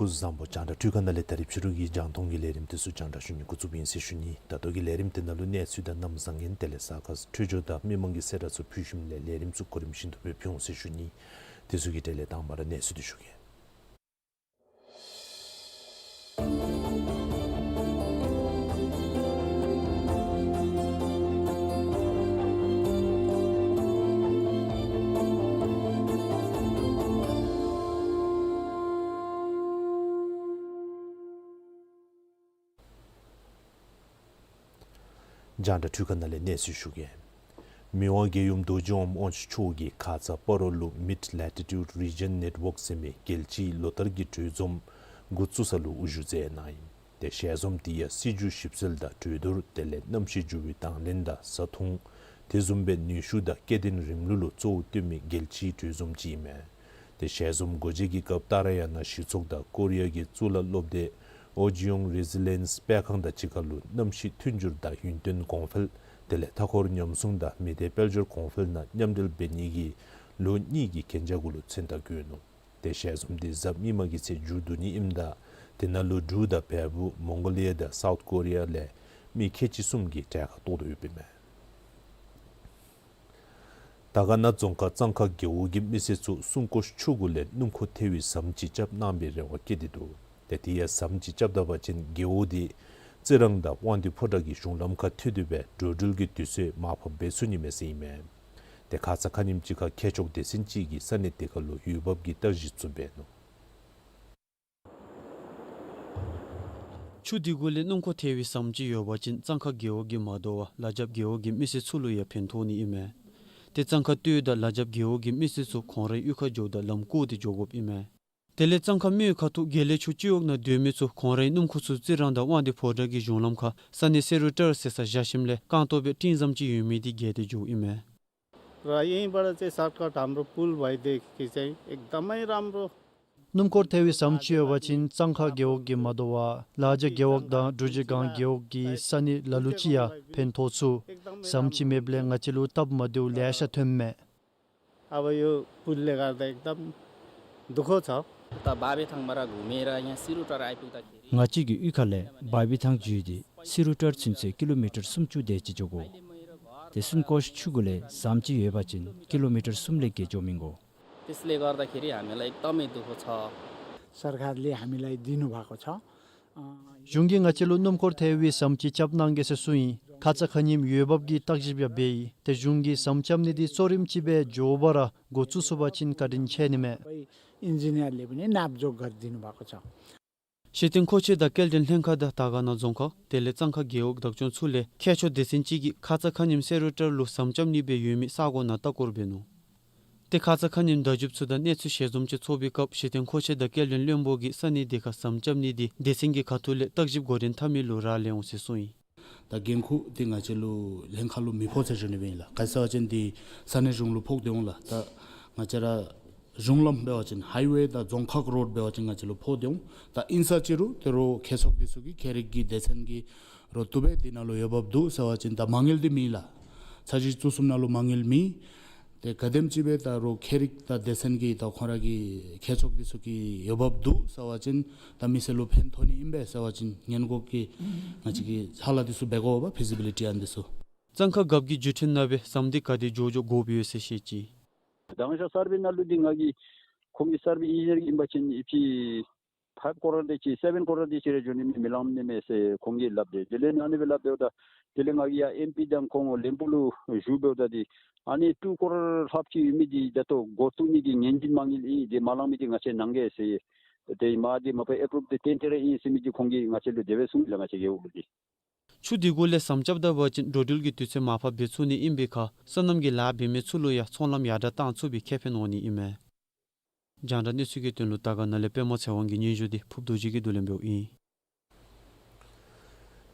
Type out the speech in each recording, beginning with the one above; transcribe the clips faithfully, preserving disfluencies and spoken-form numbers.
སྐུ་གཟུགས་བཟང་པོ། རྒྱང་བསྒྲགས་འཕྲུལ་ཁང་ནང་ལས་ད་རིས་ཕྱི་རུ་གི་རྒྱང་མཐོང་གི་ལས་རིམ་དེ་ཚུ་རྒྱང་བསྒྲགས་ཞུ་ནི་འགོ་བཙུགསཔ་ཨིན་ཟེར་ཞུ་ནི། ད་ལྟོ་གི་ལས་རིམ་དེ་ནང་ལུ་གནས་ཚུལ་དང་གནམ་བཟང་ངན་དེ་ལས་གཟའ་སྐར་འཕྲོད་སྦྱོར་དང་མི་མང་གི་གསལ་བསྒྲགས་ཚུ་ཕུལ་ཞིནམ་ལས་ལས་རིམ་ཚུ་གོ་རིམ་བཞིན་དུ་སྦེ་ཕུལ་འོང་ཟེར་ཞུ་ནི། དེ་ཚུ་གི་གྲས་ལས་དང་པ་ར་གནས་ཚུལ་དེ་ཞུ་གེ། རྒྱང་བསྒྲགས་འཕྲུལ་ཁང་ནང་ལས་གནས་ཚུལ་ཞུ་གེ། མི་དབང་རྒྱལ་ཡུམ་རྡོ་རྗེ་འོད་མ་དབང་ཕྱུག་མཆོག་གིས་ཁ་ཙ་སྤ་རོ་ལུ་Mid Latitude Region Network ཟེར་མི་རྒྱལ་སྤྱིའི་ལོ་ལྟར་གྱི་གྲོས་འཛོམས་འགོ་བཙུགས་ས་ལུ་དབུ་བཞུགས་མཛད་གནང་ཡི། ཏེ་ཞལ་འཛོམས་དེ་ཡང་སྲིད་བྱུས་ཞིབ་འཚོལ་དང་གྲོས་བསྡུར་དེ་ལས་གནམ་གཤིས་འགྱུར་བའི་དང་ལེན་དང་བཟའ་འཐུང་དེ་བཟུམ་སྦེ་ནུས་ཤུགས་དང་སྐྱེ་ལྡན་རིམ་ལུགས་ལུ་གཙོ་བོ་བཏོན་མི་རྒྱལ་སྤྱིའི་གྲོས་འཛོམས་ཅིག་ཨིན་མས། ཏེ་ཞལ་འཛོམས་སྒོ་འབྱེད་ཀྱི་སྐབས་ཏཱ་ར་ཡ་ན་གཞི་ཚོགས་དང་ཀོ་རི་ཡ་གི་གཙུག་ལག་སློབ་སྡེ་ཨོ་ཇི་ཡོང་རི་ཟི་ལི་ཡནསི་སྤེལ་ཁང་དང་གཅིག་ཁར་ལུ་གནམ་གཤིས་མཐུན་འགྱུར་དང་ཡུན་བརྟན་གོང་འཕེལ་དེ་ལས་མཐའ་འཁོར་ཉམས་སྲུང་དང་མི་སྡེ་དཔལ་འབྱོར་གོང་འཕེལ་ནང་མཉམ་འབྲེལ་འབད་ནི་གི་ལོ་གཉིས་ཀྱི་གན་རྒྱ་གུ་ལུ་མཚན་རྟགས་བཀོད་ནུག། ཏེ་ཞལ་འཛོམས་དེ་གཟའ་མིག་དམར་གྱི་ཚེ་མཇུག་བསྡུ་ནི་ཨིནམ་ད་དེ་ནང་ལུ་འབྲུག་དང་བལ་པོ་མོང་གོ་ལི་ཡ་དང་སའུཐ་ཀོ་རི་ཡ་ལས་མི་ཁལ་གཅིག་གསུམ་གྱིས་གྲལ་ཁར་གཏོགས་དོ་ཡོདཔ་ཨིན་མས། དར་དཀར་ན་རྫོང་ཁག་གཙང་ཁ་རྒེད་འོག་གི་མི་སེར་ཚུ་སུམ་སྐོར་ཆུ་གུ་ལས་སྣུམ་འཁོར་ཐལ་བའི་ཟམ་ཅིག་རྐྱབ་གནང་བའི་རེ་བ་བསྐྱེད་དེ་འདུག། ཏེ་དེ་ཡང་ཟམ་ཅིག་རྐྱབ་ད་པ་ཅིན་རྒེད་འོག་དེ་རྩི་རང་དང་དབང་འདུས་ཕོ་བྲང་གི་གཞུང་ལམ་ཁར་མཐུད་དེ་སྦེ་འགྲོ་འགྲུལ་གྱི་དུས་ཚོད་མར་ཕབ་འབད་ཚུགས་ནི་མས་ཟེར་ཨིན་མས། ཏེ་ཁ་ཙ་ཁ་ཉིནམ་ཅིག་ཁར་མཁས་མཆོག་སྡེ་ཚན་ཅིག་གིས་ས་གནས་དེ་ཁར་ལུ་འོས་འབབ་ཀྱི་བརྟག་ཞིབ་ཚུ་འབད་ནུག། ཆུ་དེ་གུ་ལས་སྣུམ་འཁོར་ཐལ་བའི་ཟམ་ཅིག་ཡོད་པ་ཅིན་གཙང་ཁ་རྒེད་འོག་གིས་མ་དོ་བར་ལ་རྒྱབ་རྒེད་འོག་གི་མི་སེར་ཚུ་ལུ་ཡང་ཕན་ཐོགས་ནི་ཨིན་མས། ཏེ་གཙང་ཁ་སྟོད་དང་ལ་རྒྱབ་རྒེད་འོག་གི་མི་སེར་ཚུ་ཁོང་རའི་གཡུས་ཁར་འགྱོཝ་ད་ལམ་བཀོག་སྟེ་འགྱོ་དགོཔ་ཨིན་མས། དེ་ལས་གཙང་ཁ་མུའི་ཁ་ཐུག་དགེ་ལེགས་ཆུ་སྤྱི་འོག་ནང་སྡོད་མི་ཚུ་ཁོང་རའི་སྣུམ་འཁོར་ཚུ་རྩི་རང་དང་དབང་འདུས་ཕོ་བྲང་གི་གཞུང་ལམ་ཁར་ས་གནས་སེ་རུ་ཊར་ཟེར་སར་བཞག་ཞིནམ་ལས་རྐང་སྟོང་སྦེ་སྤྲིན་ཟམ་ཅིག་ཡོད་མི་དེ་བརྒལ་ཏེ་འགྱོཝ་ཨིན་མས། र यहीँबाट चाहिँ सर्टकट हाम्रो पुल भइदिएकी चाहिँ एकदमै राम्रो। སྣུམ་འཁོར་ཐལ་བའི་ཟམ་ཅིག་ཡོད་པ་ཅིན་གཙང་ཁ་རྒེད་འོག་གིས་མ་དོ་བར་ལ་རྒྱབ་རྒེད་འོག་དང་འབྲུག་རྗེ་སྒང་རྒེད་འོག་གི་ས་གནས་ལ་ལུ་ཅིག་ཡང་ཕན་ཐོགས་ཚུགས། ཟམ་ཅིག་མེདཔ་ལས་ང་བཅས་ལུ་སྟབས་མ་བདེཝ་ལེ་ཤ་ཐོནམ་མས། अब यो पुलले गर्दा एकदम दुःख छ। उता बाबेथाङबाट घुमेर यहाँ सिरुटार आइपुग्दाखेरि ང་བཅས་ཀྱི་གཡུས་ཁ་ལས་བ་བི་ཐང་བརྒྱུད་དེ་སི་རུ་ཊར་ཚུན་ཚོད་ཀི་ལོ་མི་ཊར་སུམ་ཅུ་དེ་ཅིག་འགྱོ་དགོ། ཏེ་སུམ་སྐོར་ཆུ་གུ་ལས་ཟམ་ཅིག་ཡོད་པ་ཅིན་ཀི་ལོ་མི་ཊར་གསུམ་ལས་བརྒལ་འགྱོ་མི་དགོ། त्यसले गर्दाखेरि हामीलाई एकदमै दुःख छ। सरकारले हामीलाई दिनुभएको छ। अँ, གཞུང་གིས་ང་བཅས་ལུ་སྣུམ་འཁོར་ཐལ་བའི་ཟམ་ཅིག་རྐྱབ་གནང་གེ་ཟེར་གསུངས་ཡི། ཁ་ཙ་ཁ་ཉིནམ་འོས་འབབ་ཀྱི་བརྟག་ཞིབ་ཡང་འབད་ཡི། ཏེ་གཞུང་གིས་ཟམ་རྐྱབ་ནི་དེ་གཙོ་རིམ་ཅིག་སྦེ་མགྱོགས་པ་ར་འགོ་བཙུགས་ཚུགས་པ་ཅིན་བཀའ་དྲིན་ཆེ་ནི་མས། सबै इन्जिनियरले पनि नापजोख गरिदिनु भएको छ। གཞི་རྟེན་མཁོ་ཆས་དང་སྐྱེལ་འདྲེན་ལྷན་ཁག་དང་དར་དཀར་ན་རྫོང་ཁག་དེ་ལས་གཙང་ཁ་རྒེད་འོག་བདག་སྐྱོང་ཚུ་ལས་མཁས་མཆོག་སྡེ་ཚན་ཅིག་གིས་ཁ་ཙ་ཁ་ཉིནམ་སེ་རུ་ཊར་ལུ་ཟམ་རྐྱབ་ནི་སྦེ་ཡོད་མི་ས་གོ་ནང་ལྟ་སྐོར་འབད་ནུག། ཏེ་ཁ་ཙ་ཁ་ཉིནམ་བརྡ་བརྒྱུདཔ་ཚུ་དང་གནས་ཚུལ་ཞལ་འཛོམས་ཅིག་ཚོགས་པའི་སྐབས་གཞི་རྟེན་མཁོ་ཆས་དང་སྐྱེལ་འདྲེན་བློན་པོ་གིས་ས་གནས་དེ་ཁར་ཟམ་རྐྱབ་ནི་དེ་སྡེ་ཚན་གྱི་ཁ་ཐུག་ལས་བརྟག་ཞིབ་འགོ་འདྲེན་འཐབ་མི་ལུ་རག་ལས་འོང་ཟེར་གསུངས་ཡི། ད་འགན་ཁུར་འདི་ང་བཅས་ལུ་ལྷན་ཁག་ལུ་མི་ཕོག་ཟེར་ཞུ་ནི་སྦེ་ཨིན་ལགས། ག་ཅི་ཟེར་བ་ཅིན་འདི་ས་གནས་གཞུང་ལུ་ཕོག་སྟེ་འོང་ལགས། ད་ང་བཅས་ར་གཞུང་ལམ་འབད་བ་ཅིན་ཧའི་ཝེ་དང་རྫོང་ཁག་རོཌ་འབད་བ་ཅིན་ང་བཅས་ལུ་ཕོག་སྟེ་འོང་། ད་ཨིན་ས་ཅི་རུང་ཏེ་རོགས་ཁྱད་ཚོགས་འདི་ཚུ་གི་ཁྱད་རིག་གི་སྡེ་ཚན་གྱིས་རོགས་བཏུབ་པས། འདི་ནང་ལུ་འོས་འབབ་འདུག་ཟེར་བ་ཅིན་ད་མ་དངུལ་འདི་མེད་ལགས། ཚར་གཅིག་བཙུགས་ཚུགསཔ་ནང་ལུ་མ་དངུལ་མེད། ཏེ་ག་དེམ་ཅིག་སྦེ་ད་རོགས་ཁྱད་རིག་དང་སྡེ་ཚན་གྱི་ད་ཁོང་ར་གི་ཁྱད་ཚོགས་འདི་ཚུ་གི་འོས་འབབ་འདུག་ཟེར་བ་ཅིན་ད་མི་སེར་ལུ་ཕན་ཐོགས་ནི་ཨིན་པས་ཟེར་བ་ཅིན་སྔོན་འགོག་གི་ང་བཅས་ཀྱི་ཧ་ལམ་འདི་ཚུ་འབད་དགོ་པས། ཕི་ཟི་བི་ལི་ཊི་ཨན་འདི་ཚུ། གཙང་ཁ་རྒཔོ་གི་བརྒྱུད་འཕྲིན་ནང་སྦེ་ཟམ་འདི་ག་དེ་མགྱོགས་མགྱོགས་བཀོ་བའི་ཡོད་ཟེར་བཤད་ཅི། དང་ཤ་སར་བེ་ནང་ལུ་འདི་ང་གིས་ཁོང་གི་སར་བེ་ཨིན་ཇི་ནི་ཡར་གྱིས་ཨིན་པ་ཅིན་ཨི་ཕྱི་ཕའིབ་ཀོ་རོར་དེ་ཅིག་སེ་བེན་ཀོ་རོར་དེ་ཅིག་རེ་འགྱོ་ནི་མེད། མི་ལང་ནི་མས་ཟེར་ཁོང་གིས་སླབ་སྟེ། དེ་ལས་ཨ་ནི་སྦེ་སླབ་འབདཝ་ད་དེ་ལས་ང་གིས་ཡར་ཨེམ་པི་དང་ཁོང་ལེན་པུ་ལུ་ཞུ་འབདཝ་ད་འདི་ཨ་ནི་ཊུ་ཀོ་རོར་ལྷགཔ་ཅིག་ཡོད་མི་འདི་ད་ལྟོ་འགོ་བཙུགས་ནི་གི་ངན་ཇུས་མ་དངུལ་ཨིན། འདི་མ་ལང་མི་འདི་ང་བཅས་གནང་གེ་ཟེར། ཏེ་མ་འདི་མ་པ་ཨེ་པུ་རུབ་འདི་ཏན་ཏན་ར་ཨིན་ཟེར་མི་འདི་ཁོང་གིས་ང་བཅས་ལུ་དེ་སྦེ་གསུངས་ལགས། ང་བཅས་རྒེད་འོག་ལུ་འདི། ཆུ་འདི་གུ་ལས་ཟམ་རྐྱབ་ད་པ་ཅིན་འགྲོ་འགྲུལ་གྱི་དུས་ཚོད་མར་ཕབ་འབད་ཚུགས་ནི་ཨིན་པའི་ཁར་སོ་ནམ་གྱི་ལཱ་འབད་མི་ཚུ་ལུ་ཡང་ཚོང་ལམ་ཡར་དྲགས་བཏང་ཚུགས་པའི་ཁེ་ཕན་འོང་ནི་ཨིན་མས། རྒྱང་བསྒྲགས་གནས་ཚུལ་གྱི་དོན་ལུ་དར་དཀར་ནང་ལས་པདྨ་ཚེ་དབང་གི་སྙན་ཞུ་འདི་ཕུརབ་རྡོ་རྗེ་གིས་བསྡུ་ལེན་འབདཝ་ཨིན།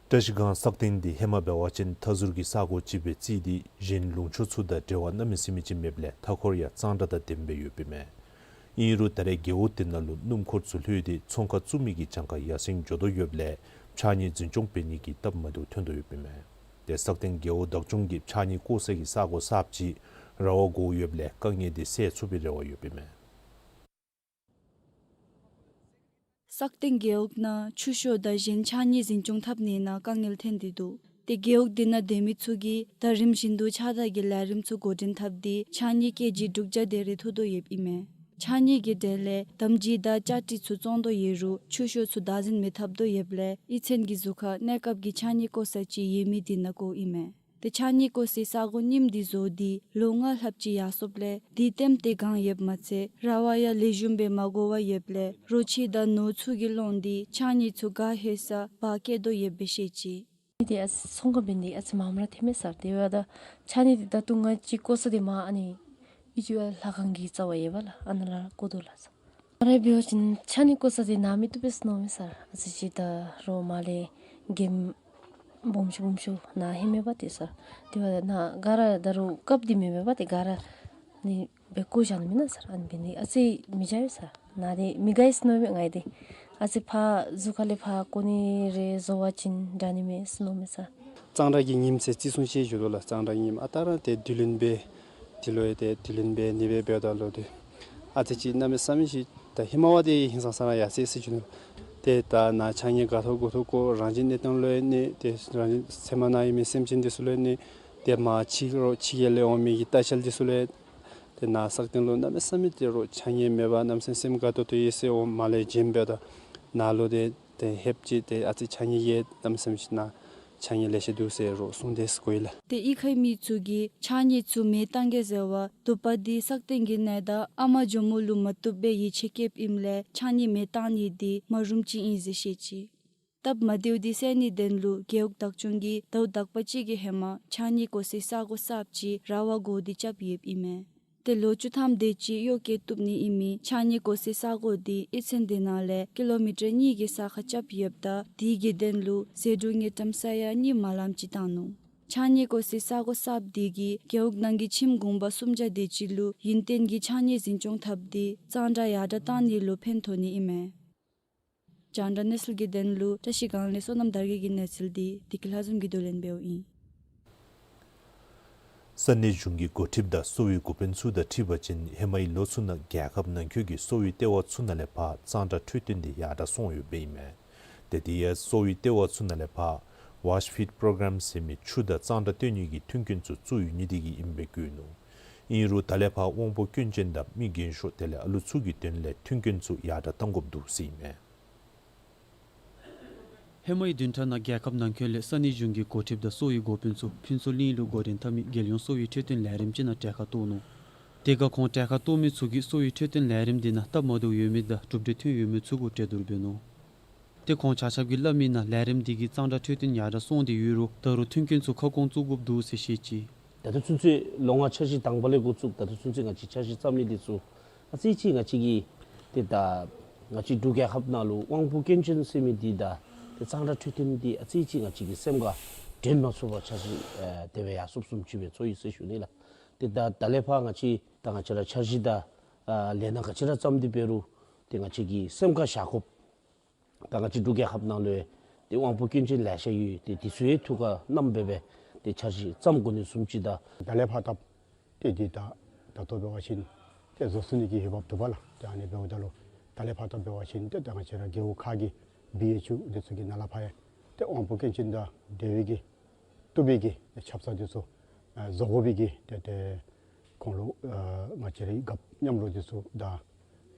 བཀྲ་ཤིས་སྒང་སག་སྟེང་འདི་ཧེ་མ་འབད་བ་ཅིན་མཐའ་ཟུར་གྱི་ས་གོ་ཅིག་སྦེ་བརྩིས་ཏེ་གཞན་ལུང་ཕྱོགས་ཚུ་དང་འབྲེལ་བ་གནམ་མེད་ས་མེད་ཅིག་མེདཔ་ལས་མཐའ་འཁོར་ཡང་གཙང་སྦྲ་དང་ལྡནམ་སྦེ་ཡོདཔ་ཨིན་མས། ཨིན་རུང་ད་རེས་རྒེད་འོག་དེ་ནང་ལུ་སྣུམ་འཁོར་ཚུ་ལྷོད་དེ་ཚོང་ཁང་བཙུགས་མི་གི་གྱངས་ཁ་ཡར་སེང་འགྱོ་དོ་ཡོདཔ་ལས་ཕྱགས་སྙིགས་འཛིན་སྐྱོང་འབད་ནི་གི་སྟབས་མ་བདེཝ་ཐོན་དོ་ཡོདཔ་ཨིན་མས། ཏེ་སག་སྟེང་རྒེད་འོག་བདག་སྐྱོང་གིས་ཕྱགས་སྙིགས་བཀོ་སའི་གི་ས་གོ་གསརཔ་ཅིག་ར་བ་བསྒོར་ཡོདཔ་ལས་དཀའ་ངལ་འདི་སེལ་ཚུགས་པའི་རེ་བ་ཡོདཔ་ཨིན་མས། སག་སྟེང་རྒེད་འོག་ནང་ཆུ་ཤོར་དང་གཞན་ཕྱགས་སྙིགས་འཛིན་སྐྱོང་འཐབ་ནི་ནང་དཀའ་ངལ་ཐོན་ཏེ་འདུག། ཏེ་རྒེད་འོག་དེ་ནང་སྡོད་མི་ཚུ་གིས་ད་རིམ་བཞིན་དུ་ཕྱགས་བདར་གྱི་ལས་རིམ་ཚུ་འགོ་འདྲེན་འཐབ་སྟེ་ཕྱགས་སྙིགས་ཀེ་ཇི་དྲུག་བརྒྱ་དེ་རེ་འཐུ་དོ་ཡོདཔ་ཨིན་མས། ཕྱགས་སྙིགས་ཀྱི་གྲས་ལས་དམ་སྦྱིས་དང་ལྕགས་ཀྲི་ཚུ་བཙོང་དོ་ཡོད་རུང་ཆུ་ཤོར་ཚུ་བདག་འཛིན་མི་འཐབ་དོ་ཡོདཔ་ལས་ཨི་ཚན་གྱི་ཟུར་ཁར་གནས་སྐབས་ཀྱི་ཕྱགས་སྙིགས་བཀོ་ས་ཅིག་ཡོད་མི་དེ་ནང་བཀོཝ་ཨིན་མས། ཏེ་ཕྱགས་སྙིགས་བཀོ་སའི་ས་གོ་རྙིངམ་འདི་བཟོ་སྟེ་ལོ་ལྔ་ལྷགཔ་ཅིག་ཡར་སོངམ་ལས་དེ་ལྟེམ་སྟེ་གང་ཡོདཔ་མ་ཚད་ར་བ་ཡང་ལེགས་ཤོམ་སྦེ་མ་བསྒོར་བར་ཡོདཔ་ལས་རོ་ཁྱི་དང་ནོར་ཚུ་གིས་སློང་སྟེ་ཕྱགས་སྙིགས་ཚུ་ག་ལྷོད་སར་འབག་བསྐྱལ་དོ་ཡོདཔ་སྦེ་བཤད་ཅི། འདི་ཨ་ཙི་ཚོང་ཁང་འབད་ནི་ཨ་ཙི་མངམ་ར་ཐོནམ་མས་ཟེར། དེ་འབདཝ་ད་ཕྱགས་སྙིགས་འདི་ད་ལྟོ་ང་བཅས་བཀོ་ས་འདི་མར་ཨ་ནི་ཨི་ཅུ་ཨ་ལྷ་ཁང་གི་རྩ་བར་ཡོད་པས་ལགས། ཨ་ནཱ་ལུ་བཀོ་དོ་ལགས་ཟེར། ང་ར་འབད་བ་ཅིན་ཕྱགས་སྙིགས་བཀོ་ས་འདི་ནཱ་མི་བཏུབ་པས་ཟེར་མནོཝ་མས་ཟེར། ཨ་ཙི་ཅིག་ད་རོགས་མར་ལས་འགྱེམ་སྦོམ་ཤོས་སྦོམ་ཤོས་ནཱ་ཧེ་མ་འབད་དེ་ཟེར། དེ་འབདཝ་ད་ནཱ་ག་ར་ད་རུང་སྐབས་འདི་མེན་པས་པ། ཏེ་ག་ར་ནི་སྦེ་བཀོ་བཞག་ནི་མེན་ན་ཟེར། ཨ་ནི་འབད་ནི་ཨ་ཙི་མི་བྱ་བས་ཟེར། ནཱ་འདི་མི་དགའ་ཡི་ཟེར་མནོཝ་མས་ང་འདི། ཨ་ཙི་ཕར་ཟུར་ཁ་ལས་ཕར་བཀོ་ནི་རེ་བཟོ་བ་ཅིན་དྲག་ནི་མས་ཟེར་མནོཝ་མས་ཟེར། གཙང་སྦྲ་གི་ཉིནམ་ཟེར་བརྩི་སྲུང་ཅིག་ཡོད་དོ་ལགས། གཙང་སྦྲ་གི་ཉིནམ་ཨ་རྟག་ར་ཏེ་དུས་ལོན་སྦེ་འདི་ལུ་ཡང་ཏེ་དུས་ལོན་འབད་ནི་སྦེ་འབདཝ་ད་ལུ་ཏེ་ཨ་ཙི་ཅིག་གནམ་མེད་ས་མེད་ཅིག་ད་ཧེ་མ་བ་འདི་ཧིང་སངས་ས་ར་ཡར་སོ་ཡི་ཟེར་ཞུ་ནི། ཏེ་ད་ནཱ་ཕྱགས་སྙིགས་ག་ཐོབ་གུ་ཐོབ་བཀོ་རང་བཞིན་གནས་སྟངས་ལུ་ཡང་གནས། ཏེ་རང་བཞིན་ཚལ་མ་ནང་ཡོད་མི་སེམས་ཅན་འདི་ཚུ་ལུ་ཡང་གནས། ཏེ་མར་ཕྱི་རོགས་ཕྱི་རྒྱལ་ལས་འོང་མི་གི་ལྟ་བཤལ་འདི་ཚུ་ལུ་ཡང་ཏེ་ནཱ་སག་སྟེང་ལུ་གནམ་མེད་ས་མེད་ཏེ་རོགས་ཕྱགས་སྙིགས་མེད་པར་གནམ་མེད་ས་མེད་སེམས་དགའ་ཏོག་ཏོ་ཡོད་ཟེར། འོ་མར་ལས་བྱོན་འབདཝ་ད་ནཱ་ལུ་ཏེ་ཏེ་ཧེབ་ཅིག་ཏེ་ཨ་ཙི་ཕྱགས་སྙིགས་ཡོད་གནམ་མེད་ས་མེད་ཅིག་ནཱ་ཕྱགས་སྙིགས་ལེ་ཤ་འདུག་ཟེར་རོགས་གསུངས་ཏེ་གོ་ཡི་ལགས། ཏེ་གཡུས་ཁའི་མི་ཚུ་གིས་ཕྱགས་སྙིགས་ཚུ་མེ་བཏང་གེ་ཟེར་བར་དུ་པ་འདི་སག་སྟེང་གི་གནས་བདག་ཨ་མ་ཇོ་མོ་ལུ་མ་བཏུབ་པའི་ཡིད་ཆེས་བསྐྱེདཔ་ཨིནམ་ལས་ཕྱགས་སྙིགས་མེ་བཏང་ནི་འདི་མ་རུངམ་ཅིག་ཨིན་ཟེར་བཤད་ཅི། སྟབས་མ་བདེཝ་འདི་སེལ་ནིའི་དོན་ལུ་རྒེད་འོག་བདག་སྐྱོང་གིས་ཟླཝ་དག་པ་ཅིག་གི་ཧེ་མ་ཕྱགས་སྙིགས་བཀོ་སའི་ས་གོ་གསརཔ་ཅིག་ར་བ་བསྒོར་ཏེ་རྐྱབ་ཡོདཔ་ཨིན་མས། ཏེ་ལོ་བཅུ་ཐམ་དེ་ཅིག་གཡོག་བཀོལ་བཏུབ་ནི་ཨིན་མི་ཕྱགས་སྙིགས་བཀོ་སའི་ས་གོ་འདི་གཡུས་ཚན་དེ་ནང་ལས་ཀི་ལོ་མི་ཊར་གཉིས་ཀྱི་ས་ཁར་རྐྱབ་ཡོདཔ་ད་དེ་གི་དོན་ལུ་ཟད་འགྲོ་དངུལ་ཀྲམ་ས་ཡ་གཉིས་མ་ལངམ་ཅིག་བཏང་ནུག། ཕྱགས་སྙིགས་བཀོ་སའི་ས་གོ་གསརཔ་དེ་གིས་རྒེད་འོག་ནང་གི་ཁྱིམ་གུང་པ་སུམ་བརྒྱ་དེ་ཅིག་ལུ་ཡུན་བརྟན་གྱི་ཕྱགས་སྙིགས་འཛིན་སྐྱོང་འཐབ་སྟེ་གཙང་སྦྲ་ཡར་དྲག་བཏང་ནི་ལུ་ཕན་ཐོགས་ནི་ཨིན་མས། རྒྱང་བསྒྲགས་གནས་ཚུལ་གྱི་དོན་ལུ་བཀྲ་ཤིས་སྒང་ལས་བསོད་ནམས་དར་རྒྱས་ཀྱི་གནས་ཚུལ་འདི་བདེ་སྐྱིད་ལྷ་འཛོམས་ཀྱིས་བསྡུ་ལེན་འབདཝ་ཨིན། ས་གནས་གཞུང་གི་འགོ་ཁྲིདཔ་དང་གསོ་བའི་འགོ་དཔོན་ཚུ་དང་འཁྲིལ་བ་ཅིན་ཧེ་མའི་ལོ་ཚུ་ནང་རྒྱལ་ཁབ་ནང་འཁོད་ཀྱི་གསོ་བའི་ལྟེ་བ་ཚུ་ནང་ལས་ཕར་གཙང་སྦྲ་འཕྲོད་བསྟེན་འདི་ཡར་དྲག་སོང་ཡོདཔ་ཨིན་མས། ཏེ་དེ་ཡང་གསོ་བའི་ལྟེ་བ་ཚུ་ནང་ལས་ཕར་ཝཱཤ་ཕིཊ་པོ་རོ་གརམ་ཟེར་མི་ཆུ་དང་གཙང་སྦྲ་བཏོན་ནི་གི་མཐུན་རྐྱེན་ཚུ་བཙུགས་ཡོད་ནི་དེ་གིས་ཨིནམ་སྦེ་བཀོད་ནུག། ཨིན་རུང་ད་ལས་ཕར་དབང་པོ་སྐྱོན་ཅན་དང་མི་རྒན་ཤོས་དེ་ལས་ཨ་ལུ་ཚུ་གི་དོན་ལས་མཐུན་རྐྱེན་ཚུ་ཡར་དྲག་གཏང་དགོཔ་འདུག་ཟེར་ཨིན་མས། ཧེ་མའི་བདུན་ཕྲག་ནང་རྒྱལ་ཁབ་ནང་འཁོད་ལས་ས་གནས་གཞུང་གི་འགོ་ཁྲིདཔ་དང་གསོ་བའི་འགོ་དཔོན་ཚུ་ཕུན་ཚོགས་གླིང་ལུ་འགོ་འདྲེན་འཐབ་མི་རྒྱལ་ཡོངས་གསོ་བའི་འཕྲོད་བསྟེན་ལས་རིམ་ཅིག་ནང་གྲལ་ཁར་གཏོགས་ནུག། དེ་ཁར་ཁོང་གྲལ་ཁར་གཏོགས་མི་ཚུ་གིས་གསོ་བའི་འཕྲོད་བསྟེན་ལས་རིམ་འདི་ནང་སྟབས་མ་བདེཝ་ཡོད་མི་དང་གྲུབ་འབྲས་ཐོན་ཡོད་མི་ཚུ་གུ་གྲོས་བསྡུར་འབད་ནུག། ཏེ་ཁོང་ཆ་ཁྱབ་ཀྱིས་སླབ་མིའི་ནང་ལས་རིམ་འདི་གིས་གཙང་སྦྲ་འཕྲོད་བསྟེན་ཡར་དྲག་སོང་སྟེ་ཡོད་རུང་ད་རུང་མཐུན་རྐྱེན་ཚུ་ཁ་སྐོང་བཙུགས་དགོཔ་འདུག་ཟེར་བཤད་ཅི། ད་ལྟོ་ཚུན་ཚོད་ལོ་ལྔ་འཆར་གཞི་དང་པ་ལས་འགོ་བཙུགས་ད་ལྟོ་ཚུན་ཚོད་ང་བཅས་འཆར་གཞི་བརྩམ་མི་འདི་ཚུ་ཨ་ཙི་ཅིག་ང་བཅས་ཀྱི་ཏེ་ད་ང་བཅས་འབྲུག་རྒྱལ་ཁབ་ནང་ལུ་དབང་པོ་སྐྱོན་ཅན་ཟེར་མི་འདི་དང་ཏེ་གཙང་སྦྲ་འཕྲོད་བསྟེན་འདི་ཨ་ཙི་ཅིག་ང་བཅས་ཀྱི་སེམས་ཁར་ འདྲེན་མ་ཚུགས་པར་འཆར་གཞི་ཨ་དེ་སྦེ་ཡར་སོངམ་བཟུམ་ཅིག་སྦེ་ཚོར་ཡི་ཟེར་ཞུ་ནི་ལགས། ཏེ་ད་ད་ལས་ཕར་ང་བཅས་ད་ང་བཅས་ར་འཆར་གཞི་དང་ཨ་ལས་སྣ་ག་ཅི་ར་བརྩམས་ཏེ་འབད་རུང་ཏེ་ང་བཅས་ཀྱིས་སེམས་ཁར་བཞག་དགོཔ་ད་ང་བཅས་འབྲུག་རྒྱལ་ཁབ་ནང་ལུ་ཏེ་དབང་པོ་སྐྱོན་ཅན་ལེ་ཤ་ཡོད། ཏེ་དེ་ཚུ་ཡང་ཐུགས་ཁར་བསྣམས་སྦེ་སྦེ་ཏེ་འཆར་གཞི་བརྩམ་དགོ་ནི་བཟུམ་ཅིག་དང་། ད་ལས་ཕར་ད་ཏེ་འདི་ད་ད་ལྟོ་འབད་བ་ཅིན་ཏེ་བཟོ་ཚུགས་ནི་གི་འོས་འབབ་འདུག་པ་ལགས། ཏེ་ཨ་ནི་འབདཝ་ད་ལུ་ད་ལས་ཕར་ད་འབད་བ་ཅིན་ཏེ་ད་ང་བཅས་ར་རྒེད་འོག་ཁག་གི་བི་ཨེཆ་ཡུ་འདི་ཚུ་གི་ནང་ལས་ཕར་ཡང་ཏེ་དབང་པོ་སྐྱོན་ཅན་དང་འབྲེལ་བའི་གི་བཏུབ་པའི་གི་ཆབ་གསང་འདི་ཚུ་ཨ་བཟོ་དགོ་པའི་གི་ཏེ་ཏེ་ཁོང་ལུ་ཨ་ང་བཅས་རའི་རྒཔོ་མཉམ་རོགས་འདི་ཚུ་དང་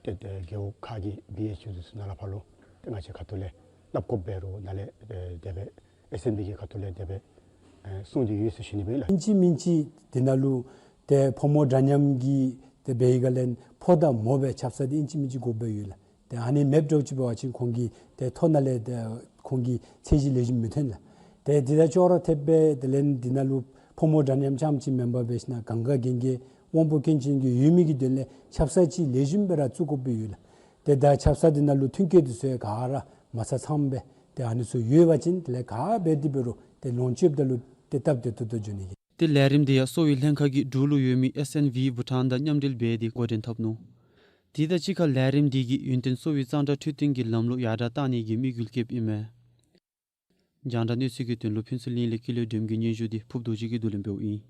ཏེ་ཏེ་རྒེད་འོག་ཁག་གི་བི་ཨེཆ་ཡུ་འདི་ཚུ་ནང་ལས་ཕར་ལུ་ཏེ་ང་བཅས་ཁ་ཐུག་ལས་སླབ་དགོཔ་འབད་རུང་ནཱ་ལས་ཏེ་དེ་སྦེ་ཨེས་ཨེན་ཌི་གི་ཁ་ཐུག་ལས་དེ་སྦེ་ཨེ་གསུངས་ཏེ་ཡོད་ཟེར་ཞུ་ནི་སྦེ་ལགས། ཨིན་ཅི་མིན་ཅི་དེ་ནང་ལུ་ཏེ་ཕོ་མོ་འདྲ་མཉམ་གྱི་ཏེ་འབད་བའི་སྒང་ལས་ཕོ་དང་མོ་སྦེ་ཆབ་གསང་འདི་ཨིན་ཅི་མིན་ཅི་དགོཔ་སྦེ་ཡོད་ལགས། ཏེ་ཨ་ནི་མེདཔ་འདྲཝ་ཅིག་འབད་བ་ཅིན་ཁོང་གི་ཏེ་ཐོ་ནང་ལས་ཏེ་ཁོང་གི་ཚད་གཞི་ལེགས་ཤོམ་མི་ཐོན་ལགས། ཏེ་འདི་དང་ཅོག་ར་འཐདཔ་སྦེ་དེ་ལས་འདི་ནང་ལུ་ཕོ་མོ་འདྲ་མཉམ་རྐྱངམ་ཅིག་མེན་པར་འབད་ཞིན་ན་གང་ག་གན་རྐྱལ་དབང་པོ་སྐྱོན་ཅན་གྱི་ཡོད་མི་གི་དོན་ལས་ཆབ་གསང་ཅིག་ལེགས་ཤོམ་སྦེ་ར་བཙུགས་དགོཔ་སྦེ་ཡོད་ལགས། ཏེ་ད་ཆབ་གསང་འདི་ནང་ལུ་མཐུན་རྐྱེན་འདི་ཚུ་ཡང་ག་ར་མ་ཚང་ཚངམ་སྦེ་ཏེ་ཨ་ནི་ཚུ་ཡོད་པ་ཅིན་དེ་ལས་ག་འབད་དེ་འབད་རུང་ཏེ་ལོངས་སྤྱོདཔ་ད་ལུ་ཏེ་སྟབས་བདེ་ཏོག་ཏོ་འགྱོ་ནི་ཨིན། ཏེ་ལས་རིམ་འདི་ཡང་གསོ་བའི་ལྷན་ཁག་གིས་འབྲུག་ལུ་ཡོད་མི་ཨེས་ཨེན་ཝི་བྷུ་ཊཱན་དང་མཉམ་འབྲེལ་འབད་དེ་འགོ་འདྲེན་འཐབ་ནུག། དེ་དང་གཅིག་ཁར་ལས་རིམ་འདི་གིས་ཡུན་བརྟན་གསོ་བའི་གཙང་སྦྲ་འཕྲོད་བསྟེན་གྱི་ལམ་ལུགས་ཡར་དྲག་བཏང་ནི་གི་དམིགས་ཡུལ་བསྐྱེདཔ་ཨིན་མས། རྒྱང་བསྒྲགས་གནས་ཚུལ་གྱི་དོན་ལུ་ཕུན་ཚོགས་གླིང་ལས་ཀུན་ལེགས་སྒྲོལམ་གྱིས་སྙན་ཞུ་འདི་ཕུརཔ་རྡོ་རྗེ་གིས་བསྡུ་ལེན་འབདཝ་ཨིན།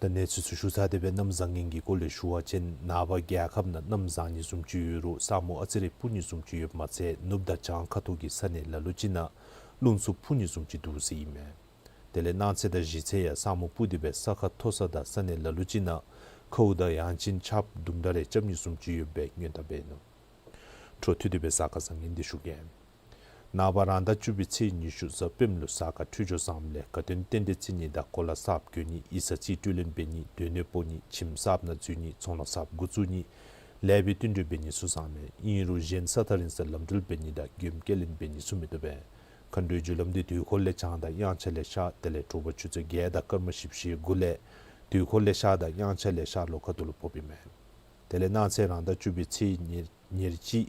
ད་གནས་ཚུལ་ཚུ་ཞུ་ཚར་ཏེ་སྦེ་གནམ་བཟང་ངན་གྱི་སྐོར་ལས་ཞུ་བ་ཅིན་ནངས་པ་རྒྱལ་ཁབ་ནང་གནམ་བཟང་ནི་བཟུམ་ཅིག་ཡོད་རུང་ས་སྨུག་ཨ་ཙི་རེ་སྤུབ་ནི་བཟུམ་ཅིག་ཡོདཔ་མ་ཚད་ནུབ་དང་བྱང་ཁ་ཐུག་གི་ས་གནས་ལ་ལུ་ཅིག་ནང་རླུང་འཚུབ་འཕུ་ནི་བཟུམ་ཅིག་འདུག་ཟེར་ཨིན་མས། དེ་ལས་གནངས་ཚེ་དང་གཞེས་ཚེ་ཡང་ས་སྨུག་སྤུབ་སྟེ་སྦེ་ས་ཁ་མཐོ་ས་དང་ས་གནས་ལ་ལུ་ཅིག་ནང་ཁཝ་དང་ཡང་ཅིན་ཆརཔ་དུམ་གྲ་རེ་རྐྱབ་ནི་བཟུམ་ཅིག་ཡོདཔ་སྦེ་སྔོན་བརྡ་འབད་ནུག། འཕྲོ་མཐུད་དེ་སྦེ་གཟའ་སྐར་བཟང་ངན་འདི་ཞུ་གེ། ནངས་པ་རང་ཟླ་བཅུ་པའི་ཚེས་ཉི་ཤུ་གཟའ་སྤེནམ་ལུ་གཟའ་སྐར་འཕྲོད་སྦྱོར་བཟངམ་ལས་དགའ་སྟོན་རྟེན་འབྲེལ་བརྩི་ནི་དང་གོ་ལ་གསརཔ་གྱོན་ནི་ཡིག་ཚང་རྩིས་སྤྲོད་ལེན་འབད་ནི་སྡོད་གནས་སྤོ་ནི་ཁྱིམ་གསརཔ་ནང་འཛུལ་ནི་ཚོང་ལཱ་གསརཔ་འགོ་བཙུགས་ནི་ལེགས་པའི་བསྟུན་གྲོས་འབད་ནི་ཚུ་བཟང་མས། ཨིན་རུང་གཞན་ས་ཐག་རིང་སར་ལམ་འགྲུལ་འབད་ནི་དང་མགྱོནམ་སྐྱེལ་ལེན་འབད་ནི་ཚུ་མི་བཏུབ་པས། མཁའ་འགྲོའི་རྒྱུ་ལམ་འདི་དུས་འཁོར་ལས་བྱང་དང་དབྱངས་འཆར་ལས་ཤར་དེ་ལས་དྲོ་པ་ཆུ་ཚོད་བརྒྱད་དང་སྐར་མ་བཞི་བཅུ་ཞེ་དགུ་ལས་དུས་འཁོར་ལས་ཤར་དང་དབྱངས་འཆར་ལས་ཤར་ལྷོ་ཁ་ཐུག་ལུ་ཕོགཔ་ཨིན་མས། དེ་ལས་གནངས་ཚེ་རང་ཟླ་བཅུ་པའི་ཚེས་ཉེར་ཉེར་གཅིག་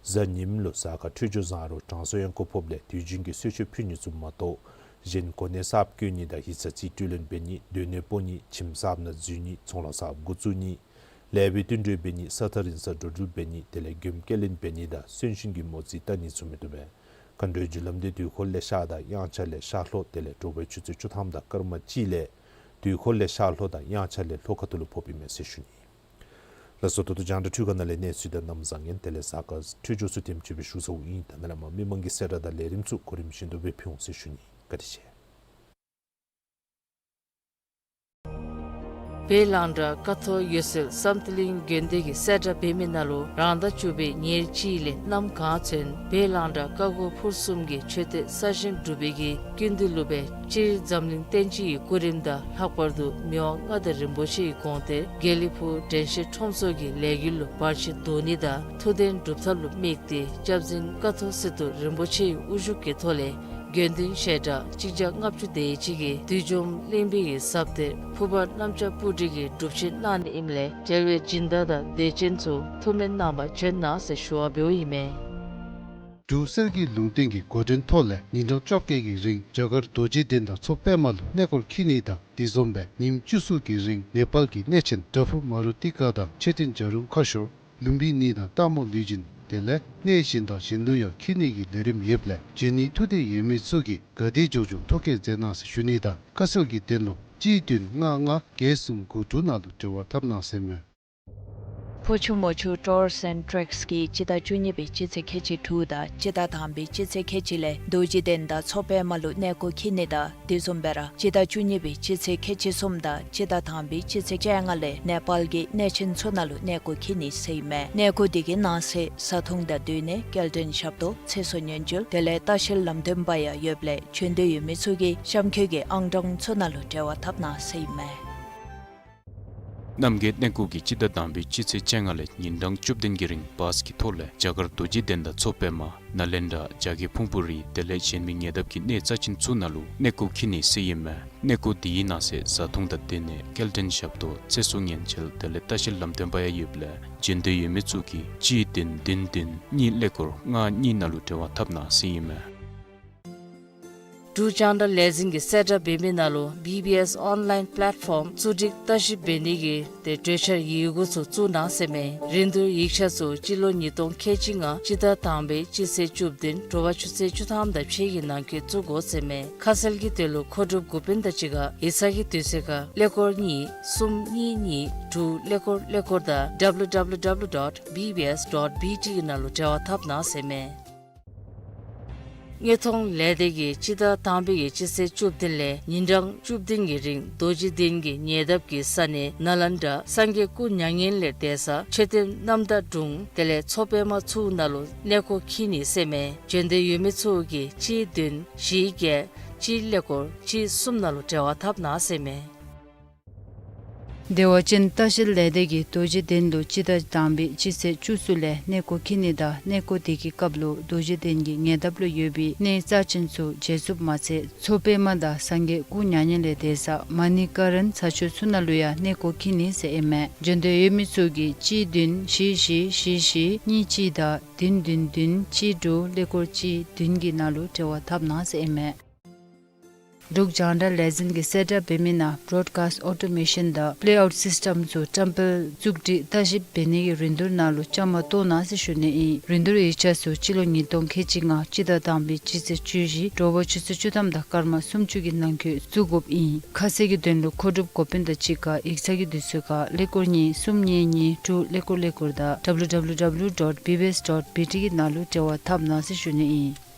གཟའ་ཉིམ་ལུ་གཟའ་སྐར་འཕྲོད་སྦྱོར་བཟང་རུང་དྲང་སྲོང་གཡང་འགུགས་ཕོགཔ་ལས་དུས་རྒྱུན་གྱི་གསོལ་མཆོད་ཕུལ་ནི་ཚུ་མ་གཏོགས་གཞན་གོ་གནས་གསརཔ་བསྐོ་ནི་དང་ཡིག་ཚང་རྩིས་སྤྲོད་ལེན་འབད་ནི་སྡོད་གནས་སྤོ་ནི་ཁྱིམ་གསརཔ་ནང་འཛུལ་ནི་ཚོང་ལཱ་གསརཔ་འགོ་བཙུགས་ནི་ལེགས་པའི་བསྟུན་གྲོས་འབད་ནི་ས་ཐག་རིང་སར་འགྲོ་འགྲུལ་འབད་ནི་དེ་ལས་མགྱོནམ་སྐྱེལ་ལེན་འབད་ནི་དང་གསོན་གཤིན་གྱི་མོ་རྩིས་བལྟ་ནི་ཚུ་མི་བཏུབ་པས། མཁའ་འགྲོའི་རྒྱུ་ལམ་འདི་དུས་འཁོར་ལས་ཤར་དང་དབྱངས་འཆར་ལས་ཤར་ལྷོ་དེ་ལས་དྲོ་པའི་ཆུ་ཚོད་བཅུ་ཐམ་དང་སྐར་མ་གཅིག་ལས་དུས་འཁོར་ལས་ཤར་ལྷོ་དང་དབྱངས་འཆར་ལས་ལྷོ་ཁ་ཐུག་ལུ་ཕོགཔ་ཨིན་མས་ཟེར་ཞུ་ནི། ལགས་སོ། ད་ལྟོ་རྒྱང་བསྒྲགས་འཕྲུལ་ཁང་ནང་ལས་གནས་ཚུལ་དང་གནམ་བཟང་ངན་དེ་ལས་གཟའ་སྐར་འཕྲོད་སྦྱོར་ཚུ་དེམ་ཅིག་སྦེ་ཞུ་ཚརཝ་ཨིན། ད་ནཱ་ལས་མར་མི་མང་གི་གསལ་བསྒྲགས་དང་ལས་རིམ་ཚུ་གོ་རིམ་བཞིན་དུ་སྦེ་ཕུལ་འོང་ཟེར་ཞུ་ནི། བཀའ་དྲིན་ཆེ། བོད་རླངས་འདྲ་ཀ་ཐོག་འོད་གསལ་བསམ་གཏན་གླིང་དགོན་སྡེ་གི་གསལ་བསྒྲགས་འབད་མི་ནང་ལུ་རང་ཟླ་བཅུ་པའི་ཉེར་གཅིག་ལས་གནམ་གང་ཚུན་བོད་རླངས་འདྲ་ཀ་སྒོར་ཕུར་གསུམ་གྱི་མཆོད་རྟེན་གསར་བཞེངས་གྲུབ་པའི་གི་ཀུན་འདུས་ལུ་སྦེ་སྤྱིར་འཛམ་གླིང་བསྟན་སྤྱི་གི་སྐུ་རིམ་དང་ལྷག་པར་དུ་མི་དབང་མངའ་བདག་རིན་པོ་ཆེའི་དགོངས་གཏེར་དགེ་ལེགས་ཕུག་དྲན་ཤེས་ཁྲོམ་ཚོགས་ཀྱི་ལས་འགུལ་ལུ་བར་ཆད་བཟློག་ནི་དང་ཐུགས་གཏན་སྒྲུབ་ཐབས་ལུ་དམིགས་ཏེ་སྐྱབས་རྗེ་ཀཿཐོག་སི་ཏུ་རིན་པོ་ཆེའི་དབུ་བཞུགས་ཀྱི་ཐོག་ལས་དགེ་འདུན་ཞལ་གྲངས་གཅིག་བརྒྱ་ལྔ་བཅུ་དེ་ཅིག་གིས་བདུད་འཇོམས་གླིང་པའི་གི་ཟབ་གཏེར་ཕུར་པ་གནམ་ལྕགས་སྤུ་གྲི་གི་སྒྲུབ་ཆེན་གནང་ནི་ཨིནམ་ལས་འབྲེལ་བའི་སྦྱིན་བདག་དང་དད་ཅན་ཚུ་ཐུགས་སྨོན་གནང་བར་བྱོན་གནང་ཟེར་ཞུ་བ་འབདཝ་ཨིན་མས། འབྲུག་གསེར་གྱི་ལུང་བསྟན་གྱི་འགོ་འདྲེན་ཐོག་ལས་ཉིན་གྲངས་བཅོ་བརྒྱད་ཀྱི་རིང་རྒྱ་གར་རྡོ་རྗེ་གདན་དང་མཚོ་པདྨ་ལུ་གནས་སྐོར་འཁྱིད་ནི་དང་དེ་བཟུམ་སྦེ་ཉིནམ་བཅུ་གསུམ་གྱི་རིང་ནེ་པཱལ་གྱི་གནས་ཆེན་པྲ་ཕུ་མ་རུ་ཏི་ཀ་དང་མཆོད་རྟེན་བྱ་རུང་ཁ་ཤོར་ལུམ་བི་ནི་དང་སྟག་མོ་ལུས་སྦྱིན་དེ་ལས་གནས་གཞན་དང་གཞན་ལུ་ཡང་འཁྱིད་ནི་གི་ལས་རིམ་ཡོདཔ་ལས་འབྱོན་ནི་ཐུགས་འདོད་ཡོད་མི་ཚུ་གིས་ག་དེ་མགྱོགས་མགྱོགས་ཐོ་བཀོད་མཛད་གནང་ཟེར་ཞུ་ནི་དང་ཁ་གསལ་གྱི་དོན་ལུ་གཅིག་བདུན་ལྔ་ལྔ་བརྒྱད་གསུམ་དགུ་དྲུག་ནང་ལུ་འབྲེལ་བ་འཐབ་གནང་ཟེར་མས། ཕོ་ཆུང་མོ་ཆུང་ཊུར་སི་ཨེནཌ་ཊེག་སི་གིས་སྤྱི་ཟླ་བཅུ་གཉིས་པའི་སྤྱི་ཚེས་ཁལ་གཅིག་དྲུག་དང་སྤྱི་ཟླ་དང་པའི་སྤྱི་ཚེས་ཁལ་གཅིག་ལས་རྡོ་རྗེ་གདན་དང་མཚོ་པདྨ་ལུ་གནས་སྐོར་འཁྱིད་ནི་དང་དེ་བཟུམ་སྦེ་ར་སྤྱི་ཟླ་བཅུ་གཉིས་པའི་སྤྱི་ཚེས་ཁལ་གཅིག་གསུམ་དང་སྤྱི་ཟླ་དང་པའི་སྤྱི་ཚེས་བཅོ་ལྔ་ལས་ནེ་པཱལ་གྱི་གནས་ཆེན་ཚུ་ནང་ལུ་གནས་སྐོར་འཁྱིད་ནི་ཟེར་ཨིན་མས། གནས་སྐོར་དེ་གི་ནང་གསེས་བཟའ་འཐུང་དང་སྡོད་གནས་སྐྱེལ་འདྲེན་ཞབས་ཏོག་ཚེ་སྲོག་ཉེན་བཅོལ་དེ་ལས་ལྟ་བཤལ་ལམ་སྟོན་པ་ཡང་ཡོདཔ་ལས་བྱོན་འདོད་ཡོད་མི་ཚུ་གིས་གཤམ་འཁོད་ཀྱི་ཨང་གྲངས་ཚུ་ནང་ལུ་འབྲེལ་བ་འཐབ་གནང་ཟེར་ཨིན་མས། རྣམ་རྒྱལ་གནས་སྐོར་གྱིས་སྤྱི་ཟླ་དང་པའི་སྤྱི་ཚེས་བཅོ་ལྔ་ལས་ཉིན་གྲངས་བཅུ་བདུན་གྱི་རིང་བཱས་ཀྱི་ཐོག་ལས་རྒྱ་གར་རྡོ་རྗེ་གདན་དང་མཚོ་པདྨ་ནཱ་ལེནྡྲ་རྒྱ་བསྐྱེད་ཕུང་པོ་རི་དེ་ལས་གཞན་མི་ཉེ་འདབས་ཀྱི་གནས་རྩ་ཆེན་ཚུ་ནང་ལུ་གནས་སྐོར་འཁྱིད་ནི་ཟེར་ཨིན་མས། གནས་སྐོར་དེའི་ནང་གསེས་བཟའ་འཐུང་དང་སྡོད་གནས་སྐྱེལ་འདྲེན་ཞབས་ཏོག་ཚེ་སྲོག་ཉེན་བཅོལ་དེ་ལས་ལྟ་བཤལ་ལམ་སྟོན་པ་ཡང་ཡོདཔ་ལས་བྱོན་འདོད་ཡོད་མི་ཚུ་གིས་གཅིག་བདུན་བདུན་བདུན་གཉིས་ཀླད་ཀོར་ལྔ་གཉིས་ནང་ལུ་འབྲེལ་བ་འཐབ་གནང་ཟེར་ཨིན་མས། འབྲུག་རྒྱང་བསྒྲགས་ལས་འཛིན་གྱི་གསལ་བསྒྲགས་འབད་མི་ནང་ལུ་བི་བི་ཨེསི་ཨོན་ལཱའིན་པ་ལེཊ་ཕོམ་བཙུགས་སྒྲིག་ལྟ་ཞིབ་འབད་ནི་གི་ཏེ་གྲོས་འཆར་ཡི་གུ་ཚུ་བཙུགས་གནང་ཟེར་མས། རིན་བསྡུར་ཡིག་ཆ་ཚུ་སྤྱི་ལོ་ཉིས་སྟོང་ཁལ་གཅིག་ལྔ་སྤྱི་ཟླ་དང་པའི་སྤྱི་ཚེས་བཅུ་བདུན་དྲོ་པ་ཆུ་ཚོད་བཅུ་ཐམ་དང་ཕྱེད་ཀྱི་ནང་འཁོད་བཙུགས་དགོ་ཟེར་མས། ཁ་གསལ་གྱི་དོན་ལུ་མཁོ་སྒྲུབ་འགོ་དཔོན་དང་གཅིག་ཁར་ཡིག་ཚང་གི་དུས་ཚོད་ཁར་ཀླད་ཀོར་གཉིས་གསུམ་གཉིས་གཉིས་དྲུག་ཀླད་ཀོར་ཀླད་ཀོར་དང་W W W dot B B S dot B T གི་ནང་ལུ་འབྲེལ་བ་འཐབ་གནང་ཟེར་མས། དངོས་མཐོང་ལས་སྡེ་གིས་སྤྱི་ཟླ་དང་པའི་གི་སྤྱི་ཚེས་བཅུ་བདུན་ལས་ཉིན་གྲངས་བཅུ་བདུན་གྱི་རིང་རྡོ་རྗེ་གདན་གྱི་ཉེ་འདབས་ཀྱི་ས་གནས་ནཱ་ལེནྡྲ་སངས་རྒྱས་སྐུ་མྱ་ངན་ལས་འདས་ས་མཆོད་རྟེན་རྣམ་དག་དྲུང་དེ་ལས་མཚོ་པདྨ་ཚུ་ནང་ལུ་གནས་སྐོར་འཁྱིད་ནི་ཟེར་མས། འབྱོན་འདོད་ཡོད་མི་ཚུ་གིས་གཅིག་བདུན་བཞི་བརྒྱད་གཅིག་ཀླད་ཀོར་གཅིག་གསུམ་ནང་ལུ་འབྲེལ་བ་འཐབ་གནང་ཟེར་མས། བདེ་བ་ཅན་ལྟ་བཤལ་ལས་སྡེ་གིས་རྡོ་རྗེ་གདན་ལུ་སྤྱི་ཟླ་དང་པའི་སྤྱི་ཚེས་བཅུ་གསུམ་ལས་གནས་སྐོར་འཁྱིད་ནི་དང་གནས་སྐོར་དེ་གི་སྐབས་ལུ་རྡོ་རྗེ་གདན་གྱི་ཉེ་འདབས་ལུ་ཡོད་པའི་གནས་རྩ་ཅན་ཚུ་མཇལ་ཚུགསཔ་མ་ཚད་མཚོ་པདྨ་དང་སངས་རྒྱས་སྐུ་མྱ་ངན་ལས་འདས་ས་མ་ཎི་ཀ་རན་ས་ཆུ་ཚུ་ནང་ལུ་ཡང་གནས་སྐོར་འཁྱིད་ནི་ཟེར་ཨིན་མས། འབྱོན་འདོད་ཡོད་མི་ཚུ་གིས་གཅིག་བདུན་བཞི་བཞི་བཞི་བཞི་གཉིས་གཅིག་དང་བདུན་བདུན་བདུན་གཅིག་དྲུག་ཀླད་ཀོར་གཅིག་བདུན་གྱི་ནང་ལུ་འབྲེལ་བ་འཐབ་གནང་ཟེར་ཨིན་མས། འབྲུག་རྒྱང་བསྒྲགས་ལས་འཛིན་གྱིས་གསལ་བསྒྲགས་འབད་མི་ནང་བོ་རོཌ་ཀཱསིཊ་ཨོ་ཊོ་མེ་ཤཱན་དང་པེ་ལེ་ཨའུཊ་སིསི་ཊེམ་ཚུ་བཀྲམ་སྤེལ་བཙུགས་སྒྲིག་ལྟ་ཞིབ་འབད་ནི་གི་རིན་བསྡུར་ནང་ལུ་བཅའ་མར་གཏོགས་གནང་ཟེར་ཞུ་ནི་ཨིན། རིན་བསྡུར་ཡིག་ཆ་ཚུ་སྤྱི་ལོ་ཉིས་སྟོང་ཁལ་གཅིག་ལྔ་སྤྱི་ཟླ་དང་པའི་སྤྱི་ཚེས་བཅུ་བཞི་དྲོ་པ་ཆུ་ཚོད་བཅུ་ཐམ་དང་སྐར་མ་སུམ་ཅུ་གི་ནང་འཁོད་བཙུགས་དགོཔ་ཨིན། ཁ་གསལ་གྱི་དོན་ལུ་མཁོ་སྒྲུབ་འགོ་དཔོན་དང་གཅིག་ཁར་ཡིག་ཚང་གི་དུས་ཚོད་ཁར་ཀླད་ཀོར་གཉིས་གསུམ་གཉིས་གཉིས་དྲུག་ཀླད་ཀོར་ཀླད་ཀོར་དང་W W W dot B B S dot B T གི་ནང་ལུ་འབྲེལ་བ་འཐབ་གནང་ཟེར་ཞུ་ནི་ཨིན།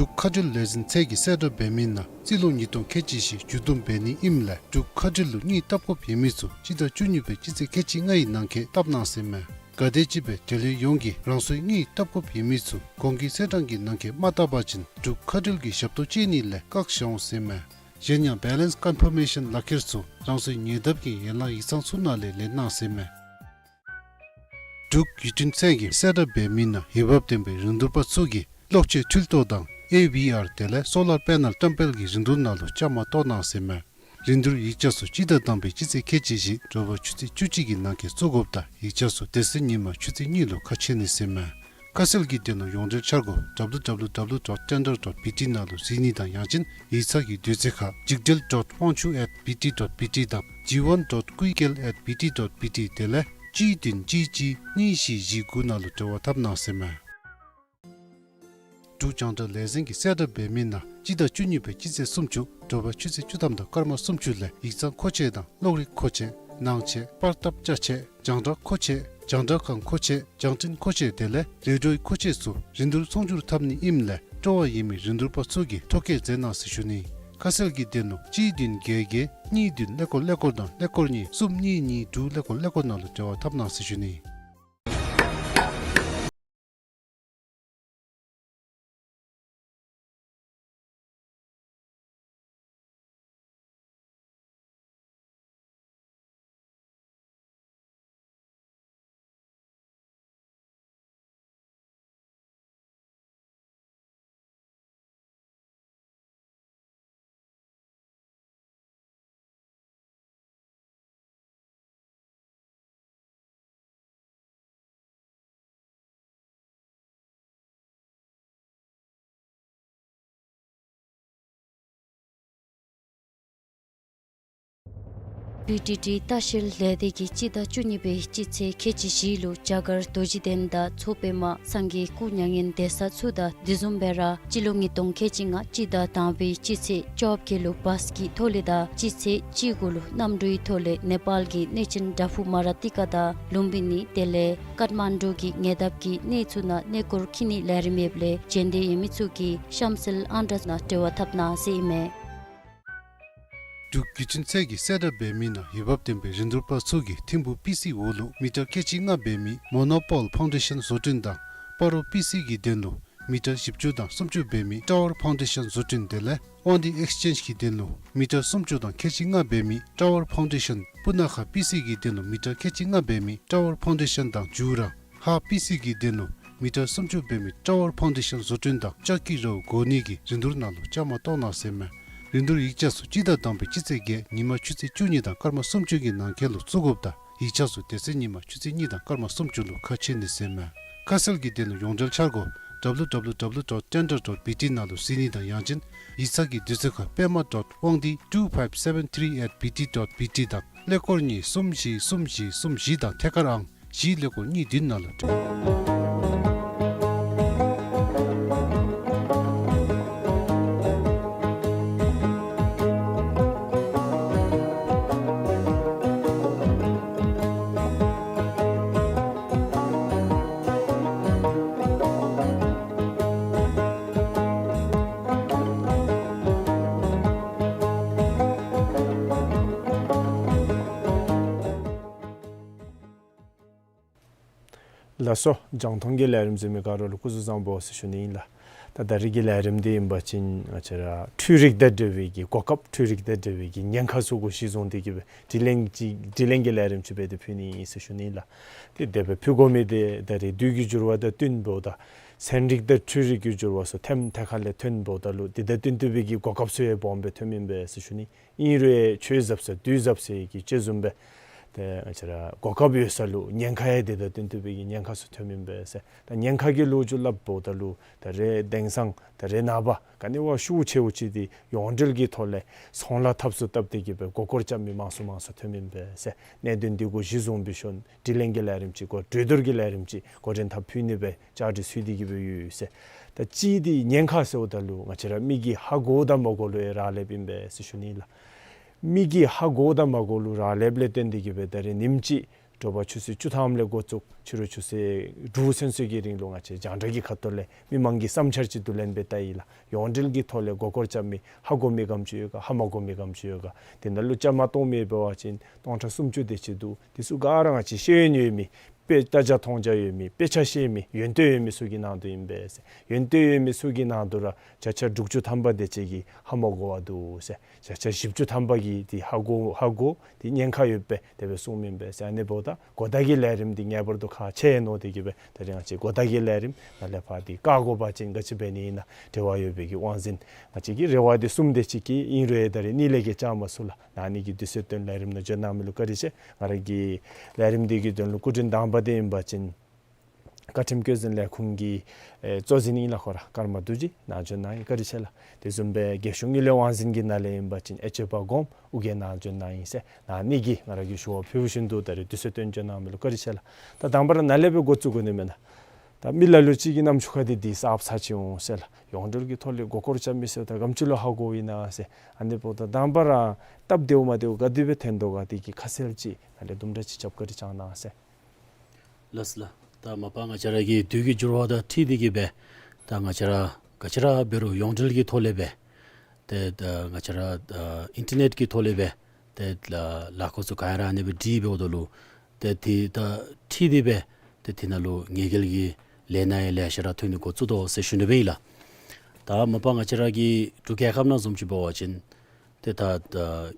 འབྲུག་མཁའ་འགྲུལ་ལས་འཛིན་ཚད་ཀྱིས་གསལ་བསྒྲགས་འབད་མི་ནང་རྩིས་ལོ་ཉིས་སྟོང་ཁལ་གཅིག་བཞི་མཇུག་བསྡོམས་འབད་ནི་ཨིནམ་ལས་འབྲུག་མཁའ་འགྲུལ་ལུ་དངུལ་བཏབ་དགོཔ་ཡོད་མི་ཚུ་སྤྱི་ཟླ་བཅུ་གཉིས་པའི་སྤྱི་ཚེས་ཁལ་གཅིག་ལྔའི་ནང་འཁོད་བཏབ་གནང་ཟེར་མས། ག་དེམ་ཅིག་སྦེ་འབྲེལ་ཡོད་ཡོངས་ཀྱིས་རང་སོའི་དངུལ་བཏབ་དགོཔ་ཡོད་མི་ཚུ་གོང་གི་ཚེས་གྲངས་ཀྱི་ནང་འཁོད་མ་བཏབ་པ་ཅིན་འབྲུག་མཁའ་འགྲུལ་གྱི་ཞབས་ཏོག་སྤྱོད་ནི་ལས་བཀག་བཞག་འོང་ཟེར་མས། གཞན་ཡང་བེ་ལེནསི་ཀོན་ཕར་མེ་ཤཱན་ལག་ཁྱེར་ཚུ་རང་སོའི་ཉེ་འདབས་ཀྱི་ཡན་ལག་ཡིག་ཚང་ཚུ་ནང་ལས་ལེན་གནང་ཟེར་མས། འབྲུག་བརྒྱུད་འཕྲིན་ཚད་ཀྱིས་གསལ་བསྒྲགས་འབད་མི་ནང་འོས་འབབ་ལྡན་པའི་རིན་བསྡུར་པ་ཚུ་གིས་གློག་ཆས་འཕྲུལ་ཐོག་དང་ཨེ་ཝི་ཨར་དེ་ལས་སོ་ལར་པེ་ནལ་བཀྲམ་སྤེལ་གྱི་རིན་བསྡུར་ནང་ལུ་བཅའ་མར་གཏོགས་གནང་ཟེར་མས། རིན་བསྡུར་ཡིག་ཆ་ཚུ་སྤྱི་ཟླ་དང་པའི་སྤྱི་ཚེས་ཁལ་གཅིག་བཞི་དྲོ་པ་ཆུ་ཚོད་བཅུ་གཅིག་གི་ནང་འཁོད་བཙུགས་དགོཔ་དང་ཡིག་ཆ་ཚུ་དེ་ཚེ་ཉིན་མ་ཆུ་ཚོད་གཉིས་ལུ་ཁ་ཕྱེ་ནི་ཟེར་མས། ཁ་གསལ་གྱི་དོན་ལུ་ཡོངས་འབྲེལ་འཆར་སྒོ་W W W dot tender dot B T ནང་ལུ་གཟིགས་ནི་དང་ཡང་ཅིན་ཡིག་ཚང་གི་དུས་ཚོད་ཁར་འཇིགས་བྲལ་dot ཝང་ཆུ་at B T dot B T དང་G one dot ཀུའི་ཀེལ་at B T dot B T དེ་ལས་གཅིག་བདུན་གཅིག་གཅིག་གཉིས་བཞི་བཞི་དགུ་ནང་ལུ་འབྲེལ་བ་འཐབ་གནང་ཟེར་མས། འབྲུག་རྒྱང་བསྒྲགས་ལས་འཛིན་གྱིས་གསལ་བསྒྲགས་འབད་མི་ནང་སྤྱི་ཟླ་བཅུ་གཉིས་པའི་སྤྱི་ཚེས་སུམ་ཅུ་དྲོ་པ་ཆུ་ཚོད་བཅུ་ཐམ་དང་སྐར་མ་སུམ་ཅུ་ལས་ཡིག་ཚང་མཁོ་ཆས་དང་གློག་རིག་མཁོ་ཆས་ནང་ཆས་པར་བཏབ་ཅ་ཆས་རྒྱང་བསྒྲགས་མཁོ་ཆས་རྒྱང་བསྒྲགས་ཁང་མཁོ་ཆས་རྒྱང་འཕྲིན་མཁོ་ཆས་དེ་ལས་རེ་ཌིའོའི་མཁོ་ཆས་ཚུ་རིན་བསྡུར་ཚོང་སྒྱུར་འཐབ་ནི་ཨིནམ་ལས་སྤྲོ་བ་ཡོད་མི་རིན་བསྡུར་པ་ཚུ་གིས་ཐོ་བཀོད་མཛད་གནང་ཟེར་ཞུ་ནི། ཁ་གསལ་གྱི་དོན་ལུ་གཅིག་བདུན་བརྒྱད་བརྒྱད་གཉིས་བདུན་ཀླད་ཀོར་ཀླད་ཀོར་དང་ཀླད་ཀོར་གཉིས་གསུམ་གཉིས་གཉིས་དྲུག་ཀླད་ཀོར་ཀླད་ཀོར་ནང་ལུ་འབྲེལ་བ་འཐབ་གནང་ཟེར་ཞུ་ནི། བི་ཊི་ཊི་ལྟ་བཤལ་ལས་སྡེ་གིས་སྤྱི་ཟླ་བཅུ་གཉིས་པའི་སྤྱི་ཚེས་ཁལ་གཅིག་བཞི་ལུ་རྒྱ་གར་རྡོ་རྗེ་གདན་དང་མཚོ་པདྨ་སངས་རྒྱས་སྐུ་མྱ་ངན་འདས་ས་ཚུ་དང་དེ་བཟུམ་སྦེ་ར་སྤྱི་ལོ་ཉིས་སྟོང་ཁལ་གཅིག་ལྔ་སྤྱི་ཟླ་དང་པའི་སྤྱི་ཚེས་བཅོ་བརྒྱད་ལུ་བཱས་ཀྱི་ཐོག་ལས་དང་སྤྱི་ཚེས་བཅུ་དགུ་ལུ་གནམ་གྲུའི་ཐོག་ལས་ནེ་པཱལ་གྱི་གནས་ཆེན་དྭ་ཕུ་མ་ར་ཏི་ཀ་དང་ལུམ་བི་ནི་དེ་ལས་ཀཏ་མན་ཌུ་གི་ཉེ་འདབས་ཀྱི་གནས་ཚུ་ནང་གནས་སྐོར་འཁྱིད་ནི་ལས་རིམ་ཡོདཔ་ལས་འབྱོན་འདོད་ཡོད་མི་ཚུ་གིས་གཤམ་གསལ་ཨང་གྲངས་ནང་འབྲེལ་བ་འཐབ་གནང་ཟེར་ཨིན་མས། འབྲུག་བརྒྱུད་འཕྲིན་ཚད་ཀྱིས་གསལ་བསྒྲགས་འབད་མི་ནང་འོས་འབབ་ལྡན་པའི་རིན་བསྡུར་པ་ཚུ་གིས་ཐིམ་ཕུག་པི་སི་འོག་ལུ་མི་ཊར་ཁལ་གཅིག་ལྔ་འབད་མི་མོ་ནོ་པོལ་ཕའུན་ཌེ་ཤཱན་བཟོ་སྐྲུན་དང་སྤ་རོ་པི་སི་གི་གདན་ལུ་མི་ཊར་བཞི་བཅུ་དང་སུམ་ཅུ་འབད་མི་ཊ་ཝར་ཕའུན་ཌེ་ཤཱན་བཟོ་སྐྲུན་དེ་ལས་དབང་འདུས་ཨེགསི་ཅེནཇ་གི་གདན་ལུ་མི་ཊར་སུམ་ཅུ་དང་ཁལ་གཅིག་ལྔ་འབད་མི་ཊ་ཝར་ཕའུན་ཌེ་ཤཱན། སྤུ་ན་ཁ་པི་སི་གི་གདན་ལུ་མི་ཊར་ཁལ་གཅིག་ལྔ་འབད་མི་ཊ་ཝར་ཕའུན་ཌེ་ཤཱན་དང་མཇུག་ར་ཧཱ་པི་སི་གི་གདན་ལུ་མི་ཊར་སུམ་ཅུ་འབད་མི་ཊ་ཝར་ཕའུན་ཌེ་ཤཱན་བཟོ་སྐྲུན་དང་ལྕགས་ཀྱི་ར་བ་བགོ་ནི་གི་རིན་བསྡུར་ནང་ལུ་བཅའ་མར་གཏོགས་གནང་ཟེར་མས། རིན་བསྡུར་ཡིག་ཆ་ཚུ་སྤྱི་ཟླ་དང་པའི་སྤྱི་ཚེས་བརྒྱད་ཉིན་མ་ཆུ་ཚོད་བཅུ་གཉིས་དང་སྐར་མ་སུམ་ཅུ་གི་ནང་འཁོད་ལུ་བཙུགས་དགོཔ་དང་ཡིག་ཆ་ཚུ་དེ་ཚེ་ཉིན་མ་ཆུ་ཚོད་གཉིས་དང་སྐར་མ་སུམ་ཅུ་ལུ་ཁ་ཕྱེ་ནི་ཟེར་མས། ཁ་གསལ་གྱི་དོན་ལུ་ཡོངས་འབྲེལ་འཆར་སྒོ་ W W W dot tender dot B T ནང་ལུ་གཟིགས་ནི་དང་ཡང་ཅིན་ཡིག་ཚང་གི་དུས་ཚོད་ཁར་པདྨ་dot དབང་འདུས་two five seven three at B T dot B T དང་ཀླད་ཀོར་གཉིས་གསུམ་བཞི་གསུམ་བཞི་གསུམ་བཞི་དང་ཐད་ཀར་ཨང་བཞི་ཀླད་ཀོར་གཉིས་བདུན་ནང་ལུ་འབྲེལ། ལགས་སོ། རྒྱང་མཐོང་གི་ལས་རིམ་གཟིགས་མི་ག་ར་ལུ་སྐུ་གཟུགས་བཟང་པོ་ཟེར་ཞུ་ནི་ཨིན་ལགས། ད་ད་རིས་ཀྱི་ལས་རིམ་འདི་ཨིན་པ་ཅིན་ང་བཅས་ར་འཕྲུལ་རིག་དང་འབྲེལ་བའི་གི་གོ་སྐབས་འཕྲུལ་རིག་དང་འབྲེལ་བའི་གི་ཉེན་ཁ་ཚུ་གུ་གཞི་བཟུང་སྟེ་གི་སྦེ་དྲི་ལན་གྱི་དྲི་ལན་གྱི་ལས་རིམ་ཅིག་འབད་དེ་ཕུལ་ནི་ཨིན་ཟེར་ཞུ་ནི་ཨིན་ལགས། ཏེ་དེ་སྦེ་ཕུལ་དགོ་མི་འདི་ད་རིས་དུས་ཀྱི་འགྱུར་བ་དང་བསྟུན་འབདཝ་ད་ཚན་རིག་དང་འཕྲུལ་རིག་གི་འགྱུར་བ་ཚུ་ཐེམ་ཐེ་ཁ་ལས་ཐོན་འབདཝ་ད་ལུ་དེ་དང་བསྟུན་ཏེ་སྦེ་གི་གོ་སྐབས་ཚུ་ཡང་སྦོམ་སྦེ་ཐོནམ་ཨིན་པས་ཟེར་ཞུ་ནི། ཨིན་རུང་ཆོས་ཟབ་ས་དུས་ཟབ་ས་གི་དཔྱད་བཟུམ་སྦེ་ཏེ་ང་བཅས་ར་གོ་སྐབས་ཡོད་ས་ལུ་ཉེན་ཁ་ཡང་དེ་དང་བསྟུན་ཏེ་སྦེ་གི་ཉེན་ཁ་ཚུ་ཐོནམ་ཨིན་པས་ཟེར། ད་ཉེན་ཁ་གི་ལོ་རྒྱུས་སླབ་འབདཝ་ད་ལུ་ད་རེས་དེང་སང་ད་རེས་ནངས་པ་ག་ནི་བ་ཤུགས་ཆེཝ་ཅིག་འདི་ཡོངས་འབྲེལ་གྱི་ཐོག་ལས་ཚོང་ལཱ་འཐབ་ས་བཏབ་སྟེ་གི་སྦེ་མགུ་སྐོར་རྐྱབ་མི་མང་སུ་མང་སུ་ཐོནམ་ཨིན་པས་ཟེར། གནད་དོན་འདི་གུ་གཞི་བཟུང་སྦེ་ཞུ་ནི། དྲི་ལན་གྱི་ལས་རིམ་ཅིག་གོ་གྲོས་བསྡུར་གྱི་ལས་རིམ་ཅིག་གོ་གྲོས་འཐབ་ཕུལ་ནི་སྦེ་བཅའ་སྒྲིག་ཚུད་དེ་གི་སྦེ་ཡོད་ཟེར། ད་གཅིག་འདི་ཉེན་ཁ་ཟེརཝ་ད་ལུ་ང་བཅས་ར་མི་གིས་ཧ་གོ་དང་མ་གོ་ལུ་ཡང་རག་ལསཔ་ཨིན་པས་ཟེར་ཞུ་ནི་ལགས། མི་གིས་ཧ་གོ་དང་མ་གོ་ལུ་རག་ལསཔ་ལས་བརྟེན་ཏེ་གི་སྦེ་ད་རེས་ཉིནམ་གཅིག་དྲོ་པ་ཆུ་ཚོད་བཅུ་ཐམ་ལས་འགོ་བཙུགས་ཕྱི་རུ་ཆུ་ཚོད་དྲུག་ཚུན་ཚོད་ཀྱི་རིང་ལུ་ང་བཅས་རྒྱང་བསྒྲགས་ཀྱི་ཁ་ཐུག་ལས་མི་མང་གི་བསམ་འཆར་ཅིག་བསྡུ་ལེན་འབད་བལྟ་ཡི་ལགས། ཡོངས་འབྲེལ་གྱི་ཐོག་ལས་མགུ་སྐོར་རྐྱབ་མི་ཧ་གོ་མི་ག་དེམ་ཅིག་ཡོད་ག་ཧ་མ་གོ་མི་ག་དེམ་ཅིག་ཡོད་ག། དེ་ནང་ལུ་བཅའ་མར་གཏོགས་མི་འབད་བ་ཅིན་སྟོང་ཕྲག་སུམ་ཅུ་དེ་ཅིག་འདུག། དེ་ཚུ་ག་ར་ང་བཅས་ཤེས་ཡོན་ཡོད་མི་དཔེ་ལྟ་རྒྱ་མཐོང་རྒྱ་ཡོད་མི་དཔེ་ཆ་ཤེས་མི་ཡོན་ཏན་ཡོད་མི་ཚུ་གི་ནང་དོན་ཨིན་པས་ཟེར། ཡོན་ཏན་ཡོད་མི་ཚུ་གི་ནང་དོན་ར་བརྒྱ་ཆ་དྲུག་ཅུ་ཐམ་པ་དེ་ཅིག་གིས་ཧ་མ་གོ་བར་འདུག་ཟེར། བརྒྱ་ཆ་བཞི་བཅུ་ཐམ་པ་གིས་དེ་ཧ་གོ་ཧ་གོ་དེ་ཉེན་ཁ་ཡོདཔ་སྦེ་དེ་སྦེ་གསུངམ་ཨིན་པས་ཟེར། ཨ་ནི་འབདཝ་ད་གོ་བརྡ་གི་ལས་རིམ་འདི་ངེས་པར་དུ་ཁག་ཆེ་ནི་དེ་གིས་སྦེ་ད་རིས་ང་བཅས་གོ་བརྡ་གི་ལས་རིམ་ནང་ལས་ཕར་འདི་བཀག་དགོ་པ་ཅིན་ག་ཅི་འབད་ནི་ཨིན་ན་འབྲེལ་བ་ཡོད་པའི་གི་དབང་འཛིན་ང་བཅས་ཀྱི་རེ་བ་འདི་གསུམ་དེ་ཅིག་གིས་ཨིན་རུང་ད་རིས་གཉིས་ལས་བརྒལ་བཅར་མ་ཚུགས་ལགས། ཨ་ནི་གི་དུས་ཚོད་བཏོན་ལས་རིམ་ནང་འབྱོན་གནང་མི་ལུ་བཀའ་དྲིན་ཆེ། ང་ར་གི་ལས་རིམ་འདི་གི་དོན་ལུ་སྐུ་མགྲོན་དང་པ་འདི་ཨིན་པ་ཅིན་བཀའ་ཁྲིམས་བཀོད་འཛིན་ལས་ཁུངས་ཀྱི་ཨེ་གཙོ་འཛིན་ཨིན་ལགས། ཁོ་ར་ཀརྨ་རྡོ་རྗེ་ནཱ་འབྱོན་གནང་ཡི། བཀའ་དྲིན་ཆེ་ལགས། དེ་བཟུམ་སྦེ་རྒྱལ་གཞུང་དངུལ་ལས་དབང་འཛིན་གྱི་ནང་ལས་ཨིན་པ་ཅིན་ཨེ་ཆོས་པ་སྒོམ་ཨོ་རྒྱན་ནཱ་འབྱོན་གནང་ཡི་ཟེར། ཨ་ནི་གིས་ང་ར་གིས་ཞུ་བ་ཕུལ་བཞིན་དུ་ད་རིས་དུས་ཚོད་བཏོན་འབྱོན་གནང་མི་ལུ་བཀའ་དྲིན་ཆེ་ལགས། ད་དང་པ་ར་ནཱ་ལས་སྦེ་འགོ་བཙུགས་དགོ་ནི་མེན་ན། ད་མི་ལ་ལུ་ཅིག་གི་རྣམ་ཅོ་ཁར་འདི་འདི་གསརཔ་ཚར་ཅིག་འོང་ཟེར་ལགས། ཡོངས་འབྲེལ་གྱི་ཐོག་ལས་མགུ་སྐོར་རྐྱབ་མི་ཟེརཝ་ད་ག་དེམ་ཅིག་ལུ་ཧ་གོཝ་ཨིན་ན་ཟེར། ཨ་ནི་འབདཝ་ད་དང་པ་ར་སྟབས་བདེཝ་མ་བདེཝ་ག་དེ་སྦེ་ཐོན་དོ་ག་དེ་གི་ཁ་གསལ་ཅིག་ནཱ་ལས་དུམ་གྲ་ཅིག་རྐྱབ་བཀའ་དྲིན་བསྐྱང་གནང་ཟེར། ལགས་སོ་ལགས། ད་མ་པ་ང་བཅས་ར་གི་དུས་ཀྱི་འགྱུར་བ་དང་འཁྲིལ་ཏེ་གི་སྦེ་ད་ང་བཅས་ར་ག་ཅི་ར་འབད་རུང་ཡོངས་འབྲེལ་གྱི་ཐོག་ལས་སྦེ་ཏེ་ད་ང་བཅས་ར་ཨ་ཨིན་ཊར་ནེཊ་ཀྱི་ཐོག་ལས་སྦེ་ཏེ་ལ་ལཱ་འགོ་ཚུ་ག་ར་ཨ་ནི་སྦེ་སྒྲིག་འབདཝ་ད་ལུ་ཏེ་དེ་དང་འཁྲིལ་ཏེ་སྦེ་ཏེ་དེ་ནང་ལུ་ངེས་གལ་གྱི་ལས་སྣ་ཡང་ལེ་ཤ་ར་ཐོན་ནི་འགོ་བཙུགས་དོ་ཟེར་ཞུ་ནི་སྦེ་ཨིན་ལགས། ད་མ་པ་ང་བཅས་ར་གི་འབྲུག་རྒྱལ་ཁབ་ནང་བཟུམ་ཅིག་འབད་བ་ཅིན་ཏེ་ད་ད་ཨ་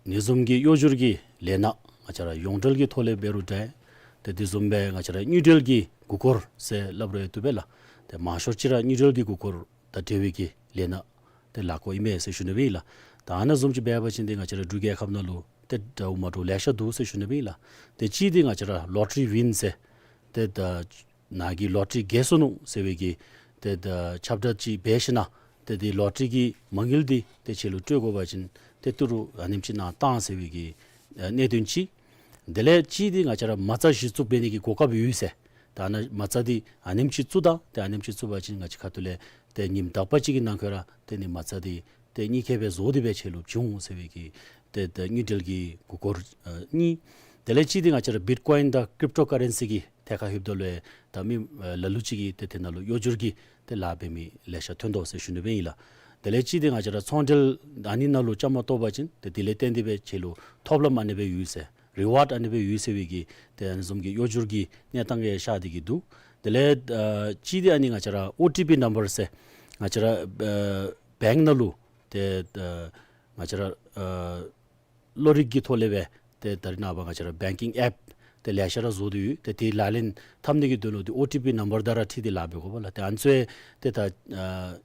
ནི་བཟུམ་གྱི་གཡོ་སྒྱུར་གྱི་ལས་སྣ་ང་བཅས་ར་ཡོངས་འབྲེལ་གྱི་ཐོག་ལས་འབད་རུང་འདྲ། ཏེ་དེ་བཟུམ་སྦེ་ང་བཅས་ར་དངུལ་འབྲེལ་གྱི་མགུ་སྐོར་ཟེར་སླབ་རུང་བཏུབ་པས་ལགས། ཏེ་མང་ཤོས་ཅིག་ར་དངུལ་འབྲེལ་གྱི་མགུ་སྐོར་དང་འབྲེལ་བའི་གི་ལས་སྣ་ཏེ་ལཱ་འགོ་ཨིན་མས་ཟེར་ཞུ་ནི་སྦེ་ཨིན་ལགས། ད་ཨ་ནི་བཟུམ་ཅིག་འབད་བ་ཅིན་ཏེ་ང་བཅས་ར་འབྲུག་རྒྱལ་ཁབ་ནང་ལུ་ཏེ་འདྲཝ་མ་འདྲཝ་ལེ་ཤ་འདུག་ཟེར་ཞུ་ནི་སྦེ་ཨིན་ལགས། ཏེ་གཅིག་འདི་ང་བཅས་ར་ལོ་ཊ་རི་ཝིན་ཟེར་ཏེ་ད་ནཱ་གིས་ལོ་ཊ་རི་རྒྱལ་སོ་ནུག་ཟེར་བའི་གི་ཏེ་ད་ཁྱབ་བསྒྲགས་ཅིག་འབད་ཞིན་ན་ཏེ་དེ་ལོ་ཊ་རི་གི་མ་དངུལ་འདི་ཏེ་ཁྱེད་ལུ་སྤྲོད་དགོ་པ་ཅིན་ཏེ་ཏི་རུ་ཨ་ནེམ་ཅིག་ནཱ་བཏང་ཟེར་བའི་གི་ཨ་གནད་དོན་ཅིག། དེ་ལས་གཅིག་འདི་ང་བཅས་ར་མ་རྩ་གཞི་བཙུགས་འབད་ནི་གི་གོ་སྐབས་ཡོད་ཟེར། ད་ཨ་ནཱ་མ་རྩ་འདི་ཨ་ནེམ་ཅིག་བཙུགས་ད་ཏེ་ཨ་ནེམ་ཅིག་བཙུགས་པ་ཅིན་ང་བཅས་ཁ་ཐུག་ལས་ཏེ་ཉིནམ་དག་པ་ཅིག་གི་ནང་འཁོད་ར་ཏེ་ནི་མ་རྩ་འདི་ཏེ་གཉིས་ཀ་སྦེ་བཟོ་སྟེ་སྦེ་ཁྱེད་ལུ་བྱིན་འོང་ཟེར་བའི་གི་ཏེ་ཏེ་དངུལ་འབྲེལ་གྱི་མགུ་སྐོར་ཨ་གཉིས། དེ་ལས་གཅིག་འདི་ང་བཅས་ར་བིཊ་ཀོའིན་དང་ཀྲིབ་ཊོ་ཀ་རེན་སི་གི་ཐད་ཁར་ལྷོདཔ་ད་ལུ་ཡང་ད་མི་ཨ་ལ་ལུ་ཅིག་གིས་ཏེ་དེ་ནང་ལུ་གཡོ་སྒྱུར་གྱི་ཏེ་ལཱ་འབད་མི་ལེ་ཤ་ཐོན་དོ་ཟེར་ཞུ་ནི་སྦེ་ཨིན་ལགས། དེ་ལས་གཅིག་འདི་ང་བཅས་ར་ཚོང་འབྲེལ་ཨ་ནི་ནང་ལུ་བཅའ་མར་གཏོགས་པ་ཅིན་ཏེ་དེ་ལས་བརྟེན་ཏེ་སྦེ་ཁྱེད་ལུ་ཐོབ་ལམ་ཨ་ནི་སྦེ་ཡོད་ཟེར་རི་ཝཱརཌ་ཨ་ནི་སྦེ་ཡོད་ཟེར་བའི་གི་ཏེ་ཨ་ནི་བཟུམ་གྱི་གཡོ་སྒྱུར་གྱི་གནས་སྟངས་ཡང་ཤར་ཏེ་གི་འདུག། དེ་ལས་ཨ་གཅིག་འདི་ཨ་ནི་ང་བཅས་ར་ཨོ་ཊི་པི་ནམ་བར་ཟེར་ང་བཅས་ར་ཨ་བེངཀ་ནང་ལུ་ཏེ་ཨ་ང་བཅས་ར་ཨ་གློག་རིག་གི་ཐོག་ལས་སྦེ་ཏེ་ད་རེས་ནངས་པ་ང་བཅས་ར་བེངཀ་ཀིང་ཨེཔ་ཏེ་ལེ་ཤ་ར་བཟོ་སྟེ་ཡོད། ཏེ་དེ་ལག་ལེན་འཐབ་ནི་གི་དོན་ལུ་ཏེ་ཨོ་ཊི་པི་ནམ་བར་དང་ར་འཁྲིལ་ཏེ་ལཱ་འབད་དགོ་པས་ལགས། ཏེ་ཨ་ནི་ཚུ་ཡང་ཏེ་ད་ཨ་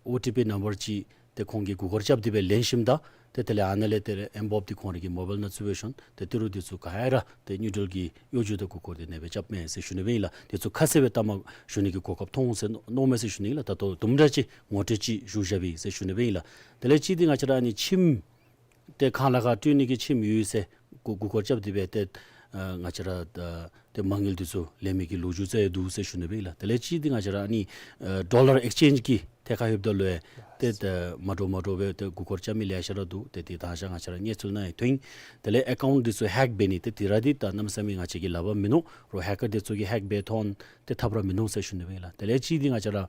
ཨོ་ཊི་པི་ནམ་བར་ཅིག་ ཏེ་ཁོང་གིས་མགུ་སྐོར་རྐྱབ་སྟེ་སྦེ་ལེན་ཞིནམ་ད་ཏེ་དེ་ལས་ཨ་ནཱ་ལས་ཏེ་ཨེམ་བཱབ་འདི་ཁོང་རའི་གི་མོ་བཱའིལ་ནང་བཙུགས་སྦེ་ཞིནམ་ཏེ་ཏི་རུ་འདི་ཚུ་ག་ར་ཏེ་དངུལ་འབྲེལ་གྱི་གཡོ་སྒྱུ་དང་མགུ་སྐོར་འདི་ཨ་ནེ་སྦེ་རྐྱབ་མས་ཟེར་ཞུ་ནི་སྦེ་ཨིན་ལགས། དེ་ཚུ་ཁ་གསལ་སྦེ་ལྟ་མ་ཞུ་ནི་གི་གོ་སྐབས་ཐོབ་འོང་ཟེར་མནོཝ་མས་ཟེར་ཞུ་ནི་ཨིན་ལགས། ད་ལྟོ་དུམ་གྲ་ཅིག་ངོ་སྤྲོད་ཅིག་ཞུ་བཞགཔ་ཨིན་ཟེར་ཞུ་ནི་སྦེ་ཨིན་ལགས། དེ་ལས་གཅིག་འདི་ང་བཅས་ར་ཨ་ནི་ཁྱིམ་ཏེ་ཁང་གླ་ཁར་སྤྲོད་ནི་གི་ཁྱིམ་ཡོད་ཟེར་མགུ་མགུ་སྐོར་རྐྱབ་སྟེ་སྦེ་ཏེ་ཨ་ང་བཅས་ར་ཨ་ཏེ་མ་དངུལ་འདི་ཚུ་ལེན་མི་གི་ལོ་རྒྱུས་ཚུ་ཡང་འདུག་ཟེར་ཞུ་ནི་སྦེ་ཨིན་ལགས། དེ་ལས་གཅིག་འདི་ང་བཅས་ར་ཨ་ནི་ཨ་ཌོ་ལར་ཨེགསི་ཅེནཇ་གི་ཐད་ཁར་ཡོདཔ་ད་ལུ་ཡང་ཏེ་ཨ་མ་འདྲཝ་མ་འདྲཝ་སྦེ་ཏེ་མགུ་སྐོར་རྐྱབ་མི་ལེ་ཤ་ར་འདུག། ཏེ་དེ་ད་ཅི་ང་བཅས་ར་གནས་ཚུལ་ནང་ཡང་ཐོན། དེ་ལས་ཨེ་ཀའུནཊ་འདི་ཚུ་ཧེག་འབད་ནི་ཏེ་དེ་ར་འདི་ད་གནམ་མེད་ས་མེད་ང་བཅས་ཀྱིས་ལག་པར་མིན་ནུག། རོགས་ཧེ་ཀར་འདི་ཚུ་གིས་ཧེག་འབད་ཐོན་ཏེ་ཐབས་ར་མིན་ནུག་ཟེར་ཞུ་ནི་སྦེ་ཨིན་ལགས། དེ་ལས་གཅིག་འདི་ང་བཅས་ར་ཨ་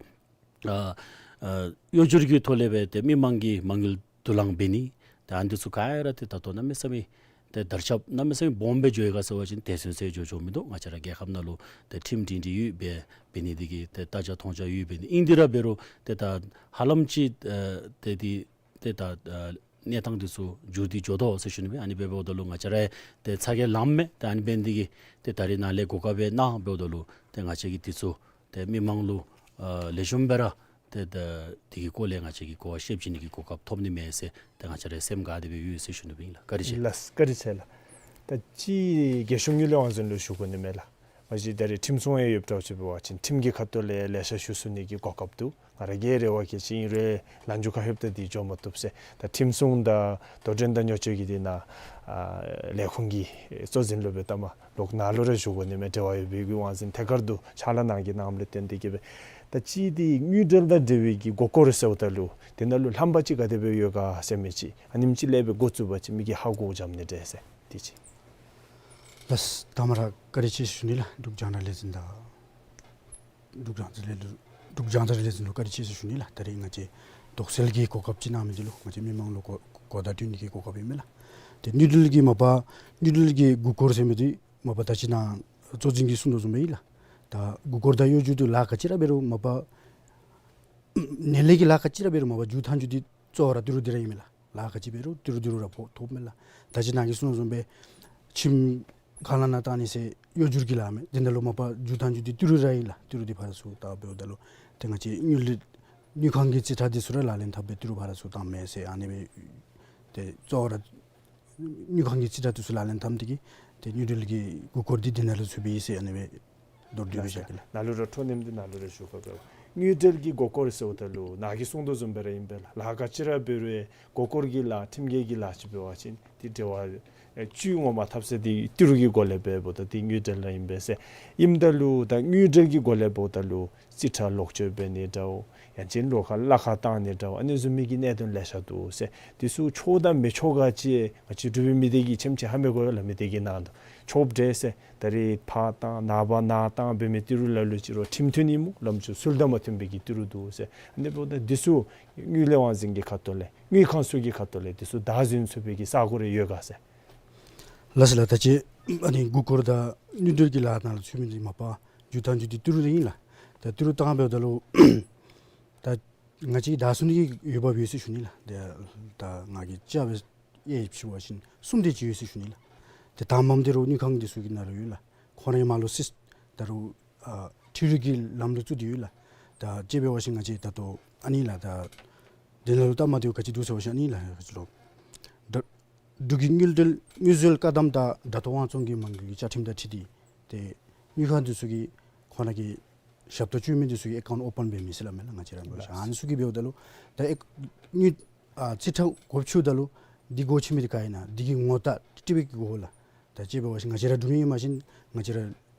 ཨ་གཡོ་སྒྱུ་གི་ཐོག་ལས་སྦེ་ཏེ་མི་མང་གི་མ་དངུལ་བསྡུ་ལེན་འབད་ནི་ཏེ་ཨ་ནི་འདི་ཚུ་ག་ར་ཏེ་ད་ལྟོ་གནམ་མེད་ས་མེད་ཏེ་དར་ཁྱབ་གནམ་མེད་ས་མེད་སྦོམ་སྦེ་འགྱོ་ཡི་ག་ཟེར་བ་ཅིན་དེ་ཚུན་ཚོད་འགྱོ་འགྱོཝ་མིན་འདུག། ང་བཅས་ར་རྒྱལ་ཁབ་ནང་ལུ་ཏེ་ཁྲིམས་སྒྲིང་སྒྲི་ཡོདཔ་སྦེ་འབད་ནི་འདི་གིས་ཏེ་བལྟ་རྒྱ་མཐོང་རྒྱ་ཡོདཔ་སྦེ་ཨིན། ཨིན་ཏེ་ར་འབད་རུང་ཏེ་ད་ཧ་ལམ་ཅིག་ཨ་ཏེ་འདི་ཏེ་ད་ཨ་གནས་སྟངས་འདི་ཚུ་འགྱུར་ཏེ་འགྱོ་དོ་ཟེར་ཞུ་ནི་སྦེ། ཨ་ནི་འབདཝ་ད་ལུ་ང་བཅས་ར་ཏེ་ཚ་གྱང་ལངམ་མས། ཏེ་ཨ་ནི་འབད་ནི་འདི་གིས་ཏེ་ད་རིས་ནཱ་ལས་གོ་སྐབས་སྦེ་གནང་འབདཝ་ད་ལུ་ཏེ་ང་བཅས་ཀྱིས་འདི་ཚུ་ཏེ་མི་མང་ལུ་ཨ་ལེགས་ཤོམ་སྦེ་ར་ཏེ་ད་འདི་གི་སྐོར་ལས་ང་བཅས་ཀྱིས་གོ་བ་བཤད་བྱིན་ནི་གི་གོ་སྐབས་ཐོབ་ནི་མས་ཟེར་ཏེ་ང་བཅས་ར་སེམས་དགའ་སྟེ་སྦེ་ཡོད་ཟེར་ཞུ་ནི་སྦེ་ཨིན་ལགས། བཀའ་དྲིན་ཆེ། ལགས་བཀའ་དྲིན་ཆེ་ལགས། ད་ཅི་རྒྱལ་གཞུང་དངུལ་ལས་དབང་འཛིན་ལུ་ཞུ་དགོ་ནི་མས་ལགས། མ་གཞི་ད་རིས་ཁྲིམས་སྲུང་ཡང་ཡོདཔ་འདྲཝ་ཅིག་འབད་བ་ཅིན་ཁྲིམས་ཀྱི་ཁ་ཐུག་ལས་ལེ་ཤ་ཞུ་ཚུགས་ནི་གི་གོ་སྐབས་འདུག། ང་ར་གི་རེ་བ་གིས་ཅིག་ཨིན་རུང་ལན་འཇུག་ཁ་ལྷོདཔ་ད་འདི་འགྱོ་མ་བཏུབ་ཟེར། ད་ཁྲིམས་སྲུང་དང་དོ་འགྲན་དང་ཉོ་སྤྱོད་ཀྱི་འདི་ནང་ཨ་ལས་ཁུངས་ཀྱི་གཙོ་འཛིན་ལུ་སྦེ་ལྟ་མ་ལོག་ནཱ་ལུ་ར་ཞུ་དགོ་ནི་མས། འབྲེལ་བ་ཡོད་པའི་གི་དབང་འཛིན་ཐད་ཀར་དུ་ཕྱག་ལཱ་གནང་གི་གནངམ་ལས་བརྟེན་ཏེ་གིས་སྦེ། ད་ཅི་འདི་དངུལ་འབྲེལ་དང་འབྲེལ་བའི་གི་མགུ་སྐོར་ཟེརཝ་ད་ལུ་དེ་ནང་ལུ་ལྷམ་པ་ཅིག་ག་དེ་སྦེ་ཡོད་ག་ཟེར་མི་ཅིག་ཨ་ནེམ་ཅིག་ལས་སྦེ་འགོ་བཙུགས་པ་ཅིན་མི་གིས་ཧ་གོ་འགྱོ་ནི་འདྲས་ཟེར་འདི་ཅིག། ལགས་ད་མ་ར་བཀའ་དྲིན་ཆེ་ཞུ་ནི་ལགས། འབྲུག་རྒྱང་བསྒྲགས་ལས་འཛིན་དང་འབྲུག་རྒྱང་བསྒྲགས་ལས་འབྲུག་རྒྱང་བསྒྲགས་ལས་འཛིན་ལུ་བཀའ་དྲིན་ཆེ་ཟེར་ཞུ་ནི་ལགས། ད་རིས་ང་བཅས་དོགས་སེལ་གྱི་གོ་སྐབས་ཅིག་གནང་མི་འདི་ལུ་ང་བཅས་མི་མང་ལུ་གོ་གོ་བརྡ་སྤྲོད་ནི་གི་གོ་སྐབས་ཨིན་མས་ལགས། ཏེ་དངུལ་འབྲེལ་གྱི་མ་པ་དངུལ་འབྲེལ་གྱི་མགུ་སྐོར་ཟེར་མི་འདི་མ་པ་ད་ཅི་ནཱ་གཙོ་འཛིན་གྱིས་གསུངས་དོ་བཟུམ་སྦེ་ཨིན་ལགས། ད་མགུ་སྐོར་དང་གཡོ་སྒྱུ་འདི་ལཱ་ག་ཅི་ར་འབད་རུང་མ་པ་ནཱ་ལས་ཀྱི་ལཱ་ག་ཅི་ར་འབད་རུང་མ་པ་མཇུག་ཐང་རྒྱུ་འདི་གཙོ་བོ་ར་ཏི་རུ་འདི་ར་ཨིན་མས་ལགས། ལཱ་ག་ཅི་འབད་རུང་ཏི་རུ་ཏི་རུ་ར་ཕོག་ཐོབ་མས་ལགས། ད་ཅི་ནཱ་གིས་གསུངས་དོ་བཟུམ་སྦེ་ཁྱིམ་ཁང་གླ་ནང་བཏང་ནི་ཟེར་གཡོ་སྒྱུ་གི་ལཱ་མས། དེ་ནང་ལུ་མ་པ་མཇུག་ཐང་རྒྱུ་འདི་ཏི་རུ་ར་ཨིན་ལགས། ཏི་རུ་འདི་ཕར་ཚུར་བཏང་འབདཝ་ད་ལུ་ཏེ་ང་བཅས་དངུལ་དངུལ་ཁང་གི་རྩིས་ཁྲ་འདི་ཚུ་ར་ལག་ལེན་འཐབ་སྦེ་ཏི་རུ་ཕར་ཚུར་བཏང་མས་ཟེར་ཨ་ནི་སྦེ་ཏེ་གཙོ་བོ་ར་དངུལ་ཁང་གི་རྩིས་ཁྲ་འདི་ཚུ་ལག་ལེན་འཐབ་ནི་དེ་གིས་ཏེ་དངུལ་འབྲེལ་གྱི་མགུ་སྐོར་འདི་དེ་ནང་ལུ་ཚུདཔ་ཨིན་ཟེར་ཨ་ནི་སྦེ་མདོར་བསྡུས་སྦེ་བཤད་གེ་ལགས། ནཱ་ལུ་ར་འཕྲོ་མཐུད་དེ་ནཱ་ལུ་ར་ཞུ་དགོ་པས། དངུལ་འབྲེལ་གྱི་མགུ་སྐོར་ཟེརཝ་ད་ལུ་ནཱ་གིས་གསུངས་དོ་བཟུམ་སྦེ་ར་ཨིན་པས་ལགས། ལཱ་ག་ཅི་ར་འབད་རུང་མགུ་སྐོར་གྱི་ལཱ་ཁྲིམས་འགལ་གྱི་ལཱ་ཅིག་འབད་བ་ཅིན་འདི་འབྲེལ་བ་ཨེ་བཅུད་ངོ་མ་འཐབ་ས་འདི་ཏི་རུ་གི་སྒོ་ལས་འབདཝ་ད་འདི་དངུལ་འབྲེལ་ར་ཨིན་པས་ཟེར། ཨིནམ་ད་ལུ་ད་དངུལ་འབྲེལ་གྱི་སྒོ་ལས་འབདཝ་ད་ལུ་རྩིས་ཁྲ་ལོག་སྤྱོད་འབད་ནི་འདྲཝ་ཡང་ཅིན་ལོགས་ཁར་གླ་ཁར་བཏང་ནི་འདྲཝ་ཨ་ནི་བཟུམ་མའི་གི་གནད་དོན་ལེ་ཤ་འདུག་ཟེར། འདི་ཚུ་ཆོག་དང་མི་ཆོག་ག་ཅིག་ང་བཅས་འབྲུག་པའི་མི་སྡེ་གིས་ཆེམ་ཆེ་ཧ་མི་གོ་ཡོད་ལགས། མི་སྡེ་གི་ནང་དུ་ཆོགཔ་འདྲས་ཟེར། ད་རིས་ཕར་བཏང་ནངས་པ་ནཱ་བཏང་འབད་མི་ཏི་རུ་ལ་ལུ་ཅིག་རོགས་ཁྲིམས་མཐུན་ཨིན་སྨོ། ལམ་ཅིག་ཚུལ་དང་མ་མཐུན་པའི་གི་ཏི་རུ་འདུག་ཟེར། ཨ་ནི་འབདཝ་ད་འདི་ཚུ་དངུལ་ལས་དབང་འཛིན་གྱི་ཁ་ཐུག་ལས་དངུལ་ཁང་ཚུ་གི་ཁ་ཐུག་ལས་འདི་ཚུ་བདའ་ཟུན་ཚུགས་པའི་གི་ས་གོ་རེ་ཡོད་ག་ཟེར། ལགས་སོ་ལགས། ད་ཅི་ཨ་ནི་མགུ་སྐོར་དང་དངུལ་འབྲེལ་གྱི་ལཱ་ནང་ལུ་ཚུད་མི་འདི་མ་པ་མཇུག་ཐང་རྒྱུ་འདི་ཏི་རུ་འདི་ཨིན་ལགས། ད་ཏི་རུ་བཏང་འབདཝ་ད་ལུ་ད་ང་བཅས་བདའ་ཟུན་གྱི་འོས་འབབ་ཡོད་ཟེར་ཞུ་ནི་ལགས། ཏེ་ད་ང་གིས་དཔྱད་འབད་ཡས་ཞུ་བ་ཅིན་གསུམ་དེ་ཅིག་ཡོད་ཟེར་ཞུ་ནི་ལགས། ཏེ་དང་པམ་འདི་རོགས་དངུལ་ཁང་འདི་ཚུ་གི་ནང་ལུ་ཡོད་ལགས། ཁོང་རའི་མར་ལུ་སིས་ད་རུང་ཨ་འཕྲུལ་རིག་གི་ལམ་ལུགས་བཙུགས་ཏེ་ཡོད་ལགས། ད་དཔྱད་འབད་བ་ཅིན་ང་བཅས་ད་ལྟོ་ཨ་ནི་ལགས་ད་དེ་ནང་ལུ་སྟབས་མ་བདེཝ་ག་ཅི་འདུག་ཟེར་བ་ཅིན་ཨ་ནི་ལགས། ག་ཅི་ལོ། འབྲུག་གི་དངུལ་འབྲེལ་དངུལ་འཛོལ་བཀག་སྡོམ་དང་དྲ་ཐོག་དབང་བཙོང་གི་མ་དངུལ་གྱི་བཅའ་ཁྲིམས་དང་འཁྲིལ་ཏེ་ཏེ་དངུལ་ཁང་འདི་ཚུ་གིས་ཁོང་ར་གི་ཞབས་ཏོག་སྤྱོད་མི་འདི་ཚུ་གི་ཨེ་ཀའུནཊ་ཨོ་པཱན་འབད་མི་ཟེར་སླབ་མས་ལགས། ང་བཅས་ར་འབད་བ་ཅིན་ཨ་ནི་ཚུ་གིས་འབདཝ་ད་ལུ་ད་ཨེ་དངུལ་ཨ་རྩིས་ཁྲ་སྒོ་ཕྱེཝ་ད་ལུ་འདི་སྒོ་ཕྱེ་མི་འདི་ག་ཨིན་ན་འདི་གི་ངོ་རྟགས་སྤྲོད་པའི་གི་དགོ་ལགས། ད་དཔྱེ་འབད་བ་ཅིན་ང་བཅས་ར་འབྲུག་མི་ཨིན་པ་ཅིན་ང་བཅས་ར་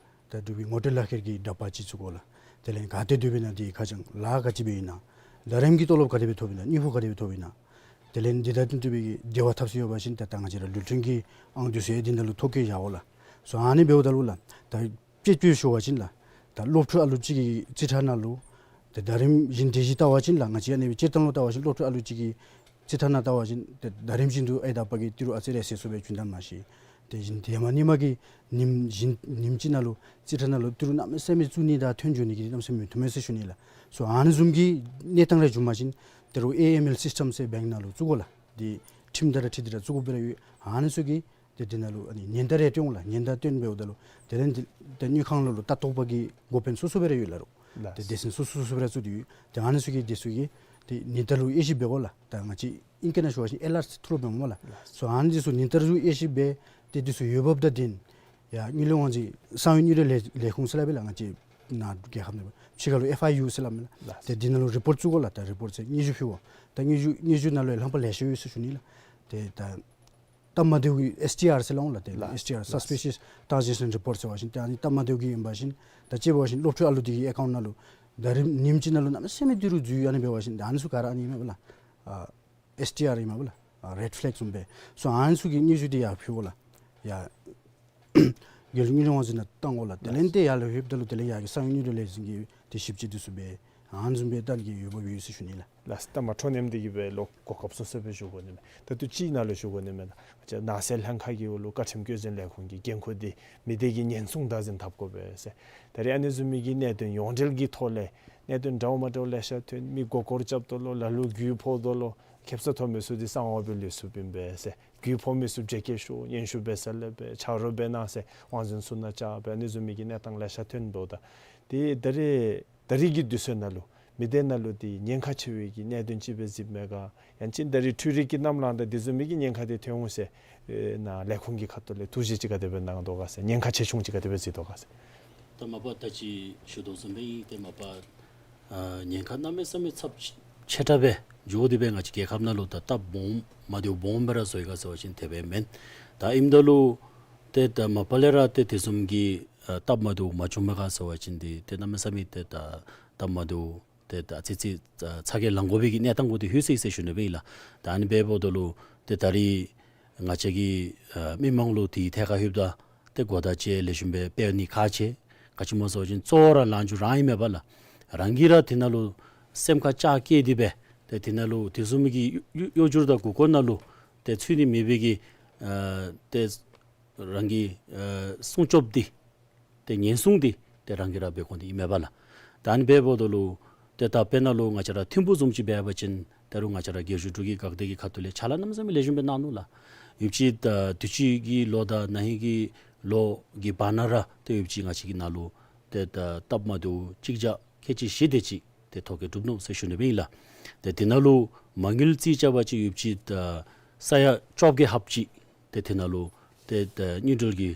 ད་འབྲུག་པའི་ངོ་སྤྲོད་ལག་ཁྱེར་གྱི་འདྲ་པར་ཅིག་བཙུགས་དགོ་ལགས། དེ་ལས་ག་ཏེ་སྡོད་པས་ན་འདི་ཁ་བྱང་ལཱ་ག་ཅི་འབད་ཡི་ན། ཟླ་རིམ་གྱི་ཏོ་ལོབ་ག་དེ་སྦེ་ཐོབ་ཡི་ན། དངུལ་ཕོགས་ག་དེ་སྦེ་ཐོབ་ཡི་ན། དེ་ལས་འདི་དང་བསྟུན་ཏེ་སྦེ་འབྲེལ་བ་འཐབ་ས་ཡོད་པ་ཅིན་ད་ད་ང་བཅས་ར་ལུས་རྟེན་གྱི་ཨང་འདི་ཚུ་ཡང་འདི་ནང་ལུ་ཐོ་བཀོད་བཞག་འོང་ལགས། སོ་ཨ་ནི་འབདཝ་ད་ལུ་ལགས་ད་དཔྱེ་དཔྱེ་ཞུ་བ་ཅིན་ལགས་ད་སློབ་ཕྲུག་ཨ་ལུ་ཅིག་གི་རྩིས་ཁྲ་ནང་ལུ་ད་ཟླ་རིམ་བཞིན་དེ་བཞིན་བལྟ་བ་ཅིན་ལགས་ང་བཅས་ཨ་ནི་སྦེ་སྤྱིར་བཏང་ལུ་བལྟ་བ་ཅིན་སློབ་ཕྲུག་ཨ་ལུ་ཅིག་གི་རྩིས་ཁྲ་ནང་བལྟ་བ་ཅིན་ཏེ་ཟླ་རིམ་བཞིན་དུ་ཨའི་དང་ཨ་པ་གིས་ཏི་རུ་ཨ་ཙི་རེ་ཟད་སོང་སྦེ་བྱུང་ད་མ་ཤེས། དེ་བཞིན་ཏེ་མ་ཉིནམ་གི་ཉིནམ་བཞིན་ཉིནམ་གཅིག་ནང་ལུ་རྩིས་ཁྲ་ནང་ལུ་ཏི་རུ་གནམ་མེད་ས་མེད་བཙུགས་ནི་དང་ཐོན་འགྱོ་ནི་གི་གནམ་མེད་ས་མེད་མི་བཏུབ་མས་ཟེར་ཞུ་ནི་ལགས། སོ་ཨ་ནི་བཟུམ་གྱི་གནས་སྟངས་རེ་བྱུང་པ་ཅིན་ཏི་རུ་ཨེ་ཨེམ་ཨེལ་སིསི་ཊེམ་ཟེར་བེངཀ་ནང་ལུ་བཙུགས་དགོ་ལགས། འདི་ཁྲིམས་དང་འཁྲིལ་ཏེ་ར་བཙུགས་དགོཔ་ར་ཡོད། ཨ་ནི་ཚུ་གིས་ཏེ་འདི་ནང་ལུ་ཨ་ནི་ཉེན་བརྡ་རེ་སྟོན་འོང་ལགས། ཉེན་བརྡ་སྟོན་འབདཝ་ད་ལུ་དེ་ལས་འདི་ཏེ་དངུལ་ཁང་ལུ་ལུ་ལྟ་རྟོག་པ་གི་འགོ་དཔོན་སོ་སོ་སྦེ་ར་ཡོད་ལགས་རོགས། ཏེ་སྡེ་ཚན་སོ་སོ་སོ་སོ་སྦེ་ར་བཙུགས་ཏེ་ཡོད། ཏེ་ཨ་ནི་ཚུ་གིས་འདི་ཚུ་གི་ ཏེ་ཉེན་བརྡ་ལུ་དབྱེ་ཞིབ་འབད་དགོ་ལགས། ད་ང་བཅས་ཨིང་སྐད་ནང་ཞུ་བ་ཅིན་ཨེ་ལརཊ་ཐུག་རོགས་འབད་སྨོ་ལགས། སོ་ཨ་ནི་འདི་ཚུ་ཉེན་བརྡ་ལུ་དབྱེ་ཞིབ་འབད་དེ་འདི་ཚུ་འོས་འབབ་དང་ལྡན་ཡར་དངུལ་ལས་དབང་འཛིན་གསང་བའི་དངུལ་འབྲེལ་ལས་ལས་ཁུངས་ཟེར་སླབ་ཨིན་ལགས། ང་བཅས་ནཱ་རྒྱལ་ཁབ་ནང་ཕྱི་ཁ་ལུ་ཨེཕ་ཨའི་ཡུ་ཟེར་སླབ་མས་ལགས། ཏེ་འདི་ནང་ལུ་རི་པོརཊ་བཙུགས་དགོ་ལགས། ད་རི་པོརཊ་ཟེར་སྙན་ཞུ་ཕུལ་དགོ། ད་སྙན་ཞུ་སྙན་ཞུ་ནང་ལུ་ཡང་ལྷག་པ་ལེ་ཤ་ཡོད་ཟེར་ཞུ་ནི་ལགས། ཏེ་ད་སྟབས་མ་བདེཝ་གི་ཨེསི་ཊི་ཨར་ཟེར་སླབ་འོང་ལགས། ཏེ་ལགས། ཨེསི་ཊི་ཨར་ལགས། སཱས་པི་ཤཱས་ཊཱན་ཟེག་ཤཱན་རི་པོརཊ་ཟེར་བ་ཅིན་ཏེ་ཨ་ནི་སྟབས་མ་བདེཝ་གི་ཨིན་པ་ཅིན་ད་ཅི་འབད་བ་ཅིན་སློབ་ཕྲུག་ཨ་ལུ་འདི་གི་ཨེ་ཀའུནཊ་ནང་ལུ་ད་རིམ་ཉིནམ་གཅིག་ནང་ལུ་གནམ་མེད་ས་མེད་འདི་རུ་འཛུལ་ཨ་ནི་འབད་བ་ཅིན་ད་ཨ་ནི་ཚུ་ག་ར་ཨ་ནི་ཨིན་མས་པ་ལགས། ཨ་ཨེསི་ཊི་ཨར་ཨིན་མས་པ་ལགས། ཨ་རེཌ་ཕ་ལེག་བཟུམ་སྦེ། སོ་ཨ་ནི་ཚུ་གི་སྙན་ཞུ་འདི་ཡར་ཕུལ་དགོ་ལགས། ཡར་རྒྱལ་ཡོངས་དངུལ་ལས་དབང་འཛིན་ནང་བཏང་དགོ་ལགས། དེ་ལས་ཏེ་ཡར་ལུ་ལྷོདཔ་ད་ལུ་དེ་ལས་ཡར་གྱི་གསང་བའི་དངུལ་འབྲེལ་ལས་འཛིན་གྱིས་ཏེ་ཞིབ་དཔྱད་འདི་ཚུ་འབད་ཨ་ནི་བཟུམ་སྦེ་བལྟ་ནི་གི་འོས་འབབ་ཡོད་ཟེར་ཞུ་ནི་ལགས། ལགས། སྟབས་མ་འཕྲོད་ནི་འདི་གིས་སྦེ་ལོག་གོ་སྐབས་སོ་སོ་སྦེ་ཞུ་དགོ་ནི་མས་ལགས། ད་ལྟོ་ཅིག་ནང་ལུ་ཞུ་དགོ་ནི་མས་ལགས། ང་བཅས་ནགས་ཚལ་ལྷན་ཁག་གི་འོག་ལུ་བཀའ་ཁྲིམས་བཀོད་འཛིན་ལས་ཁུངས་ཀྱི་འགན་ཁུར་འདི་མི་སྡེ་གི་ཉེན་སྲུང་བདག་འཛིན་འཐབ་དགོ་པས་ཟེར། ད་རེས་ཨ་ནི་བཟུམ་མའི་གི་གནད་དོན་ཡོངས་འབྲེལ་གྱི་ཐོག་ལས་གནད་དོན་འདྲཝ་མ་འདྲཝ་ལེ་ཤ་ཐོན། མི་མགུ་སྐོར་རྐྱབ་དོ་ལོ། ལ་ལུ་རྒུད་ཕོག་དོ་ལོ། ཁེབ་ས་ཐོབ་མི་ཚུ་འདི་གསང་བ་སྦེ་ལུས་སོཔ་ཨིན་པས་ཟེར། རྒུད་ཕོག་མི་ཚུ་འདྲེ་སྐྱེས་ཤོར་སྙན་ཞུ་འབད་ས་ལས་འབད་ཆ་རོགས་འབད་གནང་ཟེར་དབང་འཛིན་ཚུ་ནང་བཅར་འབད་ཨ་ནི་བཟུམ་མའི་གི་གནས་སྟངས་ལེ་ཤ་ཐོན་འདུག། ད་ཏེ་ད་རེས་ད་རེས་ཀྱི་དུས་ཚོད་ནང་ལུ་མི་སྡེ་ནང་ལུ་འདི་ཉེན་ཁ་ཆེ་བའི་གི་གནད་དོན་ཅིག་སྦེ་གཟིགསཔ་མས་ག། ཡང་ཅིན་ད་རེས་འཕྲུལ་རིག་གི་གནམ་ལངམ་ད་འདི་བཟུམ་མའི་གི་ཉེན་ཁ་འདི་ཐོན་འོང་ཟེར་ཨེ་ནཱ་ལས་ཁུངས་ཀྱི་ཁ་ཐུག་ལས་ཐུགས་བཞེད་ཅིག་ག་དེ་སྦེ་གནང་དོ་ག་ཟེར། ཉེན་ཁ་ཆེ་ཆུང་ཅིག་ག་དེ་སྦེ་གཟིགས་དོ་ག་ཟེར། ད་མ་པ་ད་ཅི་ཞུ་དོ་བཟུམ་སྦེ་ཨིན། ཏེ་མ་པ་ཨ་ཉེན་ཁ་གནམ་མེད་ས་མེད་ཚབས་ཆེ་དྲགས་སྦེ་འགྱོ་སྟེ་སྦེ་ང་བཅས་རྒྱལ་ཁབ་ནང་ལུ་ད་སྟབས་སྦོམ་མ་བདེཝ་སྦོམ་སྦེ་ར་བཟོ་ཡི་ག་ཟེར་བ་ཅིན་དེ་སྦེ་མེན། ད་ཨིནམ་ད་ལུ་ཏེ་ད་མ་པ་ལས་ར་ཏེ་དེ་བཟུམ་གྱི་ཨ་སྟབས་མ་བདེཝ་མ་བྱུངམ་མས་ག་ཟེར་བ་ཅིན་འདི་ཏེ་གནམ་མེད་ས་མེད་ཏེ་ད་སྟབས་མ་བདེཝ་ཏེ་ད་ཨ་ཙི་ཙི་ཨ་ཚ་གྱང་ལང་དགོ་པའི་གི་གནས་སྟངས་གུ་འདི་ལྷོད་སོ་ཡི་ཟེར་ཞུ་ནི་སྦེ་ཨིན་ལགས། ད་ཨ་ནི་འབདཝ་ད་ལུ་ཏེ་ད་རེས་ང་བཅས་ཀྱི་ཨ་མི་མང་ལུ་དེའི་ཐད་ཁར་ལྷོདཔ་ད་ཏེ་གོ་བརྡ་ཅིག་ལེགས་ཤོམ་སྦེ་སྤེལ་ནི་ཁག་ཆེ། ག་ཅི་སྨོ་ཟེར་བ་ཅིན་གཙོ་བོ་ར་ལང་རྒྱུ་རང་ཨིན་མས་པ་ལགས། རང་གིས་ར་དེ་ནང་ལུ་སེམས་ཁར་ལྕགས་བཀལ་ཏེ་སྦེ་ཏེ་དེ་ནང་ལུ་དེ་བཟུམ་མའི་གི་གཡོ་གཡོ་སྒྱུ་དང་མགུ་སྐོར་ནང་ལུ་ཏེ་ཚུད་ནི་མེད་པའི་གི་ཨ་ཏེ་རང་གི་ཨ་སྲུང་སྐྱོབ་འདི་ཏེ་ཉེན་སྲུང་འདི་ཏེ་རང་གིས་ར་འབད་དགོ་ནི་ཨིན་མས་པ་ལགས། ད་ཨ་ནི་འབདཝ་ད་ལུ་ཏེ་ད་དཔེར་ན་ལུ་ང་བཅས་ར་ཐིམ་ཕུག་བཟུམ་ཅིག་འབད་བ་ཅིན་ད་རུང་ང་བཅས་ར་རྒྱལ་བཞུགས་འབྲུག་གི་འགག་སྡེ་གི་ཁ་ཐུག་ལས་ཕྱག་ལཱ་གནམ་མེད་ས་མེད་ལེགས་ཤོམ་སྦེ་གནང་ནུག་ལགས། ཡོདཔ་ཅིག་ད་དུས་ཅི་གི་ལོ་དང་ན་ཧིང་གི་ལོ་གི་བར་ན་ར་ཏེ་ཡོདཔ་ཅིག་ང་བཅས་ཀྱི་ནང་ལུ་ཏེ་ད་སྟབས་མ་བདེཝ་གཅིག་བརྒྱ་ཁལ་གཅིག་བཞི་དེ་ཅིག་ཏེ་ཐོ་བཀོད་གྲུབ་ནུག་ཟེར་ཞུ་ནི་སྦེ་ཨིན་ལགས། ཏེ་དེ་ནང་ལུ་མ་དངུལ་རྩིས་རྐྱབ་པ་ཅིན་ཡོདཔ་ཅིག་ད་ས་ཡ་བཅོ་བརྒྱད་ལྷགཔ་ཅིག་ཏེ་དེ་ནང་ལུ་ཏེ་ད་དངུལ་འབྲེལ་གྱི་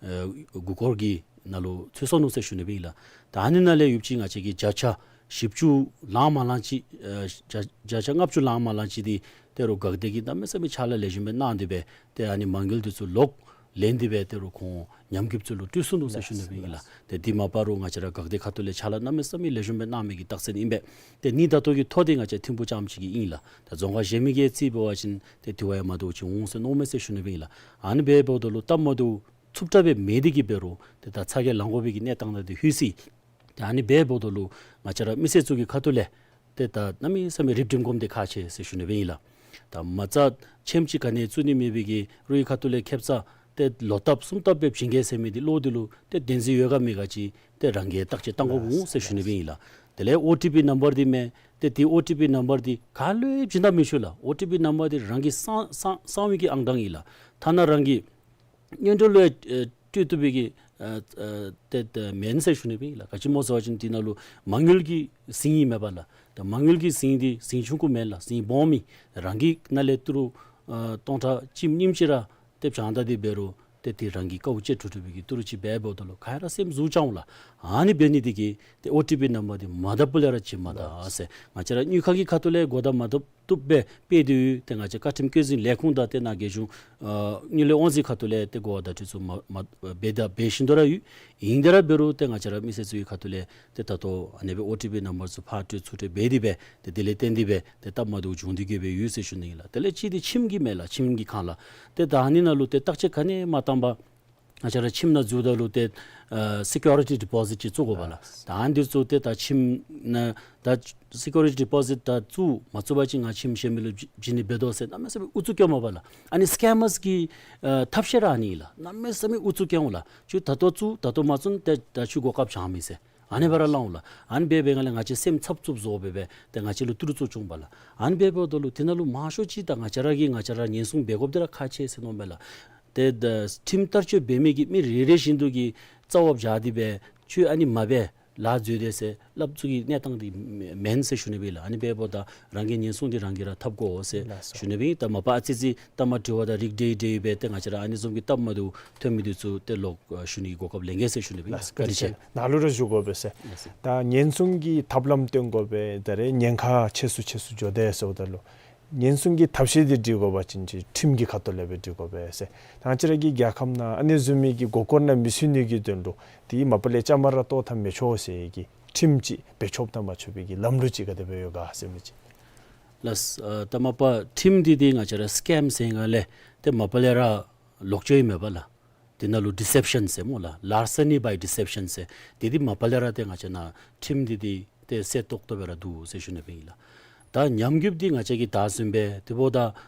ཨེ་མགུ་སྐོར་གྱི་ནང་ལུ་ཚུད་སོ་ནུག་ཟེར་ཞུ་ནི་སྦེ་ཨིན་ལགས། ད་ཨ་ནི་ནང་ལས་ཡོདཔ་ཅིག་ང་བཅས་ཀྱི་བརྒྱ་ཆ་བཞི་བཅུ་ལང་མ་ལང་ཅིག་ཨེ་བརྒྱ་བརྒྱ་ཆ་ལྔ་བཅུ་ལང་མ་ལང་ཅིག་འདི་ད་རུང་འགག་སྡེ་གིས་གནམ་མེད་ས་མེད་ཕྱག་ལཱ་ལེགས་ཤོམ་སྦེ་གནང་སྟེ་སྦེ་ཏེ་ཨ་ནི་མ་དངུལ་འདི་ཚུ་ལོག་ལེན་ཏེ་སྦེ་ད་རུང་ཁོང་ཉམས་རྒུདཔ་ཚུ་ལུ་སྤྲོད་ཚུགས་ནུག་ཟེར་ཞུ་ནི་སྦེ་ཨིན་ལགས། ཏེ་འདི་མ་པ་རུང་ང་བཅས་ར་འགག་སྡེ་ཁ་ཐུག་ལས་ཕྱག་ལཱ་གནམ་མེད་ས་མེད་ལེགས་ཤོམ་སྦེ་གནང་མི་གི་རྟགས་མཚན་ཨིན་པས། ཏེ་ཨ་ནི་ད་ལྟོ་གི་ཐོ་འདི་ང་བཅས་ཐིམ་ཕུག་རྐྱངམ་ཅིག་གི་ཨིན་ལགས། ད་རྫོང་ཁག་གཞན་མི་གིས་རྩིས་འབད་བ་ཅིན་ཏེ་དེ་བ་ཡང་མ་འདྲཝ་ཅིག་འོང་ཟེར་མནོཝ་མས་ཟེར་ཞུ་ནི་སྦེ་ཨིན་ལགས། ཨ་ནི་འབདཝ་ད་ལུ་སྟབས་མ་བདེཝ་ཚུབ་དྲགས་སྦེ་མེད་དེ་གིས་འབད་རུང་ཏེ་ད་ཚ་གྱང་ལང་དགོ་པའི་གི་གནས་སྟངས་ནང་འདི་ལྷོད་སོ་ཡི། ཏེ་ཨ་ནི་འབདཝ་ད་ལུ་ང་བཅས་ར་མི་སེར་ཚུ་གི་ཁ་ཐུག་ལས་ཏེ་ད་གནམ་མེད་ས་མེད་རིགཔ་འགྲེམས་སྒོམ་འདི་ཁག་ཆེ་ཟེར་ཞུ་ནི་སྦེ་ཨིན་ལགས། ད་མ་རྩ་ཁྱིམ་ཅིག་ག་ནི་བཙུགས་ནི་མེད་པའི་གི་རོགས་ཀྱི་ཁ་ཐུག་ལས་ཁེབ་ས་ཏེ་ལོ་བཏབ་གསུམ་བཏབ་སྦེ་བྱིན་གེ་ཟེར་མི་འདི་བློ་འདི་ལུ་ཏེ་བདེན་འཛིན་ཡོད་ག་མེད་ག་ཅིག་ཏེ་རང་གིས་བརྟག་དཔྱད་གཏང་དགོཔ་འོང་ཟེར་ཞུ་ནི་སྦེ་ཨིན་ལགས། དེ་ལས་ཨོ་ཊི་པི་ནམ་བར་འདི་མས། ཏེ་དེ་ཨོ་ཊི་པི་ནམ་བར་འདི་ག་ལུ་ཡང་བྱིན་ད་མི་ཆོག་ལགས། ཨོ་ཊི་པི་ནམ་བར་འདི་རང་གི་གསང་གསང་གསང་བའི་གི་ཨང་གྲངས་ཨིན་ལགས། ཐ་ན་རང་གི་སྔོན་འགྲོ་ལུ་ཡང་ཨེ་སྤྲོད་བཏུབ་པའི་གི་ཨ་ཨ་ཏེ་ཏེ་མེན་ཟེར་ཞུ་ནི་སྦེ་ཨིན་ལགས། ག་ཅི་སྨོ་ཟེར་བ་ཅིན་དེ་ནང་ལུ་མ་དངུལ་གྱི་ཟིང་ཨིན་མས་པ་ལགས། ད་མ་དངུལ་གྱི་ཟིང་འདི་ཟིང་ཆུང་ཀུ་མེན་ལགས། ཟིང་སྦོམ་ཨིན། རང་གི་ནང་ལས་ཏི་རུ་ཨ་སྟོང་ཕྲག་གཅིག་གཉིས་ཅིག་ར་ཏེ་བྱང་ད་འདི་འབད་རུང་ཏེ་དེ་རང་གི་དཀའཝ་སྤྱད་འགྲོ་འགྲོ་བའི་གི་ཏི་རུ་ཅིག་འབདཝ་ད་ལུ་ག་ར་སེམས་ཟུག་ཅིག་འོང་ལགས། ཨ་ནི་འབད་ནི་འདི་གིས་ཏེ་ཨོ་ཊི་པི་ནམ་བར་འདི་མ་བཏབ་པ་ལས་ར་བྱིན་མ་ད་ཟེར། ང་བཅས་ར་དངུལ་ཁང་གི་ཁ་ཐུག་ལས་གོ་བརྡ་མ་བཏབ་བཏུབ་སྦེ་སྤེལ་ཏེ་ཡོད། ཏེ་ང་བཅས་བཀའ་ཁྲིམས་བཀོད་འཛིན་ལས་ཁུངས་དང་ཏེ་ནཱ་རྒྱལ་གཞུང་ཨ་དངུལ་ལས་དབང་འཛིན་ཁ་ཐུག་ལས་ཏེ་གོ་བ་བརྡ་སྤྲོད་ཚུ་མ་མ་འབད་ད་འབད་བཞིན་དུ་ར་ཡོད། ཨིན་དེ་ར་འབད་རུང་ཏེ་ང་བཅས་ར་མི་སེར་ཚུ་གི་ཁ་ཐུག་ལས་ཏེ་ད་ལྟོ་ཨ་ནི་སྦེ་ཨོ་ཊི་པི་ནམ་བར་ཚུ་ཕར་སྤྲོད་ཚུར་སྤྲོད་འབད་དེ་སྦེ་ཏེ་དེ་ལས་བརྟེན་ཏེ་སྦེ་ཏེ་སྟབས་མ་བདེཝ་བྱུང་སྟེ་གིས་སྦེ་ཡོད་ཟེར་ཞུ་ནི་ཨིན་ལགས། དེ་ལས་གཅིག་འདི་ཁྱིམ་གྱི་མས་ལགས། ཁྱིམ་གྱི་ཁར་ལགས། ཏེ་ད་ཨ་ནི་ནང་ལུ་ཏེ་བརྟག་དཔྱད་ག་ནི་མ་བཏང་པར་ང་བཅས་ར་ཁྱིམ་ནང་འཛུལཝ་ད་ལུ་ཏེ་ཨ་སི་ཀིའུ་རི་ཊི་ཌི་པོ་ཟིཊ་ཅིག་བཙུགས་དགོ་པས་ལགས། ད་ཨ་ནི་འདི་ཚུ་ཏེ་ད་ཁྱིམ་ནང་ད་སི་ཀིའུ་རི་ཊི་ཌི་པོ་ཟིཊ་ད་བཙུགས་མ་བཙུགས་པ་ཅིན་ང་ཁྱིམ་གཞན་མི་ལུ་བྱིན་ནི་འབད་དོ་ཟེར་གནམ་མེད་ས་མེད་ཨུ་ཚུགས་སྐྱེཝ་མས་པ་ལགས། ཨ་ནི་སི་ཀེམ་མརས་ཀྱི་ཨ་ཐབས་ཤེས་ར་ཨ་ནི་ཨིན་ལགས། གནམ་མེད་ས་མེད་ཨུ་ཚུགས་སྐྱེཝ་ལགས། ཁྱོད་ད་ལྟོ་བཙུགས་ད་ལྟོ་མ་བཙུགས་ན་ཏེ་ད་ཁྱོད་གོ་སྐབས་བྱང་མི་ཟེར་ཨ་ནི་སྦེ་ར་སླབ་འོང་ལགས། ཨ་ནི་འབད་འབད་ང་ལས་ང་བཅས་སེམས་འཚབ་འཚུབ་བཟོ་སྦེ་སྦེ་ཏེ་ང་བཅས་ལུ་ཏི་རུ་བཙུགས་བྱུང་པས་ལགས། ཨ་ནི་འབདཝ་ད་ལུ་དེ་ནང་ལུ་མང་ཤོས་ཅིག་ད་ང་བཅས་ར་གིས་ང་བཅས་ར་ཉེན་སྲུང་འབད་དགོཔ་འདི་ར་ཁག་ཆེ་ཟེར་མནོཝ་མས་ལགས། ཏེ་ད་ཁྲིམས་བསྟར་སྤྱོད་འབད་མི་གི་མི་རེ་རེ་བཞིན་དུ་གིས་རྩ་བ་བཞག་སྟེ་སྦེ་ཁྱོད་ཨ་ནི་མ་འབད་ ལཱ་འཛོལ་དེས་ཟེར་སླབ་ཚུགས་ཀྱི་གནས་སྟངས་འདི་མེན་ཟེར་ཞུ་ནི་སྦེ་ལགས། ཨ་ནི་འབདཝ་ད་རང་གི་ཉེན་སྲུང་འདི་རང་གིས་ར་འཐབ་དགོ་ཟེར་ལགས་སོ། ཞུ་ནི་སྦེ། ད་མ་པ་ཨ་ཙི་ཙི་ལྟ་མ་དྲི་བ་དང་རིགས་འདྲེས་འདྲེས་སྦེ་ཏེ་ང་བཅས་ར་ཨ་ནི་བཟུམ་གྱི་སྟབས་མ་བདེཝ་ཐོན་མི་འདི་ཚུ་ཏེ་ལོག་ཞུ་ནི་གི་གོ་སྐབས་ལེན་གེ་ཟེར་ཞུ་ནི་སྦེ་ལགས། ལགས་སོ། བཀའ་དྲིན་ཆེ། ནཱ་ལུ་ར་ཞུ་དགོ་པས་ཟེར། ལགས་སོ། ད་ཉེན་སྲུང་གི་ཐབས་ལམ་སྟོན་དགོ་པས། ད་རེས་ཉེན་ཁ་ཆེ་སུ་ཆེ་སུ་འགྱོ་དེས་ཟེརཝ་ད་ལུ་ཉེན་སྲུང་གི་ཐབས་ཤེས་འདི་སྒྲིག་དགོ་པ་ཅིན་ཅིག་ཁྲིམས་ཀྱི་ཁ་ཐུག་ལས་སྦེ་སྒྲིག་དགོ་པས་ཟེར། ད་ང་བཅས་ར་གི་རྒྱལ་ཁབ་ནང་ཨ་ནི་བཟུམ་མའི་གི་མགུ་སྐོར་ནང་མི་ཚུད་ནི་གི་དོན་ལུ་དེ་མ་པ་ལས་བཅའ་མར་ར་གཏོགས་ཐབས་མི་ཆོག་ཟེར་གྱི་ཁྲིམས་ཅིག་བེད་སྤྱོད་བཏང་མ་ཆོག་པའི་གི་ལམ་ལུགས་ཅིག་ག་དེ་སྦེ་ཡོད་ག་ཟེར་མི་ཅིག། ལགས། ཨ་ད་མ་པ་ཁྲིམས་འདི་འདི་ང་བཅས་ར་སི་ཀེམ་ཟེར་ང་ལས་ཏེ་མ་པ་ལས་ར་ལོག་སྤྱོད་ཨིན་མས་པ་ལགས། དེ་ནང་ལུ་ཌི་སེབ་ཤཱན་ཟེར་སྨོ་ལགས། ལཱར་སི་ནི་བའི་ཌི་སེབ་ཤཱན་ཟེར། དེ་འདི་མ་པ་ལས་ར་ཏེ་ང་བཅས་ནཱ་ཁྲིམས་འདི་འདི་ཏེ་གསལ་ཏོག་ཏོ་སྦེ་ར་འདུག་ཟེར་ཞུ་ནི་སྦེ་ཨིན་ལགས། ད་ཉམས་རྒུདཔ་འདི་ང་བཅས་ཀྱིས་ད་བཟུམ་སྦེ་དེ་འབདཝ་ད་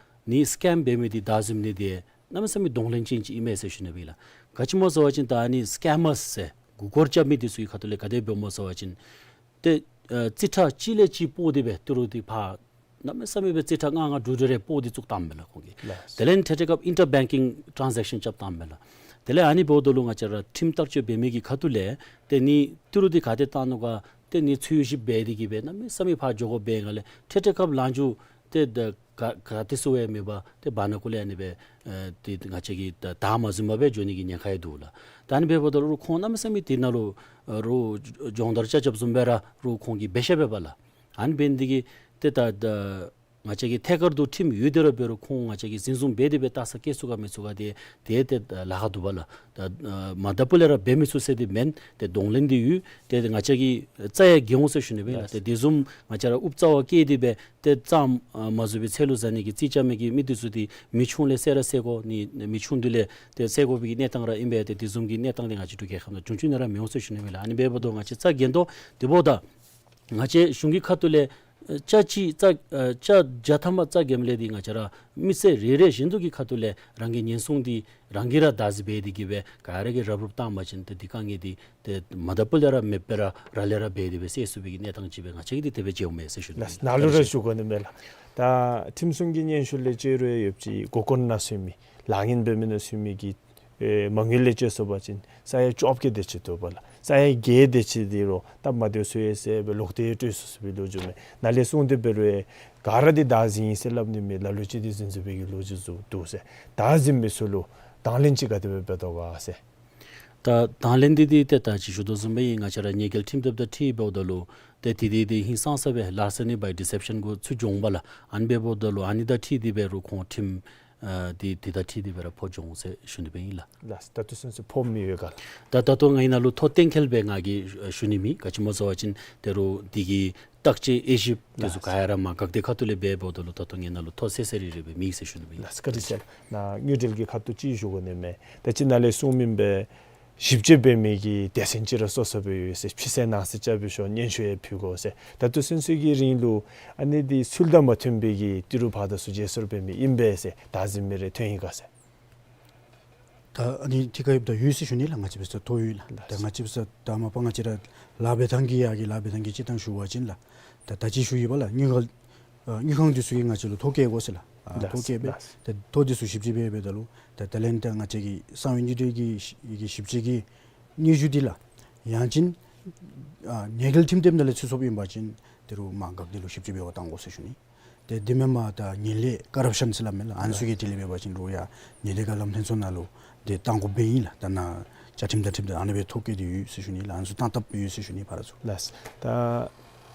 ནི་སི་ཀེམ་འབད་མི་འདི་ད་བཟུམ་ནི་འདི་གནམ་མེད་ས་མེད་གདོང་ལེན་ཅན་ཅིག་ཨིན་མས་ཟེར་ཞུ་ནི་སྦེ་ཨིན་ལགས། ག་ཅི་སྨོ་ཟེར་བ་ཅིན་ད་ཨ་ནི་སི་ཀེམ་མརསི་ཟེར་མགུ་སྐོར་རྐྱབ་མི་འདི་ཚུ་གི་ཁ་ཐུག་ལས་ག་དེ་འབདཝ་སྨོ་ཟེར་བ་ཅིན་ཏེ་ཨ་རྩིས་ཁྲ་གཅིག་ལས་གཅིག་སྤོ་སྟེ་སྦེ་ཏི་རུ་འདི་ཕར་གནམ་མེད་ས་མེད་སྦེ་རྩིས་ཁྲ་ལྔ་ལྔ་དྲུག་དྲུག་རེ་སྤོ་སྟེ་བཙུགས་བཏངམ་མས་ལགས་ཁོང་གིས། ལགས། དེ་ལས་ཐད་ཐད་སྐབས་ཨིན་ཊར་བེང་ཀིང་ཊཱན་ཟེག་ཤཱན་རྐྱབ་བཏངམ་མས་ལགས། དེ་ལས་ཨ་ནི་འབདཝ་ད་ལུ་ང་བཅས་ར་ཁྲིམས་བསྟར་སྤྱོད་འབད་མི་གི་ཁ་ཐུག་ལས་ཏེ་ནི་ཏི་རུ་འདི་ག་ཏེ་བཏང་ནུག་ག་ཏེ་ནི་འཚོལ་ཞིབ་འབད་དེ་གིས་སྦེ་གནམ་མེད་ས་མེད་ཕར་འགྱོ་དགོཔ་འབད་ང་ལས་ཐད་ཐད་སྐབས་ལངས་འགྱོ་ཏེ་ད་ག་ག་ཏེ་སུ་ཡང་མེད་པར་ཏེ་བར་ན་ཀུ་ལས་ཨ་ནི་སྦེ་ཨ་ཏེ་ང་བཅས་ཀྱིས་ད་བདའ་མ་ཟུན་པར་སྦེ་འགྱོ་ནི་གི་ཉེན་ཁ་ཡང་འདུག་ལགས། ད་ཨ་ནི་འབདཝ་ད་ལུ་ཁོང་གནམ་མེད་ས་མེད་དེ་ནང་ལུ་ཨ་རུང་སྦྱོང་བརྡར་རྐྱབ་རྐྱབ་བཟུམ་སྦེ་ར་རུང་ཁོང་གིས་འབད་ཤེས་པས་པ་ལགས། ཨ་ནི་འབད་ནི་འདི་གིས་ཏེ་ད་ད་ང་བཅས་ཀྱིས་ཐད་ཀར་དུ་ཁྲིམས་ཡོད་དེ་ར་འབད་རུང་ཁོང་ང་བཅས་ཀྱིས་འཛིན་བཟུང་འབད་དེ་སྦེ་བལྟ་ས་སྐྱེལ་ཚུགས་ག་མི་ཚུགས་ག་འདི་ཏེ་ཏེ་ལཱ་ཁག་འདུག་པ་ལགས། ད་ཨ་མ་དང་པོ་ལས་ར་འབད་མི་ཚུགས་ཟེར་འདི་མེན། ཏེ་གདོང་ལེན་འདི་ཡོད། ཏེ་ང་བཅས་ཀྱིས་རྩ་ཡང་འགེངས་འོང་ཟེར་ཞུ་ནི་སྦེ་ཨིན་ལགས། ཏེ་དེ་བཟུམ་ང་བཅས་ར་ཨུབ་རྩ་བ་བཀལ་ཏེ་སྦེ་ཏེ་རྩ་མ་བཟོ་བའི་ཚལ་ལུ་བཟའ་ནི་གི་རྩིས་རྐྱབ་མི་གི་མི་འདི་ཚུ་འདི་མི་ཆུང་ལས་བསད་ར་བསད་དགོ་ནི་མི་ཆུང་འདི་ལས་ཏེ་བསད་དགོ་པའི་གི་གནས་སྟངས་ར་ཨིན་པས། ཏེ་དེ་བཟུམ་གྱི་གནས་སྟངས་འདི་ང་བཅས་འབྲུག་རྒྱལ་ཁབ་ནང་བྱུང་བྱུངམ་ཨིན་ན་ར་མི་འོང་ཟེར་ཞུ་ནི་སྦེ་ཨིན་ལགས། ཨ་ནི་འབདཝ་ད་ང་བཅས་རྩ་འགེངས་དོ། དེ་འབདཝ་ད་ང་བཅས་གཞུང་གི་ཁ་ཐུག་ལས་ཨ་ཆ་གཅིག་རྩ་ཨ་ཆ་བརྒྱ་ཐམ་པ་རྩ་འགེངསམ་ལས་འདི་ང་བཅས་ར་མི་སེར་རེ་རེ་བཞིན་དུ་གི་ཁ་ཐུག་ལས་རང་གི་ཉེན་སྲུང་འདི་རང་གིས་ར་བདག་འཛིན་འབད་དེ་གིས་སྦེ་ག་ར་གིས་རུབ་རུབ་བཏང་པ་ཅིན་ཏེ་འདི་དཀའ་ངལ་འདི་ཏེ་མ་དང་པོ་ལས་ར་མེདཔ་སྦེ་ར་ར་ལས་ར་འབད་དེ་སྦེ་སེལ་ཚུགས་པའི་གི་གནས་སྟངས་ཅིག་སྦེ་ང་བཅས་ཀྱིས་འདི་དེ་སྦེ་མཇལཝ་མས་ཟེར་ཞུ་ནི། ལགས། ནཱ་ལུ་ར་ཞུ་དགོ་ནི་མས་ལགས། ད་ཁྲིམས་སྲུང་གི་སྙན་ཞུ་ལས་བཅད་རུང་ཡོདཔ་ཅིག་མགུ་སྐོར་ནང་སོང་མི་ལཱ་ངན་འབད་མི་ནང་སོང་མི་གི་ཨེ་མ་དངུལ་ལས་བཅད་སོང་པ་ཅིན་ས་ཡ་བཅོ་བརྒྱད་དེ་ཅིག་འདུག་པ་ལགས། ས་ཡ་བརྒྱད་དེ་ཅིག་འདི་རུང་སྟབས་མ་བདེཝ་ཚུ་ཡོད་ཟེར་སྦེ་ལོག་སྟེ་སྤྲོད་སོང་ཟེར་བའི་ལོ་རྒྱུས་མས། ནཱ་ལས་གསུངས་ཏེ་འབད་རུང་ཨེ་ག་ར་འདི་བདག་འཛིན་ཨིན་ཟེར་སླབ་ནི་མེད། ལ་ལུ་ཅིག་འདི་འཛིན་འཛིན་པའི་གི་ལོ་རྒྱུས་ཚུ་འདུག་ཟེར། བདག་འཛིན་མི་ཚུ་ལུ་དང་ལེན་ཅིག་ག་དེ་སྦེ་འབད་དོ་ག་ཟེར། ད་དང་ལེན་འདི་འདི་ཏེ་ད་ཅི་ཞུ་དོ་བཟུམ་སྦེ་ང་བཅས་ར་ཉེས་འགེལ་ཁྲིམས་དེབ་དང་འཁྲིལ་འབདཝ་ད་ལུ་ཏེ་དེ་འདི་འདི་ཧིང་སངས་ས་སྦེ་ལཱར་སི་ནི་བའི་ཌི་སེབ་ཤཱན་གུ་ཚུ་འགྱོ་འོང་པ་ལགས། ཨ་ནི་འབདཝ་ད་ལུ་ཨ་ནི་དང་འཁྲིལ་ཏེ་འབད་རུང་ཁོང་ཁྲིམས་ཨ་འདི་འདི་དང་འཁྲིལ་ཏེ་འབད་ར་ཕོག་འགྱོ་འོང་ཟེར་ཞུ་ནི་སྦེ་ཨིན་ལགས། ལགས། ད་ལྟོ་ཚུན་ཚོད་ཕོགཔ་མེད་པས་ག་ལགས། ད་ད་ལྟོ་ང་གིས་ནཱ་ལུ་ཐོ་གཏན་འཁེལ་སྦེ་ང་གིས་ཞུ་ནི་མེད། ག་ཅི་སྨོ་ཟེར་བ་ཅིན་ཏེ་རུང་འདི་གི་བརྟག་དཔྱད་དབྱེ་ཞིབ་དེ་ཚུ་ག་ཡ་ར་མ་འགག་དེ་ཁ་ཐུག་ལས་འབད་འབདཝ་ད་ལུ་ད་ལྟོ་ངེ་ནཱ་ལུ་ཐོ་གསལ་གསལ་རི་རི་སྦེ་མེད་ཟེར་ཞུ་ནི་སྦེ་ཨིན་ལགས། ལགས་སོ། བཀའ་དྲིན་ཆེ་ལགས། ནཱ་དངུལ་འབྲེལ་གྱི་ཁ་ཐུག་ཅིག་ཞུ་དགོ་ནི་མས། ད་ཅི་ནཱ་ལས་གསུངས་མི་སྦེ་ཞིབ་དཔྱད་འབད་མི་གི་སྡེ་ཚན་ཅིག་ར་སོ་སོ་སྦེ་ཡོད་ཟེར། ཕྱི་གསལ་ནང་གསལ་རྐྱབ་པའི་ཤུལ་སྙན་ཞུ་ཡང་ཕུལ་དགོ་ཟེར། ད་ལྟོ་ཚུན་ཚོད་ཀྱི་རིང་ལུ་ཨ་ནི་འདི་ཚུལ་དང་མ་མཐུན་པའི་གི་ཏི་རུ་ཕར་དང་ཚུར་བརྗེ་སོར་འབད་མི་ཨིན་པས་ཟེར་བདག་འཛིན་མི་རེ་ཐོན་ཡི་ག་ཟེར། ད་ཨ་ནི་ཐད་ཀར་ཡོདཔ་ད་ཡོད་ཟེར་ཞུ་ནི་ལགས། ང་བཅས་འབད་སར་ཐོ་ཡོད་ལགས། ད་ང་བཅས་འབད་སར་ད་མ་པ་ང་བཅས་ར་ལཱ་འབད་ཐངས་ཀྱི་ཡ་གི་ལཱ་འབད་ཐངས་ཀྱི་སྤྱིར་བཏང་ཞུ་བ་ཅིན་ལགས། ད་ད་ཅི་ཞུ་ཡི་པ་ལགས། དངུལ་ཁང་ཨ་དངུལ་ཁང་འདི་ཚུ་གིས་ང་བཅས་ལུ་ཐོ་བཀོད་དགོ་ཟེར་ལགས། ཨ་ཐོ་བཀོད་སྦེ་ད་ཐོ་འདི་ཚུ་ཞིབ་དཔྱད་འབད་འབདཝ་ད་ལུ་ད་ད་ལན་ད་ང་བཅས་ཀྱི་གསང་བའི་དངུལ་འབྲེལ་གྱི་ཞིབ་དཔྱད་ཀྱི་དངུལ་གཞུང་འདི་ལགས། ཡང་ཅིན་ཨ་ཉེས་འགེལ་ཁྲིམས་དེབ་ནང་ལས་ཚུད་སོངམ་ཨིན་པ་ཅིན་ཏི་རུ་མ་འགག་འདི་ལུ་ཞིབ་དཔྱད་འབད་བར་བཏང་དགོ་ཟེར་ཞུ་ནི། ཏེ་འདི་མེན་པར་ད་ངན་ལྷད་ཀ་རབ་ཤཱན་ཟེར་སླབ་མས་ལགས། ཨ་ནི་ཚུ་གི་དེ་ལས་འབད་བ་ཅིན་རུང་ཡང་ཉེས་དོན་ག་ལམ་སྟོན་ཚུ་ནང་ལུ་འདི་བཏང་དགོཔ་སྦེ་ཨིན་ལགས། ད་ནཱ་བཅའ་ཁྲིམས་དང་འཁྲིལ་ཏེ་ཨ་ནི་སྦེ་ཐོ་བཀོད་དེ་ཡོད་ཟེར་ཞུ་ནི་ལགས། ཨ་ནི་ཚུ་བཏང་བཏངམ་ཡོད་ཟེར་ཞུ་ནི་ཕར་ཚུར། ལགས། ད་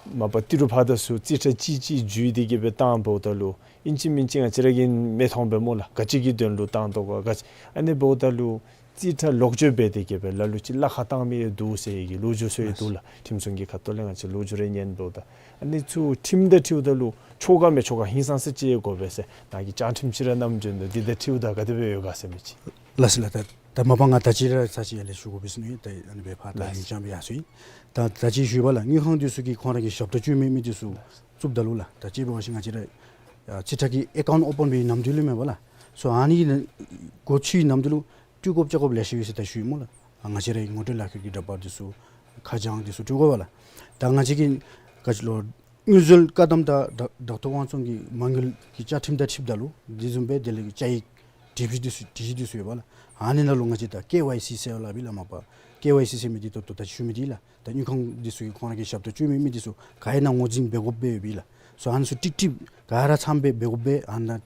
མ་པ་ཏི་རུ་ཕར་དང་ཚུར་རྩིས་ཁྲ་གཅིག་གཅིག་བརྒྱུད་དེ་གིས་སྦེ་བཏང་འབདཝ་ད་ལུ་ཨིན་ཅི་མིན་ཅི་ང་བཅས་ར་གིས་མི་མཐོང་པས་སྨོ་ལགས། ག་ཅི་གི་དོན་ལུ་བཏང་དོ་ག་ག་ཅི་ཨ་ནི་འབདཝ་ད་ལུ་རྩིས་ཁྲ་ལོག་སྤྱོད་འབད་དེ་གིས་སྦེ་ལ་ལུ་ཅིག་གླ་ཁར་བཏང་མི་ཡང་འདུག་ཟེར་གྱི་ལོ་རྒྱུས་ཚུ་ཡང་འདུག་ལགས། ཁྲིམས་སྲུང་གི་ཁ་ཐུག་ལས་ང་བཅས་ལོ་རྒྱུས་རེ་ཉན་འབདཝ་ད་ཨ་ནི་ཚུ་ཁྲིམས་དང་འཁྲིལཝ་ད་ལུ་ཆོག་ག་མི་ཆོག་ག་ཧིང་སངས་ས་ཅིག་དགོ་པས་ཟེར་ནཱ་གིས་བཅའ་ཁྲིམས་ཅིག་ར་བསྣམས་བྱོན་དོ། འདི་དང་འཁྲིལཝ་ད་ག་དེ་སྦེ་ཡོད་ག་ཟེར་མི་ཅིག། ལགས་སོ་ལགས། ད་ད་མ་པ་ང་ད་ཅི་ར་ཚར་གཅིག་ཡར་ལས་ཞུ་དགོ་པས་ཟེར་ནི། ད་ཨ་ནི་སྦེ་ཕར་ད་ལགས། ཉིན་རྐྱང་སྦེ་ཡར་སོང་ཡི། ད་ད་ཅི་ཞུ་བ་ལགས། དངུལ་ཁང་འདི་ཚུ་གིས་ཁོང་ར་གི་ཞབས་ཏོག་སྤྱོད་མི་མི་འདི་ཚུ་བཙུགསཔ་ད་ལུ་ལགས། ད་ཅི་འབད་བ་ཅིན་ང་བཅས་ར་ཨ་རྩིས་ཁྲ་གི་ཨེ་ཀའུནཊ་ཨོ་པཱན་འབད་བའི་ནམ་དུས་ལུ་མེན་པ་ལགས། སོ་ཨ་ནི་གི་ནང་འགོ་ཚུགས་པའི་ནམ་དུས་ལུ་སྤྲོད་དགོཔ་བཅར་དགོཔ་ལེ་ཤ་ཡོད་ཟེར་ད་ཞུ་ཡི་སྨོ་ལགས། ཨ་ང་བཅས་ར་གི་ངོ་སྤྲོད་ལག་ཁྱེར་གྱི་འདྲ་པར་འདི་ཚུ་ཁ་བྱང་འདི་ཚུ་སྤྲོད་དགོ་པ་ལགས། ད་ང་བཅས་ཀྱི་ག་ཅི་ལོ་དངུལ་འཛོལ་བཀག་སྡོམ་དང་བདག་བདག་ཐོབ་དབང་བཙོང་གི་མ་དངུལ་གྱི་བཅའ་ཁྲིམས་དང་འཁྲིལཝ་ད་ལུ་དེ་བཟུམ་སྦེ་དེ་ལས་བཅའ་ཡིག་ སྒྲིག་གཞི་འདི་ཚུ་སྒྲིག་གཞི་འདི་ཚུ་ཡོད་པ་ལགས། ཨ་ནི་ནང་ལུ་ང་བཅས་ད་ཀེ་ཝའི་སི་ཟེར་བ་ལགས་སྦེ་ལགས། མ་པ་ཀེ་ཝའི་སི་ཟེར་མི་འདི་ད་ལྟོ་ད་ཅི་ཞུ་མི་འདི་ལགས། ད་དངུལ་ཁང་འདི་ཚུ་གིས་ཁོང་ར་གི་ཞབས་ཏོག་སྤྱོད་མི་མི་འདི་ཚུ་ག་ཡི་ནང་ངོས་འཛིན་འབད་དགོཔ་སྦེ་ཡོད་པས་ལགས། སོ་ཨ་ནི་ཚུ་ཀྲིག་ཀྲི་ག་ར་ཚངམ་སྦེ་འབད་དགོཔ་སྦེ་ཨ་ནཱ་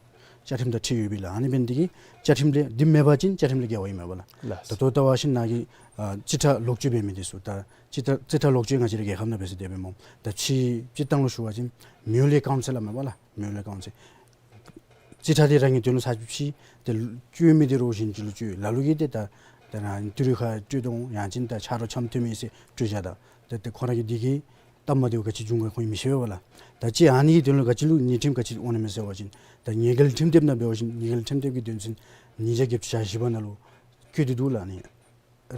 བཅའ་ཁྲིམས་དང་འཁྲིལ་ཡོད་པས་ལགས། ཨ་ནི་འབད་ནི་འདི་གིས་བཅའ་ཁྲིམས་ལས་འདི་མེད་པ་ཅིན་བཅའ་ཁྲིམས་ལས་འགལ་བ་ཨིན་མས་པ་ལགས། ལགས། ད་ལྟོ་ལྟ་བ་ཅིན་ནཱ་གི་ཨ་རྩིས་ཁྲ་ལོག་སྤྱོད་འབད་མི་འདི་ཚུ་ད་རྩིས་ཁྲ་རྩིས་ཁྲ་ལོག་སྤྱོད་ང་བཅས་རའི་རྒྱལ་ཁབ་ནང་འབད་ཟེར་དེ་སྦེ་སྨོ། ད་ཕྱི་སྤྱིར་བཏང་ལུ་ཞུ་བ་ཅིན་མེའུ་ལེ་ཀའུན་ཟེར་སླབ་མས་པ་ལགས། མེའུ་ལེ་ཀའུན་ཟེར། རྩིས་ཁྲ་འདི་རང་གི་དོན་ལུ་ཚར་གཅིག་ཕྱེ་སྟེ་སྤྱོད་མི་འདི་རོགས་གཞན་ཅིག་ལུ་སྤྱོད། ལ་ལུ་གིས་ཏེ་ད་ད་རང་ཏི་རུ་ཁར་སྤྲོད་དོ་ཡང་ཅིན་ད་ཆ་རོགས་འཆམ་མཐུན་མི་ཟེར་སྤྲོད་བཞག་ད། ཏེ་ཏེ་ཁོ་ར་གི་འདི་གིས་གཏམ་མ་འདི་ག་ཅི་འབྱུང་ག་ཁོ་གིས་མི་ཤེས་པས་པ་ལགས། ད་ཅི་ཨ་ནི་གི་དོན་ལུ་ག་ཅི་ལུ་ཉེས་ཁྲིམས་ག་ཅི་འོང་ནི་མས་ཟེར་བ་ཅིན་ད་ཉེས་འགེལ་ཁྲིམས་དེབ་ནང་འབད་བ་ཅིན་ཉེས་འགེལ་ཁྲིམས་དེབ་ཀྱི་དོན་ཚན་ཉིས་བརྒྱ་བརྒྱད་ཅུ་གྱ་བཞི་པ་ནང་ལུ་བཀོད་དེ་འདུག་ལགས། ཨ་ནི་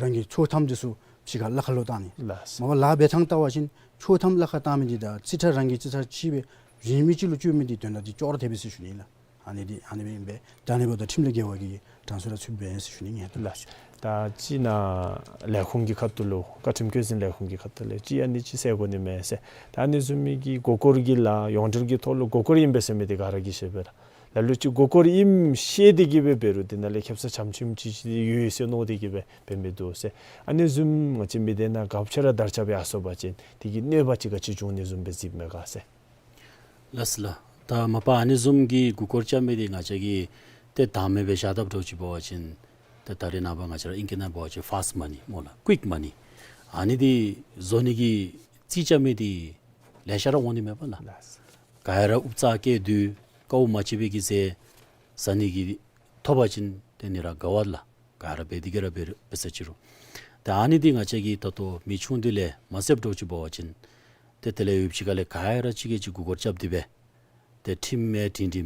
རང་གི་ཆོག་ཐམ་འདི་ཚུ་ཕྱི་ཁར་ལཱ་ཁག་ལུ་བཏང་ནི། ལགས། མ་པ་ལཱ་འབད་ཐངས་བལྟ་བ་ཅིན་ཆོག་ཐམ་ལཱ་ཁག་བཏང་མི་འདི་དང་རྩིས་ཁྲ་རང་གི་རྩིས་ཁྲ་ཕྱེ་སྦེ་གཞན་མི་ཅིག་ལུ་སྤྱོད་མི་འདི་དོན་དག་འདི་ཅོག་ར་འཐད་པས་ཟེར་ཞུ་ནི་ལགས། ཨ་ནི་འདི་ཨ་ནི་སྦེ་ཨིན་པས། ད་ཨ་ནི་འབདཝ་ད་ཁྲིམས་ལས་འགལ་བ་གི་གྲངས་སུ་ར་ཚུདཔ་ཨིན་ཟེར་ཞུ་ནི་ཨིན། ལགས། ད་ཅི་ནཱ་ལས་ཁུངས་ཀྱི་ཁ་ཐུག་ལུ་བཀའ་ཁྲིམས་བཀོད་འཛིན་ལས་ཁུངས་ཀྱི་ཁ་ཐུག་ལས་ཅིག་ཨ་ནི་ཅིག་གསལ་དགོ་ནི་མས་ཟེར། ད་ཨ་ནི་བཟུམ་མའི་གི་མགུ་སྐོར་གྱི་ལཱ་ཡོངས་འབྲེལ་གྱི་ཐོག་ལུ་མགུ་སྐོར་ཨིན་པས་ཟེར་མི་འདི་ག་ར་གིས་ཤེས་པས་ལགས། ལ་ལུ་ཅིག་མགུ་སྐོར་ཨིནམ་ཤེས་ཏེ་གིས་སྦེ་འབད་རུང་འདི་ནང་ལས་ཁེབ་ས་ཆམ་ཆིམ་ཅིག་ཅིག་ཡོད་ཟེར་མནོ་སྟེ་གིས་སྦེ་འབད་མི་འདུག་ཟེར། ཨ་ནི་བཟུམ་ང་བཅས་མི་སྡེ་ནང་ག་ཅི་ར་དར་ཁྱབ་ཡར་སོང་པ་ཅིན་དེ་གིས་གནོད་པ་ཅིག་ག་ཅི་འབྱུང་ནི་བཟུམ་སྦེ་གཟིགསཔ་མས་ག་ཟེར། ལགས་སོ་ལགས། ད་མ་པ་ཨ་ནི་བཟུམ་གྱི་མགུ་སྐོར་རྐྱབ་མི་འདི་ང་བཅས་ཀྱིས་ཏེ་དང་མེད་སྦེ་བཞག་དཔ་འདྲཝ་ཅིག་འབད་བ་ཅིན་ཏེ་ད་རེས་ནངས་པ་ང་བཅས་ར་ཨིང་སྐད་ནང་འབད་བ་ཅིན་ཕཱསི་མ་ནི་སྨོ་ལགས། ཀུའིཀ་མ་ནི། ཨ་ནི་འདི་བཟོ་ནི་གི་རྩིས་རྐྱབ་མི་འདི་ལེ་ཤ་ར་འོང་ནི་མས་པ་ལགས། ལགས། ག་ར་ཨུབ་རྩ་བཀལ་དོ་དཀའཝ་མ་སྤྱད་པའི་གི་ཟས་ཟ་ནི་གི་ཐོབ་པ་ཅིན་ཏེ་ནི་ར་དགའ་བ་ལགས། ག་ར་འབད་དེ་གི་ར་འབད་འབད་ས་ཅི་རུང་། ད་ཨ་ནི་འདི་ང་བཅས་ཀྱིས་ད་ལྟོ་མི་ཆུང་འདི་ལས་མ་བསལཝ་འདྲཝ་ཅིག་འབད་བ་ཅིན་ཏེ་དེ་ལས་ཡུདཔ་ཅིག་ཁ་ལས་ག་ར་གཅིག་གིས་གཅིག་མགུ་སྐོར་རྐྱབ་སྟེ་སྦེ་ཏེ་ཁྲིམས་མེད་དྲིན་དྲི་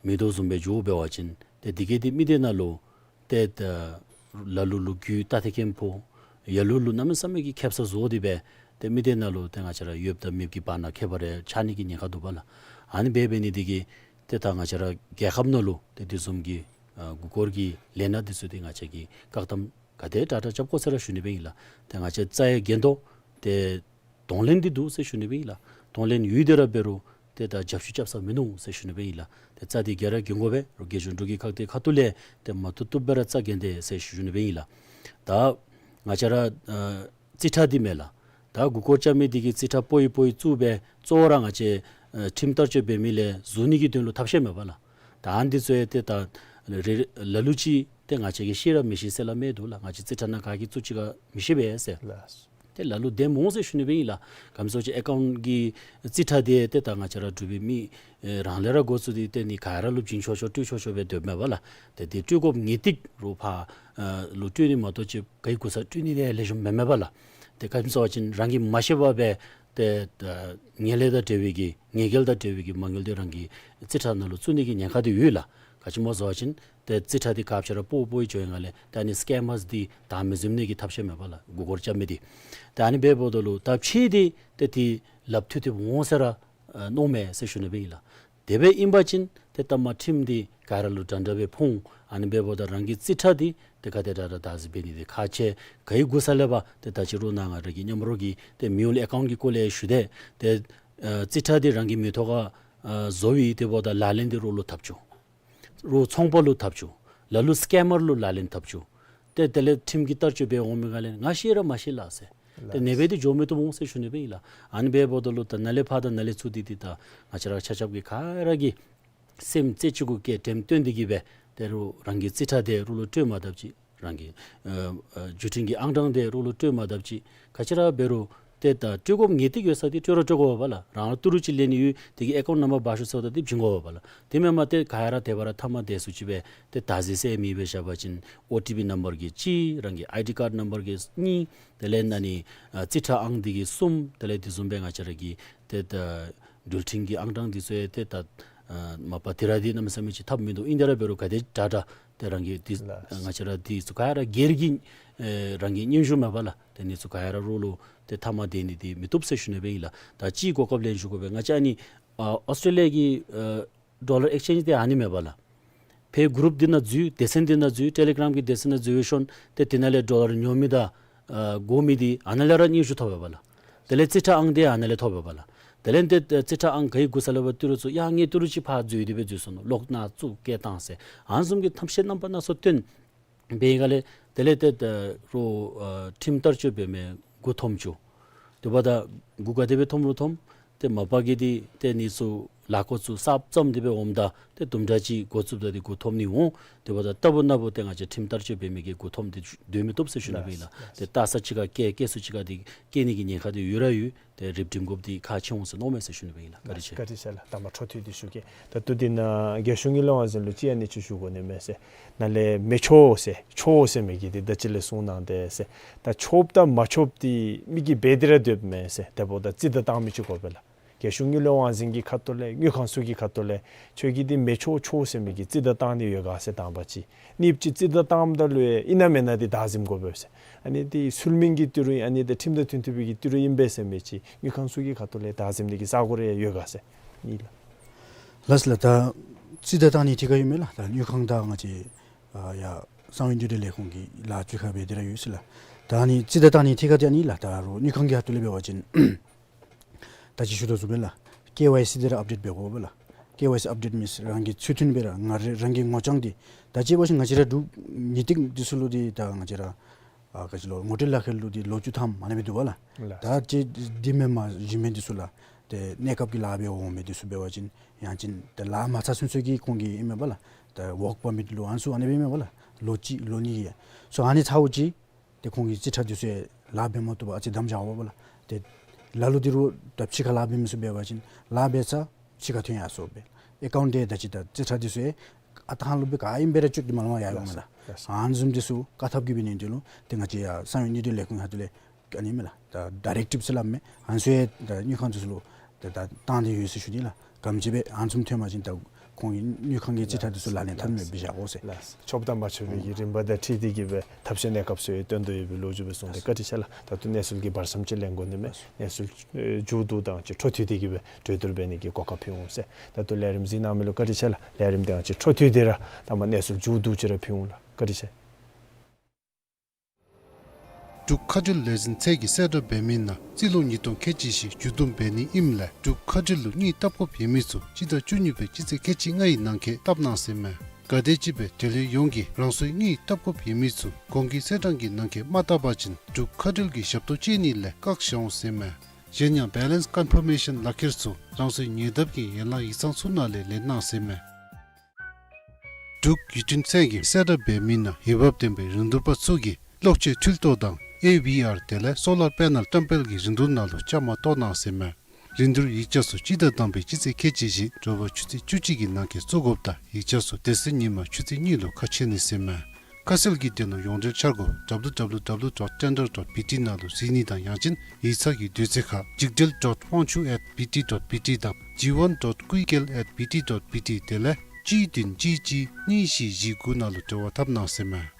མེད་དོ་བཟུམ་སྦེ་འགྱོ་འབད་བ་ཅིན་ཏེ་དེ་གིས་ཏེ་མི་སྡེ་ནང་ལུ་ཏེ་ད་ལ་ལུ་ལུ་རྒྱུ་ད་ཏེ་ཁེམ་ཕོ་ཡ་ལུ་ལུ་གནམ་མེད་ས་མེད་ཀྱི་ཁེབ་ས་བཟོ་སྟེ་སྦེ་ཏེ་མི་སྡེ་ནང་ལུ་ཏེ་ང་བཅས་ར་ཡོདཔ་དང་མེདཔ་གི་བར་ན་ཁྱད་པར་རེ་ཆགས་ནི་གི་ཉེན་ཁ་འདུག་པ་ལགས། ཨ་ནི་འབད་འབད་ནི་འདི་གིས་ཏེ་ད་ང་བཅས་ར་རྒྱལ་ཁབ་ནང་ལུ་ཏེ་དེ་བཟུམ་གྱི་ཨ་མགུ་སྐོར་གྱི་ལས་སྣ་འདི་ཚུ་འདི་ང་བཅས་ཀྱིས་བཀག་དམ་ག་དེ་དྲག་དྲག་རྐྱབ་དགོ་ཟེར་ར་ཞུ་ནི་སྦེ་ཨིན་ལགས། ཏེ་ང་བཅས་རྩ་ཡི་འགན་ཐོག་ཏེ་གདོང་ལེན་འདི་འདུག་ཟེར་ཞུ་ནི་སྦེ་ཨིན་ལགས། གདོང་ལེན་ཡོད་དེ་ར་འབད་རུང་ཏེ་ད་རྒྱབ་བཤུད་རྐྱབ་ས་མིན་ནུག་ཟེར་ཞུ་ནི་སྦེ་ཨིན་ལགས། ཏེ་རྩ་འདི་ག་ར་འགེངས་དགོ་པས། རོགས་རྒྱལ་གཞུང་འབྲུག་གི་ཁག་དེ་ཁ་ཐུག་ལས་ཏེ་མ་བཏུབ་བཏུབ་སྦེ་ར་རྩ་འགེངས་ཏེ་ཟེར་ཞུ་ནི་སྦེ་ཨིན་ལགས། ད་ང་བཅས་ར་ཨ་རྩིས་ཁྲ་འདི་མས་ལགས། ད་མགུ་སྐོར་རྐྱབ་མི་འདི་གིས་རྩིས་ཁྲ་པོ་ཡི་པོ་ཡི་བཙུགས་སྦེ་གཙོ་བོ་ར་ང་བཅས་ཨ་ཁྲིམས་བསྟར་སྤྱོད་འབད་མི་ལས་ཟུར་ནི་གི་དོན་ལུ་ཐབས་ཤེས་མས་པ་ལགས། ད་ཨ་ནི་འདི་ཚུ་ཡང་ཏེ་ད་རེ་ལ་ལུ་ཅིག་ཏེ་ང་བཅས་ཀྱིས་ཤེས་ར་མི་ཤེས་ཟེར་སླབ་མི་འདུག་ལགས། ང་བཅས་རྩིས་ཁྲ་ནང་ག་གིས་བཙུགས་ཅི་ག་མི་ཤེས་པས་ཟེར། ལགས། ཏེ་ལ་ལུ་བདེནམ་འོང་ཟེར་ཞུ་ནི་སྦེ་ཨིན་ལགས། ག་ཅི་སྨོ་ཟེར་བ་ཅིན་ཨེ་ཀའུནཊ་གི་རྩིས་ཁྲ་འདི་ཏེ་ད་ང་བཅས་ར་འབྲུག་པའི་མི་ཨེ་རང་ལས་ར་འགོ་བཙུགས་ཏེ་ཏེ་ནི་ག་ར་ལུ་བྱིན་ཆོག་ཆོག་སྤྲོད་ཆོག་ཆོག་སྦེ་སྡོདཔ་མས་པ་ལགས། ཏེ་འདི་སྤྲོད་དགོཔ་ངེས་ཏིག་རོགས་ཕར་ཨ་ལུ་སྤྲོད་ནི་མ་གཏོགས་ཅིག་ག་གིས་གོ་ས་སྤྲོད་ནི་ལས་ལེགས་ཤོམ་མེན་མས་པ་ལགས། ཏེ་ག་ཅི་སྨོ་ཟེར་བ་ཅིན་རང་གིས་མ་ཤེས་པར་སྦེ་ཏེ་ད་ངན་ལྷད་དང་འབྲེལ་བའི་གི་ཉེས་འགེལ་དང་འབྲེལ་བའི་གི་མ་དངུལ་འདི་རང་གི་རྩིས་ཁྲ་ནང་ལུ་བཙུགས་ནི་གི་ཉེན་ཁ་འདི་ཡོད་ལགས། ག་ཅི་སྨོ་ཟེར་བ་ཅིན་ཏེ་རྩིས་ཁྲ་འདི་ག་ཅི་ར་པོ་པོ་ཡི་འགྱོ་ཡི་ནང་ལས་ད་ནི་སི་ཀེམ་མརསི་འདི་བདའ་མི་བཟུམ་ནི་གི་ཐབས་ཤེས་མས་པ་ལགས། མགུ་སྐོར་རྐྱབ་མི་འདི། ད་ཨ་ནི་འབདཝ་ད་ལུ་ད་ཕྱི་འདི་ཏེ་ཏེ་ལགཔ་མཐུད་དེ་འོང་ཟེར་ར་ཨ་མནོཝ་མས་ཟེར་ཞུ་ནི་སྦེ་ཨིན་ལགས། དེ་སྦེ་ཨིན་པ་ཅིན་ཏེ་ད་མ་ཁྲིམས་འདི་ག་ར་ལུ་འདྲ་འདྲ་སྦེ་ཕོག། ཨ་ནི་འབདཝ་ད་རང་གི་རྩིས་ཁྲ་འདི་ཏེ་ག་དེ་དྲག་དྲག་བདའ་ཟུན་འབད་ནི་འདི་ཁག་ཆེ། ག་གི་གོ་ས་ལས་འབད་ཏེ་ད་ཅི་རོགས་ནཱ་ང་ར་གི་མཉམ་རོགས་ཀྱི་ཏེ་མེའུལ་ཨེ་ཀའུནཊ་གི་སྐོར་ལས་ཞུ་དེས། ཏེ་ཨ་རྩིས་ཁྲ་འདི་རང་གི་མིང་ཐོག་ཁར་ཨ་བཟོ་བའི་དེ་འབདཝ་ད་ལག་ལེན་འདི་རོགས་ལུ་འཐབ་བཅུག། རོགས་ཚོང་པ་ལུ་འཐབ་བཅུག། ལ་ལུ་སི་ཀེམ་མར་ལུ་ལག་ལེན་འཐབ་བཅུག། ཏེ་དེ་ལས་ཁྲིམས་ཀྱི་བསྟར་སྤྱོད་འབད་འོང་མི་ག་ལས་ང་ཤེས་ར་མ་ཤེས་ལགས་ཟེར། ཏེ་ཨ་ནི་སྦེ་འདི་འགྱོ་མི་བཏུབ་འོང་ཟེར་ཞུ་ནི་སྦེ་ཨིན་ལགས། ཨ་ནི་འབདཝ་ད་ལུ་ད་ནཱ་ལས་ཕར་དང་ནཱ་ལས་ཚུར་འདི་འདི་ད་ང་བཅས་ར་ཆ་ཁྱབ་ཀྱིས་ག་ར་གིས་སེམས་རྩེ་གཅིག་གུ་བསྐྱེད་དྲནམ་བཏོན་ཏེ་གིས་སྦེ་ཏེ་རོགས་རང་གི་རྩིས་ཁྲ་འདི་རོགས་ལུ་སྤྲོད་མ་དཔ་ཅིག། རང་གི་ཨ་ཨ་བརྒྱུད་འཕྲིན་གྱི་ཨང་གྲངས་འདི་རོགས་ལུ་སྤྲོད་མ་དཔ་ཅིག། ག་ཅི་ར་འབད་རུང་ཏེ་ད་སྤྲོད་དགོཔ་ངེས་ཏིག་ཡོད་ས་འདི་སྤྲོད་ར་སྤྲོད་དགོ་པས་ལགས། རང་ལུ་ཏི་རུ་ཅིག་ལེན་ནི་ཡོད། དེ་གི་ཨེ་ཀའུནཊ་ནམ་བར་བཞག་ཟེརཝ་ད་འདི་བྱིན་དགོ་པས་ལགས། དེ་མེན་པར་ཏེ་ག་ར་དེ་སྦེ་ར་མཐའ་མ་དེ་ཚུ་ཅིག་སྦེ་ཏེ་བདའ་ཟུན་ཟེར་མི་སྦེ་བཞག་པ་ཅིན་ཨོ་ཊི་པི་ནམ་བར་གི་གཅིག། རང་གི་ཨའི་ཌི་ཀཱཌ་ནམ་བར་གི་གཉིས། དེ་ལས་ཨ་ནི་ཨ་རྩིས་ཁྲ་ཨང་འདི་གི་གསུམ། དེ་ལས་དེ་བཟུམ་སྦེ་ང་བཅས་ར་གི་ཏེ་ད་འགྲུལ་འཕྲིན་གྱི་ཨང་གྲངས་འདི་ཚུ་ཡང་ཏེ་ད་ཨ་མ་པ་དེ་ར་འདི་གནམ་མེད་ས་མེད་ཅིག་ཐབས་མིན་འདུག། ཨིན་དེ་ར་འབད་རུང་ག་དེ་དྲག་དྲག་ཏེ་རང་གི་འདི་ལགས། ང་བཅས་ར་འདི་ཚུ་ག་ར་སྒེར་གྱི་ཨེ་རང་གི་སྙན་ཞུ་མས་པ་ལགས། ཏེ་ཨ་ནི་ཚུ་ག་ར་རོགས་ལུ་ཏེ་མཐའ་མ་དེ་ནི་འདི་མི་བཏུབ་ཟེར་ཞུ་ནི་སྦེ་ཨིན་ལགས། ད་ཅིག་གོ་སྐབས་ལེན་ཞུ་དགོ་པས། ང་བཅས་ཨ་ནི་ཨ་ཨོསི་ཊྲེ་ལི་ཡ་གི་ཨ་ཌོ་ལར་ཨེགསི་ཅེནཇ་འདི་ཨ་ནི་མས་པ་ལགས། ཕར་གུ་རུབ་འདི་ནང་འཛུལ། སྡེ་ཚན་འདི་ནང་འཛུལ། ཊེ་ལི་གྲམ་གྱི་སྡེ་ཚན་ནང་འཛུལ་ཞིནམ་ཏེ་དེ་ནང་ལས་ཌོ་ལར་ཉོ་མི་དང་ཨ་དགོ་མི་འདི་ཨ་ནཱ་ལས་ར་སྙན་ཞུ་ཐོབ་པས་པ་ལགས། དེ་ལས་རྩིས་ཁྲ་ཨང་འདི་ཨ་ནཱ་ལས་ཐོབ་པས་པ་ལགས། དེ་ལས་ཏེ་རྩིས་ཁྲ་ཨང་ག་གི་བསྒུག་ས་ལུ་འབད་ཏི་རུ་ཚུ་ཡང་ངེའི་ཏི་རུ་ཅིག་ཕར་འཛུལ་ཏེ་སྦེ་འཛུལ་སོ་ནུག། ལོག་ནཱ་བཙུགས་བསྐྱལ་བཏང་ཟེར། ཨ་ནི་བཟུམ་གྱི་ཐབས་ཤེས་རྣམ་པ་སྣ་ཚོགས་སྟོན་འབད་ཡི་ག་ལས། དེ་ལས་ཏེ་ད་རུང་ཨ་ཁྲིམས་བསྟར་སྤྱོད་འབད་མི་འགོ་འཐོམ་བཅུག། དེ་འབདཝ་ད་འགོ་ག་དེ་སྦེ་འཐོམ་རུང་འཐོམ། ཏེ་མ་པ་གི་འདི་ཏེ་ཨ་ནི་ཚུ་ལཱ་འགོ་ཚུ་གསརཔ་བརྩམས་ཏེ་སྦེ་འོངམ་ད་ཏེ་དུམ་གྲ་ཅིག་འགོ་བཙུགསཔ་ད་འདི་འགོ་འཐོམ་ནི་འོང་། དེ་འབདཝ་ད་རྟག་བུ་ནམ་བུ་ཏེ་ང་བཅས་ཁྲིམས་བསྟར་སྤྱོད་འབད་མི་གིས་འགོ་འཐོམ་སྟེ་སྡོད་མི་བཏུབ་ཟེར་ཞུ་ནི་སྦེ་ཨིན་ལགས། ཏེ་བལྟ་ས་ཅིག་ཁར་བསྐྱལ་བསྐྱལ་ས་ཅིག་ཁར་འདི་བསྐྱལ་ནི་གི་ཉེན་ཁ་འདི་ཡོད་ར་ཡོད། ཏེ་རིགཔ་སྒྲིམ་དགོཔ་འདི་ཁག་ཆེ་འོང་ཟེར་མནོཝ་མས་ཟེར་ཞུ་ནི་སྦེ་ཨིན་ལགས། བཀའ་དྲིན་ཆེ། བཀའ་དྲིན་ཆེ་ལགས། དང་པ་འཕྲོ་མཐུད་དེ་ཞུ་གེ། ད་ལྟོ་འདི་ནང་རྒྱལ་གཞུང་དངུལ་ལས་དབང་འཛིན་ལུ་ཅིག་ཨ་ནི་ཅིག་ཞུ་དགོ་ནི་མས་ཟེར། ནཱ་ལས་མི་ཆོག་ཟེར་ཆོག་ཟེར་མི་གི་འདི་ད་ཅི་ལས་གསུངས་གནང་དེས་ཟེར། ད་ཆོགཔ་དང་མ་ཆོགཔ་འདི་མི་གིས་འབད་དེ་ར་སྡོདཔ་མས་ཟེར། དེ་འབདཝ་ད་རྩིས་བདའ་བཏང་མི་ཅིག་དགོ་པས་ལགས། རྒྱལ་གཞུང་དངུལ་ལས་དབང་འཛིན་གྱི་ཁ་ཐུག་ལས་དངུལ་ཁང་ཚུ་གི་ཁ་ཐུག་ལས་ཁྱོད་ཀྱིས་འདི་མི་ཆོག་ཆོག་ཟེར་མི་གི་རྩིས་བདའ་བཏང་ནི་ཡོད་ག་ཟེར་དང་པ་ཅིག། གཉིས་པ་ཅིག་རྩིས་བདའ་བཏངམ་ད་ལུ་ཡང་ཨིན་ན་མེན་ན་འདི་བདའ་ཟིནམ་དགོ་པས་ཟེར། ཨ་ནི་འདི་ཚུལ་མིན་གྱི་ཏི་རུ་ཨིན་ཨ་ནི་འདི་ཁྲིམས་དང་མཐུན་མཐུན་པའི་གི་ཏི་རུ་ཨིན་པས་ཟེར་མི་ཅིག་དངུལ་ཁང་ཚུ་གི་ཁ་ཐུག་ལས་བདའ་ཟིནམ་ནི་གི་ས་གོ་རེ་ཡོད་ག་ཟེར་ཨིན་ལགས། ལགས་ལགས། ད་རྩིས་བདའ་བཏང་ནི་ཐད་ཁར་ཡོད་མས་ལགས། ད་དངུལ་ཁང་དང་ང་བཅས་ཨ་ཡར་གསང་བའི་འདུས་སྡེ་ལས་ཁུངས་ཀྱི་ལཱ་ཅིག་ཁར་འབད་དེ་ར་ཡོད་ཟེར་ལགས། ད་ཨ་ནི་རྩིས་བདའ་བཏང་ནི་ཐད་ཁར་འདི་ཨ་ནི་ལགས། ད་རུང་དངུལ་ཁང་གི་ཁ་ཐུག་ལས་འབད་བ་ཅིན་ད་ཅི་ཞུ་དོ་བཟུམ་སྦེ་ལགས། ཀེ་ཝའི་སི་འདི་ར་ཨཔ་ཌེཊ་འབད་དགོ་པས་ལགས། ཀེ་ཝའི་སི་ཨཔ་ཌེཊ་མིནསི་རང་གི་ཚུལ་མཐུན་སྦེ་ར་ང་ར་རང་གི་ངོ་རྐྱང་འདི་ད་ཅི་འབད་བ་ཅིན་ང་བཅས་ར་འབྲུག་ཉིས་སྟེང་འདི་ཚུ་ལུ་འདི་ད་ང་བཅས་ར་ཨ་ག་ཅི་ལོ་ངོ་སྤྲོད་ལག་ཁྱེར་ལུ་འདི་ལོ་བཅུ་ཐམ་ཨ་ནི་སྦེ་འདུག་པ་ལགས། ལགས། ད་ཅི་འདི་མེན་པར་གཞན་མི་འདི་ཚུ་ལགས། ཏེ་གནས་སྐབས་ཀྱི་ལཱ་འབད་འོང་མི་འདི་ཚུ་འབད་བ་ཅིན་ཡང་ཅིན་ཏེ་ལཱ་མ་ཚར་ཚུན་ཚོད་ཀྱི་ཁོང་གི་ཨིན་མས་པ་ལགས། ཏེ་ཝརཀ་པར་མིཊ་ལུ་ཨ་ནི་ཚུ་ཨ་ནི་སྦེ་ཨིན་མས་པ་ལགས། ལོ་གཅིག་ལོ་གཉིས་ཀྱི་ཚུ་ཨ་ནི་ཚརཝ་ཅིག་ཏེ་ཁོང་གི་རྩིས་ཁྲ་འདི་ཚུ་ཡང་ལཱ་འབད་མ་བཏུབ་པར་ཨ་ཙི་བསྡམ་བཞག་འོང་པ་ལགས། ཏེ་ལ་ལུ་འདི་རུང་ད་ཕྱི་ཁར་ལཱ་འབད་མི་ཚུ་འབད་བ་ཅིན་ལཱ་འབད་ཚར་ཕྱི་ཁར་ཐོན་ཡར་སོང་སྦེ་ཨེ་ཀའུནཊ་འདི་ད་ཅི་ད་རྩིས་ཁྲ་འདི་ཚུ་ཡང་ཨ་ཐང་ལུ་སྦེ་ག་ཨིནམ་སྦེ་ར་བཅུག་སྟེ་མ་ལང་པར་ཡར་འོང་མས་ལགས། ལགས་སོ། ཨ་ནི་བཟུམ་འདི་ཚུ་བཀག་ཐབས་ཀྱི་འབད་ནི་འདི་ལུ་ཏེ་ང་བཅས་ཡར་གསང་བའི་འདུས་སྡེ་ལས་ཁུངས་ཁ་ཐུག་ལས་ཏེ་ཨ་ནི་མས་ལགས། ད་ཌའི་རེག་ཊིབ་ཟེར་སླབ་མས། ཨ་ནི་ཚུ་ཡང་ད་དངུལ་ཁང་འདི་ཚུ་ལུ་ད་ད་བཏང་སྟེ་ཡོད་ཟེར་ཞུ་ནི་ལགས། ག་དེམ་ཅིག་སྦེ་ཨ་ནི་བཟུམ་ཐོན་པ་ཅིན་ད་ཁོང་གི་དངུལ་ཁང་གི་རྩིས་ཁྲ་འདི་ཚུ་ལག་ལེན་འཐབ་མི་སྦེ་བཞག་དགོ་ཟེར། ལགས། ཆོགཔ་དང་མ་ཆོག་པའི་གི་རིམ་པ་དང་འཁྲིལ་ཏེ་གི་སྦེ་ཐབས་ཤེས་གནས་སྐབས་ཚུ་ཡང་སྟོན་དོ་ཡོད་པའི་ལོ་རྒྱུས་སྦེ་གསུངས་ཏེ་བཀའ་དྲིན་ཆེ་ལགས། ད་ལྟོ་གནས་ཚུལ་གྱི་བར་མཚམས་ཅིག་ལེན་དགོ་ནི་མས། གནས་ཚུལ་ཨེ་མཇུག་བསྡུ་དང་ཅིག་འཕྲོ་མཐུད་དེ་གི་སྦེ་གྲོས་བསྡུར་འབད་ནི་གི་གོ་སྐབས་ཕུལ་འོང་ཟེར། ད་ལྟོ་ལས་རིམ་གཟིགས་གནང་མི་ལུ་བཀའ་དྲིན་ཆེ་ལགས། ལས་རིམ་འདི་ཡང་ཅིག་འཕྲོ་མཐུད་དེ་ར་ད་མ་གནས་ཚུལ་མཇུག་བསྡུ་ཅིག་ར་ཕུལ་འོང་ལགས། བཀའ་དྲིན་ཆེ། འབྲུག་མཁའ་འགྲུལ་ལས་འཛིན་ཚད་ཀྱིས་གསལ་བསྒྲགས་འབད་མི་ནང་རྩིས་ལོ་ཉིས་སྟོང་ཁལ་གཅིག་བཞི་མཇུག་བསྡོམས་འབད་ནི་ཨིནམ་ལས་འབྲུག་མཁའ་འགྲུལ་ལུ་དངུལ་བཏབ་དགོཔ་ཡོད་མི་ཚུ་སྤྱི་ཟླ་བཅུ་གཉིས་པའི་སྤྱི་ཚེས་ཁལ་གཅིག་ལྔའི་ནང་འཁོད་བཏབ་གནང་ཟེར་མས། ག་དེམ་ཅིག་སྦེ་འབྲེལ་ཡོད་ཡོངས་ཀྱིས་རང་སོའི་དངུལ་བཏབ་དགོཔ་ཡོད་མི་ཚུ་གོང་གི་གསལ་བསྒྲགས་ཀྱི་ནང་འཁོད་མ་བཏབ་པ་ཅིན་འབྲུག་མཁའ་འགྲུལ་གྱིས་ཞབས་ཏོག་སྤྱོད་ནི་ལས་བཀག་བཞག་འོང་ཟེར་མས། གཞན་ཡང་བེ་ལེནསི་ཀོན་ཕར་མེ་ཤཱན་ལག་ཁྱེར་ཚུ་རང་སོའི་ཉེ་འདབས་ཀྱི་ཡན་ལག་ཡིག་ཚང་ཚུ་ནང་ལས་ལེན་གནང་ཟེར་མས། འབྲུག་ཡུལ་འཕྲིན་ཚད་ཀྱིས་གསལ་བསྒྲགས་འབད་མི་ནང་འོས་འབབ་ལྡན་པའི་རིན་བསྡུར་པ་ཚུ་གིས་གློག་ཆས་འཕྲུལ་ཐོག་དང་ཨེ་ཝི་ཨར་དེ་ལས་སོ་ལར་པེ་ནལ་བཀྲམ་སྤེལ་གྱི་རིན་བསྡུར་ནང་ལུ་བཅའ་མར་གཏོགས་གནང་ཟེར་མས། རིན་བསྡུར་ཡིག་ཆ་ཚུ་སྤྱི་ཟླ་དང་པའི་སྤྱི་ཚེས་ཁལ་གཅིག་བཞི་དྲོ་པ་ཆུ་ཚོད་བཅུ་གཅིག་གི་ནང་འཁོད་བཙུགས་དགོཔ་དང་ཡིག་ཆ་ཚུ་དེ་ཚེ་ཉིན་མ་ཆུ་ཚོད་གཉིས་ལུ་ཁ་ཕྱེ་ནི་ཟེར་མས། ཁ་གསལ་གྱི་དོན་ལུ་ཡོངས་འབྲེལ་འཆར་སྒོ་ཌབ་ལུ་ཌབ་ལུ་ཌབ་ལུ་ཌོཊ་ཊེན་ཌར་ཌོཊ་བི་ཊི་ནང་ལུ་གཟིགས་ནི་དང་ཡང་ཅིན་ཡིག་ཚང་གི་དུས་ཚོད་ཁར་ཇིག་སྒྲིལ་ཌོཊ་ཝང་ཆུ་ཨེཊ་བི་ཊི་ཌོཊ་བི་ཊི་དང་ཇི་ཝན་ཌོཊ་ཀུའི་ཀེལ་ཨེཊ་བི་ཊི་ཌོཊ་བི་ཊི་དེ་ལས་གཅིག་བདུན་གཅིག་གཅིག་གཉིས་བཞི་བཞི་དགུ་ནང་ལུ་འབྲེལ་བ་འཐབ་གནང་ཟེར་མས།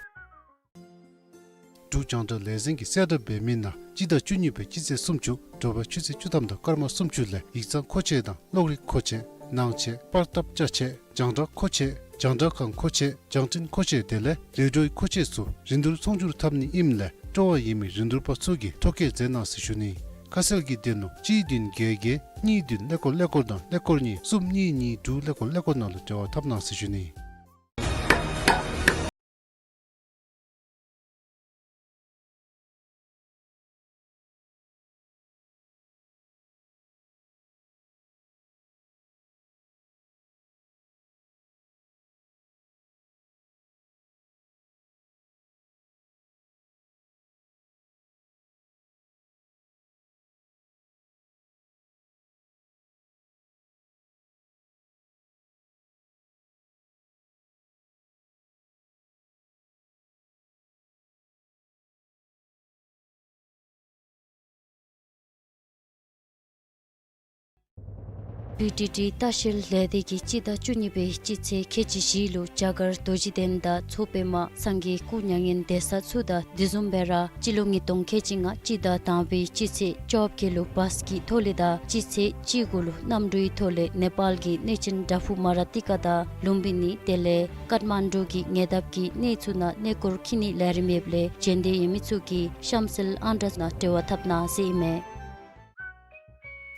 འབྲུག་རྒྱང་བསྒྲགས་ལས་འཛིན་གྱིས་གསལ་བསྒྲགས་འབད་མི་ནང་སྤྱི་ཟླ་བཅུ་གཉིས་པའི་སྤྱི་ཚེས་སུམ་ཅུ་དྲོ་པ་ཆུ་ཚོད་བཅུ་ཐམ་དང་སྐར་མ་སུམ་ཅུ་ལས་ཡིག་ཚང་མཁོ་ཆས་དང་གློག་རིག་མཁོ་ཆས་ནང་ཆས་པར་བཏབ་ཅ་ཆས་རྒྱང་བསྒྲགས་མཁོ་ཆས་རྒྱང་བསྒྲགས་ཁང་མཁོ་ཆས་རྒྱང་འཕྲིན་མཁོ་ཆས་དེ་ལས་རེ་ཌིའོའི་མཁོ་ཆས་ཚུ་རིན་བསྡུར་ཚོང་སྒྱུར་འཐབ་ནི་ཨིནམ་ལས་སྤྲོ་བ་ཡོད་མི་རིན་བསྡུར་པ་ཚུ་གིས་ཐོ་བཀོད་མཛད་གནང་ཟེར་ཞུ་ནི། ཁ་གསལ་གྱི་དོན་ལུ་གཅིག་བདུན་བརྒྱད་བརྒྱད་གཉིས་བདུན་ཀླད་ཀོར་ཀླད་ཀོར་དང་ཀླད་ཀོར་གཉིས་གསུམ་གཉིས་གཉིས་དྲུག་ཀླད་ཀོར་ཀླད་ཀོར་ནང་ལུ་འབྲེལ་བ་འཐབ་གནང་ཟེར་ཞུ་ནི། བི་ཊི་ཊི་ལྟ་བཤལ་ལས་སྡེ་གིས་སྤྱི་ཟླ་བཅུ་གཉིས་པའི་སྤྱི་ཚེས་ཁལ་གཅིག་བཞི་ལུ་རྒྱ་གར་རྡོ་རྗེ་གདན་དང་མཚོ་པདྨ་སངས་རྒྱས་སྐུ་མྱ་ངན་འདས་ས་ཚུ་དང་དེ་བཟུམ་སྦེ་ར་སྤྱི་ལོ་ཉིས་སྟོང་ཁལ་གཅིག་ལྔ་སྤྱི་ཟླ་དང་པའི་སྤྱི་ཚེས་བཅོ་བརྒྱད་ལུ་བཱས་ཀྱི་ཐོག་ལས་དང་སྤྱི་ཚེས་བཅུ་དགུ་ལུ་གནམ་གྲུའི་ཐོག་ལས་ནེ་པཱལ་གྱི་གནས་ཆེན་བྲག་ཕུག་མ་ར་ཏི་ཀ་དང་ལུམ་བི་ནི་དེ་ལས་ཀཏ་མན་ཌུ་གི་ཉེ་འདབས་ཀྱི་གནས་ཚུ་ནང་གནས་སྐོར་འཁྱིད་ནིའི་ལས་རིམ་ཡོདཔ་ལས་བྱོན་འདོད་ཡོད་མི་ཚུ་གིས་ཤམ་སིལ་ཨན་ཌྲས་ནང་འབྲེལ་བ་འཐབ་གནང་ཟེར་ཨིན་མས།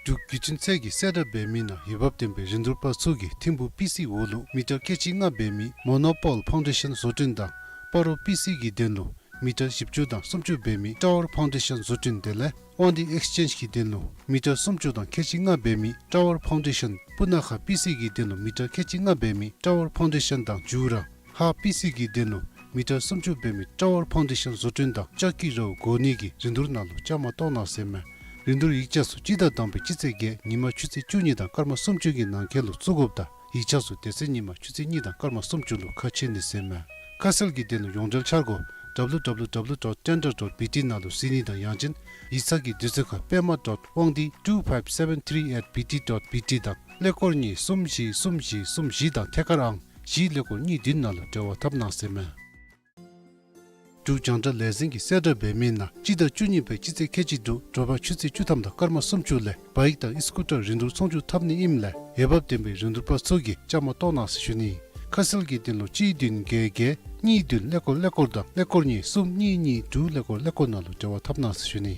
འབྲུག་བརྒྱུད་འཕྲིན་ཚད་ཀྱིས་གསལ་བསྒྲགས་འབད་མི་ནང་འོས་འབབ་ལྡན་པའི་རིན་བསྡུར་པ་ཚུ་གིས་ཐིམ་ཕུག་པི་སི་འོག་ལུ་མི་ཊར་ཁལ་གཅིག་ལྔ་འབད་མི་མོ་ནོ་པོལ་ཕའུན་ཌེ་ཤཱན་བཟོ་སྐྲུན་དང་སྤ་རོ་པི་སི་གི་དོན་ལུ་མི་ཊར་བཞི་བཅུ་དང་སུམ་ཅུ་འབད་མི་ཊ་ཝར་ཕའུན་ཌེ་ཤཱན་བཟོ་སྐྲུན་དེ་ལས་དབང་འདུས་ཨེགསི་ཅེནཇ་གི་དོན་ལུ་མི་ཊར་སུམ་ཅུ་དང་ཁལ་གཅིག་ལྔ་འབད་མི་ཊ་ཝར་ཕའུན་ཌེ་ཤཱན། སྤུ་ན་ཁ་པི་སི་གི་དོན་ལུ་མི་ཊར་ཁལ་གཅིག་ལྔ་འབད་མི་ཊ་ཝར་ཕའུན་ཌེ་ཤཱན་དང་མཇུག་ར་ཧཱ་པི་སི་གི་དོན་ལུ་མི་ཊར་སུམ་ཅུ་འབད་མི་ཊ་ཝར་ཕའུན་ཌེ་ཤཱན་བཟོ་སྐྲུན་དང་ལྕགས་ཀྱི་རཝ་བགོ་ནི་གི་རིན་བསྡུར་ནང་ལུ་བཅའ་མར་གཏོགས་གནང་ཟེར་མས། རིན་བསྡུར་ཡིག་ཆ་ཚུ་སྤྱི་ཟླ་དང་པའི་སྤྱི་ཚེས་བརྒྱད་ཉིན་མ་ཆུ་ཚོད་བཅུ་གཉིས་དང་སྐར་མ་སུམ་ཅུ་གི་ནང་འཁོད་ལུ་བཙུགས་དགོཔ་དང་ཡིག་ཆ་ཚུ་དེ་ཚེ་ཉིན་མ་ཆུ་ཚོད་གཉིས་དང་སྐར་མ་སུམ་ཅུ་ལུ་ཁ་ཕྱེ་ནི་ཟེར་མས། ཁ་གསལ་གྱི་དོན་ལུ་ཡོངས་འབྲེལ་འཆར་སྒོ་ཌབ་ལུ་ཌབ་ལུ་ཌབ་ལུ་ཌོཊ་ཊེན་ཌར་ཌོཊ་བི་ཊི་ནང་ལུ་གཟིགས་ནི་དང་ཡང་ཅིན་ཡིག་ཚང་གི་དུས་ཚོད་ཁར་པདྨ་ཌོཊ་དབང་འདུས་ཊུ་ཕའིབ་སེ་བེན་ཐི་རི་ཨེཊ་བི་ཊི་ཌོཊ་བི་ཊི་དང་ཀླད་ཀོར་གཉིས་གསུམ་བཞི་གསུམ་བཞི་གསུམ་བཞི་དང་ཐད་ཀར་ཨང་བཞི་ཀླད་ཀོར་གཉིས་བདུན་ནང་ལུ་འབྲེལ་བ་འཐབ་གནང་ཟེར་མས། འབྲུག་རྒྱང་བསྒྲགས་ལས་འཛིན་གྱིས་གསལ་བསྒྲགས་འབད་མི་ནང་སྤྱི་ཟླ་བཅུ་གཉིས་པའི་སྤྱི་ཚེས་ཁལ་གཅིག་དྲུག་དྲོ་པ་ཆུ་ཚོད་བཅུ་ཐམ་དང་སྐར་མ་སུམ་ཅུ་ལས་བཱའིཀ་དང་ཨི་སི་ཀུ་ཊར་རིན་བསྡུར་ཚོང་བསྒྱུར་འཐབ་ནི་ཨིནམ་ལས་འོས་འབབ་ལྡན་པའི་རིན་བསྡུར་པ་ཚུ་གིས་བཅའ་མར་གཏོགས་གནང་ཟེར་ཞུ་ནི། ཁ་གསལ་གྱི་དོན་ལུ་གཅིག་བདུན་བརྒྱད་བརྒྱད་གཉིས་བདུན་ཀླད་ཀོར་ཀླད་ཀོར་དང་ཀླད་ཀོར་གཉིས་གསུམ་གཉིས་གཉིས་དྲུག་ཀླད་ཀོར་ཀླད་ཀོར་ནང་ལུ་འབྲེལ་བ་འཐབ་གནང་ཟེར་ཞུ་ནི།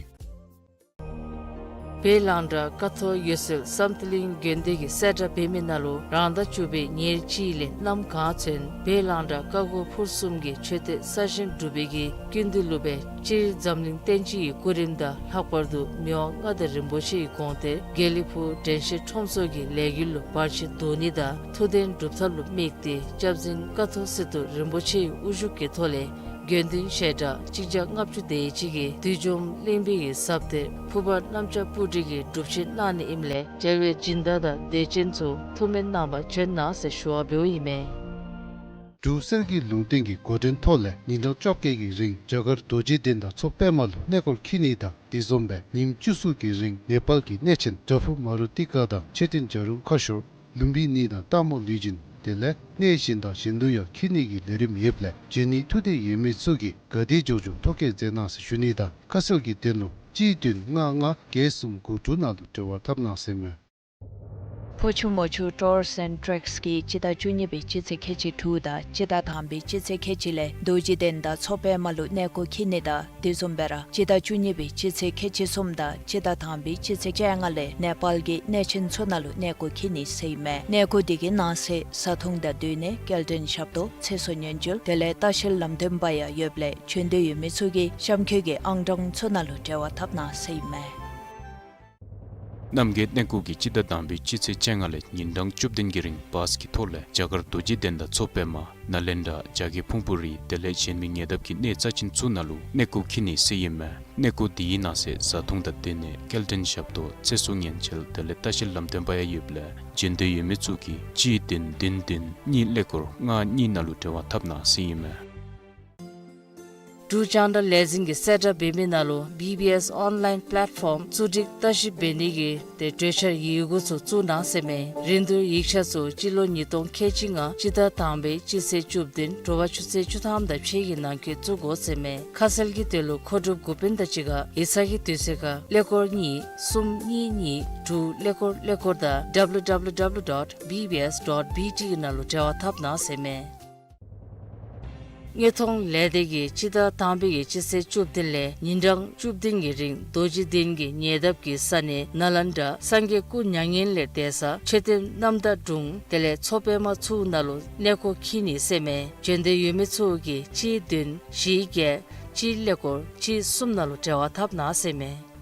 བོད་རླངས་འདྲེན་ཀ་ཐོག་འོད་ཟེར་བསམ་གཏན་གླིང་དགོན་སྡེ་གིས་གསལ་བསྒྲགས་འབད་མི་ནང་ལུ་རང་ཟླ་བཅུ་པའི་ཉེར་གཅིག་ལས་གནམ་གང་ཚུན་བོད་རླངས་འདྲེན་ཀ་གོ་ཕུར་གསུམ་གྱི་མཆོད་རྟེན་གསར་བཞེངས་གྲུབ་པའི་གི་ཀུན་འདུས་ལུ་སྦེ་སྤྱིར་འཛམ་གླིང་བསྟན་སྤྱི་གི་སྐུ་རིམ་དང་ལྷག་པར་དུ་མི་དབང་མངའ་བདག་རིན་པོ་ཆེའི་དགོངས་གཏེར་དགེ་ལེགས་ཕུག་དྲན་ཤེས་ཁྲོམ་ཚོགས་ཀྱི་ལས་འགུལ་ལུ་བར་ཆད་བཟློག་ནི་དང་ཐུགས་འདུན་སྒྲུབ་ཐབས་ལུ་དམིགས་ཏེ་སྐྱབས་རྗེ་ཀ་ཐོག་སི་ཏུ་རིན་པོ་ཆེའི་དབུ་བཞུགས་ཀྱི་ཐོག་ལས་དགེ་འདུན་ཞལ་གྲངས་གཅིག་བརྒྱ་ལྔ་བཅུ་དེ་ཅིག་གིས་བདུད་འཇོམས་གླིང་པའི་གི་ཟབ་གཏེར་ཕུར་པ་གནམ་ལྕགས་སྤུ་གྲི་གི་སྒྲུབ་ཆེན་གནང་ནི་ཨིནམ་ལས་དེ་བའི་སྦྱིན་བདག་དང་དད་ཅན་ཚུ་ཐུགས་སྨོན་གནང་བར་བྱོན་གནང་ཟེར་ཞུ་བ་འབདཝ་ཨིན་མས། འབྲུག་གསེར་གྱི་ལུང་བསྟན་གྱི་འགོ་འདྲེན་ཐོག་ལས་ཉིན་གྲངས་བཅོ་བརྒྱད་ཀྱི་རིང་རྒྱ་གར་རྡོ་རྗེ་གདན་དང་མཚོ་པདྨ་ལུ་གནས་སྐོར་འཁྱིད་ནི་དང་དེ་བཟུམ་སྦེ་ཉིནམ་བཅུ་གསུམ་གྱི་རིང་ནེ་པཱལ་གྱི་གནས་ཆེན་བྲག་ཕུག་མ་རུ་ཏི་ཀ་དང་མཆོད་རྟེན་བྱ་རུང་ཁ་ཤོར་ལུམ་བི་ནི་དང་སྟག་མོ་ལུས་སྦྱིན་དེ་ལས་གནས་གཞན་དང་གཞན་དུ་ཡང་འཁྱིད་ནི་གི་ལས་རིམ་ཡོདཔ་ལས་འབྱོན་ནི་ཐུགས་འདོད་ཡོད་མི་ཚུ་གིས་ག་དེ་མགྱོགས་མགྱོགས་ཐོ་བཀོད་མཛད་གནང་ཟེར་ཞུ་ནི་དང་ཁ་གསལ་གྱི་དོན་ལུ་གཅིག་བདུན་ལྔ་ལྔ་བརྒྱད་གསུམ་དགུ་དྲུག་ནང་ལུ་འབྲེལ་བ་འཐབ་གནང་ཟེར་མས། ཕོ་ཆུ་མོ་ཆུ་ཊུརསི་ཨེནཌ་ཊྲེགསི་གིས་སྤྱི་ཟླ་བཅུ་གཉིས་པའི་སྤྱི་ཚེས་ཁལ་གཅིག་དྲུག་དང་སྤྱི་ཟླ་དང་པའི་སྤྱི་ཚེས་ཁལ་གཅིག་ལས་རྡོ་རྗེ་གདན་དང་མཚོ་པདྨ་ལུ་གནས་སྐོར་འཁྱིད་ནི་དང་དེ་བཟུམ་སྦེ་ར་སྤྱི་ཟླ་བཅུ་གཉིས་པའི་སྤྱི་ཚེས་ཁལ་གཅིག་གསུམ་དང་སྤྱི་ཟླ་དང་པའི་སྤྱི་ཚེས་བཅོ་ལྔ་ལས་ནེ་པཱལ་གྱི་གནས་ཆེན་ཚུ་ནང་ལུ་གནས་སྐོར་འཁྱིད་ནི་ཟེར་ཨིན་མས། གནས་སྐོར་དེ་གི་ནང་གསེས་བཟའ་འཐུང་དང་སྡོད་གནས་སྐྱེལ་འདྲེན་ཞབས་ཏོག་ཚེ་སྲོག་ཉེན་བཅོལ་དེ་ལས་ལྟ་བཤལ་ལམ་སྟོན་པ་ཡང་ཡོདཔ་ལས་བྱོན་འདོད་ཡོད་མི་ཚུ་གིས་གཤམ་འཁོད་ཀྱི་ཨང་གྲངས་ཚུ་ནང་ལུ་འབྲེལ་བ་འཐབ་གནང་ཟེར་ཨིན་མས། རྣམ་རྒྱལ་གནས་སྐོར་གྱིས་སྤྱི་ཟླ་དང་པའི་སྤྱི་ཚེས་བཅོ་ལྔ་ལས་ཉིན་གྲངས་བཅུ་བདུན་གྱི་རིང་བཱས་ཀྱི་ཐོག་ལས་རྒྱ་གར་རྡོ་རྗེ་གདན་དང་མཚོ་པདྨ་ནཱ་ལེནྡྲ་རྒྱ་བསྐྱེད་ཕུང་པོ་རི་དེ་ལས་གཞན་མི་ཉེ་འདབས་ཀྱི་གནས་རྩ་ཆེན་ཚུ་ནང་ལུ་གནས་སྐོར་འཁྱིད་ནི་ཟེར་ཨིན་མས། གནས་སྐོར་དེའི་ནང་གསེས་བཟའ་འཐུང་དང་སྡོད་གནས་སྐྱེལ་འདྲེན་ཞབས་ཏོག་ཚེ་སྲོག་ཉེན་བཅོལ་དེ་ལས་ལྟ་བཤལ་ལམ་སྟོན་པ་ཡང་ཡོདཔ་ལས་བྱོན་འདོད་ཡོད་མི་ཚུ་གིས་གཅིག་བདུན་བདུན་བདུན་གཉིས་ཀླད་ཀོར་ལྔ་གཉིས་ནང་ལུ་འབྲེལ་བ་འཐབ་གནང་ཟེར་ཨིན་མས། འབྲུག་རྒྱང་བསྒྲགས་ལས་འཛིན་གྱིས་གསལ་བསྒྲགས་འབད་མི་ནང་ལུ་བི་བི་ཨེསི་ཨོན་ལཱའིན་པ་ལེཊ་ཕོམ་བཙུགས་སྒྲིག་ལྟ་ཞིབ་འབད་ནི་གི་ཏེ་གྲོས་འཆར་ཡི་གུ་ཚུ་བཙུགས་གནང་ཟེར་མས། རིན་བསྡུར་ཡིག་ཆ་ཚུ་སྤྱི་ལོ་ཉིས་སྟོང་ཁལ་གཅིག་ལྔ་སྤྱི་ཟླ་དང་པའི་སྤྱི་ཚེས་བཅུ་བདུན་དྲོ་པ་ཆུ་ཚོད་བཅུ་ཐམ་དང་ཕྱེད་ཀྱི་ནང་འཁོད་བཙུགས་དགོ་ཟེར་མས། ཁ་གསལ་གྱི་དོན་ལུ་མཁོ་སྒྲུབ་འགོ་དཔོན་དང་གཅིག་ཁར་ཡིག་ཚང་གི་དུས་ཚོད་ཁར་ཀླད་ཀོར་གཉིས་གསུམ་གཉིས་གཉིས་དྲུག་ཀླད་ཀོར་ཀླད་ཀོར་དང་ཌབ་ལུ་ཌབ་ལུ་ཌབ་ལུ་ཌོཊ་བི་བི་ཨེསི་ཌོཊ་བི་ཊི་གི་ནང་ལུ་འབྲེལ་བ་འཐབ་གནང་ཟེར་མས། དངོས་མཐོང་ལས་སྡེ་གིས་སྤྱི་ཟླ་དང་པའི་གི་སྤྱི་ཚེས་བཅུ་བདུན་ལས་ཉིན་གྲངས་བཅུ་བདུན་གྱི་རིང་རྡོ་རྗེ་གདན་གྱི་ཉེ་འདབས་ཀྱི་ས་གནས་ནཱ་ལེནྡྲ་སངས་རྒྱས་སྐུ་མྱ་ངན་ལས་འདས་ས་མཆོད་རྟེན་རྣམ་དག་དྲུང་དེ་ལས་མཚོ་པདྨ་ཚུ་ནང་ལུ་གནས་སྐོར་འཁྱིད་ནི་ཟེར་མས། བྱོན་འདོད་ཡོད་མི་ཚུ་གིས་གཅིག་བདུན་བཞི་བརྒྱད་གཅིག་ཀླད་ཀོར་གཅིག་གསུམ་ནང་ལུ་འབྲེལ་བ་འཐབ་གནང་ཟེར་མས།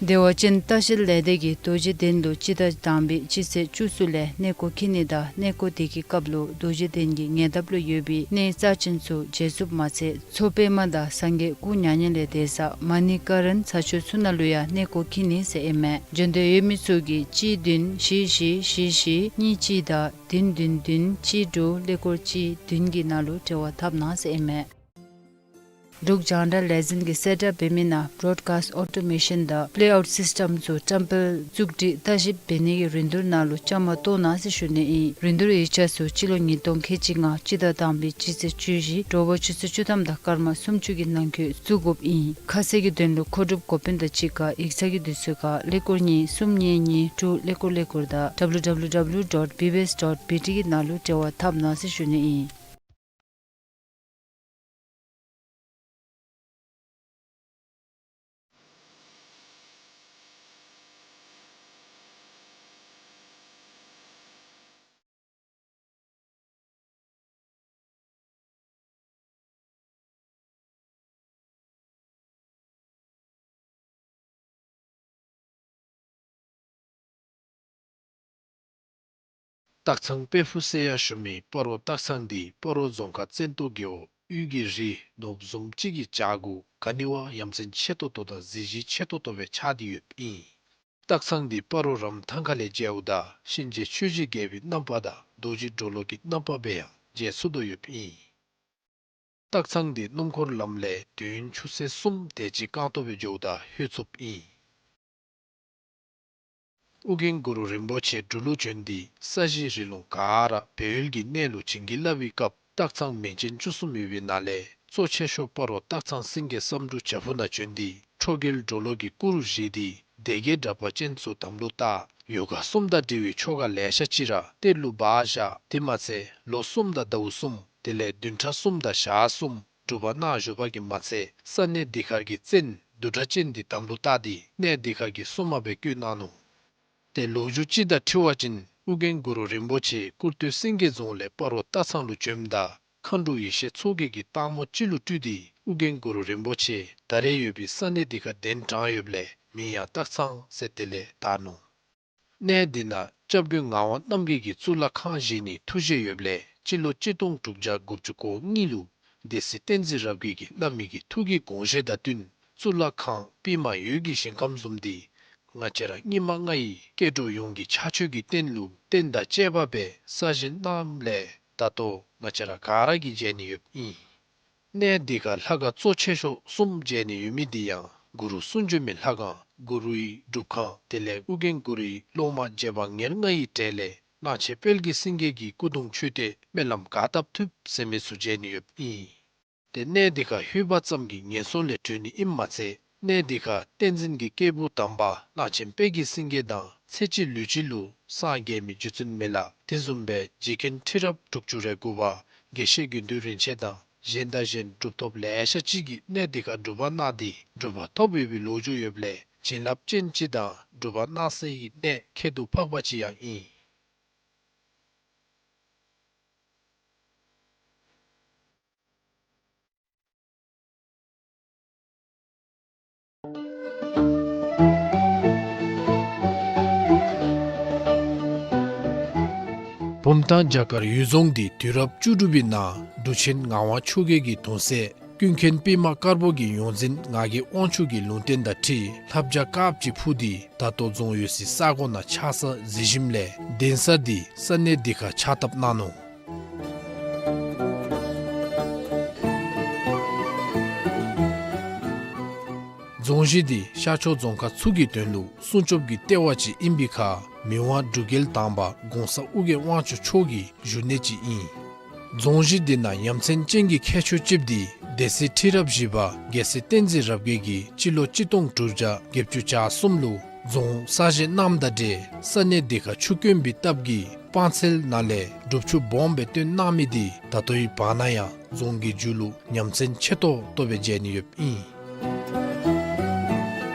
བདེ་བ་ཅན་ལྟ་བཤལ་ལས་སྡེ་གིས་རྡོ་རྗེ་གདན་ལུ་སྤྱི་ཟླ་དང་པའི་སྤྱི་ཚེས་བཅུ་གསུམ་ལས་གནས་སྐོར་འཁྱིད་ནི་དང་གནས་སྐོར་དེ་གི་སྐབས་ལུ་རྡོ་རྗེ་གདན་གྱི་ཉེ་འདབས་ལུ་ཡོད་པའི་གནས་རྩ་ཆེན་ཚུ་མཇལ་ཚུགསཔ་མ་ཚད་མཚོ་པདྨ་དང་སངས་རྒྱས་སྐུ་མྱ་ངན་ལས་འདས་ས་མ་ཎི་ཀ་རན་ས་ཆ་ཚུ་ནང་ལུ་ཡང་གནས་སྐོར་འཁྱིད་ནི་ཟེར་ཨིན་མས། བྱོན་འདོད་ཡོད་མི་ཚུ་གིས་གཅིག་བདུན་བཞི་བཞི་བཞི་བཞི་གཉིས་གཅིག་དང་བདུན་བདུན་བདུན་གཅིག་དྲུག་ཀླད་ཀོར་གཅིག་བདུན་གྱི་ནང་ལུ་འབྲེལ་བ་འཐབ་གནང་ཟེར་ཨིན་མས། འབྲུག་རྒྱང་བསྒྲགས་ལས་འཛིན་གྱིས་གསལ་བསྒྲགས་འབད་མི་ནང་བོ་རོཌ་ཀཱསིཊ་ཨོ་ཊོ་མེ་ཤཱན་དང་པེ་ལེ་ཨའུཊ་སིསི་ཊམ་ཚུ་བཀྲམ་སྤེལ་བཙུགས་སྒྲིག་ལྟ་ཞིབ་འབད་ནི་གི་རིན་བསྡུར་ནང་ལུ་བཅའ་མར་གཏོགས་གནང་ཟེར་ཞུ་ནི་ཨིན། རིན་བསྡུར་ཡིག་ཆ་ཚུ་སྤྱི་ལོ་ཉིས་སྟོང་ཁལ་གཅིག་ལྔ་སྤྱི་ཟླ་དང་པའི་སྤྱི་ཚེས་བཅུ་བཞི་དྲོ་པ་ཆུ་ཚོད་བཅུ་ཐམ་དང་སྐར་མ་སུམ་ཅུ་གི་ནང་འཁོད་བཙུགས་དགོཔ་ཨིན། ཁ་གསལ་གྱི་དོན་ལུ་མཁོ་སྒྲུབ་འགོ་དཔོན་དང་གཅིག་ཁར་ཡིག་ཚང་གི་དུས་ཚོད་ཁར་ཀླད་ཀོར་གཉིས་གསུམ་གཉིས་གཉིས་དྲུག་ཀླད་ཀོར་ཀླད་ཀོར་དང་ཌབ་ལུ་ཌབ་ལུ་ཌབ་ལུ་ཌོཊ་བི་བི་ཨེསི་ཌོཊ་བི་ཊི་གི་ནང་ལུ་འབྲེལ་བ་འཐབ་གནང་ཟེར་ཞུ་ནི་ཨིན། སྟག་ཚང་དཔལ་ཕུག་ཟེར་ཡང་ཞུ་མི་སྤ་རོ་སྟག་ཚང་འདི་སྤ་རོ་རྫོང་ཁག་བཙན་ཏོ་རྒེད་འོག་དབུས་ཀྱི་རི་ནོར་བུ་བཟུམ་ཅིག་གི་བྱག་གུ་ག་ནི་བ་ཡ་མཚན་ཆེ་ཏོག་ཏོ་དང་གཟི་བརྗིད་ཆེ་ཏོག་ཏོ་སྦེ་ཆགས་ཏེ་ཡོདཔ་ཨིན། སྟག་ཚང་འདི་སྤ་རོ་རམ་ཐང་ཁ་ལས་མཇལཝ་ད་གཤིན་རྗེ་ཆོས་ཀྱི་རྒྱལ་པོའི་རྣམ་པ་དང་རྡོ་རྗེ་གྲོ་ལོད་ཀྱི་རྣམ་པ་སྦེ་ཡང་མཇལ་ཚུགས་དོ་ཡོདཔ་ཨིན། སྟག་ཚང་འདི་སྣུམ་འཁོར་ལམ་ལས་དུས་ཡུན་ཆུ་ཚོད་གསུམ་དེ་ཅིག་རྐང་ཐང་སྦེ་འགྱོཝ་ད་ལྷོད་ཚུགསཔ་ཨིན། ཨོ་རྒྱན་གུ་རུ་རིན་པོ་ཆེ་འབྲུག་ལུ་བྱོན་ཏེ་ས་གཞི་རི་ལུང་ག་ར་སྦས་ཡུལ་གྱི་གནས་ལུ་བྱིན་གྱིས་བརླབས་པའི་སྐབས་སྟག་ཚང་མིང་ཅན་བཅུ་གསུམ་ཡོད་པའི་ནང་ལས་གཙོ་ཆེ་ཤོས་སྤ་རོ་སྟག་ཚང་སེང་གེ་བསམ་འགྲུབ་བྱག་ཕུག་ནང་བྱོན་ཏེ་ཁྲོ་རྒྱལ་གྲོ་ལོད་ཀྱི་སྐུ་བཞེངས་ཏེ་སྡེ་བརྒྱད་དྲེགས་པ་ཅན་ཚུ་དམ་ལུ་བཏགས། ཡོ་ག་གསུམ་དང་འབྲེལ་བའི་ཆོ་ག་ལེ་ཤ་ཅིག་ར་གཏེར་ལུ་སྦ་བཞག། དེ་མ་ཚད་ལོ་གསུམ་དང་ཟླཝ་གསུམ་དེ་ལས་བདུན་ཕྲག་གསུམ་དང་ཞག་གསུམ་སྒྲུབ་པ་གནང་བཞུགས་པ་གིས་མ་ཚད་ས་གནས་འདི་ཁར་གྱི་བཙན་བདུད་དྲེགས་ཅན་འདི་དམ་ལུ་བཏགས་ཏེ་གནས་འདི་ཁར་གྱི་སྲུང་མ་སྦེ་བསྐོས་གནང་ནུག། ཏེ་ལོ་རྒྱུས་ཅིག་དང་འཁྲིལ་བ་ཅིན་ཨོ་རྒྱན་གུ་རུ་རིན་པོ་ཆེ་ཀུར་སྟོད་སེང་གེ་རྫོང་ལས་སྤ་རོ་སྟག་ཚང་ལུ་བྱོནམ་ད་མཁའ་འགྲོ་ཡེ་ཤེས་མཚོ་རྒྱལ་གྱིས་སྟག་མོ་ཅིག་ལུ་སྤྲུལ་ཏེ་ཨོ་རྒྱན་གུ་རུ་རིན་པོ་ཆེ་ད་རེས་ཡོད་པའི་ས་གནས་འདི་ཁར་གདན་དྲངས་ཡོདཔ་ལས་མིང་ཡང་སྟག་ཚང་ཟེར་དེ་ལས་བཏགས་ནུག། གནས་འདི་ནང་སྐྱབས་མགོན་ངག་དབང་རྣམ་རྒྱལ་གྱིས་གཙུག་ལག་ཁང་བཞེངས་ནིའི་ཐུགས་བཞེད་ཡོདཔ་ལས་སྤྱི་ལོ་གཅིག་སྟོང་དྲུག་བརྒྱ་དགུ་བཅུ་གོ་གཉིས་ལུ་སྡེ་སྲིད་བསྟན་འཛིན་རབ་རྒྱས་ཀྱིས་བླ་མའི་གི་ཐུགས་ཀྱི་དགོངས་བཞེད་དང་བསྟུན་གཙུག་ལག་ཁང་པདྨ་འོད་ཀྱི་ཞིང་ཁམས་བཟུམ་འདི་ང་བཅས་ར་སྙིགས་མ་ལྔ་ཡི་སྐྱེ་འགྲོ་ཡོངས་ཀྱི་ཕྱག་མཆོད་ཀྱི་རྟེན་ལུ་རྟེན་དང་བཅས་པ་སྦེ་གསར་བཞེངས་གནངམ་ལས་ད་ལྟོ་ང་བཅས་ར་ག་ར་གིས་མཇལ་ནི་ཡོདཔ་ཨིན། གནས་འདི་ཁར་ལྷ་ཁང་གཙོ་ཆེ་ཤོས་གསུམ་མཇལ་ནི་ཡོད་མི་འདི་ཡང་གུ་རུ་གསུང་བྱོན་མའི་ལྷ་ཁང་གུ་རུའི་སྒྲུབ་ཁང་དེ་ལས་ཨོ་རྒྱན་གུ་རུའི་སློབ་མ་རྗེ་འབངས་ཉེར་ལྔ་ཡི་གྲས་ལས་གླང་ཆེན་དཔལ་གྱི་སེང་གེ་གི་སྐུ་གདུང་མཆོད་རྟེན་སྨོན་ལམ་ག་བཏབ་ཐུབ་ཟེར་མི་ཚུ་མཇལ་ནི་ཡོདཔ་ཨིན། ཏེ་གནས་འདི་ཁར་ལྷོད་པ་ཙམ་གྱིས་ངན་སོང་ལས་གྲོལ་ནི་ཨིནམ་མ་ཚད་གནས་འདི་ཁར་བསྟན་འཛིན་གྱི་སྐྱེས་བུ་དམ་པ་གླང་ཆེན་དཔལ་གྱི་སེང་གེ་དང་ཚེ་གཅིག་ལུས་གཅིག་ལུ་སངས་རྒྱས་མི་རྗེ་བཙུན་མི་ལ་དེ་བཟུམ་སྦེ་རྗེ་མཁན་ཁྲི་རབས་དྲུག་ཅུ་རེ་དགུ་པ་དགེ་བཤེས་དགེ་འདུན་རིན་ཆེན་དང་གཞན་དང་གཞན་གྲུབ་ཐོབ་ལེ་ཤ་ཅིག་གིས་གནས་འདི་ཁར་སྒྲུབ་པ་གནང་སྟེ་གྲུབ་པ་ཐོབ་ཡོད་པའི་ལོ་རྒྱུས་ཡོདཔ་ལས་བྱིན་རླབས་ཅན་ཅིག་དང་སྒྲུབ་པ་གནང་སའི་གནས་ཁྱད་དུ་འཕགས་པ་ཅིག་ཡང་ཨིན། བུམ་ཐང་བྱ་དཀར་འོད་རྫོང་འདི་དུས་རབས་བཅུ་དྲུག་པའི་ནང་འབྲུག་ཆེན་ངག་དབང་ཆོས་རྒྱལ་གྱི་གདུང་སྲས་ཀུན་མཁྱེན་པདྨ་དཀར་པོ་གི་ཡོངས་འཛིན་ངག་གི་དབང་ཕྱུག་གི་ལུང་བསྟན་དང་འཁྲིལ་ལྷ་བྱ་དཀརཔོ་ཅིག་འཕུར་ཏེ་ད་ལྟོ་རྫོང་ཡོད་སའི་ས་གོ་ནང་ཆགས་ས་གཟིགས་ཞིནམ་ལས་གདན་ས་འདི་ས་གནས་འདི་ཁར་ཕྱག་བཏབ་གནང་ནུག། རྫོང་གཞི་འདི་ཤར་ཕྱོགས་རྫོང་ཁག་ཚུ་གི་དོན་ལུ་སྲུང་སྐྱོབ་ཀྱི་ལྟེ་བ་ཅིག་ཨིན་པའི་ཁར་མི་དབང་འབྲུག་རྒྱལ་དང་པ་གོང་ས་ཨོ་རྒྱན་དབང་ཕྱུག་མཆོག་གི་བཞུགས་གནས་ཅིག་ཨིན། རྫོང་གཞི་འདི་ནང་ཡ་མཚན་ཅན་གྱི་ཁྱད་ཆོས་ཅིག་འདི་སྡེ་སྲིད་ཁྲི་རབས་བཞི་པ་རྒྱལ་སྲས་བསྟན་འཛིན་རབ་རྒྱས་ཀྱིས་སྤྱི་ལོ་གཅིག་སྟོང་དྲུག་བརྒྱ་བརྒྱད་ཅུ་གྱ་གསུམ་ལུ་རྫོང་གསར་བཞེངས་གནངམ་དང་འབྲེལ་ས་གནས་འདི་ཁར་ཆུ་དཀོན་པའི་སྟབས་ཀྱིས་སྤང་ཚལ་ནང་ལས་སྒྲུབ་ཆུ་སྦོམ་སྦེ་བཏོན་གནང་མི་འདི་ད་ལྟོའི་བར་ན་ཡང་རྫོང་གི་མཇུག་ལུ་ཡ་མཚན་ཆེ་ཏོག་ཏོ་སྦེ་མཇལ་ནི་ཡོདཔ་ཨིན།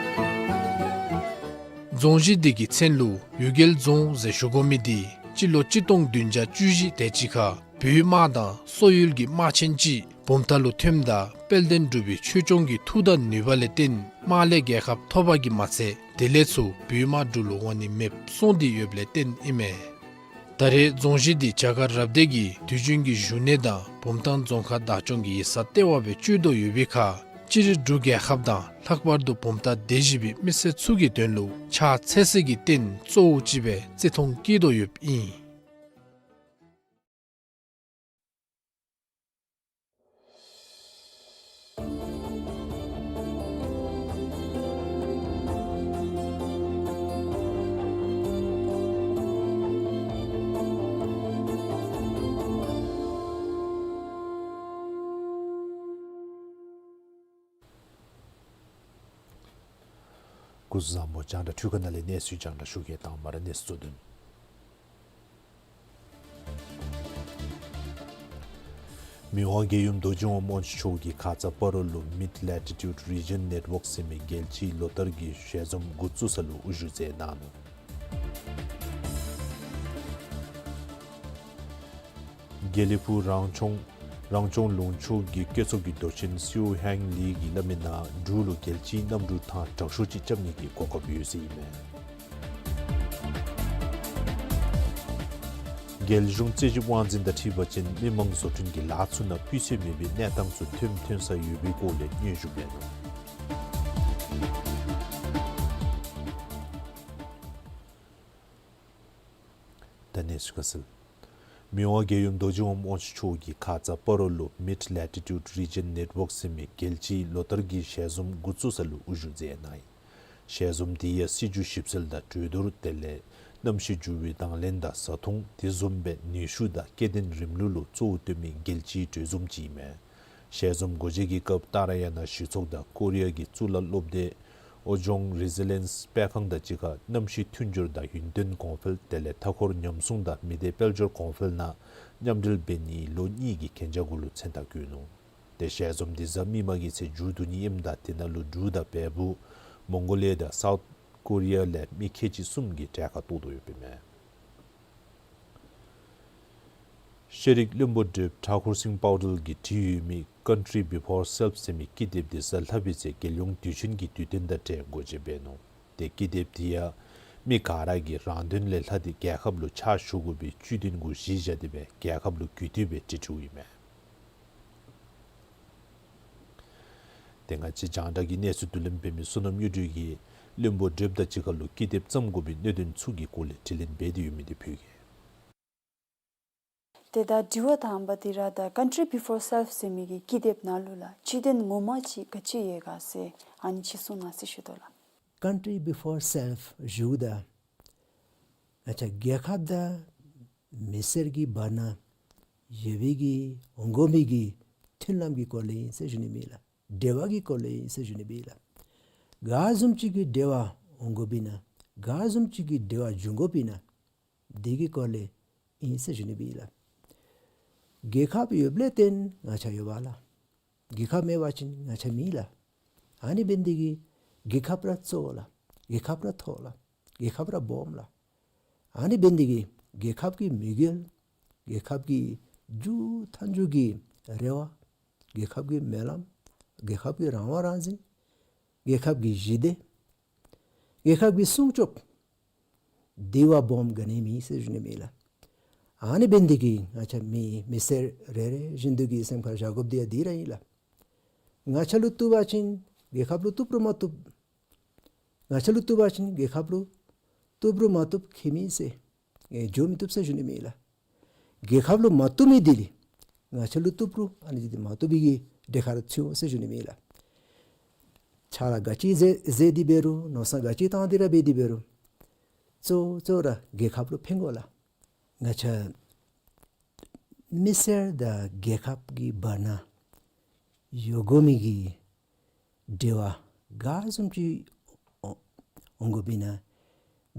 རྫོང་གཞི་འདི་གི་མཚན་ལུ་འོད་རྒྱལ་རྫོང་ཟེར་ཞུ་དགོ་མི་འདི་སྤྱི་ལོ་གཅིག་སྟོང་བདུན་བརྒྱ་བཅུ་བཞི་དེ་ཅིག་ཁར་བོད་དམག་དང་སོག་ཡུལ་གྱི་དམག་ཆེན་ཅིག་བུམ་ཐང་ལུ་ཐོནམ་ད་དཔལ་ལྡན་འབྲུག་པའི་ཆོས་སྐྱོང་གི་མཐུ་དང་ནུས་པ་ལས་བརྟེན་དམག་ལས་རྒྱལ་ཁ་ཐོབ་པ་གིས་མ་ཚད་དེ་ལས་ཚུར་བོད་དམག་འབྲུག་ལུ་འོང་ནི་མེདཔ་སོང་སྟེ་ཡོདཔ་ལས་བརྟེན་ཨིན་མས། ད་རེས་རྫོང་གཞི་འདི་བྱ་དཀར་རབ་སྡེ་གི་དུས་རྒྱུན་གྱི་བཞུགས་གནས་དང་བུམ་ཐང་རྫོང་ཁག་བདག་སྐྱོང་གི་ཡིག་ཚང་ལྟེ་བ་སྦེ་སྤྱོད་དོ་ཡོད་པའི་ཁར་སྤྱིར་འབྲུག་རྒྱལ་ཁབ་དང་ལྷག་པར་དུ་བུམ་ཐང་སྡེ་བཞི་པའི་མི་སེར་ཚུ་གི་དོན་ལུ་ཕྱག་འཚལ་སའི་གི་རྟེན་གཙོ་བོ་ཅིག་སྦེ་བརྩི་མཐོང་བསྐྱེད་དོ་ཡོདཔ་ཨིན། སྐུ་གཟུགས་བཟང་པོ། རྒྱང་བསྒྲགས་འཕྲུལ་ཁང་ནང་ལས་གནས་ཚུལ་རྒྱང་བསྒྲགས་ཞུ་གེ། དང་པ་ར་གནས་ཚུལ་གཙོ་དོན། མི་དབང་རྒྱལ་ཡུམ་རྡོ་རྗེ་དབང་དབང་ཕྱུག་མཆོག་གིས་ཁ་ཙ་སྤ་རོ་ལུ་Mid Latitude Region Network ཟེར་མི་རྒྱལ་སྤྱིའི་ལོ་ལྟར་གྱི་ཞལ་འཛོམས་འགོ་བཙུགས་ས་ལུ་དབུ་བཞུགས་མཛད་གནང་ནུག། དགེ་ལེགས་ཕུག་རང་སྐྱོང་རང་སྐྱོང་ལུང་ཕྱོགས་ཀྱི་བཀོད་ཚོགས་ཀྱི་མདོ་ཆེན་སིའུ་ཧེང་ལི་གིས་སླབ་མིའི་ནང་འབྲུག་ལུ་རྒྱལ་སྤྱིའི་གནམ་གྲུ་ཐང་དྲག་ཤོས་ཅིག་རྐྱབ་ནི་གི་གོ་སྐབས་ཡོད་ཟེར་ཨིན་མས། རྒྱལ་གཞུང་རྩོད་ཞིབ་དབང་འཛིན་དང་འཁྲིལ་བ་ཅིན་མི་མང་བཟོ་སྐྲུན་གྱི་ལཱ་ཚུ་ནང་སྤུས་ཚད་མེད་པའི་གནས་སྟངས་ཚུ་ཐོན་ཐོན་ས་ཡོད་པའི་སྐོར་ལས་སྙན་ཞུ་འབད་ནུག། ད་གནས་ཚུལ་ཁ་གསལ། མི་དབང་རྒྱལ་ཡུམ་རྡོ་རྗེ་འོད་དབང་ཕྱུག་མཆོག་གིས་ཁ་ཙ་སྤ་རོ་ལུ་Mid Latitude Region Network ཟེར་མི་རྒྱལ་སྤྱིའི་ལོ་ལྟར་གྱི་ཞལ་འཛོམས་འགོ་བཙུགས་ས་ལུ་དབུ་བཞུགས་མཛད་གནང་ཡི། ཞལ་འཛོམས་དེ་ཡང་སྲིད་བྱུས་ཞིབ་འཚོལ་དང་གྲོས་བསྡུར་དེ་ལས་གནམ་གཤིས་འགྱུར་བའི་དང་ལེན་དང་བཟའ་འཐུང་དེ་བཟུམ་སྦེ་ནུས་ཤུགས་དང་སྐྱེ་ལྡན་རིམ་ལུགས་ལུ་གཙོ་བོ་བཏོན་མི་རྒྱལ་སྤྱིའི་གྲོས་འཛོམས་ཅིག་ཨིན་མས། ཞལ་འཛོམས་སྒོ་འབྱེད་ཀྱི་སྐབས་ཏཱ་ར་ཡ་ན་གཞི་ཚོགས་དང་ཀོ་རི་ཡ་གི་གཙུག་ལག་སློབ་སྡེ་ཨོ་ཇོང་རི་ཟི་ལེནསི་སྤེལ་ཁང་དང་གཅིག་ཁར་གནམ་གཤིས་མཐུན་སྦྱོར་དང་ཡུན་བརྟན་གོང་འཕེལ་དེ་ལས་མཐའ་འཁོར་ཉམས་སྲུང་དང་མི་སྡེ་དཔལ་འབྱོར་གོང་འཕེལ་ནང་མཉམ་འབྲེལ་འབད་ནིའི་ལོ་གཉིས་ཀྱི་གན་རྒྱ་གུ་ལུ་མཚན་རྟགས་བཀོད་ནུག། ཏེ་ཞལ་འཛོམས་འདི་གཟའ་མིག་དམར་གྱི་ཚེ་མཇུག་བསྡུ་ནི་ཨིནམ་ད་དེ་ནང་ལུ་འབྲུག་དང་བལ་པོ་མོང་གོ་ལི་ཡ་དང་སའུཐ་ཀོ་རི་ཡ་ལས་མི་ཁལ་གཅིག་གསུམ་གྱིས་གྲལ་ཁར་གཏོགས་དོ་ཡོདཔ་ཨིན་མས། ཤེས་རིག་བློན་པོ་བགྲེསཔ་ཐ་ཀུར་སིང་པའོ་ཏིལ་གྱིས་བྲིས་ཡོད་མི་Country Before Self ཟེར་མི་ཀི་དེབ་འདི་གཟའ་ལྷག་པའི་ཚེ་རྒྱལ་ཡོངས་དུས་ཆེན་གྱི་དུས་སྟོན་དང་འབྲེལ་སྒོ་འབྱེད་འབད་ནུག། ཏེ་ཀི་དེབ་འདི་ཡང་མི་ག་ར་གིས་རང་དོན་ལས་ལྷག་སྟེ་རྒྱལ་ཁབ་ལུ་ཕྱག་ཞུ་དགོ་པའི་སྤྱི་དོན་གུ་གཞི་བཞག་སྟེ་སྦེ་རྒྱལ་ཁབ་ལུ་གུས་བཏུད་སྦེ་བྲིས་བྲིཝ་ཨིན་མས། ཏེ་ང་བཅས་རྒྱང་བསྒྲགས་ཀྱི་གནས་ཚུལ་བསྡུ་ལེན་འབད་མི་བསོད་ནམས་གཡུ་སྒྲོན་གྱིས་བློན་པོ་བགྲེསཔ་དང་གཅིག་ཁར་ལུ་ཀི་དེབ་བརྩམ་དགོ་པའི་གནད་དོན་ཚུ་གི་སྐོར་ལས་དྲི་ལན་འབད་དེ་ཡོད་མི་འདི་ཕུལ་གེ། ཏེ་ད་དྲི་བ་དང་པ་འདི་ར་ད་Country Before Self ཟེར་མི་གི་ཀི་དེབ་ནང་ལུ་ལགས་སྤྱི་དོན་ངོ་མ་ཅིག་ག་ཅི་ཡོད་ག་ཟེར་ཨ་ནི་ཅིག་གསུང་གནང་ཟེར་ཞུ་དོ་ལགས། Country Before Self ཞུཝ་ད་ང་བཅས་རྒྱལ་ཁབ་དང་མི་སེར་གྱི་བར་ན་ཡོད་པའི་གི་འོང་དགོ་མི་གི་མཐུན་ལམ་གྱི་སྐོར་ལས་ཨིན་ཟེར་ཞུ་ནི་མས་ལགས། འབྲེལ་བ་གི་སྐོར་ལས་ཨིན་ཟེར་ཞུ་ནི་མས་ལགས། ག་བཟུམ་ཅིག་གི་འབྲེལ་བ་འོང་དགོཔ་ཨིན་ན་ག་བཟུམ་ཅིག་གི་འབྲེལ་བ་འབྱུང་དགོཔ་ཨིན་ན་དེ་གི་སྐོར་ལས་ཨིན་ཟེར་ཞུ་ནི་མས་ལགས། རྒྱལ་ཁབ་ཡོདཔ་ལས་བརྟེན་ང་བཅས་ཡོདཔ་ལགས། རྒྱལ་ཁབ་མེད་པ་ཅིན་ང་བཅས་མེད་ལགས། ཨ་ནི་འབད་ནི་འདི་གིས་རྒྱལ་ཁབ་ར་གཙོ་བོ་ལགས། རྒྱལ་ཁབ་ར་མཐོ་ལགས། རྒྱལ་ཁབ་ར་སྦོམ་ལགས། ཨ་ནི་འབད་ནི་འདི་གིས་རྒྱལ་ཁབ་ཀྱི་དམིགས་ཡུལ་རྒྱལ་ཁབ་ཀྱི་མཇུག་མཐའ་མཇུག་གི་རེ་བ་རྒྱལ་ཁབ་ཀྱི་སྨོན་ལམ་རྒྱལ་ཁབ་ཀྱི་རང་དབང་རང་བཙན་རྒྱལ་ཁབ་ཀྱི་ཞི་བདེ་རྒྱལ་ཁབ་ཀྱི་སྲུང་སྐྱོབ་དེ་བ་སྦོམ་ག་ནི་མེད་ཟེར་ཞུ་ནི་མས་ལགས། ཨ་ནི་འབད་ནི་འདི་གིས་ང་བཅས་མི་མི་སེར་རེ་རེ་བཞིན་དུ་གི་སེམས་ཁར་བཞག་དགོཔ་འདི་ཡང་འདི་ར་ཨིན་ལགས། ང་བཅས་ལུ་བཏུབ་པ་ཅིན་རྒྱལ་ཁབ་ལུ་བཏུབ་རུང་མ་བཏུབ། ང་བཅས་ལུ་བཏུབ་པ་ཅིན་རྒྱལ་ཁབ་ལུ་བཏུབ་རུང་མ་བཏུབ་ཁྱད་མེད་ཟེར་ཨེ་འགྱོ་མི་བཏུབ་ཟེར་ཞུ་ནི་མས་ལགས། རྒྱལ་ཁབ་ལུ་མ་བཏུབ་མི་འདི་ལས་ང་བཅས་ལུ་བཏུབ་རུང་ཨ་ནི་འདི་མ་བཏུབ་པའི་གི་གྲལ་ཁར་ཚུད་འོང་ཟེར་ཞུ་ནི་མས་ལགས། ཕྱག་ལཱ་ག་ཅི་མཛད་མཛད་དེ་འབད་རུང་མནོ་བསམ་ག་ཅི་བཏང་སྟེ་ར་འབད་དེ་འབད་རུང་གཙོ་གཙོ་ར་རྒྱལ་ཁབ་ལུ་ཕན་དགོ་ལགས། ང་བཅས་མི་སེར་དང་རྒྱལ་ཁབ་ཀྱི་བར་ན་ཡོད་དགོ་མི་གི་འབྲེལ་བ་ག་བཟུམ་ཅིག་འོ་འོང་དགོཔ་ཨིན་ན་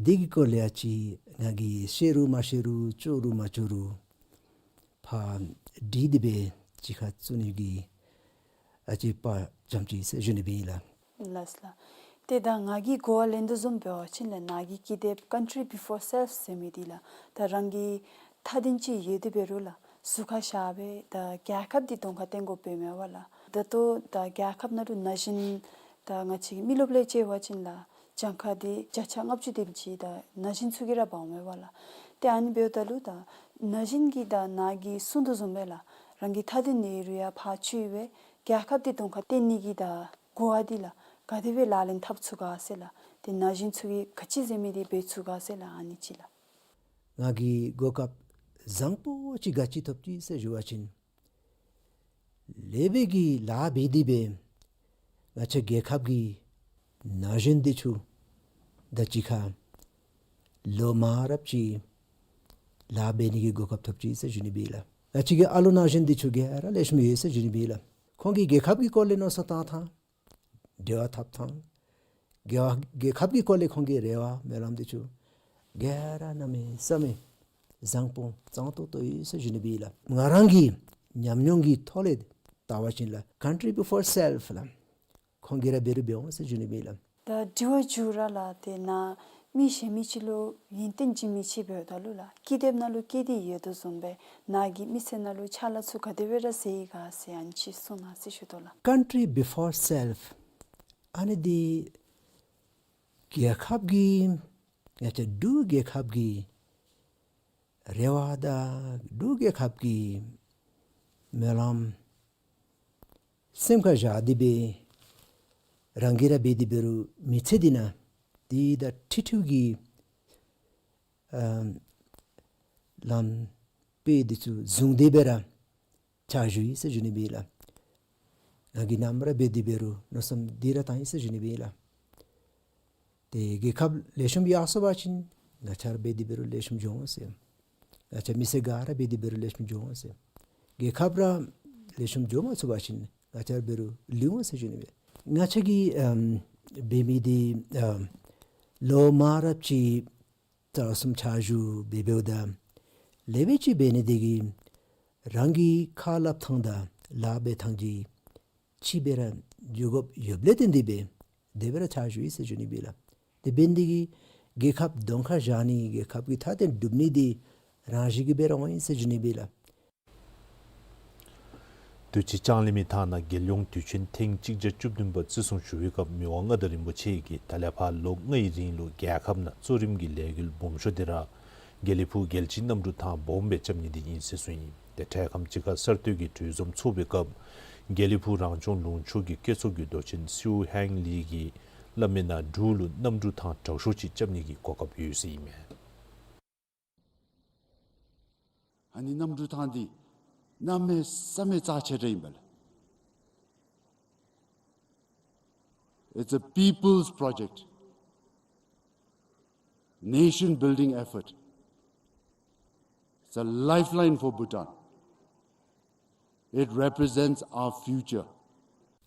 དེ་གི་སྐོར་ལས་ཨ་ཙི་ང་གིས་ཤེས་རུང་མ་ཤེས་རུང་ལྕོགས་རུང་མ་ལྕོགས་རུང་ཕར་བྲིས་ཏེ་སྦེ་གཅིག་ཁར་བཙུགས་ནི་གི་ཨ་ཙི་དཔའ་བཅམ་ཅི་ཟེར་ཞུ་ནི་སྦེ་ཨིན་ལགས། ལགས་ལགས། ཏེ་ད་ང་གིས་གོ་བ་ལེན་དོ་བཟུམ་འབད་བ་ཅིན་ལགས་ནཱ་གི་ཀི་དེབ་Country Before Self ཟེར་མི་འདི་ལགས་ད་རང་གི་མཐའ་དོན་ཅིག་ཡོད་དེ་འབད་རུང་ལགས་ཟུར་ཁར་བཞག་སྦེ་ད་རྒྱལ་ཁབ་འདི་གདོང་ཁར་བསྟན་དགོཔ་འབདཝ་མས་པ་ལགས། ད་ལྟོ་ད་རྒྱལ་ཁབ་ནང་ལུ་ན་གཞོན་ད་ང་བཅས་མི་རློབས་ལས་བརྩི་བ་ཅིན་ལགས་གྱངས་ཁ་འདི་བརྒྱ་ཆ་ལྔ་བཅུ་དེམ་ཅིག་ད་ན་གཞོན་ཚུ་གིས་ར་འབག་འོང་མས་པ་ལགས། ཏེ་ཨ་ནི་འབདཝ་ད་ལུ་ད་ན་གཞོན་གྱིས་ད་ནཱ་གིས་གསུང་དོ་བཟུམ་སྦེ་ལགས་རང་གི་མཐའ་དོན་ནི་ཡོད་རུང་ཡང་ཕར་ཚུད་སྦེ་རྒྱལ་ཁབ་འདི་གདོང་ཁར་བསྟན་ནི་གི་ད་གོ་བ་འདི་ལགས་ག་དེ་སྦེ་ལག་ལེན་འཐབ་ཚུགས་ག་ཟེར་ལགས། ཏེ་ན་གཞོན་ཚུ་གིས་ག་ཅི་ཟེར་མི་འདི་འབད་ཚུགས་ག་ཟེར་ལགས་ཨ་ནི་ཅིག་ལགས། ང་གིས་གོ་སྐབས་བཟང་པོ་ཅིག་ག་ཅི་ཐོབ་ཅི་ཟེར་ཞུ་བ་ཅིན་ལེགས་པའི་གི་ལཱ་འབད་དེ་སྦེ་ང་བཅས་རྒྱལ་ཁབ་ཀྱི་ན་གཞོན་འདི་ཚུ་དང་གཅིག་ཁར་ལོ་མང་རབས་ཅིག་ལཱ་འབད་ནི་གི་གོ་སྐབས་ཐོབ་ཅི་ཟེར་ཞུ་ནི་སྦེ་ལགས། ང་བཅས་ཀྱི་ཨ་ལོ་ན་གཞོན་འདི་ཚུ་ག་ར་ལེགས་ཤོམ་ཡོད་ཟེར་ཞུ་ནི་སྦེ་ལགས། ཁོང་གིས་རྒྱལ་ཁབ་ཀྱི་སྐོར་ལས་མནོ་བསམ་བཏང་ཐངས་འབྲེལ་བ་འཐབ་ཐངས་རྒྱལ་བ་རྒྱལ་ཁབ་ཀྱི་སྐོར་ལས་ཁོང་གི་རེ་བ་སྨོན་ལམ་འདི་ཚུ་ག་ར་གནམ་མེད་ས་མེད་བཟང་པོ་གཙང་ཏོག་ཏོ་ཡོད་ཟེར་ཞུ་ནི་སྦེ་ལགས། ང་རང་གི་ཉམས་མྱོང་གི་ཐོག་ལས་བལྟ་བ་ཅིན་ལགས་Country Before Self ལགས་ཁོང་གིས་ར་འབད་རུང་འབད་འོང་ཟེར་ཞུ་ནི་སྦེ་ལགས། ད་དྲི་བ་མཇུག་ར་ལགས་ཏེ་ནཱ་མི་གཞན་མི་ཅིག་ལུ་ཡོན་ཏན་ཅིག་མི་ཅིག་འབདཝ་ད་ལུ་ལགས་ཀི་དེབ་ནང་ལུ་བཀོད་དེ་ཡོད་དོ་བཟུམ་སྦེ་ནཱ་གིས་མི་སེར་ནང་ལུ་ཕྱག་ལཱ་ཚུ་ག་དེ་སྦེ་ར་མཛད་ཡི་ག་ཟེར་ཨ་ནི་ཅིག་གསུང་གནང་ཟེར་ཞུ་དོ་ལགས། Country Before Self ཨ་ནི་འདི་རྒྱལ་ཁབ་ཀྱི་ང་བཅས་འབྲུག་རྒྱལ་ཁབ་ཀྱི་ རེ་བ་དང་འབྲུག་རྒྱལ་ཁབ་ཀྱི་སྨོན་ལམ་སེམས་ཁར་བཞག་སྟེ་སྦེ་རང་གིས་ར་འབད་དེ་འབད་རུང་མི་ཚེ་འདི་ནང་འདི་དང་འཁྲིལ་འཁྲིལཝ་གི་ཨ་ལམ་དཔེ་འདི་ཚུ་བཟུང་སྟེ་སྦེ་ར་ཕྱག་ཞུ་ཡི་ཟེར་ཞུ་ནི་སྦེ་ལགས། ང་གིས་ནམ་ར་འབད་དེ་འབད་རུང་མནོ་བསམ་འདི་ར་བཏང་ཡི་ཟེར་ཞུ་ནི་སྦེ་ལགས། ཏེ་རྒྱལ་ཁབ་ལེགས་ཤོམ་ཡར་སོང་པ་ཅིན་ང་བཅས་ར་འབད་དེ་འབད་རུང་ལེགས་ཤོམ་འགྱོ་འོང་ཟེར། ང་བཅས་མི་སེར་ག་ར་འབད་དེ་འབད་རུང་ལེགས་ཤོམ་འགྱོ་འོང་ཟེར། རྒྱལ་ཁབ་ར་ལེགས་ཤོམ་འགྱོ་མ་ཚུགས་པ་ཅིན་ང་བཅས་ར་འབད་རུང་ལུས་འོང་ཟེར་ཞུ་ནི་སྦེ། ང་བཅས་ཀྱིས་ཨམ་འབད་མི་འདི་ཨམ་ལོ་མང་རབས་ཅིག་རྩ་གསུམ་ཕྱག་ཞུ་འབད་འབདཝ་ད་ལེགས་སྦེ་ཅིག་འབད་ནི་འདི་གིས་རང་གི་ཁ་སླབ་ཐངས་དང་ལཱ་འབད་ཐངས་ཅིག་ཅིག་སྦེ་ར་འགྱོ་དགོཔ་ཡོདཔ་ལས་བརྟེན་ཏེ་སྦེ་དེ་སྦེ་ར་ཕྱག་ཞུ་ཡི་ཟེར་ཞུ་ནི་སྦེ་ལགས། དེ་འབད་ནི་འདི་གིས་རྒྱལ་ཁབ་གདོང་ཁར་བཞག་ནི་རྒྱལ་ཁབ་ཀྱི་མཐའ་དོན་སྒྲུབ་ནི་འདི་རང་བཞིན་གྱིས་སྦེ་ར་འོང་ཡི་ཟེར་ཞུ་ནི་སྦེ་ལགས། དུས་ཅི་ལྕང་གླིང་མི་ཐང་ནང་རྒྱལ་ཡོངས་དུས་ཆེན་ཐེངས་གཅིག་བརྒྱ་བཅུ་བདུན་པ་བརྩི་སྲུང་ཞུ་བའི་སྐབས་མི་དབང་མངའ་བདག་རིན་པོ་ཆེ་གིས་ད་ལས་ཕར་ལོ་ལྔའི་རིང་ལུ་རྒྱལ་ཁབ་ནང་གཙོ་རིམ་གྱི་ལས་འགུལ་སྦོམ་ཤོས་འདི་ར་དགེ་ལེགས་ཕུག་རྒྱལ་སྤྱིའི་གནམ་གྲུ་ཐང་སྦོམ་སྦེ་རྐྱབ་ནི་འདི་ཨིན་ཟེར་གསུངས་ཡི། ཏེ་འཕྲལ་ཁམས་ཅིག་ཁར་གསར་གཏོད་ཀྱི་གྲོས་འཛོམས་ཚོགས་པའི་སྐབས་དགེ་ལེགས་ཕུག་རང་སྐྱོང་ལུང་ཕྱོགས་ཀྱི་སྐྱེད་ཚོགས་ཀྱི་མདོ་ཆེན་སིའུ་ཧེང་ལི་གིས་སླབ་མི་ནང་འབྲུག་ལུ་གནམ་གྲུ་ཐང་དྲག་ཤོས་ཅིག་རྐྱབ་ནི་གི་གོ་སྐབས་ཡོད་ཟེར་ཨིན་མས། ཨ་ནི་གནམ་གྲུ་ཐང་འདི་གནམ་མེད་ས་མེད་རྩ་ཆེ་དྲགས་ཨིན་པས་ལགས། It's a people's project, nation building effort. It's a lifeline for Bhutan. It represents our future.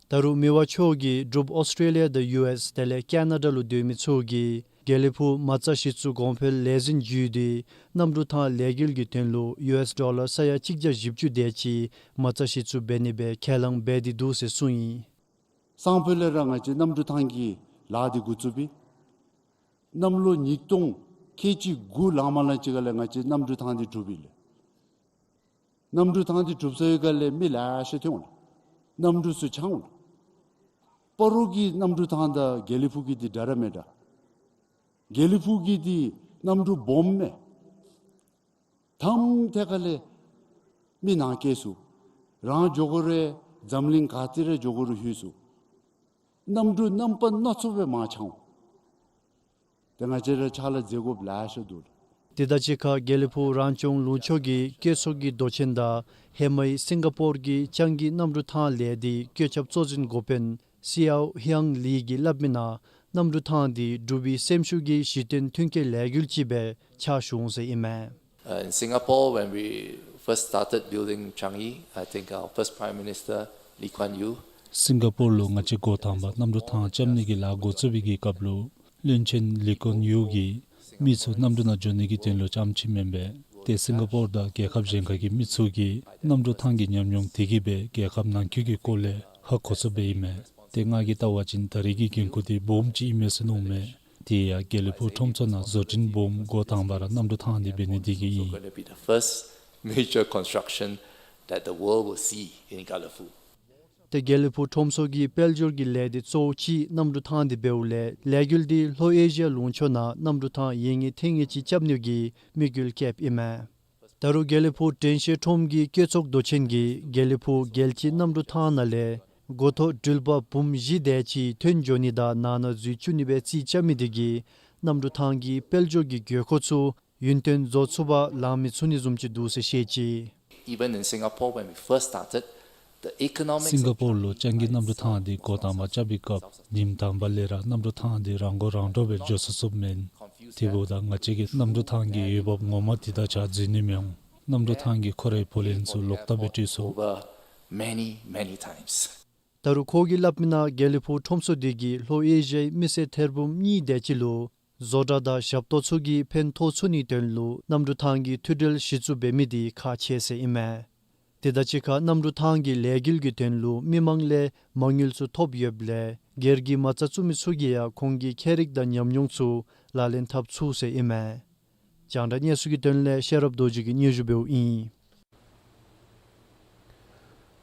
ད་རུང་མི་དབང་མཆོག་གིས་འབྲུག་ཨོསི་ཊྲེ་ལི་ཡ་དང་ཡུ་ཨེསི་དེ་ལས་ཀེ་ན་ཌ་ལུ་སྡོད་མི་ཚུ་གིས་དགེ་ལེགས་ཕུག་མ་རྩ་གཞི་བཙུགས་གོང་འཕེལ་ལས་འཛིན་བརྒྱུད་དེ་གནམ་གྲུ་ཐང་ལས་འགུལ་གྱི་དོན་ལུ་ཡུ་ཨེསི་ཌོ་ལར་ས་ཡ་གཅིག་བརྒྱ་བཞི་བཅུ་དེ་ཅིག་མ་རྩ་གཞི་བཙུགས་འབད་ནི་སྦེ་ཁས་བླངས་འབད་དེ་འདུག་ཟེར་གསུངས་ཡི། སང་ཕོད་ལས་ར་ང་བཅས་གནམ་གྲུ་ཐང་གི་ལཱ་འདི་འགོ་བཙུགས་པས། གནམ་ལོ་ཉིས་སྟོང་ཁལ་གཅིག་དགུ་ལང་མ་ལང་ཅིག་ཁ་ལས་ང་བཅས་གནམ་གྲུ་ཐང་འདི་གྲུབ་ཡི་ལགས། གནམ་གྲུ་ཐང་འདི་གྲུབ་ཚར་བའི་སྒང་ལས་མི་ལེ་ཤ་ཐོན་འོང་ལགས། གནམ་གྲུ་ཚུ་ཆག་འོང་ལགས། སྤ་རོ་གི་གནམ་གྲུ་ཐང་དང་དགེ་ལེགས་ཕུག་གི་འདི་འདྲ་ར་མེད་དྲ། དགེ་ལེགས་ཕུག་གི་འདི་གནམ་གྲུ་སྦོམ་མས། ཐམ་ཐད་ཁ་ལས་མི་ནང་སྐྱེལ་ཚུགས། རང་འགྱོ་དགོ་རུང་འཛམ་གླིང་ག་ཏེ་ར་འགྱོ་དགོ་རུང་ལྷོད་ཚུགས། གནམ་གྲུ་རྣམ་པ་སྣ་ཚོགས་སྦེ་མར་ཆག་འོང་། ཏེ་ང་བཅས་ར་ཕྱག་ལཱ་མཛད་དགོཔ་ལེ་ཤ་འདུག་ལགས། དེ་དང་གཅིག་ཁར་དགེ་ལེགས་ཕུག་རང་སྐྱོང་ལུང་ཕྱོགས་ཀྱི་སྐྱེད་ཚོགས་ཀྱི་མདོ་ཆེན་དང་ཧེ་མའི་སིང་ག་པོར་གྱི་ལྕང་གི་གནམ་གྲུ་ཐང་ལས་སྡེའི་བཀོད་ཁྱབ་གཙོ་འཛིན་འགོ་དཔོན་སིའུ་ཧེང་ལི་གིས་སླབ་མི་ནང་གནམ་གྲུ་ཐང་འདི་འབྲུག་པའི་སེམས་ཤུགས་ཀྱི་གཞི་རྟེན་མཐུན་རྐྱེན་ལས་འགུལ་ཅིག་སྦེ་ཕྱག་ཞུ་འོང་ཟེར་ཨིན་མས། Uh, in Singapore, when we first started building Changi, I think our first Prime Minister, Lee Kuan Yew, སིང་ག་པོར་ལུ་ང་བཅས་འགོ་དང་པ་གནམ་གྲུ་ཐང་རྐྱབ་ནི་གི་ལཱ་འགོ་བཙུགས་པའི་གི་སྐབས་ལུ་བློན་ཆེན་ལི་ཀོན་ཡུ་གིས་མི་ཚུ་གནམ་གྲུ་ནང་འགྱོ་ནི་གི་དོན་ལུ་རྐྱངམ་ཅིག་མེན་པར་ཏེ་སིང་ག་པོར་དང་རྒྱལ་ཁབ་གཞན་ཁ་གི་མི་ཚུ་གིས་གནམ་གྲུ་ཐང་གི་ཉམས་མྱོང་དེ་གིས་སྦེ་རྒྱལ་ཁབ་ནང་འཁོད་ཀྱི་སྐོར་ལས་ཧ་གོ་ཚུགསཔ་ཨིན་མས། ཏེ་ང་གིས་བལྟ་བ་ཅིན་ད་རེས་ཀྱི་འགན་ཁུར་འདི་སྦོམ་ཅིག་ཨིན་མས་ཟེར་མནོཝ་མས། དེ་ཡང་དགེ་ལེགས་ཕུག་ཁྲོམ་ཚོགས་ནང་བཟོ་སྐྲུན་སྦོམ་འགོ་དང་པ་ར་གནམ་གྲུ་ཐང་འདི་འབད་ནི་དེ་གིས་ཨིན། Going to be the first major construction that the world will see in Gelephu. ཏེ་དགེ་ལེགས་ཕུག་ཁྲོམ་ཚོགས་ཀྱི་དཔལ་འབྱོར་གྱི་ལས་སྡེ་གཙོ་བོ་ཅིག་གནམ་གྲུ་ཐང་འདི་འབདཝ་ལས་ལས་འགུལ་འདི་ལྷོ་ཨེ་ཤི་ཡ་ལུང་ཕྱོགས་ནང་གནམ་གྲུ་ཐང་ཡིན་ངེས་ཐོན་ངེས་ཅིག་རྐྱབ་ནིའི་དམིགས་ཡུལ་བསྐྱེདཔ་ཨིན་མས། ད་རུང་དགེ་ལེགས་ཕུག་དྲན་ཤེས་ཁྲོམ་གྱི་སྐྱེད་ཚོགས་མདོ་ཆེན་གྱིས་དགེ་ལེགས་ཕུག་རྒྱལ་སྤྱིའི་གནམ་གྲུ་ཐང་ནང་ལས་འགོ་ཐོག་འགྲུལ་པ་འབུམ་བཞི་དེ་ཅིག་ཐོན་འགྱོ་ནི་དང་ནང་ན་འཛུལ་བཅུག་ནི་སྦེ་རྩིས་རྐྱབ་མི་དེ་གིས་གནམ་གྲུ་ཐང་གི་དཔལ་འབྱོར་གྱི་དགོས་མཁོ་ཚུ་ཡུན་བརྟན་བཟོ་ཚུགས་པར་ལང་མི་ཚུགས་ནི་བཟུམ་ཅིག་འདུག་ཟེར་བཤད་ཅི། Even in Singapore, when we first started, the economics སིང་ག་པོར་ལུ་ལྕང་གི་གནམ་གྲུ་ཐང་འདི་འགོ་དང་པ་རྐྱབ་པའི་སྐབས་ཉིནམ་དང་པ་ལས་ར་གནམ་གྲུ་ཐང་འདི་རང་མགོ་རང་འདྲོངས་སྦེ་འགྱོ་ཚུགས་ཚུགསཔ་མེན། དེ་འབདཝ་ད་ང་བཅས་ཀྱིས་གནམ་གྲུ་ཐང་གི་འོས་འབབ་ངོ་མ་འདི་དང་ཆ་འཛུལ་ནི་མི་འོང་། གནམ་གྲུ་ཐང་གིས་ཁོ་རའི་བུ་ལོན་ཚུ་ལོག་ལྟབ་སྦེ་སྤྲོད་ཚུགས། Over many, many times. ད་རུང་ཁོ་གིས་སླབ་མི་ནང་དགེ་ལེགས་ཕུག་ཁྲོམ་ཚོགས་འདི་གིས་ལྷོ་ཨེ་ཤི་ཡའི་མི་སེར་ཐེར་འབུམ་གཉིས་དེ་ཅིག་ལུ་བཟོ་གྲྭ་དང་ཞབས་ཏོག་ཚུ་གི་ཕན་ཐོགས་ཚུགས་ནིའི་དོན་ལུ་གནམ་གྲུ་ཐང་གི་མཐུད་འབྲེལ་གཞི་བཙུགས་འབད་མི་འདི་ཁག་ཆེ་ཟེར་ཨིན་མས། དེ་དང་གཅིག་ཁར་གནམ་གྲུ་ཐང་གི་ལས་འགུལ་གྱི་དོན་ལུ་མི་མང་ལས་མ་དངུལ་ཚུ་ཐོབ་ཡོདཔ་ལས་སྒེར་གྱི་མ་རྩ་བཙུགས་མི་ཚུ་གིས་ཡང་ཁོང་གི་ཁྱད་རིག་དང་ཉམས་མྱོང་ཚུ་ལག་ལེན་འཐབ་ཚུགས་ཟེར་ཨིན་མས། རྒྱང་བསྒྲགས་གནས་ཚུལ་གྱི་དོན་ལས་ཤེས་རབ་རྡོ་རྗེ་གིས་སྙན་ཞུ་འབདཝ་ཨིན།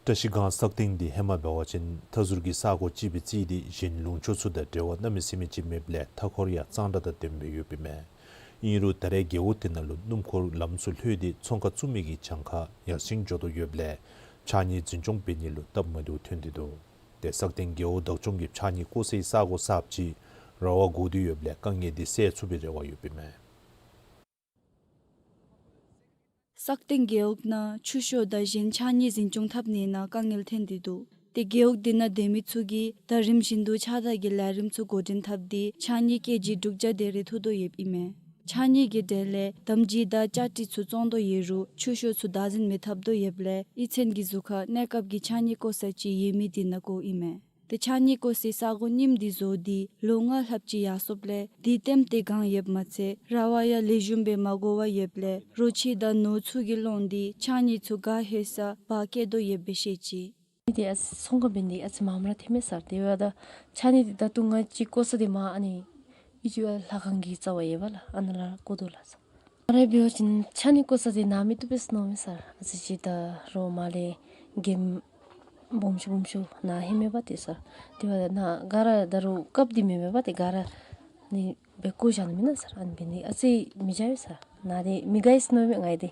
བཀྲ་ཤིས་སྒང་སག་སྟེང་འདི་ཧེ་མ་འབད་བ་ཅིན་མཐའ་ཟུར་གྱི་ས་གོ་ཅིག་སྦེ་བརྩིས་ཏེ་གཞན་ལུང་ཕྱོགས་ཚུ་དང་འབྲེལ་བ་གནམ་མེད་ས་མེད་ཅིག་མེདཔ་ལས་མཐའ་འཁོར་ཡང་གཙང་སྦྲ་དང་ལྡནམ་སྦེ་ཡོདཔ་ཨིན་མས། ཨིན་རུང་ད་རེས་རྒེད་འོག་དེ་ནང་ལུ་སྣུམ་འཁོར་ལམ་ཚུ་ལྷོད་དེ་ཚོང་ཁང་བཙུགས་མི་གི་གྱངས་ཁ་ཡར་སེང་འགྱོ་དོ་ཡོདཔ་ལས་ཕྱགས་སྙིགས་འཛིན་སྐྱོང་འབད་ནི་ལུ་སྟབས་མ་བདེཝ་ཐོན་ཏེ་འདུག། ཏེ་སག་སྟེང་རྒེད་འོག་བདག་སྐྱོང་གིས་ཕྱགས་སྙིགས་བཀོ་སའི་ས་གོ་གསརཔ་ཅིག་ར་བ་བསྒོར་ཏེ་ཡོདཔ་ལས་དཀའ་ངལ་དེ་སེལ་ཚུགས་པའི་རེ་བ་ཡོདཔ་ཨིན་མས། སག་སྟེང་རྒེད་འོག་ནང་ཆུ་ཤོག་དང་གཞན་ཕྱགས་སྙིགས་འཛིན་སྐྱོང་འཐབ་ནི་ནང་དཀའ་ངལ་ཐོན་ཏེ་འདུག། ཏེ་རྒེད་འོག་དེ་ནང་སྡོད་མི་ཚུ་གིས་ད་རིམ་བཞིན་དུ་ཕྱགས་བདར་གྱི་ལས་རིམ་ཚུ་འགོ་འདྲེན་འཐབ་སྟེ་ཕྱགས་སྙིགས་ཀེ་ཇི་དྲུག་བརྒྱ་དེ་རེ་འཐུ་དོ་ཡོདཔ་ཨིན་མས། ཕྱགས་སྙིགས་ཀྱི་གྲས་ལས་དམ་སྦྱིས་དང་ལྕགས་ཀྲི་ཚུ་བཙོང་དོ་ཡོད་རུང་ཆུ་ཤོག་ཚུ་བདག་འཛིན་མི་འཐབ་དོ་ཡོདཔ་ལས་ཨི་ཚན་གྱི་ཟུར་ཁར་གནས་སྐབས་ཀྱི་ཕྱགས་སྙིགས་བཀོ་ས་ཅིག་ཡོད་མི་དེ་ནང་བཀོཝ་ཨིན་མས། ཏེ་ཕྱགས་སྙིགས་བཀོ་སའི་ས་གོ་རྙིངམ་དེ་བཟོ་སྟེ་ལོ་ལྔ་ལྷགཔ་ཅིག་ཡར་སོངམ་ལས་དེ་ལྟེམ་སྟེ་གང་ཡོདཔ་མ་ཚད་ར་བ་ཡང་ལེགས་ཤོམ་སྦེ་མ་བསྒོར་བར་ཡོདཔ་ལས་རོ་ཁྱི་དང་ནོར་ཚུ་གིས་སློང་སྟེ་ཕྱགས་སྙིགས་ཚུ་ག་ལྷོད་སར་འབག་བསྐྱལ་དོ་ཡོདཔ་སྦེ་བཤད་ཅི། མི་དེ་ཨ་ཙི་ཚོང་ཁང་འབད་ནི་དེ་ཨ་ཙི་མངམ་ར་ཐོནམ་མས་ཟེར། དེ་འབདཝ་ད་ཕྱགས་སྙིགས་དེ་ད་ལྟོ་ང་བཅས་བཀོ་ས་དེ་མར་ཨ་ནི་ཨི་ཅུ་ཡ་ལྷ་ཁང་གི་རྩ་བར་ཡོད་པ་ལགས། ཨ་ནཱ་ལུ་བཀོ་དོ་ལགས་ཟེར། ང་ར་འབད་བ་ཅིན་ཕྱགས་སྙིགས་བཀོ་ས་དེ་ནཱ་མི་བཏུབ་པས་ཟེར་མནོཝ་མས་ཟེར། ཨ་ཙི་ཅིག་ད་རོགས་མར་ལས་འགྱེམ་སྦོམ་ཤོས་སྦོམ་ཤོས་ནཱ་ལྷོད་མེད་པ་དེ་ཟེར། དེ་འབདཝ་ད་ནཱ་ག་ར་ད་རུང་སྐབས་དེ་མེད་མེད་པ་དེ་ག་ར་ནི་སྦེ་བཀོ་བཞག་ནི་མེན་ན་ཟེར། ཨ་ནི་འབད་ནི་ཨ་ཙི་མི་བྱ་བས་ཟེར། ནཱ་དེ་མི་དགའ་ཡི་ཟེར་མནོཝ་མས་ང་ཡང་དེ།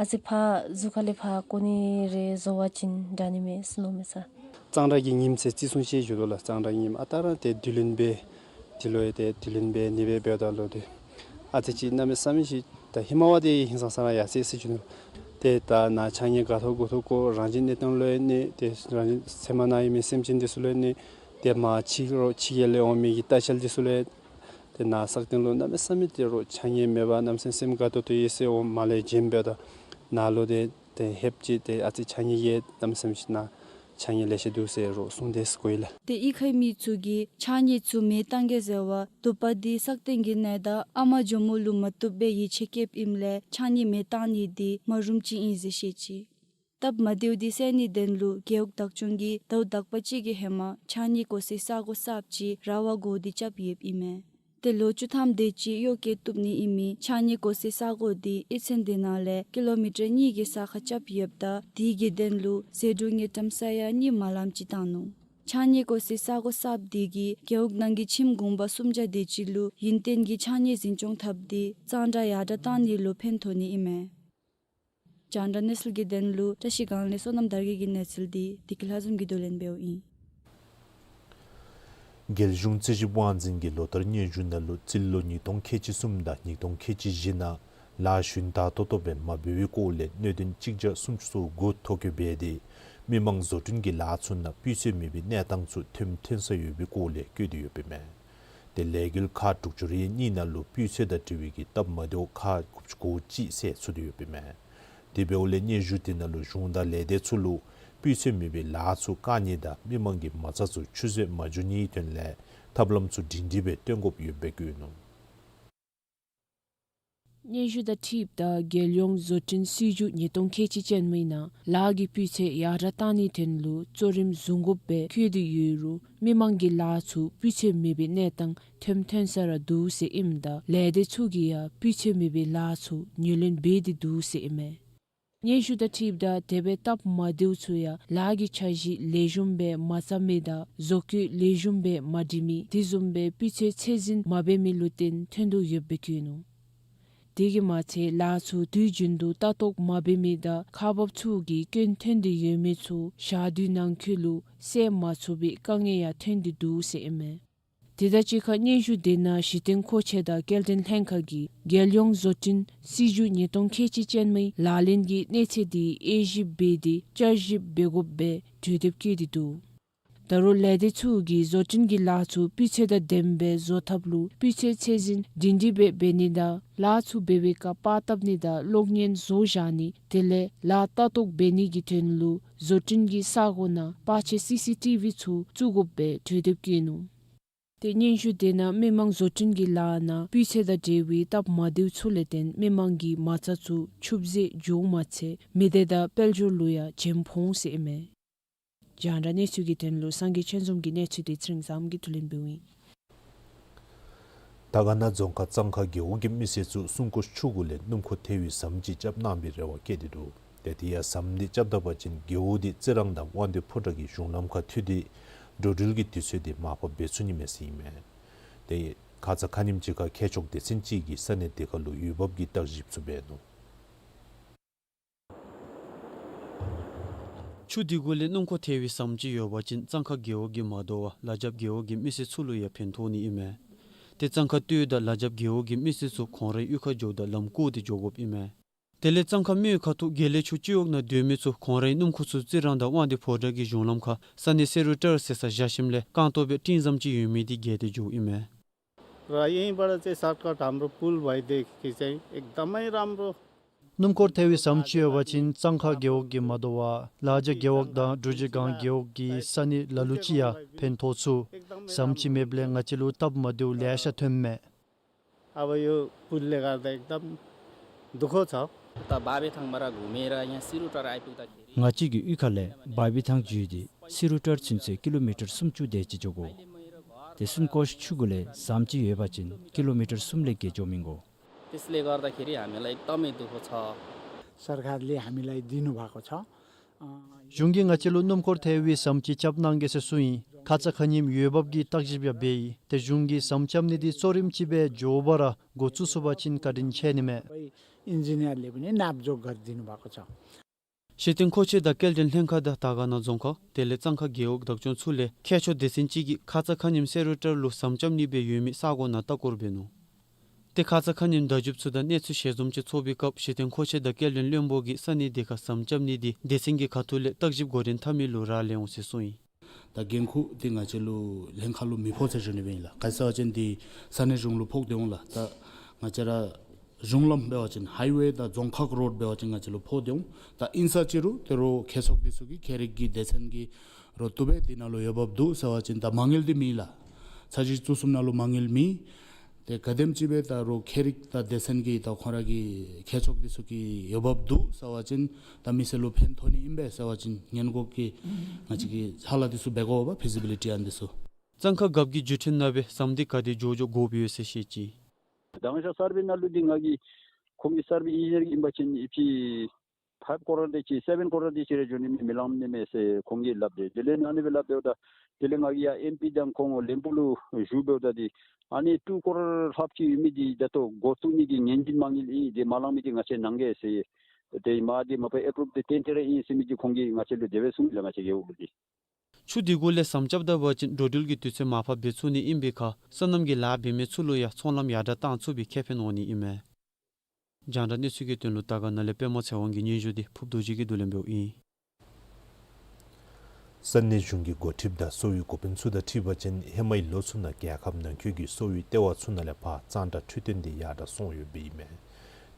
ཨ་ཙི་ཕར་ཟུར་ཁ་ལས་ཕར་བཀོ་ནི་རེ་བཟོ་བ་ཅིན་དྲག་ནི་མས་ཟེར་མནོཝ་མས་ཟེར། གཙང་སྦྲ་གི་ཉིནམ་ཟེར་བརྩི་སྲུང་ཅིག་ཡོད་དོ་ལགས། གཙང་སྦྲ་གི་ཉིནམ་ཨ་རྟག་ར་ཏེ་དུས་ལོན་སྦེ་འདི་ལུ་ཡང་ཏེ་དུས་ལོན་སྦེ་ནི་སྦེ་འབདཝ་ད་ལུ་ཏེ་ཨ་ཙི་ཅིག་གནམ་མེད་ས་མེད་ཅིག་ད་ཧེ་མ་བ་དེ་ཧིང་སངས་ས་ར་ཡར་སོ་ཡི་ཟེར་ཞུ་ནི། ཏེ་ད་ནཱ་ཕྱགས་སྙིགས་ག་ཐོབ་གུ་ཐོབ་བཀོ། རང་བཞིན་གནས་སྟངས་ལུ་ཡང་གནོད། ཏེ་རང་བཞིན་ཚལ་མ་ནང་ཡོད་མི་སེམས་ཅན་འདི་ཚུ་ལུ་ཡང་གནོད། ཏེ་མར་ཕྱི་རོགས་ཕྱི་རྒྱལ་ལས་འོང་མི་གི་ལྟ་བཤལ་འདི་ཚུ་ལུ་ཡང་ཏེ་ནཱ་སག་སྟེང་ལུ་གནམ་མེད་ས་མེད་ཏེ་རོགས་ཕྱགས་སྙིགས་མེད་པར་གནམ་མེད་ས་མེད་སེམས་དགའ་ཏོག་ཏོ་ཡོད་ཟེར་འོང་མར་ལས་འགྱེམ་འབདཝ་ད་ནཱ་ལུ་ཏེ་ཏེ་ཧེབ་ཅིག་ཏེ་ཨ་ཙི་ཕྱགས་སྙིགས་ཡང་གནམ་མེད་ས་མེད་ཅིག་ནཱ་ཕྱགས་སྙིགས་ལེ་ཤ་འདུག་ཟེར་རོགས་གསུངས་དེས་གོ་ཡི་ལགས། ཏེ་གཡུས་ཁའི་མི་ཚུ་གིས་ཕྱགས་སྙིགས་ཚུ་མེ་བཏང་གེ་ཟེར་བར་དུ་པ་དེ་སག་སྟེང་གི་གནས་བདག་ཨ་མ་ཇོ་མོ་ལུ་མ་བཏུབ་པའི་ཡིད་ཆེས་བསྐྱེདཔ་ཨིནམ་ལས་ཕྱགས་སྙིགས་མེ་བཏང་ནི་དེ་མ་རུངམ་ཅིག་ཨིན་ཟེར་བཤད་ཅི། སྟབས་མ་བདེཝ་དེ་སེལ་ནིའི་དོན་ལུ་རྒེད་འོག་བདག་སྐྱོང་གིས་ཟླཝ་དག་པ་ཅིག་གི་ཧེ་མ་ཕྱགས་སྙིགས་བཀོ་སའི་ས་གོ་གསརཔ་ཅིག་ར་བ་བསྒོར་ཏེ་རྐྱབ་ཡོདཔ་ཨིན་མས། ཏེ་ལོ་བཅུ་ཐམ་དེ་ཅིག་གཡོག་བཀོལ་བཏུབ་ནི་ཨིན་མི་ཕྱགས་སྙིགས་བཀོ་སའི་ས་གོ་དེ་གཡུས་ཚན་དེ་ནང་ལས་ཀི་ལོ་མི་ཊར་གཉིས་ཀྱི་ས་ཁར་རྐྱབ་ཡོདཔ་ད་དེ་གི་དོན་ལུ་ཟད་འགྲོ་དངུལ་ཀྲམ་ས་ཡ་གཉིས་མ་ལངམ་ཅིག་བཏང་ནུག། ཕྱགས་སྙིགས་བཀོ་སའི་ས་གོ་གསརཔ་དེ་གིས་རྒེད་འོག་ནང་གི་ཁྱིམ་གུང་པ་སུམ་བརྒྱ་དེ་ཅིག་ལུ་ཡུན་བརྟན་གྱི་ཕྱགས་སྙིགས་འཛིན་སྐྱོང་འཐབ་སྟེ་གཙང་སྦྲ་ཡར་དྲག་བཏང་ནི་ལུ་ཕན་ཐོགས་ནི་ཨིན་མས། རྒྱང་བསྒྲགས་གནས་ཚུལ་གྱི་དོན་ལུ་བཀྲ་ཤིས་སྒང་ལས་བསོད་ནམས་དར་རྒྱས་ཀྱི་གནས་ཚུལ་དེ་བདེ་སྐྱིད་ལྷ་འཛོམས་ཀྱིས་བསྡུ་ལེན་འབདཝ་ཨིན། རྒྱལ་གཞུང་རྩིས་ཞིབ་དབང་འཛིན་གྱིས་ལོ་ལྟར་སྙན་ཞུ་ནང་ལུ་རྩིས་ལོ་ཉིས་སྟོང་ཁལ་གཅིག་གསུམ་དང་ཉིས་སྟོང་ཁལ་གཅིག་བཞི་ནང་ལཱ་ཞུན་དག་ཏོག་ཏོ་སྦེ་མ་འབད་བའི་སྐོར་ལས་གནད་དོན་གཅིག་བརྒྱ་སུམ་ཅུ་སོ་དགུ་ཐོ་བཀོད་འབད་དེ་མི་མང་བཟོ་སྐྲུན་གྱི་ལཱ་ཚུ་ནང་སྤུས་ཚད་མེད་པའི་གནས་སྟངས་ཚུ་ཐོནམ་ཐོན་ས་ཡོད་པའི་སྐོར་ལས་བཀོད་དེ་ཡོདཔ་ཨིན་མས། ཏེ་ལས་འགུལ་ཁག་དྲུག་ཅུ་རེ་གཉིས་ནང་ལུ་སྤུས་ཚད་དང་འབྲེལ་བའི་གི་སྟབས་མ་བདེཝ་ཁག་དགུ་བཅུ་གོ་གཅིག་སེལ་ཚུགས་ཏེ་ཡོདཔ་ཨིན་མས། དེ་འབདཝ་ལས་སྙན་ཞུ་དེ་ནང་ལུ་གཞུང་དང་ལས་སྡེ་ཚུ་ལུ་སྤུས་ཚད་མེད་པའི་ལཱ་ཚུ་བཀག་ནི་དང་མི་མང་གི་མ་རྩ་ཚུ་ཆུད་ཟོས་མ་འགྱོ་ནིའི་དོན་ལས་ཐབས་ལམ་ཚུ་སྒྲིང་སྒྲིང་སྦེ་སྟོན་དགོཔ་ཡོདཔ་སྦེ་བཀོད་ནུག། སྙན་ཞུ་དང་འཁྲིལཝ་ད་རྒྱལ་ཡོངས་བཟོ་སྐྲུན་སྲིད་བྱུས་ཉིས་སྟོང་ཁལ་གཅིག་ཅན་མའི་ནང་ལཱ་གི་སྤུས་ཚད་ཡར་དྲག་བཏང་ནིའི་དོན་ལུ་གཙོ་རིམ་བཟུང་དགོཔ་སྦེ་བཀོད་དེ་ཡོད་རུང་མི་མང་གི་ལཱ་ཚུ་སྤུས་ཚད་མེད་པའི་གནས་སྟངས་ཐོནམ་ཐོན་ས་ར་འདུག་ཟེར་ཨིནམ་ད་ལས་སྡེ་ཚུ་གིས་ཡང་སྤུས་ཚད་མེད་པའི་ལཱ་ཚུ་ངོས་ལེན་འབད་དེ་འདུག་ཟེར་ཨིན་མས། སྙན་ཞུ་དང་འཁྲིལཝ་ད་དེ་སྦེ་སྟབས་མ་བདེཝ་ཚུ་ཡང་ལཱ་གི་འཆར་གཞི་ལེགས་ཤོམ་སྦེ་མ་བརྩམས་མི་དང་བཟོ་བཀོད་ལེགས་ཤོམ་སྦེ་མ་འབྲི་མི་དེ་བཟུམ་སྦེ་སྤུས་ཚད་ཚད་འཛིན་མ་འབད་མི་ལུ་བརྟེན་ཐོན་དོ་ཡོདཔ་སྦེ་བཀོད་ནུག། དེ་གིས་མ་ཚད་ལཱ་ཚུ་དུས་རྒྱུན་དུ་ལྟ་རྟོག་མ་འབད་མི་དང་ཁག་འབགཔ་ཚུ་གིས་སྐྱོན་ཐོན་ཏེ་ཡོད་མི་ཚུ་ཞག་དུས་ནང་འཁོད་ལུ་སེལ་མ་ཚུགས་པའི་དཀའ་ངལ་ཡང་ཐོན་ཏེ་འདུག་ཟེར་ཨིན་མས། དེ་དང་གཅིག་ཁར་སྙན་ཞུ་དེ་ནང་གཞི་རྟེན་མཁོ་ཆས་དང་སྐྱེལ་འདྲེན་ལྷན་ཁག་གིས་རྒྱལ་ཡོངས་བཟོ་སྐྲུན་སྲིད་བྱུས་ཉིས་སྟོང་ཁལ་གཅིག་ཅན་མའི་ལག་ལེན་གྱི་གནས་ཚད་དེ་དབྱེ་ཞིབ་འབད་དེ་བསྐྱར་ཞིབ་འབད་དགོཔ་སྦེ་གྲོས་འདེབས་བཀོད་དེ་འདུག། ད་རུང་ལས་སྡེ་ཚུ་གིས་བཟོ་སྐྲུན་གྱི་ལཱ་ཚུ་སྤུས་ཚད་དང་ལྡནམ་སྦེ་བཟོ་ཐབས་ལུ་སྤུས་ཚད་ཚད་འཛིན་སྒྲིང་སྒྲིང་སྦེ་འབད་ནི་དང་ལཱ་ཚུ་འབད་བའི་སྐབས་པར་བཏབ་ནི་དང་གློག་བརྙན་བཟོ་བཞག་ནི་དེ་ལས་ལཱ་ལྟ་རྟོག་འབད་ནི་གི་དོན་ལུ་བཟོ་སྐྲུན་གྱི་ས་གོ་ནང་པར་ཆས་སི་སི་ཊི་བི་ཚུ་བཙུགས་དགོཔ་སྦེ་གྲོས་འདེབས་བཀོད་ནུག། ཏེ་སྙན་ཞུ་དེ་ནང་མི་མང་བཟོ་སྐྲུན་གྱི་ལཱ་ནང་སྤུས་ཚད་དང་འབྲེལ་བའི་སྟབས་མ་བདེཝ་ཚུ་ལས་བརྟེན་མི་མང་གི་མ་རྩ་ཚུ་ཆུད་ཟོས་འགྱོཝ་མ་ཚད་མི་སྡེ་དང་དཔལ་འབྱོར་ལུ་ཡང་བྱེམ་ཕོག་འོང་ཟེར་ཨིན་མས། རྒྱང་བསྒྲགས་གནས་ཚུལ་གྱི་དོན་ལུ་སངས་རྒྱས་ཆོས་འཛོམས་ཀྱི་གནས་ཚུལ་དེ་ཚེ་རིང་བཟངམོ་གིས་བསྡུ་ལེན་འབདཝ་ཨིན། དར་དཀར་ན་རྫོང་ཁག་གཙང་ཁ་རྒེད་འོག་གི་མི་སེར་ཚུ་སྲུང་འཁོར་ཆུང་ཀུ་ལས་སྣུམ་འཁོར་ཐེ་བའི་ཟམ་ཅིག་རྐྱབ་གནང་བའི་རེ་བ་བསྐྱེད་དེ་འདུག། ཏེ་དེ་ཡང་ཟམ་དེ་རྐྱབ་ད་པ་ཅིན་རྒེད་འོག་དེ་རྩི་རང་དང་དབང་འདུས་ཕོ་བྲང་གི་གཞུང་ལམ་ཁར་མཐུད་དེ་འགྲོ་འགྲུལ་གྱི་དུས་ཚོད་དེ་མར་ཕབ་འབད་ཚུགས་ནི་མས་ཟེར་ཨིན་མས། ཏེ་ ཁ་ཙ་ཁ་ཉིནམ་ཅིག་ཁར་མཁས་མཆོག་སྡེ་ཚན་ཅིག་གིས་ས་གནས་དེ་ཁ་ལུ་འོས་འབབ་ཀྱི་བརྟག་ཞིབ་ཚུ་འབད་ནུག། ཆུ་དེ་གུ་ལས་སྣུམ་འཁོར་ཐལ་བའི་ཟམ་ཅིག་ཡོད་པ་ཅིན་གཙང་ཁ་རྒེད་འོག་གིས་མ་དོ་བར་ལ་རྒྱབ་རྒེད་འོག་གི་མི་སེར་ཚུ་ལུ་ཡང་ཕན་ཐོགས་ནི་ཨིན་མས། ཏེ་གཙང་ཁ་སྟོད་དང་ལ་རྒྱབ་རྒེད་འོག་གི་མི་སེར་ཚུ་ཁོང་རའི་གཡུས་ཁར་འགྱོཝ་ད་ལམ་བཀོད་དེ་འགྱོ་དགོཔ་ཨིན་མས། དེ་ལས་གཙང་ཁ་སྨད་ཁ་ཐུག་དགེ་ལེགས་ཆུ་སྤྱི་འོག་ནང་སྡོད་མི་ཚུ་ཁོང་རའི་སྣུམ་འཁོར་ཚུ་རྩི་རང་དང་དབང་འདུས་ཕོ་བྲང་གི་གཞུང་ལམ་ཁར་ས་གནས་སེ་རུ་ཊར་ཟེར་སར་བཞག་ཞིནམ་ལས་རྐང་སྟོང་སྦེ་སྤྲིན་ཟམ་ཅིག་ཡོད་མི་དེ་བརྒལ་ཏེ་འགྱོཝ་ཨིན་མས། र यहीँबाट चाहिँ सर्टकट हाम्रो पुल भइदिएदेखि चाहिँ एकदमै राम्रो। སྣུམ་འཁོར་ཐལ་བའི་ཟམ་ཅིག་ཡོད་པ་ཅིན་གཙང་ཁ་རྒེད་འོག་གིས་མ་དོ་བར་ལ་རྒྱབ་རྒེད་འོག་དང་འབྲུག་རྗེས་སྒང་རྒེད་འོག་གི་ས་གནས་ལ་ལུ་ཅིག་ཡང་ཕན་ཐོགས་ཚུགས། ཟམ་ཅིག་མེདཔ་ལས་ང་བཅས་ལུ་སྟབས་མ་བདེཝ་ལེ་ཤ་ཐོནམ་མས། अब यो पुलले गर्दा एकदम दुःख छ। त बाबेथाङबाट घुमेर यहाँ सिरुटार आइपुग्दाखेरि ང་བཅས་ཀྱི་གཡུས་ཁ་ལས་བ་བི་ཐང་བརྒྱུད་དེ་སི་རུ་ཊར་ཚུན་ཚོད་ཀི་ལོ་མི་ཊར་སུམ་ཅུ་དེ་ཅིག་འགྱོ་དགོ། དེ་སུན་ཀོཤ་ཆུ་གུ་ལས་ཟམ་ཅིག་ཡོད་པ་ཅིན་ཀི་ལོ་མི་ཊར་གསུམ་ལས་བརྒལ་འགྱོ་མི་དགོ། त्यसले गर्दाखेरि हामीलाई एकदमै दुःख छ। सरकारले हामीलाई दिनुभएको छ। अँ, གཞུང་གིས་ང་བཅས་ལུ་སྣུམ་འཁོར་ཐལ་བའི་ཟམ་ཅིག་རྐྱབ་གནང་གེ་ཟེར་གསུངས་ཡི། ཁ་ཙ་ཁ་ཉིནམ་འོས་འབབ་ཀྱི་བརྟག་ཞིབ་ཡང་འབད་ཡི། ཏེ་གཞུང་གིས་ཟམ་རྐྱབ་ནི་དེ་གཙོ་རིམ་ཅིག་སྦེ་མགྱོགས་པ་ར་འགོ་བཙུགས་ཚུགས་པ་ཅིན་བཀའ་དྲིན་ཆེ་ནི་མས། इन्जिनियरले पनि नापजोख गरिदिनु भएको छ। ཤེས་ལྡན་མཁོ་ཆས་དང་སྐྱེལ་འདྲེན་ལྷན་ཁག་དང་དར་དཀར་ན་རྫོང་ཁག་དེ་ལས་གཙང་ཁ་རྒེད་འོག་བདག་སྐྱོང་ཚུ་ལས་མཁས་མཆོག་སྡེ་ཚན་ཅིག་གིས་ཁ་ཙ་ཁ་ཉིནམ་སེ་རུ་ཊར་ལུ་ཟམ་རྐྱབ་ནི་སྦེ་ཡོད་མི་ས་གོ་ནང་ལྟ་སྐོར་འབད་ནུག། ཏེ་ཁ་ཙ་ཁ་ཉིནམ་བརྡ་བརྒྱུདཔ་ཚུ་དང་གནས་ཚུལ་ཞལ་འཛོམས་ཅིག་ཚོགས་པའི་སྐབས་ཤེས་ལྡན་མཁོ་ཆས་དང་སྐྱེལ་འདྲེན་བློན་པོ་གིས་ས་གནས་དེ་ཁར་ཟམ་རྐྱབ་ནི་དེ་སྡེ་ཚན་གྱི་ཁ་ཐུག་ལས་བརྟག་ཞིབ་འགོ་འདྲེན་འཐབ་མི་ལུ་རག་ལས་འོང་ཟེར་གསུངས་ཡི། ད་འགན་ཁུར་འདི་ང་བཅས་ལུ་ལྷན་ཁག་ལུ་མི་ཕོག་ཟེར་ཞུ་ནི་སྦེ་ཨིན་ལགས། ག་ཅི་ཟེར་བ་ཅིན་འདི་ས་གནས་གཞུང་ལུ་ཕོག་སྟེ་འོང་ལགས། ད་ང་བཅས་ར་གཞུང་ལམ་འབད་བ་ཅིན་ཧའི་ཝེ་དང་རྫོང་ཁག་རོཌ་འབད་བ་ཅིན་ང་བཅས་ལུ་ཕོག་སྟེ་འོང་། ད་ཨིན་ས་ཅི་རུང་དོ་རུང་མཁས་མཆོག་འདི་ཚུ་གིས་མཁས་རིག་གི་སྡེ་ཚན་གྱིས་རོགས་བཏུབ་པས། འདི་ནང་ལུ་འོས་འབབ་འདུག་ཟེར་བ་ཅིན་ད་མ་དངུལ་འདི་མེད་ལགས། ཚར་གཅིག་བཙུགས་ཚུགསཔ་ནང་ལུ་མ་དངུལ་མེད། ཏེ་ག་དེམ་ཅིག་སྦེ་ད་རུང་མཁས་རིག་དང་སྡེ་ཚན་གྱིས་ད་ཁོང་ར་གི་མཁས་མཆོག་འདི་ཚུ་གིས་འོས་འབབ་འདུག་ཟེར་བ་ཅིན་ད་མི་སེར་ལུ་ཕན་ཐོགས་ནི་ཨིན་པས་ཟེར་བ་ཅིན་སྔོན་འགོག་གི་ང་བཅས་ཀྱིས་ཧ་ལམ་འདི་ཚུ་འབད་དགོ་པས། ཕི་ཛི་བི་ལི་ཊི་ཨན་འདི་ཚུ། གཙང་ཁ་རྒཔོ་གི་བརྒྱུད་འཕྲིན་ནང་སྦེ་ཟམ་འདི་ག་དེ་མགྱོགས་མགྱོགས་དགོཔ་ཡོད་ཟེར་བཤད་ཅི། དང་ཤ་སར་བེ་ནང་ལུ་འདི་ང་གིས་ཁོང་གི་སར་བེ་ཨིན་ཇི་ནི་ཡར་ཨིན་པ་ཅིན་ཨི་ཕྱི་ཕའིབ་ཀོ་རར་དེ་ཅིག་སེ་བེན་ཀོ་རར་དེ་ཅིག་རེ་འགྱོ་ནི་མེད་མི་ལང་ནི་མས་ཟེར་ཁོང་གིས་སླབ་སྟེ། དེ་ལས་ཨ་ནི་སྦེ་སླབ་འབདཝ་ད་དེ་ལས་ང་གིས་ཡར་ཨེམ་པི་དང་ཁོང་ལེན་པུ་ལུ་ཞུ་འབདཝ་ད་འདི་ཨ་ནི་ཊུ་ཀོ་རར་ལྷགཔ་ཅིག་ཡོད་མི་འདི་ད་ལྟོ་འགོ་བཙུགས་ནི་གི་ངན་ཇུས་མ་དངུལ་ཨིན། དེ་མ་ལང་མི་འདི་ང་བཅས་གནང་གེ་ཟེར། དེ་མ་འདི་མ་པ་ཨེ་པུ་རུབ་འདི་ཏན་ཏན་ར་ཨིན་ཟེར་མི་འདི་ཁོང་གིས་ང་བཅས་ལུ་དེ་སྦེ་གསུངས་ལགས། ང་བཅས་རྒེད་འོག་ལུ་འདི། ཆུ་དེ་གུ་ལས་ཟམ་རྐྱབ་ད་པ་ཅིན་འགྲོ་འགྲུལ་གྱི་དུས་ཚོད་མར་ཕབ་འབད་ཚུགས་ནི་ཨིན་པའི་ཁར་སོ་ནམ་གྱི་ལཱ་འབད་མི་ཚུ་ལུ་ཡང་ཚོང་ལམ་ཡར་དྲག་བཏང་ཚུགས་པའི་ཁེ་ཕན་འོང་ནི་ཨིན་མས། རྒྱང་བསྒྲགས་གནས་ཚུལ་གྱི་དོན་ལུ་དར་དཀར་ན་ལས་པདྨ་ཚེ་དབང་གི་སྙན་ཞུ་འདི་ཕུབ་རྡོ་རྗེ་གིས་བསྡུ་ལེན་འབདཝ་ཨིན། ས་གནས་གཞུང་གི་འགོ་ཁྲིདཔ་དང་གསོ་བའི་འགོ་དཔོན་ཚུ་དང་འཁྲིལ་བ་ཅིན་ཧེ་མའི་ལོ་ཚུ་ནང་རྒྱལ་ཁབ་ནང་འཁོད་ཀྱི་གསོ་བའི་ལྟེ་བ་ཚུ་ནང་ལས་ཕར་གཙང་སྦྲ་འཕྲོད་བསྟེན་འདི་ཡར་དྲག་སོང་ཡོདཔ་ཨིན་མས།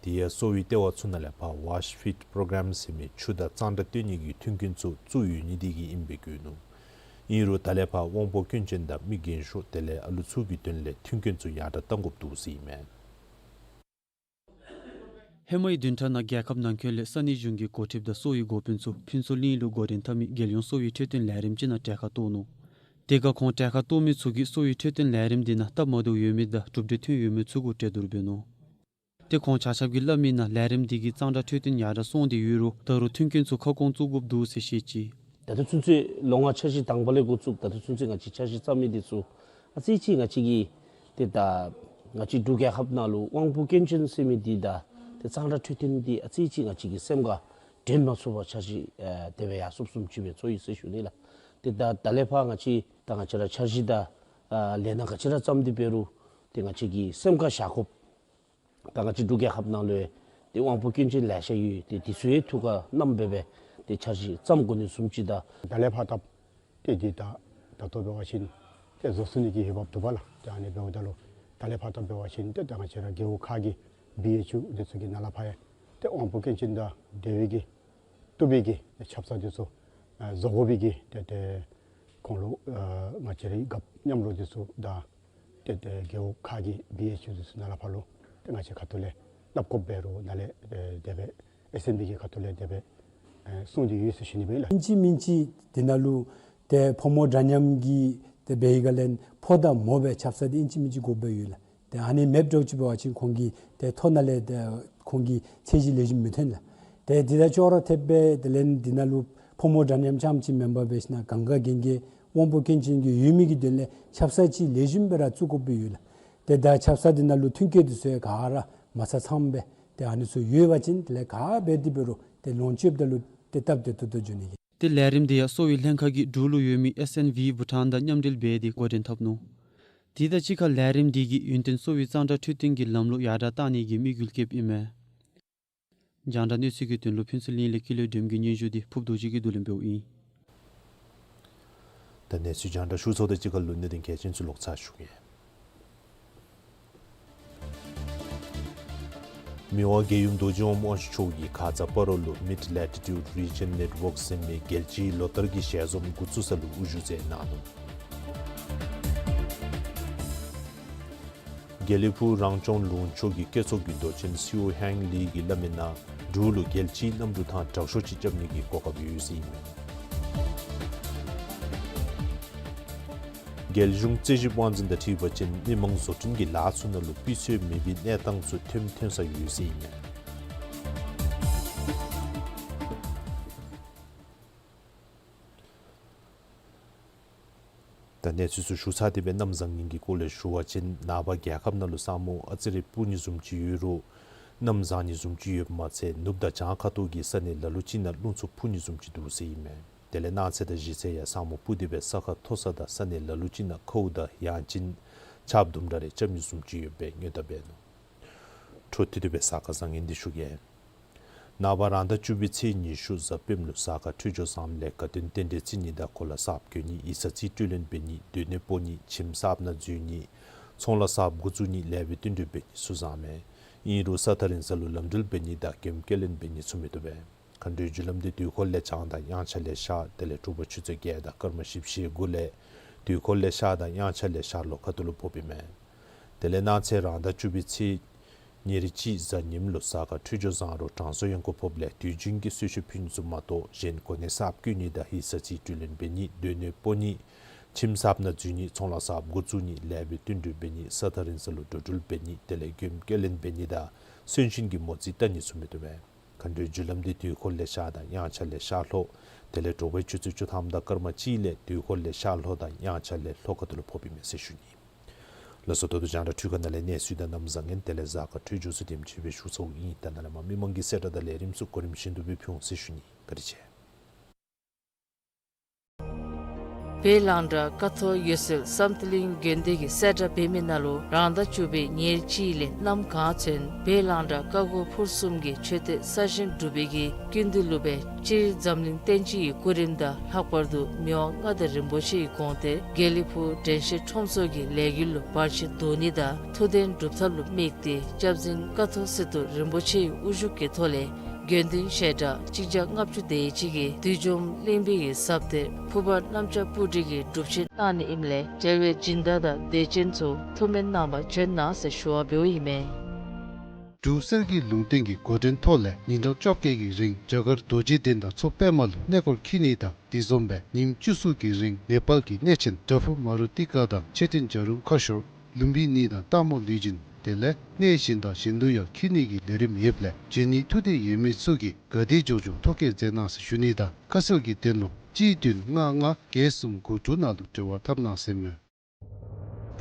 དེ་ཡང་གསོ་བའི་ལྟེ་བ་ཚུ་ནང་ལས་ཕར་ཝཱཤ་ཕིཊ་པོ་རོ་གྲམ་ཟེར་མི་ཆུ་དང་གཙང་སྦྲ་བསྟེན་ནི་གི་མཐུན་རྐྱེན་ཚུ་བཙུགས་ཡོད་ནི་དེ་གིས་ཨིན་པའི་བཀོད་ནུག། ཨིན་རུང་ད་ལས་ཕར་དབང་པོ་སྐྱོན་ཅན་དང་མི་རྒན་ཤོས་དེ་ལས་ཨ་ལུ་ཚུ་གི་དོན་ལས་མཐུན་རྐྱེན་ཚུ་ཡར་དྲག་གཏང་དགོཔ་འདུག་ཟེར་ཨིན་མས། ཧེ་མའི་བདུན་ཕྲག་ནང་རྒྱལ་ཁབ་ནང་འཁོད་ལས་ས་གནས་གཞུང་གི་འགོ་ཁྲིདཔ་དང་གསོ་བའི་འགོ་དཔོན་ཚུ་ཕུན་ཚོགས་གླིང་ལུ་འགོ་འདྲེན་འཐབ་མི་རྒྱལ་ཡོངས་གསོ་བའི་འཕྲོད་བསྟེན་ལས་རིམ་ཅིག་ནང་གྲལ་ཁར་གཏོགས་ནུག། དེ་ཁར་ཁོང་གྲལ་ཁར་གཏོགས་མི་ཚུ་གིས་གསོ་བའི་འཕྲོད་བསྟེན་ལས་རིམ་འདི་ནང་སྟབས་མ་བདེཝ་ཡོད་མི་དང་གྲུབ་འབྲས་ཐོན་ཡོད་མི་ཚུ་གུ་གྲོས་བསྡུར་འབད་ནུག། ཏེ་ཁོང་ཆ་ཁྱབ་ཀྱིས་སླབ་མིའི་ནང་ལས་རིམ་འདི་གིས་གཙང་སྦྲ་འཕྲོད་བསྟེན་ཡར་དྲག་སོང་སྟེ་ཡོད་རུང་ད་རུང་མཐུན་རྐྱེན་ཚུ་ཁ་སྐོང་བཙུགས་དགོཔ་འདུག་ཟེར་བཤད་ཅི། ད་ལྟོ་ཚུན་ཚོད་ལོ་ལྔ་འཆར་གཞི་དང་པ་ལས་འགོ་བཙུགས་ད་ལྟོ་ཚུན་ཚོད་ང་བཅས་འཆར་གཞི་བརྩམ་མི་འདི་ཚུ་ཨ་ཙི་ཅིག་ང་བཅས་ཀྱི་ཏེ་ད་ང་བཅས་འབྲུག་རྒྱལ་ཁབ་ནང་ལུ་དབང་པོ་སྐྱོན་ཅན་ཟེར་མི་འདི་དང་ཏེ་གཙང་སྦྲ་འཕྲོད་བསྟེན་འདི་ཨ་ཙི་ཅིག་ང་བཅས་ཀྱི་སེམས་ཁར་དྲན་མ་ཚུགས་པར་འཆར་གཞི་ཨ་དེ་སྦེ་ཡར་སོངམ་བཟུམ་ཅིག་སྦེ་ཚོར་ཡི་ཟེར་ཞུ་ནི་ལགས། ཏེ་ད་ད་ལས་ཕར་ང་བཅས་ད་ང་བཅས་ར་འཆར་གཞི་དང་ཨ་ལས་སྣ་ག་ཅི་ར་བརྩམས་ཏེ་འབད་རུང་ཏེ་ང་བཅས་ཀྱི་སེམས་ཁར་བཞག་དགོཔ་ད་ང་བཅས་འབྲུག་རྒྱལ་ཁབ་ནང་ལུ་ཏེ་དབང་པོ་སྐྱོན་ཅན་ལེ་ཤ་ཡོད། ཏེ་འདི་ཚུ་ཡང་ཐུགས་ཁར་བསྣམས་སྦེ་སྦེ་ཏེ་འཆར་གཞི་བརྩམ་དགོ་ནི་བཟུམ་ཅིག་དང་། ད་ལས་ཕར་སྟབས་ཏེ་འདི་ད་ད་ལྟོ་འབད་བ་ཅིན་ཏེ་བཟོ་ཚུགས་ནི་གི་འོས་འབབ་འདུག་པ་ལགས། ཏེ་ཨ་ནི་འབདཝ་ད་ལུ་ད་ལས་ཕར་སྟབས་འབད་བ་ཅིན་ཏེ་ད་ང་བཅས་ར་རྒེད་འོག་ཁག་གི་བི་ཨེཆ་ཡུ་འདི་ཚུ་གི་ནང་ལས་ཕར་ཡང་ཏེ་དབང་པོ་སྐྱོན་ཅན་དང་འབྲེལ་བའི་གི་བཏུབ་པའི་གི་ཆབ་གསང་འདི་ཚུ་ཨ་བཟོ་དགོ་པའི་གི་ཏེ་ཏེ་ཁོང་ལུ་ཨ་ང་བཅས་རའི་རྒཔོ་མཉམ་རོགས་འདི་ཚུ་དང་ཏེ་ཏེ་རྒེད་འོག་ཁག་གི་བི་ཨེཆ་ཡུ་འདི་ཚུ་ནང་ལས་ཕར་ལུ་ཏེ་ང་བཅས་ཁ་ཐུག་ལས་སླབ་དགོཔ་འབད་རུང་ནཱ་ལས་ཨེ་དེ་སྦེ་ཨེསི་ཨེམ་པི་གི་ཁ་ཐུག་ལས་དེ་སྦེ་ཨེ་གསུངས་ཏེ་ཡོད་ཟེར་ཞུ་ནི་སྦེ་ལགས། ཨིན་ཅི་མིན་ཅི་འདི་ནང་ལུ་ཏེ་ཕོ་མོ་འདྲ་མཉམ་གྱི་ཏེ་འབད་བའི་སྒང་ལས་ཕོ་དང་མོ་སྦེ་ཆབ་གསང་འདི་ཨིན་ཅི་མིན་ཅི་དགོཔ་སྦེ་ཡོད་ལགས། ཏེ་ཨ་ནི་མེདཔ་འདྲཝ་ཅིག་འབད་བ་ཅིན་ཁོང་གི་ཏེ་ཐོ་ནང་ལས་ཏེ་ཁོང་གི་ཚད་གཞི་ལེགས་ཤོམ་མི་ཐོན་ལགས། ཏེ་འདི་དང་ཅོག་ར་འཐདཔ་སྦེ་དེ་ལས་འདི་ནང་ལུ་ཕོ་མོ་འདྲ་མཉམ་རྐྱངམ་ཅིག་མེན་པར་འབད་ཞིན་ན་གང་ག་གན་རྐྱལ་དབང་པོ་སྐྱོན་ཅན་གྱི་ཡོད་མི་གི་དོན་ལས་ཆབ་གསང་ཅིག་ལེགས་ཤོམ་སྦེ་ར་བཙུགས་དགོཔ་སྦེ་ཡོད་ལགས། ཏེ་ད་ཆབ་གསང་འདི་ནང་ལུ་མཐུན་རྐྱེན་འདི་ཚུ་ཡང་ག་ར་མ་ཚང་ཚངམ་སྦེ་ཏེ་ཨ་ནི་ཚུ་ཡོད་པ་ཅིན་དེ་ལས་ག་འབད་དེ་འབད་རུང་ཏེ་ལོངས་སྤྱོདཔ་ད་ལུ་ཏེ་སྟབས་བདེ་ཏོག་ཏོ་འགྱོ་ནི་ཨིན། ཏེ་ལས་རིམ་འདི་ཡང་གསོ་བའི་ལྷན་ཁག་གིས་འབྲུག་ལུ་ཡོད་མི་ཨེསི་ཨེན་ཝི་བྷུ་ཊཱན་དང་མཉམ་འབྲེལ་འབད་དེ་འགོ་འདྲེན་འཐབ་ནུག། དེ་དང་གཅིག་ཁར་ལས་རིམ་འདི་གིས་ཡུན་བརྟན་གསོ་བའི་གཙང་སྦྲ་འཕྲོད་བསྟེན་གྱི་ལམ་ལུགས་ཡར་དྲག་གཏང་ནི་གི་དམིགས་ཡུལ་བསྐྱེདཔ་ཨིན་མས། རྒྱང་བསྒྲགས་གནས་ཚུལ་གྱི་དོན་ལུ་ཕུན་ཚོགས་གླིང་ལས་ཀུན་ལེགས་སྒྲོལམ་གྱི་སྙན་ཞུ་འདི་ཕུརབ་རྡོ་རྗེ་གིས་བསྡུ་ལེན་འབདཝ་ཨིན། ད་གནས་ཚུལ་རྒྱང་བསྒྲགས་ཞུ་ཚརཝ་དང་གཅིག་ཁར་ལུ་གནད་དོན་གལ་ཆེན་ཚུ་ལོག་ཚར་ཞུ་གེ། མི་དབང་རྒྱལ་ཡུམ་རྡོ་རྗེ་དབང་མོ་དབང་ཕྱུག་མཆོག་གིས་ཁ་ཙ་སྤ་རོ་ལུ་Mid Latitude Region Network ཟེར་མི་རྒྱལ་སྤྱིའི་ལོ་བསྟར་གྱི་ཞལ་འཛོམས་འགོ་བཙུགས་ས་ལུ་དབུ་བཞུགས་མཛད་གནང་ནུག། དགེ་ལེགས་ཕུག་རང་སྐྱོང་ལུང་ཕྱོགས་ཀྱི་བཀོད་ཚོགས་ཀྱི་མདོ་ཆེན་སི་འོ་ཧེང་ལི་གིས་སླབ་མི་ནང་འབྲུག་ལུ་རྒྱལ་སྤྱིའི་གནམ་གྲུ་ཐང་དྲག་ཤོས་ཅིག་རྐྱབ་ནི་གི་གོ་སྐབས་ཡོད་ཟེར་ཨིན་མས། རྒྱལ་གཞུང་རྩིས་ཞིབ་དབང་འཛིན་དང་འཁྲིལ་བ་ཅིན་མི་མང་བཟོ་སྐྲུན་གྱི་ལཱ་ཚུ་ནང་ལུ་སྤུས་ཚད་མེད་པའི་གནས་སྟངས་ཚུ་ཐོན་ཐོན་ས་ཡོད་ཟེར་ཨིན་མས། ད་གནས་ཚུལ་ཚུ་ཞུ་ཚར་ཏེ་སྦེ་གནམ་བཟང་ངན་གྱི་སྐོར་ལས་ཞུ་བ་ཅིན་ནངས་པ་རྒྱལ་ཁབ་ནང་ལུ་ས་སྨུག་ཨ་ཙི་རེ་སྤུབ་ནི་བཟུམ་ཅིག་ཡོད་རུང་གནམ་བཟང་ནི་བཟུམ་ཅིག་ཡོདཔ་མ་ཚད་ནུབ་དང་བྱང་ཁ་ཐུག་གི་ས་གནས་ལ་ལུ་ཅིག་ནང་རླུང་འཚུབ་འཕུ་ནི་བཟུམ་ཅིག་འདུག་ཟེར་ཨིན་མས། དེ་ལས་གནངས་ཚེ་དང་གཞེས་ཚེ་ཡང་ས་སྨུག་སྤུབ་སྟེ་སྦེ་ས་ཁ་མཐོ་ས་དང་ས་གནས་ལ་ལུ་ཅིག་ནང་ཁཝ་དང་ཡང་ཅིན་ཆརཔ་དུམ་གྲ་རེ་རྐྱབ་ནི་བཟུམ་ཅིག་ཡོདཔ་སྦེ་སྔོན་བརྡ་འབད་ནུག། འཕྲོ་མཐུད་དེ་སྦེ་གཟའ་སྐར་བཟང་ངན་འདི་ཞུ་གེ། ནངས་པ་རང་ཟླ་བཅུ་པའི་ཚེས་ཉི་ཤུ་གཟའ་སྤེནམ་ལུ་གཟའ་སྐར་འཕྲོད་སྦྱོར་བཟངམ་ལས་དགའ་སྟོན་རྟེན་འབྲེལ་བརྩི་ནི་དང་གོ་ལ་གསརཔ་གྱོན་ནི་ཡིག་ཚང་རྩིས་སྤྲོད་ལེན་འབད་ནི་སྡོད་གནས་སྤོ་ནི་ཁྱིམ་གསརཔ་ནང་འཛུལ་ནི་ཚོང་ལཱ་གསརཔ་འགོ་བཙུགས་ནི་ལེགས་པའི་བསྟུན་གྲོས་འབད་ནི་ཚུ་བཟང་མས། ཨིན་རུང་ས་ཐག་རིང་ས་ལུ་ལམ་འགྲུལ་འབད་ནི་དང་མགྱོནམ་སྐྱེལ་ལེན་འབད་ནི་ཚུ་མི་བཏུབ་པས། མཁའ་འགྲོའི་རྒྱུ་ལམ་འདི་དུས་འཁོར་ལས་བྱང་དང་དབྱངས་འཆར་ལས་ཤར་དེ་ལས་དྲོ་པ་ཆུ་ཚོད་བརྒྱད་དང་སྐར་མ་བཞི་བཅུ་ཞེ་དགུ་ལས་དུས་འཁོར་ལས་ཤར་དང་དབྱངས་འཆར་ལས་ཤར་ལྷོ་ཁ་ཐུག་ལུ་ཕོགཔ་ཨིན་མས། དེ་ལས་གནངས་ཚེ་རང་ཟླ་བཅུ་པའི་ཚེས་ཉེར་གཅིག་གཟའ་ཉིམ་ལུ་གཟའ་སྐར་འཕྲོད་སྦྱོར་བཟང་རུང་དྲང་སྲོང་གཡང་འགུགས་ཕོགཔ་ལས་དུས་རྒྱུན་གྱི་གསོལ་མཆོད་ཕུལ་ནི་ཚུ་མ་གཏོགས་གཞན་གོ་གནས་གསརཔ་བསྐོ་ནི་དང་ཡིག་ཚང་རྩིས་སྤྲོད་ལེན་འབད་ནི་སྡོད་གནས་སྤོ་ནི་ཁྱིམ་གསརཔ་ནང་འཛུལ་ནི་ཚོང་ལཱ་གསརཔ་འགོ་བཙུགས་ནི་ལེགས་པའི་བསྟུན་གྲོས་འབད་ནི་ས་ཐག་རིང་ས་ལུ་འགྲོ་འགྲུལ་འབད་ནི་དེ་ལས་མགྱོནམ་སྐྱེལ་ལེན་འབད་ནི་དང་གསོན་གཤིན་གྱི་མོ་རྩིས་བལྟ་ནི་ཚུ་མི་བཏུབ་པས། མཁའ་འགྲོའི་རྒྱུ་ལམ་འདི་དུས་འཁོར་ལས་ཤར་དང་དབྱངས་འཆར་ལས་ཤར་ལྷོ་དེ་ལས་དྲོ་པའི་ཆུ་ཚོད་བཅུ་ཐམ་དང་སྐར་མ་གཅིག་ལས་དུས་འཁོར་ལས་ཤར་ལྷོ་དང་དབྱངས་འཆར་ལས་ལྷོ་ཁ་ཐུག་ལུ་ཕོགཔ་ཨིན་མས་ཟེར་ཞུ་ནི། ལགས་སོ། ད་ལྟོ་རྒྱང་བསྒྲགས་འཕྲུལ་ཁང་ནང་ལས་གནས་ཚུལ་དང་གནམ་བཟང་ངན་དེ་ལས་གཟའ་སྐར་འཕྲོད་སྦྱོར་ཚུ་དེམ་ཅིག་སྦེ་ཞུ་ཚརཝ་ཨིན། ད་ནཱ་ལས་མར་མི་མང་གི་གསལ་བསྒྲགས་དང་ལས་རིམ་ཚུ་གོ་རིམ་བཞིན་དུ་སྦེ་ཕུལ་འོང་ཟེར་ཞུ་ནི། བཀའ་དྲིན་ཆེ། བོད་གླང་དར་ཀ་ཐོག་འོད་གསལ་བསམ་གཏན་གླིང་དགོན་སྡེ་གིས་གསལ་བསྒྲགས་འབད་མི་ནང་ལུ་རང་ཟླ་བཅུ་པའི་ཉེར་གཅིག་ལས་གནམ་གང་ཚུན་བོད་གླང་དར་ཀ་སྒོ་ཕུར་གསུམ་གྱི་མཆོད་རྟེན་གསར་བཞེངས་གྲུབ་པའི་གི་སྐུ་མདུན་ལུ་སྦེ་སྤྱིར་འཛམ་གླིང་བསྟན་སྤྱི་གི་སྐུ་རིམ་དང་ལྷག་པར་དུ་མི་དབང་མངའ་བདག་རིན་པོ་ཆེའི་དགོངས་གཏེར་དགེ་ལེགས་ཕུག་དྲན་ཤེས་ཁྲོམ་ཚོགས་ཀྱི་ལས་འགུལ་ལུ་བར་ཆད་བཟློག་ནི་དང་ཐུགས་དོན་སྒྲུབ་ཐབས་ལུ་དམིགས་ཏེ་སྐྱབས་རྗེ་ཀ་ཐོག་སི་ཏུ་རིན་པོ་ཆེའི་དབུ་བཞུགས་ཀྱི་ཐོག་ལས་དགེ་འདུན་ཞལ་གྲངས་གཅིག་བརྒྱ་ལྔ་བཅུ་དེ་ཅིག་གིས་བདུད་འཇོམས་གླིང་པའི་གི་ཟབ་གཏེར་ཕུར་པ་གནམ་ལྕགས་སྤུ་གྲི་གི་སྒྲུབ་ཆེན་གནང་ནི་ཨིནམ་ལས་དེ་བའི་སྦྱིན་བདག་དང་དད་ཅན་ཚུ་ཐུགས་སྨོན་གནང་བར་བྱོན་གནང་ཟེར་ཞུ་བ་འབདཝ་ཨིན་མས། འབྲུག་གསེར་གྱི་ལུང་བསྟན་གྱི་འགོ་འདྲེན་ཐོག་ལས་ཉིན་གྲངས་བཅོ་བརྒྱད་ཀྱི་རིང་རྒྱ་གར་རྡོ་རྗེ་གདན་དང་མཚོ་པདྨ་ལུ་གནས་སྐོར་འཁྱིད་ནི་དང་དེ་བཟུམ་སྦེ་ཉིནམ་བཅུ་གསུམ་གྱི་རིང་ནེ་པཱལ་གྱི་གནས་ཆེན་བྲག་ཕུག་མ་རུ་ཏི་ཀ་དང་མཆོད་རྟེན་བྱ་རུང་ཁ་ཤོར་ལུམ་བི་ནི་དང་སྟག་མོ་ལུས་སྦྱིན་དེ་ལས་གནས་གཞན་དང་གཞན་དུ་ཡང་འཁྱིད་ནི་གི་ལས་རིམ་ཡོདཔ་ལས་འབྱོན་ནི་ཐུགས་འདོད་ཡོད་མི་ཚུ་གིས་ག་དེ་མགྱོགས་མགྱོགས་ཐོ་བཀོད་མཛད་གནང་ཟེར་ཞུ་ནི་དང་ཁ་གསལ་གྱི་དོན་ལུ་གཅིག་བདུན་ལྔ་ལྔ་བརྒྱད་གསུམ་དགུ་དྲུག་ནང་ལུ་འབྲེལ་བ་འཐབ་གནང་ཟེར་མས།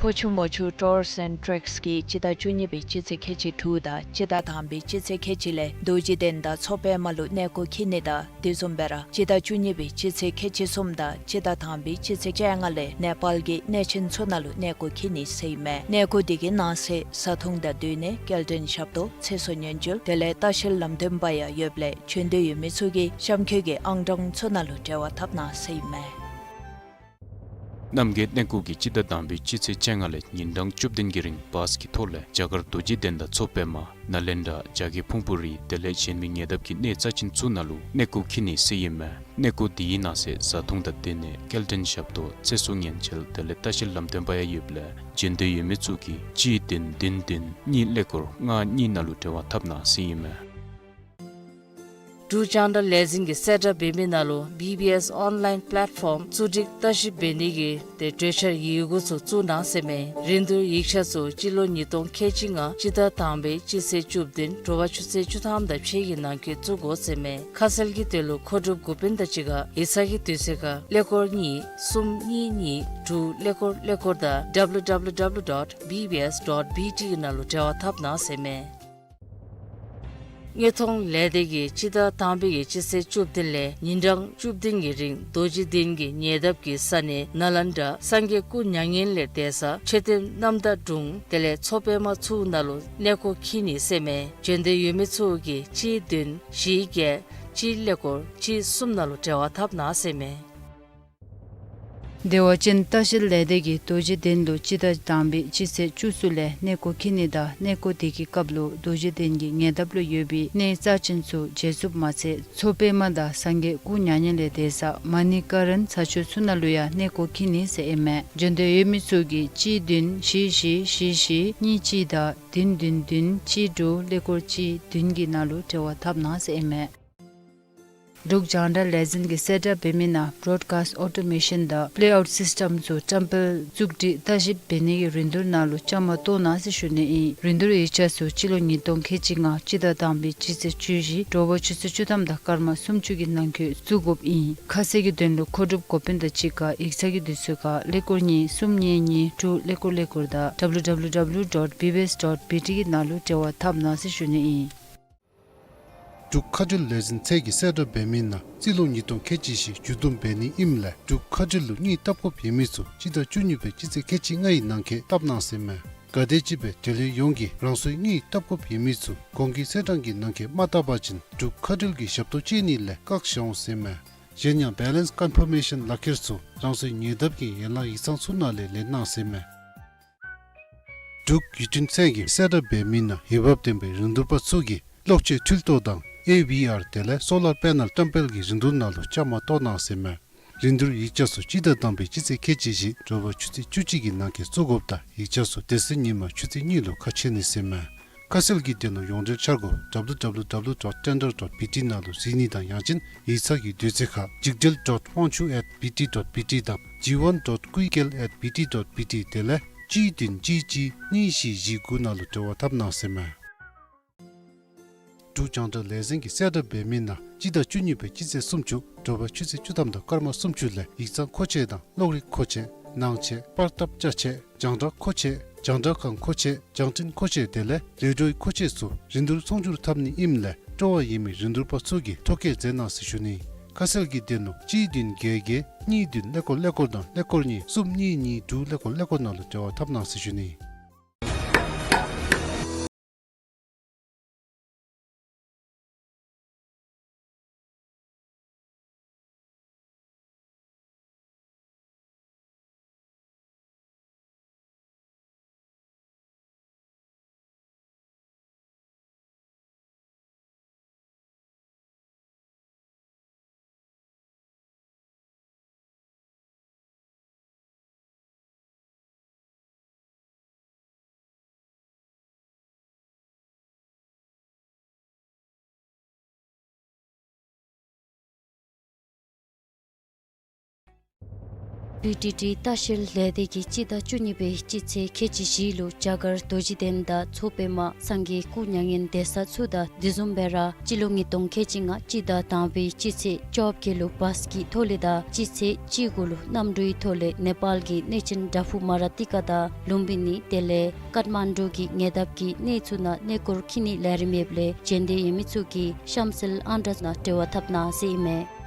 ཕོ་ཆུ་མོ་ཆུ་ཊུརསི་ཨེནཌ་ཊེགསི་གིས་སྤྱི་ཟླ་བཅུ་གཉིས་པའི་སྤྱི་ཚེས་ཁལ་གཅིག་དྲུག་དང་སྤྱི་ཟླ་དང་པའི་སྤྱི་ཚེས་ཁལ་གཅིག་ལས་རྡོ་རྗེ་གདན་དང་མཚོ་པདྨ་ལུ་གནས་སྐོར་འཁྱིད་ནི་དང་དེ་བཟུམ་སྦེ་ར་སྤྱི་ཟླ་བཅུ་གཉིས་པའི་སྤྱི་ཚེས་ཁལ་གཅིག་གསུམ་དང་སྤྱི་ཟླ་དང་པའི་སྤྱི་ཚེས་བཅོ་ལྔ་ལས་ནེ་པཱལ་གྱི་གནས་ཆེན་ཚུ་ནང་ལུ་གནས་སྐོར་འཁྱིད་ནི་ཟེར་ཨིན་མས། གནས་སྐོར་འདི་གི་ནང་གསེས་བཟའ་འཐུང་དང་སྡོད་གནས་སྐྱེལ་འདྲེན་ཞབས་ཏོག་ཚེ་སྲོག་ཉེན་བཅོལ་དེ་ལས་ལྟ་བཤལ་ལམ་སྟོན་པ་ཡང་ཡོདཔ་ལས་བྱོན་འདོད་ཡོད་མི་ཚུ་གིས་གཤམ་འཁོད་ཀྱི་ཨང་གྲངས་ཚུ་ནང་ལུ་འབྲེལ་བ་འཐབ་གནང་ཟེར་ཨིན་མས། རྣམ་རྒྱལ་གནས་སྐོར་གྱིས་སྤྱི་ཟླ་དང་པའི་སྤྱི་ཚེས་བཅོ་ལྔ་ལས་ཉིན་གྲངས་བཅུ་བདུན་གྱི་རིང་བཱས་ཀྱི་ཐོག་ལས་རྒྱ་གར་རྡོ་རྗེ་གདན་དང་མཚོ་པདྨ་ནཱ་ལེནྡྲ་རྒྱ་བསྐྱེད་ཕུང་པོ་རི་དེ་ལས་གཞན་མི་ཉེ་འདབས་ཀྱི་གནས་རྩ་ཆེན་ཚུ་ནང་ལུ་གནས་སྐོར་འཁྱིད་ནི་ཟེར་ཨིན་མས། གནས་སྐོར་འདི་གི་ནང་གསེས་བཟའ་འཐུང་དང་སྡོད་གནས་སྐྱེལ་འདྲེན་ཞབས་ཏོག་ཚེ་སྲོག་ཉེན་བཅོལ་དེ་ལས་ལྟ་བཤལ་ལམ་སྟོན་པ་ཡང་ཡོདཔ་ལས་བྱོན་འདོད་ཡོད་མི་ཚུ་གིས་གཅིག་བདུན་བདུན་བདུན་གཉིས་ཀླད་ཀོར་ལྔ་གཉིས་ནང་ལུ་འབྲེལ་བ་འཐབ་གནང་ཟེར་ཨིན་མས། འབྲུག་རྒྱང་བསྒྲགས་ལས་འཛིན་གྱི་གསལ་བསྒྲགས་འབད་མི་ནང་ལུ་བི་བི་ཨེསི་ཨོན་ལཱའིན་པ་ལེཊ་ཕོམ་བཙུགས་སྒྲིག་ལྟ་ཞིབ་འབད་ནི་གི་ཏེ་གྲོས་འཆར་ཡི་གུ་ཚུ་བཙུགས་གནང་ཟེར་མས། རིན་བསྡུར་ཡིག་ཆ་ཚུ་སྤྱི་ལོ་ཉིས་སྟོང་ཁལ་གཅིག་ལྔ་སྤྱི་ཟླ་དང་པའི་སྤྱི་ཚེས་བཅུ་བདུན་དྲོ་པ་ཆུ་ཚོད་བཅུ་ཐམ་དང་ཕྱེད་ཀྱི་ནང་འཁོད་བཙུགས་དགོ་ཟེར་མས། ཁ་གསལ་གྱི་དོན་ལུ་མཁོ་སྒྲུབ་འགོ་དཔོན་དང་གཅིག་ཁར་ཡིག་ཚང་གི་དུས་ཚོད་ཁར་ཀླད་ཀོར་གཉིས་གསུམ་གཉིས་གཉིས་དྲུག་ཀླད་ཀོར་ཀླད་ཀོར་དང་W W W dot B B S dot B T གི་ནང་ལུ་འབྲེལ་བ་འཐབ་གནང་ཟེར་མས། དངོས་མཐོང་ལས་སྡེ་གིས་སྤྱི་ཟླ་དང་པའི་གི་སྤྱི་ཚེས་བཅུ་བདུན་ལས་ཉིན་གྲངས་བཅུ་བདུན་གྱི་རིང་རྡོ་རྗེ་གདན་གྱི་ཉེ་འདབས་ཀྱི་ས་གནས་ནཱ་ལེནྡྲ་སངས་རྒྱས་སྐུ་མྱ་ངན་ལས་འདས་ས་མཆོད་རྟེན་རྣམ་དག་དྲུང་དེ་ལས་མཚོ་པདྨ་ཚུ་ནང་ལུ་གནས་སྐོར་འཁྱིད་ནི་ཟེར་མས། བྱོན་འདོད་ཡོད་མི་ཚུ་གིས་གཅིག་བདུན་བཞི་བརྒྱད་གཅིག་ཀླད་ཀོར་གཅིག་གསུམ་ནང་ལུ་འབྲེལ་བ་འཐབ་གནང་ཟེར་མས། བདེ་བ་ཅན་ལྟ་བཤལ་ལས་སྡེ་གིས་རྡོ་རྗེ་གདན་ལུ་སྤྱི་ཟླ་དང་པའི་སྤྱི་ཚེས་བཅུ་གསུམ་ལས་གནས་སྐོར་འཁྱིད་ནི་དང་གནས་སྐོར་དེ་གི་སྐབས་ལུ་རྡོ་རྗེ་གདན་གྱི་ཉེ་འདབས་ལུ་ཡོད་པའི་གནས་རྩ་ཅན་ཚུ་མཇལ་ཚུགསཔ་མ་ཚད་མཚོ་པདྨ་དང་སངས་རྒྱས་སྐུ་མྱ་ངན་ལས་འདས་ས་མ་ཎི་ཀ་རན་ས་ཆ་ཚུ་ནང་ལུ་ཡང་གནས་སྐོར་འཁྱིད་ནི་ཟེར་ཨིན་མས། བྱོན་འདོད་ཡོད་མི་ཚུ་གིས་གཅིག་བདུན་བཞི་བཞི་བཞི་བཞི་གཉིས་གཅིག་དང་བདུན་བདུན་བདུན་གཅིག་དྲུག་ཀླད་ཀོར་གཅིག་བདུན་གྱི་ནང་ལུ་འབྲེལ་བ་འཐབ་གནང་ཟེར་ཨིན་མས། འབྲུག་རྒྱང་བསྒྲགས་ལས་འཛིན་གྱིས་གསལ་བསྒྲགས་འབད་མི་ནང་བོ་རོཌ་ཀཱསིཊ་ཨོ་ཊོ་མེ་ཤཱན་དང་པི་ལེ་ཨའུཊ་སིསི་ཊེམ་ཚུ་བཀྲམ་སྤེལ་བཙུགས་སྒྲིག་ལྟ་ཞིབ་འབད་ནི་གི་རིན་བསྡུར་ནང་ལུ་བཅའ་མར་གཏོགས་གནང་ཟེར་ཞུ་ནི་ཨིན། རིན་བསྡུར་ཡིག་ཆ་ཚུ་སྤྱི་ལོ་ཉིས་སྟོང་ཁལ་གཅིག་ལྔ་སྤྱི་ཟླ་དང་པའི་སྤྱི་ཚེས་བཅུ་བཞི་དྲོ་པ་ཆུ་ཚོད་བཅུ་ཐམ་དང་སྐར་མ་སུམ་ཅུ་གི་ནང་འཁོད་བཙུགས་དགོཔ་ཨིན། ཁ་གསལ་གྱི་དོན་ལུ་མཁོ་སྒྲུབ་འགོ་དཔོན་དང་གཅིག་ཁར་ཡིག་ཚང་གི་དུས་ཚོད་ཁར་ཀླད་ཀོར་གཉིས་གསུམ་གཉིས་གཉིས་དྲུག་ཀླད་ཀོར་ཀླད་ཀོར་དང་W W W dot B B S dot B T གི་ནང་ལུ་འབྲེལ་བ་འཐབ་གནང་ཟེར་ཞུ་ནི་ཨིན། འབྲུག་མཁའ་འགྲུལ་ལས་འཛིན་ཚད་ཀྱིས་གསལ་བསྒྲགས་འབད་མི་ནང་རྩིས་ལོ་ཉིས་སྟོང་ཁལ་གཅིག་བཞི་མཇུག་བསྡོམས་འབད་ནི་ཨིནམ་ལས་འབྲུག་མཁའ་འགྲུལ་ལུ་དངུལ་བཏབ་དགོཔ་ཡོད་མི་ཚུ་སྤྱི་ཟླ་བཅུ་གཉིས་པའི་སྤྱི་ཚེས་ཁལ་གཅིག་ལྔའི་ནང་འཁོད་བཏབ་གནང་ཟེར་མས། ག་དེམ་ཅིག་སྦེ་འབྲེལ་ཡོད་ཡོངས་ཀྱིས་རང་སོའི་དངུལ་བཏབ་དགོཔ་ཡོད་མི་ཚུ་གོང་གི་ཚེས་གྲངས་ཀྱི་ནང་འཁོད་མ་བཏབ་པ་ཅིན་འབྲུག་མཁའ་འགྲུལ་གྱི་ཞབས་ཏོག་སྤྱོད་ནི་ལས་བཀག་བཞག་འོང་ཟེར་མས། གཞན་ཡང་བེ་ལེནསི་ཀོན་ཕར་མེ་ཤཱན་ལག་ཁྱེར་ཚུ་རང་སོའི་ཉེ་འདབས་ཀྱི་ཡན་ལག་ཡིག་ཚང་ཚུ་ནང་ལས་ལེན་གནང་ཟེར་མས། འབྲུག་བརྒྱུད་འཕྲིན་ཚད་ཀྱིས་གསལ་བསྒྲགས་འབད་མི་ནང་འོས་འབབ་ལྡན་པའི་རིན་བསྡུར་པ་ཚུ་གིས་གློག་ཆས་འཕྲུལ་ཐོག་དང་ཨེ་ཝི་ཨར་དེ་ལས་སོ་ལར་པེ་ནཱལ་བཀྲམ་སྤེལ་གྱི་རིན་བསྡུར་ནང་ལུ་བཅའ་མར་གཏོགས་གནང་ཟེར་མས། རིན་བསྡུར་ཡིག་ཆ་ཚུ་སྤྱི་ཟླ་དང་པའི་སྤྱི་ཚེས་ཁལ་གཅིག་བཞི་དྲོ་པ་ཆུ་ཚོད་བཅུ་གཅིག་གི་ནང་འཁོད་བཙུགས་དགོཔ་དང་ཡིག་ཆ་ཚུ་དེ་ཚེ་ཉིན་མ་ཆུ་ཚོད་གཉིས་ལུ་ཁ་ཕྱེ་ནི་ཟེར་མས། ཁ་གསལ་གྱི་དོན་ལུ་ཡོངས་འབྲེལ་འཆར་སྒོ་W W W dot tender dot B T ནང་ལུ་གཟིགས་ནི་དང་ཡང་ཅིན་ཡིག་ཚང་གི་དུས་ཚོད་ཁར་འཇིགས་བྲལ་dot ཝང་ཆུ་at B T dot B T དང་G one dot ཀུའི་ཀེལ་at B T dot B T དེ་ལས་གཅིག་བདུན་གཅིག་གཅིག་གཉིས་བཞི་བཞི་དགུ་ནང་ལུ་འབྲེལ་བ་འཐབ་གནང་ཟེར་མས། འབྲུག་རྒྱང་བསྒྲགས་ལས་འཛིན་གྱིས་གསལ་བསྒྲགས་འབད་མི་ནང་སྤྱི་ཟླ་བཅུ་གཉིས་པའི་སྤྱི་ཚེས་སུམ་ཅུ་དྲོ་པ་ཆུ་ཚོད་བཅུ་ཐམ་དང་སྐར་མ་སུམ་ཅུ་ལས་ཡིག་ཚང་མཁོ་ཆས་དང་གློག་རིག་མཁོ་ཆས་ནང་ཆས་པར་བཏབ་ཅ་ཆས་རྒྱང་བསྒྲགས་མཁོ་ཆས་རྒྱང་བསྒྲགས་ཁང་མཁོ་ཆས་རྒྱང་འཕྲིན་མཁོ་ཆས་དེ་ལས་རེ་ཌིའོའི་མཁོ་ཆས་ཚུ་རིན་བསྡུར་ཚོང་སྒྱུར་འཐབ་ནི་ཨིནམ་ལས་སྤྲོ་བ་ཡོད་མི་རིན་བསྡུར་པ་ཚུ་གིས་ཐོ་བཀོད་མཛད་གནང་ཟེར་ཞུ་ནི། ཁ་གསལ་གྱི་དོན་ལུ་གཅིག་བདུན་བརྒྱད་བརྒྱད་གཉིས་བདུན་ཀླད་ཀོར་ཀླད་ཀོར་དང་ཀླད་ཀོར་གཉིས་གསུམ་གཉིས་གཉིས་དྲུག་ཀླད་ཀོར་ཀླད་ཀོར་ནང་ལུ་འབྲེལ་བ་འཐབ་གནང་ཟེར་ཞུ་ནི། བི་ཌི་ཊི་ལྟ་བཤལ་ལས་སྡེ་གིས་སྤྱི་ཟླ་བཅུ་གཉིས་པའི་སྤྱི་ཚེས་ཁལ་གཅིག་བཞི་ལུ་རྒྱ་གར་རྡོ་རྗེ་གདན་དང་མཚོ་པདྨ་སངས་རྒྱས་སྐུ་མྱ་ངན་འདས་ས་ཚུ་དང་དེ་བཟུམ་སྦེ་ར་སྤྱི་ལོ་ཉིས་སྟོང་ཁལ་གཅིག་ལྔ་སྤྱི་ཟླ་དང་པའི་སྤྱི་ཚེས་བཅོ་བརྒྱད་ལུ་བཱས་ཀྱི་ཐོག་ལས་དང་སྤྱི་ཚེས་བཅུ་དགུ་ལུ་གནམ་གྲུའི་ཐོག་ལས་ནེ་པཱལ་གྱི་གནས་ཆེན་དྲ་ཕུག་མ་ར་ཏི་ཀ་དང་ལུམ་བི་ནི་དེ་ལས་ཀཏ་མན་ཌུ་གི་ཉེ་འདབས་ཀྱི་གནས་ཚུ་ནང་གནས་སྐོར་འཁྱིད་ནི་ལས་རིམ་ཡོདཔ་ལས་བྱོན་འདོད་ཡོད་མི་ཚུ་གིས་གཤམ་གསལ་ཨང་གྲངས་ནང་འབྲེལ་བ་འཐབ་གནང་ཟེར་ཨིན་མས།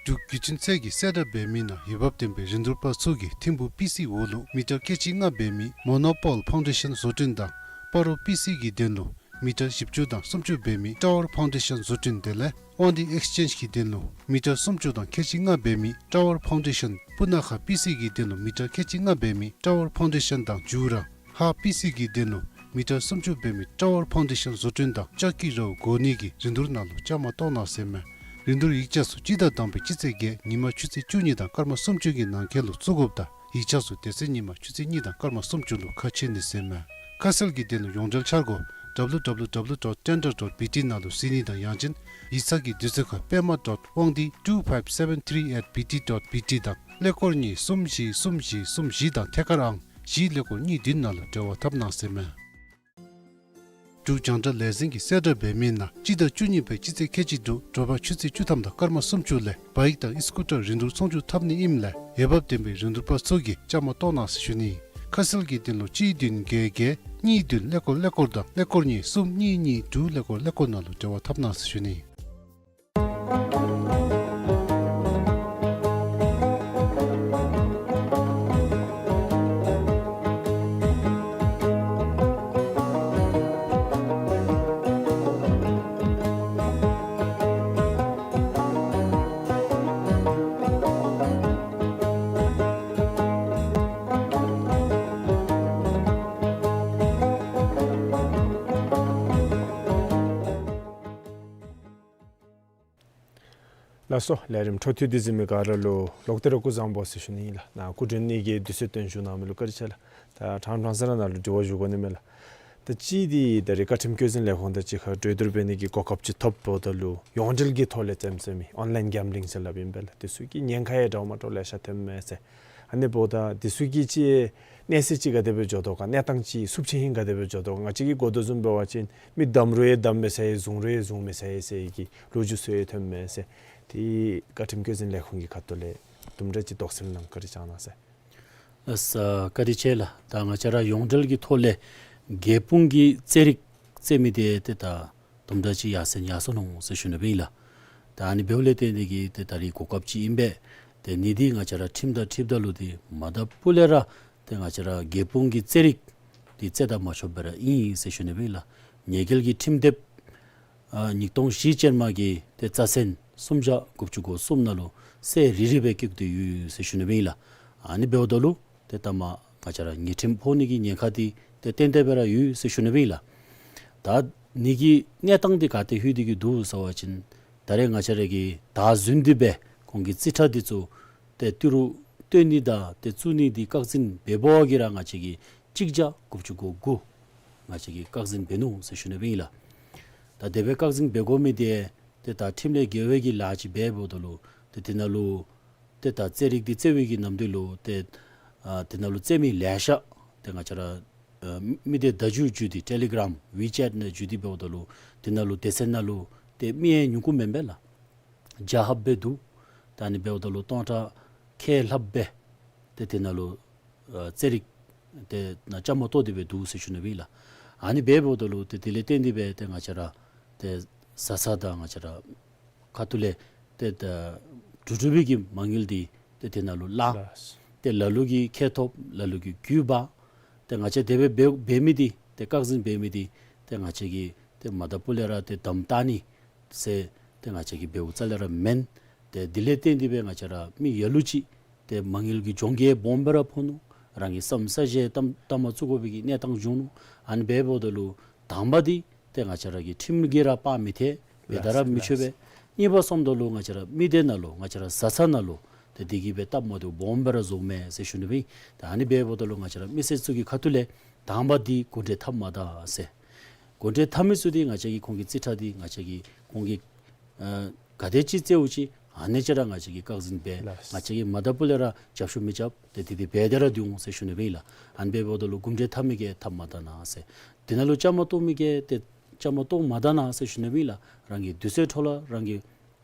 འབྲུག་བརྒྱུད་འཕྲིན་ཚད་ཀྱིས་གསལ་བསྒྲགས་འབད་མི་ནང་འོས་འབབ་ལྡན་པའི་རིན་བསྡུར་པ་ཚུ་གིས་ཐིམ་ཕུག་པི་སི་འོག་ལུ་མི་ཊར་ཁལ་གཅིག་ལྔ་འབད་མི་མོ་ནོ་པཱལ་ཕའུན་ཌེ་ཤཱན་བཟོ་སྐྲུན་དང་སྤ་རོ་པི་སི་གི་གདན་ལུ་མི་ཊར་བཞི་བཅུ་དང་སུམ་ཅུ་འབད་མི་ཊ་ཝར་ཕའུན་ཌེ་ཤཱན་བཟོ་སྐྲུན་དེ་ལས་དབང་འདུས་ཨེགསི་ཅེནཇ་གི་གདན་ལུ་མི་ཊར་སུམ་ཅུ་དང་ཁལ་གཅིག་ལྔ་འབད་མི་ཊ་ཝར་ཕའུན་ཌེ་ཤཱན། སྤུ་ན་ཁ་པི་སི་གི་གདན་ལུ་མི་ཊར་ཁལ་གཅིག་ལྔ་འབད་མི་ཊ་ཝར་ཕའུན་ཌེ་ཤཱན་དང་ཇུ་ར་ཧཱ་པི་སི་གི་གདན་ལུ་མི་ཊར་སུམ་ཅུ་འབད་མི་ཊ་ཝར་ཕའུན་ཌེ་ཤཱན་བཟོ་སྐྲུན་དང་ལྕགས་ཀྱི་རཝ་བགོ་ནི་གི་རིན་བསྡུར་ནང་ལུ་བཅའ་མར་གཏོགས་གནང་ཟེར་མས། རིན་བསྡུར་ཡིག་ཆ་ཚུ་སྤྱི་ཟླ་དང་པའི་སྤྱི་ཚེས་བརྒྱད་ཉིན་མ་ཆུ་ཚོད་བཅུ་གཉིས་དང་སྐར་མ་སུམ་ཅུ་གི་ནང་འཁོད་ལུ་བཙུགས་དགོཔ་དང་ཡིག་ཆ་ཚུ་དེ་ཚེ་ཉིན་མ་ཆུ་ཚོད་གཉིས་དང་སྐར་མ་སུམ་ཅུ་ལུ་ཁ་ཕྱེ་ནི་ཟེར་མས། ཁ་གསལ་གྱི་དོན་ལུ་ཡོངས་འབྲེལ་འཆར་སྒོ་ W W W dot tender dot B T ནང་ལུ་གཟིགས་ནི་དང་ཡང་ཅིན་ཡིག་ཚང་གི་དུས་ཚོད་ཁར་པདྨ་dot དབང་འདུས་two five seven three at B T dot B T དང་ཀླད་ཀོར་གཉིས་གསུམ་བཞི་གསུམ་བཞི་གསུམ་བཞི་དང་ཐད་ཀར་ཨང་བཞི་ཀླད་ཀོར་གཉིས་བདུན་ནང་ལུ་འབྲེལ་བ་འཐབ་གནང་ཟེར་མས། འབྲུག་རྒྱང་བསྒྲགས་ལས་འཛིན་གྱིས་གསལ་བསྒྲགས་འབད་མི་ནང་སྤྱི་ཟླ་བཅུ་གཉིས་པའི་སྤྱི་ཚེས་ཁལ་གཅིག་དྲུག་དྲོ་པ་ཆུ་ཚོད་བཅུ་ཐམ་དང་སྐར་མ་སུམ་ཅུ་ལས་བཱའིཀ་དང་ཨི་སི་ཀུ་ཊར་རིན་བསྡུར་ཚོང་བསྒྱུར་འཐབ་ནི་ཨིནམ་ལས་འོས་འབབ་ལྡན་པའི་རིན་བསྡུར་པ་ཚུ་གིས་བཅའ་མར་གཏོགས་གནང་ཟེར་ཞུ་ནི། ཁ་གསལ་གྱི་དོན་ལུ་གཅིག་བདུན་བརྒྱད་བརྒྱད་གཉིས་བདུན་ཀླད་ཀོར་ཀླད་ཀོར་དང་ཀླད་ཀོར་གཉིས་གསུམ་གཉིས་གཉིས་དྲུག་ཀླད་ཀོར་ཀླད་ཀོར་ནང་ལུ་འབྲེལ་བ་འཐབ་གནང་ཟེར་ཞུ་ནི། ལགས་སོ། ལས་རིམ་འཕྲོ་མཐུད་དེ་གཟིགས་མི་ག་ར་ལུ་ལོག་སྟེ་ར་སྐུ་གཟུགས་བཟང་པོ་ཟེར་ཞུ་ནི་ཨིན་ལགས། ནཱ་སྐུ་མགྲོན་གཉིས་ཀྱིས་དུས་ཚོད་བཏོན་བཞུགས་གནང་མི་ལུ་བཀའ་དྲིན་ཆེ་ལགས། ད་ཕྲང་ཕྲང་ས་ར་ནཱ་ལུ་དྲི་བ་ཞུ་དགོ་ནི་མས་ལགས། ད་ཅི་འདི་ད་རེས་བཀའ་ཁྲིམས་བཀོད་འཛིན་ལས་ཁུངས་དང་གཅིག་ཁར་གྲོས་བསྡུར་འབད་ནི་གི་གོ་སྐབས་ཅིག་ཐོབ་འབདཝ་ད་ལུ་ཡོངས་འབྲེལ་གྱི་ཐོག་ལས་བཙེམ་བཙེམ་མི་ཨོན་ལའིན་གེམ་བི་ལིང་ཟེར་སླབ་ཨིན་པས་ལགས། དེ་ཚུ་གི་ཉེན་ཁ་ཡང་འདྲཝ་མ་འདྲཝ་ལེ་ཤ་ཐོནམ་མས་ཟེར། ཨ་ནི་འབདཝ་ད་དེ་ཚུ་གི་ཅིག་གནས་ཚད་ཅིག་ག་དེ་སྦེ་འགྱོ་དོ་ག་གནས་སྟངས་ཅིག་ཚབས་ཆེན་ཧིང་ག་དེ་སྦེ་འགྱོ་དོ་ག། ང་བཅས་ཀྱིས་གོ་དོ་བཟུམ་འབད་བ་ཅིན་མི་བསྡམ་རུང་ཡང་བསྡམ་མི་ཚར་ཡི་བཟུང་རུང་ཡང་བཟུང་མི་ཚར་ཡི་ཟེར་གྱི་ལོ་རྒྱུས་ཚུ་ཡང་ཐོནམ་མས་ཟེར། དེ་བཀའ་ཁྲིམས་བཀོད་འཛིན་ལས་ཁུངས་ཀྱི་ཁ་ཐུག་ལས་དུམ་གྲ་ཅིག་དོགས་སེལ་གནང་བཀའ་དྲིན་བསྐྱང་གནང་ཟེར། ལགས་སོ། བཀའ་དྲིན་ཆེ་ལགས། ད་ང་བཅས་ར་ཡོངས་འབྲེལ་གྱི་ཐོག་ལས་རྒྱལ་སྤུངས་ཀྱི་རྩེད་རིགས་རྩེད་མི་དེ་ཏེ་ད་དུམ་གྲ་ཅིག་ཡར་སེང་ཡར་སོང་ནུག་ཟེར་ཞུ་ནི་སྦེ་ཨིན་ལགས། ད་ཨ་ནི་འབདཝ་ལས་བརྟེན་ཏེ་གིས་ཏེ་ད་རིས་གོ་སྐབས་ཅིག་ཨིན་པས། ཏེ་ཨ་ནི་འདི་ང་བཅས་ར་ཁྲིམས་དང་འཁྲིལཝ་ད་ལུ་འདི་མ་དང་པོ་ལས་ར་ཏེ་ང་བཅས་ར་རྒྱལ་སྤུངས་ཀྱི་རྩེད་རིགས་འདི་རྩེ་དང་མ་ཆོགཔ་སྦེ་ར་ཨིན་ཟེར་ཞུ་ནི་སྦེ་ཨིན་ལགས། ཉེས་འགེལ་གྱི་ཁྲིམས་དེབ་ཨ་ཉིས་སྟོང་བཞི་ཅན་མ་གི་ཏེ་རྩ་ཚན་སུམ་བརྒྱ་དགུ་བཅུ་གོ་གསུམ་ནང་ལུ་གསལ་རི་རི་སྦེ་བཀོད་དེ་ཡོད་ཟེར་ཞུ་ནི་སྦེ་ཨིན་ལགས། ཨ་ནི་འབདཝ་ད་ལུ་ཏེ་ད་མ་ང་བཅས་ར་ཉེས་ཁྲིམས་ཕོག་ནི་གི་ཉེན་ཁ་འདི་ཏེ་ཏན་ཏན་སྦེ་ར་ཡོད་ཟེར་ཞུ་ནི་སྦེ་ཨིན་ལགས། ད་ཨ་ནི་གི་གནས་སྟངས་འདི་ག་ཏེ་ལྷོད་དེ་གིས་འདུག་ཟེར་བ་ཅིན་ད་རེས་ང་བཅས་ར་གི་ད་བཟུམ་འདི་སྦེ་ཁོང་གི་རྩིས་ཁྲ་འདི་ཚུ་ཏེ་ཏི་རུ་བཏོན་ནི་དང་ཏེ་བཙུགས་ནི་འདི་བཀག་འཛིན་འབད་འབདཝ་གིས་ར་ང་བཅས་ཀྱིས་གཅིག་བརྒྱ་དགུ་བཅུ་གོ་དགུ་ང་བཅས་ཀྱིས་བཀག་འཛིན་འབད་ནུག་ཟེར་ཞུ་ནི་སྦེ་ཨིན་ལགས། ད་དེ་སྦེ་བཀག་འཛིན་འབད་དགོ་མི་འདི་ཏེ་ད་ཁྲིམས་ལས་འགལ་བའི་གི་ལཱ་ཅིག་འབད་འབདཝ་ད་ལུ་ཏེ་དེ་ནང་ལུ་ཏེ་ད་རྩེད་རིགས་འདི་རྩེ་བའི་གི་ནམ་དུས་ལུ་ཏེ་ཨ་དེ་ནང་ལུ་རྩེད་མི་ལེ་ཤ་ཏེ་ང་བཅས་ར་ཨ་མི་སྡེ་བརྡ་བརྒྱུད་བརྒྱུད་དེ་ཊེ་ལི་གྲམ་ཝི་ཅེཊ་ནང་བརྒྱུད་དེ་འབདཝ་ད་ལུ་དེ་ནང་ལུ་སྡེ་ཚན་ནང་ལུ་ཏེ་མི་ཡང་ཉུང་ཀུ་མེན་པས་ལགས། བརྒྱ་ལྷགཔ་སྦེ་འདུག། ད་ཨ་ནི་འབདཝ་ད་ལུ་སྟོང་ཕྲག་ཁལ་ལྷགཔ་སྦེ་ཏེ་དེ་ནང་ལུ་ཨ་རྩེད་རིགས་ཏེ་ནཱ་བཅའ་མར་གཏོགས་ཏེ་སྦེ་འདུག་ཟེར་ཞུ་ནི་སྦེ་ཨིན་ལགས། ཨ་ནི་འབདཝ་ད་ལུ་ཏེ་དེ་ལས་བརྟེན་ཏེ་སྦེ་ཏེ་ང་བཅས་ར་ཏེ་བཟའ་ཚང་དང་ང་བཅས་ར་ཁ་ཐུག་ལས་ཏེ་ད་གྲུབ་གྲུབ་པའི་གི་མ་དངུལ་འདི་ཏེ་དེ་ནང་ལུ་བླང་། ལགས། ཏེ་ལ་ལུ་གིས་ཁེ་ཐོབ་ལ་ལུ་གིས་རྒུད་འབག། ཏེ་ང་བཅས་དེ་སྦེ་འབད་འབད་མི་འདི་ཏེ་བཀག་འཛིན་འབད་མི་འདི་ཏེ་ང་བཅས་ཀྱིས་ཏེ་མ་དང་པོ་ལས་ར་ཏེ་དམ་བཏགས་ནི་ཟེར་ཏེ་ང་བཅས་ཀྱིས་འབདཝ་རྩ་ལས་ར་མེན། ཏེ་དེ་ལས་བརྟེན་ཏེ་སྦེ་ང་བཅས་ར་མི་ལ་ལུ་ཅིག་ཏེ་མ་དངུལ་གྱི་གྱོང་གུད་སྦོམ་སྦེ་ར་ཕོག་ནུག། རང་གི་ས་མི་ས་གཞི་གཏམ་གཏམ་མ་བཙུགས་དགོ་པའི་གི་གནས་སྟངས་བྱུང་ནུག། ཨ་ནི་འབདཝ་ད་ལུ་དང་པ་འདི་ཏེ་ང་བཅས་ར་གི་ཁྲིམས་ཀྱིས་ར་དཔག་མི་ཐེག། འབད་དེ་ར་མི་ཆོག་པས། གཉིས་པ་བཟུམ་ད་ལུ་ང་བཅས་ར་མི་སྡེ་ནང་ལུ་ང་བཅས་ར་བཟའ་ཚང་ནང་ལུ་ཏེ་དེ་གིས་སྦེ་སྟབས་མ་བདེཝ་སྦོམ་སྦེ་ར་བཟོཝ་མས་ཟེར་ཞུ་ནི་སྦེ་ཨིན། ད་ཨ་ནི་འབདཝ་ད་ལུ་ང་བཅས་ར་མི་སེར་ཚུ་གི་ཁ་ཐུག་ལས་དང་པ་འདི་གོ་འབྲས་འཐབ་མ་ད་ཟེར། གོ་འབྲས་འཐབ་མི་ཚུ་འདི་ང་བཅས་ཀྱིས་ཁོང་གི་རྩིས་ཁྲ་འདི་ང་བཅས་ཀྱིས་ཁོང་གིས་ཨ་ག་དེ་ཅིག་རྩེ་འོང་ཅི་ཨ་ནི་ཅིག་ར་ང་བཅས་ཀྱིས་བཀག་འཛིན་འབད། ལགས། ང་བཅས་ཀྱིས་མ་དང་པོ་ལས་ར་རྒྱབ་སྐྱོར་མི་རྐྱབ། ཏེ་དེ་འདི་འབད་དེ་ར་སྡོད་འོང་ཟེར་ཞུ་ནི་སྦེ་ཨིན་ལགས། ཨ་ནི་འབདཝ་ད་ལུ་གོ་འབྲས་འཐབ་མི་གིས་འཐབ་མ་ད་ན་ཟེར། དེ་ནང་ལུ་བཅའ་མར་གཏོགས་མི་གིས་ཏེ་བཅའ་མར་གཏོགས་མ་ད་ན་ཟེར་ཞུ་ནི་སྦེ་ཨིན་ལགས། རང་གི་དུས་ཚོད་འཕྲོ་བརླག་རང་གི་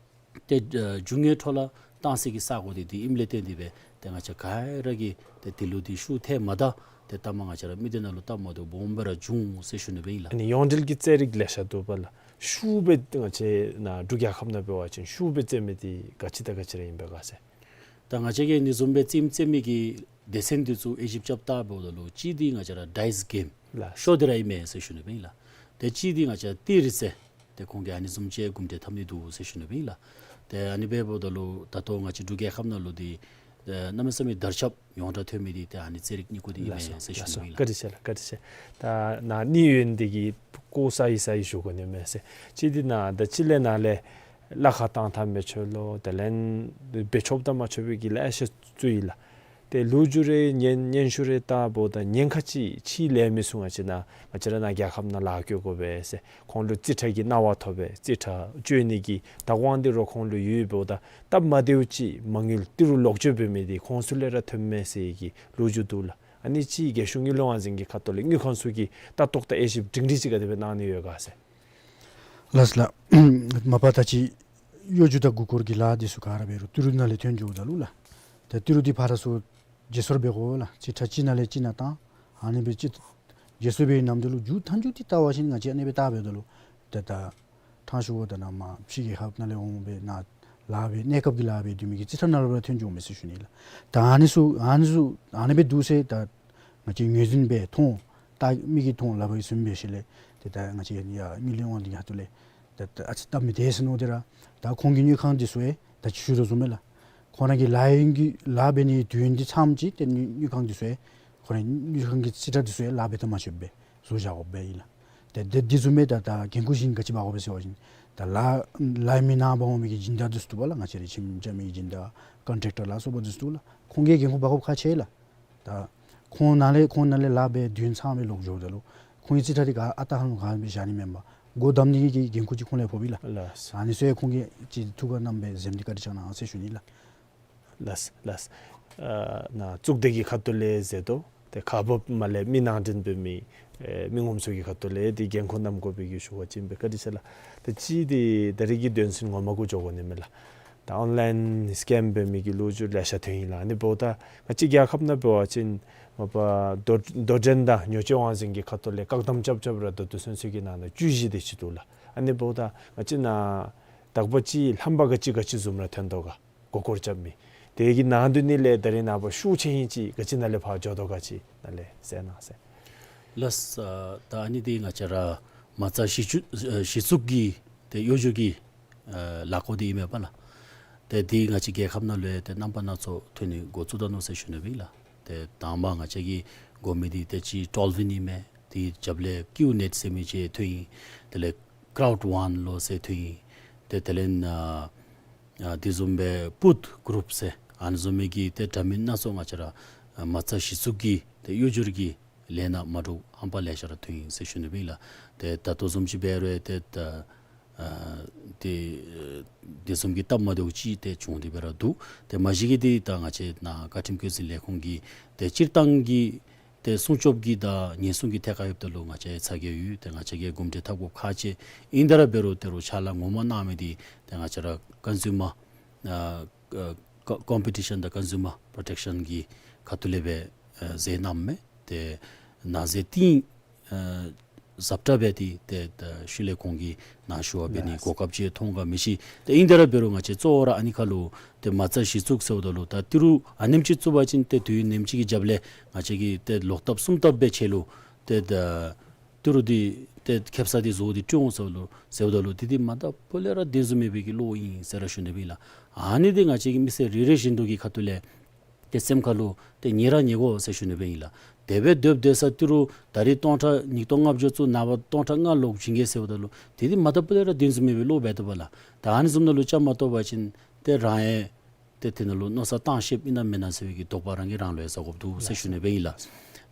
ཏེ་ཨ་རྒྱུ་དངོས་འཕྲོ་བརླག་གཏང་སའི་གི་ས་གོ་འདི་འདི་ཨིནམ་ལས་བརྟེན་ཏེ་སྦེ་ཏེ་ང་བཅས་ག་ར་གིས་ཏེ་དེ་ལུ་འདི་ཤུགས་ཐལ་མ་ད། ཏེ་ལྟ་མ་ང་བཅས་ར་མི་སྡེ་ནང་ལུ་སྟབས་མ་བདེཝ་སྦོམ་སྦེ་ར་བྱུང་ཟེར་ཞུ་ནི་སྦེ་ཨིན་ལགས། ཨ་ནི་ཡོངས་འབྲེལ་གྱི་རྩེད་རིགས་ལེ་ཤ་འདུག་པ་ལགས། ཤུགས་སྦེ་ང་བཅས་ནཱ་འབྲུག་རྒྱལ་ཁབ་ནང་འབད་བ་ཅིན་ཤུགས་སྦེ་རྩེད་མི་འདི་ག་ཅི་དང་ག་ཅི་ར་ཨིན་པས་ག་ཟེར། ད་ང་བཅས་ཀྱིས་ཨ་ནི་བཟུམ་སྦེ་རྩེདམོ་རྩེད་མི་གི་སྡེ་ཚན་འདི་ཚུ་དབྱེ་ཞིབ་རྐྱབ་བལྟཝ་ད་ལུ་གཅིག་འདི་ང་བཅས་ར་ཌའིསི་གེམ་ལགས། ཤོ་འདི་ར་ཨིན་མས་ཟེར་ཞུ་ནི་སྦེ་ཨིན་ལགས། ཏེ་གཅིག་འདི་ང་བཅས་ར་ཏི་རི་རྩེད། ཏེ་ཁོང་གིས་ཨ་ནི་བཟུམ་ཅིག་གོ་འབྲས་འཐབ་ནི་འདུག་ཟེར་ཞུ་ནི་སྦེ་ཨིན་ལགས། ཏེ་ཨ་ནི་འབདཝ་ད་ལུ་ད་ལྟོ་ང་བཅས་འབྲུག་རྒྱལ་ཁབ་ནང་ལུ་འདི་ཨེ་གནམ་མེད་ས་མེད་དར་ཁྱབ་ཡོངས་གྲགས་ཐོན་མི་འདི་ཏེ་ཨ་ནི་རྩེད་རིགས་གཉིས་ཀོ་འདི་ཨིན་མས་ཟེར་ཞུ་ནི་སྦེ་ཨིན་ལགས། བཀའ་དྲིན་ཆེ་ལགས། བཀའ་དྲིན་ཆེ། ད་ནཱ་ནི་ཡོན་འདི་གིས་ཀོ་ས་ཡི་ས་ཡི་ཞུ་དགོ་ནི་མས་ཟེར། གཅིག་འདི་ནཱ་ད་ཅི་ལས་ནཱ་ལས་གླ་ཁར་བཏང་ཐངས་མི་ཆོག་ལོ། དེ་ལས་འབད་ཆོགཔ་དང་མ་ཆོག་པའི་གི་ལེ་ཤ་ཚུ་ཡོད་ལགས། ཏེ་ལོ་རྒྱུས་རེ་ཉན་སྙན་ཞུ་རེ་བལྟཝ་ད་ཉེན་ཁ་ཅིག་ཕྱི་ལས་མི་ཚུ་ང་བཅས་ནཱ་ང་བཅས་ར་ནཱ་རྒྱལ་ཁབ་ནང་ལཱ་བཀོལ་དགོ་པས་ཟེར། ཁོང་ལུ་རྩིས་ཁྲ་གི་གནང་བ་ཐོབ་པས། རྩིས་ཁྲ་སྤྱོད་ནི་གི་བདག་དབང་འདི་ར་ཁོང་ལུ་ཡོདཔ་འབདཝ་ད་སྟབས་མ་བདེཝ་ཅིག་མ་དངུལ་ཏི་རུ་ལོག་སྤྱོད་འབད་མི་འདི་ཁོང་ཚུ་ལས་ར་ཐོནམ་མས་ཟེར་གྱི་ལོ་རྒྱུས་འདུག་ལགས། ཨ་ནི་ཅིག་རྒྱལ་གཞུང་དངུལ་ལས་དབང་འཛིན་གྱི་ཁ་ཐུག་ལས་དངུལ་ཁང་ཚུ་གིས་ལྟ་རྟོག་དང་དབྱེ་ཞིབ་སྒྲིང་སྒྲིང་ཅིག་ག་དེ་སྦེ་གནང་ནི་ཡོད་ག་ཟེར། ལགས་ལགས། མ་པ་ད་ཅི་གཡོ་སྒྱུ་དང་མགུ་སྐོར་གྱི་ལཱ་འདི་ཚུ་ག་ར་འབད་རུང་ཏི་རུ་ནང་ལས་ཐོན་འགྱོཝ་ད་ལུ་ལགས། ཏེ་ཏི་རུ་འདི་ཕར་ཚུར་བརྗེ་སོར་འབད་དགོ་ལགས། རྩིས་ཁྲ་གཅིག་ནང་ལས་གཅིག་ནང་བཏང་། ཨ་ནི་སྦེ་ཅིག་བརྗེ་སོར་འབད་བའི་ནམ་དུས་ལུ་མཇུག་མཐའ་མཇུག་འདི་བལྟ་བ་ཅིན་ང་བཅས་ཨ་ནི་སྦེ་བལྟ་འབདཝ་ད་ལུ་ཏེ་ད་ཕྲང་ཞུཝ་ད་ནཱ་མར་ཕྱི་རྒྱལ་ཁབ་ནང་ལས་འོང་སྦེ་ནཱ་ལཱ་འབད་གནས་སྐབས་ཀྱི་ལཱ་འབད་སྡོད་མི་གི་རྩིས་ཁྲ་ནང་ལུ་ར་ཐོན་འགྱོཝ་མས་ཟེར་ཞུ་ནི་ལགས། ད་ཨ་ནི་ཚུ་ཨ་ནི་ཚུ་ཨ་ནི་སྦེ་འདུག་ཟེར་ད་ང་བཅས་ངོས་འཛིན་འབད་མཐོང་ད་མིག་གིས་མཐོང་ལག་པས་བཟུང་འབད་ཞིནམ་ལས་ཏེ་ད་ང་བཅས་ཡ་དངུལ་ལས་དབང་འཛིན་གྱི་ཁ་ཐུག་ལས་ད་ད་ཨ་ཙི་སྟབས་མི་བདེ་ཟེར་མནོ་སྟེ་ར་ད་ཁོང་གི་དངུལ་ཁང་འདི་ཚུ་ཡང་ད་ཅི་ཞུ་དོ་བཟུམ་སྦེ་ལགས། ཁོང་ར་གི་ལཱ་ཡུན་གྱི་ལཱ་འབད་ནི་དུས་ཡུན་འདི་ཚངམ་ཅིག་ཏེ་དངུལ་དངུལ་ཁང་འདི་ཚུ་ཡང་ཁོང་ར་དངུལ་ཁང་གི་རྩིས་ཁྲ་འདི་ཚུ་ཡང་ལཱ་འབད་ད་མ་ཆོདཔ་སྦེ་བཟོ་བཞག་དགོཔ་སྦེ་ཨིན་ལགས། ཏེ་དེ་འདི་བཟུམ་སྦེ་ད་ད་འགན་ཁུར་ཅིག་ག་ཅི་འབག་དགོ་པས་ཟེར་བ་ཅིན་ད་ལཱ་ལཱ་མི་ནང་འབག་འོང་མི་གི་སྦྱིན་བདག་འདི་ཚུ་འདུག་པ་ལགས། ང་བཅས་རའི་ཁྱིམ་རྐྱབ་མི་གི་སྦྱིན་བདག་ཀོན་ཊེག་ཊར་ལ་སོགས་པ་འདི་ཚུ་འདུག་ལགས། ཁོང་གི་འགན་ཁུར་འབག་དགོཔ་ཁག་ཆེ་ལགས། ད་ཁོང་ནང་ལས་ཁོང་ནང་ལས་ལཱ་འབད་དུས་ཡུན་ཚངམ་སྦེ་ལོག་འགྱོཝ་ད་ལུ་ཁོང་གི་རྩིས་ཁྲ་འདི་ག་ཨ་རྟག་ཧ་ལམ་ག་སྦེ་བཞག་ནི་མེན་པར་སྒོ་བསྡམ་ནི་གི་འགན་ཁུར་ཅིག་ཁོང་ལུ་ཕོགཔ་ཨིན་ལགས། ལགས། ཨ་ནི་ཚུ་ཡང་ཁོང་གིས་ཅིག་ཐུགས་ཁར་བསྣམས་སྦེ་འཛེམ་སྟེ་བཀའ་དྲིན་བསྐྱང་གནང་ཟེར་ཞུ་ནི་ལགས། ལགས་ལགས། ཨ་ནཱ་གཙུག་སྡེ་གི་ཁ་ཐུག་ལས་ཟེར་དོ། ཏེ་ཁག་འབགཔ་མ་ལས་མི་ནང་འདྲེན་འབད་མི་ཨེ་མི་ངོམ་ཚུ་གི་ཁ་ཐུག་ལས་ཏེ་འགན་ཁུར་བསྣམ་དགོ་པའི་གི་ཞུ་བ་ཅིན་སྦེ་བཀའ་དྲིན་ཆེ་ལགས། ཏེ་ཅིག་འདི་ད་རིས་ཀྱི་དོན་ཚན་ངོ་མ་གུ་འགྱོ་དགོ་ནི་མས་ལགས། ད་ཨོན་ལཱའིན་སི་ཀེམ་འབད་མི་གི་ལོ་རྒྱུས་ལེ་ཤ་ཐོན་ཡི་ལགས། ཨ་ནི་འབདཝ་ད་ང་བཅས་རྒྱལ་ཁབ་ནང་འབད་བ་ཅིན་མ་པ་དོ་དོ་འགྲན་དང་ཉོ་སྤྱོད་དབང་འཛིན་གྱི་ཁ་ཐུག་ལས་བཀག་དམ་རྐྱབ་རྐྱབ་ར་ད་ལྟོ་ཚུན་ཚོད་ཀྱི་ནང་ན་བཅུ་བཞི་དེ་ཅིག་འདུག་ལགས། ཨ་ནི་འབདཝ་ད་ང་བཅས་ནཱ་དག་པ་ཅིག་ལྷམ་པ་ག་ཅི་ག་ཅི་བཟུམ་ར་ཐོན་དོ་ག། མགུ་སྐོར་རྐྱབ་མི་དེ་གི་ནང་དོན་ནི་ལས་ད་རིས་ནངས་པ་ཤུགས་ཆེ་ཧིང་ཅིག་ག་ཅི་ནང་ལས་ཕར་འགྱོ་དོ་ག་ཅིག་ནཱ་ལས་གསལ་གནང་ཟེར། ལགས། ཨ་ད་ཨ་ནི་འདི་ང་བཅས་ར་མ་རྩ་གཞི་བཙུགས་ཨ་གཞི་བཙུགས་ཀྱི་ཏེ་གཡོ་སྒྱུ་གི་ཨ་ལཱ་བཀོད་འདི་ཨིན་མས་པ་ལགས། ཏེ་འདི་ང་བཅས་རྒྱལ་ཁབ་ནང་ལུ་ཡང་ཏེ་རྣམ་པ་སྣ་ཚོགས་ཐོན་ནི་འགོ་བཙུགས་ད་ནུག་ཟེར་ཞུ་ནི་སྦེ་ཨིན་ལགས། ཏེ་དང་པ་ང་བཅས་ཀྱིས་བཀོད་མི་འདི་ཏེ་ཅིག་ཊོལ་ཝིན་ཨིན་མས། དེའི་རྒྱབ་ལས་ཀིའུ་ནེཊ་ཟེར་མི་ཅིག་ཐོན་ཡི། དེ་ལས་ཀརའུཌ་ཝཱན་ལོ་ཟེར་ཐོན་ཡི། ཏེ་དེ་ལས་ཨ་ཨ་དེ་བཟུམ་སྦེ་པུཊ་གུ་རུབ་ཟེར་ཨ་ནི་བཟུམ་མའི་གི་ཏེ་འདྲ་མིན་སྣ་ཚོགས་ང་བཅས་ར་ཨ་མ་རྩ་གཞི་བཙུགས་ཀྱི་ཏེ་གཡོ་སྒྱུ་གི་ལས་སྣ་མ་འདྲཝ་ཧམ་པ་ལེ་ཤ་ར་ཐོན་ཡི་ཟེར་ཞུ་ནི་སྦེ་ཨིན་ལགས། ཏེ་ད་ལྟོ་བཟུམ་ཅིག་འབད་རུང་ཏེ་ད་ཨ་ཏེ་ཨ་དེ་བཟུམ་གྱི་སྟབས་མ་བདེཝ་ཅིག་ཏེ་བྱུང་སྟེ་སྦེ་ར་འདུག། ཏེ་མ་གཞི་གི་འདི་ད་ང་བཅས་ནཱ་བཀའ་ཁྲིམས་བཀོད་འཛིན་ལས་ཁུངས་ཀྱི་ཏེ་སྤྱིར་བཏང་གི་ཏེ་སྲུང་སྐྱོབ་ཀྱི་དང་ཉེན་སྲུང་གི་ཐད་ཁར་ཡོདཔ་ད་ལུ་ང་བཅས་ཚ་གྱང་ཡོད། ཏེ་ང་བཅས་ཀྱིས་གོམས་འདྲིས་འཐབ་དགོཔ་ཁག་ཆེ། ཨིན་ཏེ་ར་འབད་རུང་ཏེ་རུང་ཕྱག་ལཱ་ངོ་མ་གནང་མི་འདི་ཏེ་ང་བཅས་ར་ཀོན་སུ་མར་ཨ་ཀོ་ཀོམ་པི་ཊི་ཤཱན་དང་ཀོན་སུ་མར་པོརོ་ཊེག་ཤཱན་གྱི་ཁ་ཐུག་ལས་སྦེ་ཨ་མཛད་གནངམ་མས། ཏེ་ནང་གཟིགས་ཏེ་ཨ་ཟབ་དྲགས་འབད་དེ་ཏེ་ད་ཤུལ་ལས་ཁོང་གིས་ནཱ་ཞུ་བ་འབད་ནི་ལགས། གོ་སྐབས་ཅིག་ཐོབ་ག་མི་ཤེས། ཏེ་ཨིན་ཏེ་ར་འབད་རུང་ང་བཅས་གཙོ་བོ་ར་ཨ་ནི་ཁར་ལུ་ཏེ་མ་རྩ་གཞི་བཙུགས་ཟེརཝ་ད་ལུ་ད་ཏི་རུ་ཨ་ནེམ་ཅིག་བཙུགས་པ་ཅིན་ཏེ་དུས་ཡུན་ནེམ་ཅིག་གི་རྒྱབ་ལས་ང་བཅས་ཀྱིས་ཏེ་ལོག་ལྟབ་གསུམ་ལྟབ་འབད་ཆེ་ལུ་ཏེ་ད་ཏི་རུ་འདི་ཏེ་ཁེབ་ས་འདི་བཟོ་སྟེ་སྤྲོད་འོང་ཟེརཝ་ད་ལུ་ཟེརཝ་ད་ལུ་འདི་འདི་མ་འདྲཝ་ལས་ར་བདེན་བཟུམ་མེད་པའི་གི་བློ་ཨིན་ཟེར་ར་ཞུ་ནི་སྦེ་ཨིན་ལགས། ཨ་ནི་འདི་ང་བཅས་ཀྱི་མི་སེར་རེ་རེ་བཞིན་དུ་གི་ཁ་ཐུག་ལས་ཏེ་སེམས་ཁར་ལུ་ཏེ་ཉེ་ར་ཉེ་དགོ་ཟེར་ཞུ་ནི་སྦེ་ཨིན་ལགས། དེ་སྦེ་སྡོད་སྡོད་ས་ཏི་རུ་ད་རིས་སྟོང་ཕྲག་ཉིས་སྟོང་ལྔ་བརྒྱ་བཙུགས་ནངས་པ་སྟོང་ཕྲག་ལྔ་ལོག་བྱིན་གེ་ཟེརཝ་ད་ལུ་དེ་འདི་མ་འདྲཝ་ལས་ར་བདེན་བཟུམ་མེད་པའི་བློ་འབད་དོ་བ་ལགས། ད་ཨ་ནི་བཟུམ་ནང་ལུ་བཅའ་མར་གཏོགས་པ་ཅིན་ཏེ་རང་ཡང་ཏེ་དེ་ནང་ལུ་མནོ་བསམ་བཏང་ཤེསཔ་ཨིན་ན་མེན་ན་ཟེར་བའི་གི་དོགས་པ་རང་གིས་རང་ལུ་ཡང་ཟ་དགོཔ་འདུག་ཟེར་ཞུ་ནི་སྦེ་ཨིན་ལགས།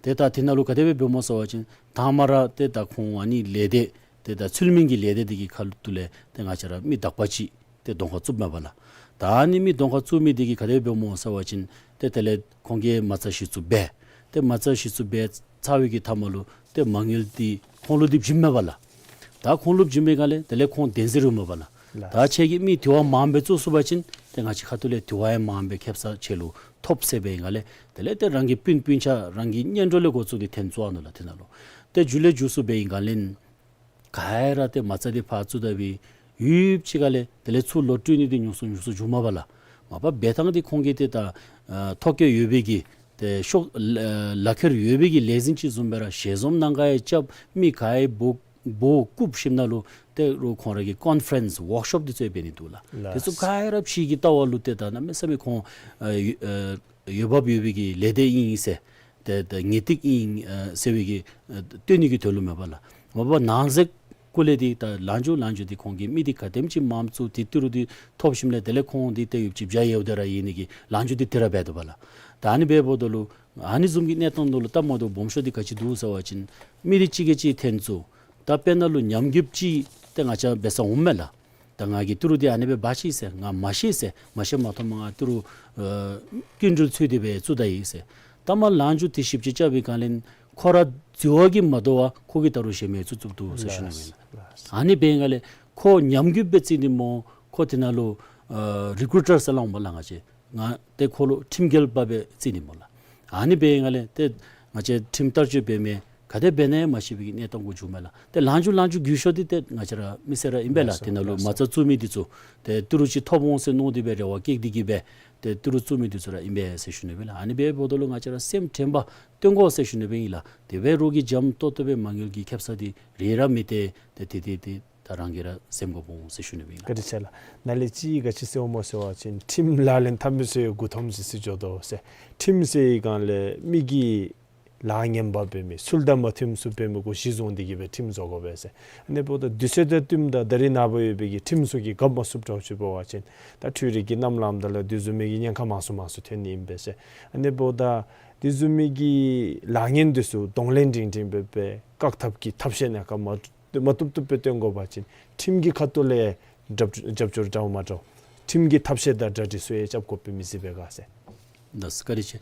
ཏེ་ད་དེ་ནང་ལུ་ག་དེ་སྦེ་འབདཝ་སྨོ་ཟེར་བ་ཅིན་དང་པ་ར་ཏེ་ད་ཁོང་ཨ་ནི་ལས་སྡེ་ཏེ་ད་ཚུལ་མིན་གྱི་ལས་སྡེ་འདི་གི་ཁ་ཐུག་ལས་ཏེ་ང་བཅས་ར་མི་དག་པ་ཅིག་ཏེ་གདོང་ཁར་བཙུགསཔ་མས་པ་ལགས། ད་ཨ་ནི་མི་གདོང་ཁར་བཙུགས་མི་འདི་གིས་ག་དེ་སྦེ་འབདཝ་སྨོ་ཟེར་བ་ཅིན་ཏེ་དེ་ལས་ཁོང་གིས་མ་རྩ་གཞི་བཙུགས་འབད། ཏེ་མ་རྩ་གཞི་བཙུགས་འབད་ཚར་བའི་གི་མཐའ་མ་ལུ་ཏེ་མ་དངུལ་འདི་ཁོང་ལུ་འདི་བྱིནམ་མས་པ་ལགས། ད་ཁོང་ལུ་བྱིན་པའི་སྒང་ལས་དེ་ལས་ཁོང་བདེན་འཛིན་རེ་མེད་པ་ལགས། ལགས། ད་ཁྱེད་ཀྱིས་མི་དེ་བ་མངམ་སྦེ་བཙུགས་ཚུགས་པ་ཅིན་ཏེ་ང་བཅས་ཁ་ཐུག་ལས་དེ་བ་ཡང་མངམ་སྦེ་ཁེབ་ས་ཁྱེད་ལུ་ཐོབ་ཟེར་བའི་སྒང་ལས་དེ་ལས་ཏེ་རང་གི་སྤུན་སྤུན་ཆ་རང་གི་གཉེན་གྲོགས་ལས་འགོ་བཙུགས་ཏེ་འཐེན་བཙུགས་ནུག་ལགས། དེ་ནང་ལུ་ཏེ་མཇུག་ལས་མཇུག་སུ་འབད་བའི་སྒང་ལས་ག་ར་ཏེ་མ་རྩ་འདི་ཕར་བཙུགས་ད་སྦེ་ཡུདཔ་ཅིག་ཁ་ལས་དེ་ལས་ཚུར་ལོག་སྤྲོད་ནི་འདི་ཉུང་སུ་ཉུང་སུ་འགྱོཝ་མས་པ་ལགས། མ་པ་འབད་ཐངས་འདི་ཁོང་གིས་ཏེ་ད་ཨ་ཐོ་བཀོད་ཡོད་པའི་གི་ཏེ་ཤོག་ལག་ཁྱེར་ཡོད་པའི་གི་ལས་འཛིན་ཅིག་བཟུམ་སྦེ་ར་ཞལ་འཛོམས་ནང་ག་ཡང་རྐྱབ། མི་ག་ཡང་འབོ་འབོ་བཀུག་ཞིནམ་ལས་ཏེ་རུང་ཁོང་ར་གིས་ཀོན་ཕ་རེནསི་ཝརཀ་ཤོབ་འདི་ཚུ་འབད་ནི་འདུག་ལགས། ལགས། དེ་ཚུ་ག་ར་ཕྱི་གི་ལྟ་བ་ལུ་ཏེ་ད་གནམ་མེད་ས་མེད་ཁོང་ཨ་ཡོ་ཨ་འོས་འབབ་ཡོད་པའི་གི་ལས་སྡེ་ཨིན་ཟེར་ཏེ་ད་ངེས་ཏིག་ཨིན་ཨ་ཟེར་བའི་གི་ཨ་སྟོན་ནི་གི་དོན་ལུ་མས་པ་ལགས། མ་པ་ནང་གཟིགས་ སྐུ་ལས་འདི་ད་ལང་ཇུ་ལང་ཇུ་འདི་ཁོང་གིས་མི་འདི་ག་དེམ་ཅིག་མངམ་བཙུགས་ཏེ་ཏི་རུ་འདི་ཐོབ་ཞིནམ་ལས་དེ་ལས་ཁོང་འདི་ཏེ་ཡུདཔ་ཅིག་བྱ་ཡོདཔ་དེ་ར་ཨིན་ནི་གི་ལང་ཇུ་འདི་དེ་ར་འབད་དོ་བ་ལགས། ད་ཨ་ནི་འབདཝ་ད་ལུ་ཨ་ནི་བཟུམ་གྱི་གནས་སྟངས་ནང་ལུ་སྟབས་མ་བདེཝ་སྦོམ་ཤོས་འདི་ག་ཅི་འདུག་ཟེར་བ་ཅིན་མི་འདི་གཅིག་གིས་གཅིག་འཐེན་བཙུགས། ད་དཔེར་ན་ལུ་ཉམས་རྒུདཔ་ཅིག་ཏེ་ང་བཅས་འབད་ས་འོངམ་མས་ལགས། ད་ང་གིས་ཏི་རུ་འདི་ཨ་ནི་སྦེ་འབག་ཅི་ཟེར་ང་མ་ཤེས་ཟེར། མ་ཤེས་མ་མཐོངམ་ང་ཏི་རུ་ཨ་སྐྱིན་འགྲུལ་ཚུད་དེ་སྦེ་བཙུགས་ད་ཡི་ཟེར། ད་མ་ལང་ཇུ་འདི་ཞིབ་དཔྱད་རྐྱབ་པའི་སྒང་ལས་ཁོ་ར་འཛོལ་བ་གིས་མ་དོ་བར་ཁོ་གིས་ད་རུང་གཞན་མི་བཙུགས་བཙུགསཔ་འདུག་ཟེར་ཞུ་ནི་ཨིན་ལགས། ཨ་ནི་འབད་བའི་སྒང་ལས་ཁོ་ཉམས་རྒུདཔ་སྦེ་བརྩི་ནི་སྨོ། ཁོ་དེ་ནང་ལུ་ཨ་རི་ཀུ་རུ་ཊར་ཟེར་སླབ་འོང་སྨོ་ལགས། ང་བཅས་ང་ཏེ་ཁོ་ལུ་ཁྲིམས་འགལ་པ་སྦེ་བརྩི་ནི་སྨོ་ལགས། ཨ་ནི་འབད་བའི་སྒང་ལས་ཏེ་ང་བཅས་ཁྲིམས་བསྟར་སྤྱོད་འབད་མི་ག་དེ་འབད་ནི་ཡང་མ་ཤེས་པའི་གནས་སྟངས་གུ་འགྱོཝ་མས་ལགས། ཏེ་ལང་ཇུ་ལང་ཇུ་འགྱོ་ཤོས་འདི་ཏེ་ང་བཅས་ར་མི་སེར་ར་ཨིན་པས་ལགས། དེ་ནང་ལུ་མ་རྩ་བཙུགས་མི་འདི་ཚུ་ཏེ་ཏི་རུ་ཅིག་ཐོབ་འོང་ཟེར་མནོ་སྟེ་སྦེ་རེ་བ་བསྐྱེད་དེ་གིས་སྦེ་ཏེ་ཏི་རུ་བཙུགས་མི་འདི་ཚུ་ར་ཨིན་པས་ཟེར་ཞུ་ནི་ཨིན་ལགས། ཨ་ནི་འབདཝ་ད་ལུ་ང་བཅས་ར་སེམས་དྲན་པ་སྟོན་དགོ་ཟེར་ཞུ་ནི་ཨིན་ལགས། དེ་སྦེ་རོགས་ཀྱིས་འཇམ་ཏོག་ཏོ་སྦེ་མ་དངུལ་གྱི་ཁེབ་ས་འདི་རེ་ར་མི་སྟེར། ཏེ་དེ་དེ་དེ་ད་རང་གིས་ར་སེམས་དགོཔ་འོང་ཟེར་ཞུ་ནི་ཨིན་ལགས། བཀའ་དྲིན་ཆེ་ལགས། ནཱ་ལས་ཅིག་ག་ཅི་ཟེར་འོང་སྨོ་ཟེར་བ་ཅིན་ཁྲིམས་ལག་ལེན་འཐབ་མི་ཚུ་ཡང་མགུ་འཐོམ་ཅི་ཟེར་འགྱོ་དོ་ཟེར། ཁྲིམས་ཟེར་བའི་སྒང་ལས་མི་གིས་ལཱ་ངན་པ་འབད་མི་ཚུལ་དང་མ་མཐུནམ་ཚུ་འབད་མི་གུ་གཞི་བཟུང་སྟེ་གིས་སྦེ་ཁྲིམས་བཟོ་དགོ་པས་ཟེར། ཨ་ནི་འབདཝ་ད་དུས་ཚོད་དང་བསྟུནམ་ད་ད་རེས་ནངས་པ་ཡོད་པའི་གི་ཁྲིམས་ཚུ་གིས་འགབ་མ་ཚུགསཔ་འདྲཝ་ཅིག་འབད་བ་ཅིན་ད་འཕྲུལ་རིག་གི་གནམ་ལངམ་ད་ལུ་དེ་བཟུམ་མའི་གི་ཉེན་ཁ་མང་སུ་མང་སུ་ཐོན་ནི་ཨིན་པས་ཟེར། ཨ་ནི་འབདཝ་ད་དེ་བཟུམ་མའི་གི་ལཱ་ངན་འདི་ཚུ་གདོང་ལེན་སྒྲིང་སྒྲིང་འབད་སྦེ་བཀག་ཐབས་ཀྱི་ཐབས་ཤེས་ནམ་མཁའ་མ་མ་བཏུབ་བཏུབ་སྦེ་སྟོན་དགོ་པ་ཅིན་ཁྲིམས་ཀྱི་ཁ་ཐུག་ལས་རྒྱབ་རྒྱབ་སྐྱོར་འདྲཝ་མ་འདྲཝ་ཁྲིམས་ཀྱི་ཐབས་ཤེས་དང་གྲ་སྒྲིག་ཚུ་ཡང་རྐྱབ་དགོཔ་སྦེ་མི་གཟིགས་པས་ག་ཟེར། ལགས་སོ་བཀའ་དྲིན་ཆེ།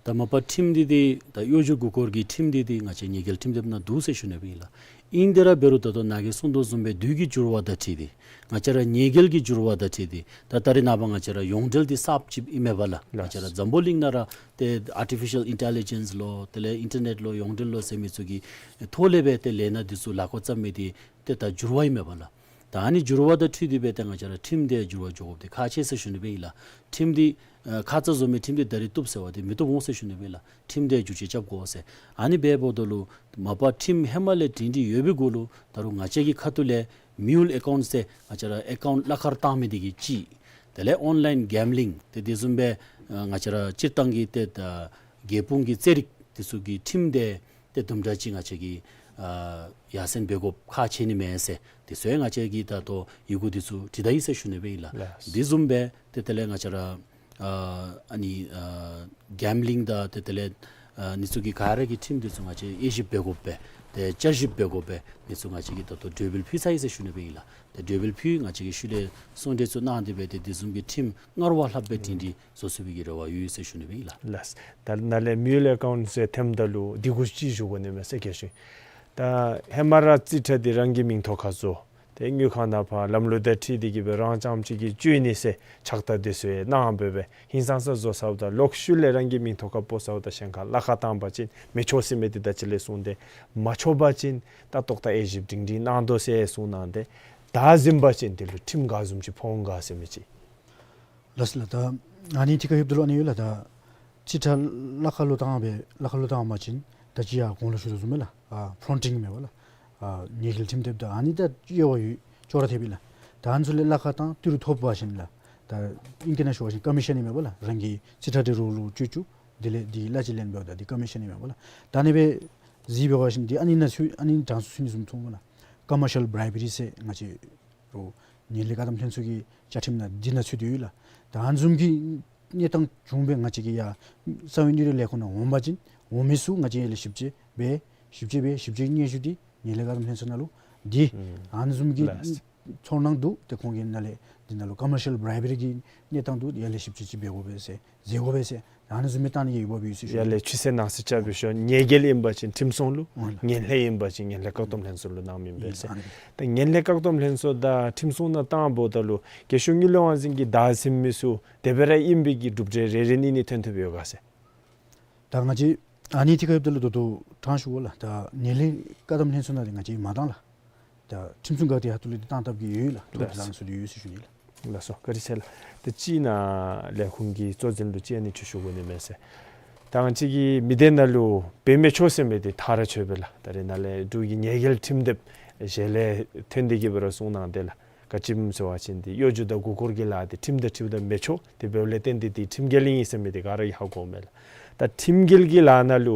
ད་མ་པ་ཁྲིམས་འདི་འདི་ད་གཡོ་སྒྱུ་མགུ་སྐོར་གྱི་ཁྲིམས་འདི་འདི་ང་བཅས་ཉེས་འགེལ་ཁྲིམས་དེབ་ནང་འདུག་ཟེར་ཞུ་ནི་ཨིན་ལགས། ཨིན་ཏེ་ར་འབད་རུང་ད་ལྟོ་ནཱ་གིས་གསུངས་དོ་བཟུམ་སྦེ་དུས་ཀྱི་འགྱུར་བ་དང་འཁྲིལ་ཏེ་ང་བཅས་ར་ཉེས་འགེལ་གྱི་འགྱུར་བ་དང་འཁྲིལ་ཏེ་ད་ད་རེས་ནངས་པ་ང་བཅས་ར་ཡོངས་འབྲེལ་འདི་གསརཔ་ཅིག་ཨིན་མས་པ་ལགས། ང་བཅས་ར་འཛམ་བུ་གླིང་ནང་ར་ཏེ་ཨར་ཊི་ཕི་ཤཱལ་ཨིན་ཊེ་ལི་ཇེནསི་ལོ་དེ་ལས་ཨིན་ཊར་ནེཊ་ལོ་ཡོངས་འབྲེལ་ལོ་ཟེར་མི་ཚུ་གི་ཐོག་ལས་སྦེ་ཏེ་ལས་སྣ་འདི་ཚུ་ལག་ཁར་བཙུགས་མི་འདི་ཏེ་ད་འགྱུར་བ་ཨིན་མས་པ་ལགས། ད་ཨ་ནི་འགྱུར་བ་དང་འཁྲིལ་ཏེ་སྦེ་ཏེ་ང་བཅས་ར་ཁྲིམས་འདི་འགྱུར་བ་འགྱོ་དགོཔ་འདི་ཁག་ཆེ་ཟེར་ཞུ་ནི་ཨིན་ལགས། ཁྲིམས་འདི་ཨ་ཁ་ཙ་བཟོ་མི་ཁྲིམས་འདི་ད་རིས་བཏུབ་ཟེར་བ་འདི་མི་བཏུབ་འོང་ཟེར་ཞུ་ནི་ཨིན་ལགས། ཁྲིམས་འདི་འགྱུར་བཅོས་རྐྱབ་དགོ་ཟེར། ཨ་ནི་འབདཝ་ད་ལུ་མ་པ་ཁྲིམས་ཧེ་མ་ལས་སྒྲིང་སྒྲིང་ཡོད་པའི་གུ་ལུ་ད་རུང་ང་བཅས་ཀྱི་ཁ་ཐུག་ལས་མིའུལ་ཨེ་ཀའུནཊ་ཟེར་ང་བཅས་ར་ཨེ་ཀའུནཊ་གླ་ཁར་བཏང་མི་འདི་གིས་གཅིག། དེ་ལས་ཨོན་ལའིན་གེམ་བི་ལིང་ཏེ་དེ་བཟུམ་སྦེ་ཨ་ང་བཅས་ར་སྤྱིར་བཏང་གི་ཏེ་ད་རྒྱལ་སྤུངས་ཀྱི་རྩེད་རིགས་འདི་ཚུ་གི་ཁྲིམས་འདི་ཏེ་དུམ་གྲ་ཅིག་ང་བཅས་ཀྱིས་ཨ་ཡར་སེང་འབད་དགོཔ་ཁག་ཆེ་ནི་མས་ཟེར། དེ་ཚུ་ཡང་ང་བཅས་ཀྱིས་ད་ལྟོ་ཡི་གུ་འདི་ཚུ་བྲིས་ད་ཡི་ཟེར་ཞུ་ནི་ཨིན་ལགས། ལགས། དེ་བཟུམ་སྦེ་ཏེ་དེ་ལས་ང་བཅས་ར་ཨ་ཨ་ནི་ཨ་གེམ་བི་ལིང་དང་ཏེ་དེ་ལས་ཨ་འདི་ཚུ་གི་ག་ར་གི་ཁྲིམས་འདི་ཚུ་ང་བཅས་དབྱེ་ཞིབ་འབད་དགོཔ་སྦེ་ཏེ་བསྐྱར་ཞིབ་འབད་དགོཔ་སྦེ་འདི་ཚུ་ང་བཅས་ཀྱིས་ད་ལྟོ་གྲོས་འབུལ་ཕུལ་ཚར་ཡི་ཟེར་ཞུ་ནི་ཨིན་ལགས། ཏེ་གྲོས་འབུལ་ཕུལ་ང་བཅས་ཀྱིས་ཤུལ་ལས་གསུང་གྲོས་ཚུ་གནང་སྟེ་སྦེ་ཏེ་དེ་བཟུམ་གྱི་ཁྲིམས་སྔར་བ་ལྷགཔ་སྦེ་སྒྲིང་སྒྲིང་བཟོ་ཚུགས་པའི་གི་རེ་བ་ཡོད་ཟེར་ཞུ་ནི་ཨིན་ལགས། ལགས། ད་ནཱ་ལས་མིའུལ་ཨེ་ཀའུནཊ་ཟེར་ཐོནམ་ད་ལུ་འདི་གུ་ཅིག་ཞུ་དགོ་ནི་མས་ཟེར་ཁྱེད་ཞུ། ད་ཧེ་མ་ར་རྩིས་ཁྲ་འདི་རང་གི་མིང་ཐོག་ཁར་བཟོ། ཏེ་དངུལ་ཁང་ནང་ཕར་ལམ་ལུགས་དང་འཁྲིལ་ཏེ་གིས་སྦེ་རང་རྐྱངམ་གཅིག་གིས་བཅོལ་ནི་ཟེར་ཕྱག་རྟགས་འདི་ཚུ་ཡང་གནང་སྦེ་སྦེ་ཧིང་སངས་ས་བཟོ་ཚརཝ་ད་ལོག་ཤུལ་ལས་རང་གི་མིང་ཐོག་ཁར་སྤོ་ཚརཝ་ད་གཞན་ཁར་གླ་ཁར་བཏང་པ་ཅིན་མི་ཆོག་ཟེར་མི་འདི་ད་ཅི་ལས་གསུངས་ཏེ་མ་ཆོག་པ་ཅིན་ད་ཏོག་ཏ་དབྱེ་ཞིབ་སྒྲིང་སྒྲིང་གནང་དོ་ཟེར་གསུངས་གནང་སྟེ་ད་གཟིམ་པ་ཅིན་འདི་ལུ་ཁྲིམས་ག་བཟུམ་ཅིག་ཕོག་འོང་ག་ཟེར་མི་ཅིག། ལགས་སོ་ལགས། ད་ཨ་ནི་ཐད་ཁར་ཡོདཔ་ད་ལུ་ཨ་ནི་ཡོད་ལགས། ད་རྩིས་ཁྲ་གླ་ཁར་ལུ་བཏང་སྦེ་གླ་ཁར་ལུ་བཏང་པ་ཅིན་ད་ཅི་ཡར་གོང་ལུ་ཞུ་དོ་བཟུམ་སྦེ་ལགས། ཨ་ཕོ་རོན་ཊིང་མས་པ་ལགས། ཨ་ཉེས་འགེལ་ཁྲིམས་དེབ་ད་ཨ་ནི་ད་དབྱེ་བ་ཡོད་ཅོག་ར་འཐདཔ་ཨིན་ལགས། ད་ཨ་ནི་ཚུ་ལས་གླ་ཁར་བཏང་ཏི་རུ་ཐོབ་པ་ཅིན་ལགས། ད་ཨིང་སྐད་ནང་ཞུ་བ་ཅིན་ཀོ་མི་ཤཱན་ཨིན་མས་པ་ལགས། རང་གི་རྩིས་ཁྲ་འདི་རོགས་ལུ་བཅོལ་བཅུག། དེ་ལས་འདི་གླ་ཅིག་ལེན་འབདཝ་ད་འདི་ཀོ་མི་ཤཱན་ཨིན་མས་པ་ལགས། ད་ཨ་ནི་སྦེ་གཟིགས་འབད་བ་ཅིན་འདི་ཨ་ནི་ནང་ཚུད་ཨ་ནི་གྲངས་སུ་ཚུད་ནི་བཟུམ་མཐོང་པ་ལགས། ཀོ་མར་ཤཱལ་བི་རའིབ་རི་ཟེར་ང་བཅས་རོགས་ངན་ལྷད་བཀག་སྡོམ་ལྷན་ཚོགས་ཀྱི་བཅའ་ཁྲིམས་ནང་འདི་ནང་ཚུད་དེ་ཡོད་ལགས། ད་ཨ་ནི་བཟུམ་གྱི་གནས་སྟངས་བྱུང་སྦེ་ང་བཅས་ཀྱི་ཡར་རྩ་བའི་གནས་རིམ་ལས་ཁུངས་ནང་འོང་པ་ཅིན་འོང་མི་ཚུ་ང་བཅས་ཡར་ལས་ཞིབ་དཔྱད་འབད་ཞིབ་དཔྱད་འབད་ཞིབ་དཔྱད་སྙན་ཞུ་འདི་ངན་ལྷད་བཀག་སྡོམ་ལྷན་ཚོགས་ནང་ལུ་འདི་ཨ་ནི་བཟུམ་གྱི་ཚོར་སྣང་འདུག། ཏེ་ཁོང་གི་ནང་ལས་འདི་ནང་ལུ་ཀོ་མར་ཤཱལ་བི་རའིབ་རི་གི་གནས་སྟངས་འདུག། ཡར་ལས་ཞིབ་དཔྱད་ཅིག་འབད་དགོ་པས་ཟེར་མཛད་དགོ་པས་ཟེར་ཨ་ནི་བཟུམ་མའི་བཏང་ནི་གི་འོས་འབབ་ཡོད་ཟེར་ཞུ། ཡར་ལས་ཆུ་ཚོད་ནང་ཟེར་བཅའ་བའི་ཤོག་ཉེས་འགེལ་ཨིན་པ་ཅིན་ཁྲིམས་སྲུང་ལུ། ཨོ་ལགས། ངན་ལྷད་ཨིན་པ་ཅིན་ངན་ལྷད་བཀག་སྡོམ་ལྷན་ཚོགས་ལུ་གནང་མི་ཨིན་པས་ཟེར། ཨ་ནི་ད་ངན་ལྷད་བཀག་སྡོམ་ལྷན་ཚོགས་དང་ཁྲིམས་སྲུང་ནང་བཏངམ་ད་ལུ་རྒྱལ་གཞུང་དངུལ་ལས་དབང་འཛིན་གྱི་བདག་འཛིན་མི་ཚུ་དེ་སྦེ་ར་ཨིན་པའི་གི་གྲུབ་འབྲས་རེ་རེ་གཉིས་གཉིས་ཐོན་ཐོབ་ཡོད་ག་ཟེར། ད་ང་བཅས་ཨ་ནི་ཐད་ཁར་ཡོདཔ་ད་ལུ་ད་ལྟོ་དྲང་ཞུ་དགོ་ལགས། ད་ངན་ལྷད་བཀག་སྡོམ་ལྷན་ཚོགས་ནང་འདི་ང་བཅས་མ་བཏང་ལགས། ད་ཁྲིམས་སྲུང་འགག་སྡེ་ཁ་ཐུག་ལས་འདི་བཏང་ཐབས་ཀྱི་ཡོད་ལགས། ཐོབ་ལགས། བཟང་སུ་འདི་ཡོད་ཟེར་ཞུ་ནི་ལགས། ལགས་སོ་བཀའ་དྲིན་ཆེ་ལགས། ད་ཅི་ནཱ་ལས་ཁུངས་ཀྱི་གཙོ་འཛིན་ལུ་ཅིག་ཨ་ནི་ཅིག་ཞུ་དགོ་ནི་མས་ཟེར། ད་ང་བཅས་ཀྱི་མི་སྡེ་ནང་ལུ་འབད་མི་ཆོག་ཟེར་མི་འདི་ཐག་ར་ཆོད་པས་ལགས། ད་རེས་ནཱ་ལས་འབྲུག་གི་ཉེས་འགེལ་ཁྲིམས་དེབ་ཞལ་ལས་ཐོན་ཏེ་གིས་སྦེ་ར་གསུངས་གནང་སྟེ་ལགས། ག་ཅི་སྨོ་ཟེར་བ་ཅིན་འདི་གཡོ་སྒྱུ་དང་མགུ་སྐོར་གྱི་ལཱ་འདི་ཁྲིམས་དང་འཁྲིལཝ་ད་མི་ཆོག། དེ་འབདཝ་ལས་བརྟེན་ཏེ་འདི་ཁྲིམས་འགལ་ཨིན་ཟེར་མི་འདི་ག་ར་གིས་ཧ་གོཝ་མས་ལགས། ད་ཁྲིམས་འགལ་གྱི་ལཱ་ནང་ལུ་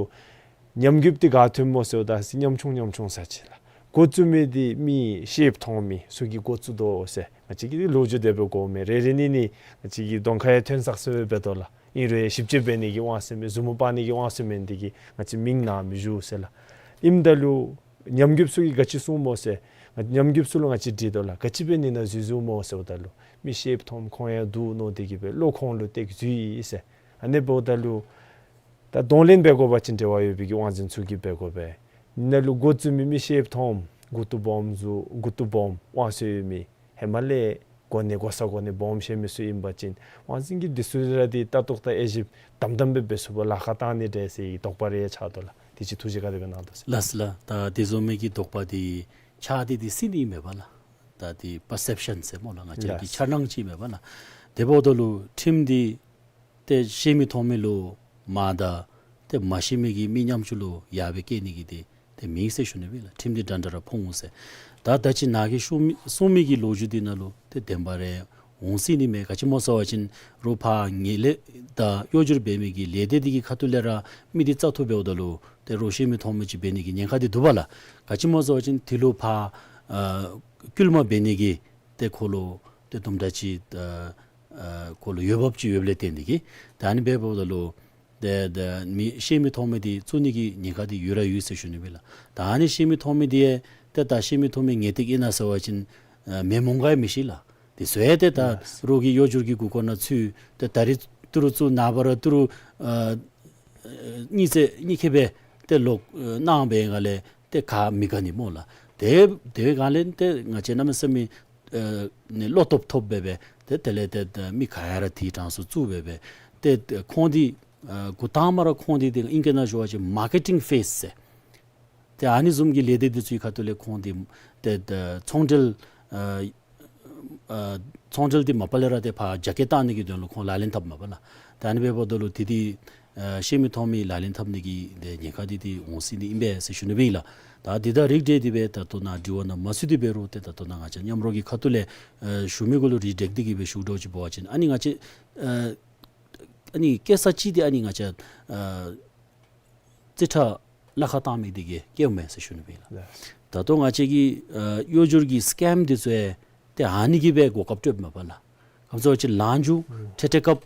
ཉམས་རྒུདཔ་འདི་ག་ཐོནམ་སྨོ་ཟེརཝ་ད་ཉམ་ཆུང་ཉམ་ཆུང་ས་ཅིག་ལགས། འགོ་བཙུགས་མི་འདི་མི་ཤེསཔ་མཐོང་མི་ཚུ་གིས་འགོ་བཙུགས་དོ་ཟེར་ང་བཅས་ཀྱིས་འདི་ལོ་རྒྱུས་དེ་སྦེ་གོཝ་མས། རེ་རེ་ནི་ནི་ང་བཅས་ཀྱི་གདོང་ཁར་ཡང་ཐོན་ས་ཟེར་སྦེ་འབད་དོ་ལགས། ཨིན་རུང་ཞིབ་དཔྱད་འབད་ནི་གི་དབང་ཟེར་མེད། མཛུབ་མོ་དཔག་ནི་གི་དབང་ཟེར་མེད། འདི་གིས་ང་བཅས་མིང་ནང་མི་ཞུ་ཟེར་ལགས། ཨིནམ་ད་ལུ་ཉམས་རྒུདཔ་ཚུ་གིས་ག་ཅི་གསུངམ་སྨོ་ཟེར། ང་ཉམས་རྒུདཔ་ཚུ་ལུ་ང་བཅས་དྲིས་དོ་ལགས། ག་ཅི་འབད་ནི་ནང་འཛུལ་འཛུལཝ་སྨོ་ཟེརཝ་ད་ལུ་མི་ཤེསཔ་མཐོངམ་ཁོང་ཡང་འདུག་མནོ་སྟེ་གིས་སྦེ་བློ་ཁོང་ལུ་གཏད་འཛུལ་ཡི་ཟེར། ཨ་ནི་འབདཝ་ད་ལུ་ད་གདོང་ལེན་འབད་དགོ་པ་ཅིན་འབྲེལ་བ་ཡོད་པའི་གི་དབང་འཛིན་ཚུ་གིས་འབད་དགོ་པས། ནཱ་ལུ་འགོ་བཙུགས་མི་མི་ཤེསཔ་མཐོངམ་མགུ་ཏོ་སྦོམ་ཚུ་མགུ་ཏོ་སྦོམ་དབང་ཚད་ཡོད་མི་ཧེ་མ་ལས་གོ་གནས་གོ་ས་གོ་གནས་སྦོམ་བཞེས་མི་ཚུ་ཨིན་པ་ཅིན་དབང་འཛིན་གྱིས་འདི་ཚུ་ར་འདི་ལྟ་རྟོག་དང་དབྱེ་ཞིབ་དམ་དམ་སྦེ་འབད་ཚུགས་པར་ལཱ་ཁག་བཏང་ནི་འདྲས་ཟེར་དོགས་པ་རེ་ཆགས་དོ་ལགས། དེ་ཅིག་ཐུགས་རྗེ་ག་དེ་སྦེ་གནང་དོ་ཟེར། ལགས་ལགས། ད་དེ་བཟུམ་མའི་གི་དོགས་པ་འདི་ཆགས་ཏེ་འདི་སྲིད་ནི་མས་པ་ལགས། ད་འདི་པར་སེབ་ཤཱན་ཟེར་སྨོ་ལགས། ང་བཅས་ཀྱི་ལགས། འཆར་སྣང་ཅིག་མས་པ་ལགས། དེ་འབདཝ་ད་ལུ་ཁྲིམས་འདི་ཏེ་ཤེས་མི་མཐོང་མི་ལུ་མ་དང་ཏེ་མ་ཤེས་མི་གི་མི་ཉམ་ཆུང་ལུ་ཡར་སྦེ་བཀལ་ནི་གི་འདི་ཏེ་མེད་ཟེར་ཞུ་ནི་སྦེ་ལགས། ཁྲིམས་འདི་འདྲན་འདྲ་ར་ཕོག་འོང་ཟེར། ད་ད་ཅི་ནཱ་གིས་ཞུ་མི་གསུང་མི་གི་ལོ་རྒྱུས་འདི་ནང་ལུ་ཏེ་བདེན་པ་ར་འོང་སྲིད་ནི་མས། ག་ཅི་སྨོ་ཟེར་བ་ཅིན་རོགས་ཕར་ངན་ལྷད་དང་གཡོ་སྒྱུ་འབད་མི་གི་ལས་སྡེ་འདི་གི་ཁ་ཐུག་ལས་ར་མི་འདི་བཙག་འཐུ་འབདཝ་ད་ལུ་ཏེ་རོགས་ཤེས་མི་མཐོང་མི་ཅིག་འབད་ནི་གི་ཉེན་ཁ་འདི་འདུག་པ་ལགས། ག་ཅི་སྨོ་ཟེར་བ་ཅིན་དེ་ལུ་ཕར་ཨ་སྐུལ་མ་འབད་ནི་གི་ཏེ་ཁོ་ལུ་ཏེ་དུམ་གྲ་ཅིག་ཨ་ཨ་ཁོ་ལུ་འོས་འབབ་ཅིག་ཡོདཔ་ལས་བརྟེན་ཏེ་གིས་ད་ཨ་ནི་འབདཝ་ད་ལུ་ཏེ་ཏེ་མི་ཤེས་མི་མཐོང་མི་འདི་བཙུགས་ནི་གི་ཉེན་ཁ་འདི་ཡོད་ར་ཡོད་ཟེར་ཞུ་ནི་སྦེ་ལགས། ད་ཨ་ནི་ཤེས་མི་མཐོང་མི་འདི་ཡང་ཏེ་ད་ཤེས་མི་མཐོང་མི་ངེས་ཏིག་ཨིན་ན་ཟེར་བ་ཅིན་ཨ་མེན་མོང་ག་ཡང་མི་ཤེས་ལགས། དེ་ཚུ་ཡང་ཏེ་ད་ལགས། རོགས་ཀྱི་གཡོ་སྒྱུ་གི་མགུ་སྐོར་ནང་ཚུད་ཏེ་ད་རིས་ཏི་རུ་བཙུགས་ནངས་པ་ར་ཏི་རུ་ཨ་གཉིས་ཚེ་གཉིས་ཁེ་སྦེ་ཏེ་ལོག་ཨ་གནང་བའི་སྒང་ལས་ཏེ་ག་མི་དགའ་ནི་སྨོ་ལགས། དེ་དེ་སྒང་ལས་ཏེ་ང་བཅས་གནམ་མེད་ས་མེད་ཨ་ནི་བློ་སྟོབས་ཐོབ་སྦེ་སྦེ་ཏེ་དེ་ལས་ཏེ་ཏེ་མི་ག་ཡ་ར་དེའི་གྲངས་སུ་བཙུགས་སྦེ་སྦེ་ཏེ་ཏེ་ཁོང་འདི་ཨ་འགོ་དང་པ་ར་ཁོང་འདི་ཏེ་ཨིང་སྐད་ནང་ཞུ་བ་ཅིན་མར་ཀེ་ཊིང་ཕེསི་ཟེར། ཏེ་ཨ་ནི་བཟུམ་གྱི་ལས་སྡེ་འདི་ཚུའི་ཁ་ཐུག་ལས་ཁོང་འདི་ཏེ་ཏེ་ཚོང་འབྲེལ་ཨ་ཨ་ཚོང་འབྲེལ་འདི་མ་པ་ལས་ར་ཏེ་ཕར་རྒྱ་སྐྱེད་བཏང་ནི་གི་དོན་ལུ་ཁོང་ལག་ལེན་འཐབ་མས་པ་ལགས། ད་ཨ་ནི་འབདཝ་ད་ལུ་དེ་འདི་ཨ་ཤེས་མི་མཐོང་མི་ལག་ལེན་འཐབ་ནི་གི་ཏེ་ཉེན་ཁ་འདི་འདི་འོང་སྲིད་ནི་ཨིན་པས་ཟེར་ཞུ་ནི་སྦེ་ཨིན་ལགས། ད་འདི་དང་རིགས་བསྒྲེས་ཏེ་སྦེ་ད་ལྟོ་ནཱ་དྲི་བ་ནང་མ་ཚུད་དེ་འབད་རུང་ཏེ་ད་ལྟོ་ནཱ་ང་བཅས་མཉམ་རོགས་ཀྱི་ཁ་ཐུག་ལས་ཨ་ཞུ་མི་གུ་ལུ་རིགས་བསྒྲེས་ཏེ་གི་སྦེ་ཞུ་དོ་ཅིག་འབད་བ་ཅིན་ཨ་ནི་ང་བཅས་ཨ་ཨ་ནི་སྐྱེལ་ས་ཅིག་འདི་ཨ་ནི་ང་བཅས་ཨ་རྩིས་ཁྲ་ལཱ་ཁག་བཏང་མི་འདི་གིས་སྐྱེལཝ་མས་ཟེར་ཞུ་ནི་སྦེ་ཨིན་ལགས། ལགས། ད་ལྟོ་ང་བཅས་ཀྱི་ཨ་གཡོ་སྒྱུར་གྱི་སི་ཀེམ་འདི་ཚུ་ཡང་ཏེ་ཨ་ནི་གིས་སྦེ་གོ་སྐབས་སྤྲོདཔ་མས་པ་ལགས། ག་ཅི་སྨོ་ཟེར་བ་ཅིན་ལང་ཕྱུག་ཨུམ་ཁྲེ་ཁྲེ་རྐྱབ་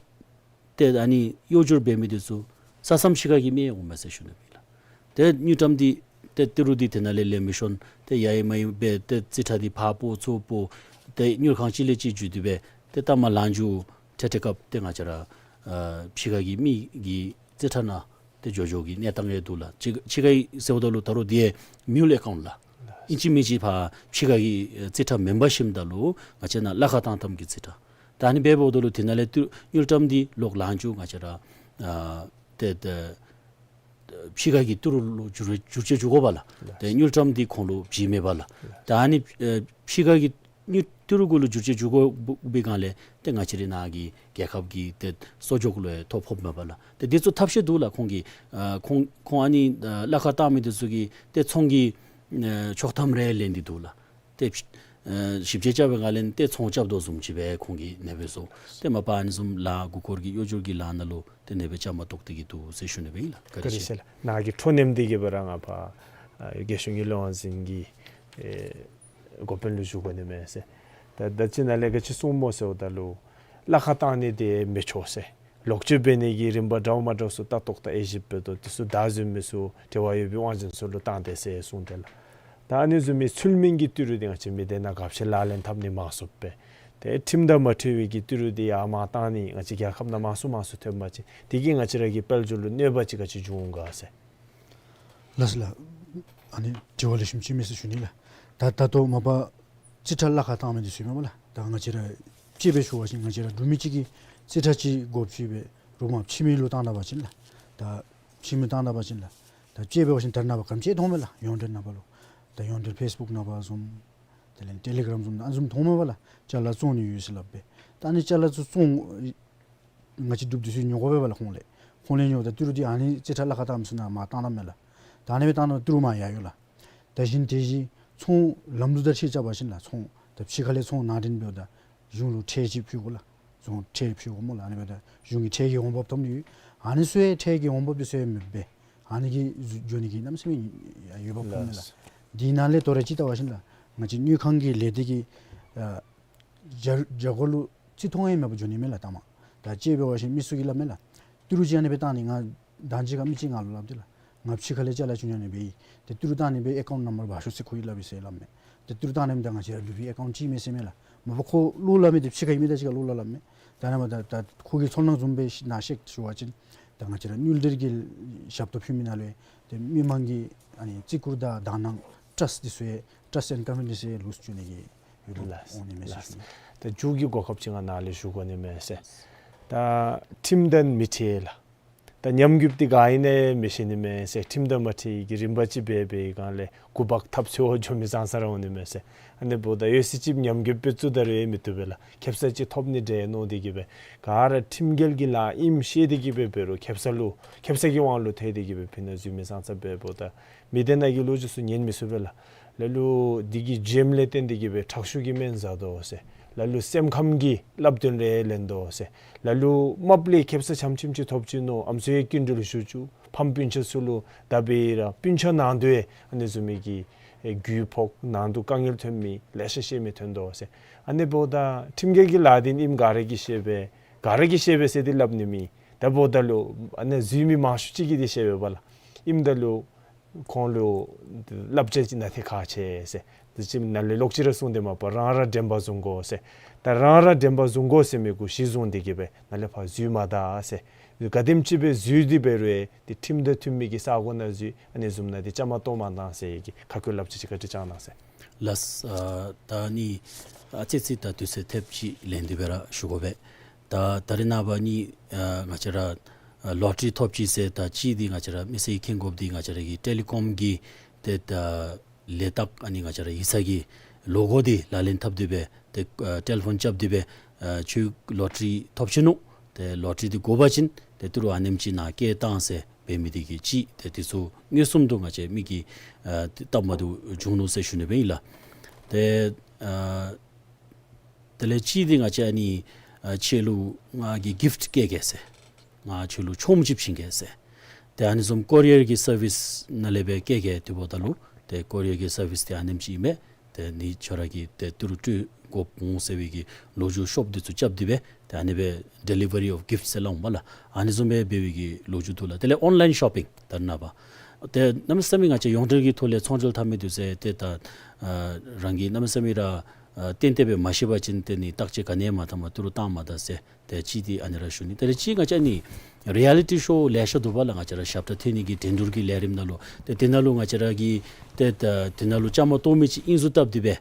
སྟེ་ཨ་ནི་གཡོ་སྒྱུར་འབད་མི་འདི་ཚུ་ས་མཚམས་ཕྱི་ཁ་གི་མི་ཡང་འོང་མས་ཟེར་ཞུ་ནི་སྦེ་ཨིན་ལགས། ཏེ་དངུལ་ཀྲམ་འདི་ཏེ་ཏི་རུ་འདི་དེ་ནང་ལས་ལེན་མི་ཤོང་། ཏེ་ཡ་ཡི་མ་ཡི་སྦེ་ཏེ་རྩིས་ཁྲ་འདི་ཕར་སྤོ་ཚུར་སྤོ། ཏེ་དངུལ་ཁང་གཅིག་ལས་གཅིག་བརྒྱུད་དེ་སྦེ་ཏེ་ད་མར་ལང་ཕྱུག་ཁྲེ་ཁྲེ་རྐྱབ་སྟེ་ང་བཅས་ར་ཨ་ཕྱི་ཁ་གི་མི་གི་རྩིས་ཁྲ་ནང་ཏེ་འགྱོ་འགྱོ་གི་གནས་སྟངས་ཡང་འདུག་ལགས། ཕྱི་ཕྱི་ཁ་གི་ཟེརཝ་ད་ལུ་ད་རུང་འདི་ཡང་མིའུལ་ཨེ་ཀའུནཊ་ལགས། ཨིན་ཅི་མིན་ཅི་ཕར་ཕྱི་ཁ་གི་རྩིས་ཁྲ་མེན་པར་ཞིནམ་ད་ལུ་ང་བཅས་ནཱ་ལཱ་ཁག་བཏང་བཏངམ་གི་རྩིས་ཁྲ། ད་ཨ་ནི་འབདཝ་ད་ལུ་དེ་ནང་ལས་ཏེ་དངུལ་ཀྲམ་འདི་ལོག་ལང་ཕྱུག་ང་བཅས་ར་ཨ་ཏེ་ཏེ་ཕྱི་ཁ་གི་ཏི་རུ་ལུ་བསྒྱུར་བསྒྱུར་བཅོས་འགྱོ་དགོ་པ་ལགས། ཏེ་དངུལ་ཀྲམ་འདི་ཁོང་ལུ་བྱིན་མེད་པ་ལགས། ཏེ་ཨ་ནི་ཨེ་ཕྱི་ཁ་གི་དངུལ་ཏི་རུ་གུ་ལུ་བསྒྱུར་བཅོས་འགྱོ་དགོ་པའི་སྒང་ལས་ཏེ་ང་བཅས་རའི་ནཱ་གི་རྒྱལ་ཁབ་ཀྱི་ཏེ་གསོག་འཇོག་ལུ་ཡང་ཐོ་ཕོགཔ་མས་པ་ལགས། ཏེ་འདི་ཚུ་ཐབས་ཤེས་འདུག་ལགས། ཁོང་གིས་ཨ་ཁོང་ཁོང་ཨ་ནི་ཨ་ལཱ་ཁག་བཏང་མི་འདི་ཚུ་གིས་ཏེ་ཚོང་གི་ཨ་ཆོག་ཐམ་རེ་ལེན་ཏེ་འདུག་ལགས། ཏེ་ཨ་ཞིབ་དཔྱད་རྐྱབ་པའི་སྒང་ལས་ཏེ་ཚོང་རྐྱབ་དོ་བཟུམ་ཅིག་སྦེ་ཁོང་གིས་ཨ་ནེ་སྦེ་བཟོ། ཏེ་མ་པ་ཨ་ནི་བཟུམ་ལཱ་མགུ་སྐོར་གྱི་གཡོ་སྒྱུར་གྱི་ལཱ་ནང་ལུ་ཏེ་ཨ་ནེ་སྦེ་བཅའ་མར་གཏོགས་ཏེ་གི་འདུག་ཟེར་ཞུ་ནི་སྦེ་ཨིན་ལགས། བཀའ་དྲིན་ཆེ། ནཱ་གི་འཕྲོ་མཐུད་དེ་གི་སྦེ་ར་ང་ཕར་ཨ་རྒྱལ་གཞུང་གི་ལས་དབང་འཛིན་གྱི་ཨེ་འགོ་དཔོན་ལུ་ཞུ་དགོ་ནི་མས་ཟེར། ད་ད་ཅི་ནཱ་ལས་ག་ཅི་གསུངམ་སྨོ་ཟེརཝ་ད་ལུ་ལཱ་ཁག་བཏང་ནི་འདི་མི་ཆོག་ཟེར། ལོག་སྤྱོད་འབད་ནི་གི་རིམ་པ་འདྲཝ་མ་འདྲཝ་ཚུ་ལྟ་རྟོག་དང་དབྱེ་ཞིབ་འབད་དོ། འདི་ཚུ་བདའ་འཛིན་མི་ཚུ་འབྲེལ་བ་ཡོད་པའི་དབང་འཛིན་ཚུ་ལུ་བཏང་སྟེ་ཟེར་གསུངས་ཏེ་ལགས། ད་ཨ་ནི་བཟུམ་མའི་ཚུལ་མིན་གྱི་ཏི་རུ་འདི་ང་བཅས་མི་སྡེ་ནང་ག་ཅི་ལག་ལེན་འཐབ་ནི་མང་སུ་སྦེ་ཏེ་ཁྲིམས་དང་མ་འཁྲིལ་བའི་གི་ཏི་རུ་འདི་ཡར་མར་བཏང་ནི་ང་བཅས་རྒྱལ་ཁབ་ནང་མང་སུ་མང་སུ་ཐོན་པ་ཅིན་འདི་གིས་ང་བཅས་ར་གི་དཔལ་འབྱོར་ལུ་གནོད་པ་ཅིག་ག་ཅི་འབྱུང་ག་ཟེར། ལགས་ལགས། ཨ་ནི་དྲི་བ་ལེགས་ཤོམ་ཅིག་མས་ཟེར་ཞུ་ནི་ལགས། ད་ད་ལྟོ་མ་པ་རྩིས་ཁྲ་ལཱ་ཁག་བཏང་མི་འདི་ཚུ་ཨིན་མས་པ་ལགས། ད་ང་བཅས་ར་དཔྱེ་སྦེ་ཞུ་བ་ཅིན་ང་བཅས་ར་འབྲུག་མི་གཅིག་གིས་རྩིས་ཁྲ་ཅིག་དགོཔ་ཅིག་སྦེ་རོགས་མར་ཕྱི་མི་ལུ་བཏང་ད་པ་ཅིན་ལགས། ད་ཕྱི་མི་བཏང་ད་པ་ཅིན་ལགས། ད་དཔྱེ་འབད་བ་ཅིན་ད་རེས་ནངས་པ་ག་དེམ་ཅིག་མཐོངམ་མས་ལགས། ཡོངས་འབྲེལ་ནང་པ་ལུ། ད་ཡོངས་འབྲེལ་ཕེསི་བུཀ་ནང་པ་བཟུམ་དེ་ལས་ཊེ་ལི་གརམ་བཟུམ་ཨ་ནི་བཟུམ་མཐོངམ་མས་པ་ལགས། ཅ་ལ་བཙོང་ནི་ཡོད་ཟེར་སླབ་སྦེ། ད་ཨ་ནི་ཅ་ལ་ཚུ་བཙོང་ང་བཅས་འབྲུགཔ་འདི་ཚུ་ཉོ་དགོ་པས་པ་ལགས་ཁོང་ལས། ཁོང་ལས་ཉོཝ་ད་ཏི་རུ་འདི་ཨ་ནི་རྩིས་ཁྲ་ལཱ་ཁག་བཏང་མི་ཚུ་ནང་མར་བཏང་ད་མས་ལགས། ད་ཨ་ནི་སྦེ་བཏང་ད་ཏི་རུ་མར་ཡར་འགྱོ་ལགས། ད་གཞན་དེ་བཞིན་ཚོང་ལམ་ལུགས་དང་འཁྲིལ་རྐྱབ་པ་ཅིན་ལགས། ཚོང་ད་ཕྱི་ཁ་ལས་ཚོང་ནང་འདྲེན་འབདཝ་ད་གཞུང་ལུ་ཁྲལ་ཅིག་ཕུལ་དགོ་ལགས། གཞུང་ཁྲལ་ཕུལ་དགོ་སྨོ་ལགས། ཨ་ནི་འབདཝ་ད་གཞུང་གི་ཁྲལ་གྱི་འོང་འབབ་ཐོབ་ནི་ཡོད། ཨ་ནི་ཚུ་ཡང་ཁྲལ་གྱི་འོང་འབབ་འདི་ཚུ་ཡང་མེདཔ་སྦེ་ཨ་ནི་གིས་འགྱོ་ནི་གི་གནམ་མེད་ས་མེད་འོས་འབབ་ཐོབ་ནི་ལགས། དེའི་ནང་ལས་དོ་རུང་ཅིག་བལྟ་བ་ཅིན་ལགས། ང་བཅས་དངུལ་ཁང་གི་ལས་སྡེ་གི་ཨ་བྱ་བྱ་སྒོ་ལུ་རྩིས་མཐོང་ཡང་མེདཔ་འགྱོ་ནི་མས་ལགས་ལྟ་མ། ད་ཅིག་འབད་བ་ཅིན་མི་ཚུ་གིས་སླབ་མས་ལགས། ཏི་རུ་ཅིག་ཨ་ནི་སྦེ་བཏང་ནི། ང་དང་ཅིག་ཁར་མི་ཅིག་ང་ལུ་སླབ་སྟེ་ལགས། ང་ཕྱི་ཁ་ལས་ཅ་ལ་བཙུགས་ནི་ཨ་ནི་སྦེ་ཨིན། ཏེ་ཏི་རུ་བཏང་ནི་སྦེ་ཨེ་ཀའུནཊ་ནམ་བར་འབག་ཤོག་ཟེར་ཁོ་གིས་སླབ་ཨིན་ཟེར་སླབ་མས། ཏེ་ཏི་རུ་བཏང་ནི་ད་ང་བཅས་ར་ལུ་སྦེ་ཨེ་ཀའུནཊ་ཅིག་མས་ཟེར་མས་ལགས། མ་པ་ཁོ་ལོག་སླབ་མི་འདི་ཕྱི་ཁར་ཨིན་མི་ད་ཅིག་ཁར་ལོག་སླབ་སླབ་མས། ད་ནཱ་མ་ད་ད་ཁོ་གི་ཚོར་སྣང་བཟུམ་སྦེ་ནཱ་བཤད་ཞུ་བ་ཅིན་ད་ང་བཅས་ར་དངུལ་འབྲེལ་གྱི་ཞབས་ཏོག་ཕུལ་མི་ནང་ལུ་ཏེ་མི་མང་གི་ཨ་ནི་བརྩི་བཀུར་དང་དག་སྣང་ཊཱསཊ་འདི་ཚུ་ཡང་ཊཱསཊ་ཨེནཌ་ཀོན་ཕི་ཌེནསི་ཡང་ལུས་བཅུག་ནི་གི་ཡོད་ལུ་ལགས། འོང་ནི་མས་ཟེར་ལགས། ཞུ་ནི། ད་མཇུག་གི་གོ་སྐབས་ཅིག་ང་ནཱ་ལས་ཞུ་དགོ་ནི་མས་ཟེར། ད་ཁྲིམས་དང་མི་འཁྲིལ་ལགས། ད་ཉམས་རྒུདཔ་འདི་ག་ཨིན་ན་མི་ཤེས་ནི་མས་ཟེར། ཁྲིམས་དང་མ་འཁྲིལ་གྱི་རིམ་པ་ཅིག་འབད་འབད་བའི་སྒང་ལས་འགོ་འབག་འཐབ་འཚོལ་འགྱོ་མི་ཙང་ཙ་ར་འོང་ནི་མས་ཟེར། ཨ་ནི་འབདཝ་ད་ཡོད་ཚད་ཅིག་ཉམས་རྒུདཔ་སྦེ་བཙུགས་ད་རུང་ཡང་མི་བཏུབ་པས་ལགས། ཁེབ་ས་ཅིག་ཐོབ་ནི་འདྲས་མནོ་སྟེ་གིས་སྦེ་ག་ར་ཁྲིམས་འགལ་གྱི་ལཱ་ཨིནམ་ཤེས་ཏེ་གིས་སྦེ་འབད་རུང་ཁེབ་ས་ལུ་ཁེབ་ས་གི་དབང་ལུ་ཐལ་ཏེ་གིས་སྦེ་ཕི་ནཱ་འཛུལ་མི་ཙང་ཙ་འབདཝ་ད་མི་སྡེ་ནང་གི་ལོ་རྒྱུས་ཚུ་ཉན་མི་ཚུགས་པས་ལགས། ལ་ལུ་འདི་གི་བྱེམ་ལས་བརྟེན་ཏེ་གིས་སྦེ་ཁྲག་ཤུགས་ཀྱིས་སྨན་ཟ་དོ་ཟེར། ལ་ལུ་སེམས་ཁམས་ཀྱི་བསླབ་སྟོན་རེ་ལེན་དོ་ཟེར། ལ་ལུ་རྨགཔ་ལས་ཁེབ་ས་ཆམ་ཆིམ་ཅིག་ཐོབ་ཅི་མནོ་ཨམ་སྲུ་ཡང་སྐྱིན་འགྲུལ་ཞུ་བཅུག། ཕམ་སྤུན་ཆ་ཚུ་ལུ་ད་འབད་ར་སྤུན་ཆ་ནང་དུ་ཡང་ཨ་ནི་བཟུམ་མའི་གི་ཨེ་རྒུད་ཕོག་ནང་དུ་དཀའ་ངལ་ཐོན་མི་ལེ་ཤ་ཤེས་མི་ཐོན་དོ་ཟེར། ཨ་ནི་འབདཝ་ད་ཁྲིམས་འགལ་གྱི་ལཱ་འདི་ཨིནམ་ག་ར་གིས་ཤེས་པས། ག་ར་གིས་ཤེས་པས་ཟེར་འདི་སླབ་ནི་མེད། ད་འབདཝ་ད་ལུ་ཨ་ནི་འཛུལ་མི་མང་ཤོས་ཅིག་གིས་འདི་ཤེས་པས་པ་ལགས། ཨིནམ་ད་ལུ་ཁོང་ལུ་བསླབ་བྱ་ཅིག་ནང་ཏེ་ཁག་ཆེ་ཟེར། དེ་ཅིག་ནཱ་ལས་ལོག་ཅི་ར་གསུངས་ཏེ་མ་པ་རང་ར་དྲན་པ་བཟུང་དགོ་ཟེར། ད་རང་ར་དྲན་པ་བཟུང་དགོ་ཟེར་མི་གུ་གཞི་བཟུང་སྟེ་གིས་སྦེ་ནཱ་ལས་ཕར་འཛུལ་མ་ད་ཟེར། ག་དེམ་ཅིག་སྦེ་འཛུལ་ཏེ་འབད་རུང་ཡང་ཏེ་ཁྲིམས་དང་མཐུན་མི་གི་ས་གོ་ནང་འཛུལ། ཨ་ནི་བཟུམ་ནང་ཏེ་བཅའ་མར་གཏོགས་མ་གཏང་ཟེར་གྱི་ཁ་སྐོང་བསླབ་བྱ་ཅིག་བཀའ་དྲིན་བསྐྱང་གནང་ཟེར། ལགས། ཨ་ད་ནི་ཨ་ཙི་ཙི་ད་དུས་ཚོད་ཐེབས་ཅིག་ལེན་ཏེ་སྦེ་ར་ཞུ་དགོ་པས། ད་ད་རེས་ནངས་པ་ནི་ཨ་ང་བཅས་ར་ཨ་ལོ་ཊ་རི་ཐོབ་ཅི་ཟེར་ད་ཅིག་འདི་ང་བཅས་ར་མི་སེར་གྱིས་མཁྱེན་དགོཔ་འདི་ང་བཅས་ར་གི་ཊེ་ལི་ཀོམ་གྱི་ཏེ་ད་ལས་རྟགས་ཨ་ནི་ང་བཅས་ར་ཡིག་ཚང་གི་ལོ་གོ་འདི་ལག་ལེན་འཐབ་སྟེ་སྦེ་ཏེ་ཨ་ཊེ་ལི་ཕོན་རྐྱབ་སྟེ་སྦེ་ཨ་ཁྱོད་ལོ་ཊ་རི་ཐོབ་ཅི་ནུག། ཏེ་ལོ་ཊ་རི་འདི་དགོ་པ་ཅིན་ཏེ་ཏི་རུ་ཨ་ནེམ་ཅིག་ནཱ་བསྐྱལ་གཏང་ཟེར་འབད་མི་འདི་གིས་ཅིག་ཏེ་འདི་ཚུ་མངོན་སུམ་དུ་ང་བཅས་མི་གིས་ཨ་ཏེ་སྟབས་མ་བདེཝ་བྱུང་ནུག་ཟེར་ཞུ་ནི་སྦེ་ཨིན་ལགས། ཏེ་ཨ་དེ་ལས་ཅིག་འདི་ང་བཅས་ཨ་ནི་ཨ་ཁྱོད་ལུ་ང་གིས་གིཕཊ་བསྐྱལ་གེ་ཟེར། ང་ཁྱོད་ལུ་ཆོངམ་ཅིག་བྱིན་གེ་ཟེར། ཏེ་ཨ་ནི་བཟུམ་ཀོ་རི་ཡར་གྱི་སར་བིསི་ནང་ལས་སྦེ་བསྐྱལ་གེ་དེ་འབདཝ་ད་ལུ་ཏེ་ཀོ་རི་ཡར་གྱི་སར་བིསི་འདི་ཨ་ནེམ་ཅིག་ཨིན་མས། ཏེ་ནི་ཁྱོད་ར་གིས་ཏེ་ཏི་རུ་སྤྲོད་དགོཔ་འོང་ཟེར་བའི་གི་ལོ་རྒྱུས་ཤོབ་འདི་ཚུ་རྐྱབ་སྟེ་སྦེ་ཏེ་ཨ་ནི་སྦེ་ཌེ་ལི་ཝ་རི་ཨོཕ་གིཕཊ་ཟེར་སླབ་འོང་པ་ལགས། ཨ་ནི་བཟུམ་སྦེ་འབད་བའི་གི་ལོ་རྒྱུས་འདུག་ལགས། དེ་ལས་ཨོན་ལའིན་ཤོ་པིང་ད་རེས་ནངས་པ་ཏེ་གནམ་མེད་ས་མེད་ང་བཅས་ཡོངས་འབྲེལ་གྱི་ཐོག་ལས་ཚོང་འབྲེལ་འཐབ་མི་འདི་ཚུ་ཏེ་ད་ཨ་རང་གིས་གནམ་མེད་ས་མེད་ར་ཨ་ཏན་ཏན་སྦེ་མ་ཤེས་པ་ཅིན་ཏེ་ནི་བརྟག་དཔྱད་ག་ནི་ཡང་མ་བཏངམ་ཏི་རུ་བཏང་མ་ད་ཟེར། ཏེ་ཅིག་འདི་ཨ་ནི་ར་ཞུ་ནི། ཏེ་ཅིག་ང་བཅས་ནི་རི་ཡ་ལི་ཊི་ཤོ་ལེ་ཤ་འདུག་པ་ལགས། ང་བཅས་ར་ཞབས་ཁྲ་འཐེན་ནི་གི་འགྲན་བསྡུར་གྱི་ལས་རིམ་ནང་ལུ་ཏེ་དེ་ནང་ལུ་ང་བཅས་ར་གི་ཏེ་ད་དེ་ནང་ལུ་བཅའ་མར་གཏོགས་མི་ཅིག་ཨིན་ཟེར་བཏབ་སྟེ་སྦེ་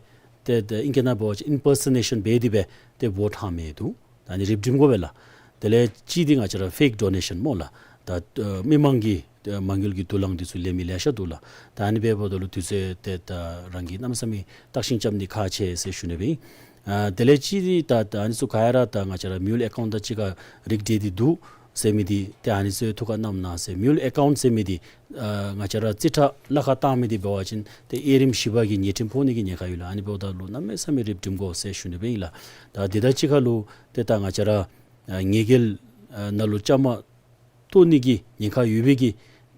ཏེ་ད་ཨིང་སྐད་ནང་འབད་བ་ཅིན་ཨིམ་པར་སོ་ནེ་ཤཱན་འབད་དེ་སྦེ་ཏེ་བོཊ་འཐང་མི་འདུག། ད་ཨ་ནི་རིགཔ་སྒྲིམ་དགོ་པས་ལགས། དེ་ལས་ཅིག་འདི་ང་བཅས་ར་ཕེཀ་ཌོ་ནེ་ཤཱན་སྨོ་ལགས། ད་ཨ་མི་མང་གི་ཏེ་མ་དངུལ་གྱི་དུག་རླངས་འདི་ཚུ་ལེན་མི་ལེ་ཤ་འདུག་ལགས། ད་ཨ་ནི་འབདཝ་ད་ལུ་དུས་ཚོད་ཏེ་ད་རང་གིས་གནམ་མེད་ས་མེད་བརྟག་ཞིབ་རྐྱབ་ནི་ཁག་ཆེ་ཟེར་ཞུ་ནི་སྦེ་ཨིན། ཨ་དེ་ལས་ཅིག་འདི་ད་ད་ཨ་ནི་ཚུ་ག་ར་ད་ང་བཅས་ར་མིའུལ་ཨེ་ཀའུནཊ་དང་གཅིག་ཁར་རིགས་འདྲ་སྟེ་འདུག་ཟེར་མི་འདི་ཏེ་ཨ་ནི་ཚུ་ཐུགས་ཁར་བསྣམས་གནང་ཟེར། མིའུལ་ཨེ་ཀའུནཊ་ཟེར་མི་འདི་ཨ་ང་བཅས་ར་རྩིས་ཁྲ་ལཱ་ཁག་བཏང་མི་འདི་འབད་བ་ཅིན་ཏེ་དབྱེ་རིམ་བཞི་པ་གི་ཉེས་ཁྲིམས་ཕོག་ནི་གི་ཉེན་ཁ་ཡོད་ལགས། ཨ་ནི་འབདཝ་ད་ལུ་གནམ་མེད་ས་མེད་རིགཔ་སྒྲིམ་དགོ་ཟེར་ཞུ་ནི་སྦེ་ཨིན་ལགས། ད་འདི་དང་གཅིག་ཁར་ལུ་ཏེ་ད་ང་བཅས་ར་ཨ་ཉེས་འགེལ་ཨ་ནང་ལུ་བཅའ་མར་གཏོགས་ནི་གི་ཉེན་ཁ་ཡོད་པའི་གི་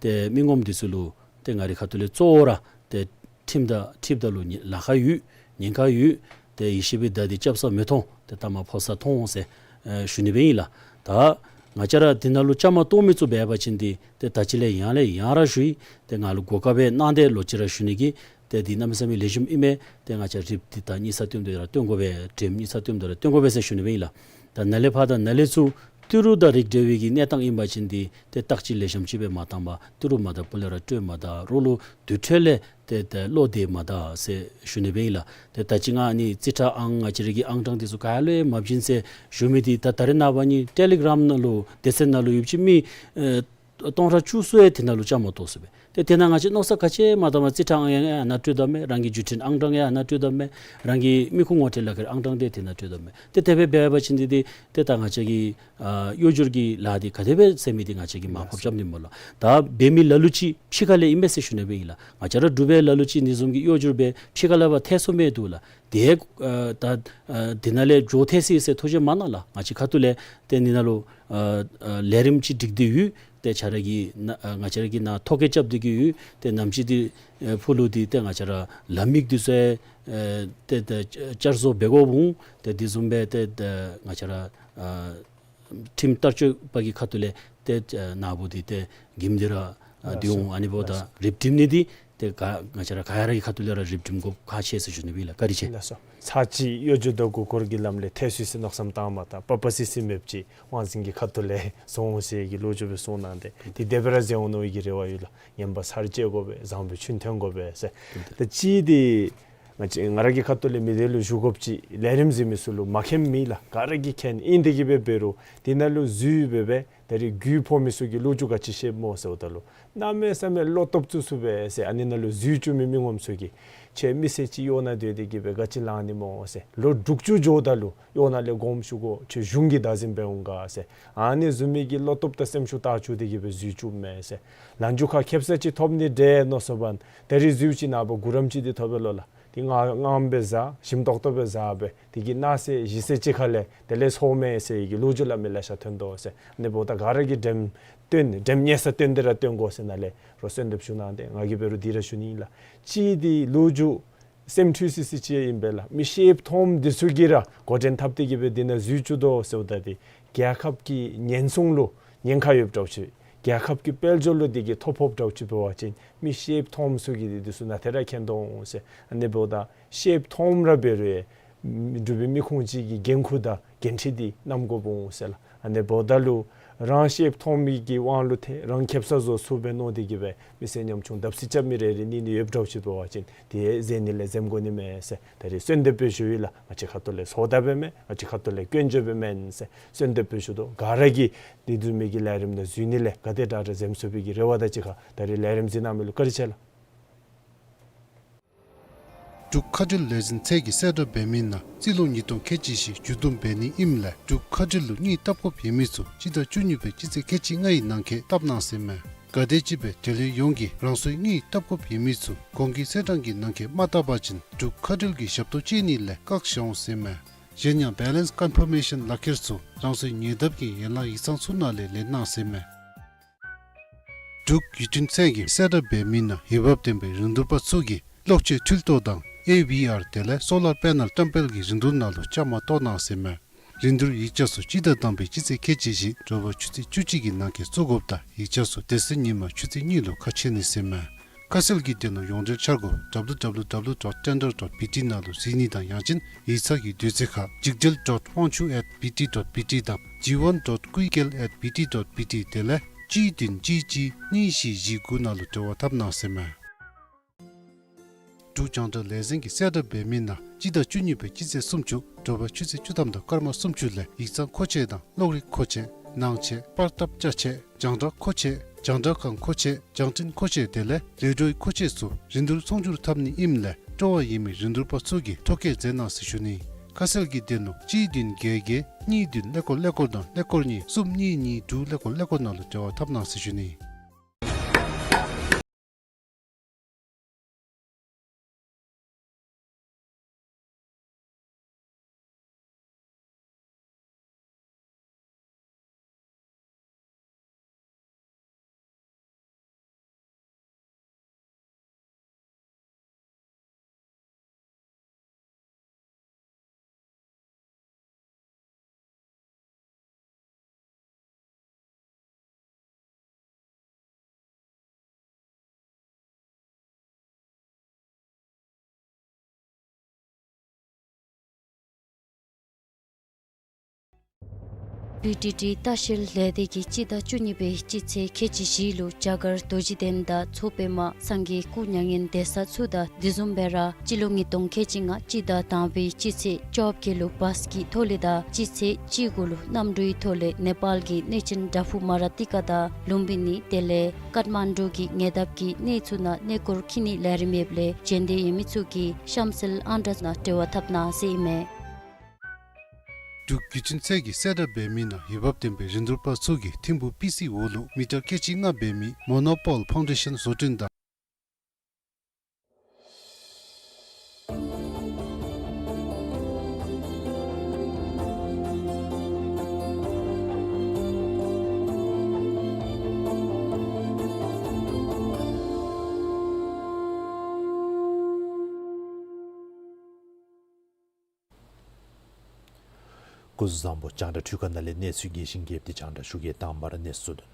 ཏེ་མི་ངོམ་འདི་ཚུ་ལུ་ཏེ་ང་རའི་ཁ་ཐུག་ལས་གཙོ་བོ་ར་ཏེ་ཁྲིམས་དང་འཁྲིལཝ་ད་ལུ་ཉེ་ལཱ་ཁག་ཡོད། ཉེན་ཁ་ཡོད། ཏེ་ཡེ་ཤེས་པའི་མདའ་འདི་སྐྱབས་སར་མི་མཐོང་། ཏེ་མཐའ་མར་ཕོ་སར་མཐོང་ཟེར་ཨེ་ཞུ་ནི་སྦེ་ཨིན་ལགས། ད་ང་བཅས་ར་འདི་ནང་ལུ་བཅའ་མར་གཏོགས་མི་ཚུ་འབད་བ་ཅིན་འདི་ཏེ་ད་ཅི་ལས་ཡང་ལས་ཡང་ར་ཞུ་ཡི། ཏེ་ང་ལུ་གོ་སྐབས་སྦེ་གནང་སྟེ་ལོག་ཅི་ར་ཞུ་ནི་གི་ཏེ་འདི་གནམ་མེད་ས་མེད་ལེགས་ཤོམ་ཨིན་མས། ཏེ་ང་བཅས་རིགཔ་འདི་ད་གཉིས་ས་བཏོན་ཏེ་ར་བཏོན་དགོ་པས། དྲེམ་གཉིས་ས་བཏོན་ཏེ་ར་བཏོན་དགོ་པས་ཟེར་ཞུ་ནི་སྦེ་ཨིན་ལགས། ད་ནཱ་ལས་ཕར་ད་ནཱ་ལས་ཚུར་ཏི་རུ་དང་རིགས་འདྲ་བའི་གི་གནས་སྟངས་ཨིན་པ་ཅིན་འདི་ཏེ་བརྟག་དཔྱད་ལེགས་ཤོམ་ཅིག་སྦེ་མ་བཏང་པར་ཏི་རུ་མ་ད་སྤུ་ལས་ར་སྤྲོད་མ་ད་རོགས་ལུ་དུར་ཁྲོད་ལས་ཏེ་ཏེ་བློ་གཏད་མ་ད་ཟེར་ཞུ་ནི་སྦེ་ཨིན་ལགས། ཏེ་ད་ཅི་ང་ཨ་ནི་རྩིས་ཁྲ་ཨང་ང་བཅས་ར་གི་ཨང་གྲངས་འདི་ཚུ་ག་ལུ་ཡང་མ་བྱིན་ཟེར་ཞུ་མི་འདི་ད་ད་རེས་ནངས་པ་ནི་ཊེ་ལི་གརམ་ནང་ལུ་སྡེ་ཚན་ནང་ལུ་ཡོདཔ་ཅིག་མི་ཨེ་སྟོང་ཕྲག་བཅུ་གསུམ་ཡང་དེ་ནང་ལུ་བཅའ་མར་གཏོགས་ཚུགས་པས། ཏེ་དེ་ནང་ང་བཅས་མནོ་བསམ་ག་ཅི་མ་བཏངམ་རྩིས་ཁྲ་ཨང་ཡང་ཨ་ནཱ་སྤྲོད་དོ་མས། རང་གི་བརྒྱུད་འཕྲིན་ཨང་གྲངས་ཡང་ཨ་ནཱ་སྤྲོད་དོ་མས། རང་གི་མི་ཁུངས་ངོ་སྤྲོད་ལག་ཁྱེར་ཨང་གྲངས་འདི་དེ་ནང་སྤྲོད་དོ་མས། ཏེ་དེ་སྦེ་འབད་བ་ཅིན་འདི་འདི་ཏེ་ད་ང་བཅས་ཀྱི་ཨ་གཡོ་སྒྱུ་གི་ལཱ་འདི་ག་དེ་སྦེ་ཟེར་མི་འདི་ང་བཅས་ཀྱིས་མར་ཕབ་རྐྱབ་ནི་སྨོ་ལགས། ད་འབད་མི་ལ་ལུ་ཅིག་ཕྱི་ཁ་ལས་ཨིན་མས་ཟེར་ཞུ་ནི་སྦེ་ཨིན་ལགས། ང་བཅས་ར་འབྲུག་པའི་ལ་ལུ་ཅིག་ཨ་ནི་བཟུམ་གྱི་གཡོ་སྒྱུ་སྦེ་ཕྱི་ཁ་ལས་ཕར་ཐལ་སོང་མི་འདུག་ལགས། དེ་ཨ་ད་ཨ་དེ་ནང་ལས་འགྱོ་ཐལ་སོ་ཡི་ཟེར་ཐུགས་བཞེད་མ་གནང་ལགས། ང་བཅས་ཁ་ཐུག་ལས་ཏེ་ཨ་ནི་ནང་ལུ་ཨ་ཨ་ལས་རིམ་ཅིག་སྒྲིག་སྟེ་ཡོད། ཏེ་ཁྱོད་ར་གིས་ནཱ་ཨ་ང་བཅས་ར་གིས་ནཱ་ཐོ་བཀོད་རྐྱབ་སྟེ་གི་ཡོད། ཏེ་ནམ་ཅིག་འདི་ཨེ་ཕུལ་ལུ་འདི་ཏེ་ང་བཅས་ར་ལམ་ཡིག་འདི་ཚུ་ཨེ་ཏེ་ཏེ་བསྐྱར་བཟོ་འབད་དགོཔ་འོང་། ཏེ་འདི་བཟུམ་སྦེ་ཏེ་ཏེ་ང་བཅས་ར་ཨ་ཁྲིམས་བསྟར་སྤྱོད་པ་གི་ཁ་ཐུག་ལས་ཏེ་ཨ་ནཱ་བུ་འདི་ཏེ་གིམ་འདི་ར་ཨ་ལགས་སོ། འདི་འོང་། ཨ་ནི་འབདཝ་ད་ལགས་སོ། རིགས་ཁྲིམས་ནི་འདི་ཏེ་ག་ང་བཅས་ར་ག་ར་གི་ཁ་ཐུག་ལས་ར་རིགས་ཁྲིམས་དགོཔ་ཁག་ཆེ་ཟེར་ཞུ་ནི་སྦེ་ལགས། བཀའ་དྲིན་ཆེ། ལགས་སོ། ཚར་གཅིག་གཡོ་སྒྱུ་དང་མགུ་སྐོར་གྱི་ལམ་ལས་ཐལ་སོང་ཟེར་མནོ་བསམ་བཏངམ་ད་དཔའ་བ་སི་སི་མེདཔ་ཅིག་དབང་འཛིན་གྱི་ཁ་ཐུག་ལས་སོང་ཟེར་གྱི་ལོ་རྒྱུས་སྦེ་གསུངས་གནང་སྟེ། དེ་དེ་སྦེ་ར་མཛད་འོང་མནོ་བའི་གི་རེ་བ་ཡོད་ལགས། ངན་པ་ཚར་བཅད་དགོ་པས། བཟང་པོའི་ཆོས་ཐོན་དགོ་པས་ཟེར། ད་གཅིག་འདི་ང་བཅས་ང་ར་གི་ཁ་ཐུག་ལས་མི་སྡེ་ལུ་བཞུགས་དགོཔ་ཅིག་ལས་རིམ་གཟིགས་མི་ཚུ་ལུ་མ་མཁྱེནམ་མེད་ལགས། ག་ར་གིས་མཁྱེན། ཨིན་དེ་གིས་སྦེ་འབད་རུང་དེ་ནང་ལུ་འཛུལ་སྦེ་སྦེ་ད་རིས་རྒུད་ཕོག་མི་ཚུ་གིས་ལོ་རྒྱུས་ག་ཅི་ཤེསཔ་སྨོ་ཟེརཝ་ད་ལུ་གནམ་མེད་ས་མེད་བློ་སྟོབས་བཙུགས་བཙུགསཔ་སྦེ་ཟེར། ཨ་ནི་ནང་ལུ་འཛུལ་བཅུག་མི་མི་ངོམ་ཚུ་གིས་ཁྱོད་མི་སེར་ཅིག་གཡོག་ནང་སྡོད་དེ་གིས་སྦེ་ག་ཅི་ལང་ནི་སྨོ་ཟེར། ལོ་དྲུག་ཅུ་འགྱོཝ་ད་ལུ་གཡོག་ནང་ལས་དགོངསམ་ཞུ་དགོ། ཁྱོད་གཞུང་གི་བདག་འཛིན་འབད་འོང་ག་ཟེར། ཨ་ནི་བཟུམ་མའི་གི་བློ་སྟོབས་དང་སེམས་ཤུགས་བཏགས་བཅུག་སྟེ་གིས་སྦེ་འཛུལ་བཅུགཔ་མས་ཟེར། ལམ་འཇུག་ཁར་ཁེབ་ས་ཅིག་ཐོབ་ནི་འདྲས་མནོ་སོངམ་ད་ད་རིས་འཛུལ་ཅི་ནངས་པ་གུ་རམ་ཅིག་འདི་ཐོབ་པས་ལོ་ལགས། དེ་ངང་ངམ་སྦེ་བཟའ། ཞིམ་ཏོག་ཏོ་སྦེ་བཟའ་སྦེ་དེ་གིས་གནངས་ཚེ་གཞེས་ཚེ་གཅིག་ཁར་ལས་དེ་ལས་སོང་མས་ཟེར་བའི་གི་ལོ་རྒྱུས་སླབ་མི་ལེ་ཤ་ཐོན་དོ་ཟེར། ཨ་ནི་འབདཝ་ད་ག་ར་གིས་འགྲེམས་སྟོན་འགྲེམས་ཉེས་ས་སྟོན་ཏེ་ར་སྟོན་དགོ་ཟེར་ནཱ་ལས་རོགས་གསོལ་འདེབས་ཞུ་གནང་སྟེ། ང་གིས་འབད་རུང་འདི་ར་ཞུ་ནི་ཨིན་ལགས། གཅིག་འདི་ལོ་རྒྱུས་སེམས་འཁྲུལ་སི་སི་ཅིག་ཨིན་པས་ལགས། མི་ཤེསཔ་མཐོངམ་འདི་ཚུ་གིས་ར་འགོ་འདྲེན་འཐབ་སྟེ་གིས་སྦེ་འདི་ནང་འཛུལ་བཅུག་དོ་ཟེརཝ་ད་འདི་རྒྱལ་ཁབ་ཀྱི་ཉེན་སྲུང་ལུ་ཉེན་ཁ་ཡོདཔ་འདྲཝ་ཅིག་རྒྱལ་ཁབ་ཀྱི་དཔལ་འབྱོར་ལུ་འདི་གིས་ཐོ་ཕོགཔ་འདྲཝ་ཅིག་འབད་བ་ཅིན་མི་ཤེསཔ་མཐོངམ་ཚུ་གིས་འདི་འདི་ཚུ་ནཱ་ཏེ་ར་མཁྱེན་དོ་འོང་ཟེར། ཨ་ནི་འབདཝ་ད་ཤེསཔ་མཐོངམ་ར་འབད་རུང་ཨེ་འབྲུག་པའི་མི་ཁུངས་ཅིག་གི་འགན་ཁུར་དང་འགན་འཁྲི་འདི་བསྣམ་དགོཔ་འོང་ཟེར་ལགས། ཨ་ནི་འབདཝ་ད་ལུ་རང་ཤེསཔ་མཐོང་མི་གི་དབང་ལུ་ཏེ་རང་ཁེབ་ས་བཟོ་ཚུགས་པས་མནོ་སྟེ་གིས་སྦེ་མི་སེར་ཉམ་ཆུང་བརྡབ་གསིག་རྐྱབ་མི་རེ་རེ་གཉིས་གཉིས་ཡོདཔ་འདྲཝ་ཅིག་འབད་བ་ཅིན་དེ་འཛེམ་ནི་ལས་འཛེམ་དགོ་ནི་མས་ཟེར་ད་རིས་གསོལ་འདེབས་སྦེ་ཞུ་ཡི་ལགས། ང་བཅས་ཁ་ཐུག་ལས་སོ་ད་འབད་མེན། ང་བཅས་ཁ་ཐུག་ལས་སྐྱོན་བརྗོད་འབད་མེན་ཟེར་གསོལ་འདེབས་སྦེ་ཞུ་དོ། ག་ར་གིས་འདི་བཟུམ་མའི་གི་ལས་རིམ་ནང་འཛུལ་ནི་ལས་ག་དེ་དྲག་དྲག་འཛེམ་ཚུགས་པའི་གི་རེ་བ་དང་གཅིག་ཁར་ད་རིས་ལས་རིམ་གཟིགས་གནང་མི་ལུ་བཀའ་དྲིན་ཆེ་ལགས། འབྲུག་མཁའ་འགྲུལ་ལས་འཛིན་ཚད་ཀྱིས་གསལ་བསྒྲགས་འབད་མི་ནང་རྩིས་ལོ་ཉིས་སྟོང་ཁལ་གཅིག་བཞི་མཇུག་བསྡོམས་འབད་ནི་ཨིནམ་ལས་འབྲུག་མཁའ་འགྲུལ་ལུ་དངུལ་བཏབ་དགོཔ་ཡོད་མི་ཚུ་སྤྱི་ཟླ་བཅུ་གཉིས་པའི་སྤྱི་ཚེས་ཁལ་གཅིག་ལྔའི་ནང་འཁོད་བཏབ་གནང་ཟེར་མས། ག་དེམ་ཅིག་སྦེ་འབྲེལ་ཡོད་ཡོངས་ཀྱིས་རང་སོའི་དངུལ་བཏབ་དགོཔ་ཡོད་མི་ཚུ་གོང་གི་གསལ་བསྒྲགས་ཀྱི་ནང་འཁོད་མ་བཏབ་པ་ཅིན་འབྲུག་མཁའ་འགྲུལ་གྱི་ཞབས་ཏོག་སྤྱོད་ནི་ལས་བཀག་བཞག་འོང་ཟེར་མས། གཞན་ཡང་བེ་ལེནསི་ཀོན་ཕར་མེ་ཤཱན་ལག་ཁྱེར་ཚུ་རང་སོའི་ཉེ་འདབས་ཀྱི་ཡན་ལག་ཡིག་ཚང་ཚུ་ནང་ལས་ལེན་གནང་ཟེར་མས། འབྲུག་ཡུལ་སྐྲུན་ཚད་ཀྱིས་གསལ་བསྒྲགས་འབད་མི་ནང་འོས་འབབ་ལྡན་པའི་རིན་བསྡུར་པ་ཚུ་གིས་གློག་ཆས་འཕྲུལ་གཏོར་དང་ཨེ་ཝི་ཨར་དེ་ལས་སོ་ལར་པེ་ནལ་བཀྲམ་སྤེལ་གྱི་རིན་བསྡུར་ནང་ལུ་བཅའ་མར་གཏོགས་གནང་ཟེར་མས། རིན་བསྡུར་ཡིག་ཆ་ཚུ་སྤྱི་ཟླ་དང་པའི་སྤྱི་ཚེས་ཁལ་གཅིག་བཞི་དྲོ་པ་ཆུ་ཚོད་བཅུ་གཅིག་གི་ནང་འཁོད་བཙུགས་དགོཔ་དང་ཡིག་ཆ་ཚུ་དེ་ཚེ་ཉིན་མ་ཆུ་ཚོད་གཉིས་ལུ་ཁ་ཕྱེ་ནི་ཟེར་མས། ཁ་གསལ་གྱི་དོན་ལུ་ཡོངས་འབྲེལ་འཆར་སྒོ་W W W dot tender dot B T ནང་ལུ་གཟིགས་ནི་དང་ཡང་ཅིན་ཡིག་ཚང་གི་དུས་ཚོད་ཁར་ཇིག་སྒྲིལ་dot ཝང་ཆུ་at B T dot B T དང་ཇི་ཝན་dot ཀུའི་ཀེལ་at B T dot B T དེ་ལས་གཅིག་བདུན་གཅིག་གཅིག་གཉིས་བཞི་བཞི་དགུ་ནང་ལུ་འབྲེལ་བ་འཐབ་གནང་ཟེར་མས། འབྲུག་རྒྱང་བསྒྲགས་ལས་འཛིན་གྱིས་གསལ་བསྒྲགས་འབད་མི་ནང་སྤྱི་ཟླ་བཅུ་གཉིས་པའི་སྤྱི་ཚེས་སུམ་ཅུ་དྲོ་པ་ཆུ་ཚོད་བཅུ་ཐམ་དང་སྐར་མ་སུམ་ཅུ་ལས་ཡིག་ཚང་མཁོ་ཆས་དང་གློག་རིག་མཁོ་ཆས། ནང་ཆས། པར་བཏབ་ཅ་ཆས། རྒྱང་བསྒྲགས་མཁོ་ཆས། རྒྱང་བསྒྲགས་ཁང་མཁོ་ཆས། རྒྱང་འཕྲིན་མཁོ་ཆས་དེ་ལས་རེ་ཌིའོའི་མཁོ་ཆས་ཚུ་རིན་བསྡུར་ཚོང་སྒྱུར་འཐབ་ནི་ཨིནམ་ལས་སྤྲོ་བ་ཡོད་མི་རིན་བསྡུར་པ་ཚུ་གིས་ཐོ་བཀོད་མཛད་གནང་ཟེར་ཞུ་ནི། ཁ་གསལ་གྱི་དོན་ལུ་གཅིག་བདུན་བརྒྱད་བརྒྱད་གཉིས་བདུན་ཀླད་ཀོར་ཀླད་ཀོར་དང་ཀླད་ཀོར་གཉིས་གསུམ་གཉིས་གཉིས་དྲུག་ཀླད་ཀོར་ཀླད་ཀོར་ནང་ལུ་འབྲེལ་བ་འཐབ་གནང་ཟེར་ཞུ་ནི། བི་ཊི་ཊི་ལྟ་བཤལ་ལས་སྡེ་གིས་སྤྱི་ཟླ་བཅུ་གཉིས་པའི་སྤྱི་ཚེས་ཁལ་གཅིག་བཞི་ལུ་རྒྱ་གར་རྡོ་རྗེ་གདན་དང་མཚོ་པདྨ་སངས་རྒྱས་སྐུ་མྱ་ངན་འདས་ས་ཚུ་དང་དེ་བཟུམ་སྦེ་ར་སྤྱི་ལོ་ཉིས་སྟོང་ཁལ་གཅིག་ལྔ་སྤྱི་ཟླ་དང་པའི་སྤྱི་ཚེས་བཅོ་བརྒྱད་ལུ་བཱས་ཀྱི་ཐོག་ལས་དང་སྤྱི་ཚེས་བཅུ་དགུ་ལུ་གནམ་གྲུའི་ཐོག་ལས་ནེ་པཱལ་གྱི་གནས་ཆེན་བྲག་ཕུག་མ་ར་ཏི་ཀ་དང་ལུམ་བི་ནི་དེ་ལས་ཀཏ་མན་ཌུ་གི་ཉེ་འདབས་ཀྱི་གནས་ཚུ་ནང་གནས་སྐོར་འཁྱིད་ནིའི་ལས་རིམ་ཡོདཔ་ལས་བྱོན་འདོད་ཡོད་མི་ཚུ་གིས་གཤམ་གསལ་ཨང་གྲངས་ནང་འབྲེལ་བ་འཐབ་གནང་ཟེར་ཨིན་མས། འབྲུག་བརྒྱུད་འཕྲིན་ཚད་ཀྱིས་གསལ་བསྒྲགས་འབད་མི་ནང་འོས་འབབ་ལྡན་པའི་རིན་བསྡུར་པ་ཚུ་གིས་ཐིམ་ཕུག་པི་སི་འོག་ལུ་མི་ཊར་ཁལ་གཅིག་ལྔ་འབད་མི་མོ་ནོ་པཱལ་ཕའུན་ཌེ་ཤཱན་བཟོ་སྐྲུན་དང་། སྐུ་གཟུགས་བཟང་པོ། རྒྱང་བསྒྲགས་འཕྲུལ་ཁང་ནང་ལས་གནས་ཚུལ་རྒྱས་ཤིང་རྒྱསཔ་འདི་རྒྱང་བསྒྲགས་ཞུ་གེ། དང་པ་ར་གནས་ཚུལ་དོན།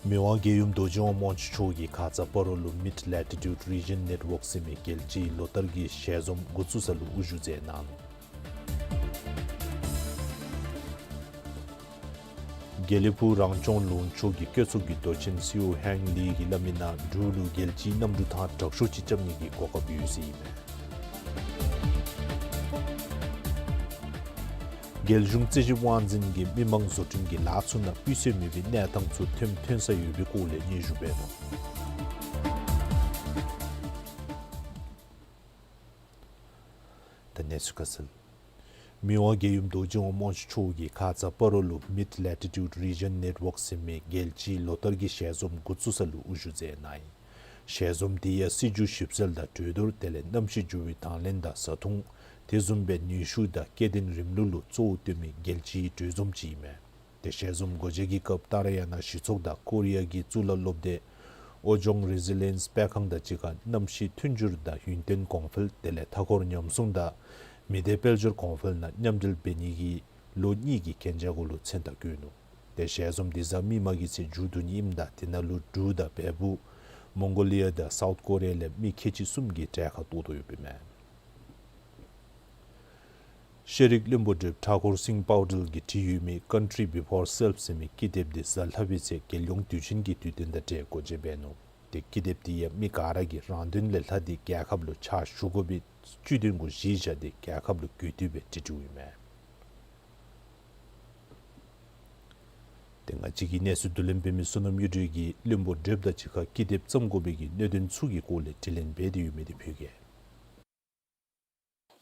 མི་དབང་རྒྱལ་ཡུམ་རྡོ་རྗེ་དབང་དམངས་གཙོའི་ཕྱོགས་ཀྱིས་ཁ་ཙ་སྤ་རོ་ལུ་མིཌ་ལེ་ཊི་ཊིའུཌ་རི་ཇཱན་ནེཊ་ཝརཀ་ཟེར་མི་རྒྱལ་སྤྱིའི་ལོ་ལྟར་གྱི་ཞལ་འཛོམས་འགོ་བཙུགས་ས་ལུ་དབུ་བཞུགས་མཛད་གནང་ནུག། དགེ་ལེགས་ཕུག་རང་སྐྱོང་ལུང་ཕྱོགས་ཀྱི་བཀོད་ཚོགས་ཀྱི་མདོ་ཆེན་སི་ཨོ་ཧེང་ལི་གིས་སླབ་མི་ནང་འབྲུག་ལུ་རྒྱལ་སྤྱིའི་གནམ་གྲུ་ཐང་དྲག་ཤོས་ཅིག་རྐྱབ་ནི་གི་གོ་སྐབས་ཡོད་ཟེར་ཨིན་མས། རྒྱལ་གཞུང་རྩིས་ཞིབ་དབང་འཛིན་གྱིས་མི་མང་བཟོ་སྐྲུན་གྱི་ལཱ་ཚུ་ནང་སྤུས་ཚད་མེད་པའི་གནས་སྟངས་ཚུ་ཐོན་ཐོན་ས་ཡོད་པའི་སྐོར་ལས་སྙན་ཞུ་འབད་ནུག། ད་གནས་ཚུལ་ཁ་གསལ། མི་དབང་རྒྱལ་ཡུམ་རྡོ་རྗེ་དབང་དམངས་གཙོའི་ཕྱོགས་ཀྱིས་ཁ་ཙ་སྤ་རོ་ལུ་མིཌ་ལེ་ཊི་ཊིའུཌ་རི་ཇཱན་ནེཊ་ཝརཀ་ཟེར་མི་རྒྱལ་སྤྱིའི་ལོ་ལྟར་གྱི་ཞལ་འཛོམས་འགོ་བཙུགས་ས་ལུ་དབུ་བཞུགས་མཛད་གནང་ཡི། ཞལ་འཛོམས་དེ་ཡང་སྲིད་བྱུས་ཞིབ་འཚོལ་དང་གྲོས་བསྡུར་དེ་ལས་གནམ་གཤིས་འགྱུར་བའི་དང་ལེན་དང་བཟའ་འཐུང་དེ་བཟུམ་སྦེ་ནུས་ཤུགས་དང་སྐྱེ་ལྡན་རིམ་ལུགས་ལུ་གཙོ་བོ་བཏོན་མི་རྒྱལ་སྤྱིའི་གྲོས་འཛོམས་ཅིག་ཨིན་མས། ཏེ་ཞལ་འཛོམས་སྒོ་འབྱེད་ཀྱི་སྐབས་ཏཱ་ར་ཡ་ན་གཞི་ཚོགས་དང་ཀོ་རི་ཡ་གི་གཙུག་ལག་སློབ་སྡེ་ཨོ་ལྗོངས་རི་ཟི་ལི་ཡེནསི་དཔེ་ཁང་དང་གཅིག་ཁར་གནམ་གཤིས་མཐུན་འགྱུར་དང་ཡུན་བརྟན་གོང་འཕེལ་དེ་ལས་མཐའ་འཁོར་ཉམས་སྲུང་དང་མི་སྡེ་དཔལ་འབྱོར་གོང་འཕེལ་ནང་མཉམ་འབྲེལ་འབད་ནི་གི་ལོ་གཉིས་ཀྱི་གན་རྒྱ་གུ་ལུ་མཚན་རྟགས་བཀོད་ནུག། ཏེ་ཞལ་འཛོམས་འདི་གཟའ་མིག་དམར་གྱི་ཚེ་མཇུག་བསྡུ་ནི་ཨིནམ་ད་དེ་ནང་ལུ་འབྲུག་དང་བལ་པོ་མོང་གོ་ལི་ཡ་དང་སའུཐ་ཀོ་རི་ཡ་ལས་མི་ཁལ་གཅིག་གསུམ་གྱིས་གྲལ་ཁར་གཏོགས་དོ་ཡོདཔ་ཨིན་མས། ཤེས་རིག་བློན་པོ་བགྲེསཔ་ཐ་ཀུར་སིང་པའུ་ཌལ་གྱིས་བྲིས་ཡོད་མི་Country Before Self ཟེར་མི་ཀི་དེབ་འདི་གཟའ་ལྷག་པའི་ཚེ་རྒྱལ་ཡོངས་དུས་ཆེན་གྱི་དུས་སྟོན་དང་འབྲེལ་སྒོ་འབྱེད་འབད་ནུག། ཏེ་ཀི་དེབ་འདི་ཡང་མི་ག་ར་གིས་རང་དོན་ལས་ལྷག་སྟེ་རྒྱལ་ཁབ་ལུ་ཕྱག་ཞུ་དགོ་པའི་སྤྱི་དོན་གུ་གཞི་བཞག་སྟེ་རྒྱལ་ཁབ་ལུ་གུས་བཏུད་སྦེ་བྲིས་བྲིཝ་ཨིན་མས། ཏེ་ང་བཅས་ཀྱི་གནས་ཚུལ་བསྡུ་ལེན་འབད་མི་བསོད་ནམས་གཡུ་སྒྲོན་གྱིས་བློན་པོ་བགྲེསཔ་དང་གཅིག་ཁར་ཀི་དེབ་བརྩམ་དགོ་པའི་གི་གནད་དོན་ཚུ་གི་སྐོར་ལས་དྲི་ལན་འབད་དེ་ཡོད་མི་འདི་ཕུལ་གེ།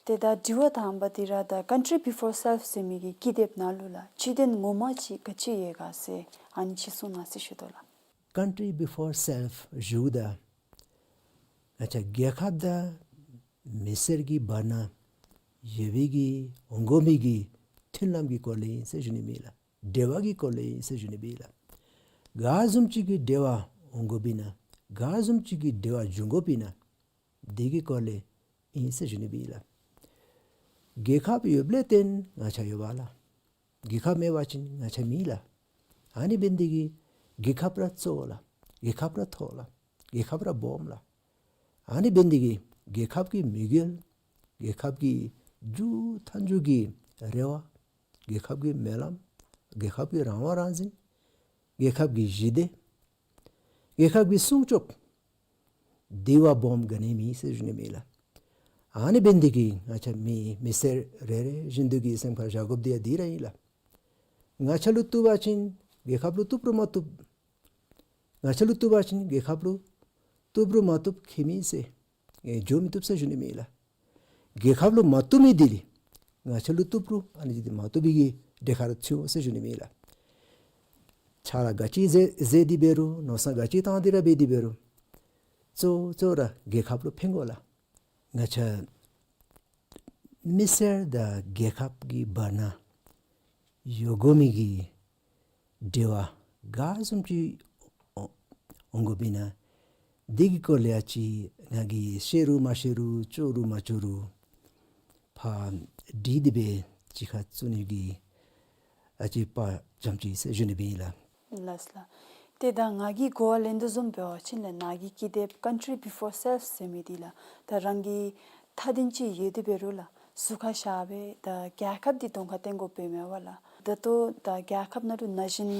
ཏེ་ད་དྲི་བ་དང་པ་འདི་ར་ད་Country Before Self ཟེར་མི་གི་ཀི་དེབ་ནང་ལུ་ལགས་སྤྱི་དོན་ངོ་མ་ཅིག་ག་ཅི་ཡོད་ག་ཟེར་ཨ་ནི་ཅིག་གསུང་གནང་ཟེར་ཞུ་དོ་ལགས། Country Before Self ཞུཝ་ད་ང་བཅས་རྒྱལ་ཁབ་དང་མི་སེར་གྱི་བར་ན་ཡོད་པའི་གི་འོང་དགོ་མི་གི་མཐུན་ལམ་གྱི་སྐོར་ལས་ཨིན་ཟེར་ཞུ་ནི་ཨིན་ལགས། འབྲེལ་བ་གི་སྐོར་ལས་ཨིན་ཟེར་ཞུ་ནི་ཨིན་ལགས། ག་བཟུམ་ཅིག་གི་འབྲེལ་བ་འོང་དགོཔ་ཨིན་ན་ག་བཟུམ་ཅིག་གི་འབྲེལ་བ་འབྱུང་དགོཔ་ཨིན་ན་དེ་གི་སྐོར་ལས་ཨིན་ཟེར་ཞུ་ནི་ཨིན་ལགས། རྒྱལ་ཁབ་ཡོདཔ་ལས་བརྟེན་ང་བཅས་ཡོདཔ་ལགས། རྒྱལ་ཁབ་མེད་པ་ཅིན་ང་བཅས་མེད་ལགས། ཨ་ནི་འབད་ནི་འདི་གིས་རྒྱལ་ཁབ་ར་གཙོ་བོ་ལགས། རྒྱལ་ཁབ་ར་མཐོ་ལགས། རྒྱལ་ཁབ་ར་སྦོམ་ལགས། ཨ་ནི་འབད་ནི་འདི་གིས་རྒྱལ་ཁབ་ཀྱི་དམིགས་ཡུལ་རྒྱལ་ཁབ་ཀྱི་མཇུག་མཐའ་མཇུག་གི་རེ་བ་རྒྱལ་ཁབ་ཀྱི་སྨོན་ལམ་རྒྱལ་ཁབ་ཀྱི་རང་དབང་རང་བཙན་རྒྱལ་ཁབ་ཀྱི་ཞི་བདེ་རྒྱལ་ཁབ་ཀྱི་སྲུང་སྐྱོབ་དེ་བ་སྦོམ་ག་ནི་མེད་ཟེར་ཞུ་ནི་ཨིན་ལགས། ཨ་ནི་འབད་ནི་འདི་གིས་ང་བཅས་མི་མི་སེར་རེ་རེ་བཞིན་དུ་གི་སེམས་ཁར་བཞག་དགོཔ་འདི་ཡང་འདི་ར་ཨིན་ལགས། ང་བཅས་ལུ་བཏུབ་པ་ཅིན་རྒྱལ་ཁབ་ལུ་བཏུབ་རུང་མ་བཏུབ། ང་བཅས་ལུ་བཏུབ་པ་ཅིན་རྒྱལ་ཁབ་ལུ་བཏུབ་རུང་མ་བཏུབ་ཁྱད་མེད་ཟེར་ཨེ་འགྱོ་མི་བཏུབ་ཟེར་ཞུ་ནི་ཨིན་ལགས། རྒྱལ་ཁབ་ལུ་མ་བཏུབ་མི་འདི་ལས་ང་བཅས་ལུ་བཏུབ་རུང་ཨ་ནི་འདི་མ་བཏུབ་པའི་གི་གྲལ་ཁར་ཚུད་འོང་ཟེར་ཞུ་ནི་ཨིན་ལགས། ཕྱག་ལཱ་ག་ཅི་མཛད་མཛད་དེ་འབད་རུང་མནོ་བསམ་ག་ཅི་བཏང་སྟེ་ར་འབད་དེ་འབད་རུང་གཙོ་གཙོ་ར་རྒྱལ་ཁབ་ལུ་ཕན་དགོ་ལགས། ང་བཅས་མི་སེར་དང་རྒྱལ་ཁབ་ཀྱི་བར་ན་ཡོད་དགོ་མི་གི་འབྲེལ་བ་ག་བཟུམ་ཅིག་འོ་འོང་དགོཔ་ཨིན་ན་དེ་གི་སྐོར་ལས་ཨ་ཙི་ང་གིས་ཤེས་རུང་མ་ཤེས་རུང་ལྕོགས་རུང་མ་ལྕོགས་རུང་ཕར་དྲི་དེ་སྦེ་གཅིག་ཁར་བཙུགས་ནི་གི་ཨ་ཙི་དཔའ་བཅམ་ཅི་ཟེར་ཞུ་ནི་ཨིན་ལགས། ལགས་ལགས། ཏེ་ད་ང་གིས་གོ་བ་ལེན་དོ་བཟུམ་འབད་བ་ཅིན་ལགས་ནཱ་གི་ཀི་དེབ་Country Before Self ཟེར་མི་འདི་ལགས་ད་རང་གི་མཐའ་དོན་ཅིག་ཡོད་དེ་འབད་རུང་ལགས་ཟུར་ཁར་བཞག་སྦེ་ད་རྒྱལ་ཁབ་འདི་གདོང་ཁར་བསྟན་དགོཔ་ཨིན་མས་པ་ལགས། ད་ལྟོ་ད་རྒྱལ་ཁབ་ནང་ལུ་ན་གཞོན་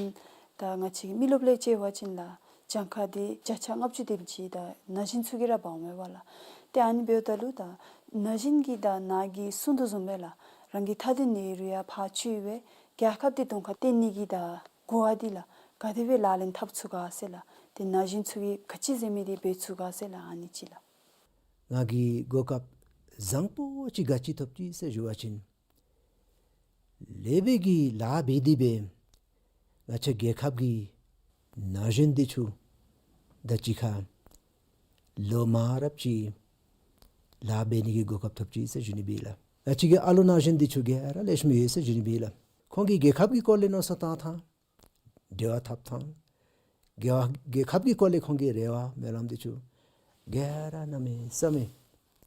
ད་ང་བཅས་མི་རློབས་ལས་བརྩི་བ་ཅིན་ལགས་གྱངས་ཁ་འདི་བརྒྱ་ཆ་ལྔ་བཅུ་དེམ་ཅིག་ད་ན་གཞོན་ཚུ་གིས་ར་འབག་འོང་མས་པ་ལགས། ཏེ་ཨ་ནི་འབདཝ་ད་ལུ་ད་ན་གཞོན་གྱིས་ད་ནཱ་གིས་གསུང་དོ་བཟུམ་སྦེ་ལགས་རང་གི་མཐའ་དོན་ནི་རུང་ཡང་ཕར་ཚུད་སྦེ་རྒྱལ་ཁབ་འདི་གདོང་ཁར་བསྟན་ནི་གི་ད་གོ་བ་འདི་ལགས་ག་དེ་སྦེ་ལག་ལེན་འཐབ་ཚུགས་ག་ཟེར་ལགས། ཏེ་ན་གཞོན་ཚུ་གིས་ག་ཅི་མཛད་མི་འདི་འབད་ཚུགས་ག་ཟེར་ལགས་ཨ་ནི་ཅིག་ལགས། ང་གིས་གོ་སྐབས་བཟང་པོ་ཅིག་ག་ཅི་ཐོབ་ཅི་ཟེར་ཞུ་བ་ཅིན་ལེགས་པའི་གི་ལཱ་འབད་དེ་སྦེ་ང་བཅས་རྒྱལ་ཁབ་ཀྱི་ན་གཞོན་འདི་ཚུ་དང་གཅིག་ཁར་ལོ་མང་རབས་ཅིག་ལཱ་འབད་ནི་གི་གོ་སྐབས་ཐོབ་ཅི་ཟེར་ཞུ་ནི་ཨིན་ལགས། ང་བཅས་ཀྱི་ཨ་ལོ་ན་གཞོན་འདི་ཚུ་ག་ར་ལེགས་ཤོམ་ཡོད་ཟེར་ཞུ་ནི་ཨིན་ལགས། ཁོང་གིས་རྒྱལ་ཁབ་ཀྱི་སྐོར་ལས་མནོ་བསམ་བཏང་ཐངས་འབྲེལ་བ་འཐབ་ཐངས་རྒྱལ་བ་རྒྱལ་ཁབ་ཀྱི་སྐོར་ལས་ཁོང་གི་རེ་བ་སྨོན་ལམ་འདི་ཚུ་ག་ར་གནམ་མེད་ས་མེད་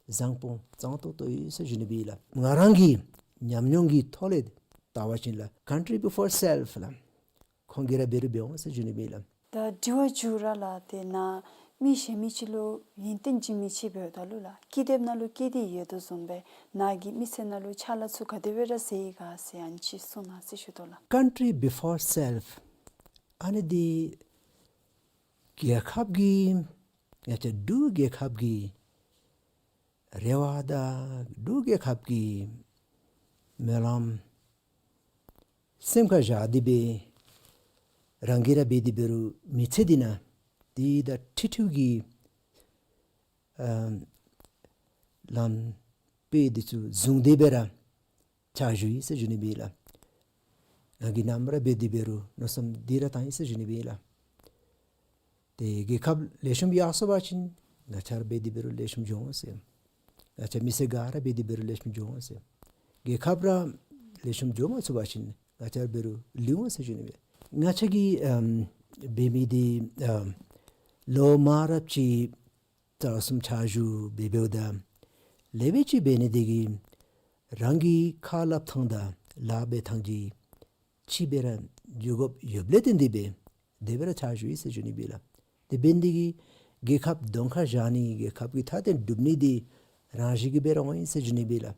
བཟང་པོ་གཙང་ཏོག་ཏོ་ཡོད་ཟེར་ཞུ་ནི་ཨིན་ལགས། ང་རང་གི་ཉམས་མྱོང་གི་ཐོག་ལས་བལྟ་བ་ཅིན་ལགས། Country before self ལགས། ཁོང་གིས་ར་འབད་རུང་འབད་འོང་ཟེར་ཞུ་ནི་ཨིན་ལགས། ད་དྲི་བ་མཇུག་ར་ལགས། ཏེ་ནཱ་མི་གཞན་མི་ཅིག་ལུ་ཡོན་ཏན་ཅིག་མི་ཅིག་འབདཝ་ད་ལུ་ལགས། ཀི་དེབ་ནང་ལུ་བཀོད་དེ་ཡོད་དོ་བཟུམ་སྦེ་ནཱ་གི་མི་ཚེ་ནང་ལུ་ཕྱག་ལཱ་ཚུ་ག་དེ་སྦེ་ར་མཛད་ཡི་ག་ཟེར་ཨ་ནི་ཅིག་གསུང་གནང་ཟེར་ཞུ་དོ་ལགས། Country before self ཨ་ནི་འདི་རྒྱལ་ཁབ་ཀྱི་ང་བཅས་འབྲུག་རྒྱལ་ཁབ་ཀྱི་རེ་བ་དང་འབྲུག་རྒྱལ་ཁབ་ཀྱི་སྨོན་ལམ་སེམས་ཁར་བཞག་སྟེ་སྦེ་རང་གིས་ར་འབད་དེ་འབད་རུང་མི་ཚེ་འདི་ནང་འདི་དང་འཁྲིལ་འཁྲིལཝ་གི་ཨ་ལམ་དཔེ་འདི་ཚུ་བཟུང་སྟེ་སྦེ་ར་ཕྱག་ཞུ་ཡི་ཟེར་ཞུ་ནི་ཨིན་ལགས། ང་གིས་ནམ་ར་འབད་དེ་འབད་རུང་མནོ་བསམ་འདི་ར་བཏང་ཡི་ཟེར་ཞུ་ནི་ཨིན་ལགས། ཏེ་རྒྱལ་ཁབ་ལེགས་ཤོམ་ཡར་སོང་པ་ཅིན་ང་བཅས་ར་འབད་དེ་འབད་རུང་ལེགས་ཤོམ་འགྱོ་འོང་ཟེར། ང་བཅས་མི་སེར་ག་ར་འབད་དེ་འབད་རུང་ལེགས་ཤོམ་འགྱོ་འོང་ཟེར། རྒྱལ་ཁབ་ར་ལེགས་ཤོམ་འགྱོ་མ་ཚུགས་པ་ཅིན་ང་བཅས་ར་འབད་རུང་ལུས་འོང་ཟེར་ཞུ་ནི་ཨིན། ང་བཅས་ཀྱིས་ཨམ་འབད་མི་འདི་ཨམ་ལོ་མང་རབས་ཅིག་རྩ་གསུམ་ཕྱག་ཞུ་འབད་འབདཝ་ད་ལེགས་སྦེ་ཅིག་འབད་ནི་འདི་གིས་རང་གི་ཁ་སླབ་ཐངས་དང་ལཱ་འབད་ཐངས་ཅིག་ཅིག་སྦེ་ར་འགྱོ་དགོཔ་ཡོདཔ་ལས་བརྟེན་ཏེ་སྦེ་དེ་སྦེ་ར་ཕྱག་ཞུ་ཡི་ཟེར་ཞུ་ནི་ཨིན་ལགས། དེ་འབད་ནི་འདི་གིས་རྒྱལ་ཁབ་གདོང་ཁར་བཞག་ནི་རྒྱལ་ཁབ་ཀྱི་མཐའ་དོན་སྒྲུབ་ནི་འདི་རང་བཞིན་གྱིས་སྦེ་ར་འོང་ཡི་ཟེར་ཞུ་ནི་ཨིན་ལགས།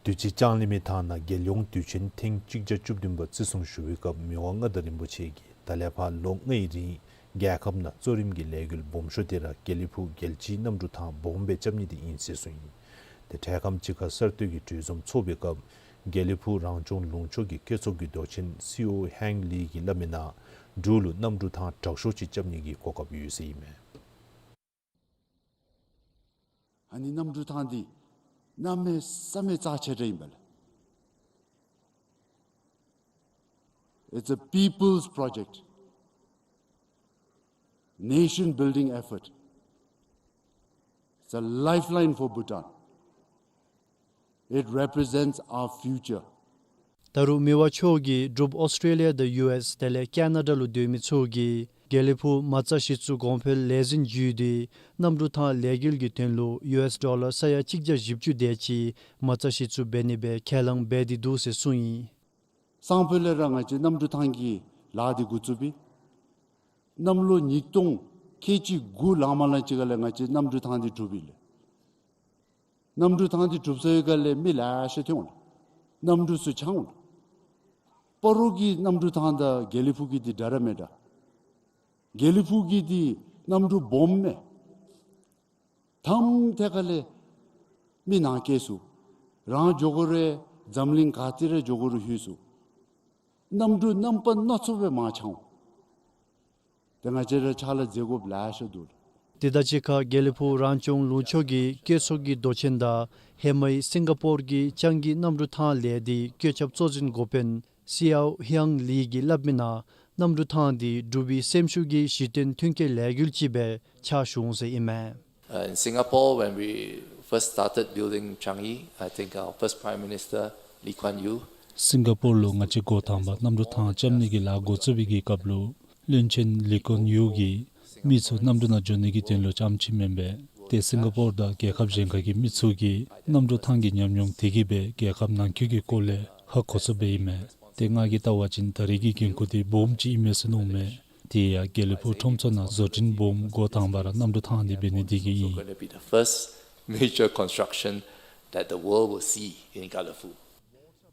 དུས་ཅི་ལྕང་གླིང་མི་ཐང་ནང་རྒྱལ་ཡོངས་དུས་ཆེན་ཐེངས་གཅིག་བརྒྱ་བཅུ་བདུན་པ་བརྩི་སྲུང་ཞུ་བའི་སྐབས་མི་དབང་མངའ་བདག་རིན་པོ་ཆེ་གིས་ད་ལས་ཕར་ལོ་ལྔའི་རིང་རྒྱལ་ཁབ་ནང་གཙོ་རིམ་གྱི་ལས་འགུལ་སྦོམ་ཤོས་དེ་ར་དགེ་ལེགས་ཕུག་རྒྱལ་སྤྱིའི་གནམ་གྲུ་ཐང་སྦོམ་སྦེ་རྐྱབ་ནི་དེ་ཨིན་ཟེར་གསུངས་ཡི། ཏེ་འཕྲལ་ཁམས་ཅིག་ཁར་གསར་གཏོད་ཀྱི་གྲོས་འཛོམས་ཚོགས་པའི་སྐབས་དགེ་ལེགས་ཕུག་རང་སྐྱོང་ལུང་ཕྱོགས་ཀྱི་བཀོད་ཚོགས་ཀྱི་མདོ་ཆེན་སི་ཨོ་ཧེང་ལི་གིས་སླབ་མི་ནང་འབྲུག་ལུ་གནམ་གྲུ་ཐང་དྲག་ཤོས་ཅིག་རྐྱབ་ནི་གི་གོ་སྐབས་ཡོད་ཟེར་ཨིན་མས། ཨ་ནི་གནམ་གྲུ་ཐང་འདི་གནམ་མེད་ས་མེད་རྩ་ཆེ་དྲགས་ཨིན་པས་ལགས། It's a people's project, nation building effort. It's a lifeline for Bhutan. It represents our future. ད་རུང་མི་དབང་མཆོག་གིས་འབྲུགཔ་ཨོསི་ཊྲེ་ལི་ཡ་དང་ཡུ་ཨེསི་དེ་ལས་ཀེ་ན་ཌ་ལུ་སྡོད་མི་ཚུ་གིས་དགེ་ལེགས་ཕུག་མ་རྩ་གཞི་བཙུགས་གོང་འཕེལ་ལས་འཛིན་བརྒྱུད་དེ་གནམ་གྲུ་ཐང་ལས་འགུལ་གྱི་དོན་ལུ་ཡུ་ཨེསི་ཌོ་ལར་ས་ཡ་གཅིག་བརྒྱ་བཞི་བཅུ་དེ་ཅིག་མ་རྩ་གཞི་བཙུགས་འབད་ནི་སྦེ་ཁས་བླངས་འབད་དེ་འདུག་ཟེར་གསུངས་ཡི། སང་ཕོད་ལས་ར་ང་བཅས་གནམ་གྲུ་ཐང་གི་ལཱ་འདི་འགོ་བཙུགས་པས། གནམ་ལོ་ཉིས་སྟོང་ཁལ་གཅིག་དགུ་ལང་མ་ལང་ཅིག་ཁར་ལས་ང་བཅས་གནམ་གྲུ་ཐང་འདི་གྲུབ་ཡི་ལགས། གནམ་གྲུ་ཐང་འདི་གྲུབ་ཚར་བའི་སྒང་ལས་མི་ལེ་ཤ་ཐོན་འོང་ལགས། གནམ་གྲུ་ཚུ་ཆག་འོང་ལགས། སྤ་རོ་གི་གནམ་གྲུ་ཐང་དང་དགེ་ལེགས་ཕུག་གི་འདི་འདྲ་ར་མེན་འདྲ། དགེ་ལེགས་ཕུག་གི་འདི་གནམ་གྲུ་སྦོམ་མས། ཐམ་ཐད་ཁ་ལས་མི་ནང་སྐྱེལ་ཚུགས། རང་འགྱོ་དགོ་རུང་འཛམ་གླིང་ག་ཏེ་ར་འགྱོ་དགོ་རུང་ལྷོད་ཚུགས། གནམ་གྲུ་རྣམ་པ་སྣ་ཚོགས་སྦེ་མར་འཁྱམས་འོང་། ཏེ་ང་བཅས་ར་ཕྱག་ལཱ་མཛད་དགོཔ་ལེ་ཤ་འདུག། དེ་དང་གཅིག་ཁར་དགེ་ལེགས་ཕུག་རང་སྐྱོང་ལུང་ཕྱོགས་ཀྱི་བཀོད་ཚོགས་ཀྱི་མདོ་ཆེན་དང་ཧེ་མའི་སིང་ག་པོར་གྱི་ལྕང་གི་གནམ་གྲུ་ཐང་ལས་སྡེའི་བཀོད་ཁྱབ་གཙོ་འཛིན་འགོ་དཔོན་སི་ཨའོ་ཧེང་ལི་གིས་སླབ་མི་ནང་གནམ་གྲུ་ཐང་འདི་འབྲུག་པའི་སེམས་ཤུགས་ཀྱི་གཞི་རྟེན་མཐུན་རྐྱེན་ལས་འགུལ་ཅིག་སྦེ་ཕྱག་ཞུ་འོང་ཟེར་ཨིན་མས། Uh, in Singapore, when we first started building Changi, I think our first Prime Minister, Lee Kuan Yew, སིང་ག་པོར་ལུ་ང་བཅས་འགོ་དང་པ་གནམ་གྲུ་ཐང་རྐྱབ་ནི་གི་ལཱ་འགོ་བཙུགས་པའི་གི་སྐབས་ལུ་བློན་ཆེན་ལི་ཀོན་ཡུ་གིས་མི་ཚུ་གནམ་གྲུ་ནང་འགྱོ་ནི་གི་དོན་ལུ་རྐྱངམ་ཅིག་མེན་པས། ཏེ་སིང་ག་པོར་དང་རྒྱལ་ཁབ་གཞན་ཁ་གི་མི་ཚུ་གིས་གནམ་གྲུ་ཐང་གི་ཉམས་མྱོང་དེ་གིས་སྦེ་རྒྱལ་ཁབ་ནང་འཁོད་ཀྱི་སྐོར་ལས་ཧ་གོ་ཚུགསཔ་ཨིན་མས། ཏེ་ང་གིས་བལྟ་བ་ཅིན་ད་རེས་ཀྱི་འགན་ཁུར་འདི་སྦོམ་ཅིག་ཨིན་མས་ཟེར་མནོཝ་མས། དེ་ཡང་དགེ་ལེགས་ཕུག་ཁྲོམ་ཚོགས་ནང་བཟོ་སྐྲུན་སྦོམ་འགོ་དང་པ་ར་གནམ་གྲུ་ཐང་འདི་འབད་ནི་འདི་གིས་ཨིན། Going to be the first major construction that the world will see in Gelephu.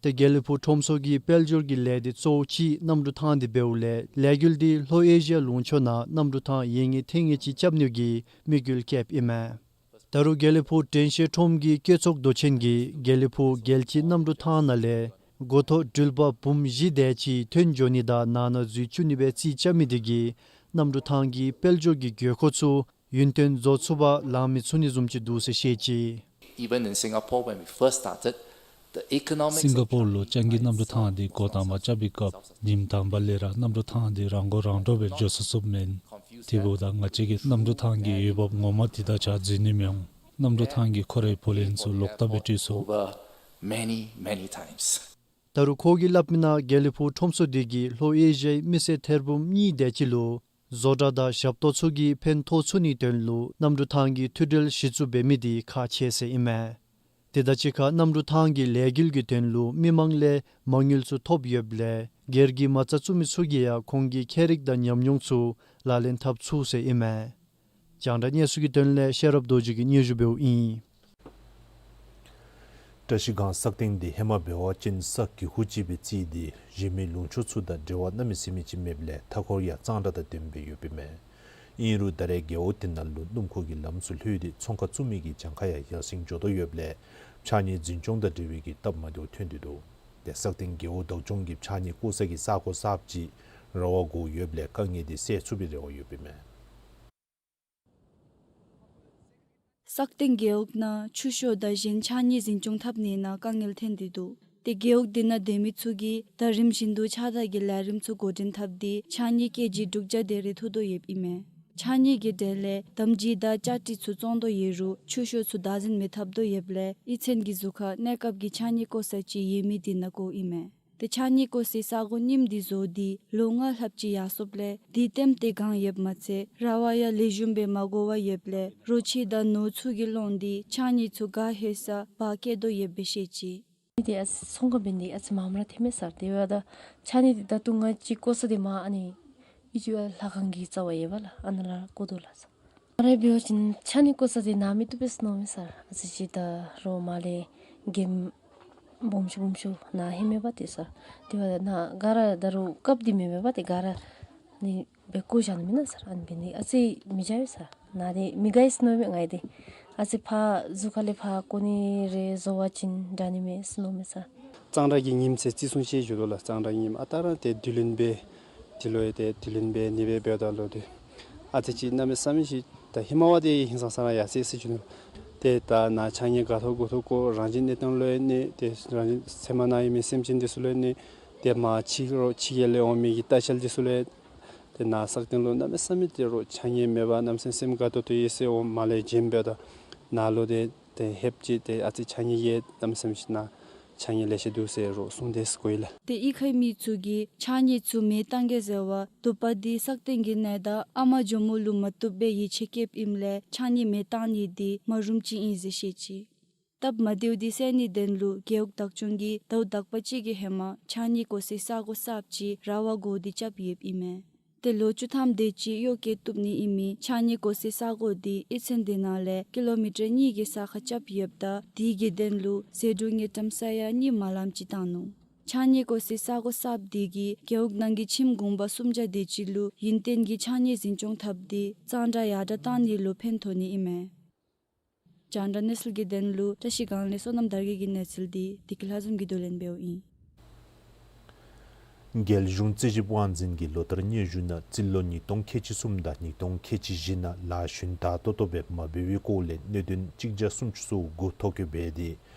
ཏེ་དགེ་ལེགས་ཕུག་ཁྲོམ་ཚོགས་ཀྱི་དཔལ་འབྱོར་གྱི་ལས་སྡེ་གཙོ་བོ་ཅིག་གནམ་གྲུ་ཐང་འདི་འབདཝ་ལས་ལས་འགུལ་འདི་ལྷོ་ཨེ་ཤི་ཡ་ལུང་ཕྱོགས་ནང་གནམ་གྲུ་ཐང་ཡིན་ངེས་ཐོན་ངེས་ཅིག་རྐྱབ་ནིའི་དམིགས་ཡུལ་བསྐྱེདཔ་ཨིན་མས། ད་རུང་དགེ་ལེགས་ཕུག་དྲན་ཤེས་ཁྲོམ་གྱི་བཀོད་ཚོགས་མདོ་ཆེན་གྱིས་དགེ་ལེགས་ཕུག་རྒྱལ་སྤྱིའི་གནམ་གྲུ་ཐང་ནང་ལས་འགོ་ཐོག་འགྲུལ་པ་འབུམ་བཞི་དེ་ཅིག་ཐོན་འགྱོ་ནི་དང་ནང་ན་འཛུལ་བཅུག་ནི་སྦེ་རྩིས་རྐྱབ་མི་དེ་གིས་གནམ་གྲུ་ཐང་གི་དཔལ་འབྱོར་གྱི་དགོས་མཁོ་ཚུ་ཡུན་བརྟན་བཟོ་ཚུགསཔ་ལང་མི་ཚུགས་ནི་བཟུམ་ཅིག་འདུག་ཟེར་བཤད་ཅི། Even in Singapore, when we first started, the economics སིང་ག་པོར་ལུ་ལྕང་གི་གནམ་གྲུ་ཐང་འདི་འགོ་དང་པ་རྐྱབ་པའི་སྐབས་ཉིནམ་དང་པ་ལས་ར་གནམ་གྲུ་ཐང་འདི་རང་མགོ་རང་འདྲོངས་སྦེ་འགྱོ་ཚུགས་ཚུགསཔ་མེན། དེ་འབདཝ་ད་ང་བཅས་ཀྱིས་གནམ་གྲུ་ཐང་གི་འོས་འབབ་ངོ་མ་འདི་དང་གཅིག་ཁར་འཛུལ་ནི་མི་འོང་། གནམ་གྲུ་ཐང་གིས་ཁོ་རའི་བུ་ལོན་ཚུ་ལོག་ལྟབ་སྦེ་སྤྲོད་ཚུགས། Over many, many times. ད་རུང་ཁོ་གིས་སླབ་མི་ནང་དགེ་ལེགས་ཕུག་ཁྲོམ་ཚོགས་འདི་གིས་ལྷོ་ཨེ་ཤི་ཡའི་མི་སེར་ཐེར་འབུམ་གཉིས་དེ་ཅིག་ལུ་ བཟོ་གྲྭ་དང་ཞབས་ཏོག་ཚུ་གིས་ཕན་ཐོགས་ཚུགས་ནིའི་དོན་ལུ་གནམ་གྲུ་ཐང་གིས་མཐུད་འབྲེལ་གཞི་བཙུགས་འབད་མི་འདི་ཁག་ཆེ་ཟེར་ཨིན་མས། དེ་དང་གཅིག་ཁར་གནམ་གྲུ་ཐང་གི་ལས་འགུལ་གྱི་དོན་ལུ་མི་མང་ལས་མ་དངུལ་ཚུ་ཐོབ་ཡོདཔ་ལས་སྒེར་གྱི་མ་རྩ་བཙུགས་མི་ཚུ་གིས་ཡང་ཁོང་གི་ཁྱད་རིག་དང་ཉམས་མྱོང་ཚུ་ལག་ལེན་འཐབ་ཚུགས་ཟེར་ཨིན་མས། རྒྱང་བསྒྲགས་གནས་ཚུལ་གྱི་དོན་ལས་ཤེས་རབ་རྡོ་རྗེ་གིས་སྙན་ཞུ་འབདཝ་ཨིན། བཀྲ་ཤིས་སྒང་ས་སྟེང་འདི་ཧེ་མ་འབད་བ་ཅིན་ས་གི་ཧུ་ཅིག་སྦེ་བརྩིས་ཏེ་གཞན་མི་ལུང་ཕྱོགས་ཚུ་དང་འབྲེལ་བ་གནམ་མེད་ས་མེད་ཅིག་མེདཔ་ལས་མཐའ་འཁོར་ཡང་གཙང་སྦྲ་དང་ལྡནམ་སྦེ་ཡོདཔ་ཨིན་མས། ཨིན་རུང་ད་རེས་རྒེད་འོག་དེ་ནང་ལུ་སྣུམ་འཁོར་གྱི་ལམ་ཚུ་ལྷོད་དེ་ཚོང་ཁང་བཙུགས་མི་གི་གྱངས་ཁ་ཡང་ཡར་སེང་འགྱོ་དོ་ཡོདཔ་ལས་ཕྱགས་སྙིགས་འཛིན་སྐྱོང་དང་འབྲེལ་བའི་གི་སྟབས་མ་བདེཝ་ཐོན་ཏེ་འདུག། དེ་ས་སྟེང་རྒེད་འོག་བདག་སྐྱོང་གིས་ཕྱགས་སྙིགས་བཀོ་ས་གི་ས་གོ་གསརཔ་ཅིག་ར་བ་བགོ་ཡོདཔ་ལས་དཀའ་ངལ་འདི་སེལ་ཚུགས་པའི་རེ་བ་ཡོདཔ་ཨིན་མས། ས་སྟེང་རྒེད་འོག་ནང་ཆུ་ཤོག་དང་གཞན་ཕྱགས་སྙིགས་འཛིན་སྐྱོང་འཐབ་ནི་ནང་དཀའ་ངལ་ཐོན་ཏེ་འདུག། ཏེ་རྒེད་འོག་དེ་ནང་སྡོད་མི་ཚུ་གིས་ད་རིམ་བཞིན་དུ་ཕྱགས་བདར་གྱི་ལས་རིམ་ཚུ་འགོ་འདྲེན་འཐབ་སྟེ་ཕྱགས་སྙིགས་ཀེ་ཇི་དྲུག་བརྒྱ་དེ་རེ་འཐུ་དོ་ཡོདཔ་ཨིན་མས། ཕྱགས་སྙིགས་ཀྱི་གྲས་ལས་དམ་སྦྱིས་དང་ལྕགས་ཀྲི་ཚུ་བཙོང་དོ་ཡོད་རུང་ཆུ་ཤོག་ཚུ་བདག་འཛིན་མི་འཐབ་དོ་ཡོདཔ་ལས་ཨི་ཚན་གྱི་ཟུར་ཁར་གནས་སྐབས་ཀྱི་ཕྱགས་སྙིགས་བཀོ་ས་ཅིག་ཡོད་མི་དེ་ནང་བཀོཝ་ཨིན་མས། ཏེ་ཕྱགས་སྙིགས་བཀོ་སའི་ས་གོ་རྙིངམ་འདི་བཟོ་སྟེ་ལོ་ལྔ་ལྷགཔ་ཅིག་ཡར་སོངམ་ལས་དེ་ལྟེམ་སྟེ་གང་ཡོདཔ་མ་ཚད་ར་བ་ཡང་ལེགས་ཤོམ་སྦེ་མ་བགོ་བར་ཡོདཔ་ལས་རོ་ཁྱི་དང་ནོར་ཚུ་གིས་སློང་སྟེ་ཕྱགས་སྙིགས་ཚུ་ག་ལྷོད་སར་འབག་བསྐྱལ་དོ་ཡོདཔ་སྦེ་བཤད་ཅི། མི་འདི་ཨ་ཙི་ཚོང་ཁང་འབད་ནི་འདི་ཨ་ཙི་མངམ་ར་ཐོནམ་མས་ཟེར། དེ་འབདཝ་ད་ཕྱགས་སྙིགས་འདི་ད་ལྟོ་ང་བཅས་བཀོ་ས་འདི་མར་ཨ་ནི་ཨི་ཅུ་ཡ་ལྷ་ཁང་གི་རྩ་བར་ཡོད་པས་ལགས། ཨ་ནཱ་ལས་བཀོ་དོ་ལགས་ཟེར། ང་ར་འབད་བ་ཅིན་ཕྱགས་སྙིགས་བཀོ་ས་འདི་ནཱ་མི་བཏུབ་པས་ཟེར་མནོཝ་མས་ཟེར། ཨ་ཙི་ཅིག་ད་རོགས་མར་ལས་འགྱེམ་སྦོམ་ཤོས་སྦོམ་ཤོས་ནཱ་ལྷོདཔ་མས་པ་ཏེ་ཟེར། དེ་འབདཝ་ད་ནཱ་ག་ར་ད་རུང་སྐབས་འདི་མེན་པས་པ་ཏེ་ག་ར་ནི་སྦེ་བཀོ་བཞག་ནི་མེན་ན་ཟེར། ཨ་ནི་འབད་ནི་ཨ་ཙི་མི་བྱ་བས་ཟེར། ནཱ་འདི་མི་དགའ་ཡི་ཟེར་མནོཝ་མས་ང་འདི། ཨ་ཙི་ཕར་ཟུར་ཁ་ལས་ཕར་བཀོ་ནི་རེ་བཟོ་བ་ཅིན་དྲག་ནི་མས་ཟེར་མནོཝ་མས་ཟེར། གཙང་སྦྲ་གི་ཉིནམ་ཟེར་བརྩི་སྲུང་ཅིག་འགྱོ་དོ་ལགས། གཙང་སྦྲ་གི་ཉིནམ་ཨ་རྟག་ར་ཏེ་དུས་ལོན་འབད་དེ་ལུ་ཡང་ཏེ་དུས་ལོན་འབད་ནི་སྦེ་འབདཝ་ད་ལུ་ཏེ་ཨ་ཙི་ཅིག་གནམ་མེད་ས་མེད་ཅིག་ད་ཧེ་མ་བ་ཏེ་ཧིང་སངས་ས་ར་ཡར་སོ་ཡི་ཟེར་ཞུ་ནི། ཏེ་ད་ནཱ་ཕྱགས་སྙིགས་ག་ཐོབ་གུ་ཐོབ་བཀོ་རང་བཞིན་གནས་སྟངས་ལུ་ཡང་གནོད་ཏེ་རང་བཞིན་ཚལ་མ་ནང་ཡོད་མི་སེམས་ཅན་འདི་ཚུ་ལུ་ཡང་གནོད། ཏེ་མར་ཕྱི་རོགས་ཕྱི་རྒྱལ་ལས་འོང་མི་གི་ལྟ་བཤལ་འདི་ཚུ་ལུ་ཡང་ཏེ་ནཱ་ས་སྟེང་ལུ་གནམ་མེད་ས་མེད་ཏེ་རོགས་ཕྱགས་སྙིགས་མེད་པར་གནམ་མེད་ས་མེད་སེམས་དགའ་ཏོག་ཏོ་ཡོད་ཟེར་འོང་མར་ལས་བྱོནམ་ད་ནཱ་ལུ་ཏེ་ཏེ་ལྷོདཔ་ཅིག་ཏེ་ཨ་ཙི་ཕྱགས་སྙིགས་ཀྱི་གནམ་མེད་ས་མེད་ཅིག་ནཱ་ཕྱགས་སྙིགས་ལེ་ཤ་འདུག་ཟེར་རོགས་གསུངས་དེས་གོ་ཡི་ལགས། ཏེ་གཡུས་ཁའི་མི་ཚུ་གིས་ཕྱགས་སྙིགས་ཚུ་མེ་བཏང་གེ་ཟེར་བར་དུ་པ་འདི་ས་སྟེང་གི་གནས་བདག་ཨ་མ་ཇོ་མོ་ལུ་མ་བཏུབ་པའི་ཡིད་ཆེས་བསྐྱེདཔ་ཨིནམ་ལས་ཕྱགས་སྙིགས་མེ་བཏང་ནི་འདི་མ་རུངམ་ཅིག་ཨིན་ཟེར་བཤད་ཅི། སྟབས་མ་བདེཝ་འདི་སེལ་ནིའི་དོན་ལུ་རྒེད་འོག་བདག་སྐྱོང་གིས་ཟླཝ་དག་པ་ཅིག་གི་ཧེ་མ་ཕྱགས་སྙིགས་བཀོ་སའི་ས་གོ་གསརཔ་ཅིག་ར་བ་བགོ་སྟེ་རྐྱབ་ཡོདཔ་ཨིན་མས། ཏེ་ལོ་བཅུ་ཐམ་དེ་ཅིག་གཡོག་བཀོལ་བཏུབ་ནི་ཨིན་མི་ཕྱགས་སྙིགས་བཀོ་སའི་ས་གོ་འདི་གཡུས་ཚན་དེ་ནང་ལས་ཀི་ལོ་མི་ཊར་གཉིས་ཀྱི་ས་ཁར་རྐྱབ་ཡོདཔ་ད་དེ་གི་དོན་ལུ་ཟད་འགྲོ་དངུལ་ཀྲམ་ས་ཡ་གཉིས་མ་ལངམ་ཅིག་བཏང་ནུག། ཕྱགས་སྙིགས་བཀོ་སའི་ས་གོ་གསརཔ་དེ་གིས་རྒེད་འོག་ནང་གི་ཁྱིམ་གུང་པ་སུམ་བརྒྱ་དེ་ཅིག་ལུ་ཡུན་བརྟན་གྱི་ཕྱགས་སྙིགས་འཛིན་སྐྱོང་འཐབ་སྟེ་གཙང་སྦྲ་ཡར་དྲག་བཏང་ནི་ལུ་ཕན་ཐོགས་ནི་ཨིན་མས། རྒྱང་བསྒྲགས་གནས་ཚུལ་གྱི་དོན་ལུ་བཀྲ་ཤིས་སྒང་ལས་བསོད་ནམས་དར་རྒྱས་ཀྱི་གནས་ཚུལ་འདི་བདེ་སྐྱིད་ལྷ་འཛོམས་ཀྱིས་བསྡུ་ལེན་འབདཝ་ཨིན། རྒྱལ་གཞུང་རྩིས་ཞིབ་དབང་འཛིན་གྱིས་ལོ་ལྟར་སྙན་ཞུ་ནང་རྩིས་ལོ་ཉིས་སྟོང་ཁལ་གཅིག་གསུམ་དང་ཉིས་སྟོང་ཁལ་གཅིག་བཞི་ནང་ལཱ་ཞུན་དག་ཏོག་ཏོ་སྦེ་མ་འབད་བའི་སྐོར་ལས་གནད་དོན་གཅིག་བརྒྱ་སུམ་ཅུ་སོ་དགུ་ཐོ་བཀོད་འབད་དེ་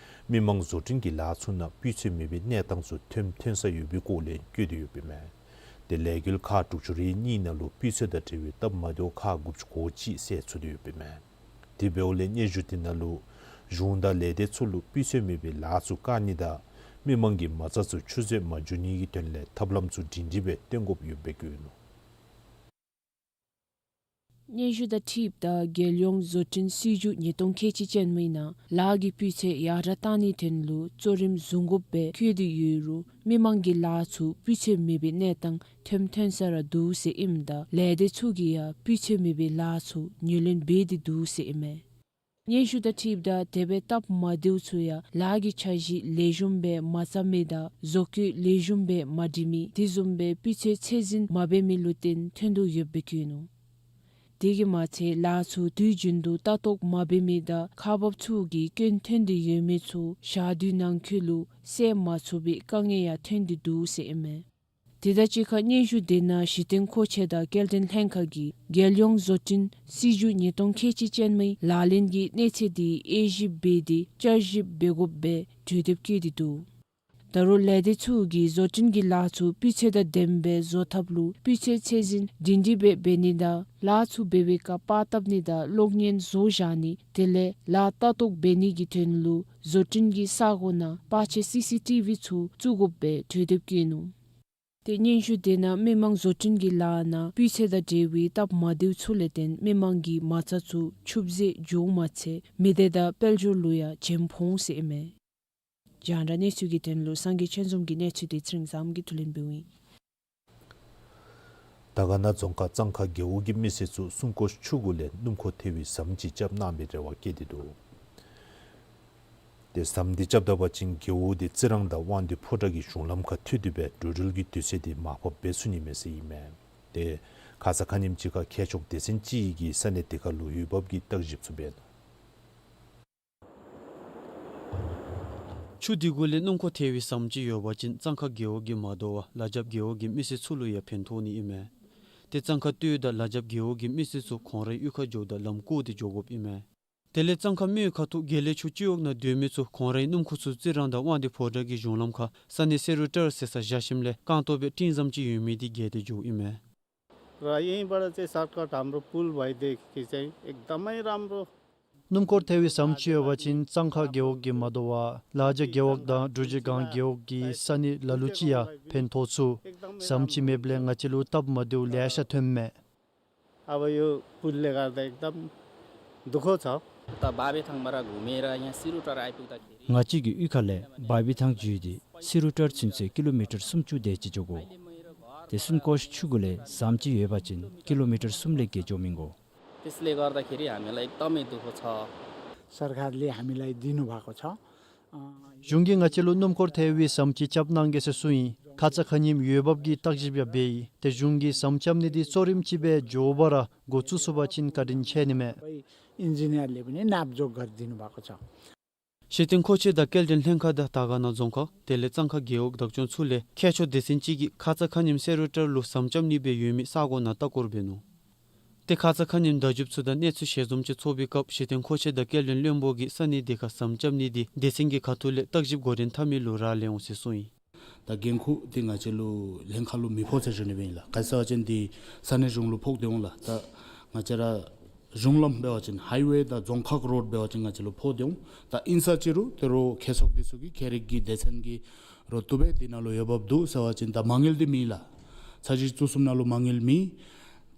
མི་མང་བཟོ་སྐྲུན་གྱི་ལཱ་ཚུ་ནང་སྤུས་ཚད་མེད་པའི་གནས་སྟངས་ཚུ་ཐོནམ་ཐོན་ས་ཡོད་པའི་སྐོར་ལས་བཀོད་དེ་ཡོདཔ་ཨིན་མས། དེ་ལས་འགུལ་ཁག་དྲུག་ཅུ་རེ་གཉིས་ནང་ལུ་སྤུས་ཚད་དང་འབྲེལ་བའི་སྟབས་མ་བདེཝ་ཁག་དགུ་བཅུ་གོ་གཅིག་སེལ་ཚུགས་ཏེ་ཡོདཔ་ཨིན་མས། དེ་འབདཝ་ལས་སྙན་ཞུ་དེ་ནང་ལུ་གཞུང་དང་ལས་སྡེ་ཚུ་ལུ་སྤུས་ཚད་མེད་པའི་ལཱ་ཚུ་བཀག་ནི་དང་མི་མང་གི་མ་རྩ་ཚུ་ཆུད་ཟོས་མ་འགྱོ་ནི་གི་དོན་ལས་ཐབས་ལམ་ཚུ་སྒྲིང་སྒྲིང་སྦེ་སྟོན་དགོཔ་ཡོདཔ་སྦེ་བཀོད་ནུག། སྙན་ཞུ་དང་འཁྲིལཝ་ད་རྒྱལ་ཡོངས་བཟོ་སྐྲུན་སྲིད་བྱུས་ཉིས་སྟོང་ཁལ་གཅིག་ཅན་མའི་ནང་ལཱ་གི་སྤུས་ཚད་ཡར་དྲག་བཏང་ནིའི་དོན་ལུ་གཙོ་རིམ་བཟུང་དགོཔ་སྦེ་བཀོད་དེ་ཡོད་རུང་མི་མང་གི་ལཱ་ཚུ་སྤུས་ཚད་མེད་པའི་གནས་སྟངས་ཐོནམ་ཐོན་ས་ར་འདུག་ཟེར་ཨིནམ་ད་ལས་སྡེ་ཚུ་གིས་ཡང་སྤུས་ཚད་མེད་པའི་ལཱ་ཚུ་ངོས་ལེན་འབད་དེ་འདུག་ཟེར་ཨིན་མས། སྙན་ཞུ་དང་འཁྲིལཝ་ད་དེ་སྦེ་སྟབས་མ་བདེཝ་ཚུ་ཡང་ལཱ་གི་འཆར་གཞི་ལེགས་ཤོམ་སྦེ་མ་བརྩམས་མི་དང་བཟོ་བཀོད་ལེགས་ཤོམ་སྦེ་མ་སྒྲིག་མི་དེ་བཟུམ་སྦེ་སྤུས་ཚད་ཚད་འཛིན་མ་འབད་མི་ལུ་བརྟེན་ཐོན་དོ་ཡོདཔ་སྦེ་བཀོད་ནུག། དེ་གིས་མ་ཚད་ལཱ་ཚུ་དུས་རྒྱུན་དུ་ལྟ་རྟོག་མ་འབད་མི་དང་ཁག་འབགཔ་ཚུ་གིས་སྐྱོན་ཐོན་ཏེ་ཡོད་མི་ཚུ་ཞག་དུས་ནང་འཁོད་ལུ་སེལ་མ་ཚུགས་པའི་དཀའ་ངལ་ཡང་ཐོན་ཏེ་འདུག་ཟེར་ཨིན་མས། དེ་དང་གཅིག་ཁར་སྙན་ཞུ་དེ་ནང་གཞི་རྟེན་མཁོ་ཆས་དང་སྐྱེལ་འདྲེན་ལྷན་ཁག་གིས་རྒྱལ་ཡོངས་བཟོ་སྐྲུན་སྲིད་བྱུས་ཉིས་སྟོང་ཁལ་གཅིག་ཅན་མའི་ལག་ལེན་གྱི་གནས་ཚད་དེ་དབྱེ་ཞིབ་འབད་དེ་བསྐྱར་ཞིབ་འབད་དགོཔ་སྦེ་གྲོས་འདེབས་བཀོད་དེ་འདུག། ད་རུང་ལས་སྡེ་ཚུ་གིས་བཟོ་སྐྲུན་གྱི་ལཱ་ཚུ་སྤུས་ཚད་དང་ལྡནམ་སྦེ་བཟོ་ཐབས་ལུ་སྤུས་ཚད་ཚད་འཛིན་སྒྲིང་སྒྲིང་སྦེ་འབད་ནི་དང་ལཱ་ཚུ་འབད་བའི་སྐབས་པར་བཏབ་ནི་དང་གློག་བརྙན་བཟོ་བཞག་ནི་དེ་ལས་ལཱ་ལྟ་རྟོག་འབད་ནི་གི་དོན་ལུ་བཟོ་སྐྲུན་གྱི་ས་གོ་ནང་པར་ཆས་སི་སི་ཊི་བི་ཚུ་བཙུགས་དགོཔ་སྦེ་གྲོས་འདེབས་བཀོད་ནུག། ཏེ་སྙན་ཞུ་དེ་ནང་མི་མང་བཟོ་སྐྲུན་གྱི་ལཱ་ནང་སྤུས་ཚད་དང་འབྲེལ་བའི་སྟབས་མ་བདེཝ་ཚུ་ལས་བརྟེན་མི་མང་གི་མ་རྩ་ཚུ་ཕྱུགཔོ་ཟད་འགྱོཝ་མ་ཚད་མི་སྡེ་དང་དཔལ་འབྱོར་ལུ་ཡང་བྱེམ་ཕོག་འོང་ཟེར་ཨིན་མས། རྒྱང་བསྒྲགས་གནས་ཚུལ་གྱི་དོན་ལུ་སངས་རྒྱས་ཆོས་འཛོམས་ཀྱི་གནས་ཚུལ་དེ་ཚེ་རིང་བཟངམོ་གིས་བསྡུ་ལེན་འབདཝ་ཨིན། དར་དཀར་ན་རྫོང་ཁག་གཙང་ཁ་རྒེད་འོག་གི་མི་སེར་ཚུ་སྲུང་སྐྱོབ་ཆུ་གུ་ལས་སྣུམ་འཁོར་ཐལ་བའི་ཟམ་ཅིག་རྐྱབ་གནང་བའི་རེ་བ་བསྐྱེད་དེ་འདུག། ཏེ་ཟམ་འདི་རྐྱབ་ད་པ་ཅིན་རྒེད་འོག་འདི་རྩི་རང་དང་དབང་འདུས་ཕོ་བྲང་གི་གཞུང་ལམ་ཁར་མཐུད་དེ་སྦེ་འགྲོ་འགྲུལ་གྱི་དུས་ཚོད་འདི་མར་ཕབ་འབད་ཚུགས་ནི་མས་ཟེར་ཨིན་མས། ཏེ་ཁ་ཙ་ཁ་ཉིནམ་ཅིག་ཁར་མཁས་མཆོག་སྡེ་ཚན་ཅིག་གིས་ས་གནས་དེ་ཁར་ལུ་འོས་འབབ་ཀྱི་བརྟག་ཞིབ་ཚུ་འབད་ནུག། ཆུ་འདི་གུ་ལས་སྣུམ་འཁོར་ཐལ་བའི་ཟམ་ཅིག་ཡོད་པ་ཅིན་གཙང་ཁ་རྒེད་འོག་གིས་མ་དོ་བར་ལ་རྒྱབ་རྒེད་འོག་གི་མི་སེར་ཚུ་ལུ་ཡང་ཕན་ཐོགས་ནི་ཨིན་མས། ཏེ་གཙང་ཁ་སྟོད་དང་ལ་རྒྱབ་རྒེད་འོག་གི་མི་སེར་ཚུ་ཁོང་རའི་གཡུས་ཁར་འགྱོཝ་ད་ལམ་བཀོག་སྟེ་འགྱོ་དགོཔ་ཨིན་མས། དེ་ལས་གཙང་ཁ་མོའི་ཁ་ཐུག་དགེ་ལེགས་ཆུ་སྤྱི་འོག་ནང་སྡོད་མི་ཚུ་ཁོང་རའི་སྣུམ་འཁོར་ཚུ་རྩི་རང་དང་དབང་འདུས་ཕོ་བྲང་གི་གཞུང་ལམ་ཁར་ས་གནས་སེ་རུ་ཊར་ཟེར་སར་བཞག་ཞིནམ་ལས་རྐང་སྟོང་སྦེ་སྤྲིང་ཟམ་ཅིག་ཡོད་མི་འདི་བརྒལ་ཏེ་འགྱོཝ་ཨིན་མས། र यहीँबाट चाहिँ सर्टकट हाम्रो पुल भइदिएपछि चाहिँ एकदमै राम्रो। སྣུམ་འཁོར་ཐལ་བའི་ཟམ་ཅིག་ཡོད་པ་ཅིན་གཙང་ཁ་རྒེད་འོག་གིས་མ་དོ་བར་ལ་རྒྱབ་རྒེད་འོག་དང་འབྲུག་རྗེ་སྒང་རྒེད་འོག་གི་ས་གནས་ལ་ལུ་ཅིག་ཡང་ཕན་ཐོགས་ཚུགས། ཟམ་ཅིག་མེདཔ་ལས་ང་བཅས་ལུ་སྟབས་མ་བདེཝ་ལེ་ཤ་ཐོནམ་མས། अब यो पुलले गर्दा एकदम दुःख छ। त बाबेथाङबाट घुमेर यहाँ सिरुटार आइपुग्दाखेरि ང་བཅས་ཀྱི་གཡུས་ཁ་ལས་བ་བི་ཐང་བརྒྱུད་དེ་སི་རུ་ཊར་ཚུན་ཚོད་ཀི་ལོ་མི་ཊར་སུམ་ཅུ་དེ་ཅིག་འགྱོ་དགོ། དེ་སྲུང་སྐྱོབ་ཆུ་གུ་ལས་ཟམ་ཅིག་ཡོད་པ་ཅིན་ཀི་ལོ་མི་ཊར་གསུམ་ལས་བརྒལ་འགྱོ་མི་དགོ། त्यसले गर्दाखेरि हामीलाई एकदमै दुःख छ। सरकारले हामीलाई दिनुभएको छ। अ, གཞུང་གིས་ང་བཅས་ལུ་སྣུམ་འཁོར་ཐལ་བའི་ཟམ་ཅིག་རྐྱབ་གནང་གེ་ཟེར་གསུངས་ཡི། ཁ་ཙ་ཁ་ཉིནམ་འོས་འབབ་ཀྱི་བརྟག་ཞིབ་ཡང་འབད་ཡི། ཏེ་གཞུང་གིས་ཟམ་རྐྱབ་ནི་འདི་གཙོ་རིམ་ཅིག་སྦེ་མགྱོགས་པ་ར་འགོ་བཙུགས་ཚུགས་པ་ཅིན་བཀའ་དྲིན་ཆེ་ནི་མས། सबै इन्जिनियरले पनि नापजोख गरिदिनु भएको छ। ཤེས་ལྡན་མཁོ་ཆས་དང་སྐྱེལ་འདྲེན་ལྷན་ཁག་དང་དར་དཀར་ན་རྫོང་ཁག་དེ་ལས་གཙང་ཁ་རྒེད་འོག་བདག་སྐྱོང་ཚུ་ལས་མཁས་མཆོག་སྡེ་ཚན་ཅིག་གིས་ཁ་ཙ་ཁ་ཉིནམ་སེ་རུ་ཊར་ལུ་ཟམ་རྐྱབ་ནི་སྦེ་ཡོད་མི་ས་གོ་ནང་ལྟ་སྐོར་འབད་ནུག། ཏེ་ཁ་ཙ་ཁ་ཉིནམ་བརྡ་བརྒྱུདཔ་ཚུ་དང་གནས་ཚུལ་ཞལ་འཛོམས་ཅིག་ཚོགས་པའི་སྐབས་ཤེས་ལྡན་མཁོ་ཆས་དང་སྐྱེལ་འདྲེན་བློན་པོ་གིས་ས་གནས་དེ་ཁར་ཟམ་རྐྱབ་ནི་འདི་སྡེ་ཚན་གྱི་ཁ་ཐུག་ལས་བརྟག་ཞིབ་འགོ་འདྲེན་འཐབ་མི་ལུ་རག་ལས་འོང་ཟེར་གསུངས་ཡི། ད་འགན་ཁུར་འདི་ང་བཅས་ལུ་ལྷན་ཁག་ལུ་མི་ཕོག་ཟེར་ཞུ་ནི་སྦེ་ཨིན་ལགས། ག་ཅི་ཟེར་བ་ཅིན་འདི་ས་གནས་གཞུང་ལུ་ཕོག་སྟེ་འོང་ལགས། ད་ང་བཅས་ར་གཞུང་ལམ་འབད་བ་ཅིན་ཧའི་ཝེ་དང་རྫོང་ཁག་རོཌ་འབད་བ་ཅིན་ང་བཅས་ལུ་ཕོག་སྟེ་འོང་། ད་ཨིན་ས་ཅི་རུང་དོ་རུང་མཁས་མཆོག་འདི་ཚུ་གིས་ཁྱད་རིག་གི་སྡེ་ཚན་གྱིས་རོགས་བཏུབ་སྦེ་འདི་ནང་ལུ་འོས་འབབ་འདུག་ཟེར་བ་ཅིན་ད་མ་དངུལ་འདི་མེད་ལགས། འཆར་གཞི་བཙུགས་ཚུགསཔ་ནང་ལུ་མ་དངུལ་མེད།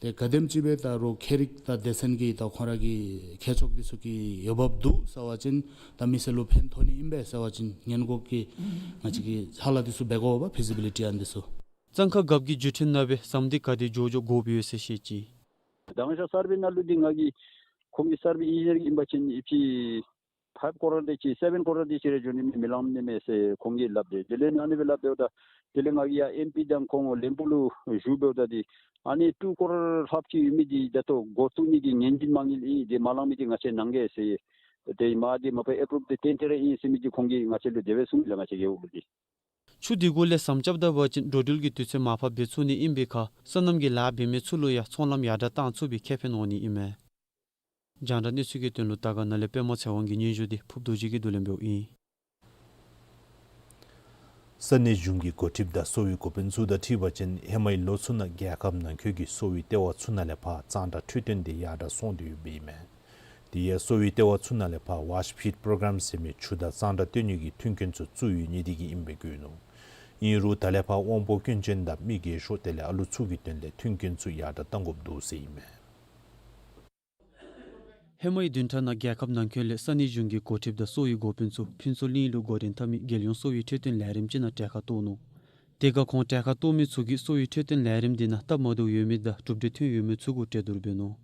ཏེ་ག་དེམ་ཅིག་སྦེ་ད་རོགས་ཁྱད་རིག་དང་སྡེ་ཚན་གྱིས་ད་ཁོང་ར་གི་མཁས་མཆོག་འདི་ཚུ་གིས་འོས་འབབ་འདུག་ཟེར་བ་ཅིན་ད་མི་སེར་ལུ་ཕན་ཐོགས་ནི་ཨིན་པས་ཟེར་བ་ཅིན་སྔོན་འགོག་གི་ང་བཅས་ཀྱིས་ཧ་ལམ་འདི་ཚུ་འབད་དགོ་པས། ཕི་ཛི་བི་ལི་ཊི་ཨན་འདི་ཚུ། གཙང་ཁ་རྒཔོ་གི་བརྒྱུད་འཕྲིན་ནང་སྦེ་ཟམ་འདི་ག་དེ་མགྱོགས་མགྱོགས་དགོཔ་ཡོད་ཟེར་བཤད་ཅི། དང་ཤོས་སར་བེ་ནང་ལུ་འདི་ང་གིས་ཁོང་གི་སར་བེ་ཨིན་ཇི་ནི་ཡར་ཨིན་པ་ཅིན་ཨི་ཕི་ཕའིབ་ཀོ་རོར་དེ་ཅིག་སེ་བེན་ཀོ་རོར་དེ་ཅིག་རེ་འགྱོ་ནི་མེད་མི་ལང་ནི་མས་ཟེར་ཁོང་གིས་སླབ་སྟེ། དེ་ལས་ཨ་ནི་སྦེ་སླབ་སྟེ་འོངམ་ད་དེ་ལས་ང་གིས་ཡར་ཨེམ་པི་དང་ཁོང་ལེན་པུ་ལུ་ཞུ་འབདཝ་ད་འདི་ཨ་ནི་ཊུ་ཀོ་རོར་ལྷགཔ་ཅིག་ཡོད་མི་འདི་ད་ལྟོ་འགོ་བཙུགས་ནི་གི་ངན་ཇུས་མ་དངུལ་ཨིན། དེ་མ་ལང་མི་འདི་ང་བཅས་གནང་གེ་ཟེར། དེ་མ་འདི་མ་པ་ཨེ་པུ་རུབ་འདི་ཏན་ཏན་ར་ཨིན་ཟེར་མི་འདི་ཁོང་གིས་ང་བཅས་ལུ་དེ་སྦེ་གསུངས་ལགས། ང་བཅས་རྒེད་འོག་ལུ་འདི། ཆུ་འདི་གུ་ལས་ཟམ་རྐྱབ་ད་པ་ཅིན་འགྲོ་འགྲུལ་གྱི་དུས་ཚོད་མར་ཕབ་འབད་ཚུགས་ནི་ཨིན་པའི་ཁར་སོ་ནམ་གྱི་ལཱ་འབད་མི་ཚུ་ལུ་ཡང་ཚོང་ལམ་ཡར་དྲག་བཏང་ཚུགས་པའི་ཁེ་ཕན་འོང་ནི་ཨིན་མས། རྒྱང་བསྒྲགས་གནས་ཚུལ་གྱི་དོན་ལུ་དར་དཀར་ན་ལས་པདྨ་ཚེ་དབང་གི་སྙན་ཞུ་འདི་ཕུབ་རྡོ་རྗེ་གིས་བསྡུ་ལེན་འབདཝ་ཨིན། ས་གནས་གཞུང་གི་འགོ་ཁྲིདཔ་དང་གསོ་བའི་འགོ་དཔོན་ཚུ་དང་འཁྲིལ་བ་ཅིན་ཧེ་མའི་ལོ་ཚུ་ནང་རྒྱལ་ཁབ་ནང་འཁོད་ཀྱི་གསོ་བའི་ལྟེ་བ་ཚུ་ནང་ལས་ཕར་གཙང་སྦྲ་འཕྲོད་བསྟེན་འདི་ཡར་དྲག་སོང་སྟེ་ཡོདཔ་ཨིན་མས། དེ་ཡང་གསོ་བའི་ལྟེ་བ་ཚུ་ནང་ལས་ཕར་ཝཱཤ་ཕིཊ་པྲོ་གརམ་ཟེར་མི་ཆུ་དང་གཙང་སྦྲ་བཏོན་ནི་གི་མཐུན་རྐྱེན་ཚུ་བཙུགས་ཡོད་ནི་དེ་གིས་ཨིནམ་སྦེ་བཀོད་ནུག། ཨིན་རུང་ད་ལས་ཕར་དབང་པོ་སྐྱོན་ཅན་དང་མི་རྒས་ཤོས་དེ་ལས་ཨ་ལུ་ཚུ་གི་དོན་ལས་མཐུན་རྐྱེན་ཚུ་ཡར་དྲག་གཏང་དགོཔ་འདུག་ཟེར་ཨིན་མས། ཧེ་མའི་བདུན་ཕྲག་ནང་རྒྱལ་ཁབ་ནང་འཁོད་ལས་ས་གནས་གཞུང་གི་འགོ་ཁྲིདཔ་དང་གསོ་བའི་འགོ་དཔོན་ཚུ་ཕུན་ཚོགས་གླིང་ལུ་འགོ་འདྲེན་འཐབ་མི་རྒྱལ་ཡོངས་གསོ་བའི་འཕྲོད་བསྟེན་ལས་རིམ་ཅིག་ནང་གྲལ་ཁར་གཏོགས་ནུག། དེ་ཁར་ཁོང་གྲལ་ཁར་གཏོགས་མི་ཚུ་གིས་གསོ་བའི་འཕྲོད་བསྟེན་ལས་རིམ་འདི་ནང་སྟབས་མ་བདེཝ་ཡོད་མི་དང་གྲུབ་འབྲས་ཐོན་ཡོད་མི་ཚུ་གུ་གྲོས་བསྡུར་འབད་ནུག།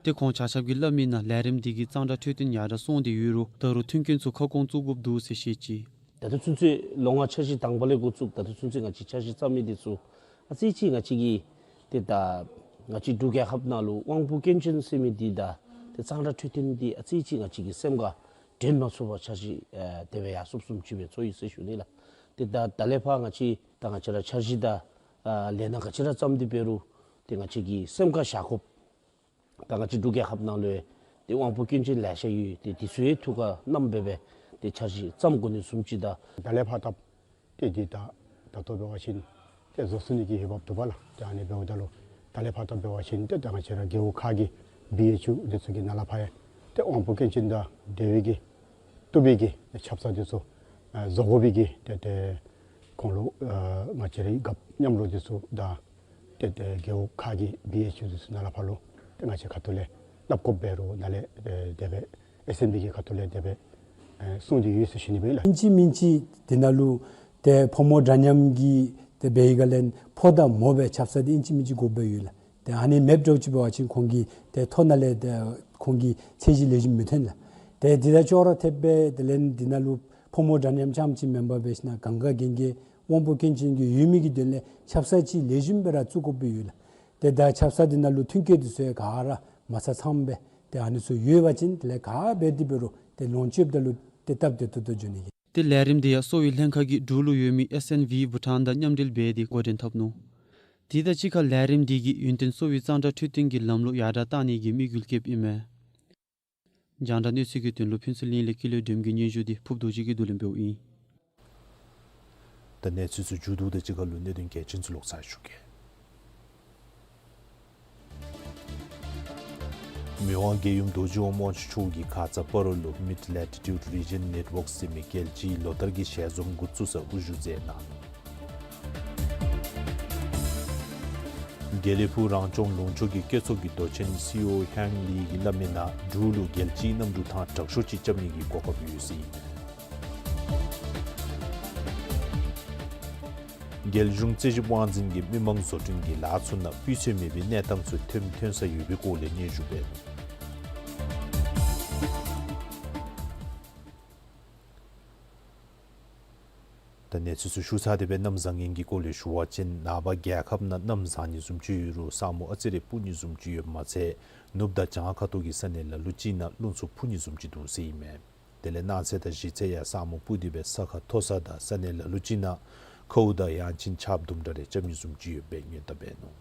ཏེ་ཁོང་ཆ་ཁྱབ་ཀྱིས་སླབ་མིའི་ནང་ལས་རིམ་འདི་གིས་གཙང་སྦྲ་འཕྲོད་བསྟེན་ཡར་དྲག་སོང་སྟེ་ཡོད་རུང་ད་རུང་མཐུན་རྐྱེན་ཚུ་ཁ་སྐོང་བཙུགས་དགོཔ་འདུག་ཟེར་བཤད་ཅི། ད་ལྟོ་ཚུན་ཚོད་ལོ་ལྔ་འཆར་གཞི་དང་པ་ལས་འགོ་བཙུགས་ད་ལྟོ་ཚུན་ཚོད་ང་བཅས་འཆར་གཞི་བརྩམ་མི་འདི་ཚུ་ཨ་ཙི་ཅིག་ང་བཅས་ཀྱི་ཏེ་ད་ང་བཅས་འབྲུག་རྒྱལ་ཁབ་ནང་ལུ་དབང་པོ་སྐྱོན་ཅན་ཟེར་མི་འདི་དང་ཏེ་གཙང་སྦྲ་འཕྲོད་བསྟེན་འདི་ཨ་ཙི་ཅིག་ང་བཅས་ཀྱི་སེམས་ཁར་དྲན་མ་ཚུགས་པར་འཆར་གཞི་ཨེ་དེ་སྦེ་ཡར་སོངམ་བཟུམ་ཅིག་སྦེ་ཚོར་ཡི་ཟེར་ཞུ་ནི་ལགས། ཏེ་ད་ད་ལས་ཕར་ང་བཅས་ད་ང་བཅས་ར་འཆར་གཞི་དང་ཨ་ལས་སྣ་ག་ཅི་ར་བརྩམས་ཏེ་འབད་རུང་ཏེ་ང་བཅས་ཀྱི་སེམས་ཁར་བཞག་དགོཔ་ད་ང་བཅས་འབྲུག་རྒྱལ་ཁབ་ནང་ལུ་ཏེ་དབང་པོ་སྐྱོན་ཅན་ལེ་ཤ་ཡོད། ཏེ་འདི་ཚུ་ཡང་ཐུགས་ཁར་བསྣམས་སྦེ་སྦེ་ཏེ་འཆར་གཞི་བརྩམ་དགོ་ནི་བཟུམ་ཅིག་དང་། ད་ལས་ཕར་ད་ཏེ་འདི་ད་ད་ལྟོ་འབད་བ་ཅིན་ཏེ་བཟོ་ཚུགས་ནི་གི་འོས་འབབ་འདུག་པ་ལགས། ཏེ་ཨ་ནི་འབདཝ་ད་ལུ་ད་ལས་ཕར་ད་འབད་བ་ཅིན་ཏེ་ད་ང་བཅས་ར་རྒེད་འོག་ཁག་གི་བི་ཨེཆ་ཡུ་འདི་ཚུ་གི་ནང་ལས་ཕར་ཡང་ཏེ་དབང་པོ་སྐྱོན་ཅན་དང་འབྲེལ་བའི་གི་བཏུབ་པའི་གི་ཆབ་གསང་འདི་ཚུ་ཨ་བཟོ་དགོ་པའི་གི་ཏེ་ཏེ་ ཁོང་ལུ་ཨ་ང་བཅས་རའི་རྒཔོ་མཉམ་རོགས་འདི་ཚུ་དང་ཏེ་ཏེ་རྒེད་འོག་ཁག་གི་བི་ཨེཆ་ཡུ་འདི་ཚུ་ནང་ལས་ཕར་ལུ་ཏེ་ང་བཅས་ཁ་ཐུག་ལས་སླབ་དགོཔ་འབད་རུང་ནཱ་ལས་ཨེ་དེ་སྦེ་ཨེསི་ཨེན་བི་གི་ཁ་ཐུག་ལས་དེ་སྦེ་ཨེ་གསུངས་ཏེ་ཡོད་ཟེར་ཞུ་ནི་སྦེ་ལགས། ཨིན་ཅི་མིན་ཅི་དེ་ནང་ལུ་ཏེ་ཕོ་མོ་འདྲ་མཉམ་གྱི་ཏེ་འབད་བའི་སྒང་ལས་ཕོ་དང་མོ་སྦེ་ཆབ་གསང་འདི་ཨིན་ཅི་མིན་ཅི་དགོཔ་སྦེ་ཡོད་ལགས། ཏེ་ཨ་ནི་མེདཔ་འདྲཝ་ཅིག་འབད་བ་ཅིན་ཁོང་གི་ཏེ་ཐོ་ནང་ལས་ཏེ་ཁོང་གི་ཚད་གཞི་ལེགས་ཤོམ་མི་ཐོན་ལགས། ཏེ་འདི་དང་ཅོག་ར་འཐདཔ་སྦེ་དེ་ལས་འདི་ནང་ལུ་ཕོ་མོ་འདྲ་མཉམ་རྐྱངམ་ཅིག་མེན་པར་འབད་ཞིན་ན་གང་ག་གན་རྐྱལ་དབང་པོ་སྐྱོན་ཅན་གྱི་ཡོད་མི་གི་དོན་ལས་ཆབ་གསང་ཅིག་ལེགས་ཤོམ་སྦེ་ར་བཙུགས་དགོཔ་སྦེ་ཡོད་ལགས། ཏེ་ད་ཆབ་གསང་འདི་ནང་ལུ་མཐུན་རྐྱེན་འདི་ཚུ་ཡང་ག་ར་མ་ཚང་ཚངམ་སྦེ་ཏེ་ཨ་ནི་ཚུ་ཡོད་པ་ཅིན་དེ་ལས་ག་འབད་དེ་འབད་རུང་ཏེ་ལོངས་སྤྱོདཔ་ད་ལུ་ཏེ་སྟབས་བདེ་ཏོག་ཏོ་འགྱོ་ནི་ཨིན། ཏེ་ལས་རིམ་འདི་ཡང་གསོ་བའི་ལྷན་ཁག་གིས་འབྲུག་ལུ་ཡོད་མི་ཨེསི་ཨེན་བི་བྷུ་ཊཱན་དང་མཉམ་འབྲེལ་འབད་དེ་འགོ་འདྲེན་འཐབ་ནུག། དེ་དང་གཅིག་ཁར་ལས་རིམ་འདི་གིས་ཡུན་བརྟན་གསོ་བའི་གཙང་སྦྲ་འཕྲོད་བསྟེན་གྱི་ལམ་ལུགས་ཡར་དྲག་བཏང་ནི་གི་དམིགས་ཡུལ་བསྐྱེདཔ་ཨིན་མས། རྒྱང་བསྒྲགས་གནས་ཚུལ་གྱི་དོན་ལུ་ཕུན་ཚོགས་གླིང་ལས་ཀུན་ལེགས་སྒྲོལམ་གྱི་སྙན་ཞུ་འདི་ཕུརབ་རྡོ་རྗེ་གིས་བསྡུ་ལེན་འབདཝ་ཨིན། ད་གནས་ཚུལ་ཚུ་མཇུག་བསྡུ་དོ་ཅིག་ཁར་ལུ་གནད་དོན་གལ་ཆེན་ཚུ་ལོག་ཚར་ཞུ་གེ། མི་དབང་རྒྱལ་ཡུམ་རྡོ་རྗེ་འོད་དབང་ཕྱུག་མཆོག་གིས་ཁ་ཙ་སྤ་རོ་ལུ་Mid Latitude Region Network ཟེར་མི་རྒྱལ་སྤྱིའི་ལོ་བསྟར་གྱི་ཞལ་འཛོམས་འགོ་བཙུགས་སར་དབུ་བཞུགས་མཛད་གནང་ནུག། དགེ་ལེགས་ཕུག་རང་སྐྱོང་ལུང་ཕྱོགས་ཀྱི་བཀོད་ཚོགས་ཀྱི་མདོ་ཆེན་སི་ཨོ་ཧེང་ལི་གིས་སླབ་མི་ནང་འབྲུག་ལུ་རྒྱལ་སྤྱིའི་གནམ་གྲུ་ཐང་དྲག་ཤོས་ཅིག་རྐྱབ་ནི་གི་གོ་སྐབས་ཡོད་ཟེར་ཨིན། རྒྱལ་གཞུང་རྩིས་ཞིབ་དབང་འཛིན་གྱིས་མི་མང་བཟོ་སྐྲུན་གྱི་ལཱ་ཚུ་ནང་སྤུས་ཚད་མེད་པའི་གནས་སྟངས་ཚུ་ཐོན་ཐོན་ས་ཡོད་པའི་སྐོར་ལས་སྙན་ཞུ་འབད་ནུག། ད་གནས་ཚུལ་ཚུ་ཞུ་ཚར་ཏེ་སྦེ་གནམ་བཟང་ངན་གྱི་སྐོར་ལས་ཞུ་བ་ཅིན་ནངས་པ་རྒྱལ་ཁབ་ནང་གནམ་བཟང་ནི་བཟུམ་ཅིག་ཡོད་རུང་ས་སྨུག་ཨ་ཙི་རེ་སྤུབ་ནི་བཟུམ་ཅིག་ཡོདཔ་མ་ཚད་ནུབ་དང་བྱང་ཁ་ཐུག་གི་ས་གནས་ལ་ལུ་ཅིག་ནང་རླུང་འཚུབ་འཕུ་ནི་བཟུམ་ཅིག་འདུག་ཟེར་ཨིན་མས། དེ་ལས་གནངས་ཚེ་དང་གཞེས་ཚེ་ཡང་ས་སྨུག་སྤུབ་སྟེ་སྦེ་ས་ཁ་མཐོ་ས་དང་ས་གནས་ལ་ལུ་ཅིག་ནང་ཁཝ་དང་ཡང་ཅིན་ཆརཔ་དུམ་གྲ་རེ་རྐྱབ་ནི་བཟུམ་ཅིག་ཡོདཔ་སྦེ་སྔོན་བརྡ་འབད་ནུག།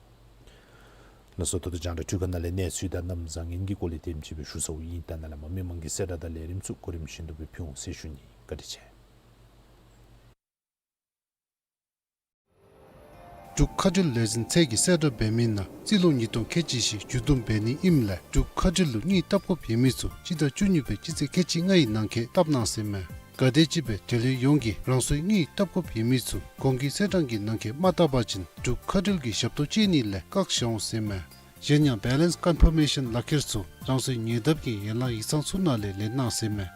ལགས་སོ། ད་ལྟོ་རྒྱང་བསྒྲགས་འཕྲུལ་ཁང་ནང་ལས་གནས་ཚུལ་དང་གནམ་བཟང་ངན་གྱི་སྐོར་ལས་དེམ་ཅིག་སྦེ་ཞུ་ཚརཝ་ཨིན། ད་ནཱ་ལས་མར་མི་མང་གི་གསལ་བསྒྲགས་དང་ལས་རིམ་ཚུ་གོ་རིམ་བཞིན་དུ་སྦེ་ཕུལ་འོང་ཟེར་ཞུ་ནི། བཀའ་དྲིན་ཆེ། འབྲུག་མཁའ་འགྲུལ་ལས་འཛིན་ཚད་ཀྱིས་གསལ་བསྒྲགས་འབད་མི་ནང་རྩིས་ལོ་ཉིས་སྟོང་ཁལ་གཅིག་བཞི་མཇུག་བསྡོམས་འབད་ནི་ཨིནམ་ལས་འབྲུག་མཁའ་འགྲུལ་ལུ་དངུལ་བཏབ་དགོཔ་ཡོད་མི་ཚུ་སྤྱི་ཟླ་བཅུ་གཉིས་པའི་སྤྱི་ཚེས་ཁལ་གཅིག་ལྔའི་ནང་འཁོད་བཏབ་གནང་ཟེར་མས། ག་དེམ་ཅིག་སྦེ་འབྲེལ་ཡོད་ཡོངས་ཀྱིས་རང་སོའི་དངུལ་བཏབ་དགོཔ་ཡོད་མི་ཚུ་གོང་གི་ཚེས་གྲངས་ཀྱི་ནང་འཁོད་མ་བཏབ་པ་ཅིན་འབྲུག་མཁའ་འགྲུལ་གྱི་ཞབས་ཏོག་སྤྱོད་ནི་ལས་བཀག་བཞག་འོང་ཟེར་མས། གཞན་ཡང་Balance Confirmation ལག་ཁྱེར་ཚུ་རང་སོའི་ཉེ་འདབས་ཀྱི་ཡན་ལག་ཡིག་ཚང་ཚུ་ནང་ལས་ལེན་གནང་ཟེར་མས།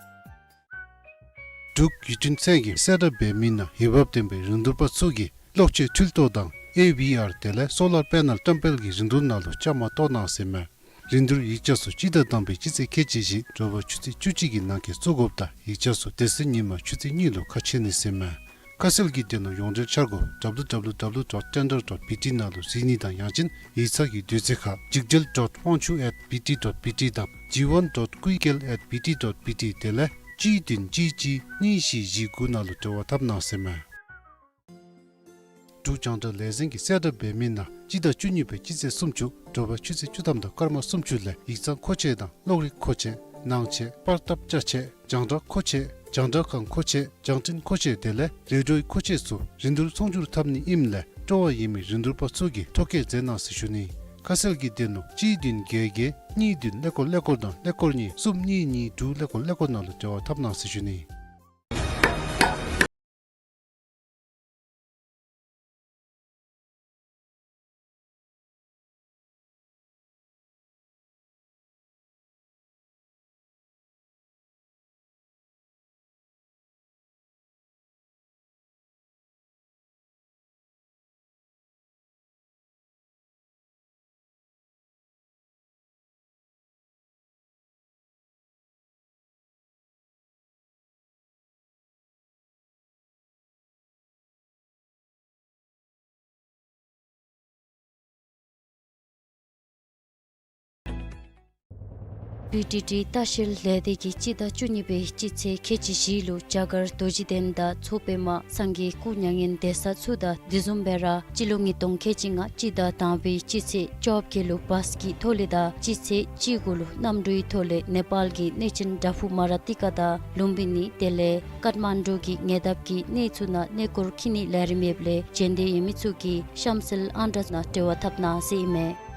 འབྲུག་ཡུས་ཀྲིན་ཚད་ཀྱིས་གསལ་བསྒྲགས་འབད་མི་ནང་འོས་འབབ་ལྡན་པའི་རིན་བསྡུར་པ་ཚུ་གིས་གློག་ཆས་འཕྲུལ་གཏོར་དང་ཨེ་ཝི་ཨར་དེ་ལས་སོ་ལར་པེ་ནལ་བཀྲམ་སྤེལ་གྱི་རིན་བསྡུར་ནང་ལུ་བཅའ་མར་གཏོགས་གནང་ཟེར་མས། རིན་བསྡུར་ཡིག་ཆ་ཚུ་སྤྱི་ཟླ་དང་པའི་སྤྱི་ཚེས་ཁལ་གཅིག་བཞི་དྲོ་པ་ཆུ་ཚོད་བཅུ་གཅིག་གི་ནང་འཁོད་བཙུགས་དགོཔ་དང་ཡིག་ཆ་ཚུ་དེ་ཚེ་ཉིན་མ་ཆུ་ཚོད་གཉིས་ལུ་ཁ་ཕྱེ་ནི་ཟེར་མས། ཁ་གསལ་གྱི་དོན་ལུ་ཡོངས་འབྲེལ་འཆར་སྒོ་W W W dot tender dot B T ནང་ལུ་གཟིགས་ནི་དང་ཡང་ཅིན་ཡིག་ཚང་གི་དུས་ཚོད་ཁར་ཇིག་སྒྲིལ་dot དབང་ཕྱུག་at B T dot B T དང་G one dot ཀུའི་རྒྱལ་at B T dot B T དེ་ལས་གཅིག་བདུན་གཅིག་གཅིག་གཉིས་བཞི་བཞི་དགུ་ནང་ལུ་འབྲེལ་བ་འཐབ་གནང་ཟེར་མས། འབྲུག་རྒྱང་བསྒྲགས་ལས་འཛིན་གྱིས་གསལ་བསྒྲགས་འབད་མི་ནང་སྤྱི་ཟླ་བཅུ་གཉིས་པའི་སྤྱི་ཚེས་སུམ་ཅུ་དྲོ་པ་ཆུ་ཚོད་བཅུ་ཐམ་དང་སྐར་མ་སུམ་ཅུ་ལས་ཡིག་ཚང་མཁོ་ཆས་དང་གློག་རིག་མཁོ་ཆས་ནང་ཆས་པར་བཏབ་ཅ་ཆས་རྒྱང་བསྒྲགས་མཁོ་ཆས་རྒྱང་བསྒྲགས་ཁང་མཁོ་ཆས་རྒྱང་འཕྲིན་མཁོ་ཆས་དེ་ལས་རེ་ཌིའོའི་མཁོ་ཆས་ཚུ་རིན་བསྡུར་ཚོང་སྒྱུར་འཐབ་ནི་ཨིནམ་ལས་སྤྲོ་བ་ཡོད་མི་རིན་བསྡུར་པ་ཚུ་གིས་ཐོ་བཀོད་མཛད་གནང་ཟེར་ཞུ་ནི། ཁ་གསལ་གྱི་དོན་ལུ་གཅིག་བདུན་བརྒྱད་བརྒྱད་གཉིས་བདུན་ཀླད་ཀོར་ཀླད་ཀོར་དང་ཀླད་ཀོར་གཉིས་གསུམ་གཉིས་གཉིས་དྲུག་ཀླད་ཀོར་ཀླད་ཀོར་ནང་ལུ་འབྲེལ་བ་འཐབ་གནང་ཟེར་ཞུ་ནི། བི་ཊི་ཊི་ལྟ་བཤལ་ལས་སྡེ་གིས་སྤྱི་ཟླ་བཅུ་གཉིས་པའི་སྤྱི་ཚེས་ཁལ་གཅིག་བཞི་ལུ་རྒྱ་གར་རྡོ་རྗེ་གདན་དང་མཚོ་པདྨ་སངས་རྒྱས་སྐུ་མྱ་ངན་འདས་ས་ཚུ་དང་དེ་བཟུམ་སྦེ་ར་སྤྱི་ལོ་ཉིས་སྟོང་ཁལ་གཅིག་ལྔ་སྤྱི་ཟླ་དང་པའི་སྤྱི་ཚེས་བཅོ་བརྒྱད་ལུ་བཱས་ཀྱི་ཐོག་ལས་དང་སྤྱི་ཚེས་བཅུ་དགུ་ལུ་གནམ་གྲུའི་ཐོག་ལས་ནེ་པཱལ་གྱི་གནས་ཆེན་བྲག་ཕུག་མ་ར་ཏི་ཀ་དང་ལུམ་བི་ནི་དེ་ལས་ཀཏ་མན་ཌུ་གི་ཉེ་འདབས་ཀྱི་གནས་ཚུ་ནང་གནས་སྐོར་འཁྱིད་ནིའི་ལས་རིམ་ཡོདཔ་ལས་འབྱོན་འདོད་ཡོད་མི་ཚུ་གིས་གཤམ་གསལ་ཨང་གྲངས་ནང་འབྲེལ་བ་འཐབ་གནང་ཟེར་ཨིན་མས།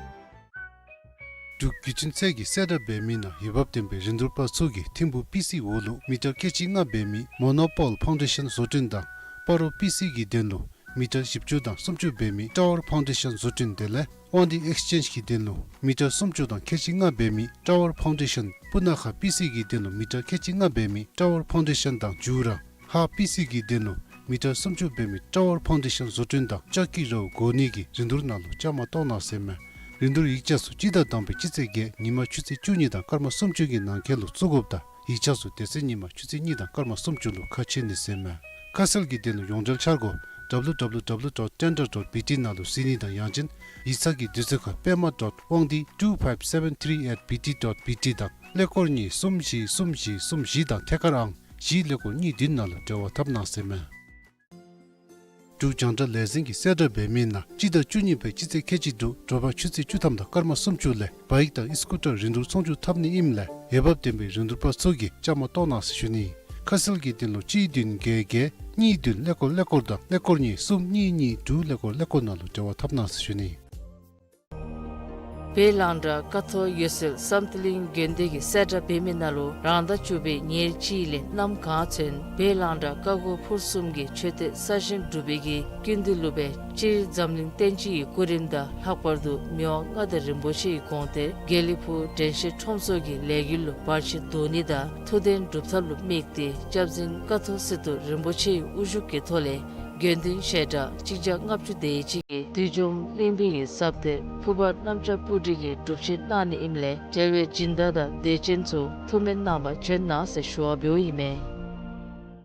འབྲུག་བརྒྱུད་འཕྲིན་ཚད་ཀྱིས་གསལ་བསྒྲགས་འབད་མི་ནང་འོས་འབབ་ལྡན་པའི་རིན་བསྡུར་པ་ཚུ་གིས་ཐིམ་ཕུག་པི་སི་འོག་ལུ་མི་ཊར་ཁལ་གཅིག་ལྔ་འབད་མི་མོ་ནོ་པཱལ་ཕའུན་ཌེ་ཤཱན་བཟོ་སྐྲུན་དང་ སྤ་རོ་པི་སི་གི་གདན་ལུ་མི་ཊར་བཞི་བཅུ་དང་སུམ་ཅུ་འབད་མི་ཊ་ཝར་ཕའུན་ཌེ་ཤཱན་བཟོ་སྐྲུན། དེ་ལས་དབང་འདུས་ཨེགསི་ཅེནཇ་གི་གདན་ལུ་མི་ཊར་སུམ་ཅུ་དང་ཁལ་གཅིག་ལྔ་འབད་མི་ཊ་ཝར་ཕའུན་ཌེ་ཤཱན། སྤུ་ན་ཁ་པི་སི་གི་གདན་ལུ་མི་ཊར་ཁལ་གཅིག་ལྔ་འབད་མི་ཊ་ཝར་ཕའུན་ཌེ་ཤཱན་དང་མཇུག་ར་ཧཱ་པི་སི་གི་གདན་ལུ་མི་ཊར་སུམ་ཅུ་འབད་མི་ཊ་ཝར་ཕའུན་ཌེ་ཤཱན་བཟོ་སྐྲུན་དང་ལྕགས་ཀྱི་རཝ་བགོ་ནི་གི་རིན་བསྡུར་ནང་ལུ་བཅའ་མར་གཏོགས་གནང་ཟེར་མས། རིན་བསྡུར་ཡིག་ཆ་ཚུ་སྤྱི་ཟླ་དང་པའི་སྤྱི་ཚེས་བརྒྱད་ཉིན་མ་ཆུ་ཚོད་བཅུ་གཉིས་དང་སྐར་མ་སུམ་ཅུ་གི་ནང་འཁོད་ལུ་བཙུགས་དགོཔ་དང་ཡིག་ཆ་ཚུ་དེ་ཚེ་ཉིན་མ་ཆུ་ཚོད་གཉིས་དང་སྐར་མ་སུམ་ཅུ་ལུ་ཁ་ཕྱེ་ནི་ཟེར་མས། ཁ་གསལ་གྱི་དོན་ལུ་ཡོངས་འབྲེལ་འཆར་སྒོ་W W W dot tender dot B T ནང་ལུ་གཟིགས་ནི་དང་ཡང་ཅིན་ཡིག་ཚང་གི་དུས་ཚོད་ཁར་པདྨ་dot དབང་འདུས་two five seven three at B T dot B T དང་ཀླད་ཀོར་གཉིས་གསུམ་བཞི་གསུམ་བཞི་གསུམ་བཞི་དང་ཐད་ཀར་ཨང་བཞི་ཀླད་ཀོར་གཉིས་བདུན་ནང་ལུ་འབྲེལ་བ་འཐབ་གནང་ཟེར་མས། འབྲུག་རྒྱང་བསྒྲགས་ལས་འཛིན་གྱིས་གསལ་བསྒྲགས་འབད་མི་ནང་སྤྱི་ཟླ་བཅུ་གཉིས་པའི་སྤྱི་ཚེས་ཁལ་གཅིག་དྲུག་དྲོ་པ་ཆུ་ཚོད་བཅུ་ཐམ་དང་སྐར་མ་སུམ་ཅུ་ལས་བཱའིཀ་དང་ཨི་སི་ཀུ་ཊར་རིན་བསྡུར་ཚོང་བསྒྱུར་འཐབ་ནི་ཨིནམ་ལས་འོས་འབབ་ལྡན་པའི་རིན་བསྡུར་པ་ཚུ་གིས་བཅའ་མར་གཏོགས་གནང་ཟེར་ཞུ་ནི། ཁ་གསལ་གྱི་དོན་ལུ་གཅིག་བདུན་བརྒྱད་བརྒྱད་གཉིས་བདུན་ཀླད་ཀོར་ཀླད་ཀོར་དང་ཀླད་ཀོར་གཉིས་གསུམ་གཉིས་གཉིས་དྲུག་ཀླད་ཀོར་ཀླད་ཀོར་ནང་ལུ་འབྲེལ་བ་འཐབ་གནང་ཟེར་ཞུ་ནི། བོད་གླང་དར་ཀ་ཐོག་འོད་གསལ་བསམ་གཏན་གླིང་དགོན་སྡེ་གིས་གསལ་བསྒྲགས་འབད་མི་ནང་ལུ་རང་ཟླ་བཅུ་པའི་ཉེར་གཅིག་ལས་གནམ་གང་ཚུན་བོད་གླང་དར་ཀ་གོ་ཕུར་གསུམ་གྱི་མཆོད་རྟེན་གསར་བཞེངས་གྲུབ་པའི་གི་ཀུན་འདུས་ལུ་སྦེ་སྤྱིར་འཛམ་གླིང་བསྟན་སྤྱི་གི་སྐུ་རིམ་དང་ལྷག་པར་དུ་མི་དབང་མངའ་བདག་རིན་པོ་ཆེའི་དགོངས་གཏེར་དགེ་ལེགས་ཕུག་དྲན་ཤེས་ཁྲོམ་ཚོགས་ཀྱི་ལས་འགུལ་ལུ་བར་ཆད་བཟློག་ནི་དང་ཐུགས་དོན་སྒྲུབ་ཐབས་ལུ་དམིགས་ཏེ་སྐྱབས་རྗེ་ཀ་ཐོག་སི་ཏུ་རིན་པོ་ཆེའི་དབུ་བཞུགས་ཀྱི་ཐོག་ལས་དགེ་འདུན་ཞལ་གྲངས་གཅིག་བརྒྱ་ལྔ་བཅུ་དེ་ཅིག་གིས་བདུད་འཇོམས་གླིང་པའི་གི་ཟབ་གཏེར་ཕུར་པ་གནམ་ལྕགས་སྤུ་གྲི་གི་སྒྲུབ་ཆེན་གནང་ནི་ཨིནམ་ལས་འབྲེལ་བའི་སྦྱིན་བདག་དང་དད་ཅན་ཚུ་ཐུགས་སྨོན་གནང་བར་བྱོན་གནང་ཟེར་ཞུ་བ་འབདཝ་ཨིན་མས།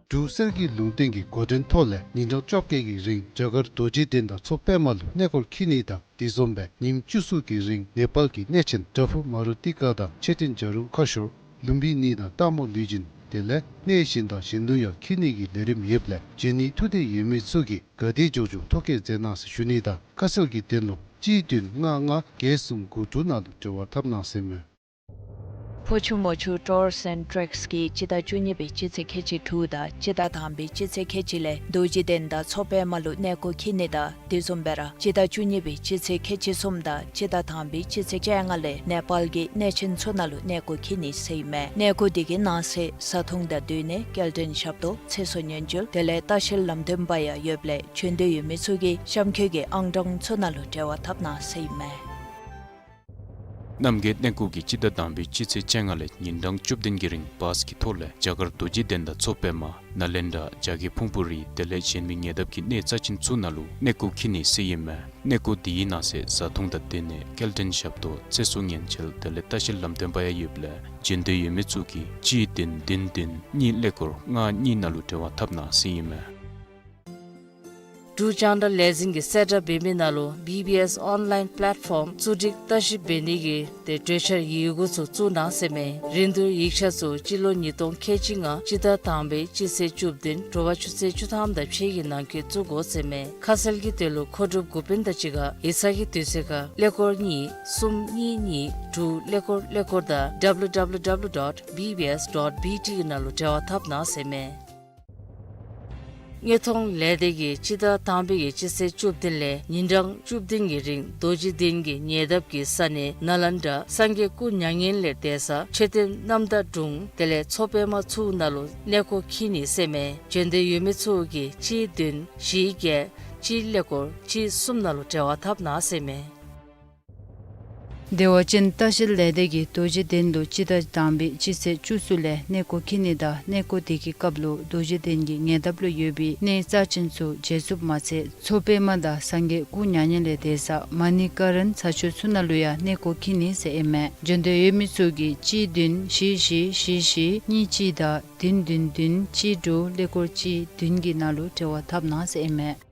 འབྲུག་གསེར་གྱི་ལུང་བསྟན་གྱི་འགོ་འདྲེན་ཐོག་ལས་ཉིན་གྲངས་བཅོ་བརྒྱད་ཀྱི་རིང་རྒྱ་གར་རྡོ་རྗེ་གདན་དང་མཚོ་པདྨ་ལུ་གནས་སྐོར་འཁྱིད་ནི་དང་དེ་བཟུམ་སྦེ་ཉིནམ་བཅུ་གསུམ་གྱི་རིང་ནེ་པཱལ་གྱི་གནས་ཆེན་བྲག་ཕུག་མ་རུ་ཏི་ཀ་དང་མཆོད་རྟེན་བྱ་རུང་ཁ་ཤོར་ལུམ་བི་ནི་དང་སྟག་མོ་ལུས་སྦྱིན་དེ་ལས་གནས་གཞན་དང་གཞན་དུ་ཡང་འཁྱིད་ནི་གི་ལས་རིམ་ཡོདཔ་ལས་འབྱོན་ནིའི་ཐུགས་འདོད་ཡོད་མི་ཚུ་གིས་ག་དེ་མགྱོགས་མགྱོགས་ཐོ་བཀོད་མཛད་གནང་ཟེར་ཞུ་ནི་དང་ཁ་གསལ་གྱི་དོན་ལུ་གཅིག་བདུན་ལྔ་ལྔ་བརྒྱད་གསུམ་དགུ་དྲུག་ནང་ལུ་འབྲེལ་བ་འཐབ་གནང་ཟེར་མས། ཕོ་ཆུ་མོ་ཆུ་ཊུརསི་ཨེནཌ་ཊེགསི་གིས་སྤྱི་ཟླ་བཅུ་གཉིས་པའི་སྤྱི་ཚེས་ཁལ་གཅིག་དྲུག་དང་སྤྱི་ཟླ་དང་པའི་སྤྱི་ཚེས་ཁལ་གཅིག་ལས་རྡོ་རྗེ་གདན་དང་མཚོ་པདྨ་ལུ་གནས་སྐོར་འཁྱིད་ནི་དང་དེ་བཟུམ་སྦེ་ར་སྤྱི་ཟླ་བཅུ་གཉིས་པའི་སྤྱི་ཚེས་ཁལ་གཅིག་གསུམ་དང་སྤྱི་ཟླ་དང་པའི་སྤྱི་ཚེས་བཅོ་ལྔ་ལས་ནེ་པཱལ་གྱི་གནས་ཆེན་ཚུ་ནང་ལུ་གནས་སྐོར་འཁྱིད་ནི་ཟེར་ཨིན་མས། གནས་སྐོར་དེ་གི་ནང་གསེས་བཟའ་འཐུང་དང་སྡོད་གནས་སྐྱེལ་འདྲེན་ཞབས་ཏོག་ཚེ་སྲོག་ཉེན་བཅོལ་དེ་ལས་ལྟ་བཤལ་ལམ་སྟོན་པ་ཡང་ཡོདཔ་ལས་འབྱོན་འདོད་ཡོད་མི་ཚུ་གིས་གཤམ་འཁོད་ཀྱི་ཨང་གྲངས་ཚུ་ནང་ལུ་འབྲེལ་བ་འཐབ་གནང་ཟེར་ཨིན་མས། རྣམ་རྒྱལ་གནས་སྐོར་གྱིས་སྤྱི་ཟླ་དང་པའི་སྤྱི་ཚེས་བཅོ་ལྔ་ལས་ཉིན་གྲངས་བཅུ་བདུན་གྱི་རིང་བཱས་ཀྱི་ཐོག་ལས་རྒྱ་གར་རྡོ་རྗེ་གདན་དང་མཚོ་པདྨ་ནཱ་ལེནྡྲ་རྒྱ་བསྐྱེད་ཕུང་པོ་རི་དེ་ལས་གཞན་མི་ཉེ་འདབས་ཀྱི་གནས་རྩ་ཆེན་ཚུ་ནང་ལུ་གནས་སྐོར་འཁྱིད་ནི་ཟེར་ཨིན་མས། གནས་སྐོར་དེའི་ནང་གསེས་བཟའ་འཐུང་དང་སྡོད་གནས་སྐྱེལ་འདྲེན་ཞབས་ཏོག་ཚེ་སྲོག་ཉེན་བཅོལ་དེ་ལས་ལྟ་བཤལ་ལམ་སྟོན་པ་ཡང་ཡོདཔ་ལས་འབྱོན་འདོད་ཡོད་མི་ཚུ་གིས་གཅིག་བདུན་བདུན་བདུན་གཉིས་ཀླད་ཀོར་ལྔ་གཉིས་ནང་ལུ་འབྲེལ་བ་འཐབ་གནང་ཟེར་ཨིན་མས། འབྲུག་རྒྱང་བསྒྲགས་ལས་འཛིན་གྱིས་གསལ་བསྒྲགས་འབད་མི་ནང་ལུ་བི་བི་ཨེསི་ཨོན་ལཱའིན་པེ་ལེཊ་ཕོམ་བཙུགས་སྒྲིག་བརྟག་ཞིབ་འབད་ནི་གི་ཏེ་གྲོས་འཆར་ཡི་གུ་ཚུ་བཙུགས་གནང་ཟེར་མས། རིན་བསྡུར་ཡིག་ཆ་ཚུ་སྤྱི་ལོ་ཉིས་སྟོང་ཁལ་གཅིག་ལྔ་སྤྱི་ཟླ་དང་པའི་སྤྱི་ཚེས་བཅུ་བདུན་དྲོ་པ་ཆུ་ཚོད་བཅུ་ཐམ་དང་ཕྱེད་ཀྱི་ནང་འཁོད་བཙུགས་དགོ་ཟེར་མས། ཁ་གསལ་གྱི་དོན་ལུ་མཁོ་སྒྲུབ་འགོ་དཔོན་དང་གཅིག་ཁར་ཡིག་ཚང་གི་དུས་ཚོད་ཁར་ཀླད་ཀོར་གཉིས་གསུམ་གཉིས་གཉིས་དྲུག་ཀླད་ཀོར་ཀླད་ཀོར་དང་W W W dot B B S dot B T གི་ནང་ལུ་འབྲེལ་བ་འཐབ་གནང་ཟེར་མས། དངོས་མཐོང་ལས་སྡེ་གིས་སྤྱི་ཟླ་དང་པའི་གི་སྤྱི་ཚེས་བཅུ་བདུན་ལས་ཉིན་གྲངས་བཅུ་བདུན་གྱི་རིང་རྡོ་རྗེ་གདན་གྱི་ཉེ་འདབས་ཀྱི་ས་གནས་ནཱ་ལེནྡྲ་སངས་རྒྱས་སྐུ་མྱ་ངན་ལས་འདས་ས་མཆོད་རྟེན་རྣམ་དག་དྲུང་དེ་ལས་མཚོ་པདྨ་ཚུ་ནང་ལུ་གནས་སྐོར་འཁྱིད་ནི་ཟེར་མས། འབྱོན་འདོད་ཡོད་མི་ཚུ་གིས་གཅིག་བདུན་བཞི་བརྒྱད་གཅིག་ཀླད་ཀོར་གཅིག་གསུམ་ནང་ལུ་འབྲེལ་བ་འཐབ་གནང་ཟེར་མས། བདེ་བ་ཅན་ལྟ་བཤལ་ལས་སྡེ་གིས་རྡོ་རྗེ་གདན་དུ་སྤྱི་ཟླ་དང་པའི་སྤྱི་ཚེས་བཅུ་གསུམ་ལས་གནས་སྐོར་འཁྱིད་ནི་དང་གནས་སྐོར་དེ་གི་སྐབས་ལུ་རྡོ་རྗེ་གདན་གྱི་ཉེ་འདབས་ལུ་ཡོད་པའི་གནས་རྩ་ཆེན་ཚུ་མཇལ་ཚུགསཔ་མ་ཚད་མཚོ་པདྨ་དང་སངས་རྒྱས་སྐུ་མྱ་ངན་ལས་འདས་ས་མ་ཎི་ཀ་རན་ས་ཆ་ཚུ་ནང་ལུ་ཡང་གནས་སྐོར་འཁྱིད་ནི་ཟེར་ཨིན་མས། འབྱོན་འདོད་ཡོད་མི་ཚུ་གིས་གཅིག་བདུན་བཞི་བཞི་བཞི་བཞི་གཉིས་གཅིག་དང་བདུན་བདུན་བདུན་གཅིག་དྲུག་ཀླད་ཀོར་གཅིག་བདུན་གྱི་ནང་ལུ་འབྲེལ་བ་འཐབ་གནང་ཟེར་ཨིན་མས།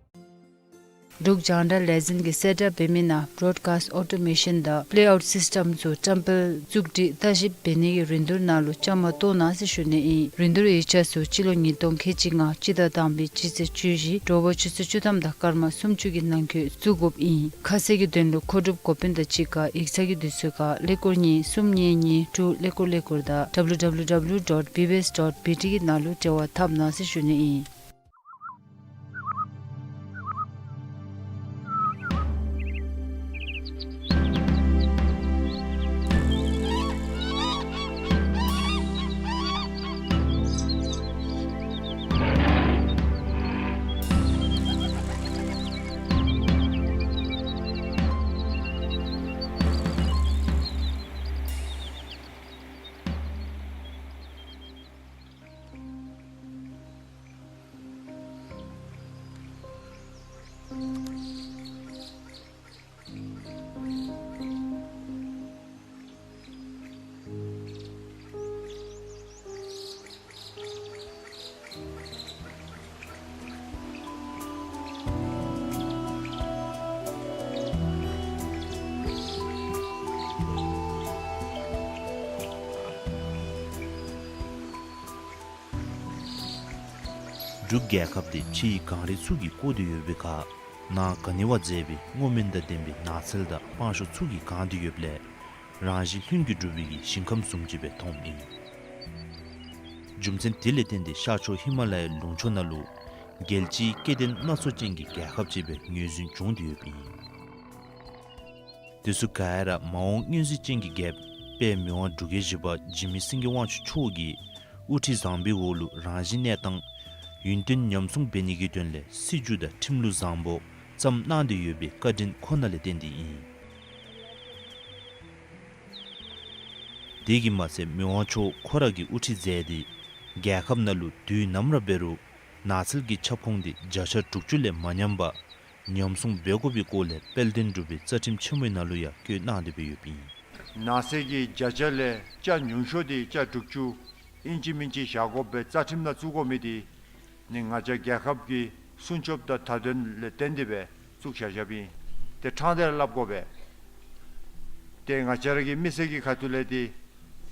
འབྲུག་རྒྱང་བསྒྲགས་ལས་འཛིན་གྱིས་གསལ་བསྒྲགས་འབད་མི་ནང་བོརོཌ་ཀཱསཊ་ཨོ་ཊོ་མེ་ཤཱན་དང་པེ་ལེ་ཨའུཊ་སིསི་ཊེམ་ཚུ་བཀྲམ་སྤེལ་བཙུགས་སྒྲིག་བརྟག་ཞིབ་འབད་ནི་གི་རིན་བསྡུར་ནང་ལུ་བཅའ་མར་གཏོགས་གནང་ཟེར་ཞུ་ནི་ཨིན། རིན་བསྡུར་ཡིག་ཆ་ཚུ་སྤྱི་ལོ་ཉིས་སྟོང་ཁལ་གཅིག་ལྔ་སྤྱི་ཟླ་དང་པའི་སྤྱི་ཚེས་བཅུ་བཞི་དྲོ་པ་ཆུ་ཚོད་བཅུ་ཐམ་དང་སྐར་མ་སུམ་ཅུ་གི་ནང་འཁོད་བཙུགས་དགོཔ་ཨིན། ཁ་གསལ་གྱི་དོན་ལུ་མཁོ་སྒྲུབ་འགོ་དཔོན་དང་གཅིག་ཁར་ཡིག་ཚང་གི་དུས་ཚོད་ཁར་ཀླད་ཀོར་གཉིས་གསུམ་གཉིས་གཉིས་དྲུག་ཀླད་ཀོར་ཀླད་ཀོར་དང་W W W dot B B S dot B T གི་ནང་ལུ་འབྲེལ་བ་འཐབ་གནང་ཟེར་ཞུ་ནི་ཨིན། འབྲུག་རྒྱལ་ཁབ་འདི་ཕྱིའི་གངས་རི་ཚུ་གིས་བསྐོར་ཏེ་ཡོད་པའི་ཁར་ནང་ག་ནི་བ་མཛེས་པའི་སྔོ་སྨན་དང་ལྡན་པའི་ནགས་ཚལ་དང་སྤང་ཤོག་ཚུ་གིས་གང་སྟེ་ཡོདཔ་ལས་རང་བཞིན་ལྷུན་གྱིས་གྲུབ་པའི་ཞིང་ཁམས་བཟུམ་ཅིག་སྦེ་མཐོངམ་ཨིན། རྒྱུ་མཚན་དེ་ལས་བརྟེན་ཏེ་ཤར་ཕྱོགས་ཧི་མ་ལ་ཡའི་ལུང་ཕྱོགས་ནང་ལུ་རྒྱལ་སྤྱིའི་སྐྱེ་ལྡན་སྣ་ཚོགས་ཅན་གྱི་རྒྱལ་ཁབ་ཅིག་སྦེ་ངོས་འཛིན་བྱུང་སྟེ་ཡོདཔ་ཨིན། དེ་ཚུ་ག་ར་མ་འོངས་མངོན་གཟིགས་ཅན་གྱི་རྒྱལཔོ་དཔལ་མི་དབང་འབྲུག་རྒྱལ་བཞི་པ་འཇིགས་མེད་སེང་གེ་དབང་ཕྱུག་མཆོག་གི་དབུ་ཁྲིད་བཟང་པོའི་འོག་ལུ་རང་བཞིན་གནས་སྟངས་ཡུན་བརྟན་ཉམས་སྲུང་འབད་ནི་གི་དོན་ལས་སྲིད་བྱུས་དང་ཁྲིམས་ལུགས་བཟང་པོ་བརྩམས་གནང་སྟེ་ཡོད་པའི་བཀའ་དྲིན་ཁོ་ན་ལས་བརྟེན་ཏེ་ཨིན། དེ་གིས་མ་ཚད་མི་དབང་མཆོག་ཁོ་ར་གིས་དབུ་ཁྲིད་མཛད་དེ་རྒྱལ་ཁབ་ནང་ལུ་དུས་ནམ་ར་འབད་རུང་ནགས་ཚལ་གྱི་ཁྱབ་ཁོངས་འདི་བརྒྱ་ཆ་དྲུག་ཅུ་ལས་མ་ཉམས་པར་ཉམས་སྲུང་འབད་དགོ་པའི་སྐོར་ལས་དཔལ་ལྡན་འབྲུག་པའི་རྩ་ཁྲིམས་ཆེན་མོའི་ནང་ལུ་ཡང་བཀོད་གནང་སྟེ་སྦེ་ཡོདཔ་ཨིན། ནགས་ཚལ་གྱི་བརྒྱ་ཆ་ལས་ཆ་ཉུང་ཤོས་འདི་ཆ་དྲུག་ཅུ་ཨིན་ཅི་མིན་ཅི་བཞག་དགོ་པའི་རྩ་ཁྲིམས་ནང་བཙུགས་དགོ་མི་འདི་ནི་ང་བཅས་རྒྱལ་ཁབ་ཀྱི་སྲུང་སྐྱོབ་དང་མཐའ་དོན་ལས་བརྟེན་ཏེ་སྦེ་བཙུགས་བཞག་བཞགཔ་ཨིན། ཏེ་ཕྲང་སྟེ་ར་སླབ་དགོ་པས། ཏེ་ང་བཅས་ར་གི་མི་སེར་གྱི་ཁ་ཐུག་ལས་འདི་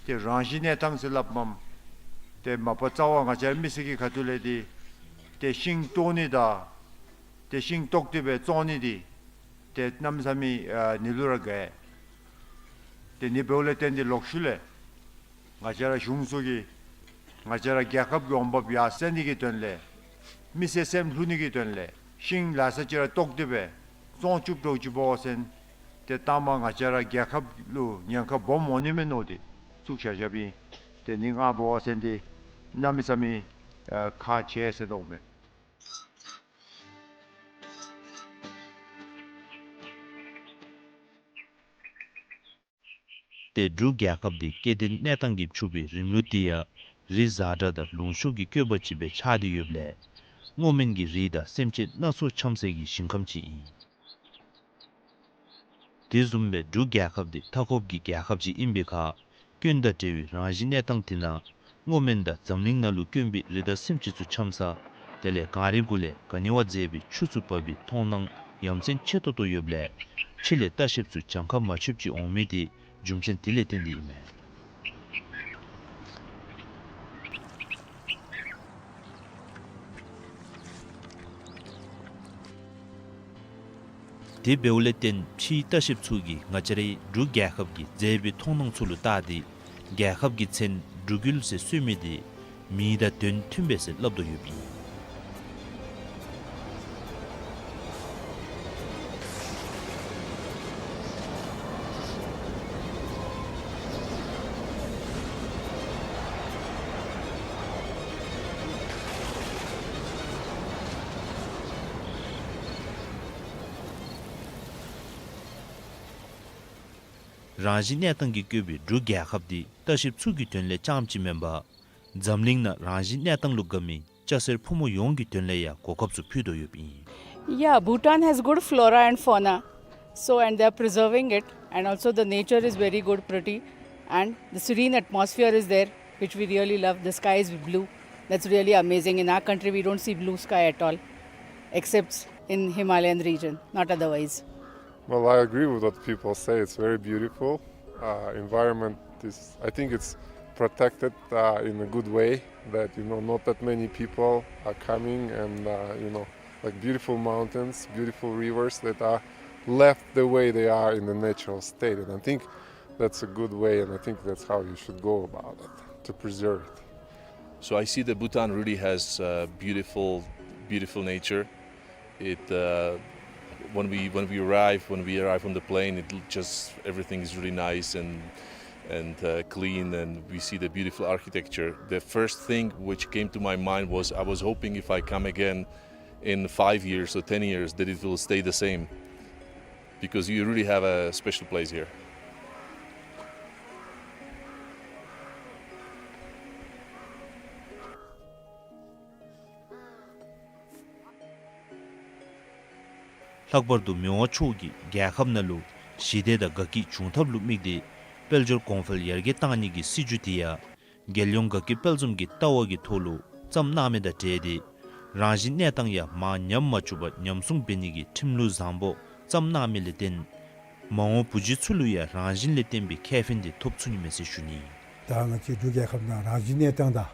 ཏེ་རང་བཞིན་གནས་སྟངས་ཟེར་སླབ་མས། ཏེ་མ་པ་རྩ་བ་ང་བཅས་ར་མི་སེར་གྱི་ཁ་ཐུག་ལས་འདི་ཏེ་ཤིང་བཏོག་ནི་དང་ཏེ་ཤིང་བཏོག་སྟེ་སྦེ་བཙོང་ནི་འདི་ཏེ་གནམ་མེད་ས་མེད་ཨ་ནི་ལུ་ར་དགའ། ཏེ་ནི་འབདཝ་ལས་བརྟེན་ཏེ་ལོག་ཤུལ་ལས་ང་བཅས་ར་གཞུང་ཚུ་གིས་ང་བཅས་ར་རྒྱལ་ཁབ་ཀྱི་འོང་འབབ་ཡར་སེང་ནི་གི་དོན་ལས་མི་སེར་སེམས་ལྷོད་ནི་གི་དོན་ལས་ཤིང་ལེ་ཤ་ཅིག་ར་བཏོག་སྟེ་སྦེ་བཙོང་བཅུག་འགྱོ་ཅི་འབད་བ་ཅིན་ཏེ་མཐའ་མ་ང་བཅས་ར་རྒྱལ་ཁབ་ལུ་ཉེན་ཁ་སྦོམ་འོང་ནི་མས་མནོ་སྟེ་བཙུགས་བཞག་བཞགཔ་ཨིན། ཏེ་ནི་ང་འབད་བ་ཅིན་འདི་གནམ་མེད་ས་མེད་ཨ་ཁག་ཆེ་ཟེར་དོ་མས། ཏེ་འབྲུག་རྒྱལ་ཁབ་འདི་སྐྱེ་ལྡན་གནས་སྟངས་ཀྱིས་ཕྱུག་པའི་རིམ་ལུགས་འདི་ཡང་རི་བཟའ་བྲག་དང་ལུང་ཕྱོགས་ཀྱི་བཀོད་པ་ཅིག་སྦེ་ཆགས་ཏེ་ཡོདཔ་ལས་སྔོ་སྨན་གྱི་རིགས་དང་སེམས་ཅན་སྣ་ཚོགས་འཁྱམས་སའི་ཞིང་ཁམས་ཅིག་ཨིན། དེ་བཟུམ་སྦེ་འབྲུག་རྒྱལ་ཁབ་འདི་མཐའ་འཁོབ་ཀྱི་རྒྱལ་ཁབ་ཅིག་ཨིན་པའི་ཁར་སྐྱོན་དང་བྲལ་བའི་རང་བཞིན་གནས་སྟངས་དེ་ནང་སྔོ་སྨན་དང་འཛམ་གླིང་ནང་ལུ་དཀོན་པའི་རི་དྭགས་སེམས་ཅན་ཚུ་འཁྱམས་ས་དེ་ལས་གངས་རི་གུ་ལས་ག་ནི་བ་མཛེས་པའི་ཆུ་ཚུ་འབབ་པའི་མཐོང་སྣང་ཡ་མཚན་ཆེ་ཏོག་ཏོ་ཡོདཔ་ལས་ཕྱི་ལས་ལྟ་བཤལཔ་ཚུ་གྱངས་ཁ་མ་ཆོདཔ་ཅིག་འོང་མི་དེ་རྒྱུ་མཚན་དེ་ལས་བརྟེན་ཏེ་ཨིན་མས། དེ་འབདཝ་ལས་བརྟེན་ཕྱིའི་ལྟ་བཤལཔ་ཚུ་གིས་ང་བཅས་རའི་འབྲུག་རྒྱལ་ཁབ་ཀྱི་མཛེས་པའི་མཐོང་སྣང་ཚུ་ལུ་བལྟ་སྟེ་རྒྱལ་ཁབ་ཀྱི་མཚན་འབྲུག་ཡུལ་ཟེར་གསོལ་མི་དེ་མིང་དང་དོན་མཐུནམ་མས་ཟེར་སླབ་དོ་ཡོདཔ་ཨིན། རང་བཞིན་གནས་སྟངས་ཀྱིས་བཀོད་པའི་འབྲུག་རྒྱལ་ཁབ་འདི་ལྟ་བཤལཔ་ཚུ་གི་དོན་ལས་རྐྱངམ་ཅིག་མེན་པར་འཛམ་གླིང་ནང་རང་བཞིན་གནས་སྟངས་ལུ་དགའ་མི་སྐྱ་སེར་ཕོ་མོ་ཡོངས་ཀྱི་དོན་ལས་ཡང་གོ་སྐབས་ཚུ་ཕུལ་དོ་ཡོདཔ་ཨིན། Yeah, Bhutan has good flora and fauna. So, and they are preserving it, and also the nature is very good, pretty, and the serene atmosphere is there, which we really love. The sky is blue. That's really amazing. In our country, we don't see blue sky at all, except in Himalayan region, not otherwise. Well, I agree with what people say. It's very beautiful. Uh, environment is, I think it's protected, uh, in a good way, that, you know, not that many people are coming and, uh, you know, like, beautiful mountains, beautiful rivers that are left the way they are in the natural state. And I think that's a good way, and I think that's how you should go about it, to preserve it. So I see that Bhutan really has, uh, beautiful, beautiful nature. It, uh, when we, when we arrive, when we arrive on the plane, it l-, just, everything is really nice and, and, uh, clean, and we see the beautiful architecture. The first thing which came to my mind was, I was hoping if I come again in five years or ten years that it will stay the same, because you really have a special place here. ལྷག་པར་དུ་མི་དབང་མཆོག་གིས་རྒྱལ་ཁབ་ནང་ལུ་ཞི་བདེ་དང་དགའ་སྐྱིད་འབྱུང་ཐབས་ལུ་དམིགས་ཏེ་དཔལ་འབྱོར་གོང་འཕེལ་ཡར་རྒྱས་གཏང་ནི་གི་སྲིད་བྱུས་དེ་ཡང་རྒྱལ་ཡོངས་དགའ་སྐྱིད་དཔལ་འཛོམས་ཀྱི་ལྟ་བ་གི་ཐོག་ལུ་བརྩམས་གནང་མི་དང་འབྲེལ་ཏེ་རང་བཞིན་གནས་སྟངས་ཡང་མར་ཉམས་མ་བཅུག་པར་ཉམས་སྲུང་འབད་ནི་གི་ཁྲིམས་ལུགས་བཟང་པོ་བརྩམས་གནང་མི་ལས་བརྟེན་མ་འོངས་བུ་རྒྱུད་ཚུ་ལུ་ཡང་རང་བཞིན་ལས་བརྟེན་པའི་ཁེ་ཕན་དེ་ཐོབ་ཚུགས་ནི་མས་ཟེར་ཞུ་ནི། ད་ང་བཅས་འབྲུག་རྒྱལ་ཁབ་ནང་རང་བཞིན་གནས་སྟངས་དང་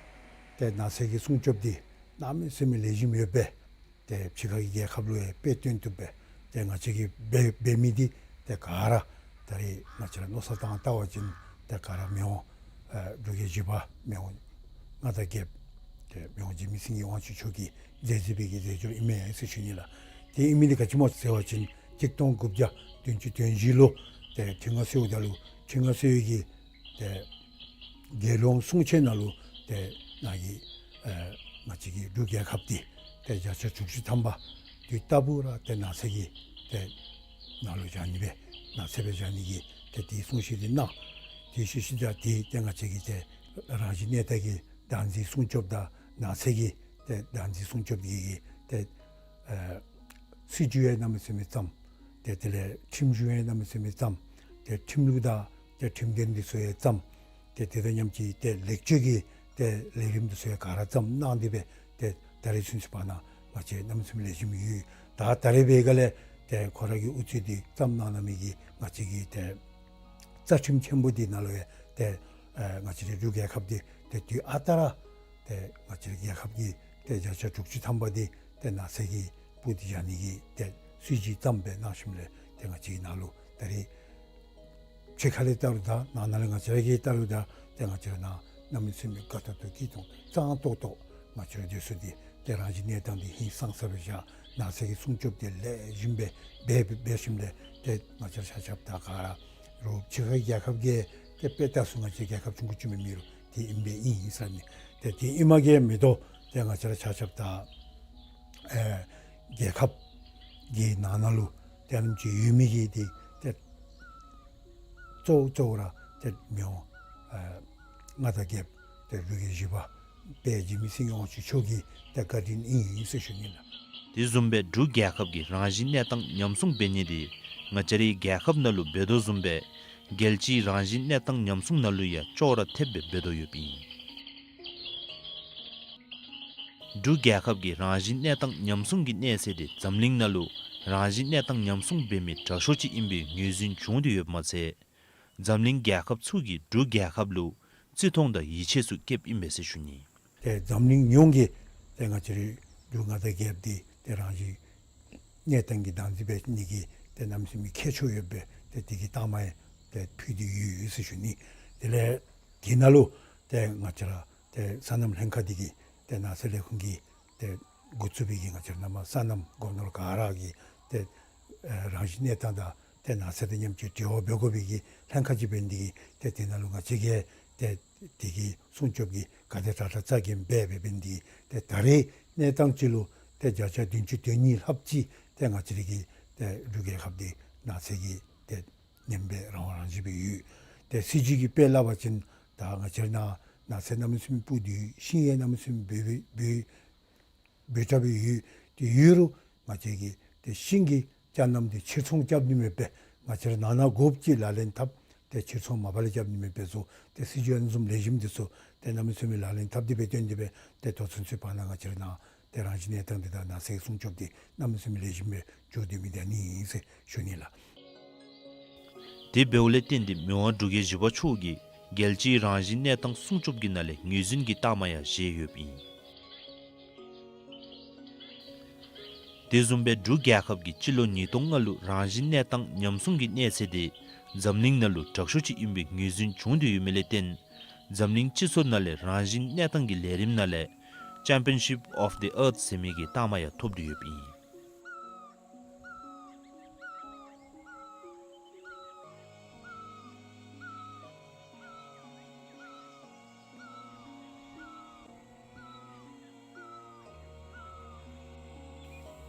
ཏེ་ནགས་ཚལ་གྱི་སྲུང་སྐྱོབ་འདི་ གནམ་མེད་ས་མེད་ལེགས་ཤོམ་ཡོདཔ་སྦེ་ཏེ་ཕྱི་ཁ་གི་རྒྱལ་ཁབ་ལུ་ཡང་དཔེ་སྟོན་བཏུབ་སྦེ་ཏེ་ང་བཅས་ཀྱིས་འབད་འབད་མི་འདི་ཏེ་ག་ར་ད་རེས་ང་བཅས་ར་མནོ་བསམ་བཏང་བལྟ་བ་ཅིན་ཏེ་ག་ར་མི་དབང་ཨེ་འབྲུག་རྒྱལ་བཞི་པ་མི་དབང་མངའ་བདག་རྒྱལཔོ་ཏེ་མི་དབང་འཇིགས་མེད་སེང་གེ་དབང་ཕྱུག་མཆོག་གིས་མཛད་མཛད་པའི་གི་མཛད་སྒོ་ཨིན་མས་ཟེར་ཞུ་ནི་ལགས། ཏེ་ཨིན་མི་འདི་ག་ཅི་སྨོ་ཟེར་བ་ཅིན་གཅིག་སྟོང་དགུ་བརྒྱ་བདུན་ཅུ་དོན་བཞི་ལུ་ཏེ་ཁྲི་མངའ་གསོལཝ་ད་ལུ་ཁྲི་མངའ་གསོལ་བའི་གི་ཏེ་རྒྱལ་ཡོངས་གསུང་ཆོག་ནང་ལུ་ཏེ་ནཱ་གི་ཨེ་ང་བཅས་ཀྱི་འབྲུག་རྒྱལ་ཁབ་འདི་ཏེ་བརྒྱ་ཆ་དྲུག་ཅུ་ཐམ་པ་དུས་རྟག་བུ་ར་ཏེ་ནགས་ཚལ་གྱི་ཏེ་ནང་ལུ་བཞག་ནི་སྦེ་ནགས་ཚལ་སྦེ་བཞག་ནི་གི་ཏེ་དེའི་གསུང་བཤད་འདི་གནང་། དེ་ཤུལ་ཤུལ་ད་དེ་ཏེ་ང་བཅས་ཀྱི་ཏེ་རང་བཞིན་གནས་སྟངས་ཀྱི་བདག་འཛིན་སྲུང་སྐྱོབ་དང་ནགས་ཚལ་གྱི་ཏེ་བདག་འཛིན་སྲུང་སྐྱོབ་ཀྱི་གི་ཏེ་ཨེ་སྲིད་བྱུས་ཡང་གནམ་མེད་ས་མེད་བརྩམས། ཏེ་དེ་ལས་ཁྲིམས་གཞུང་ཡང་གནམ་མེད་ས་མེད་བརྩམས། ཏེ་ཁྲིམས་ལུགས་དང་ཏེ་ཁྲིམས་དོན་འདི་ཚུ་ཡང་བརྩམས། ཏེ་དེ་དང་མཉམ་གཅིག་ཏེ་ལེགས་བཅོས་ཀྱི་ཏེ་ལས་རིམ་འདི་ཚུ་ཡང་ག་ར་བརྩམས་གནང་སྟེ་སྦེ་ཏེ་ད་རེས་ཚུན་ཚོད་བར་ན་ང་བཅས་གནམ་མེད་ས་མེད་ལེགས་ཤོམ་ཡོད། ད་ད་རེས་འབད་ག་ལས་ཏེ་ཁོ་ར་གི་དབུ་ཁྲིད་འདི་བརྩམས་གནང་གནང་མི་གི་ང་བཅས་ཀྱི་ཏེ་རྩ་ཁྲིམས་ཆེན་པོ་འདི་ནང་ལུ་ཡང་ཏེ་ཨེ་ང་བཅས་རའི་འབྲུག་རྒྱལ་ཁབ་འདི་ཏེ་དུས་ཨ་རྟག་ར་ཏེ་ང་བཅས་རའི་རྒྱལ་ཁབ་ཀྱི་ཏེ་བརྒྱ་ཆ་དྲུག་ཅུ་ཐམ་པ་འདི་ཏེ་ནགས་ཚལ་གྱི་སྦུག་ཏུ་བཞག་ནི་གི་ཏེ་སྲིད་བྱུས་བརྩམས་སྦེ་གནང་ཞིནམ་ལས་ཏེ་ང་བཅས་ཀྱི་ནང་ལུ་ད་རེས་ཕྱི་ཁ་ལས་བལྟ་རུང་དང་ནང་ན་ལས་ང་བཅས་ར་གིས་བལྟ་རུང་དང་ཏེ་ང་བཅས་ར་ནང་གནམ་མེད་ས་མེད་དགའ་ཏོག་ཏོ་སྐྱིད་ཏོང་ཏོ་གཙང་ཏོག་ཏོ་ང་བཅས་ར་སྡོད་ས་འདི་ཏེ་རང་བཞིན་གནས་སྟངས་འདི་ཧིང་སངས་ས་སྦེ་བཞག། ནགས་ཚལ་གྱི་སྲུང་སྐྱོབ་འདི་ལེགས་ཤོམ་སྦེ་འབད་འབད་ཞིནམ་ལས་ཏེ་ང་བཅས་ར་ཆ་ཁྱབ་དང་ག་ར་རོགས་ཕྱི་ཁ་རྒྱལ་ཁབ་ཀྱིས་ཏེ་དཔེ་བལྟ་ཚུགས་ང་བཅས་རྒྱལ་ཁབ་ཆུང་ཀུ་ཅིག་མེན་མི་རུང་དེ་ཨིན་པས་ཨིན་ཨིན་ཟེར་ནི། ཏེ་དེ་ཨིན་མ་གི་མེན་ཏོ་ཏེ་ང་བཅས་ར་ཆ་ཁྱབ་དང་ཨེ་རྒྱལ་ཁབ་ཀྱི་ནང་ན་ལུ་ཏེ་ཨ་ནེམ་ཅིག་ཡོད་མི་གི་འདི་ཏེ་གཙོ་གཙོ་བོ་ར་ཏེ་མི་དབང་ཨེ་མངའ་བདག་རྒྱལཔོ་ཏེ་འབྲུག་རྒྱལ་བཞི་པ་དཔལ་འཇིགས་མེད་སེང་གེ་དབང་ཕྱུག་མཆོག་གི་ཏེ་བཀའ་དྲིན་ཨིན་ཨིན་ཟེར་ཞུ་ནི་ལགས། དེ་བཟུམ་སྦེ་འབྲུག་རྒྱལ་ཁབ་ཀྱི་རང་བཞིན་གནས་སྟངས་ཉམས་སྲུང་འབད་ནི་འདི་ང་བཅས་རའི་རྒྱལ་ཁབ་ནང་ལུ་འབད་དོ་བཟུམ་སྦེ་རྒྱལ་སྤྱིའི་རང་བཞིན་གནས་སྟངས་ཉམས་སྲུང་ནང་ལུ་ཡང་ཅོག་ར་འཐདཔ་སྦེ་འབད་དོ་ཡོདཔ་ཨིན། འབྲུག་རྒྱལ་ཁབ་ཀྱི་རང་བཞིན་གནས་སྟངས་ཉམས་སྲུང་གི་གནས་ཚད་འདི་འཛམ་གླིང་ནང་ལུ་རང་བཞིན་གནས་སྟངས་ཉམས་སྲུང་འབད་མི་དྲག་ཤོས་ཅིག་ཨིན་པའི་ངོས་འཛིན་བྱུང་སྟེ་ཡོདཔ་མ་ཚད་འཛམ་གླིང་རྒྱལ་ཁབ་ཚུ་གིས་འབྲུག་རྒྱལ་ཁབ་ལུ་བརྩི་མཐོང་དང་ཡིད་ཆེས་ཚུ་བསྐྱེདཔ་ཨིན་པས་ཟེར་ཞུ་ནི། ཏེ་འཛམ་གླིང་ཡོངས་ཀྱིས་ཏེ་ང་བཅས་རའི་འབྲུག་མངའ་བདག་རྒྱལཔོ་འདི་ཏེ་རང་བཞིན་གནས་སྟངས་ཀྱི་བདག་འཛིན་འབད་ནི་གི་ཏེ་གནམ་མེད་ས་མེད་ཁྱད་ཆོས་ཡོདཔ་སྦེ་ཏེ་དེ་གི་རྟགས་མ་ཡང་ཏེ་ཕུལ་ཏེ་ཡོད་ཡོད་ཟེར་ཞུ་ནི། དེ་ལས་དེ་ནང་ལུ་ཏེ་ང་བཅས་ར་ཏེ་སོ་ནམ་ལྷན་ཁག་འདི་གིས་ཏེ་ནགས་ཚལ་ལས་ཁུངས་ཀྱིས་ཏེ་འགོ་བཙུགས་པའི་གི་ང་བཅས་ར་ནང་མ་སོ་ནམ་སྒོ་ནོར་ག་ར་གི་ཏེ་ཨེ་རང་བཞིན་གནས་སྟངས་དང་ཏེ་ནགས་ཚལ་དང་མཉམ་གཅིག་འབྲེལ་བ་འབད་དགོ་པའི་གི་ལྷན་ཁག་ཅིག་འབད་ནི་དེ་གིས་ཏེ་དེ་ནང་ལུ་ང་བཅས་ཀྱིས་ཏེ་དེ་གི་སྲུང་སྐྱོབ་ཀྱི་ག་དེ་དྲག་དྲག་རྩ་འགེངས་འབད་འབད་འབད་ནི་དེ་གིས་ཏེ་ད་རེས་གནས་སྟངས་ཅིག་ལུ་ཏེ་བརྒྱ་ཆ་བདུན་ཅུ་དོན་གཉིས་ལྷགཔ་ཅིག་ཏེ་ང་བཅས་རའི་གི་ཏེ་འབྲུག་རྒྱལ་ཁབ་འདི་ནགས་ཚལ་གྱིས་ཏེ་ཉམས་སྦེ་རང་དབང་རང་བཞིན་སྦེ་ཡོད། ཏེ་སྲིད་བྱུས་ཀྱི་དཔེ་སླབ་པ་ཅིན་ད་ང་བཅས་ར་ནང་ནགས་ཚལ་གནམ་མེད་ས་མེད་སྦུག་ཏུ་ཡོད། ཤིང་ཡང་གནམ་མེད་ས་མེད་སྦོམ་སྦེ་སྦོམ་སྦེ་དྲགས་སྦེ་ཡོད། དེ་ཡོད་རུང་ང་བཅས་ཀྱིས་ཏེ་ཤིང་གི་ཅ་རྣམས་འདི་ཕྱིར་ཚོང་རྐྱབ་ནི་མེདཔ་སྦེ་ང་བཅས་ར་ནང་ན་དགོཔ་ཅིག་ལག་ལེན་འཐབ། ཏེ་ཕྱིར་ཚོང་མ་པ་ལས་རྐྱབ་ནི་མེདཔ་སྦེ་བཟོ། ཏེ་སྲིད་བྱུས་ཨ་ནི་བཟུམ་ལེགས་ཤོམ་འདི་ཚུ་ཏེ་གནམ་མེད་ས་མེད་ལག་ལེན་འཐབ་སྟེ་སྦེ་བཏོན་ཏེ་སྦེ་ཏེ་ད་ལྟོ་ཚུན་ཚོད་བར་ན་ང་བཅས་ར་ནང་ཏེ་རང་བཞིན་གནས་སྟངས་འདི་དང་ནགས་ཚལ་སྲུང་སྐྱོབ་འདི་གནམ་མེད་ས་མེད་ལེགས་ཤོམ་སྦེ་འགྱོ་སྡོད་མི་འདི་ཨ་ནི་ཨིན་ཟེར་ཞུ་ནི་ལགས། དེ་འབདཝ་ལས་བརྟེན་ཏེ་མི་དབང་འབྲུག་རྒྱལ་བཞི་པ་མཆོག་གིས་རྒྱལ་སྤྱིའི་རང་བཞིན་གནས་སྟངས་སྲུང་སྐྱོབ་ཀྱི་ནང་ལས་ངོས་འཛིན་གྱི་རྟགས་མ་ཡང་བཞེས་ཡོདཔ་ཨིན། དེ་བཟུམ་སྦེ་འབྲུག་རྒྱལ་ཁབ་ཀྱིས་སྤྱི་ལོ་ཉིས་སྟོང་ལྔ་ལུ་རང་བཞིན་གནས་སྟངས་ཉམས་སྲུང་གི་གནས་ཚད་དེ་འཛམ་གླིང་ནང་ལུ་དྲག་ཤོས་ཅིག་ཨིན་པའི་ངོས་འཛིན་བྱུང་སྟེ་ཡོད་མི་ལས་བརྟེན་འཛམ་གླིང་སྤྱི་ཚོགས་ནང་ལས་རང་བཞིན་གནས་སྟངས་ཀྱི་ལས་རིམ་ནང་ལས་Championship of the Earth ཟེར་མི་གི་རྟགས་མ་ཡང་ཐོབ་སྟེ་ཡོདཔ་ཨིན།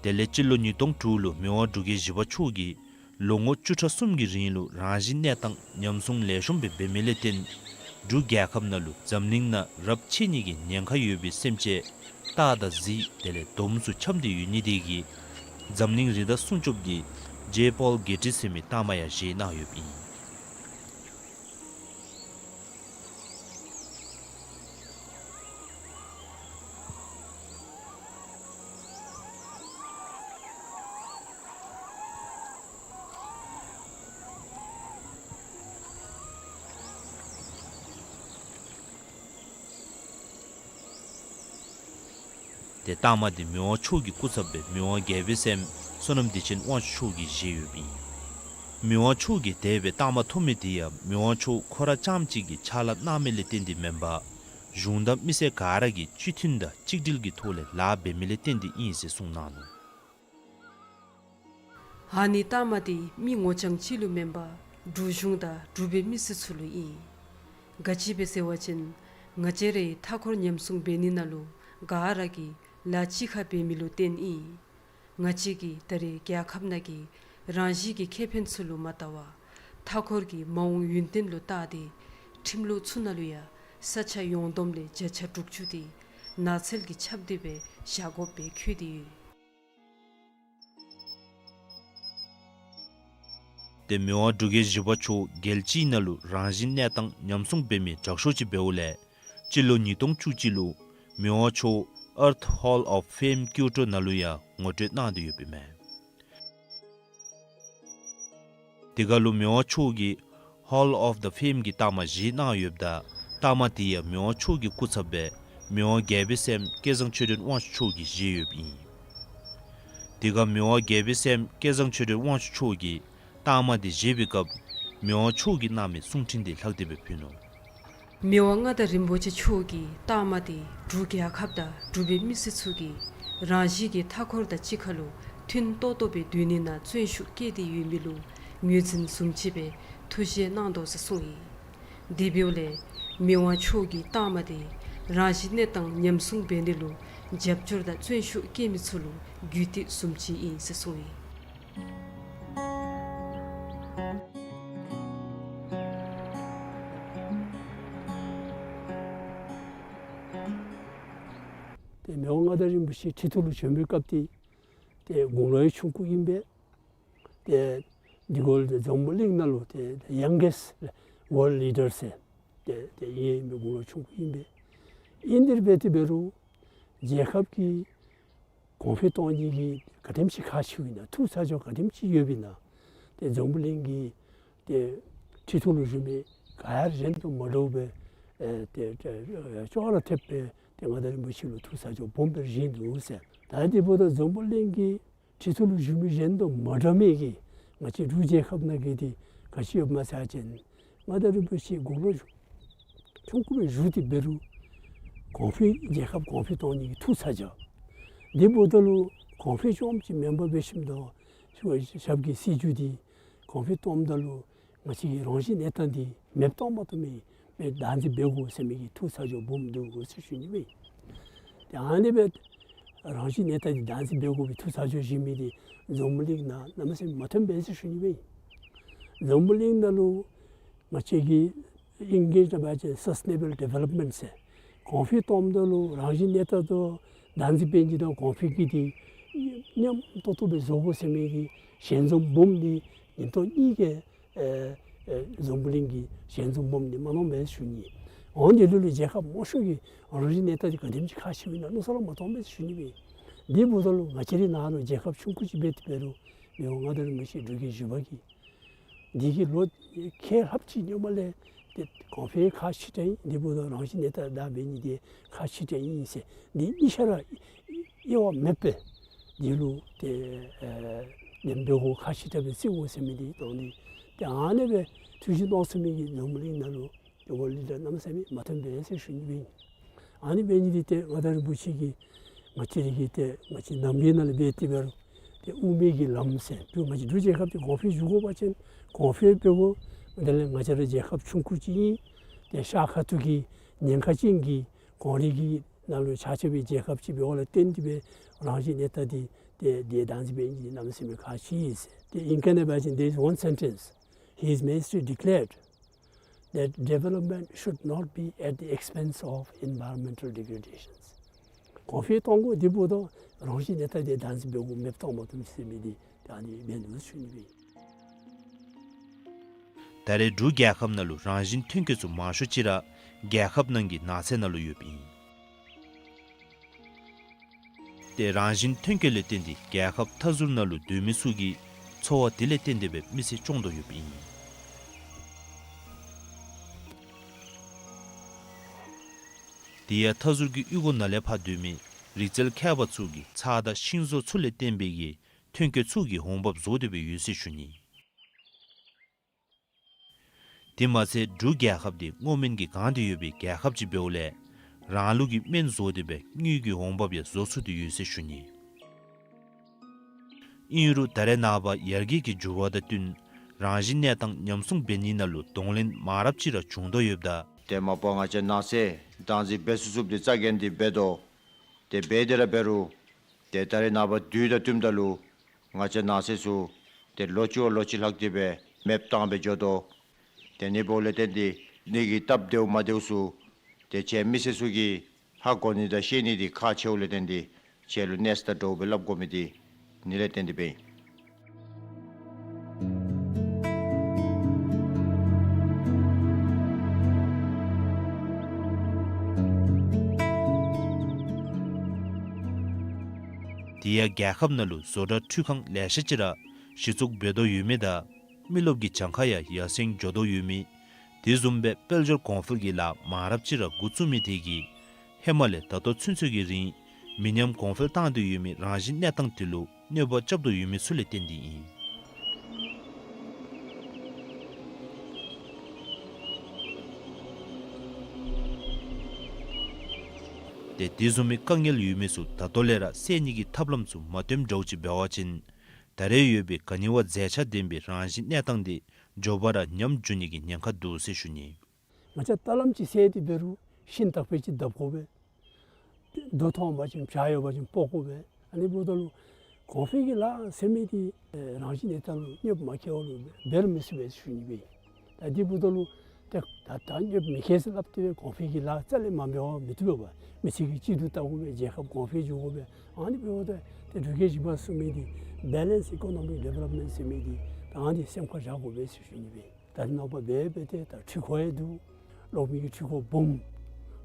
དེ་ལས་སྤྱི་ལོ་ཉིས་སྟོང་དྲུག་ལུ་མི་དབང་འབྲུག་རྒྱལ་བཞི་པ་མཆོག་གིས་ལོ་ངོ་བཅུ་ཕྲག་གསུམ་གྱི་རིང་ལུ་རང་བཞིན་གནས་སྟངས་ཉམས་སྲུང་ལེགས་ཤོམ་སྦེ་འབད་མི་ལས་བརྟེན་འབྲུག་རྒྱལ་ཁབ་ནང་ལུ་འཛམ་གླིང་ནང་རབས་ཆད་ནི་གི་ཉེན་ཁ་ཡོད་པའི་སེམས་ཅན་སྟག་དང་གཟིག་དེ་ལས་དོམ་ཚུ་འཁྱམས་ཏེ་ཡོད་ནི་དེ་གིས་འཛམ་གླིང་རི་དྭགས་སྲུང་སྐྱོབ་ཀྱི་ཇེ་པོལ་གྷེ་ཊི་ཟེར་མི་རྟགས་མ་ཡང་བཞེས་གནང་ཡོདཔ་ཨིན། ཏེ་རྟགས་མ་འདི་མི་དབང་མཆོག་གི་སྐུ་ཚབ་སྦེ་མི་དབང་རྒྱལ་པོའི་སྲསམོ་བསོད་ནམས་བདེ་ཆེན་དབང་ཕྱུག་མཆོག་གིས་བཞེས་ཡོདཔ་ཨིན། མི་དབང་མཆོག་གིས་དེ་སྦེ་རྟགས་མ་ཐོབ་མི་དེ་ཡང་མི་དབང་མཆོག་ཁོ་ར་རྐྱངམ་གཅིག་གིས་ཕྱག་ལཱ་གནང་མི་ལས་བརྟེན་ཏེ་མེན་པར་གཞུང་དང་མི་སེར་ག་ར་གིས་སྤྱི་མཐུན་དང་གཅིག་སྒྲིལ་གྱི་ཐོག་ལས་ལཱ་འབད་མི་ལས་བརྟེན་ཏེ་ཨིན་ཟེར་གསུངས་གནང་ནུག། ཨ་ནི་རྟགས་མ་དེ་མི་ངོ་རྐྱང་གཅིག་ལུ་མེན་པར་འབྲུག་གཞུང་དང་འབྲུག་པའི་མི་སེར་ཚུ་ལུ་ཨིན། ག་ཅི་སྦེ་ཟེར་བ་ཅིན་ང་བཅས་རའི་མཐའ་འཁོར་ཉམས་སྲུང་འབད་ནི་ནང་ལུ་ག་ར་གིས་ལཱ་གཅིག་ཁར་འབད་མི་ལུ་བརྟེན་ཨིན། ང་བཅས་ཀྱིས་ད་རེས་རྒྱལ་ཁབ་ནང་གི་རང་བཞིན་གྱི་ཁེ་ཕན་ཚུ་ལུ་མ་བལྟ་བར་མཐའ་འཁོར་གྱི་མ་འོངས་ཡུན་བརྟན་ལུ་བལྟ་སྟེ་ཁྲིམས་ལུགས་ཚུ་ནང་ལུ་ཡང་ས་ཆ་ཡོངས་བསྡོམས་ལས་བརྒྱ་ཆ་དྲུག་ཅུ་དེ་ནགས་ཚལ་གྱི་ཆརཔ་དེ་སྦེ་བཞག་དགོཔ་སྦེ་འཁོད་དེ་ཡོད། ཏེ་མི་དབང་འབྲུག་རྒྱལ་བཞི་པ་མཆོག་རྒྱལ་སྤྱིའི་ནང་ལུ་རང་བཞིན་གནས་སྟངས་ཉམས་སྲུང་འབད་མི་དྲག་ཤོས་ཅིག་འབདཝ་ལས་སྤྱི་ལོ་ཉིས་སྟོང་བཅུ་གཅིག་ལུ་མི་དབང་མཆོག་Earth Hall of Fame ཀིའོ་ཊོ་ནང་ལུ་ཡང་ངོ་སྤྲོད་གནང་སྟེ་ཡོདཔ་ཨིན་མས། དེ་ཁར་ལུ་མི་དབང་མཆོག་གིས་Hall of the Fame གི་རྟགས་མ་བཞེས་གནང་ཡོདཔ་ད་རྟགས་མ་དེ་ཡང་མི་དབང་མཆོག་གི་སྐུ་ཚབ་སྦེ་མི་དབང་རྒྱལ་པོའི་སྲསམོ་སྐལ་བཟང་ཆོས་སྒྲོན་དབང་ཕྱུག་མཆོག་གིས་བཞེས་ཡོདཔ་ཨིན། དེ་ཁར་མི་དབང་རྒྱལ་པོའི་སྲསམོ་སྐལ་བཟང་ཆོས་སྒྲོན་དབང་ཕྱུག་མཆོག་གིས་རྟགས་མ་དེ་བཞེས་པའི་སྐབས་མི་དབང་མཆོག་གིས་གནང་མི་གསུང་འཕྲིན་དེ་ལྷག་སྟེ་སྦེ་ཕུལ་ནུག། མི་དབང་མངའ་བདག་རིན་པོ་ཆེ་མཆོག་གིས་རྟགས་མ་དེ་འབྲུག་རྒྱལ་ཁབ་དང་འབྲུག་པའི་མི་སེར་ཚུ་གིས་རང་བཞིན་གྱི་མཐའ་འཁོར་དང་གཅིག་ཁར་ལུ་མཐུན་ཏོག་ཏོ་སྦེ་སྡོད་ནི་ནང་བརྩོན་ཤུགས་བསྐྱེད་དེ་ཡོད་མི་ལུ་ངོས་འཛིན་བཟུམ་ཅིག་སྦེ་ཐུགས་བཞེད་གནང་དོ་ཟེར་གསུངས་ཡི། དེ་འབདཝ་ལས་མི་དབང་མཆོག་གི་རྟགས་མ་དེ་རང་བཞིན་གནས་སྟངས་ཉམས་སྲུང་འབད་ནི་ལུ་རྒྱབ་སྐྱོར་དང་བརྩོན་ཤུགས་བསྐྱེད་མི་ཚུ་ལུ་རྒྱུད་སྟེགས་བཟུམ་ཅིག་ཨིན་ཟེར་གསུངས་ཡི། ཏེ་མི་དབང་མངའ་བདག་རིན་པོ་ཆེ་ཁྲི་ཐོག་ལུ་བྱོན་པའི་སྐབས་དེ་ཏེ་དགུང་ལོ་ཡང་ཆུང་ཀུ་ཨིན་པས། ཏེ་འདི་གུ་ལུ་ཏེ་འཛམ་བུ་གླིང་ནང་ལུ་ཏེ་the youngest world leader ཟེར་ཏེ་ཏེ་ཨིན་པས། དགུང་ལོ་ཆུང་ཀུ་ཨིན་པས། ཨིན་དེ་སྦེ་ཏེ་འབད་རུང་རྒྱལ་ཁབ་ཀྱི་གོང་འཕེལ་གཏོང་ནི་གི་ག་དེམ་ཅིག་ཁག་ཆེཝ་ཨིན་ན་ཐུགས་ཚ་གྱང་ག་དེམ་ཅིག་ཡོདཔ་ཨིན་ན་ཏེ་འཛམ་བུ་གླིང་གི་ཏེ་ཁྲི་ཐོག་ལུ་བཞུགས་མི་ག་ཡང་གཞན་དང་མ་འདྲཝ་སྦེ་ཨེ་ཏེ་ཏེ་ཅོག་ར་འཐདཔ་སྦེ་ཏེ་མངའ་བདག་རིན་པོ་ཆེ་ལུ་ཐུགས་ཚ་གྱང་སྦོམ་སྦེ་བཞེས་འདུག་ཟེར། ད་དེ་འབདཝ་ད་འཛམ་བུ་གླིང་གི་ཁྲི་ཐོག་ལུ་བཞུགས་མི་གཞན་དང་མ་འདྲ་མི་གི་ང་བཅས་འབྲུག་རྒྱལ་ཁབ་ནང་གི་དེ་ག་ཅི་ཡོདཔ་སྨོ་ཟེར་བ་ཅིན་མངའ་བདག་རིན་པོ་ཆེ་དགུང་ལོ་ཆུང་ཀུ་སྦེ་བཞུགས་ཏེ་འབད་རུང་གོང་འཕེལ་རྒྱལ་ཁབ་གོང་འཕེལ་གཏོང་ནི་གི་ཐུགས་ཚ་གྱང་དེ་འབདཝ་ད་ལུ་གོང་འཕེལ་རྐྱངམ་ཅིག་མེན་པར་འབད་ཞིནམ་ད་ཞབས་ཀྱི་སྲིད་བྱུས་འདི་གོང་འཕེལ་གཏངམ་ད་ལུ་ང་བཅས་ཀྱི་རང་བཞིན་གནས་སྟངས་འདི་མེདཔ་གཏང་མ་བཏུབ་མི་སྦེ་བདག་འཛིན་འབད་དགོ་ཟེར་མི་གི་ཐུགས་ཚ་གྱང་སྦོམ་འདུག་ཟེར་ཞུ་ནི་སྦེ། ཏེ་ཨ་ནི་སྦེ་རང་བཞིན་གནས་སྟངས་འདི་བདག་འཛིན་འབད་དགོ་པའི་ཐུགས་ཚ་གྱང་བཞེས་མི་འདི་འཛམ་བུ་གླིང་ནང་གནམ་མེད་ས་མེད་མ་ཐོན་པས་ཟེར་ཞུ་ནི་སྦེ། འཛམ་བུ་གླིང་ནང་ལུ་ང་བཅས་ཀྱི་ཨིང་སྐད་ནང་འབད་བ་ཅིན་སཱསི་ཊེ་ནེ་བཱལ་ཌི་ཝེ་ལོབ་མེནཊ་ཟེར་གོང་འཕེལ་གཏངམ་ད་ལུ་རང་བཞིན་གནས་སྟངས་དང་བདག་འཛིན་འབད་ནི་དང་གོང་འཕེལ་གྱི་འདི་མཉམ་ཏོག་ཏོ་སྦེ་བཟོ་དགོ་ཟེར་མི་གི་ཞལ་འཛོམས་སྦོམ་འདི་ཉིན་ཐོག་གཉིས་ཀྱི་ཨེ་ཨེ་འཛམ་བུ་གླིང་གི་ཞལ་འཛོམས་སྦོམ་འདི་མ་གནང་པས་ཟེར་ཞུ་ནི། འོན་ཏེ་ལུ་ལུ་རྒྱལ་ཁབ་མང་ཤོས་ཀྱིས་རང་བཞིན་གནས་སྟངས་འདི་ག་དེམ་ཅིག་ཁག་ཆེཝ་ཨིན་ན་མནོ་བསམ་ར་མ་གཏང་པས་ཟེར་ཞུ་ནི་སྦེ། དེ་འབདཝ་ད་ལུ་ང་བཅས་རའི་ནང་ལུ་རྒྱལ་ཁབ་ཆུང་ཀུ་ཅིག་འབད་དེ་འབད་རུང་མི་དབང་མངའ་བདག་རིན་པོ་ཆེ་འབྲུག་རྒྱལ་བཞི་པ་གིས་འདི་གི་ལོ་ཁལ་ལྷགཔ་ཅིག་སྔོན་མ་ལས་ཏེ་གོང་འཕེལ་ཁག་ཆེ་དྲགས་ཨིན། དེ་འབདཝ་ད་རང་བཞིན་གནས་སྟངས་བདག་འབད་ནི་འདི་ཁག་ཆེ་དྲགས་ཨིན་ཟེར་འདི་གཉིས་ཆ་ར་དབྱེ་བ་མེད་པར་འདི་ལུ་ཏེ་ཨེ་ཉམས་འབད་དགོ་ཁག་ཆེ་དྲགས་སྦེ་བརྩི་དགོ་ཟེར་མི་འདི་དང་འདི་ཏེ་ཨ་ནི་སྦེ་ཐུགས་བཞེད་གནང་ཚུགས་མི་གི་འཛམ་བུ་གླིང་ནང་ལུ་ཏེ་ཝཱལཌ་ལི་ཌར་གནམ་མེད་ས་མེད་མ་ཐོན་པས་ཟེར་ཞུ་ནི་སྦེ་ཨིན། ཨ་ནི་འབད་ནི་འདི་ཏེ་མངའ་བདག་རིན་པོ་ཆེ་གིས་ང་བཅས་རའི་གི་ཏེ་ང་བཅས་ནང་པའི་ནང་ལས་འབད་དེ་འབད་རུང་ཏེ་དབུ་མའི་གི་ལམ་ཟེར་ཏེ་ང་བཅས་འབྲུག་རྒྱལ་ཁབ་ཀྱི་གོང་འཕེལ་འགྱོ་དགོ་པ་ཅིན་གོང་འཕེལ་འབད་དགོ། དེ་ལས་ང་བཅས་ར་རྒྱལ་ཁབ་ཆུང་ཀུ་ཅིག་ཨིན། ཏེ་ཤར་ཁ་ཐུག་གི་ཉེན་ཁ་ཅན་གྱི་གངས་རི་གི་ནང་ལུ་ཆགས་ཆགས་པའི་རྒྱལ་ཁབ་ཅིག་འབདཝ་ལས་བརྟེན་ཏེ་སྦེ་རང་བཞིན་གནས་སྟངས་འདི་ཏེ་འདི་བདག་འཛིན་འབད་ནི་འདི་གནམ་མེད་ས་མེད་ཁག་ཆེ་ཟེར། ཏེ་ཨིང་སྐད་ནང་འབད་བ་ཅིན་there is one sentence His Majesty declared that development should not be at the expense of environmental degradations. གོང་འཕེལ་གཏང་དགོ། དེ་འབདཝ་ད་རང་བཞིན་གནས་སྟངས་འདི་བདག་འཛིན་འབད་དགོ། མེདཔ་གཏང་མ་བཏུབ་ཟེར་མི་འདི་ད་ཨ་ནི་འབད་ནུག་ཟེར་ཞུ་ནི་སྦེ། ད་རེས་འབྲུག་རྒྱལ་ཁབ་ནང་ལུ་རང་བཞིན་ཐོན་སྐྱེད་ཚུ་མང་ཤོས་ཅིག་ར་རྒྱལ་ཁབ་ནང་གི་ནགས་ཚལ་ནང་ལུ་ཡོདཔ་ཨིན། ཏེ་རང་བཞིན་ཐོན་སྐྱེད་ལས་བརྟེན་ཏེ་རྒྱལ་ཁབ་མཐའ་ཟུར་ནང་ལུ་སྡོད་མི་ཚུ་གི་འཚོ་བ་དེ་ལས་བརྟེན་ཏེ་སྦེ་མི་ཚེ་སྐྱོང་དོ་ཡོདཔ་ཨིན། དེ་ཡང་མཐའ་ཟུར་གྱི་གཡུས་སྒོ་ནང་ལས་ཕར་སྡོད་མི་ རིག་རྩལ་མཁས་པ་ཚུ་གིས་ཚྭ་དང་ཤིང་བཟོ་ཚུ་ལས་བརྟེན་པའི་གི་ཐོན་སྐྱེད་ཚུ་གི་འོང་འབབ་བཟོ་སྡོད་སྦེ་ཡོད་ཟེར་ཞུ་ནི། དེ་མ་ཚད་འབྲུག་རྒྱལ་ཁབ་འདི་སྔོ་སྨན་གྱིས་གང་སྟེ་ཡོད་པའི་རྒྱལ་ཁབ་ཅིག་འབདཝ་ལས་རང་ལུགས་ཀྱི་སྨན་བཟོ་སྟེ་སྦེ་དངུལ་གྱི་འོང་འབབ་ཡང་བཟོ་ཚུགས་ཏེ་ཡོད་ཟེར་ཞུ་ནི། ཨིན་རུང་ད་རེས་ནངས་པ་ཡར་རྒྱས་ཀྱི་འགྱུར་བ་དང་བསྟུན་རང་བཞིན་གནས་སྟངས་ཉམས་སྲུང་འབད་ནི་ནང་ལུ་གདོང་ལེན་མང་རབས་ཅིག་ར་བྱུང་དོ་ཡོདཔ་ད། ཏེ་མ་པ་ང་བཅས་ནང་སེལ་བདག་འཛིན་འབད་ཚུགས་ཚུགསཔ་འདི་རྩ་འགེངས་ཏེ་འབད་དོ། ཏེ་འབད་དེ་ར་འབད་རུང་ཏེ་ད་རེས་ནངས་པ་དུས་དང་བསྟུནམ་ད་ལུ་ང་བཅས་ནང་སེལ་ཚུ་ཏེ་ལོ་གཅིག་བ་ལོ་གཅིག་ལྷག་སྟེ་སྦེ་མེདཔ་བཏང་སྦེ་འགྱོ་དོ། ཏེ་ཨ་ནི་འབདཝ་ལས་བརྟེན་ཏེ་ཨ་ནི་གི་སྟབས་བདེཝ་མ་བདེཝ་ཚུ་ཏེ་ཁྱེད་མི་སེར་ཚུ་གིས་ཧ་གོ་ནི་དང་ཤེས་ནི་འདི་ཁག་ཆེཝ་ལས་བརྟེན་ཏེ་ཁྱེད་ལུ་གནས་ཚུལ་དང་འདྲཝ་སྦེ་སླབ་དགོ་མི་འདི་ཨ་ནི་ལས་བརྟེན་ཏེ་སྦེ་ཨིན། དེ་ཡང་རྒྱལ་ཁབ་ནང་ལུ་བཟོ་གྲྭ་འཕྲུལ་ཁང་ལེ་ཤ་ཅིག་ར་གཞི་བཙུགས་འབད་དོ་ཡོད་མི་དང་མི་རློབས་ཀྱི་གྱངས་ཁ་ཡང་ཡར་སེང་འགྱོ་དོ་ཡོད་མི། དེ་བཟུམ་སྦེ་དཔལ་འབྱོར་གོང་འཕེལ་གྱི་ལཱ་མང་རབས་ཅིག་ར་འགོ་བཙུགས་མི་དེ་གིས་ཧེ་མ་ལས་ད་ལྟོ་ཚུན་ཚོད་ཀྱི་རིང་མི་ཉམས་གོང་འཕེལ་བཏང་སྟེ་ཡོད་མི་རང་བཞིན་གནས་སྟངས་དེ་ལུ་གནོད་པ་རྐྱབ་དོ་ཡོད་མི་ཚུ་ལས་བརྟེན་ཏེ་ཨིན། ཏེ་དེ་བཟུམ་མའི་དཀའ་ངལ་ཡོད་མི་ཚུ་ད་ལྟོ་ལས་ར་སེལ་ནི་གི་ཐབས་ལམ་ཚུ་མ་སྟོནམ་འདྲཝ་ཅིག་འབད་བ་ཅིན་ད་རེས་ཡོད་པའི་ག་ནི་བ་མཛེས་ཆ་ལྡན་པའི་རང་བཞིན་གནས་སྟངས་དེ་མགྱོགས་པ་ར་ཉམས་འགྱོ་ནི་གི་ཉེན་ཁ་འདུག་ཟེར་ཞུ་ནི། ང་བཅས་ད་ལམ་ཅིག་སེལ་ཏེ་འབད་རུང་ཤིང་དག་པ་ཅིག་བརྡབ་དགོ་པས། རྡོ་མཐོང་པ་ཅིན་བྱག་ཡོད་པ་ཅིན་སྤོ་དགོ་པས། ཨ་ནི་འབདཝ་ད་ལུ་གོང་འཕེལ་གྱི་ལཱ་ཟེར་མི་འདི་རང་བཞིན་གནས་སྟངས་ལུ་གནོདཔ་མ་བཀལཝ་ལུ་འབད་རུང་མི་ཚུགས་པས་ཞུ་ནི་སྦེ། ད་དེ་འབདཝ་ད་ལུ་ཏེ་ད་ད་གནོདཔ་མི་བཀལ་ཟེར་སླབ་སྟེ་སྦེ་གོང་འཕེལ་གྱི་ལཱ་རྩ་ལས་མ་འབད་བར་མི་བཏུབ་པས། མི་ཚེ་གི་སྐྱིད་སྡུག་བལྟ་དགོ་པས། རྒྱལ་ཁབ་གོང་འཕེལ་འགྱོ་དགོ་པས། ཨ་ནི་འབདཝ་ད་ཏེ་འབྲུག་རྒྱལ་བཞི་པ་གསུངས་མི་འདི་Balanced Economic Development ཟེར་མི་འདི་ད་ཨ་ནི་སེམས་ཁར་བཞག་དགོ་པས་ཞུ་ནི་སྦེ། ད་རེས་ནངས་པ་འབད་འབད་དེ་ད་འཕྲུལ་འཁོར་ཡང་འདུག། གློག་མེ་གི་འཕྲུལ་འཁོར་སྦོམ་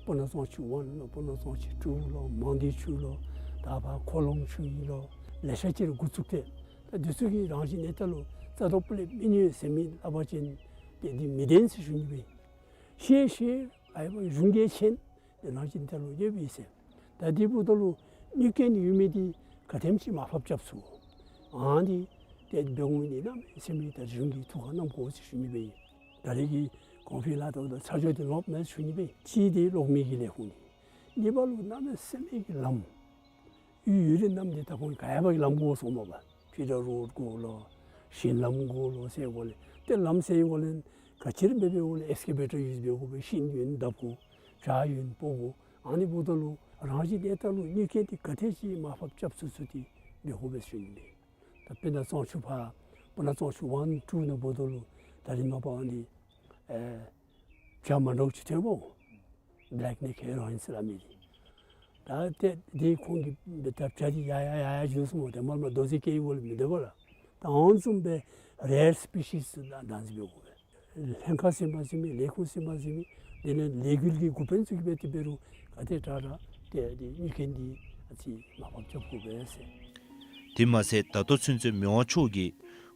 སྤུ་ན་གཙང་ཆུ་ཝན་ལོ་སྤུ་ན་གཙང་ཆུ་ཊུ་ལོ་མང་སྡེ་ཆུ་ལོ་ད་ཕར་ཁོ་ལོང་ཆུ་ཨིན་ལོ་ལེ་ཤ་ཅིག་ར་འགོ་བཙུགས་ཏེ་ད་འདི་ཚུ་གིས་རང་བཞིན་གནས་སྟངས་ལུ་རྩ་དོག་པོ་ལས་མི་གནོད་ཟེར་མི་སླབ་པ་ཅིན་ཏེ་འདི་མི་བདེན་ཟེར་ཞུ་ནི་སྦེ། ཤེས་ཤེས་ཨའི་བ་གཞུང་གིས་མཁྱེན། ཏེ་རང་བཞིན་གནས་སྟངས་ལུ་གནོདཔ་ཨིན་ཟེར། ད་དེ་འབདཝ་ད་ལུ་གནོད་སྐྱེལ་ནི་ཡོད་མི་འདི་ག་དེམ་ཅིག་མར་ཕབ་རྐྱབ་ཚུགས། ཨ་ནི་ཏེ་འབད་འོང་ནི་གནམ་མེད་ས་མེད་ད་གཞུང་གིས་ཐུགས་ཁར་བསྣམ་དགོ་ཟེར་ཞུ་ནི་སྦེ་ཨིན། ད་རེས་ཀྱི་གོང་འཕེལ་ལཱ་དང་ད་ཚ་འགྱོ་སྟེ་ལོངམ་མས་ཞུ་ནི་སྦེ། གཅིག་འདི་གློག་མེ་གི་ལས་ཁུངས་ཨིན། གཉིས་པ་ལུ་གནམ་མེད་ས་མེད་ཀྱི་ལམ་ཡུལ་ཡུལ་རེ་རྣམས་འདི་ད་ཁོང་ག་ཡ་བ་གི་ལམ་དགོ་གསུངམ་མས་པ། ཕི་ཌར་རོཌ་དགོ་ལོ། ཞིང་ལམ་དགོ་ལོ་ཟེར་དགོ་ལས། ཏེ་ལམ་ཟེར་དགོ་ལས་ག་ཅི་ར་འབད་འབདཝ་ལས་ཨེགས་ཀེ་བེ་ཊར་ཡུས་འབད་དགོ་པས། ཤིང་ཡོད་ན་བརྡབ་དགོ། བྱག་ཡོད་ན་སྤོ་དགོ། ཨ་ནི་འབདཝ་ད་ལུ་རང་བཞིན་གནས་སྟངས་ལུ་གནོད་སྐྱེལ་ཏེ་ག་དེ་ཅིག་མར་ཕབ་རྐྱབ་ཚུགས་ཚུགས་ཏེ་འབད་དགོ་པས་ཞུ་ནི་ཨིན། ད་སྤུ་ན་གཙང་ཆུ་ཕར་སྤུ་ན་གཙང་ཆུ་ཝན་ཊུ་ནང་འབདཝ་ད་ལུ་ད་རེས་ནངས་པ་ཨ་ནི་ཨེ་བྱ་མ་འདྲཝ་ཅིག་ཐོན་པོ། བེ་ལེཀ་ནེཀཌ་ཧེ་རོ་ཨིན་ཟེར་སླབ་མི་འདི། ད་ཏེ་དེ་ཁོང་གིས་འབད་ད་བྱ་འདི་ཡར་ཡར་ཡར་ཡར་འགྱོ་སོངམ་མས། ཏེ་མར་མར་རྡོ་རྗེ་སྐྱེལ་དགོ་ལས་མི་འདུག་པ་ལགས། ད་ཨ་ནི་བཟུམ་སྦེ་རེར་སི་པི་ཤིས་ཚུ་བདག་འཛིན་འབད་དགོ་པས། ལྷན་ཁག་ཟིན་པ་ཟིན་མི་ལས་ཁུངས་ཟིན་པ་ཟིན་མི་དེ་ལས་ལས་འགུལ་གྱི་འགོ་དཔོན་ཚུ་གིས་འབད་དེ་འབད་རུང་ག་དེ་དྲག་དྲག་ཏེ་དེ་གནོད་སྐྱེལ་འདི་ཨ་ཙི་མར་ཕབ་རྐྱབ་དགོ་པས་ཟེར། དེ་མ་ཚད་ད་ལྟོ་ཚུན་ཚོད་མི་དབང་མཆོག་གིས་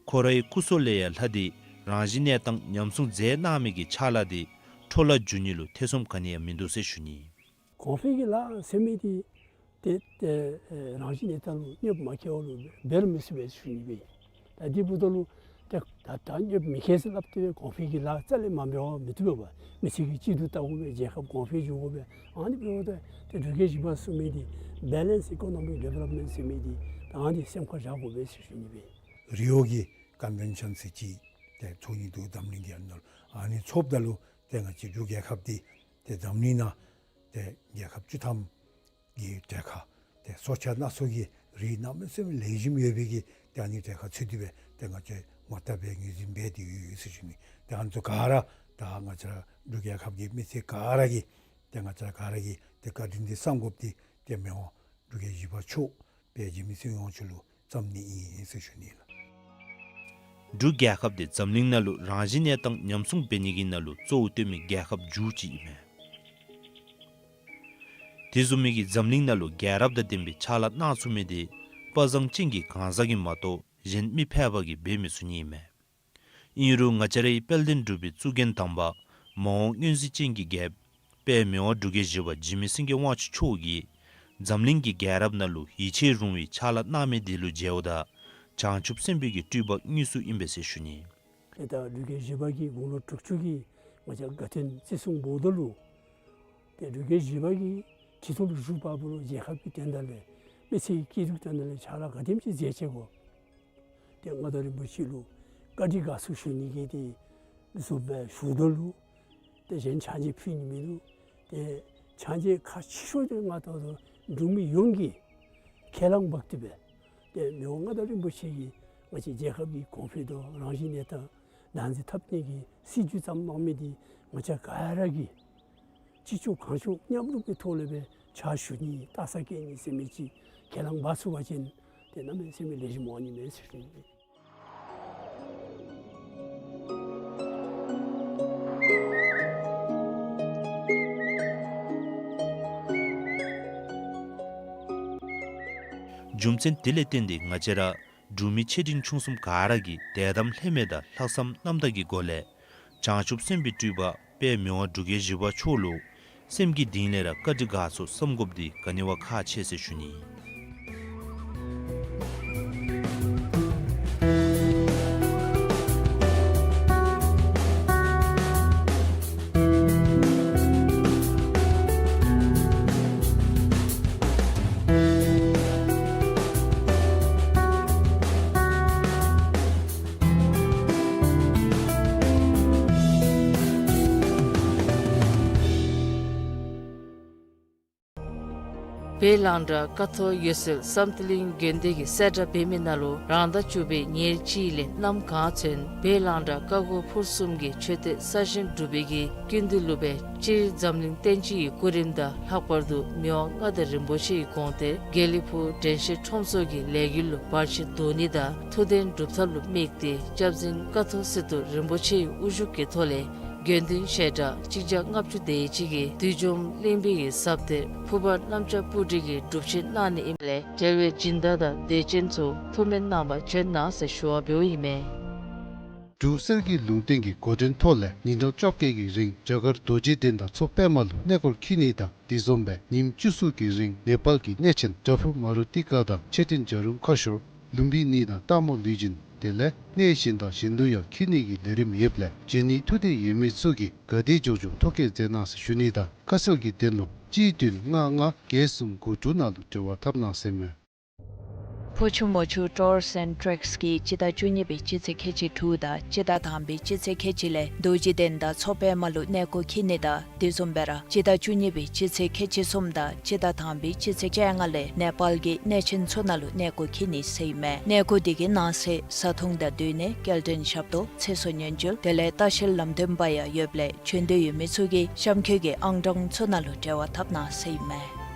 ཁོ་རའི་སྐུ་སྲོག་ལས་ཡང་ལྷག་སྟེ་རང་བཞིན་གནས་སྟངས་ཉམས་སྲུང་མཛད་གནང་མི་གི་ཕྱག་ལཱ་དེ་འཕྲོ་བརླག་འགྱོ་ནི་ལུ་ཐེ་ཚོམ་ག་ནི་ཡང་མིན་འདུག་ཟེར་ཞུ་ནི། གོང་འཕེལ་གྱི་ལཱ་ཟེར་མི་འདི་ཏེ་ཏེ་ཨེ་རང་བཞིན་གནས་སྟངས་ལུ་གནོདཔ་མ་བཀལཝ་ལུ་འབད་རུང་མི་ཚུགས་པས་ཞུ་ནི་སྦེ། ད་དེ་འབདཝ་ད་ལུ་ཏེ་ད་ད་གནོདཔ་མི་བཀལ་ཟེར་སླབ་སྟེ་གོང་འཕེལ་གྱི་ལཱ་རྩ་ལས་མ་འབད་བར་མི་བཏུབ་པས། མི་ཚེ་གི་སྐྱིད་སྡུག་བལྟ་དགོ་པས། རྒྱལ་ཁབ་གོང་འཕེལ་འགྱོ་དགོ་པས། ཨ་ནི་འབདཝ་ད་ཏེ་འབྲུག་རྒྱལ་བཞི་པ་གསུངས་མི་འདི་བེ་ལེནསི་ཨི་ཀོ་ནོ་མིག་ཌི་ཝེ་ལོབ་མེནཊ་ཟེར་མི་འདི་ད་ཨ་ནི་སེམས་ཁར་བཞག་དགོ་པས་ཟེར་ཞུ་ནི་སྦེ། རི་ཡོ་གི་ཀོན་ཝེན་ཤཱན་ཟེར་ཅིག་ཏེ་ཚོགས་ནི་འདུག། འཛམ་གླིང་གི་ཨ་ནཱ་ལུ་ཨ་ནི་ཚོགསཔ་ད་ལུ་ཏེ་ང་བཅས་འབྲུག་རྒྱལ་ཁབ་འདི་ཏེ་འཛམ་གླིང་ནང་ཏེ་རྒྱལ་ཁབ་བཅུ་ཐམ་གི་གྲལ་ཁར་ཏེ་སྲོག་ཆགས་སྣ་ཚོགས་ཀྱི་རིགས་གནམ་མེད་ས་མེད་ལེགས་ཤོམ་ཡོད་པའི་གི་ཏེ་ཨ་ནི་གྲལ་ཁར་ཚུད་དེ་སྦེ་ཏེ་ང་བཅས་ངོ་རྟགས་སྦེ་ངོས་འཛིན་འབད་དེ་ཡོད་ཡོད་ཟེར་ཞུ་ནི། ཏེ་ཨ་ནི་ཚུ་ག་ར་ད་ང་བཅས་འབྲུག་རྒྱལ་ཁབ་ཀྱི་མི་སེར་ག་ར་གིས་ཏེ་ང་བཅས་ག་ར་གིས་ཏེ་བཀའ་དྲིན་འདི་བསམ་དགོཔ་འདི་ཏེ་མི་དབང་འབྲུག་རྒྱལ་བཞི་པ་མཆོག་དཔལ་འཇིགས་མེད་ཚེ་དབང་མཆོག་ལུ་བརྩམ་ནི་ཨིན་ཟེར་ཞུ་ནི་ལགས། འབྲུག་རྒྱལ་ཁབ་འདི་འཛམ་གླིང་ནང་ལུ་རང་བཞིན་གནས་སྟངས་ཉམས་སྲུང་འབད་ནི་གི་ནང་ལུ་གཙོ་བོ་བཏོན་མི་རྒྱལ་ཁབ་མཇུག་ཅིག་ཨིན་མས། དེ་བཟུམ་མའི་གི་འཛམ་གླིང་ནང་ལུ་རྒྱལ་རབས་དང་ལྡན་པའི་ཕྱག་ལཱ་གནང་ཚུགས་མི་འདི་དཔའ་བཟང་ཅན་གྱི་གང་ཟག་གིས་མ་གཏོགས་གཞན་མི་ཕལ་པ་གིས་འབད་མི་ཚུགས་ནི་ཨིན་མས། ཨིན་རུང་ང་བཅས་རའི་དཔལ་ལྡན་འབྲུག་པའི་གཙུག་རྒྱན་དམ་པ་མ་འོངས་མངོན་གཟིགས་ཅན་གྱི་རྒྱལཔོ་དཔལ་མི་དབང་འབྲུག་རྒྱལ་བཞི་པ་འཇིགས་མེད་སེང་གེ་དབང་ཕྱུག་མཆོག་གིས་ འཛམ་གླིང་གི་རྒྱལ་རབས་ནང་ལུ་ཡིད་ཆེས་རུང་བའི་ཕྱག་ལཱ་གནང་མི་དེ་ལུ་མཇལཝ་ད་བྱང་ཆུབ་སེམས་དཔའི་གི་སྤྲུལ་པ་དངོས་སུ་ཨིན་པས་ཟེར་ཞུ་ནི། ཏེ་ད་འབྲུག་རྒྱལ་བཞི་པ་གིས་དགུང་ལོ་དྲུག་ཅུ་གི་ང་བཅས་དགའ་སྟོན་བརྩི་སྲུང་འབོ་དོ་ལུ་ཏེ་འབྲུག་རྒྱལ་བཞི་པ་གིས་ཁྲི་ཐོག་ལུ་བཞུགས་པ་པོ་ལུ་རྒྱལ་ཁབ་ཀྱི་དོན་དག་ལས་མི་ཚེ་གི་སྐྱིད་སྡུག་དོན་དག་ལས་ཕྱག་ལཱ་ག་དེམ་ཅིག་མཛད་ཅི་གོ། ཏེ་མངའ་བདག་རིན་པོ་ཆེ་ལུ་བཀའ་དྲིན་དགའ་ཚོར་ཞུ་ནི་གི་ཏེ་བཟུམ་སྦེ་ཞུ་དོ་ལུ་ཏེ་གཞན་ཕྱག་མཇལ་ཕུལ་ནི་མིན་འདུག། ཏེ་ཕྱག་མཇལ་ཁག་ཆེ་ཤོས་དེ་ང་ད་ལྟོ་འབྲུག་མི་ཡོངས་ཀྱིས་ཁས་བླངས་འབག་སྟེ་སྦེ་ཏེ་མི་དབང་མངའ་བདག་རིན་པོ་ཆེ་གིས་ང་བཅས་རྒྱལ་ཁབ་ཀྱི་གོང་འཕེལ་དང་རང་བཞིན་གནས་སྟངས་བདག་འཛིན་འཐབ་ནི་གི་སྲིད་བྱུས་བརྩམས་གནང་མི་འདི་ང་བཅས་ག་ར་གིས་ཅི་ལྕོགས་གང་ལྕོགས་མཉམ་རུབ་ཀྱི་ཐོག་ལས་སྦེ་ཕྱག་ཞུ་ནི་ལྟ་ས་བཀལ་ནི་ཟེར་མི་ཅིག་ཁས་བླངས་འབག་ཚུགས་པ་ཅིན་ཏེ་གནམ་མེད་ས་མེད་ལེགས་ཤོམ་འོང་ནི་མས་ཟེར་ཞུ་ནི། རྒྱུ་མཚན་དེ་ལས་བརྟེན་ཏེ་ང་བཅས་ར་འབྲུག་མི་ཆེ་འབྲིང་ཆུང་གསུམ་ག་ར་གིས་དད་དམ་ལྷད་མེད་དང་ལྷག་བསམ་རྣམ་དག་གི་སྒོ་ལས་བྱང་ཆུབ་སེམས་དཔའི་སྤྲུལ་པ་དཔལ་མི་དབང་འབྲུག་རྒྱལ་བཞི་པ་མཆོག་ལུ་སེམས་ཀྱི་གཏིང་ལས་ར་བཀའ་དྲིན་དགའ་ཚོར་བསམ་དགོཔ་འདི་ག་ནི་བ་ཁག་ཆེ་ཟེར་ཞུ་ནི། བོད་གླང་དར་ཀ་ཐོག་འོད་གསལ་བསམ་གཏན་གླིང་དགོན་སྡེ་གིས་གསལ་བསྒྲགས་འབད་མི་ནང་ལུ་རང་ཟླ་བཅུ་པའི་ཉེར་གཅིག་ལས་གནམ་གང་ཚུན་བོད་གླང་དར་ཀ་ཁོ་ཕུར་གསུམ་གྱི་མཆོད་རྟེན་གསར་བཞེངས་གྲུབ་པའི་གི་ཀུན་འདུས་ལུ་སྦེ་སྤྱིར་འཛམ་གླིང་བསྟན་སྤྱི་གི་སྐུ་རིམ་དང་ལྷག་པར་དུ་མི་དབང་མངའ་བདག་རིན་པོ་ཆེ་གི་དགོངས་གཏེར་དགེ་ལེགས་ཕུག་དྲན་ཤེས་ཁྲོམ་ཚོགས་ཀྱི་ལས་འགུལ་ལུ་བར་ཆད་བཟློག་ནི་དང་ཐུགས་དོན་སྒྲུབ་ཐབས་ལུ་དམིགས་ཏེ་སྐྱབས་རྗེ་ཀ་ཐོག་སི་ཏུ་རིན་པོ་ཆེ་གི་དབུ་བཞུགས་ཀྱི་ཐོག་ལས་དགེ་འདུན་ཞལ་གྲངས་གཅིག་བརྒྱ་ལྔ་བཅུ་དེ་ཅིག་གིས་བདུད་འཇོམས་གླིང་པའི་གི་ཟབ་གཏེར་ཕུར་པ་གནམ་ལྕགས་སྤུ་གྲི་གི་སྒྲུབ་ཆེན་གནང་ནི་ཨིནམ་ལས་དེ་བའི་སྦྱིན་བདག་དང་དད་ཅན་ཚུ་ཐུགས་སྨོན་གནང་བར་བྱོན་གནང་ཟེར་ཞུ་བ་འབདཝ་ཨིན་མས། འབྲུག་གསེར་གྱི་ལུང་བསྟན་གྱི་འགོ་འདྲེན་ཐོག་ལས་ཉིན་གྲངས་བཅོ་བརྒྱད་ཀྱི་རིང་རྒྱ་གར་རྡོ་རྗེ་གདན་དང་མཚོ་པདྨ་ལུ་གནས་སྐོར་འཁྱིད་ནི་དང་དེ་བཟུམ་སྦེ་ཉིནམ་བཅུ་གསུམ་གྱི་རིང་ནེ་པཱལ་གྱི་གནས་ཆེན་བྲག་ཕུག་མ་རུ་ཏི་ཀ་དང་མཆོད་རྟེན་བྱ་རུང་ཁ་ཤོར་ལུམ་བི་ནི་དང་སྟག་མོ་ལུས་སྦྱིན་དེ་ལས་གནས་གཞན་དང་གཞན་ལུ་ཡང་འཁྱིད་ནི་གི་ལས་རིམ་ཡོདཔ་ལས་འབྱོན་ནི་ཐུགས་འདོད་ཡོད་མི་ཚུ་གིས་ག་དེ་མགྱོགས་མགྱོགས་ཐོ་བཀོད་མཛད་གནང་ཟེར་ཞུ་ནི་དང་ཁ་གསལ་གྱི་དོན་ལུ་གཅིག་བདུན་ལྔ་ལྔ་བརྒྱད་གསུམ་དགུ་དྲུག་ནང་ལུ་འབྲེལ་བ་འཐབ་གནང་ཟེར་མས། ཕོ་ཆུ་མོ་ཆུ་ཊུརསི་ཨེནཌ་ཊེགསི་གིས་སྤྱི་ཟླ་བཅུ་གཉིས་པའི་སྤྱི་ཚེས་ཁལ་གཅིག་དྲུག་དང་སྤྱི་ཟླ་དང་པའི་སྤྱི་ཚེས་ཁལ་གཅིག་ལས་རྡོ་རྗེ་གདན་དང་མཚོ་པདྨ་ལུ་གནས་སྐོར་འཁྱིད་ནི་དང་དེ་བཟུམ་སྦེ་ར་སྤྱི་ཟླ་བཅུ་གཉིས་པའི་སྤྱི་ཚེས་ཁལ་གཅིག་གསུམ་དང་སྤྱི་ཟླ་དང་པའི་སྤྱི་ཚེས་བཅོ་ལྔ་ལས་ནེ་པཱལ་གྱི་གནས་ཆེན་ཚུ་ནང་ལུ་གནས་སྐོར་འཁྱིད་ནི་ཟེར་ཨིན་མས། གནས་སྐོར་དེ་གི་ནང་གསེས་བཟའ་འཐུང་དང་སྡོད་གནས་སྐྱེལ་འདྲེན་ཞབས་ཏོག་ཚེ་སྲོག་ཉེན་བཅོལ་དེ་ལས་ལྟ་བཤལ་ལམ་སྟོན་པ་ཡང་ཡོདཔ་ལས་བྱོན་འདོད་ཡོད་མི་ཚུ་གིས་གཤམ་འཁོད་ཀྱི་ཨང་གྲངས་ཚུ་ནང་ལུ་འབྲེལ་བ་འཐབ་གནང་ཟེར་ཨིན་མས།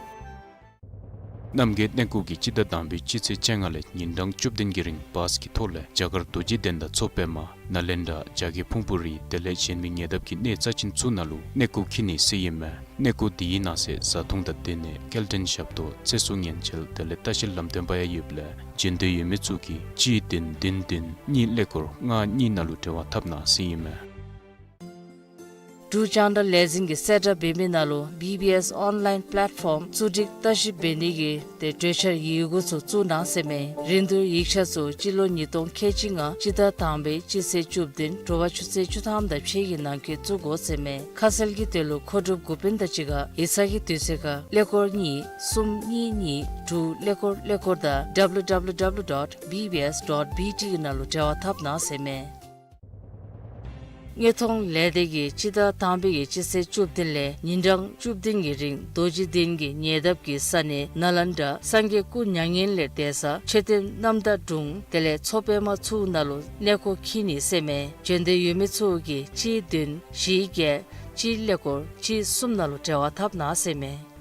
རྣམ་རྒྱལ་གནས་སྐོར་གྱིས་སྤྱི་ཟླ་དང་པའི་སྤྱི་ཚེས་བཅོ་ལྔ་ལས་ཉིན་གྲངས་བཅུ་བདུན་གྱི་རིང་བཱས་ཀྱི་ཐོག་ལས་རྒྱ་གར་རྡོ་རྗེ་གདན་དང་མཚོ་པདྨ་ནཱ་ལེནྡྲ་རྒྱ་རྒྱལ་ཕུང་པོ་རི་དེ་ལས་གཞན་མི་ཉེ་འདབས་ཀྱི་གནས་རྩ་ཆེན་ཚུ་ནང་ལུ་གནས་སྐོར་འཁྱིད་ནི་ཟེར་ཨིན་མས། གནས་སྐོར་དེའི་ནང་གསེས་བཟའ་འཐུང་དང་སྡོད་གནས་སྐྱེལ་འདྲེན་ཞབས་ཏོག་ཚེ་སྲོག་ཉེན་བཅོལ་དེ་ལས་ལྟ་བཤལ་ལམ་སྟོན་པ་ཡང་ཡོདཔ་ལས་བྱོན་འདོད་ཡོད་མི་ཚུ་གིས་གཅིག་བདུན་བདུན་བདུན་གཉིས་ཀླད་ཀོར་ལྔ་གཉིས་ནང་ལུ་འབྲེལ་བ་འཐབ་གནང་ཟེར་ཨིན་མས། འབྲུག་རྒྱང་བསྒྲགས་ལས་འཛིན་གྱིས་གསལ་བསྒྲགས་འབད་མི་ནང་ལུ་བི་བི་ཨེསི་ཨོན་ལཱའིན་པ་ལེཊ་ཕོམ་བཙུགས་སྒྲིག་ལྟ་ཞིབ་འབད་ནི་གི་ཏེ་གྲོས་འཆར་ཡི་གུ་ཚུ་བཙུགས་གནང་ཟེར་མས། རིན་བསྡུར་ཡིག་ཆ་ཚུ་སྤྱི་ལོ་ཉིས་སྟོང་ཁལ་གཅིག་ལྔ་སྤྱི་ཟླ་དང་པའི་སྤྱི་ཚེས་བཅུ་བདུན་དྲོ་པ་ཆུ་ཚོད་བཅུ་ཐམ་དང་ཕྱེད་ཀྱི་ནང་འཁོད་བཙུགས་དགོ་ཟེར་མས། ཁ་གསལ་གྱི་དོན་ལུ་མཁོ་སྒྲུབ་འགོ་དཔོན་དང་གཅིག་ཁར་ཡིག་ཚང་གི་དུས་ཚོད་ཁར་ཀླད་ཀོར་གཉིས་གསུམ་གཉིས་གཉིས་དྲུག་ཀླད་ཀོར་ཀླད་ཀོར་དང་W W W dot B B S dot B T གི་ནང་ལུ་འབྲེལ་བ་འཐབ་གནང་ཟེར་མས། དངོས་མཐོང་ལས་སྡེ་གིས་སྤྱི་ཟླ་དང་པའི་གི་སྤྱི་ཚེས་བཅུ་བདུན་ལས་ཉིན་གྲངས་བཅུ་བདུན་གྱི་རིང་རྡོ་རྗེ་གདན་གྱི་ཉེ་འདབས་ཀྱི་ས་གནས་ནཱ་ལེནྡྲ་སངས་རྒྱས་སྐུ་མྱ་ངན་ལས་འདས་ས་མཆོད་རྟེན་རྣམ་དག་དྲུང་དེ་ལས་མཚོ་པདྨ་ཚུ་ནང་ལུ་གནས་སྐོར་འཁྱིད་ནི་ཟེར་མས། བྱོན་འདོད་ཡོད་མི་ཚུ་གིས་གཅིག་བདུན་བཞི་བརྒྱད་གཅིག་ཀླད་ཀོར་གཅིག་གསུམ་ནང་ལུ་འབྲེལ་བ་འཐབ་གནང་ཟེར་མས།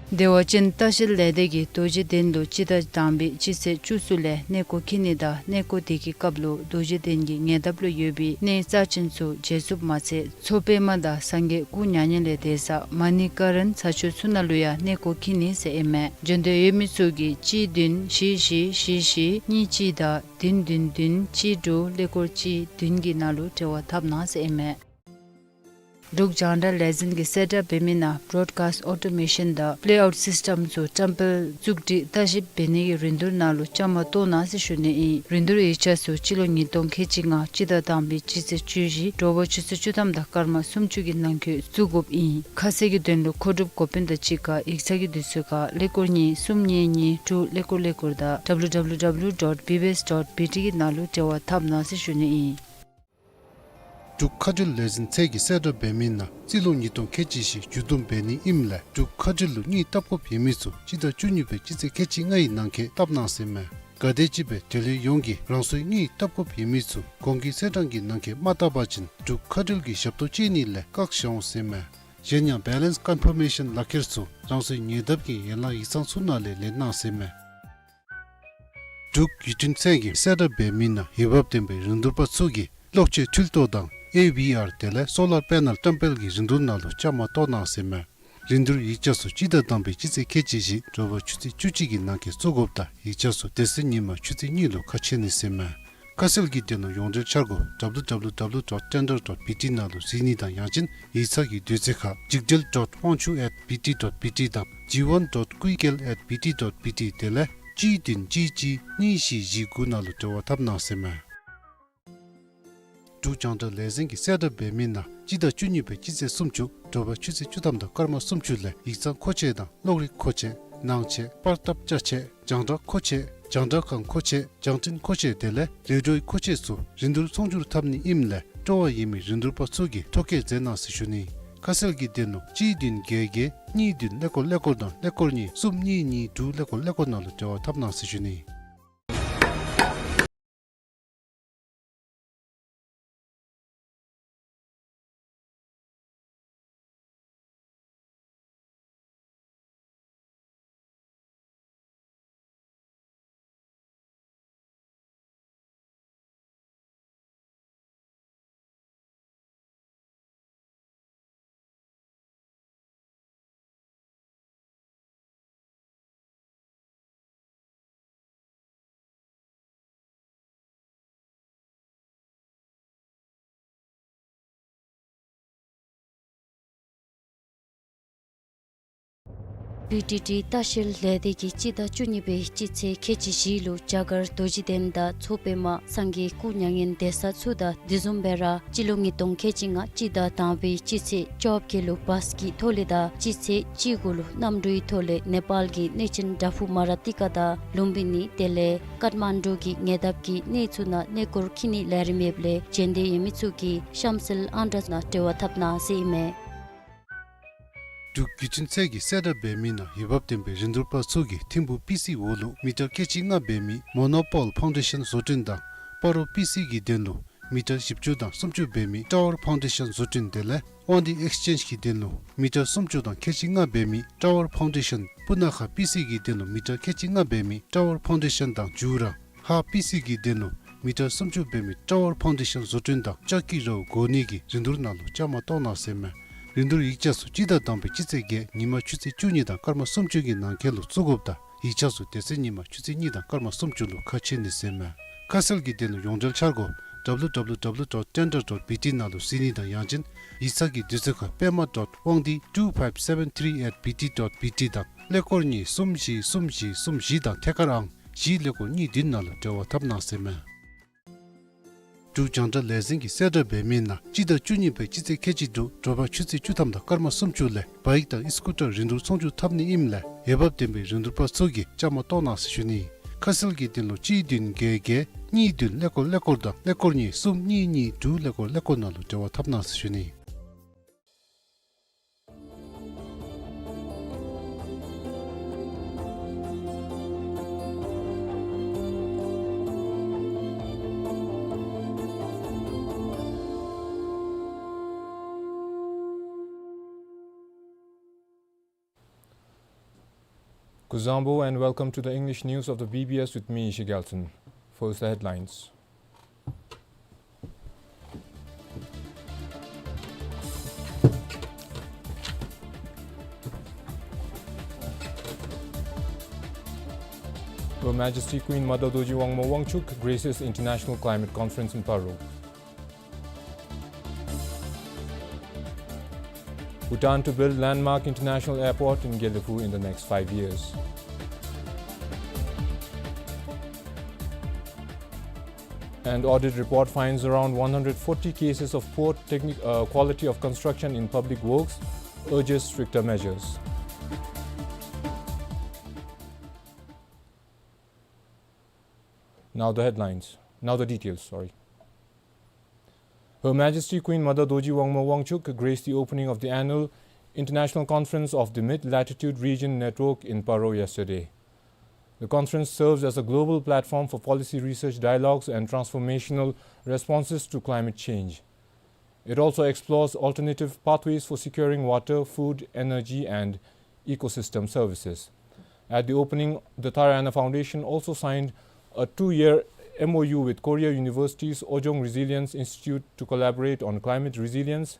བདེ་བ་ཅན་ལྟ་བཤལ་ལས་སྡེ་གིས་རྡོ་རྗེ་གདན་ལུ་སྤྱི་ཟླ་དང་པའི་སྤྱི་ཚེས་བཅུ་གསུམ་ལས་གནས་སྐོར་འཁྱིད་ནི་དང་གནས་སྐོར་དེ་གི་སྐབས་ལུ་རྡོ་རྗེ་གདན་གྱི་ཉེ་འདབས་ལུ་ཡོད་པའི་གནས་རྩ་ཆེན་ཚུ་མཇལ་ཚུགསཔ་མ་ཚད་མཚོ་པདྨ་དང་སངས་རྒྱས་སྐུ་མྱ་ངན་ལས་འདས་ས་མ་ཎི་ཀ་རན་ས་ཆུ་ཚུ་ནང་ལུ་ཡང་གནས་སྐོར་འཁྱིད་ནི་ཟེར་ཨིན་མས། བྱོན་འདོད་ཡོད་མི་ཚུ་གིས་གཅིག་བདུན་བཞི་བཞི་བཞི་བཞི་གཉིས་གཅིག་དང་བདུན་བདུན་བདུན་གཅིག་དྲུག་ཀླད་ཀོར་གཅིག་བདུན་གྱི་ནང་ལུ་འབྲེལ་བ་འཐབ་གནང་ཟེར་ཨིན་མས། འབྲུག་རྒྱང་བསྒྲགས་ལས་འཛིན་གྱིས་གསལ་བསྒྲགས་འབད་མི་ནང་བྲོཌ་ཀཱསཊ་ཨོ་ཊོ་མེ་ཤཱན་དང་པེ་ལེ་ཨའུཊ་སིསི་ཊེམ་ཚུ་བཀྲམ་སྤེལ་བཙུགས་སྒྲིག་ལྟ་ཞིབ་འབད་ནི་གི་རིན་བསྡུར་ནང་ལུ་བཅའ་མར་གཏོགས་གནང་ཟེར་ཞུ་ནི་ཨིན། རིན་བསྡུར་ཡིག་ཆ་ཚུ་སྤྱི་ལོ་ཉིས་སྟོང་ཁལ་གཅིག་ལྔ་སྤྱི་ཟླ་དང་པའི་སྤྱི་ཚེས་བཅུ་བཞི་དྲོ་པ་ཆུ་ཚོད་བཅུ་ཐམ་དང་སྐར་མ་སུམ་ཅུ་གི་ནང་འཁོད་བཙུགས་དགོཔ་ཨིན། ཁ་གསལ་གྱི་དོན་ལུ་མཁོ་སྒྲུབ་འགོ་དཔོན་དང་གཅིག་ཁར་ཡིག་ཚང་གི་དུས་ཚོད་ཁར་ཀླད་ཀོར་གཉིས་གསུམ་གཉིས་གཉིས་དྲུག་ཀླད་ཀོར་ཀླད་ཀོར་དང་W W W dot B B S dot B T གི་ནང་ལུ་འབྲེལ་བ་འཐབ་གནང་ཟེར་ཞུ་ནི་ཨིན། འབྲུག་མཁའ་འགྲུལ་ལས་འཛིན་ཚད་ཀྱིས་གསལ་བསྒྲགས་འབད་མི་ནང་རྩིས་ལོ་ཉིས་སྟོང་ཁལ་གཅིག་བཞི་མཇུག་བསྡོམས་འབད་ནི་ཨིནམ་ལས་འབྲུག་མཁའ་འགྲུལ་ལུ་དངུལ་བཏབ་དགོཔ་ཡོད་མི་ཚུ་སྤྱི་ཟླ་བཅུ་གཉིས་པའི་སྤྱི་ཚེས་ཁལ་གཅིག་ལྔའི་ནང་འཁོད་བཏབ་གནང་ཟེར་མས། ག་དེམ་ཅིག་སྦེ་དེ་ལས་ཡོངས་ཀྱིས་རང་སོའི་དངུལ་བཏབ་དགོཔ་ཡོད་མི་ཚུ་གོང་གི་ཚེས་གྲངས་ཀྱི་ནང་འཁོད་མ་བཏབ་པ་ཅིན་འབྲུག་མཁའ་འགྲུལ་གྱིས་ཞབས་ཏོག་སྤྱོད་ནི་ལས་བཀག་བཞག་འོང་ཟེར་མས། གཞན་ཡང་བེ་ལེནསི་ཀོན་ཕར་མེ་ཤཱན་ལག་ཁྱེར་ཚུ་རང་སོའི་ཉེ་འདབས་ཀྱི་ཡན་ལག་ཡིག་ཚང་ཚུ་ནང་ལས་ལེན་གནང་ཟེར་མས། འབྲུག་བརྒྱུད་འཕྲིན་ཚད་ཀྱིས་གསལ་བསྒྲགས་འབད་མི་ནང་འོས་འབབ་ལྡན་པའི་རིན་བསྡུར་པ་ཚུ་གིས་གློག་ཆས་འཕྲུལ་གཏོར་དང་ཨེ་ཝི་ཨར་དེ་ལས་སོ་ལར་པེ་ནལ་བཀྲམ་སྤེལ་གྱི་རིན་བསྡུར་ནང་ལུ་བཅའ་མར་གཏོགས་གནང་ཟེར་མས། རིན་བསྡུར་ཡིག་ཆ་ཚུ་སྤྱི་ཟླ་དང་པའི་སྤྱི་ཚེས་ཁལ་གཅིག་བཞི་དྲོ་པ་ཆུ་ཚོད་བཅུ་གཅིག་གི་ནང་འཁོད་བཙུགས་དགོཔ་དང་ཡིག་ཆ་ཚུ་དེ་ཚེ་ཉིན་མ་ཆུ་ཚོད་གཉིས་ལུ་ཁ་ཕྱེ་ནི་ཟེར་མས། ཁ་གསལ་གྱི་དོན་ལུ་ཡོངས་འབྲེལ་འཆར་སྒོ་W W W dot tender dot B T ནང་ལུ་གཟིགས་ནི་དང་ཡང་ཅིན་ཡིག་ཚང་གི་དུས་ཚོད་ཁར་ཇིག་སྒྲིལ་dot ཝང་ཆུ་at B T dot B T དང་ཇི་ཝོན་dot ཀུའི་ཀེལ་at B T dot B T དེ་ལས་གཅིག་བདུན་གཅིག་གཅིག་གཉིས་བཞི་བཞི་དགུ་ནང་ལུ་འབྲེལ་བ་འཐབ་གནང་ཟེར་མས། འབྲུག་རྒྱང་བསྒྲགས་ལས་འཛིན་གྱིས་གསལ་བསྒྲགས་འབད་མི་ནང་སྤྱི་ཟླ་བཅུ་གཉིས་པའི་སྤྱི་ཚེས་སུམ་ཅུ་དྲོ་པ་ཆུ་ཚོད་བཅུ་ཐམ་དང་སྐར་མ་སུམ་ཅུ་ལས་ཡིག་ཚང་མཁོ་ཆས་དང་གློག་རིག་མཁོ་ཆས་ནང་ཆས་པར་བཏབ་ཅ་ཆས་རྒྱང་བསྒྲགས་མཁོ་ཆས་རྒྱང་བསྒྲགས་ཁང་མཁོ་ཆས་རྒྱང་འཕྲིན་མཁོ་ཆས་དེ་ལས་རེ་ཌིའོའི་མཁོ་ཆས་ཚུ་རིན་བསྡུར་ཚོང་སྒྱུར་འཐབ་ནི་ཨིནམ་ལས་སྤྲོ་བ་ཡོད་མི་རིན་བསྡུར་པ་ཚུ་གིས་ཐོ་བཀོད་མཛད་གནང་ཟེར་ཞུ་ནི། ཁ་གསལ་གྱི་དོན་ལུ་གཅིག་བདུན་བརྒྱད་བརྒྱད་གཉིས་བདུན་ཀླད་ཀོར་ཀླད་ཀོར་དང་ཀླད་ཀོར་གཉིས་གསུམ་གཉིས་གཉིས་དྲུག་ཀླད་ཀོར་ཀླད་ཀོར་ནང་ལུ་འབྲེལ་བ་འཐབ་གནང་ཟེར་ཞུ་ནི། བི་ཊི་ཊི་ལྟ་བཤལ་ལས་སྡེ་གིས་སྤྱི་ཟླ་བཅུ་གཉིས་པའི་སྤྱི་ཚེས་ཁལ་གཅིག་བཞི་ལུ་རྒྱ་གར་རྡོ་རྗེ་གདན་དང་མཚོ་པདྨ་སངས་རྒྱས་སྐུ་མྱ་ངན་འདས་ས་ཚུ་དང་དེ་བཟུམ་སྦེ་ར་སྤྱི་ལོ་ཉིས་སྟོང་ཁལ་གཅིག་ལྔ་སྤྱི་ཟླ་དང་པའི་སྤྱི་ཚེས་བཅོ་བརྒྱད་ལུ་བཱས་ཀྱི་ཐོག་ལས་དང་སྤྱི་ཚེས་བཅུ་དགུ་ལུ་གནམ་གྲུའི་ཐོག་ལས་ནེ་པཱལ་གྱི་གནས་ཆེན་དྲག་ཕུག་མ་ར་ཏི་ཀ་དང་ལུམ་བི་ནི་དེ་ལས་ཀཏ་མན་ཌུ་གི་ཉེ་འདབས་ཀྱི་གནས་ཚུ་ནང་གནས་སྐོར་འཁྱིད་ནི་ལས་རིམ་ཡོདཔ་ལས་འབྱོན་འདོད་ཡོད་མི་ཚུ་གིས་གཤམ་གསལ་ཨང་གྲངས་ནང་འབྲེལ་བ་འཐབ་གནང་ཟེར་ཨིན་མས། འབྲུག་བརྒྱུད་འཕྲིན་ཚད་ཀྱིས་གསལ་བསྒྲགས་འབད་མི་ནང་འོས་འབབ་ལྡན་པའི་རིན་བསྡུར་པ་ཚུ་གིས་ཐིམ་ཕུག་པི་སི་འོག་ལུ་མི་ཊར་ཁལ་གཅིག་ལྔ་འབད་མི་མོ་ནོ་པཱལ་ཕའུན་ཌེ་ཤཱན་བཟོ་སྐྲུན་དང་སྤ་རོ་པི་སི་གི་དོན་ལུ་མི་ཊར་བཞི་བཅུ་དང་སུམ་ཅུ་འབད་མི་ཊ་ཝར་ཕའུན་ཌེ་ཤཱན་བཟོ་སྐྲུན་དེ་ལས་དབང་འདུས་ཨེགསི་ཅེནཇ་གི་དོན་ལུ་མི་ཊར་སུམ་ཅུ་དང་ཁལ་གཅིག་ལྔ་འབད་མི་ཊ་ཝར་ཕའུན་ཌེ་ཤཱན་སྤུ་ན་ཁ་པི་སི་གི་དོན་ལུ་མི་ཊར་ཁལ་གཅིག་ལྔ་འབད་མི་ཊ་ཝར་ཕའུན་ཌེ་ཤཱན་དང་ཇུ་ར་ཧཱ་པི་སི་གི་དོན་ལུ་མི་ཊར་སུམ་ཅུ་འབད་མི་ཊ་ཝར་ཕའུན་ཌེ་ཤཱན་བཟོ་སྐྲུན་དང་ལྕགས་ཀྱི་རཝ་བགོ་ནི་གི་རིན་བསྡུར་ནང་ལུ་བཅའ་མར་གཏོགས་གནང་ཟེར་མས། རིན་བསྡུར་ཡིག་ཆ་ཚུ་སྤྱི་ཟླ་དང་པའི་སྤྱི་ཚེས་བརྒྱད་ཉིན་མ་ཆུ་ཚོད་བཅུ་གཉིས་དང་སྐར་མ་སུམ་ཅུ་གི་ནང་འཁོད་ལུ་བཙུགས་དགོཔ་དང་ཡིག་ཆ་ཚུ་དེ་ཚེ་ཉིན་མ་ཆུ་ཚོད་གཉིས་དང་སྐར་མ་སུམ་ཅུ་ལུ་ཁ་ཕྱེ་ནི་ཟེར་མས། ཁ་གསལ་གྱི་དོན་ལུ་ཡོངས་འབྲེལ་འཆར་སྒོ་W W W dot tender dot B T ནང་ལུ་གཟིགས་ནི་དང་ཡང་ཅིན་ཡིག་ཚང་གི་དུས་ཚོད་ཁར་པདྨ་dot དབང་འདུས་two five seven three at B T dot B T དང་ཀླད་ཀོར་གཉིས་གསུམ་བཞི་གསུམ་བཞི་གསུམ་བཞི་དང་ཐད་ཀར་ཨང་བཞི་ཀླད་ཀོར་གཉིས་བདུན་ནང་ལུ་འབྲེལ་བ་འཐབ་གནང་ཟེར་མས། འབྲུག་རྒྱང་བསྒྲགས་ལས་འཛིན་གྱིས་གསལ་བསྒྲགས་འབད་མི་ནང་སྤྱི་ཟླ་བཅུ་གཉིས་པའི་སྤྱི་ཚེས་ཁལ་གཅིག་དྲོ་དྲོ་པ་ཆུ་ཚོད་བཅུ་ཐམ་དང་སྐར་མ་སུམ་ཅུ་ལས་བཱའིཀ་དང་ཨི་སི་ཀུ་ཊར་རིན་བསྡུར་ཚོང་སྒྱུར་འཐབ་ནི་ཨིནམ་ལས་འོས་འབབ་ལྡན་པའི་རིན་བསྡུར་པ་ཚུ་གིས་བཅའ་མར་གཏོགས་གནང་ཟེར་ཞུ་ནི། ཁ་གསལ་གྱི་དོན་ལུ་གཅིག་བདུན་བརྒྱད་བརྒྱད་གཉིས་བདུན་ཀླད་ཀོར་ཀླད་ཀོར་དང་ཀླད་ཀོར་གཉིས་གསུམ་གཉིས་གཉིས་དྲུག་ཀླད་ཀོར་ཀླད་ཀོར་ནང་ལུ་འབྲེལ་བ་འཐབ་གནང་ཟེར་ཞུ་ནི། Kuzuzangpo and welcome to the English news of the B B S with me, Ishigelton. First, the headlines. Her Majesty Queen Mother Dorji Wangmo Wangchuck graces International Climate Conference in Paro. Bhutan to build landmark international airport in Gelephu in the next five years. And audit report finds around one hundred forty cases of poor technic-, uh, quality of construction in public works, urges stricter measures. Now the headlines. Now the details, sorry. Her Majesty Queen Mother Dorji Wangmo Wangchuck graced the opening of the annual International Conference of the Mid-Latitude Region Network in Paro yesterday. The conference serves as a global platform for policy research dialogues and transformational responses to climate change. It also explores alternative pathways for securing water, food, energy, and ecosystem services. At the opening, the Tharayana Foundation also signed a two-year M O U with Korea University's Ojong Resilience Institute to collaborate on climate resilience,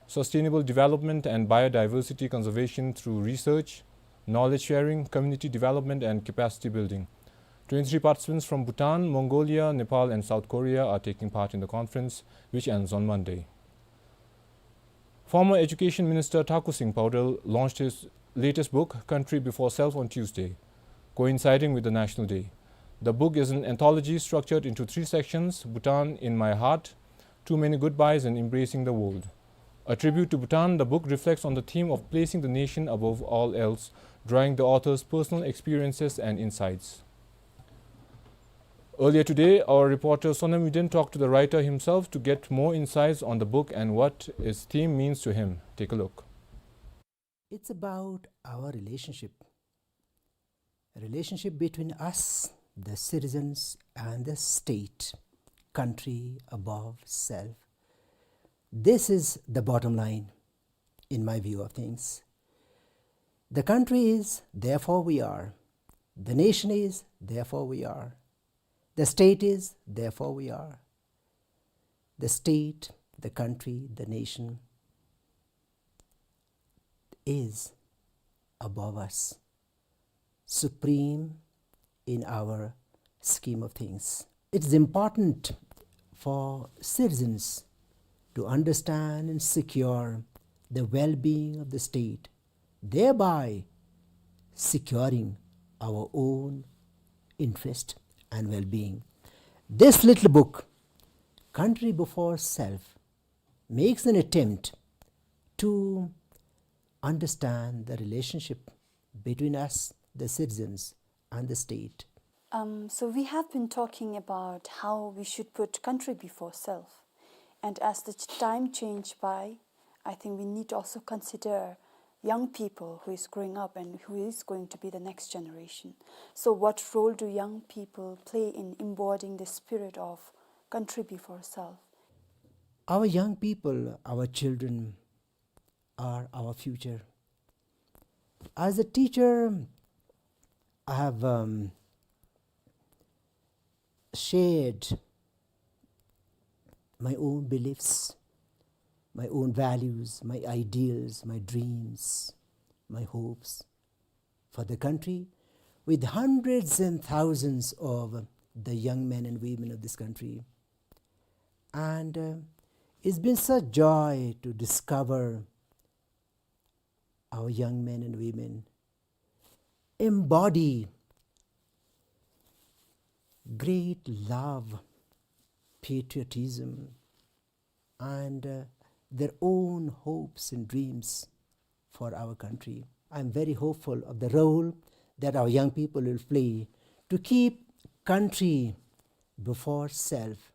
sustainable development and biodiversity conservation through research, knowledge sharing, community development, and capacity building. Twenty-three participants from Bhutan, Mongolia, Nepal, and South Korea are taking part in the conference, which ends on Monday. Former Education Minister Thakur Singh Paudel launched his latest book, Country Before Self, on Tuesday, coinciding with the National Day. The book is an anthology structured into three sections: Bhutan in My Heart, Too Many Goodbyes, and Embracing the World. A tribute to Bhutan, the book reflects on the theme of placing the nation above all else, drawing the author's personal experiences and insights. Earlier today, our reporter Sonam Uden talked to the writer himself to get more insights on the book and what its theme means to him. Take a look. It's about our relationship. Relationship between us, the citizens, and the state, country above self. This is the bottom line, in my view of things. The country is, therefore we are. The nation is, therefore we are. The state is, therefore we are. The state, the country, the nation is above us, supreme in our scheme of things. It is important for citizens to understand and secure the well-being of the state, thereby securing our own interest and well-being. This little book, Country Before Self, makes an attempt to understand the relationship between us, the citizens, and the state. Um, so we have been talking about how we should put country before self. And as the ch-, time changed by, I think we need to also consider young people who is growing up and who is going to be the next generation. So what role do young people play in embodying the spirit of country before self? Our young people, our children, are our future. As a teacher, I have, um, shared my own beliefs, my own values, my ideals, my dreams, my hopes for the country with hundreds and thousands of the young men and women of this country. And, uh, it's been such joy to discover our young men and women embody great love, patriotism, and, uh, their own hopes and dreams for our country. I'm very hopeful of the role that our young people will play to keep country before self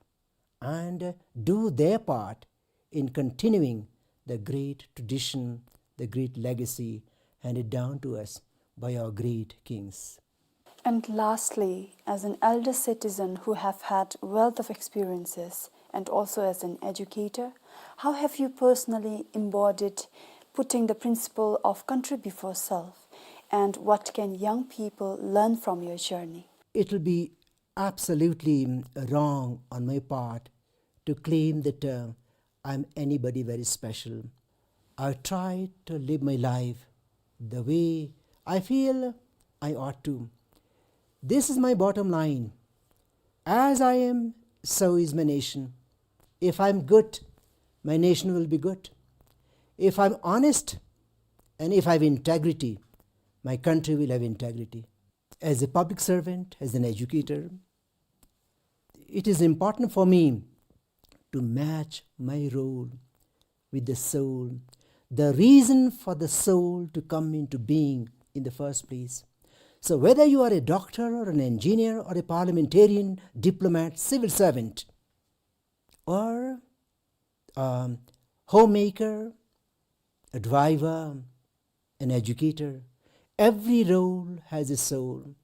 and do their part in continuing the great tradition, the great legacy handed down to us by our great kings. And lastly, as an elder citizen who have had wealth of experiences and also as an educator, how have you personally embodied putting the principle of country before self, and what can young people learn from your journey? It will be absolutely, mm, wrong on my part to claim that, uh, I'm anybody very special. I try to live my life the way I feel I ought to. This is my bottom line. As I am, so is my nation. If I'm good, my nation will be good. If I'm honest and if I have integrity, my country will have integrity. As a public servant, as an educator, it is important for me to match my role with the soul, the reason for the soul to come into being in the first place. So whether you are a doctor or an engineer or a parliamentarian, diplomat, civil servant, or, um, homemaker, a driver, an educator, every role has a soul.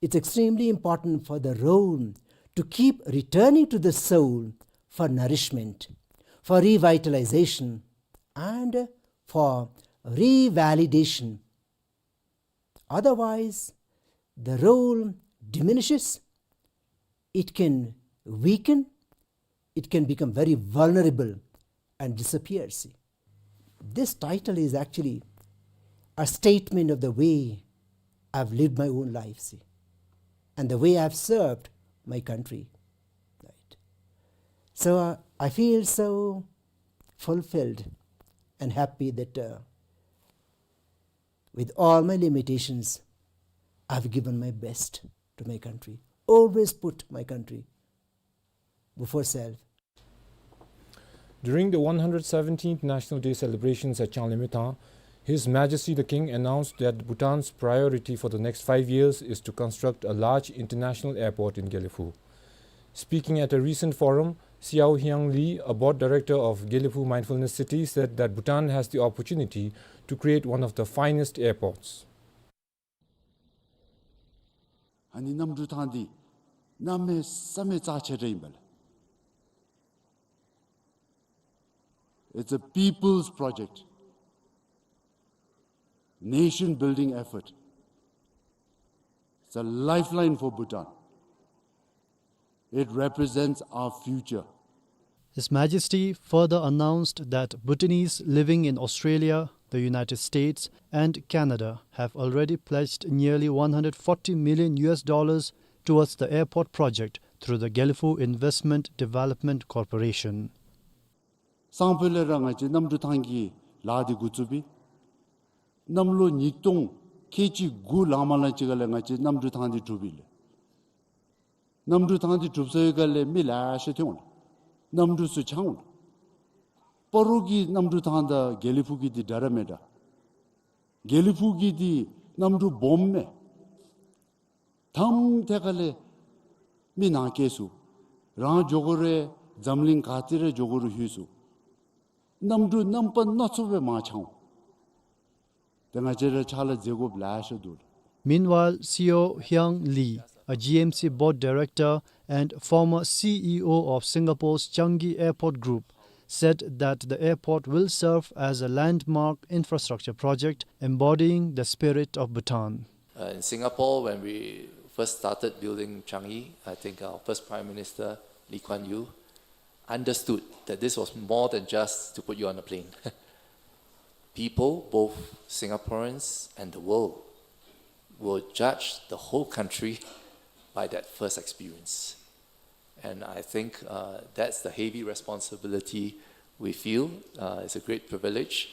It's extremely important for the role to keep returning to the soul for nourishment, for revitalization, and for revalidation. Otherwise, the role diminishes, it can weaken, it can become very vulnerable and disappear, see. This title is actually a statement of the way I've lived my own life, see, and the way I've served my country, right? So, uh, I feel so fulfilled and happy that, uh, with all my limitations, I've given my best to my country. Always put my country before self. During the one hundred seventeenth National Day celebrations at Changlimithang, His Majesty the King announced that Bhutan's priority for the next five years is to construct a large international airport in Gelephu. Speaking at a recent forum, Siaw Hiang Lee, a board director of Gelephu Mindfulness City, said that Bhutan has the opportunity to create one of the finest airports. ཨ་ནི་གནམ་གྲུ་ཐང་འདི་གནམ་མེད་ས་མེད་རྩ་ཆེ་དྲགས་ཨིན་པས་ལགས། It's a people's project, nation building effort. It's a lifeline for Bhutan. It represents our future. His Majesty further announced that Bhutanese living in Australia, the United States, and Canada have already pledged nearly one hundred forty million U S dollars towards the airport project through the Gelephu Investment Development Corporation. སང་ཕོད་ལས་ར་ང་བཅས་གནམ་གྲུ་ཐང་གི་ལཱ་འདི་འགོ་བཙུགས་པས། གནམ་ལོ་ཉིས་སྟོང་ཁལ་གཅིག་དགུ་ལང་མ་ལང་ཅིག་ཁ་ལས་ང་བཅས་གནམ་གྲུ་ཐང་འདི་གྲུབ་ཡི་ལགས། གནམ་གྲུ་ཐང་འདི་གྲུབ་ཚར་བའི་སྒང་ལས་མི་ལེ་ཤ་ཐོན་འོང་ལགས། གནམ་གྲུ་ཚུ་འཆང་འོང་ལགས། སྤ་རོ་གི་གནམ་གྲུ་ཐང་དང་དགེ་ལེགས་ཕུག་གི་འདི་འདྲ་ར་མེད་འདྲ། དགེ་ལེགས་ཕུག་གི་འདི་གནམ་གྲུ་སྦོམ་མས། ཐམ་ཐད་ཁ་ལས་མི་ནང་སྐྱེལ་ཚུགས། རང་འགྱོ་དགོ་རུང་འཛམ་གླིང་ག་ཏེ་ར་འགྱོ་དགོ་རུང་ལྷོད་ཚུགས། གནམ་གྲུ་རྣམ་པ་སྣ་ཚོགས་སྦེ་མར་འཆང་འོང་། ཏེ་ང་བཅས་ར་ཕྱག་ལཱ་མཛད་དགོཔ་ལེ་ཤ་འདུག། Meanwhile, Siaw Hiang Lee, a G M C board director and former C E O of Singapore's Changi Airport Group, said that the airport will serve as a landmark infrastructure project embodying the spirit of Bhutan. Uh, in Singapore, when we first started building Changi, I think our first Prime Minister, Lee Kuan Yew, understood that this was more than just to put you on a plane. People, both Singaporeans and the world, will judge the whole country by that first experience. And I think, uh, that's the heavy responsibility we feel. Uh, it's a great privilege,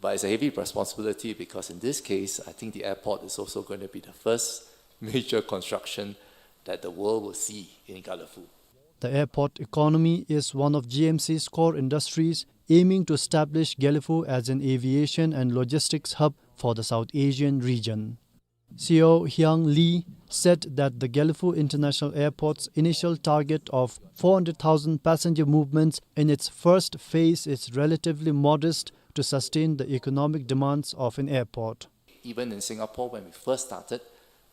but it's a heavy responsibility because in this case, I think the airport is also going to be the first major construction that the world will see in Gelephu. The airport economy is one of G M C's core industries, aiming to establish Gelephu as an aviation and logistics hub for the South Asian region. Siaw Hiang Lee said that the Gelephu International Airport's initial target of four hundred thousand passenger movements in its first phase is relatively modest to sustain the economic demands of an airport. Even in Singapore, when we first started,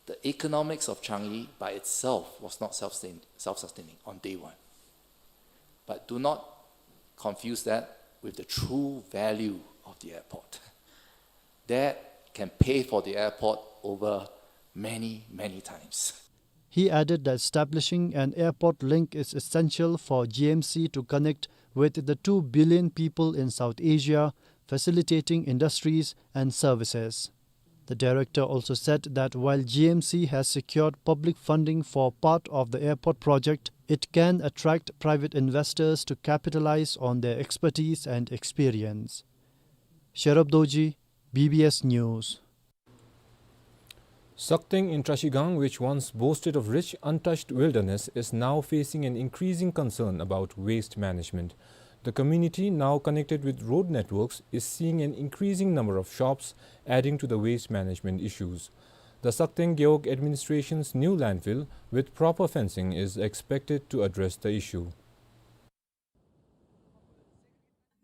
the economics of Changi by itself was not self-sustain-, self-sustaining on day one. But do not confuse that with the true value of the airport. That can pay for the airport over many, many times. He added that establishing an airport link is essential for G M C to connect with the two billion people in South Asia, facilitating industries and services. The director also said that while G M C has secured public funding for part of the airport project, it can attract private investors to capitalize on their expertise and experience. Sherab Dorji, B B S News. Sakteng in Trashigang, which once boasted of rich, untouched wilderness, is now facing an increasing concern about waste management. The community, now connected with road networks, is seeing an increasing number of shops, adding to the waste management issues. The Sakteng Gewog administration's new landfill, with proper fencing, is expected to address the issue.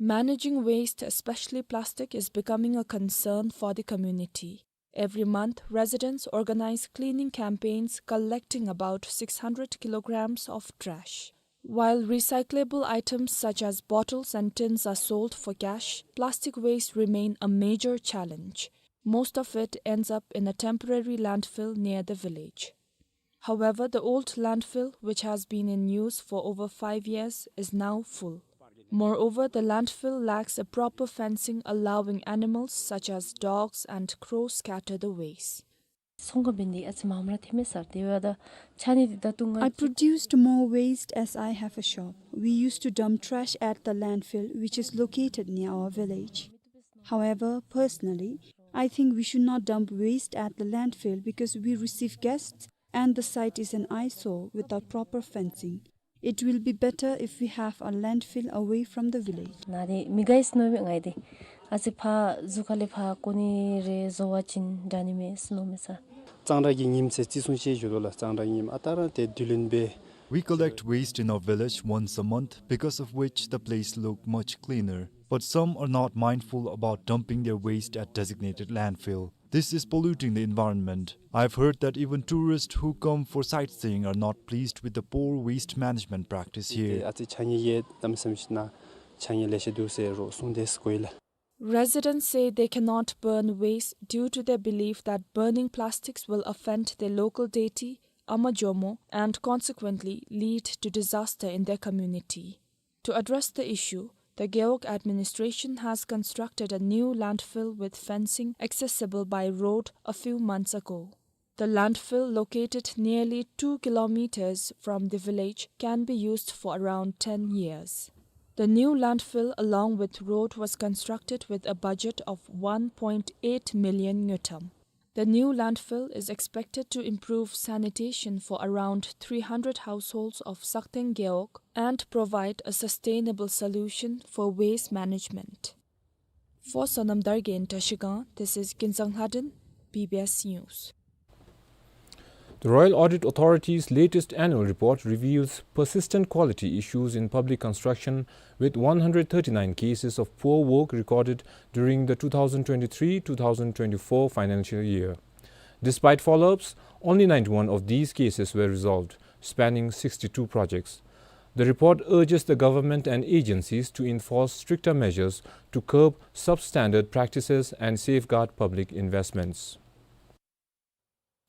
Managing waste, especially plastic, is becoming a concern for the community. Every month, residents organize cleaning campaigns, collecting about six hundred kilograms of trash. While recyclable items such as bottles and tins are sold for cash, plastic waste remain a major challenge. Most of it ends up in a temporary landfill near the village. However, the old landfill, which has been in use for over five years, is now full. Moreover, the landfill lacks a proper fencing, allowing animals such as dogs and crows scatter the waste. ཚོང་ཁང་འབད་ནི་འདི་ཨ་ཙི་མངམ་ར་ཐོནམ་མས་ཟེར། དེ་འབདཝ་ད་ཆ་གནས་འདི་ད་དུང་ང་I produced more waste as I have a shop. We used to dump trash at the landfill, which is located near our village. However, personally, I think we should not dump waste at the landfill because we receive guests and the site is an eyesore without proper fencing. It will be better if we have a landfill away from the village. ནཱ་འདི་མི་གིས་མནོཝ་མས་ང་འདི། ཨ་ཙི་ཕར་ཟུར་ཁ་ལས་ཕར་ཀོ་ནི་རེ་བཟོ་བ་ཅིན་དྲག་ནི་མས་མནོཝ་མས་ཟེར། གཙང་སྦྲ་གི་ཉིནམ་ཟེར་བརྩི་སྲུང་ཅིག་ཞུ་དོ་ལགས། གཙང་སྦྲ་ཉིནམ་ཨ་རྟག་ར་དེ་དུས་ལོན་སྦེ། We collect waste in our village once a month, because of which the place look much cleaner. But some are not mindful about dumping their waste at designated landfill. This is polluting the environment. I've heard that even tourists who come for sightseeing are not pleased with the poor waste management practice here. ཨ་ཙི་ཆ་གནས་ཡང་གནམ་མེད་ས་མེད་ཅིག་ནཱ་ཆ་གནས་ལེ་ཤ་འདུག་ཟེར་རོགས་གསུངས་དེས་གོ་ཡི་ལགས། Residents say they cannot burn waste due to their belief that burning plastics will offend their local deity, Ama Jomo, and consequently lead to disaster in their community. To address the issue, the Gewog administration has constructed a new landfill with fencing accessible by road a few months ago. The landfill, located nearly two kilometers from the village, can be used for around ten years. The new landfill, along with road, was constructed with a budget of one point eight million ngultrum. The new landfill is expected to improve sanitation for around three hundred households of Sakteng Gewog and provide a sustainable solution for waste management. For Sonam Dargay in Trashigang, this is Kinzang Lhaden, B B S News. The Royal Audit Authority's latest annual report reveals persistent quality issues in public construction, with one hundred thirty-nine cases of poor work recorded during the two thousand twenty-three two thousand twenty-four financial year. Despite follow-ups, only ninety-one of these cases were resolved, spanning sixty-two projects. The report urges the government and agencies to enforce stricter measures to curb substandard practices and safeguard public investments.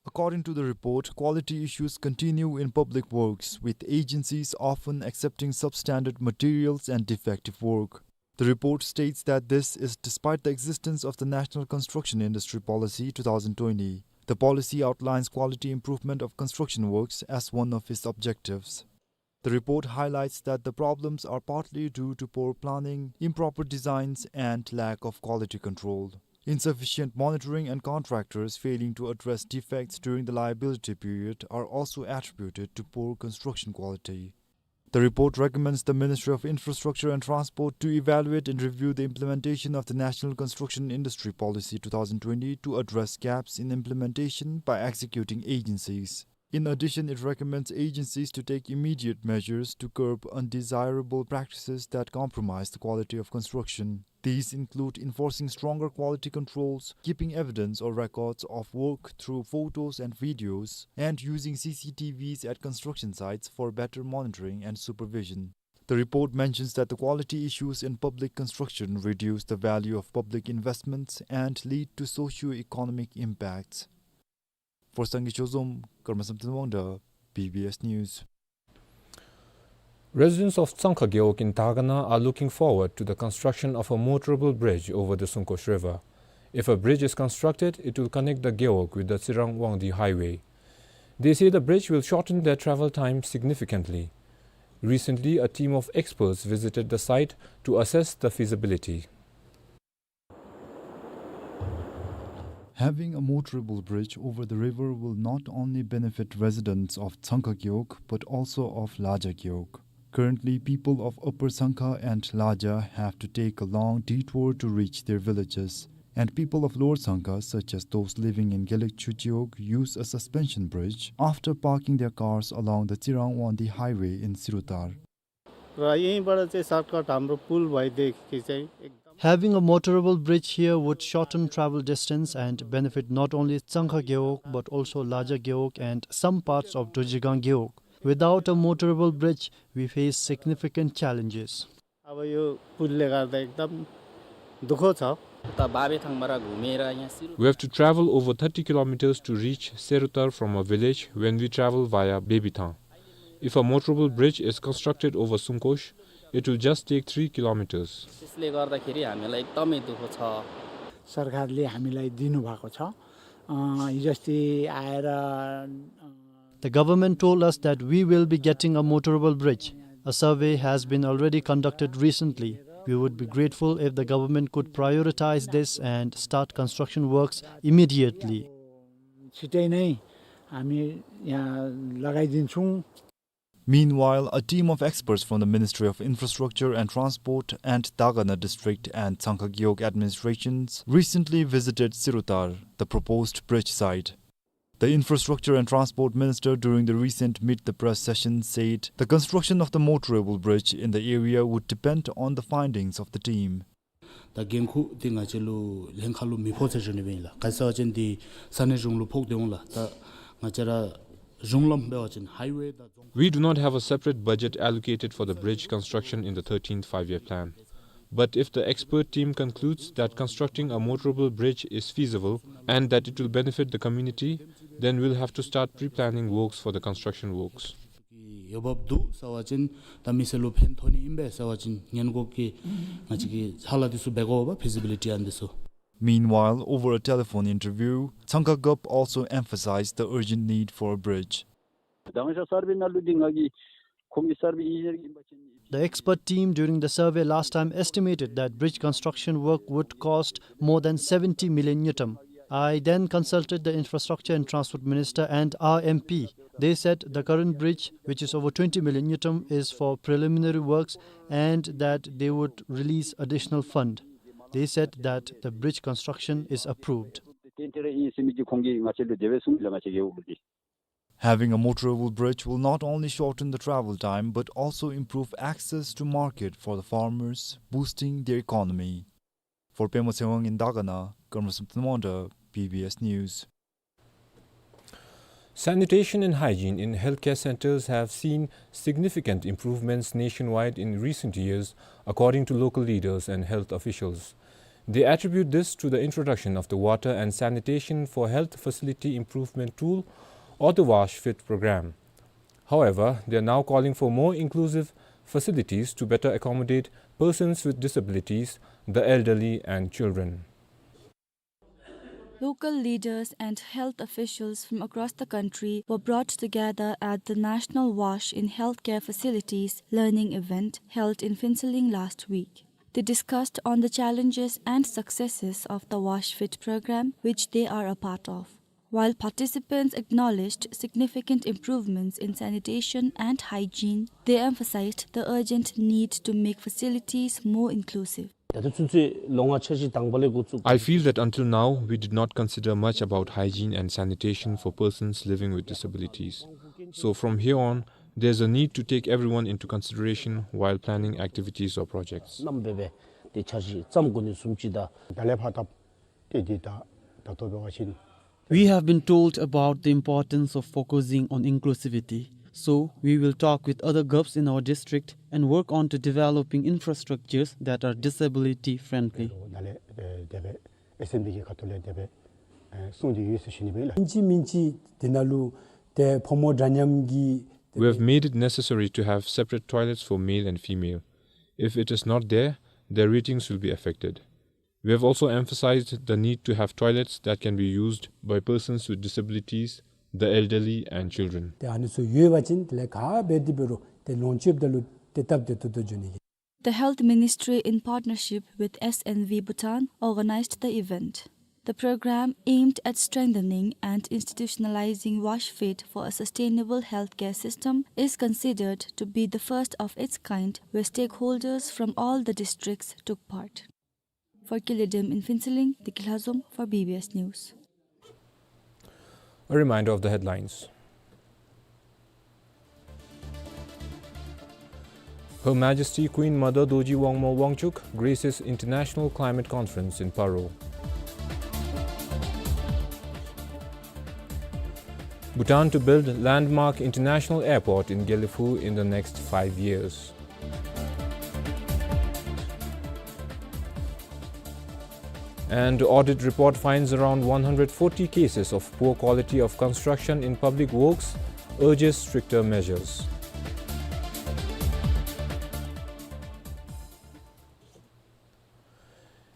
According to the report, quality issues continue in public works, with agencies often accepting substandard materials and defective work. The report states that this is despite the existence of the National Construction Industry Policy two thousand twenty. The policy outlines quality improvement of construction works as one of its objectives. The report highlights that the problems are partly due to poor planning, improper designs, and lack of quality control. Insufficient monitoring and contractors failing to address defects during the liability period are also attributed to poor construction quality. The report recommends the Ministry of Infrastructure and Transport to evaluate and review the implementation of the National Construction Industry Policy two thousand twenty to address gaps in implementation by executing agencies. In addition, it recommends agencies to take immediate measures to curb undesirable practices that compromise the quality of construction. These include enforcing stronger quality controls, keeping evidence or records of work through photos and videos, and using C C T Vs at construction sites for better monitoring and supervision. The report mentions that the quality issues in public construction reduce the value of public investments and lead to socio-economic impacts. For Sangay Chozom, Karma Samten Wangda, B B S News. Residents of Tsangkha Gewog in Dagana are looking forward to the construction of a motorable bridge over the Sungkosh River. If a bridge is constructed, it will connect the Gewog with the Tsirang Wangdi Highway. They say the bridge will shorten their travel time significantly. Recently, a team of experts visited the site to assess the feasibility. Having a motorable bridge over the river will not only benefit residents of Tsangkha Gewog but also of Laja Gewog. Currently, people of Upper Tsangkha and Laja have to take a long detour to reach their villages. And people of Lower Tsangkha, such as those living in Gelek Chuchiog, use a suspension bridge after parking their cars along the Tsirang-Wangdi highway in Sirutar. र यहीँबाट चाहिँ सर्टकट हाम्रो पुल भइदिएदेखि चाहिँ एकदम Having a motorable bridge here would shorten travel distance and benefit not only Tsangkha Gewog but also Laja Gewog and some parts of Dorjigang Gewog. Without a motorable bridge, we face significant challenges. अब यो पुलले गर्दा एकदम दुःख छ। उता बाबेथाङबाट घुमेर यहाँ सिरु We have to travel over thirty kilometers to reach Serutar from our village when we travel via Bebithang. If a motorable bridge is constructed over Sungkosh, it will just take three kilometers. त्यसले गर्दाखेरि हामीलाई एकदमै दुःख छ। सरकारले हामीलाई दिनुभएको छ। अँ, हिजोअस्ति आएर, अँ, The government told us that we will be getting a motorable bridge. A survey has been already conducted recently. We would be grateful if the government could prioritize this and start construction works immediately. छिटै नै हामी यहाँ लगाइदिन्छौँ। Meanwhile, a team of experts from the Ministry of Infrastructure and Transport and Dagana District and Tsangkha Gewog administrations recently visited Sirutar, the proposed bridge site. The Infrastructure and Transport Minister, during the recent Meet the Press session, said the construction of the motorable bridge in the area would depend on the findings of the team. ད་འགན་ཁུར་འདི་ང་བཅས་ལུ་ལྷན་ཁག་ལུ་མི་ཕོག་ཟེར་ཞུ་ནི་ཨིན་ལགས། ག་ཅི་ཟེར་བ་ཅིན་འདི་ས་གནས་གཞུང་ལུ་ཕོག་སྟེ་འོང་ལགས། ད་ང་བཅས་ར་གཞུང་ལམ་འབད་བ་ཅིན་highway དང་རྫོང We do not have a separate budget allocated for the bridge construction in the thirteenth Five-Year Plan. But if the expert team concludes that constructing a motorable bridge is feasible and that it will benefit the community, then we'll have to start pre-planning works for the construction works. ཡོད་འབབ་འདུག་ཟེར་བ་ཅིན་ད་མི་སེར་ལུ་ཕན་ཐོགས་ནི་ཨིན་པས་ཟེར་བ་ཅིན་ཉན་དགོ་གི་ང་བཅས་ཀྱིས་ཧ་ལམ་འདི་ཚུ་འབད་དགོ་པས་feasibility ཨ་ནི་འདི་ཚུ། Meanwhile, over a telephone interview, Tsangkha Gup also emphasized the urgent need for a bridge. དང་ཤོག་སར་བེ་ནང་ལུ་འདི་ང་གིས་ཁོང་གི་སར་བེ་ཨིན་ཇི་ཨིན་པ་ཅིན། The expert team during the survey last time estimated that bridge construction work would cost more than seventy million ngultrum. I then consulted the Infrastructure and Transport Minister and our M P. They said the current bridge, which is over twenty million ngultrum, is for preliminary works and that they would release additional fund. They said that the bridge construction is approved. ཏན་ཏན་ར་ཨིན་ཟེར་མི་འདི་ཁོང་གིས་ང་བཅས་ལུ་དེ་སྦེ་གསུངས་ཡི་ལགས། ང་བཅས་ཀྱི་འོག་ལུ་འདི། Having a motorable bridge will not only shorten the travel time but also improve access to market for the farmers, boosting their economy. For Pema Tshewang in Dagana, Karma Samten Wonder, B B S News. Sanitation and hygiene in healthcare centers have seen significant improvements nationwide in recent years, according to local leaders and health officials. They attribute this to the introduction of the Water and Sanitation for Health Facility Improvement Tool, or the WASH-FIT program. However, they are now calling for more inclusive facilities to better accommodate persons with disabilities, the elderly, and children. Local leaders and health officials from across the country were brought together at the National WASH in Healthcare Facilities learning event held in Phuentsholing last week. They discussed on the challenges and successes of the WASH-FIT program, which they are a part of. While participants acknowledged significant improvements in sanitation and hygiene, they emphasized the urgent need to make facilities more inclusive. ད་ལྟ་ཚུན་ཚོད་ལོ་ལྔ་འཆར་གཞི་དང་པ་ལས་འགོ་བཙུགས། I feel that until now, we did not consider much about hygiene and sanitation for persons living with disabilities. So from here on, there's a need to take everyone into consideration while planning activities or projects. རྣམ་པ་སྦེ་ཏེ་འཆར་གཞི་བརྩམ་དགོ་ནི་བཟུམ་ཅིག་དང་། ད་ལས་ཕར་ད་ཏེ་འདི་ད་ད་ལྟོ་འབད་བ་ཅིན། We have been told about the importance of focusing on inclusivity, so we will talk with other gups in our district and work on to developing infrastructures that are disability friendly. ད་ལས་ཨེ་དེ་སྦེ་ཨེསི་ཨེམ་ཌི་གི་ཁ་ཐུག་ལས་དེ་སྦེ་ཨེ་གསུངས་ཏེ་ཡོད་ཟེར་ཞུ་ནི་ཨིན་ལགས། ཨིན་ཅི་མིན་ཅི་འདི་ནང་ལུ་ཏེ་ཕོ་མོ་འདྲ་མཉམ་གྱི། We have made it necessary to have separate toilets for male and female. If it is not there, their ratings will be affected. We have also emphasized the need to have toilets that can be used by persons with disabilities, the elderly, and children. ཏེ་ཨ་ནི་ཚུ་ཡོད་པ་ཅིན་དེ་ལས་ག་འབད་དེ་འབད་རུང་ཏེ་ལོངས་སྤྱོད་དེ་ལུ་ཏེ་སྟབས་བདེ་ཏོག་ཏོ་འགྱོ་ནི་ཨིན། The Health Ministry, in partnership with S N V Bhutan, organized the event. The The program, aimed at strengthening and institutionalizing WASH Fit for a sustainable healthcare system, is considered to be the first of its kind where stakeholders from all the districts took part. For Kile Dem in Phuentsholing, Deki Lhazom for B B S News. A reminder of the headlines. Her Majesty Queen Mother Dorji Wangmo Wangchuck graces International Climate Conference in Paro. Bhutan to build landmark international airport in Gelephu in the next five years. And audit report finds around one hundred forty cases of poor quality of construction in public works, urges stricter measures.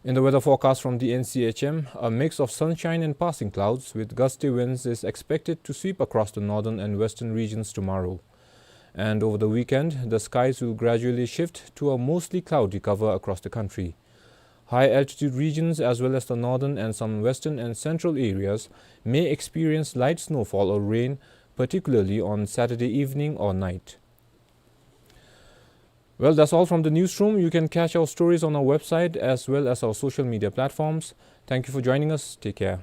In the weather forecast from the N C H M, a mix of sunshine and passing clouds with gusty winds is expected to sweep across the northern and western regions tomorrow. And over the weekend, the skies will gradually shift to a mostly cloudy cover across the country. High altitude regions as well as the northern and some western and central areas may experience light snowfall or rain, particularly on Saturday evening or night. Well, that's all from the newsroom. You can catch our stories on our website as well as our social media platforms. Thank you for joining us. Take care.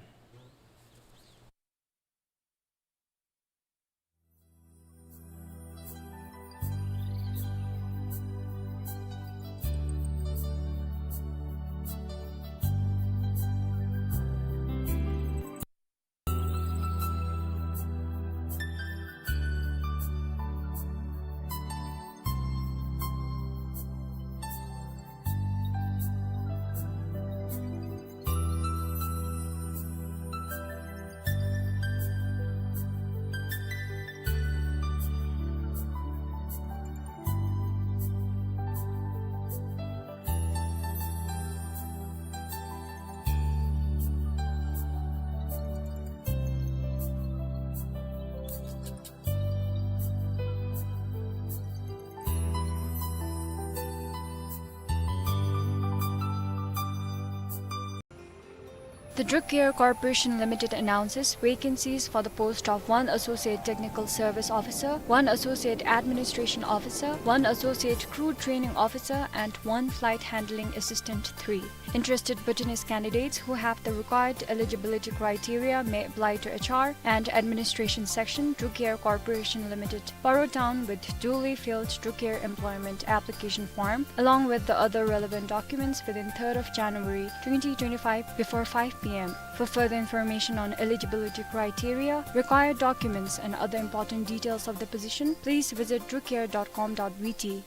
The Druk Air Corporation Limited announces vacancies for the post of one Associate Technical Service Officer, one Associate Administration Officer, one Associate Crew Training Officer, and one Flight Handling Assistant three. Interested Bhutanese candidates who have the required eligibility criteria may apply to H R and Administration Section, Druk Air Corporation Limited, Paro Town, with duly filled Druk Air employment application form, along with the other relevant documents within third of January twenty twenty-five before five P M. For further information on eligibility criteria, required documents, and other important details of the position, please visit druk air dot com dot B T.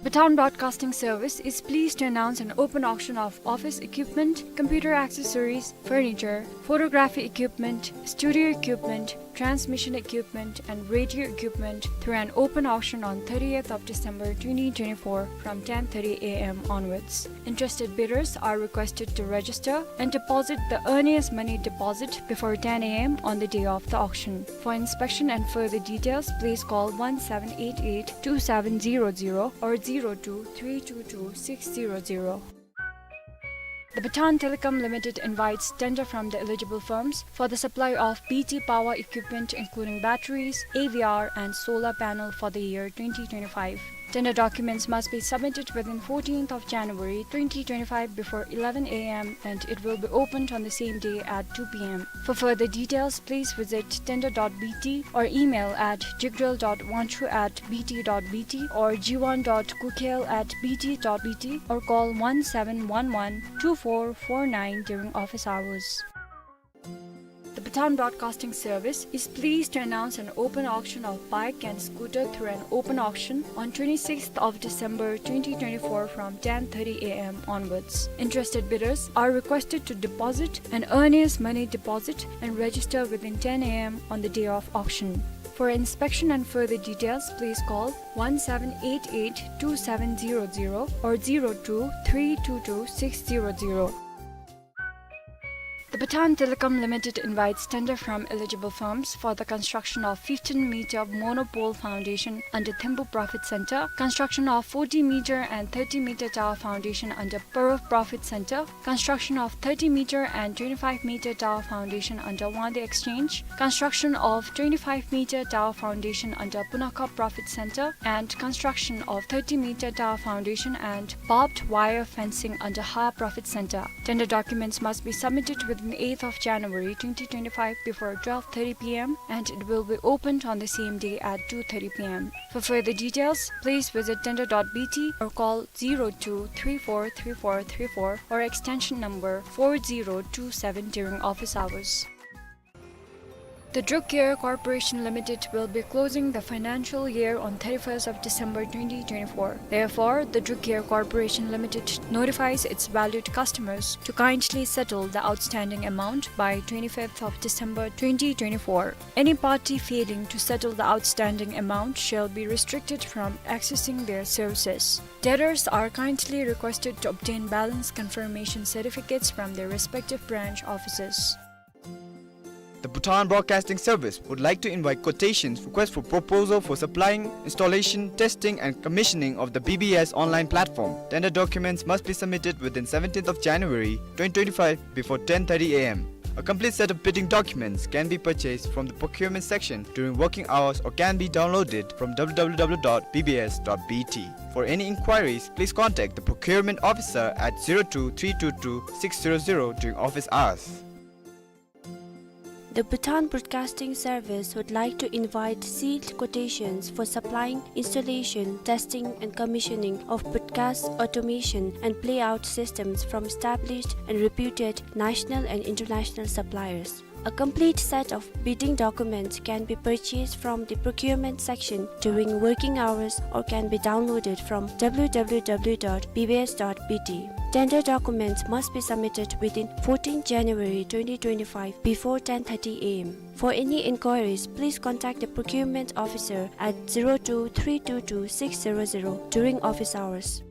Bhutan Broadcasting Service is pleased to announce an open auction of office equipment, computer accessories, furniture, photography equipment, studio equipment, transmission equipment, and radio equipment through an open auction on thirtieth of December twenty twenty-four from ten thirty A M onwards. Interested bidders are requested to register and deposit the earliest money deposit before ten A M on the day of the auction. For inspection and further details, please call one seven eight eight two seven zero zero or zero two three two two six zero zero. The Bhutan Telecom Limited invites tender from the eligible firms for the supply of B T power equipment, including batteries, A V R, and solar panel, for the year twenty twenty-five. Tender documents must be submitted within fourteenth of January twenty twenty-five before eleven A M, and it will be opened on the same day at two P M. For further details, please visit tender dot B T or email at jigdrel dot wangchuk at B T dot B T or jiwan dot kukel at B T dot B T or call one seven one one two four four nine during office hours. The Bhutan Broadcasting Service is pleased to announce an open auction of bike and scooter through an open auction on twenty-sixth of December twenty twenty-four from ten thirty A M onwards. Interested bidders are requested to deposit an earliest money deposit and register within ten A M on the day of auction. For inspection and further details, please call one seven eight eight two seven zero zero or zero two three two two six zero zero. The Bhutan Telecom Limited invites tender from eligible firms for the construction of fifteen meter monopole foundation under Thempu Profit Center, construction of forty meter and thirty meter tower foundation under Paro Profit Center, construction of thirty meter and twenty-five meter tower foundation under Wangdue Exchange, construction of twenty-five meter tower foundation under Punakha Profit Center, and construction of thirty meter tower foundation and barbed wire fencing under Ha Profit Center. Tender documents must be submitted within eighth of January twenty twenty-five before twelve thirty P M, and it will be opened on the same day at two thirty P M. For further details, please visit tender dot B T or call zero two three four three four three four or extension number four zero two seven during office hours. The Druk Care Corporation Limited will be closing the financial year on thirty-first of December twenty twenty-four. Therefore, the Druk Care Corporation Limited notifies its valued customers to kindly settle the outstanding amount by twenty-fifth of December twenty twenty-four. Any party failing to settle the outstanding amount shall be restricted from accessing their services. Debtors are kindly requested to obtain balance confirmation certificates from their respective branch offices. The Bhutan Broadcasting Service would like to invite quotations, request for proposal for supplying, installation, testing, and commissioning of the B B S online platform. Tender documents must be submitted within seventeenth of January twenty twenty-five before ten thirty A M. A complete set of bidding documents can be purchased from the procurement section during working hours or can be downloaded from W W W dot B B S dot B T. For any inquiries, please contact the procurement officer at zero two three two two six zero zero during office hours. The Bhutan Broadcasting Service would like to invite sealed quotations for supplying, installation, testing, and commissioning of broadcast automation and playout systems from established and reputed national and international suppliers. A complete set of bidding documents can be purchased from the procurement section during working hours or can be downloaded from W W W dot B B S dot B T. Tender documents must be submitted within fourteenth January twenty twenty-five before ten thirty A M. For any inquiries, please contact the procurement officer at zero two three two two six zero zero during office hours.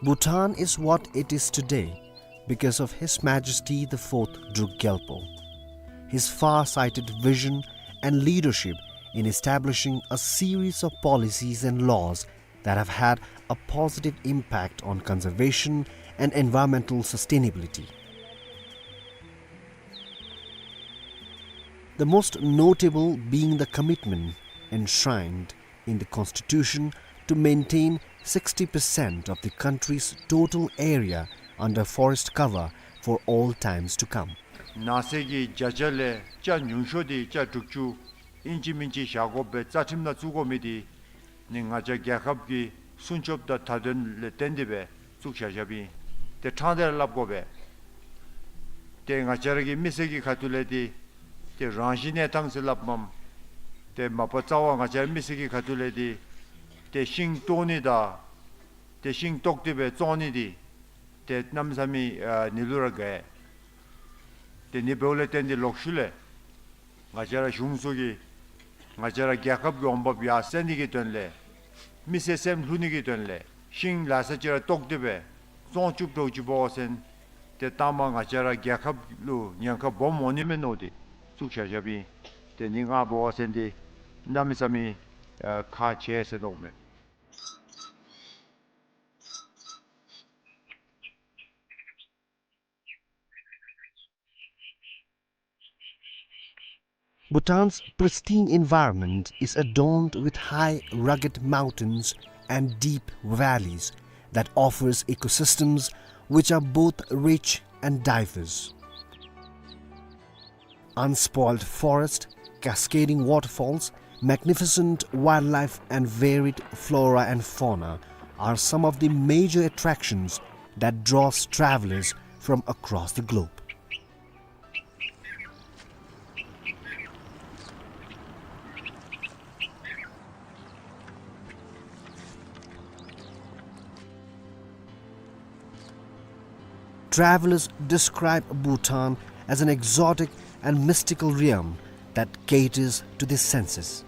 Bhutan is what it is today because of His Majesty the Fourth Druk Gyalpo. His far-sighted vision and leadership in establishing a series of policies and laws that have had a positive impact on conservation and environmental sustainability. The most notable being the commitment enshrined in the Constitution to maintain sixty percent of the country's total area under forest cover for all times to come. ནགས་ཚལ་གྱི་བརྒྱ་ཆ་ལས་ཆ་ཉུང་ཤོས་དེ་ཆ་དྲུག་ཅུ་ཨིན་ཅི་མིན་ཅི་བཞག་དགོ་པའི་རྩ་ཁྲིམས་ནང་བཙུགས་དགོ་མི་དེ་ནི་ང་བཅས་རྒྱལ་ཁབ་ཀྱི་སྲུང་སྐྱོབ་དང་མཐའ་དོན་ལས་བརྟེན་ཏེ་སྦེ་བཙུགས་བཞག་བཞགཔ་ཨིན། དེ་ཕྲང་སྟེ་ར་སླབ་དགོ་པས། ཏེ་ང་བཅས་ར་གི་མི་སེར་གྱི་ཁ་ཐུག་ལས་འདི་ཏེ་རང་བཞིན་གནས་སྟངས་ཟེར་སླབ་མས། ཏེ་མ་པ་རྩ་བ་ང་བཅས་ར་མི་སེར་གྱི་ཁ་ཐུག་ལས་འདི་ཏེ་ཤིང་བཏོག་ནི་དང་ཏེ་ཤིང་བཏོག་སྟེ་སྦེ་བཙོང་ནི་འདི་ཏེ་གནམ་མེད་ས་མེད་ཨ་ནི་ལུ་ར་དགའ། ཏེ་ནི་འབདཝ་ལས་བརྟེན་ཏེ་ལོག་ཤུལ་ལས་ང་བཅས་ར་གཞུང་ཚུ་གིས་ང་བཅས་ར་རྒྱལ་ཁབ་ཀྱི་འོང་འབབ་ཡར་སེང་ནི་གི་དོན་ལས་མི་སེར་སེམས་ལྷོད་ནི་གི་དོན་ལས་ཤིང་ལ་ས་ཅིག་ར་བཏོག་སྟེ་སྦེ་བཙོང་བཅུག་འགྱོ་བཅུགཔ་འོང་ཟེར། ཏེ་ད་མ་ང་བཅས་ར་རྒྱལ་ཁབ་ལུ་ཉེན་ཁ་སྦོམ་འོང་ནི་མས་མནོ་སྟེ་བཙུགས་བཞག་བཞགཔ་ཨིན། དེ་ནི་ང་འབད་བ་ཅིན་ཏེ་གནམ་མེད་ས་མེད་ཨ་ཁག་ཆེ་ཟེར་མནོཝ་མས། Bhutan's pristine environment is adorned with high, rugged mountains and deep valleys that offers ecosystems which are both rich and diverse. Unspoiled forest, cascading waterfalls, magnificent wildlife and varied flora and fauna are some of the major attractions that draws travelers from across the globe. Travelers describe Bhutan as an exotic and mystical realm that caters to the senses.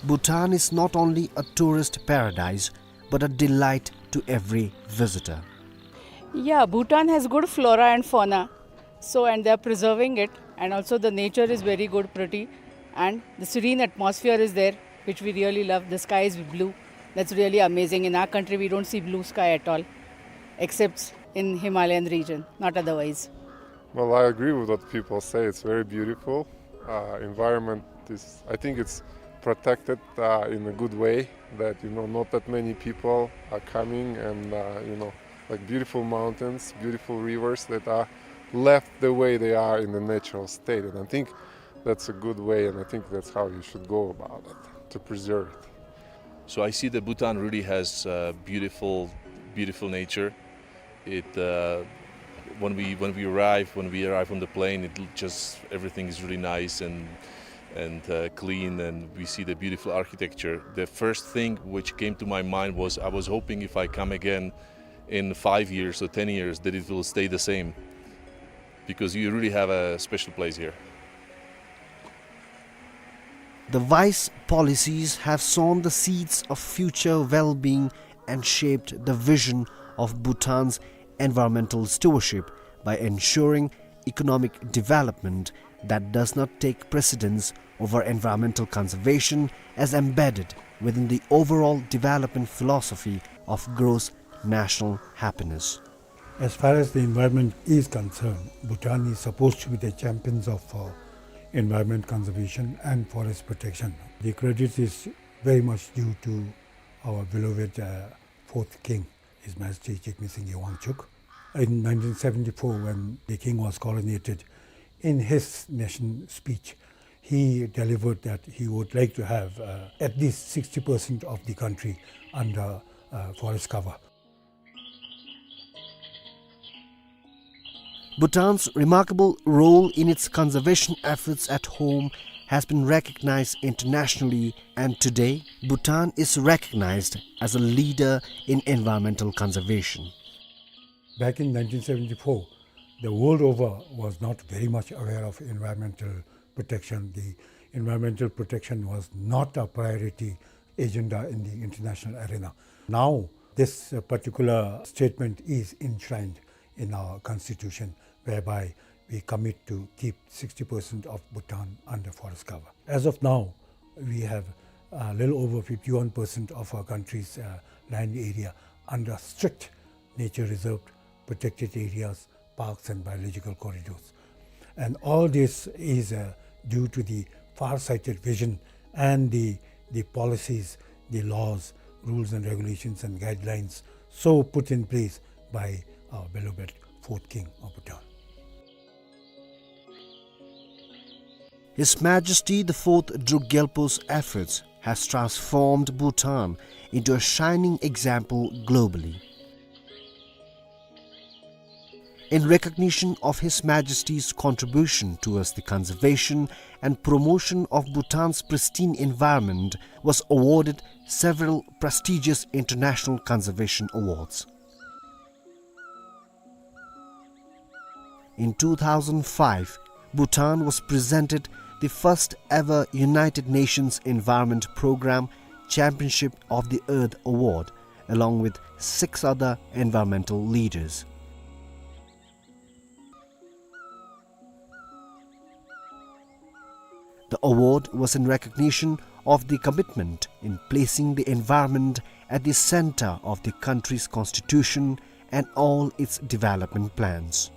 Bhutan is not only a tourist paradise, but a delight to every visitor. Yeah, Bhutan has good flora and fauna. So, and they are preserving it, and also the nature is very good, pretty, and the serene atmosphere is there, which we really love. The sky is blue. That's really amazing. In our country, we don't see blue sky at all, except in Himalayan region, not otherwise. Well, I agree with what people say. It's very beautiful. Uh, environment is, I think it's protected, uh, in a good way, that, you know, not that many people are coming and, uh, you know, like, beautiful mountains, beautiful rivers that are left the way they are in the natural state. And I think that's a good way, and I think that's how you should go about it, to preserve it. So I see that Bhutan really has, uh, beautiful, beautiful nature. It, uh, when we, when we arrive, when we arrive on the plane, it l-, just, everything is really nice and, and, uh, clean, and we see the beautiful architecture. The first thing which came to my mind was, I was hoping if I come again in five years or ten years that it will stay the same, because you really have a special place here. The wise policies have sown the seeds of future well-being and shaped the vision of Bhutan's environmental stewardship by ensuring economic development that does not take precedence over environmental conservation, as embedded within the overall development philosophy of gross national happiness. As far as the environment is concerned, Bhutan is supposed to be the champions of, uh, environment conservation and forest protection. The credit is very much due to our beloved, uh, fourth king, His Majesty Jigme Singye Wangchuck. In nineteen seventy-four, when the king was coronated, in his nation speech, he delivered that he would like to have, uh, at least sixty percent of the country under, uh, forest cover. Bhutan's remarkable role in its conservation efforts at home has been recognized internationally, and today Bhutan is recognized as a leader in environmental conservation. Back in nineteen seventy-four, the world over was not very much aware of environmental protection. The environmental protection was not a priority agenda in the international arena. Now, this, uh, particular statement is enshrined in our constitution, whereby we commit to keep sixty percent of Bhutan under forest cover. As of now, we have a little over fifty-one percent of our country's, uh, land area under strict nature reserved, protected areas, parks and biological corridors. And all this is, uh, due to the far-sighted vision and the, the policies, the laws, rules and regulations and guidelines so put in place by our beloved fourth king of Bhutan. His Majesty the Fourth Druk Gyalpo's efforts has transformed Bhutan into a shining example globally. In recognition of His Majesty's contribution towards the conservation and promotion of Bhutan's pristine environment, was awarded several prestigious international conservation awards. In two thousand five, Bhutan was presented the first ever United Nations Environment Programme Championship of the Earth Award, along with six other environmental leaders. The award was in recognition of the commitment in placing the environment at the center of the country's constitution and all its development plans.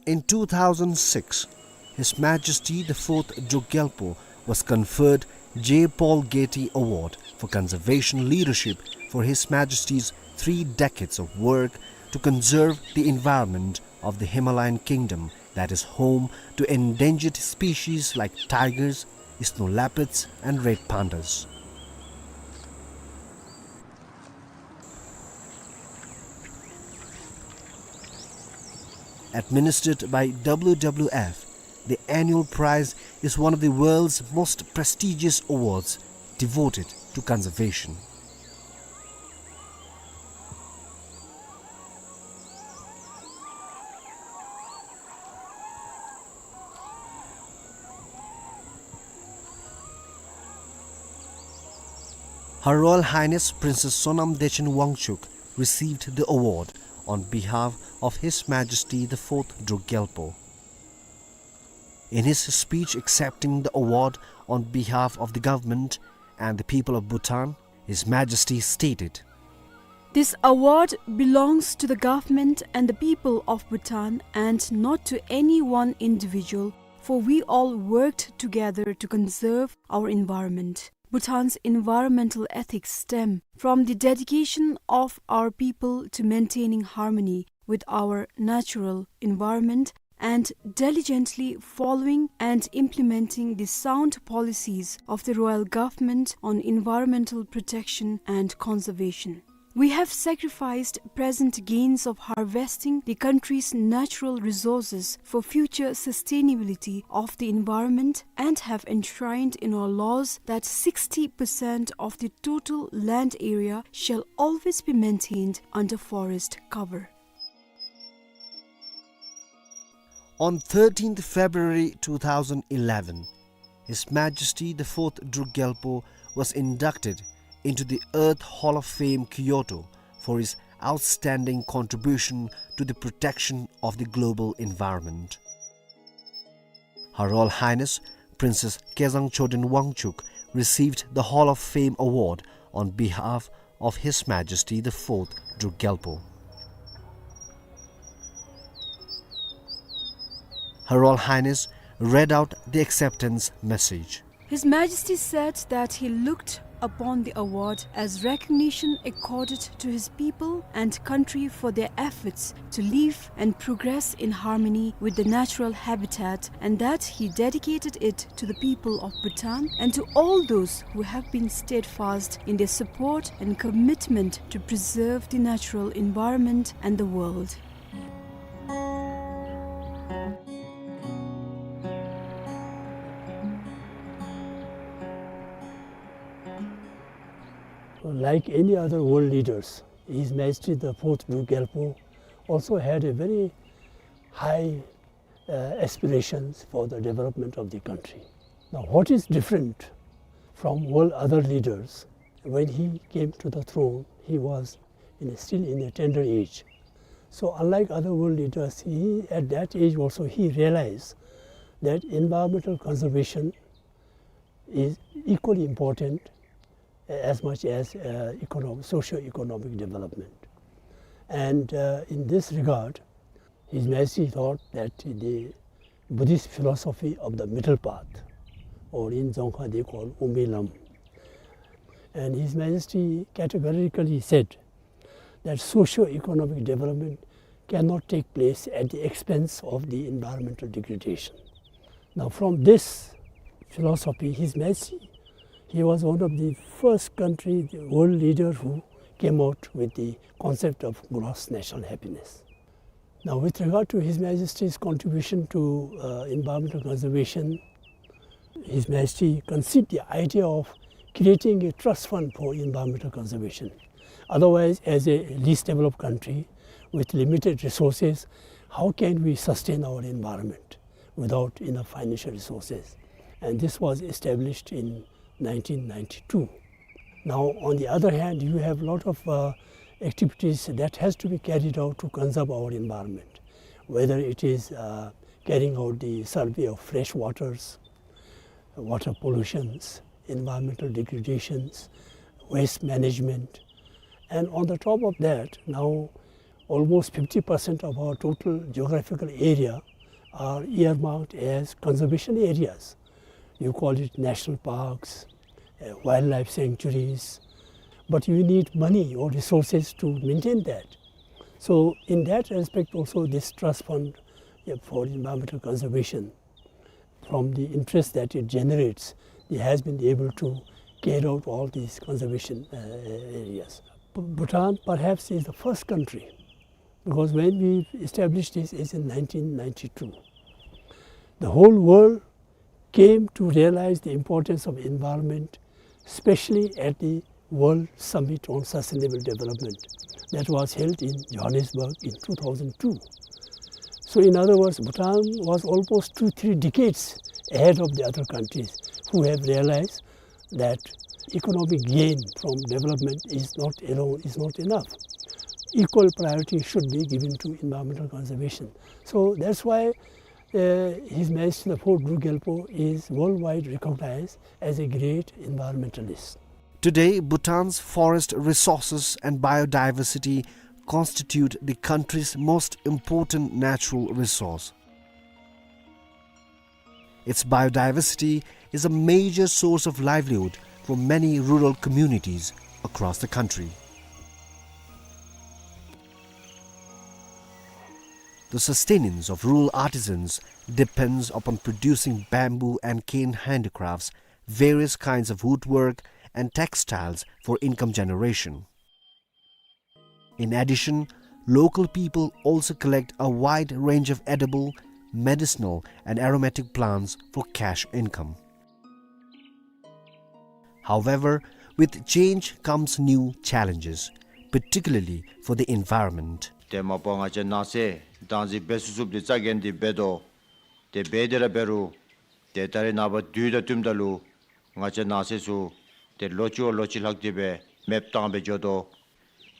In two thousand six, His Majesty the Fourth Druk Gyalpo was conferred J. Paul Getty Award for Conservation Leadership for His Majesty's three decades of work to conserve the environment of the Himalayan kingdom that is home to endangered species like tigers, snow leopards, and red pandas. Administered by W W F, the annual prize is one of the world's most prestigious awards devoted to conservation. Her Royal Highness Princess Sonam Dechen Wangchuck received the award on behalf of His Majesty the Fourth Druk Gyalpo. In his speech accepting the award on behalf of the government and the people of Bhutan, His Majesty stated, "This award belongs to the government and the people of Bhutan and not to any one individual, for we all worked together to conserve our environment." Bhutan's environmental ethics stem from the dedication of our people to maintaining harmony with our natural environment and diligently following and implementing the sound policies of the Royal Government on environmental protection and conservation. We have sacrificed present gains of harvesting the country's natural resources for future sustainability of the environment and have enshrined in our laws that sixty percent of the total land area shall always be maintained under forest cover. On thirteenth February two thousand eleven, His Majesty the Fourth Druk Gyalpo was inducted into the Earth Hall of Fame, Kyoto, for his outstanding contribution to the protection of the global environment. Her Royal Highness Princess Kezang Choden Wangchuck received the Hall of Fame award on behalf of His Majesty the Fourth Druk Gyalpo. Her Royal Highness read out the acceptance message. His Majesty said that he looked upon the award as recognition accorded to his people and country for their efforts to live and progress in harmony with the natural habitat, and that he dedicated it to the people of Bhutan and to all those who have been steadfast in their support and commitment to preserve the natural environment and the world. Like any other world leaders, His Majesty the Fourth Druk Gyalpo also had a very high, uh, aspirations for the development of the country. Now, what is different from all other leaders? When he came to the throne, he was in a, still in a tender age. So, unlike other world leaders, he, at that age also, he realized that environmental conservation is equally important as much as, uh, economic, socio-economic development. And, uh, in this regard, His Majesty thought that the Buddhist philosophy of the middle path, or in Dzongkha they call Umilam, and His Majesty categorically said that socio-economic development cannot take place at the expense of the environmental degradation. Now, from this philosophy, His Majesty, he was one of the first country, the world leader who came out with the concept of gross national happiness. Now, with regard to His Majesty's contribution to, uh, environmental conservation, His Majesty conceived the idea of creating a trust fund for environmental conservation. Otherwise, as a least developed country with limited resources, how can we sustain our environment without enough financial resources? And this was established in nineteen ninety-two. Now, on the other hand, you have lot of, uh, activities that has to be carried out to conserve our environment, whether it is, uh, carrying out the survey of fresh waters, water pollutions, environmental degradations, waste management. And on the top of that, now almost fifty percent of our total geographical area are earmarked as conservation areas. You call it national parks, uh, wildlife sanctuaries, but you need money or resources to maintain that. So in that respect also, this trust fund, uh, for environmental conservation, from the interest that it generates, it has been able to carry out all these conservation, uh, areas. Bhutan perhaps is the first country, because when we established this is in nineteen ninety-two. The whole world came to realize the importance of environment, especially at the World Summit on Sustainable Development that was held in Johannesburg in two thousand two. So in other words, Bhutan was almost two, three decades ahead of the other countries who have realized that economic gain from development is not alone, is not enough. Equal priority should be given to environmental conservation. So that's why, uh, His Majesty the Fourth Druk Gyalpo is worldwide recognized as a great environmentalist. Today, Bhutan's forest resources and biodiversity constitute the country's most important natural resource. Its biodiversity is a major source of livelihood for many rural communities across the country. The sustenance of rural artisans depends upon producing bamboo and cane handicrafts, various kinds of woodwork, and textiles for income generation. In addition, local people also collect a wide range of edible, medicinal, and aromatic plants for cash income. However, with change comes new challenges, particularly for the environment. ཏེ་མ་པ་ང་བཅས་ནགས་ཚལ་བདག་འཛིན་འབད་ཚུགས་ཚུགསཔ་འདི་རྩ་འགེངས་ཏེ་འབད་དོ། ཏེ་འབད་དེ་ར་འབད་རུང་ཏེ་ད་རེས་ནངས་པ་དུས་དང་བསྟུནམ་ད་ལུ་ང་བཅས་ནགས་ཚལ་ཚུ་ཏེ་ལོ་གཅིག་བ་ལོ་གཅིག་ལྷག་སྟེ་སྦེ་མེདཔ་བཏང་སྦེ་འགྱོ་དོ།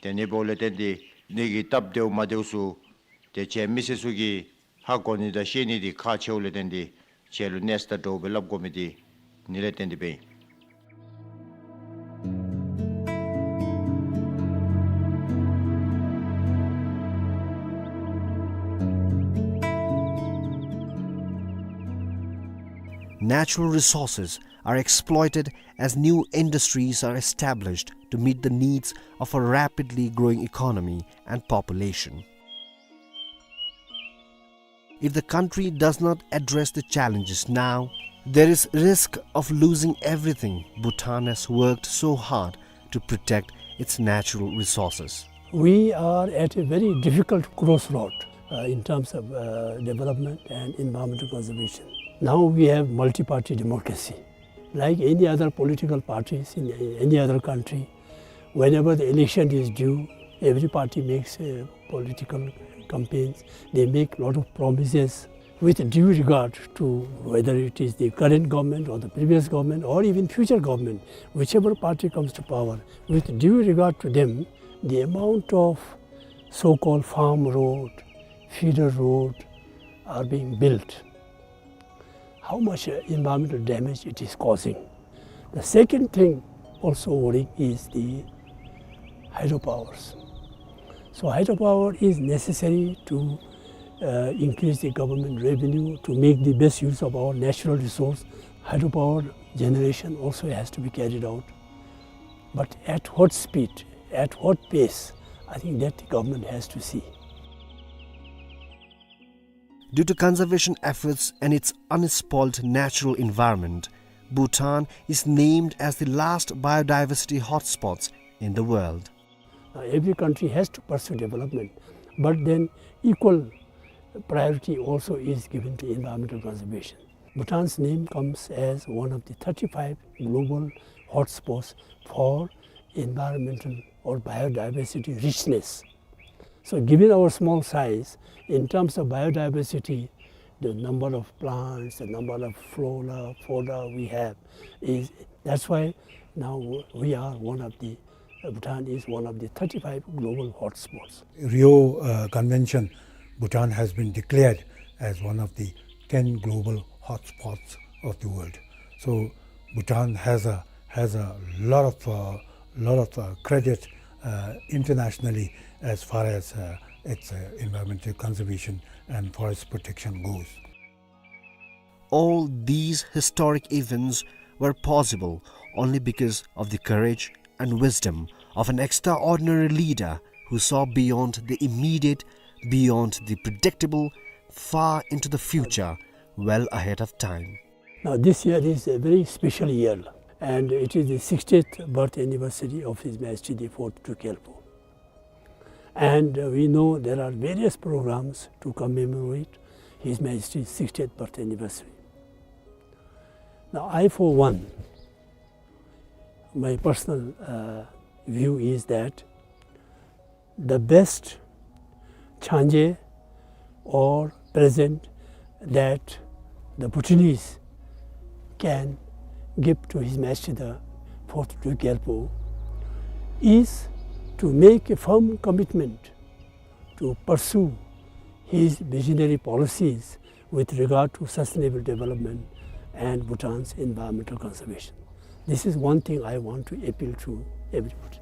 ཏེ་ཨ་ནི་འབདཝ་ལས་བརྟེན་ཏེ་འདི་གི་སྟབས་བདེཝ་མ་བདེཝ་ཚུ་ཏེ་ཁྱེད་མི་སེར་ཚུ་གིས་ཧ་གོ་ནི་དང་ཤེས་ནི་འདི་ཁག་ཆེཝ་ལས་བརྟེན་ཏེ་ཁྱེད་ལུ་གནས་ས་དང་འདྲཝ་སྦེ་སླབ་དགོ་མི་འདི་ཨ་ནི་ལས་བརྟེན་ཏེ་སྦེ་ཨིན། Natural resources are exploited as new industries are established to meet the needs of a rapidly growing economy and population. If the country does not address the challenges now, there is risk of losing everything Bhutan has worked so hard to protect its natural resources. We are at a very difficult crossroad, uh, in terms of, uh, development and environmental conservation. Now we have multi-party democracy. Like any other political parties in any other country, whenever the election is due, every party makes, uh, political campaigns. They make lot of promises. With due regard to whether it is the current government or the previous government or even future government, whichever party comes to power, with due regard to them, the amount of so-called farm road, feeder road are being built, how much, uh, environmental damage it is causing. The second thing also worrying is the hydropowers. So hydropower is necessary to, uh, increase the government revenue, to make the best use of our natural resource. Hydropower generation also has to be carried out. But at what speed, at what pace, I think that the government has to see. Due to conservation efforts and its unspoiled natural environment, Bhutan is named as the last biodiversity hotspots in the world. Uh, every country has to pursue development, but then equal priority also is given to environmental conservation. Bhutan's name comes as one of the thirty-five global hotspots for environmental or biodiversity richness. So given our small size, in terms of biodiversity, the number of plants, the number of flora, fauna we have is, that's why now we are one of the, uh, Bhutan is one of the thirty-five global hotspots. Rio, uh, Convention, Bhutan has been declared as one of the ten global hotspots of the world. So Bhutan has a, has a lot of, uh, lot of, uh, credit, uh, internationally as far as, uh, its, uh, environmental conservation and forest protection goes. All these historic events were possible only because of the courage and wisdom of an extraordinary leader who saw beyond the immediate, beyond the predictable, far into the future, well ahead of time. Now, this year is a very special year, and it is the sixtieth birth anniversary of His Majesty the Fourth Druk Gyalpo. And, uh, we know there are various programs to commemorate His Majesty's sixtieth birth anniversary. Now, I, for one, my personal, uh, view is that the best changé or present that the Bhutanese can give to His Majesty the Fourth Druk Gyalpo is to make a firm commitment to pursue his visionary policies with regard to sustainable development and Bhutan's environmental conservation. This is one thing I want to appeal to everybody.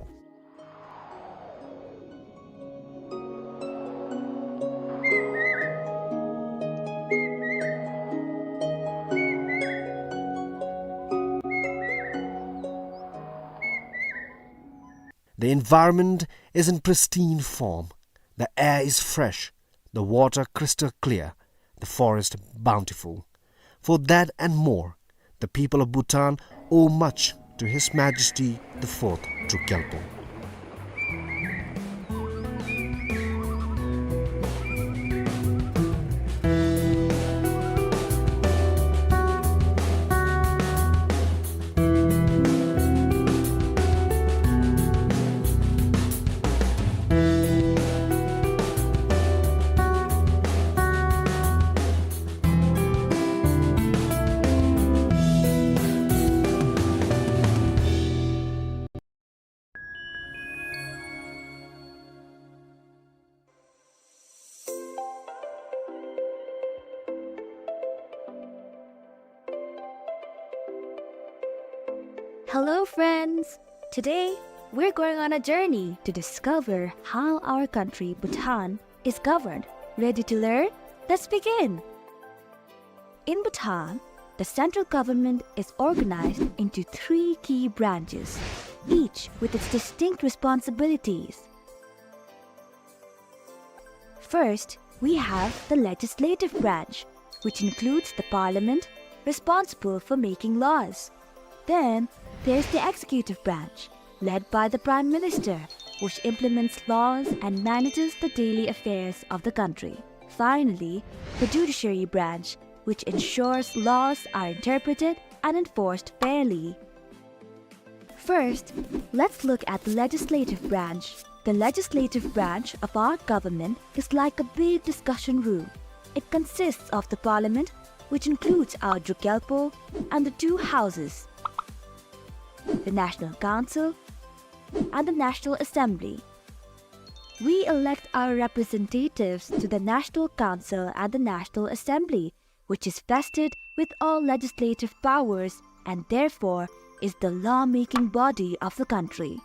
The environment is in pristine form. The air is fresh, the water crystal clear, the forest bountiful. For that and more, the people of Bhutan owe much to His Majesty the Fourth Druk Gyalpo. Hello, friends! Today, we're going on a journey to discover how our country, Bhutan, is governed. Ready to learn? Let's begin! In Bhutan, the central government is organized into three key branches, each with its distinct responsibilities. First, we have the legislative branch, which includes the parliament, responsible for making laws. Then, there's the executive branch, led by the Prime Minister, which implements laws and manages the daily affairs of the country. Finally, the judiciary branch, which ensures laws are interpreted and enforced fairly. First, let's look at the legislative branch. The legislative branch of our government is like a big discussion room. It consists of the parliament, which includes our Druk Gyalpo, and the two houses, the National Council and the National Assembly. We elect our representatives to the National Council and the National Assembly, which is vested with all legislative powers and therefore is the law-making body of the country.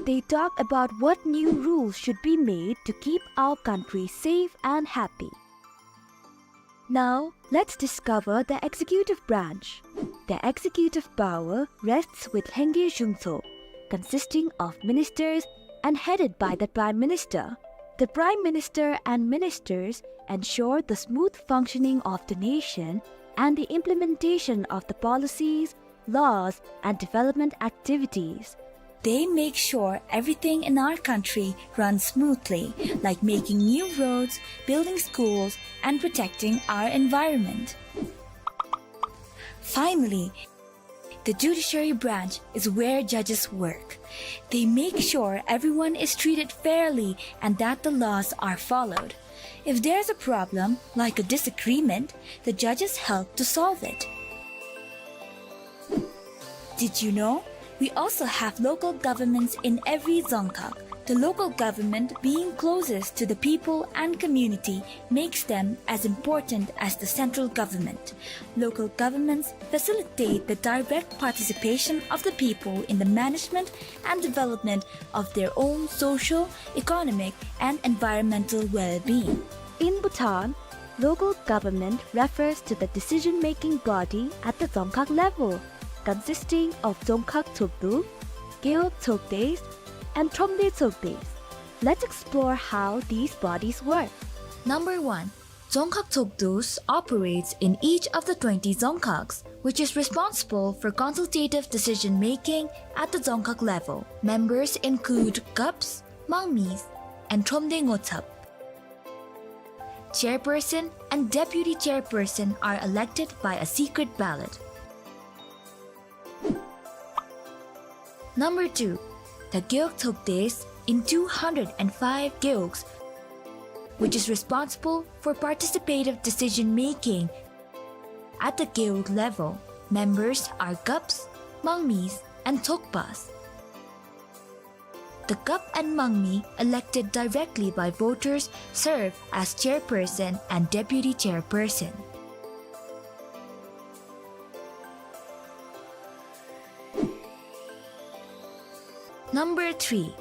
They talk about what new rules should be made to keep our country safe and happy. Now, let's discover the executive branch. The executive power rests with Lhengye Zhungtso, consisting of ministers and headed by the Prime Minister. The Prime Minister and ministers ensure the smooth functioning of the nation and the implementation of the policies, laws, and development activities. They make sure everything in our country runs smoothly, like making new roads, building schools, and protecting our environment. Finally, the judiciary branch is where judges work. They make sure everyone is treated fairly and that the laws are followed. If there's a problem, like a disagreement, the judges help to solve it. Did you know? We also have local governments in every Dzongkhag. The local government, being closest to the people and community, makes them as important as the central government. Local governments facilitate the direct participation of the people in the management and development of their own social, economic, and environmental well-being. In Bhutan, local government refers to the decision-making body at the Dzongkhag level, consisting of Dzongkhag Tshogdu, Gewog Tshogdes, and Thromde Tshogdes. Let's explore how these bodies work. Number one, Dzongkhag Tshogdus operates in each of the twenty Dzongkhags, which is responsible for consultative decision-making at the Dzongkhag level. Members include Gups, Mangmis, and Thromde Ngotshap. Chairperson and deputy chairperson are elected by a secret ballot. Number two, the Gewog Tshogdes in two hundred and five Gewogs, which is responsible for participative decision-making at the Gewog level. Members are Gups, Mangmis, and Tshogpas. The Gup and Mangmi, elected directly by voters, serve as chairperson and deputy chairperson. Number three,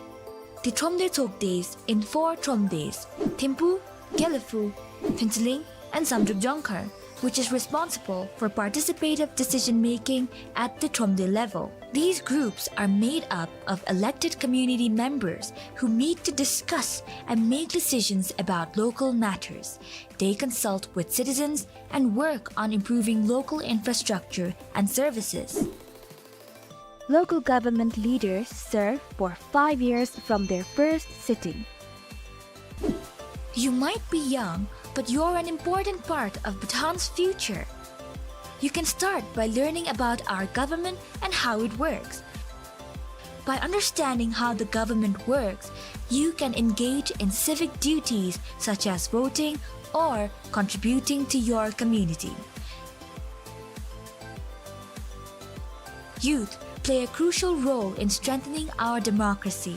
the Thromde Tshogdes in four Thromdes, Thimphu, Gelephu, Phuentsholing, and Samdrup Jongkhar, which is responsible for participative decision-making at the Thromde level. These groups are made up of elected community members who meet to discuss and make decisions about local matters. They consult with citizens and work on improving local infrastructure and services. Local government leaders serve for five years from their first sitting. You might be young, but you're an important part of Bhutan's future. You can start by learning about our government and how it works. By understanding how the government works, you can engage in civic duties such as voting or contributing to your community. Youth play a crucial role in strengthening our democracy.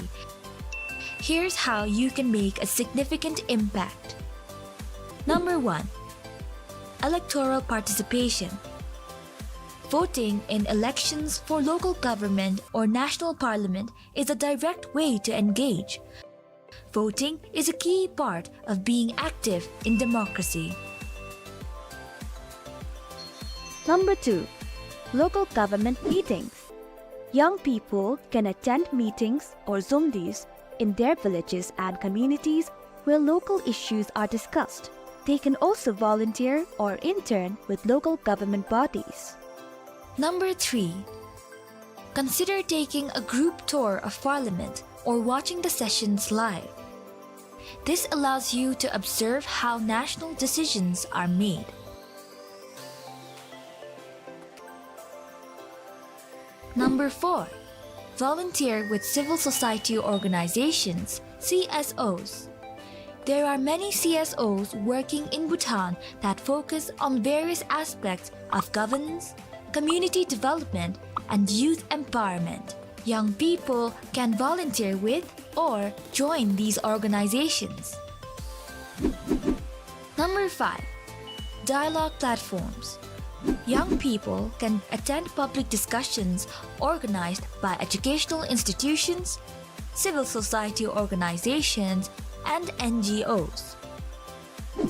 Here's how you can make a significant impact. Number one, electoral participation. Voting in elections for local government or national parliament is a direct way to engage. Voting is a key part of being active in democracy. Number two, local government meetings. Young people can attend meetings or zomdies in their villages and communities where local issues are discussed. They can also volunteer or intern with local government bodies. Number three, consider taking a group tour of Parliament or watching the sessions live. This allows you to observe how national decisions are made. Number four, volunteer with civil society organizations, C S Os. There are many C S Os working in Bhutan that focus on various aspects of governance, community development, and youth empowerment. Young people can volunteer with or join these organizations. Number five, dialogue platforms. Young people can attend public discussions organized by educational institutions, civil society organizations, and N G Os.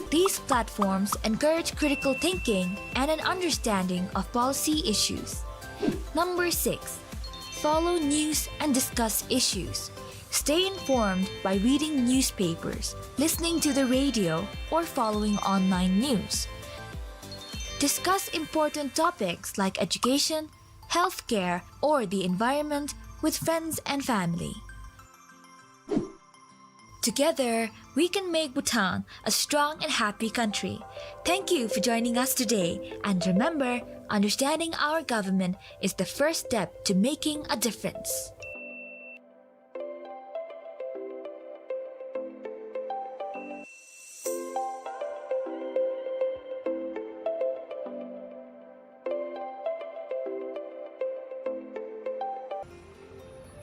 These platforms encourage critical thinking and an understanding of policy issues. Number six, follow news and discuss issues. Stay informed by reading newspapers, listening to the radio, or following online news. Discuss important topics like education, healthcare, or the environment with friends and family. Together, we can make Bhutan a strong and happy country. Thank you for joining us today. And remember, understanding our government is the first step to making a difference.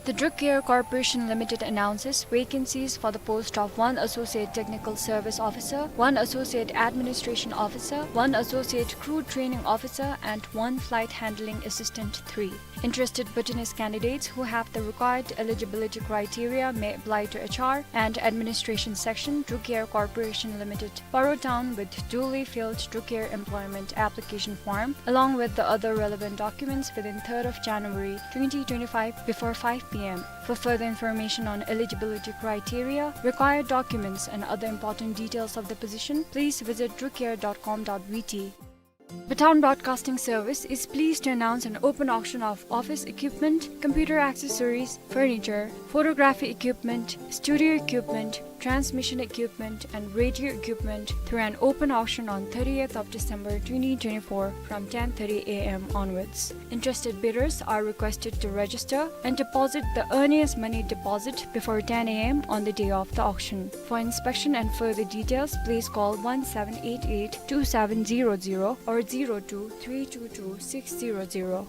The Druk Air Corporation Limited announces vacancies for the post of one Associate Technical Service Officer, one Associate Administration Officer, one Associate Crew Training Officer, and one Flight Handling Assistant three. Interested Bhutanese candidates who have the required eligibility criteria may apply to H R and Administration Section, Druk Air Corporation Limited, Paro Town, with duly filled Druk Air employment application form, along with the other relevant documents, within third of January twenty twenty-five before five P M. For further information on eligibility criteria, required documents, and other important details of the position, please visit drukair dot com dot B T. Bhutan Broadcasting Service is pleased to announce an open auction of office equipment, computer accessories, furniture, photography equipment, studio equipment, transmission equipment, and radio equipment through an open auction on thirtieth of December twenty twenty-four from ten thirty A M onwards. Interested bidders are requested to register and deposit the earliest money deposit before ten A M on the day of the auction. For inspection and further details, please call one seven eight eight two seven zero zero or zero two three two two six zero zero.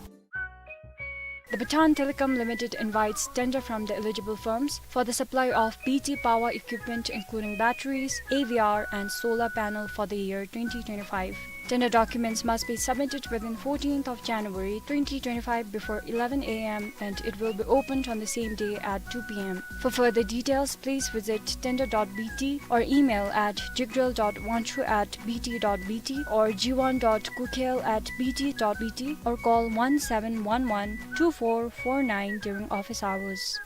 The Bhutan Telecom Limited invites tender from the eligible firms for the supply of B T power equipment, including batteries, A V R, and solar panel, for the year twenty twenty-five. Tender documents must be submitted within fourteenth of January twenty twenty-five before eleven A M, and it will be opened on the same day at two P M. For further details, please visit tender dot B T or email at jigdrel dot wangchuk at B T dot B T or jiwan dot kukel at B T dot B T or call one seven one one two four four nine during office hours.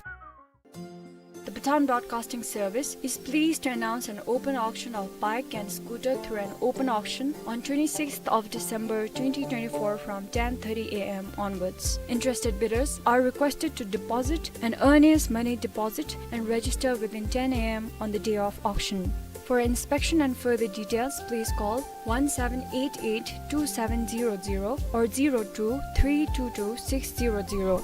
The Bhutan Broadcasting Service is pleased to announce an open auction of bike and scooter through an open auction on twenty-sixth of December twenty twenty-four from ten thirty A M onwards. Interested bidders are requested to deposit an earliest money deposit and register within ten A M on the day of auction. For inspection and further details, please call one seven eight eight two seven zero zero or zero two three two two six zero zero.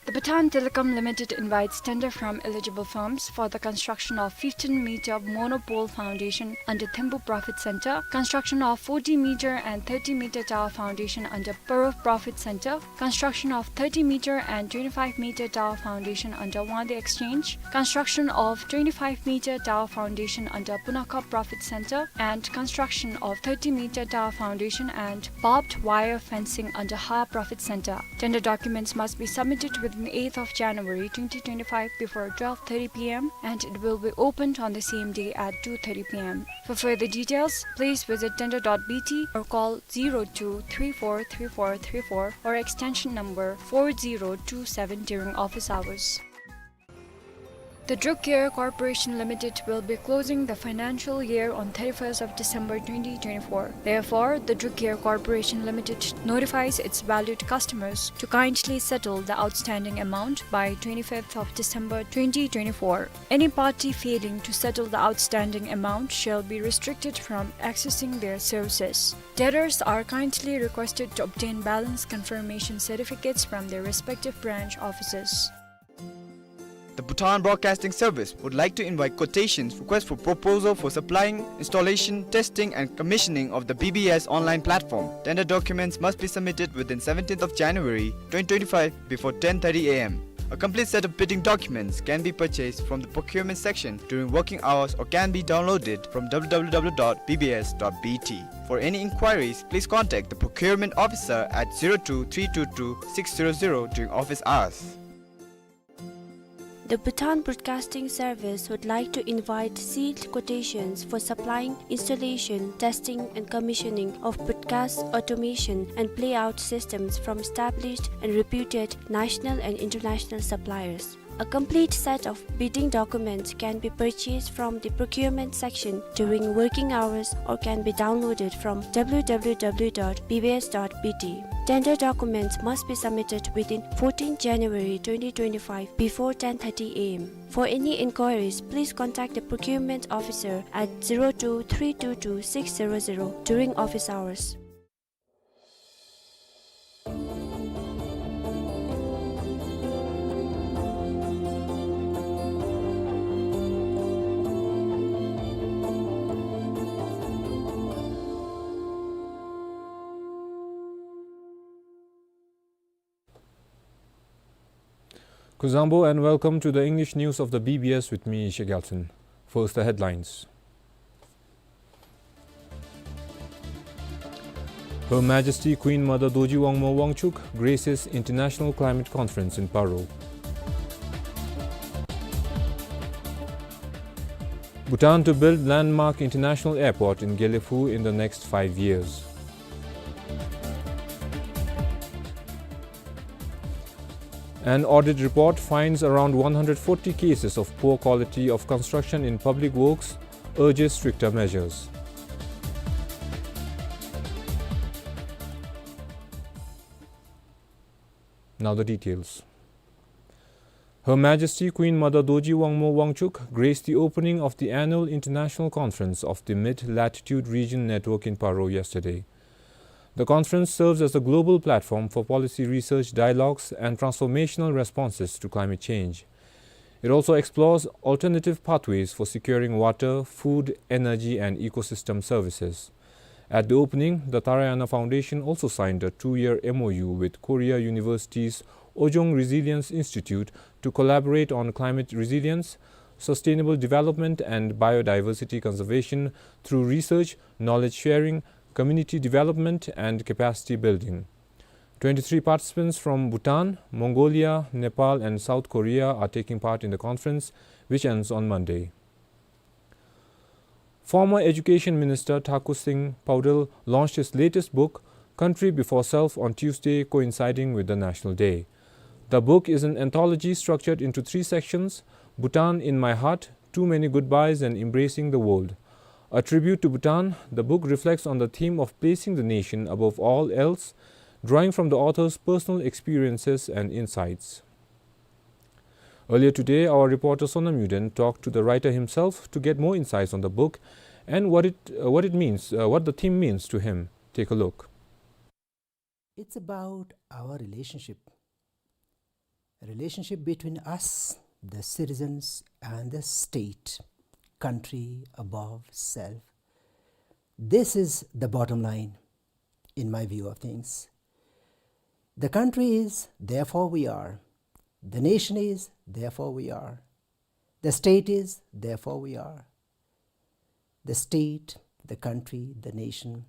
The Bhutan Telecom Limited invites tender from eligible firms for the construction of fifteen meter monopole foundation under Thempu Profit Center, construction of forty meter and thirty meter tower foundation under Paro Profit Center, construction of thirty meter and twenty-five meter tower foundation under Wangdue Exchange, construction of twenty-five meter tower foundation under Punakha Profit Center, and construction of thirty meter tower foundation and barbed wire fencing under Ha Profit Center. Tender documents must be submitted within eighth of January twenty twenty-five before twelve thirty P M, and it will be opened on the same day at two thirty P M. For further details, please visit tender dot B T or call zero two three four three four three four or extension number four zero two seven during office hours. The Druk Air Corporation Limited will be closing the financial year on thirty-first of December twenty twenty-four. Therefore, the Druk Air Corporation Limited notifies its valued customers to kindly settle the outstanding amount by twenty-fifth of December twenty twenty-four. Any party failing to settle the outstanding amount shall be restricted from accessing their services. Debtors are kindly requested to obtain balance confirmation certificates from their respective branch offices. The Bhutan Broadcasting Service would like to invite quotations, request for proposal for supplying, installation, testing, and commissioning of the B B S online platform. Tender documents must be submitted within seventeenth of January twenty twenty-five before ten thirty A M. A complete set of bidding documents can be purchased from the procurement section during working hours or can be downloaded from W W W dot B B S dot B T. For any inquiries, please contact the procurement officer at zero two three two two six zero zero during office hours. The Bhutan Broadcasting Service would like to invite sealed quotations for supplying, installation, testing and commissioning of broadcast automation and playout systems from established and reputed national and international suppliers. A complete set of bidding documents can be purchased from the procurement section during working hours or can be downloaded from W W W dot B B S dot B T. Tender documents must be submitted within fourteenth January twenty twenty-five before ten thirty A M. For any inquiries, please contact the procurement officer at zero two three two two six zero zero during office hours. Kuzuzangpo and welcome to the English news of the B B S with me, Isha Gyaltshen. First, the headlines. Her Majesty Queen Mother Dorji Wangmo Wangchuck graces International Climate Conference in Paro. Bhutan to build landmark international airport in Gelephu in the next five years. An audit report finds around one hundred forty cases of poor quality of construction in public works, urges stricter measures. Now the details. Her Majesty Queen Mother Dorji Wangmo Wangchuck graced the opening of the annual international conference of the Mid-Latitude Region Network in Paro yesterday. The conference serves as a global platform for policy research dialogues and transformational responses to climate change. It also explores alternative pathways for securing water, food, energy, and ecosystem services. At the opening, the Tarayana Foundation also signed a two-year M O U with Korea University's Ojong Resilience Institute to collaborate on climate resilience, sustainable development, and biodiversity conservation through research, knowledge sharing, community development, and capacity building. Twenty-three participants from Bhutan, Mongolia, Nepal, and South Korea are taking part in the conference, which ends on Monday. Former Education Minister Thakur Singh Paudel launched his latest book, Country Before Self, on Tuesday, coinciding with the National Day. The book is an anthology structured into three sections: Bhutan in My Heart, Too Many Goodbyes, and Embracing the World. A tribute to Bhutan, the book reflects on the theme of placing the nation above all else, drawing from the author's personal experiences and insights. Earlier today, our reporter Sonam Yuden talked to the writer himself to get more insights on the book and what it, uh, what it means, uh, what the theme means to him. Take a look. It's about our relationship. A relationship between us, the citizens, and the state, country above self. This is the bottom line, in my view of things. The country is, therefore we are. The nation is, therefore we are. The state is, therefore we are. The state, the country, the nation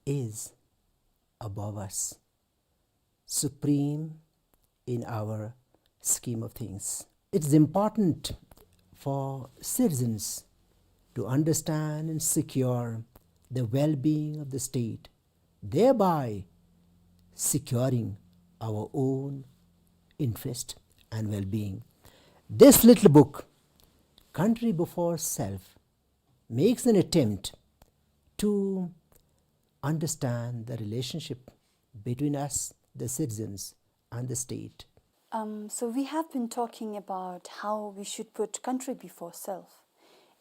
is above us, supreme in our scheme of things. It is important for citizens to understand and secure the well-being of the state, thereby securing our own interest and well-being. This little book, Country Before Self, makes an attempt to understand the relationship between us, the citizens, and the state. Um, so we have been talking about how we should put country before self.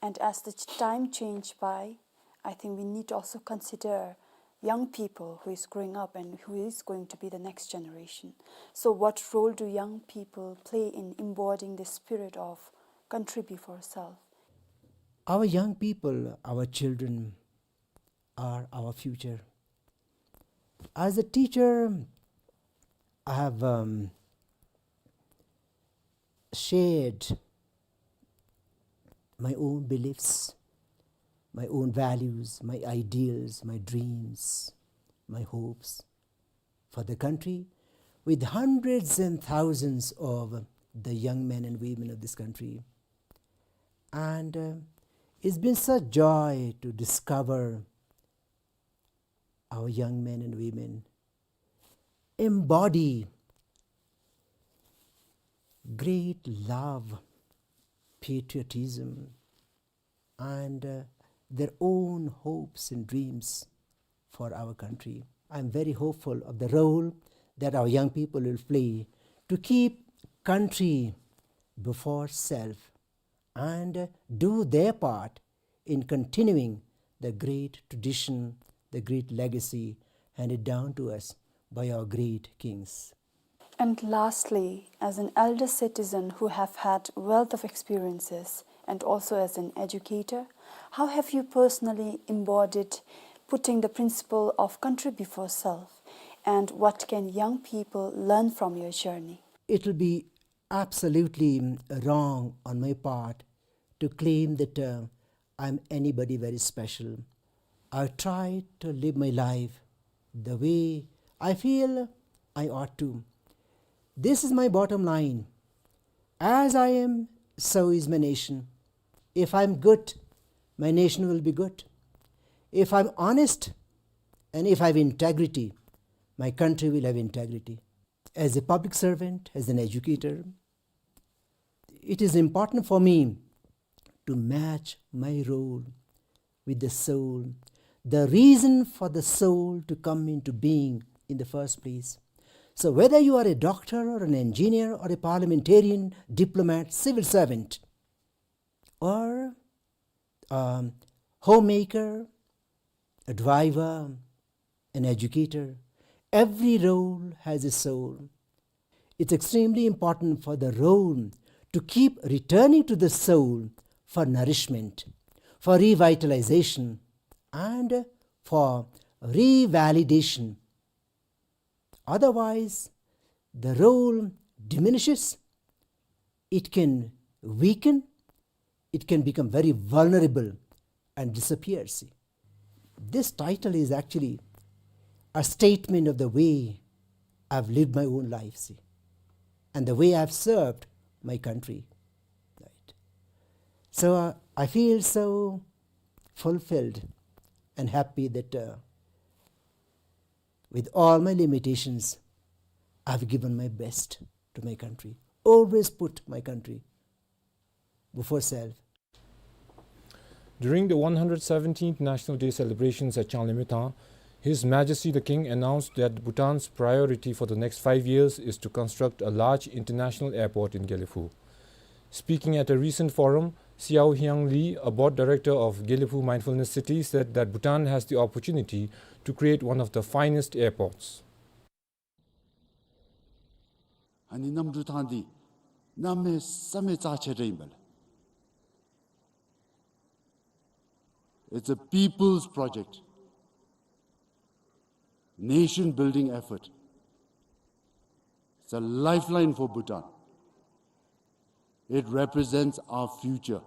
And as the ch-, time changed by, I think we need to also consider young people who is growing up and who is going to be the next generation. So what role do young people play in embodying the spirit of country before self? Our young people, our children, are our future. As a teacher, I have, um, shared my own beliefs, my own values, my ideals, my dreams, my hopes for the country with hundreds and thousands of the young men and women of this country. And, uh, it's been such joy to discover our young men and women embody great love, patriotism, and, uh, their own hopes and dreams for our country. I'm very hopeful of the role that our young people will play to keep country before self and do their part in continuing the great tradition, the great legacy handed down to us by our great kings. And lastly, as an elder citizen who have had wealth of experiences and also as an educator, how have you personally embodied putting the principle of country before self and what can young people learn from your journey? It'll be absolutely wrong on my part to claim that, uh, I'm anybody very special. I try to live my life the way I feel I ought to. This is my bottom line. As I am, so is my nation. If I'm good, my nation will be good. If I'm honest and if I have integrity, my country will have integrity. As a public servant, as an educator, it is important for me to match my role with the soul, the reason for the soul to come into being in the first place. So whether you are a doctor or an engineer or a parliamentarian, diplomat, civil servant, or, um, homemaker, a driver, an educator, every role has a soul. It's extremely important for the role to keep returning to the soul for nourishment, for revitalization, and for revalidation. Otherwise, the role diminishes, it can weaken, it can become very vulnerable and disappear, see. This title is actually a statement of the way I've lived my own life, see, and the way I've served my country. Right. So, uh, I feel so fulfilled and happy that, uh, with all my limitations, I've given my best to my country. Always put my country before self. During the one hundred seventeenth National Day celebrations at Changlimithang, His Majesty the King announced that Bhutan's priority for the next five years is to construct a large international airport in Gelephu. Speaking at a recent forum, Siaw Hiang Lee, a board director of Gelephu Mindfulness City, said that Bhutan has the opportunity to create one of the finest airports. ཨ་ནི་གནམ་གྲུ་ཐང་འདི་གནམ་མེད་ས་མེད་རྩ་ཆེ་དྲགས་ཨིན་པས་ལགས། It's a people's project, nation building effort. It's a lifeline for Bhutan. It represents our future.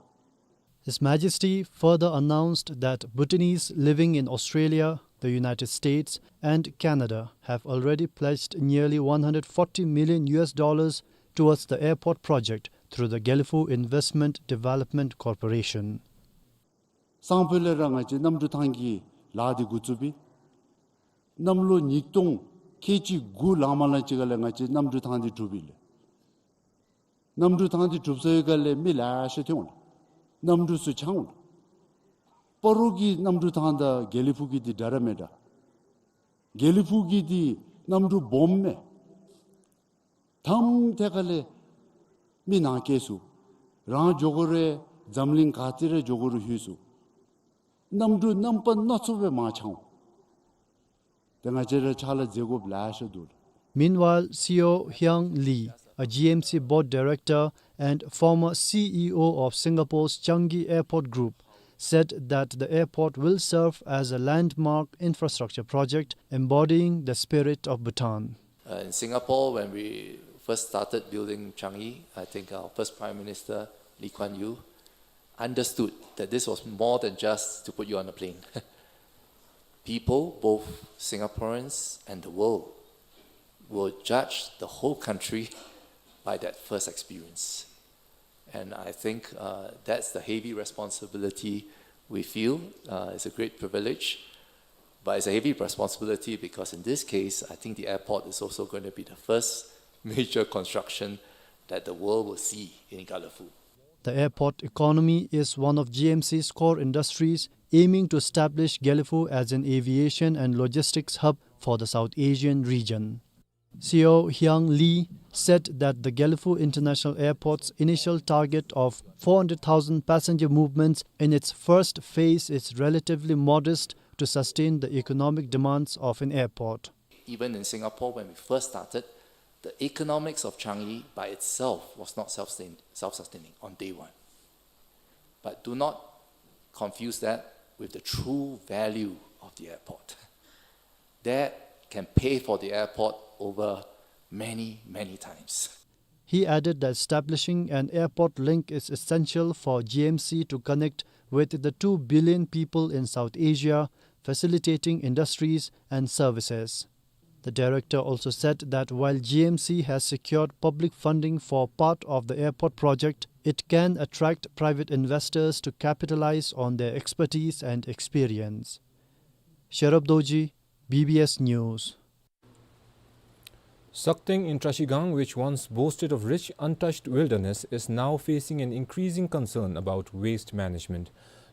His Majesty further announced that Bhutanese living in Australia, the United States, and Canada have already pledged nearly one hundred forty million U S dollars towards the airport project through the Gelephu Investment Development Corporation. སང་ཕོད་ལས་ར་ང་བཅས་གནམ་གྲུ་ཐང་གི་ལཱ་འདི་འགོ་བཙུགས་པས། གནམ་ལོ་ཉིས་སྟོང་ཁལ་གཅིག་དགུ་ལང་མ་ལང་ཅིག་ཁ་ལས་ང་བཅས་གནམ་གྲུ་ཐང་འདི་གྲུབ་ཡི་ལགས། གནམ་གྲུ་ཐང་འདི་གྲུབ་ཚར་བའི་སྒང་ལས་མི་ལེ་ཤ་ཐོན་འོང་ལགས། གནམ་གྲུ་ཚུ་འཆང་འོང་ལགས། སྤ་རོ་གི་གནམ་གྲུ་ཐང་དང་དགེ་ལེགས་ཕུག་གི་འདི་འདྲ་ར་མེན་འདྲ། དགེ་ལེགས་ཕུག་གི་འདི་གནམ་གྲུ་སྦོམ་མས། ཐམ་ཐད་ཁ་ལས་མི་ནང་སྐྱེལ་ཚུགས། རང་འགྱོ་དགོ་རུང་འཛམ་གླིང་ག་ཏེ་ར་འགྱོ་དགོ་རུང་ལྷོད་ཚུགས། གནམ་གྲུ་རྣམ་པ་སྣ་ཚོགས་སྦེ་མར་འཆང་འོང་། ཏེ་ང་བཅས་ར་ཕྱག་ལཱ་མཛད་དགོཔ་ལེ་ཤ་འདུག། Meanwhile, Siaw Hiang Lee, a G M C board director and former C E O of Singapore's Changi Airport Group, said that the airport will serve as a landmark infrastructure project embodying the spirit of Bhutan. Uh, in Singapore, when we first started building Changi, I think our first Prime Minister, Lee Kuan Yew, understood that this was more than just to put you on a plane. People, both Singaporeans and the world, will judge the whole country by that first experience. And I think, uh, that's the heavy responsibility we feel. Uh, it's a great privilege, but it's a heavy responsibility because in this case, I think the airport is also going to be the first major construction that the world will see in Gelephu. The airport economy is one of G M C's core industries, aiming to establish Gelephu as an aviation and logistics hub for the South Asian region. Siaw Hiang Lee said that the Gelephu International Airport's initial target of four hundred thousand passenger movements in its first phase is relatively modest to sustain the economic demands of an airport. Even in Singapore, when we first started, the economics of Changi by itself was not self-sustain-, self-sustaining on day one. But do not confuse that with the true value of the airport. That can pay for the airport over many, many times. He added that establishing an airport link is essential for G M C to connect with the two billion people in South Asia, facilitating industries and services. The director also said that while G M C has secured public funding for part of the airport project, it can attract private investors to capitalize on their expertise and experience. Sherab Dorji, B B S News. Sakteng in Trashigang, which once boasted of rich, untouched wilderness, is now facing an increasing concern about waste management.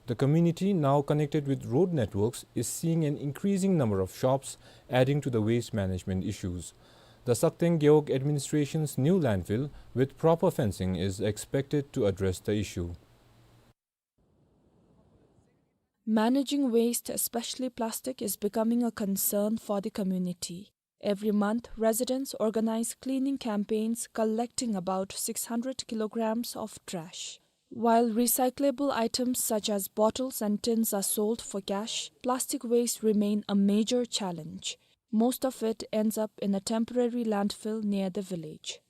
The community, now connected with road networks, is seeing an increasing number of shops, adding to the waste management issues. The Sakteng Gewog administration's new landfill, with proper fencing, is expected to address the issue. Managing waste, especially plastic, is becoming a concern for the community. Every month, residents organize cleaning campaigns, collecting about six hundred kilograms of trash. While recyclable items such as bottles and tins are sold for cash, plastic waste remain a major challenge. Most of it ends up in a temporary landfill near the village.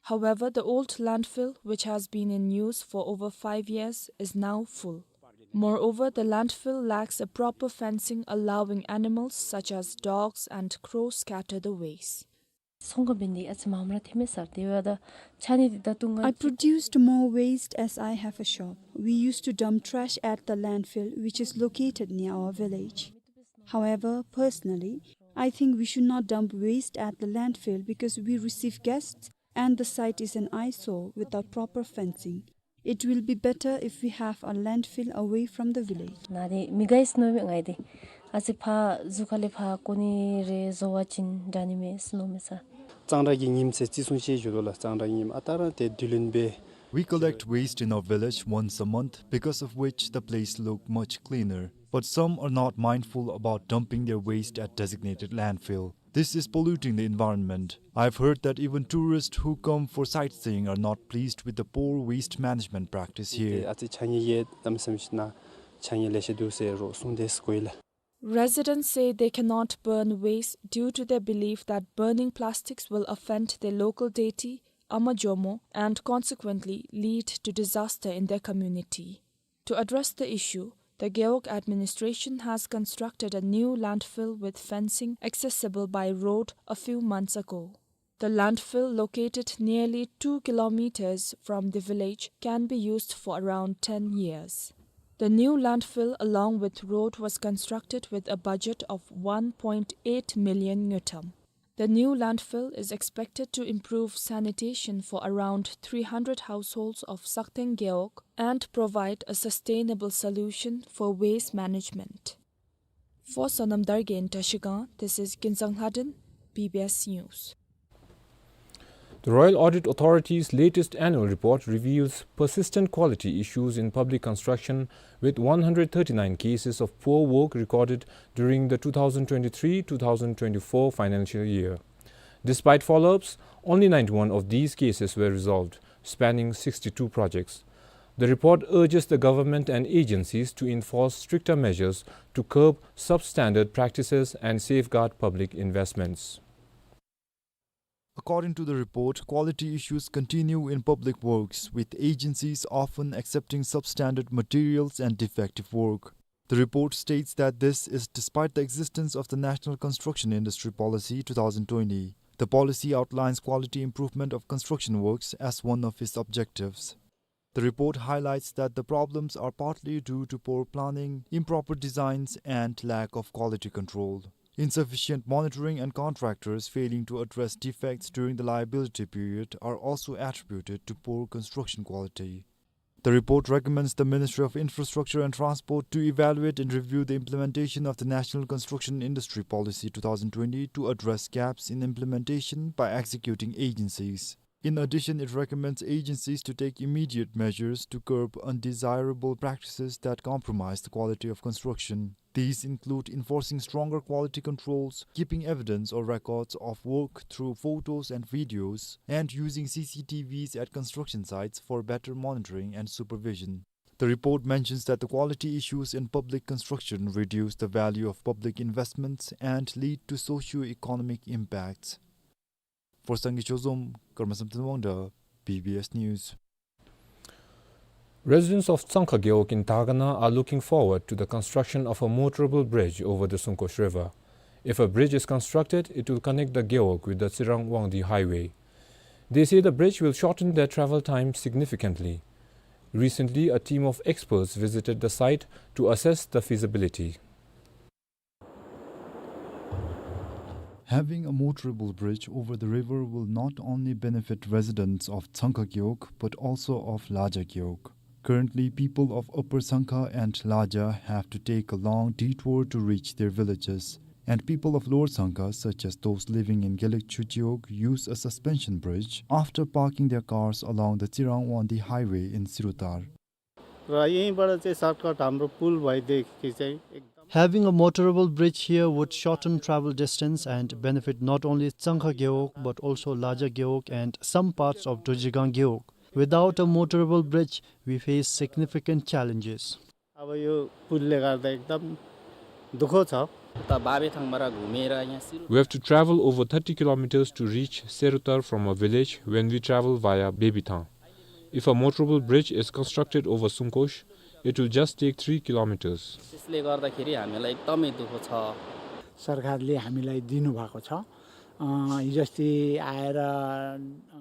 However, the old landfill, which has been in use for over five years, is now full. Moreover, the landfill lacks a proper fencing, allowing animals such as dogs and crows scatter the waste. སོང་ག་བན་དེ་ཨ་ཙི་མ་མ་ར་ཐེ་མེད་སར་དེ་བ་ད་ཆ་ནི་དེ་ད་ཏུང་ང་། I produced more waste as I have a shop. We used to dump trash at the landfill, which is located near our village. However, personally, I think we should not dump waste at the landfill because we receive guests and the site is an eyesore without proper fencing. It will be better if we have a landfill away from the village. ན་དེ་མི་ག་ཡིས་ནོ་མེ་ང་ཡི་དེ། ཨ་ཙི་ཕ་ཟུ་ཁ་ལེ་ཕ་ཀོ་ནི་རེ་བཟོ་བ་ཅིན་འདྲ་ནི་མེ་སུ་ནོ་མེ་ས། གཙང་སྦྲ་གི་ཉིནམ་ཚེ་བརྩི་སྲུང་ཤེས་ཞུ་དོ་ལ་གཙང་སྦྲ་ཉིནམ་ཨ་ཏ་ར་དེ་དུས་ལུན་པེ། We collect waste in our village once a month, because of which the place look much cleaner. But some are not mindful about dumping their waste at designated landfill. This is polluting the environment. I've heard that even tourists who come for sightseeing are not pleased with the poor waste management practice here. ཨ་ཙི་ཆ་ནི་ཡེ་དམ་སེམས་ཤི་ན་ཆ་ནི་ལེ་ཤ་དུ་སེ་རོ་སུང་དེ་སྐོ་ཡི་ལ། Residents say they cannot burn waste due to their belief that burning plastics will offend their local deity, Ama Jomo, and consequently lead to disaster in their community. To address the issue, the Gewog administration has constructed a new landfill with fencing accessible by road a few months ago. The landfill, located nearly two kilometers from the village, can be used for around ten years. The new landfill, along with road, was constructed with a budget of one point eight million ngultrum. The new landfill is expected to improve sanitation for around three hundred households of Sakteng Gewog and provide a sustainable solution for waste management. For Sonam Dargay in Trashigang, this is Kinzang Lhaden, B B S News. The Royal Audit Authority's latest annual report reveals persistent quality issues in public construction, with one hundred thirty-nine cases of poor work recorded during the two thousand twenty-three two thousand twenty-four financial year. Despite follow-ups, only ninety-one of these cases were resolved, spanning sixty-two projects. The report urges the government and agencies to enforce stricter measures to curb substandard practices and safeguard public investments. According to the report, quality issues continue in public works, with agencies often accepting substandard materials and defective work. The report states that this is despite the existence of the National Construction Industry Policy two thousand twenty. The policy outlines quality improvement of construction works as one of its objectives. The report highlights that the problems are partly due to poor planning, improper designs, and lack of quality control. Insufficient monitoring and contractors failing to address defects during the liability period are also attributed to poor construction quality. The report recommends the Ministry of Infrastructure and Transport to evaluate and review the implementation of the National Construction Industry Policy two thousand twenty to address gaps in implementation by executing agencies. In addition, it recommends agencies to take immediate measures to curb undesirable practices that compromise the quality of construction. These include enforcing stronger quality controls, keeping evidence or records of work through photos and videos, and using C C T Vs at construction sites for better monitoring and supervision. The report mentions that the quality issues in public construction reduce the value of public investments and lead to socio-economic impacts. For Sangay Chozom, Karmasam Thanwangda, B B S News. Residents of Tsangkha Gewog in Dagana are looking forward to the construction of a motorable bridge over the Sungkosh River. If a bridge is constructed, it will connect the Gewog with the Tsirang Wangdi Highway. They say the bridge will shorten their travel time significantly. Recently, a team of experts visited the site to assess the feasibility. Having a motorable bridge over the river will not only benefit residents of Tsangkha Gewog, but also of Laja Gewog. Currently, people of Upper Tsangkha and Laja have to take a long detour to reach their villages. And people of Lower Tsangkha, such as those living in Gelek Chuchiog, use a suspension bridge after parking their cars along the Tsirang Wangdi Highway in Sirutar. र यहीँबाट चाहिँ सर्टकट हाम्रो पुल भइदिएदेखि चाहिँ एकदम Having a motorable bridge here would shorten travel distance and benefit not only Tsangkha Gewog but also Laja Gewog and some parts of Dojigang Gewog. Without a motorable bridge, we face significant challenges. अब यो पुलले गर्दा एकदम दुःख छ। त बाबेथाङबाट घुमेर यहाँ सिरु We have to travel over thirty kilometers to reach Serutar from our village when we travel via Bebithang. If a motorable bridge is constructed over Sungkosh, it will just take three kilometers. त्यसले गर्दाखेरि हामीलाई एकदमै दुःख छ। सरकारले हामीलाई दिनुभएको छ। अँ, हिजोअस्ति आएर, अँ,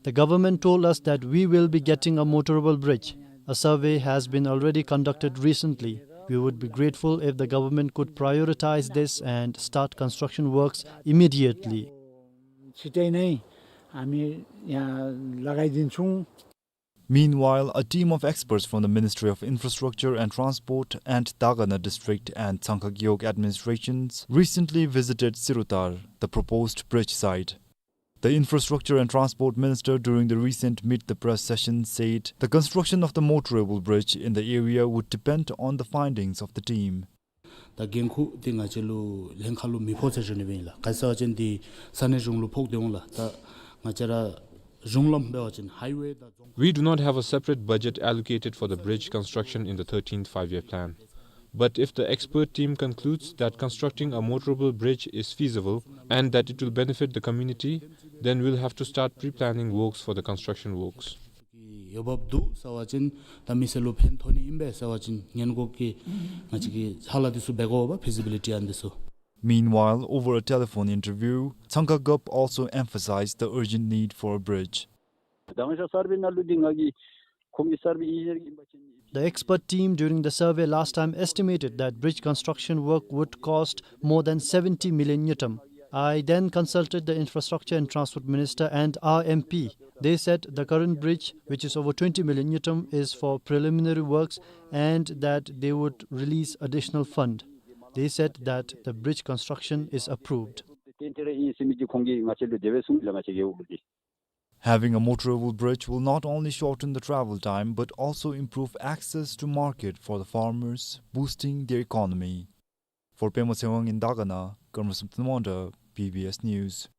The government told us that we will be getting a motorable bridge. A survey has been already conducted recently. We would be grateful if the government could prioritize this and start construction works immediately. छिटै नै हामी यहाँ लगाइदिन्छौँ। Meanwhile, a team of experts from the Ministry of Infrastructure and Transport and Dagana District and Tsangkha Gewog administrations recently visited Sirutar, the proposed bridge site. The Infrastructure and Transport Minister, during the recent Meet the Press session, said the construction of the motorable bridge in the area would depend on the findings of the team. ད་འགན་ཁུར་འདི་ང་བཅས་ལུ་ལྷན་ཁག་ལུ་མི་ཕོག་ཟེར་ཞུ་ནི་ཨིན་ལགས། ག་ཅི་ཟེར་བ་ཅིན་འདི་ས་གནས་གཞུང་ལུ་ཕོག་སྟེ་འོང་ལགས། ད་ང་བཅས་ར་གཞུང་ལམ་འབད་བ་ཅིན་ཧའི་ཝེ་དང་རྫོང་ཁག We do not have a separate budget allocated for the bridge construction in the thirteenth Five-Year Plan. But if the expert team concludes that constructing a motorable bridge is feasible and that it will benefit the community, then we'll have to start pre-planning works for the construction works. ཡོད་བབ་འདུག་ཟེར་བ་ཅིན་ད་མི་སེར་ལུ་ཕན་ཐོགས་ནི་ཨིན་པས་ཟེར་བ་ཅིན་སྔོན་འགོག་གི་ང་བཅས་ཀྱིས་ཧ་ལམ་འདི་ཚུ་འབད་དགོ་པས། ཕི་ཟི་བི་ལི་ཊི་ཨན་འདི་ཚུ། Meanwhile, over a telephone interview, Tsangkha Gup also emphasized the urgent need for a bridge. ད་ང་བཅས་སར་བེ་ནང་ལུ་འདི་ང་གིས་ཁོང་གི་སར་བེ་ཨིན་ཇི་ནིར་ཨིན་པ་ཅིན། The expert team during the survey last time estimated that bridge construction work would cost more than seventy million ngultrum. I then consulted the Infrastructure and Transport Minister and our M P. They said the current bridge, which is over twenty million ngultrum, is for preliminary works and that they would release additional fund. They said that the bridge construction is approved. ཏན་ཏན་ར་ཨིན་ཟེར་མི་འདི་ཁོང་གིས་ང་བཅས་ལུ་དེ་སྦེ་གསུངས་ཡི་ལགས། ང་བཅས་ཀྱི་འོག་ལུ་འདི། Having a motorable bridge will not only shorten the travel time but also improve access to market for the farmers, boosting their economy. For Pema Tshewang in Dagana, Karmasam Thanwangda, B B S News.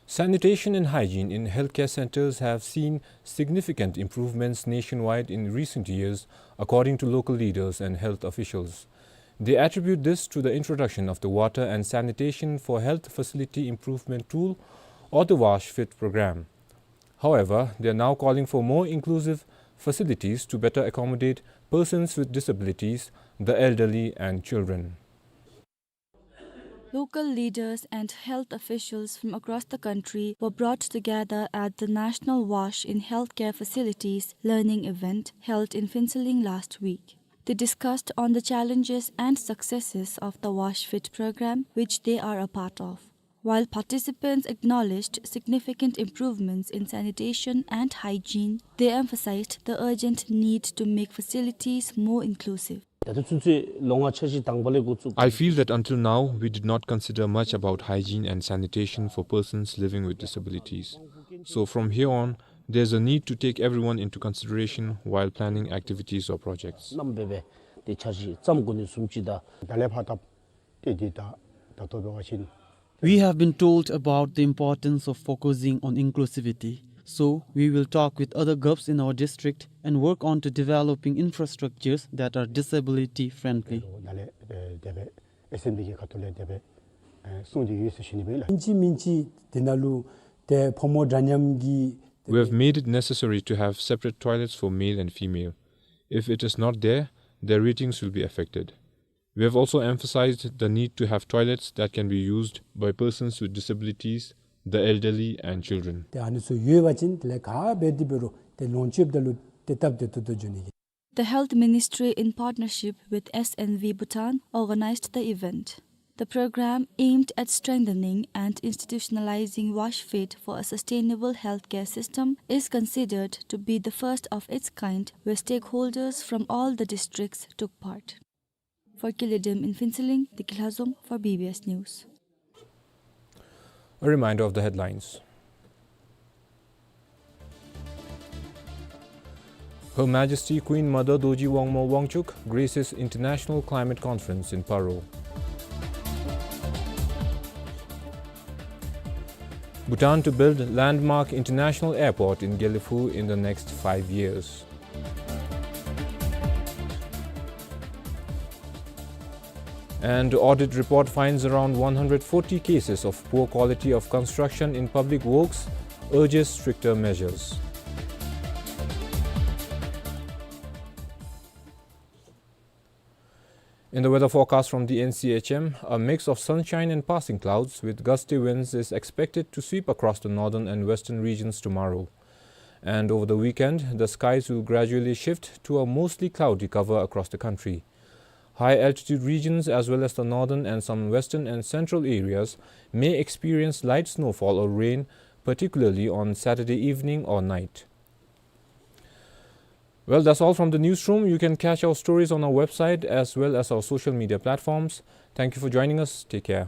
Sanitation and hygiene in healthcare centers have seen significant improvements nationwide in recent years, according to local leaders and health officials. They attribute this to the introduction of the Water and Sanitation for Health Facility Improvement Tool, or the WASH-FIT program. However, they are now calling for more inclusive facilities to better accommodate persons with disabilities, the elderly, and children. Local leaders and health officials from across the country were brought together at the National WASH in Healthcare Facilities learning event held in Phuentsholing last week. They discussed on the challenges and successes of the WASH-FIT program, which they are a part of. While participants acknowledged significant improvements in sanitation and hygiene, they emphasized the urgent need to make facilities more inclusive. ད་ལྟ་ཚུན་ཚོད་ལོ་ལྔ་འཆར་གཞི་དང་པ་ལས་འགོ་བཙུགས། I feel that until now, we did not consider much about hygiene and sanitation for persons living with disabilities. So from here on, there's a need to take everyone into consideration while planning activities or projects. ནམ་འབད་འབད་དེ་འཆར་གཞི་བརྩམ་དགོ་ནི་བཟུམ་ཅིག་དང་། ད་ལས་ཕར་ད་ཏེ་འདི་ད་ད་ལྟོ་འབད་བ་ཅིན། We have been told about the importance of focusing on inclusivity. So, we will talk with other govs in our district and work on to developing infrastructures that are disability friendly. ནཱ་ལས་དེ་སྦེ་ཨེསི་ཨེན་ཌི་པི་གི་ཁ་ཐུག་ལས་དེ་སྦེ་གསུངས་ཏེ་ཡོད་ཟེར་ཞུ་ནི་ཨིན་ལགས། ཨིན་ཅི་མིན་ཅི་དེ་ནང་ལུ་ཏེ་ཕོ་མོ་འདྲ་མཉམ་གྱི We have made it necessary to have separate toilets for male and female. If it is not there, their ratings will be affected. We have also emphasized the need to have toilets that can be used by persons with disabilities, the elderly, and children. ཏེ་ཨ་ནི་ཚུ་ཡོད་པ་ཅིན་དེ་ལས་ག་འབད་དེ་འབད་རུང་ཏེ་ལོངས་སྤྱོད་ད་ལུ་ཏེ་སྟབས་བདེ་ཏོག་ཏོ་འགྱོ་ནི་གི། The Health Ministry, in partnership with S N V Bhutan, organized the event. The program, aimed at strengthening and institutionalizing WASH fit for a sustainable healthcare system, is considered to be the first of its kind, where stakeholders from all the districts took part. For Kile Dem in Phuentsholing, Deki Lhazom for B B S News. A reminder of the headlines. Her Majesty Queen Mother Dorji Wangmo Wangchuck graces International Climate Conference in Paro. Bhutan to build landmark international airport in Gelephu in the next five years. And audit report finds around one hundred forty cases of poor quality of construction in public works, urges stricter measures. In the weather forecast from the N C H M, a mix of sunshine and passing clouds with gusty winds is expected to sweep across the northern and western regions tomorrow. And over the weekend, the skies will gradually shift to a mostly cloudy cover across the country. High altitude regions as well as the northern and some western and central areas may experience light snowfall or rain, particularly on Saturday evening or night. Well, that's all from the newsroom. You can catch our stories on our website as well as our social media platforms. Thank you for joining us. Take care.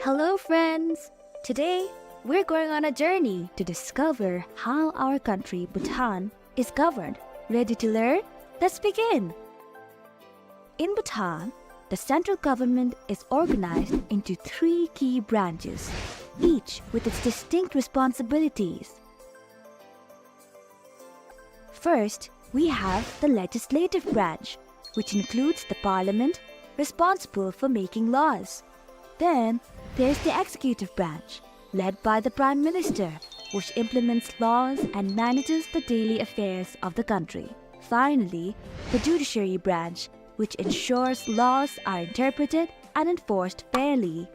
Hello, friends! Today, we're going on a journey to discover how our country, Bhutan, is governed. Ready to learn? Let's begin! In Bhutan, the central government is organized into three key branches, each with its distinct responsibilities. First, we have the legislative branch, which includes the parliament, responsible for making laws. Then, there's the executive branch, led by the Prime Minister, which implements laws and manages the daily affairs of the country. Finally, the judiciary branch, which ensures laws are interpreted and enforced fairly.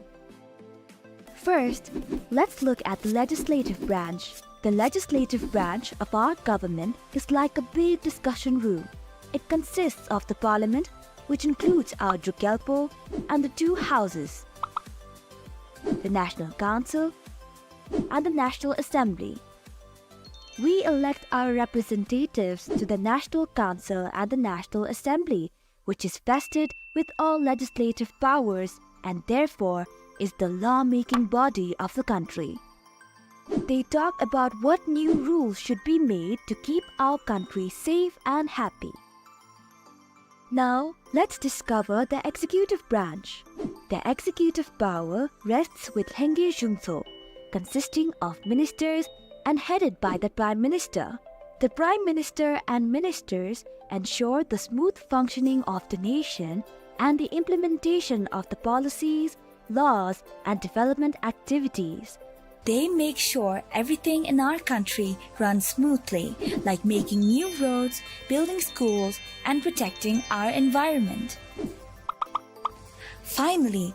First, let's look at the legislative branch. The legislative branch of our government is like a big discussion room. It consists of the parliament, which includes our Druk Gyalpo and the two houses, the National Council and the National Assembly. We elect our representatives to the National Council and the National Assembly, which is vested with all legislative powers and therefore is the lawmaking body of the country. They talk about what new rules should be made to keep our country safe and happy. Now, let's discover the executive branch. The executive power rests with Lhengye Zhungtso, consisting of ministers and headed by the Prime Minister. The Prime Minister and ministers ensure the smooth functioning of the nation and the implementation of the policies, laws, and development activities. They make sure everything in our country runs smoothly, like making new roads, building schools, and protecting our environment. Finally,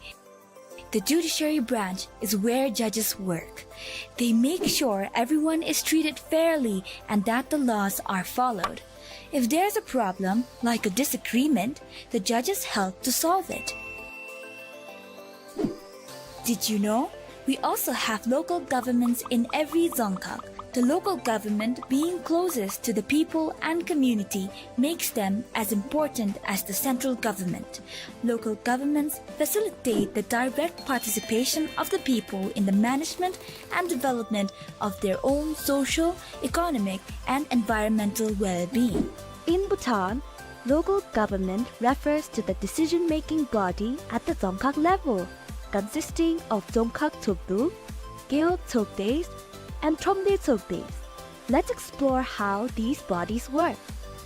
the judiciary branch is where judges work. They make sure everyone is treated fairly and that the laws are followed. If there's a problem, like a disagreement, the judges help to solve it. Did you know? We also have local governments in every dzongkhag. The local government, being closest to the people and community, makes them as important as the central government. Local governments facilitate the direct participation of the people in the management and development of their own social, economic, and environmental well-being. In Bhutan, local government refers to the decision-making body at the dzongkhag level, consisting of Dzongkhag Tshogdu, Gewog Tshogdes, and Thromde Tshogdes. Let's explore how these bodies work.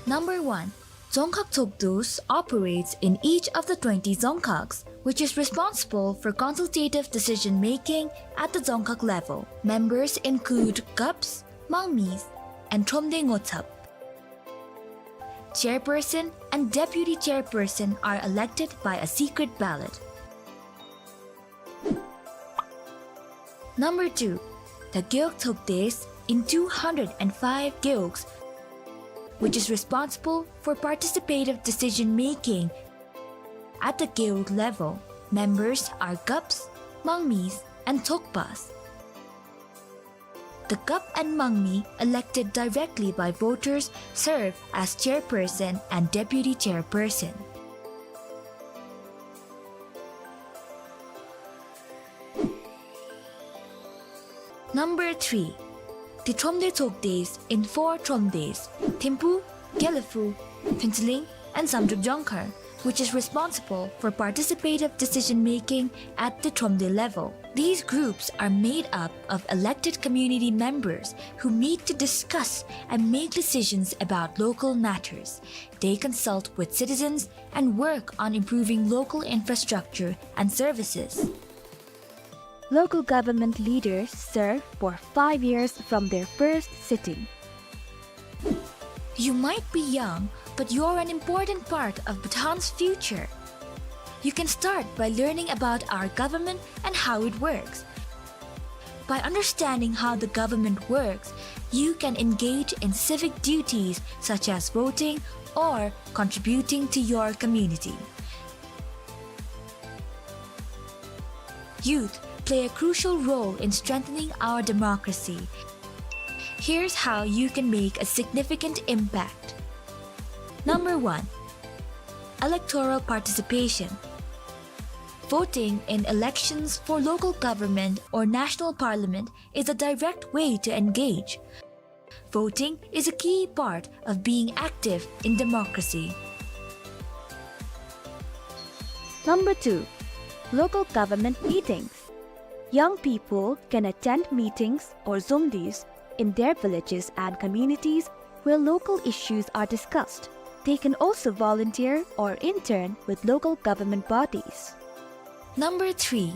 Number one, Dzongkhag Tshogdes operates in each of the twenty dzongkhags, which is responsible for consultative decision-making at the dzongkhag level. Members include Gups, Mangmis, and Thromde Ngotsap. Chairperson and deputy chairperson are elected by a secret ballot. Number two, the Gewog Tshogdes in two hundred and five gewogs, which is responsible for participative decision-making at the gewog level. Members are Gups, Mangmis, and Tshogpas. The Gup and Mangmi, elected directly by voters, serve as chairperson and deputy chairperson. Number three, the Thromde Tshogdes in four Thromdes, Thimphu, Gelephu, Phuentsholing, and Samdrup Jongkhar, which is responsible for participative decision-making at the Thromde level. These groups are made up of elected community members who meet to discuss and make decisions about local matters. They consult with citizens and work on improving local infrastructure and services. Local government leaders serve for five years from their first sitting. You might be young, but you're an important part of Bhutan's future. You can start by learning about our government and how it works. By understanding how the government works, you can engage in civic duties such as voting or contributing to your community. Youth play a crucial role in strengthening our democracy. Here's how you can make a significant impact. Number one, electoral participation. Voting in elections for local government or national parliament is a direct way to engage. Voting is a key part of being active in democracy. Number two, local government meetings. Young people can attend meetings or zomdies in their villages and communities where local issues are discussed. They can also volunteer or intern with local government bodies. Number three,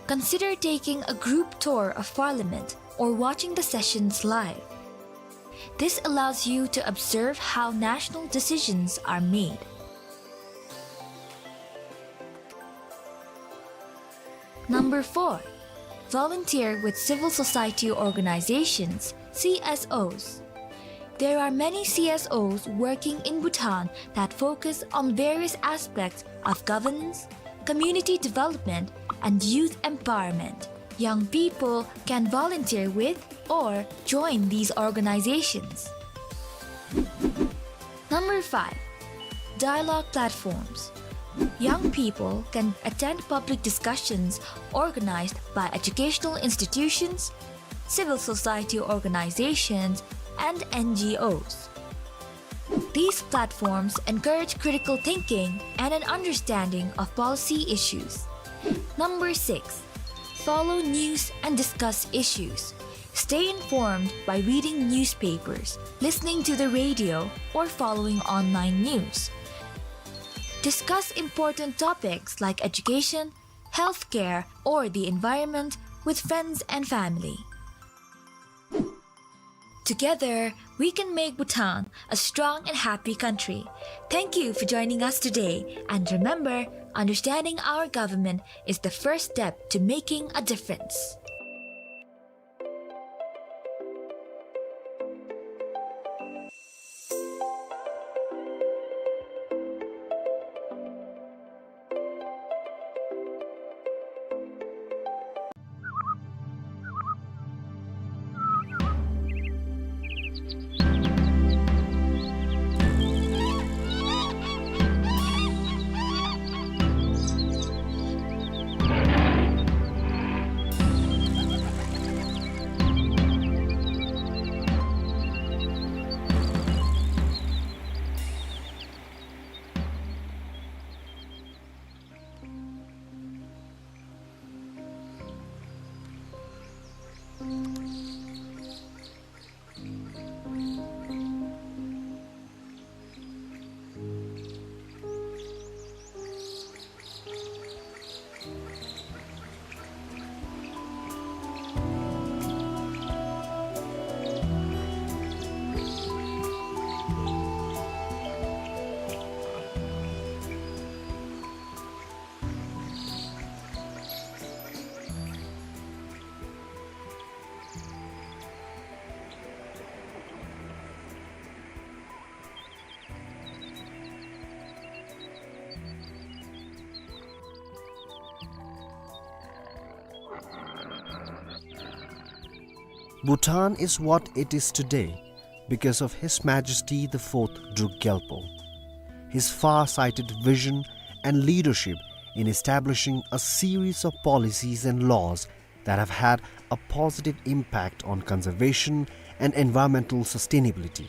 consider taking a group tour of Parliament or watching the sessions live. This allows you to observe how national decisions are made. Number four, volunteer with civil society organizations, C S Os. There are many C S Os working in Bhutan that focus on various aspects of governance, community development, and youth empowerment. Young people can volunteer with or join these organizations. Number five, dialogue platforms. Young people can attend public discussions organized by educational institutions, civil society organizations, and N G Os. These platforms encourage critical thinking and an understanding of policy issues. Number six, follow news and discuss issues. Stay informed by reading newspapers, listening to the radio, or following online news. Discuss important topics like education, healthcare, or the environment with friends and family. Together, we can make Bhutan a strong and happy country. Thank you for joining us today. And remember, understanding our government is the first step to making a difference. Bhutan is what it is today because of His Majesty the Fourth Druk Gyalpo. His far-sighted vision and leadership in establishing a series of policies and laws that have had a positive impact on conservation and environmental sustainability.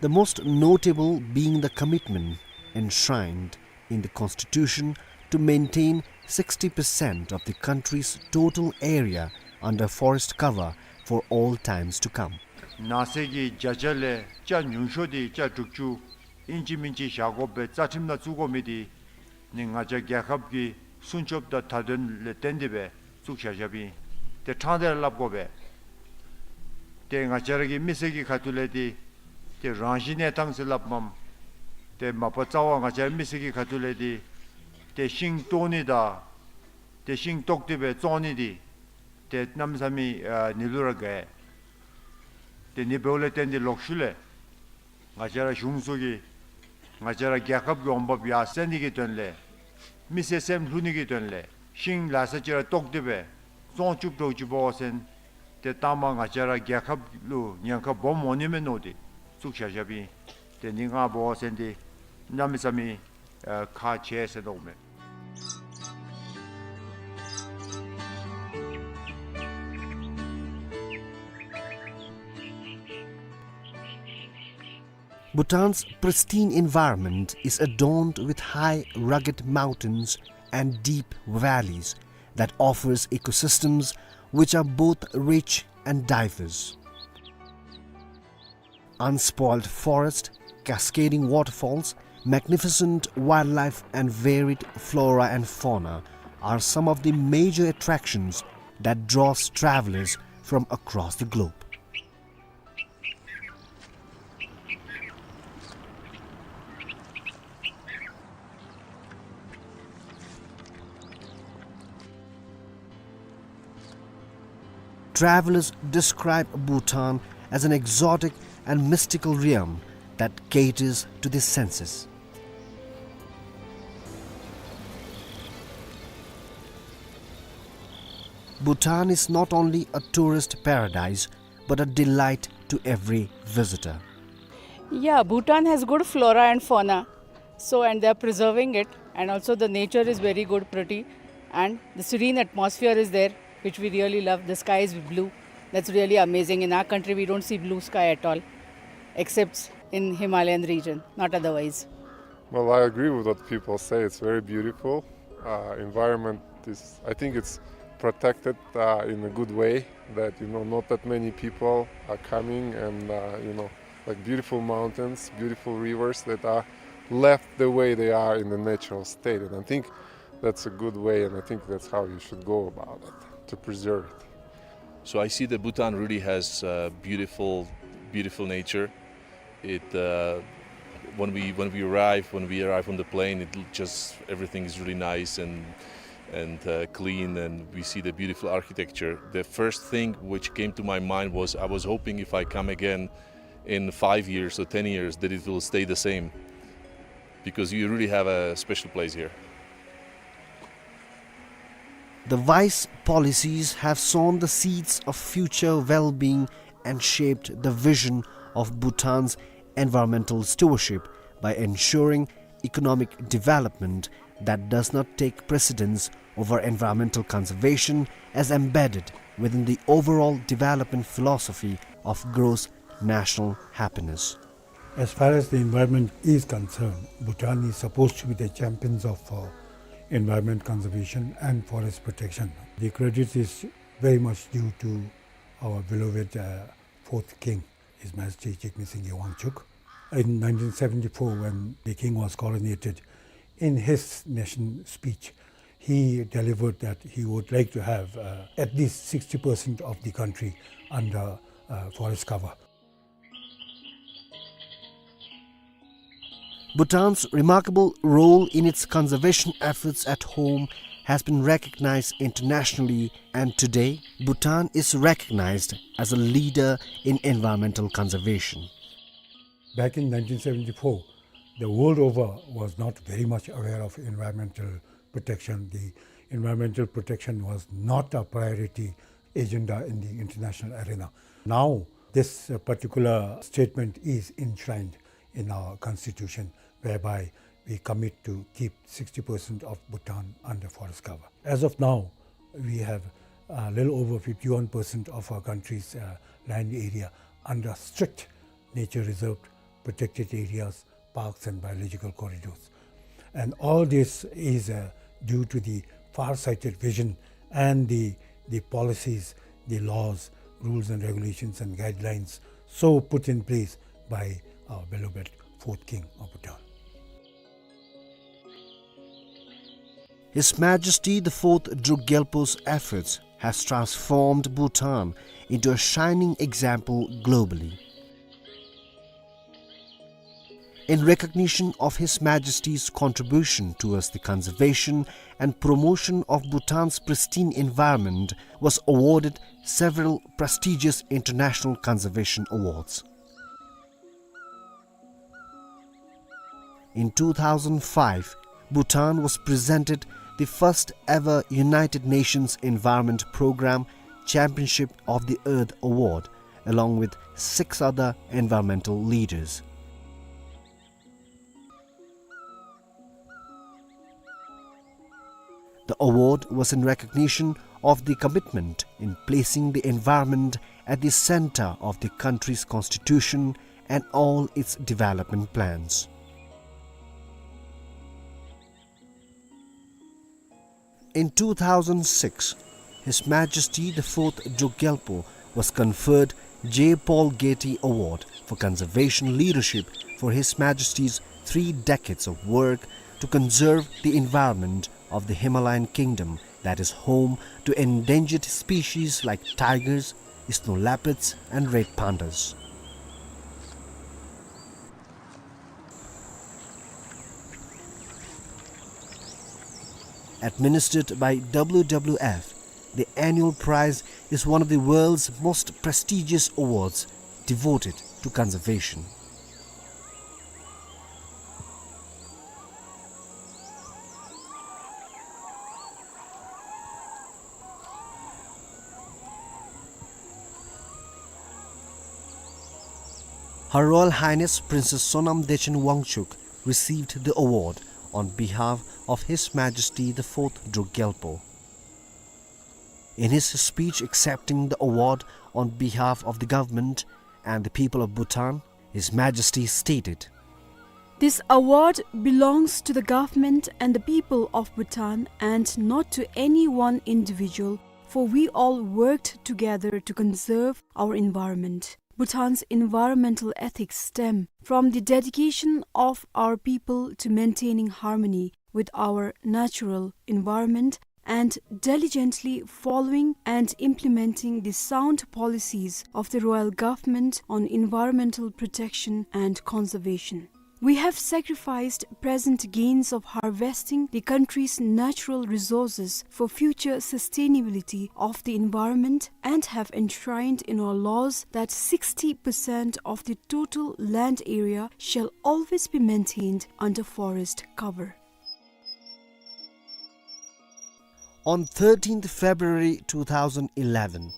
The most notable being the commitment enshrined in the Constitution to maintain sixty percent of the country's total area under forest cover for all times to come. ནགས་ཚལ་གྱི་བརྒྱ་ཆ་ལས་ཆ་ཉུང་ཤོས་དེ་ཆ་དྲུག་ཅུ་ཨིན་ཅི་མིན་ཅི་བཞག་དགོ་པའི་རྩ་ཁྲིམས་ནང་བཙུགས་དགོ་མི་དེ་ནི་ང་བཅས་རྒྱལ་ཁབ་ཀྱི་སྲུང་སྐྱོབ་དང་མཐའ་དོན་ལས་བརྟེན་ཏེ་སྦེ་བཙུགས་བཞག་བཞགཔ་ཨིན། ཏེ་ཕྲང་སྟེ་ར་སླབ་དགོ་པས། ཏེ་ང་བཅས་ར་གི་མི་སེར་གྱི་ཁ་ཐུག་ལས་ཏེ་ཏེ་རང་བཞིན་གནས་སྟངས་ཟེར་སླབ་མས། ཏེ་མ་པ་རྩ་བ་ང་བཅས་ར་མི་སེར་གྱི་ཁ་ཐུག་ལས་ཏེ་ཏེ་ཤིང་བཏོག་ནི་དང་ཏེ་ཤིང་བཏོག་སྟེ་སྦེ་བཙོང་ནི་དེ་ཏེ་གནམ་མེད་ས་མེད་ཨ་ནི་ལུ་ར་དགའ། ཏེ་ནི་འབདཝ་ལས་བརྟེན་ཏེ་ལོག་ཤུལ་ལས་ང་བཅས་ར་གཞུང་ཚོགས་ཀྱིས་ང་བཅས་ར་རྒྱལ་ཁབ་ཀྱི་འོང་འབབ་ཡར་སེང་ནི་གི་དོན་ལས་མི་སེར་སེམས་ལྷོད་ནི་གི་དོན་ལས་ཤིང་ལ་ས་ཅིག་ར་བཏོག་སྟེ་སྦེ་བཙོང་བཅུག་འགྱོ་བཅུགཔ་འབད་བ་ཅིན་ཏེ་ལྟག་མ་ང་བཅས་ར་རྒྱལ་ཁབ་ལུ་ཉེན་ཁ་སྦོམ་འོང་ནི་མས་མནོ་སྟེ་བཙུགས་བཞག་བཞགཔ་ཨིན། ཏེ་ནི་ང་འབད་བ་ཅིན་ཏེ་གནམ་མེད་ས་མེད་ཨ་ཁག་ཆེ་ཟེར་དོ་མས། Bhutan's pristine environment is adorned with high, rugged mountains and deep valleys that offers ecosystems which are both rich and diverse. Unspoiled forest, cascading waterfalls, magnificent wildlife and varied flora and fauna are some of the major attractions that draws travelers from across the globe. Travelers describe Bhutan as an exotic and mystical realm that caters to the senses. Bhutan is not only a tourist paradise, but a delight to every visitor. Yeah, Bhutan has good flora and fauna. So, and they are preserving it, and also the nature is very good, pretty, and the serene atmosphere is there, which we really love. The sky is blue. That's really amazing. In our country, we don't see blue sky at all, except in Himalayan region, not otherwise. Well, I agree with what people say. It's very beautiful. Uh, environment is, I think it's protected, uh, in a good way, that, you know, not that many people are coming, and, uh, you know, like, beautiful mountains, beautiful rivers that are left the way they are in the natural state. And I think that's a good way, and I think that's how you should go about it, to preserve it. So I see that Bhutan really has, uh, beautiful, beautiful nature. It, uh, when we, when we arrive, when we arrive on the plane, it l-, just, everything is really nice and, and, uh, clean, and we see the beautiful architecture. The first thing which came to my mind was, I was hoping if I come again in five years or ten years that it will stay the same, because you really have a special place here. The wise policies have sown the seeds of future well-being and shaped the vision of Bhutan's environmental stewardship by ensuring economic development that does not take precedence over environmental conservation as embedded within the overall development philosophy of gross national happiness. As far as the environment is concerned, Bhutan is supposed to be the champions of, uh, environment conservation and forest protection. The credit is very much due to our beloved, uh, fourth king, His Majesty Jigme Singye Wangchuck. In nineteen seventy-four, when the king was coronated, in his nation speech, he delivered that he would like to have, uh, at least sixty percent of the country under, uh, forest cover. Bhutan's remarkable role in its conservation efforts at home has been recognized internationally, and today, Bhutan is recognized as a leader in environmental conservation. Back in nineteen seventy-four, the world over was not very much aware of environmental protection. The environmental protection was not a priority agenda in the international arena. Now, this, uh, particular statement is enshrined in our constitution, whereby we commit to keep sixty percent of Bhutan under forest cover. As of now, we have a little over fifty-one percent of our country's, uh, land area under strict nature reserve, protected areas, parks and biological corridors. And all this is, uh, due to the far-sighted vision and the, the policies, the laws, rules and regulations and guidelines so put in place by our beloved fourth king of Bhutan. His Majesty the Fourth Druk Gyalpo's efforts has transformed Bhutan into a shining example globally. In recognition of His Majesty's contribution towards the conservation and promotion of Bhutan's pristine environment, was awarded several prestigious international conservation awards. In two thousand five, Bhutan was presented the first ever United Nations Environment Programme Championship of the Earth Award, along with six other environmental leaders. The award was in recognition of the commitment in placing the environment at the center of the country's constitution and all its development plans. In two thousand six, His Majesty the Fourth Druk Gyalpo was conferred J. Paul Getty Award for Conservation Leadership for His Majesty's three decades of work to conserve the environment of the Himalayan Kingdom that is home to endangered species like tigers, snow leopards, and red pandas. Administered by W W F, the annual prize is one of the world's most prestigious awards devoted to conservation. Her Royal Highness Princess Sonam Dechen Wangchuck received the award on behalf of His Majesty the Fourth Druk Gyalpo. In his speech accepting the award on behalf of the government and the people of Bhutan, His Majesty stated, "This award belongs to the government and the people of Bhutan and not to any one individual for we all worked together to conserve our environment. Bhutan's environmental ethics stem from the dedication of our people to maintaining harmony with our natural environment and diligently following and implementing the sound policies of the royal government on environmental protection and conservation. We have sacrificed present gains of harvesting the country's natural resources for future sustainability of the environment and have enshrined in our laws that sixty percent of the total land area shall always be maintained under forest cover. On thirteenth February two thousand eleven,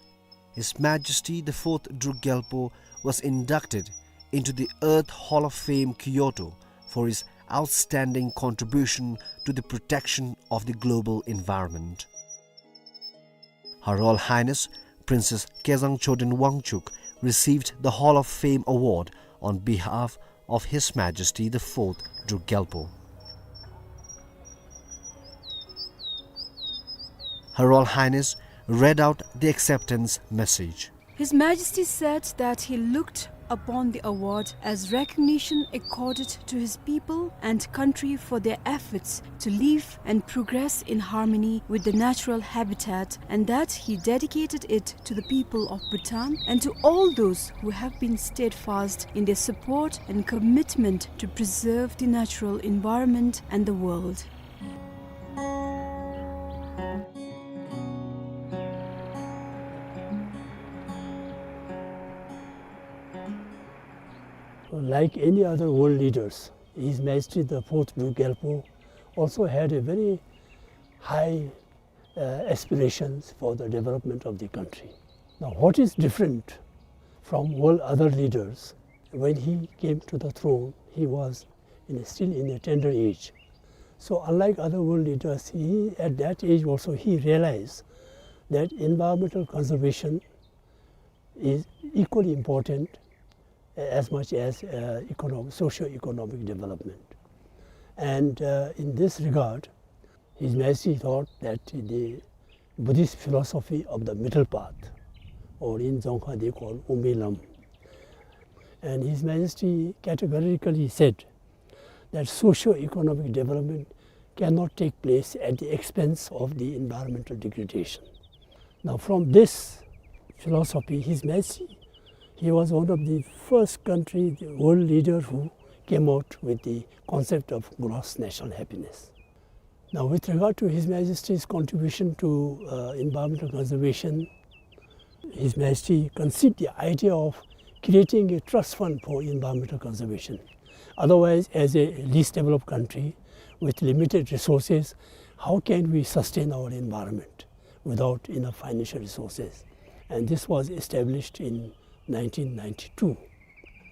His Majesty the Fourth Druk Gyalpo was inducted into the Earth Hall of Fame, Kyoto, for his outstanding contribution to the protection of the global environment. Her Royal Highness Princess Kezang Choden Wangchuk received the Hall of Fame award on behalf of His Majesty the Fourth Druk Gyalpo. Her Royal Highness read out the acceptance message. His Majesty said that he looked upon the award as recognition accorded to his people and country for their efforts to live and progress in harmony with the natural habitat, and that he dedicated it to the people of Bhutan and to all those who have been steadfast in their support and commitment to preserve the natural environment and the world. Like any other world leaders, His Majesty the Fourth Druk Gyalpo also had a very high, uh, aspirations for the development of the country. Now, what is different from all other leaders, when he came to the throne, he was in a, still in a tender age. So, unlike other world leaders, he, at that age also, he realized that environmental conservation is equally important as much as, uh, economic, socio-economic development. And, uh, in this regard, His Majesty thought that the Buddhist philosophy of the middle path, or in Dzongkha they call Umbi Lam, and His Majesty categorically said that socio-economic development cannot take place at the expense of the environmental degradation. Now, from this philosophy, His Majesty, he was one of the first country, the world leader who came out with the concept of gross national happiness. Now, with regard to His Majesty's contribution to, uh, environmental conservation, His Majesty conceived the idea of creating a trust fund for environmental conservation. Otherwise, as a least developed country with limited resources, how can we sustain our environment without enough financial resources? And this was established in nineteen ninety-two.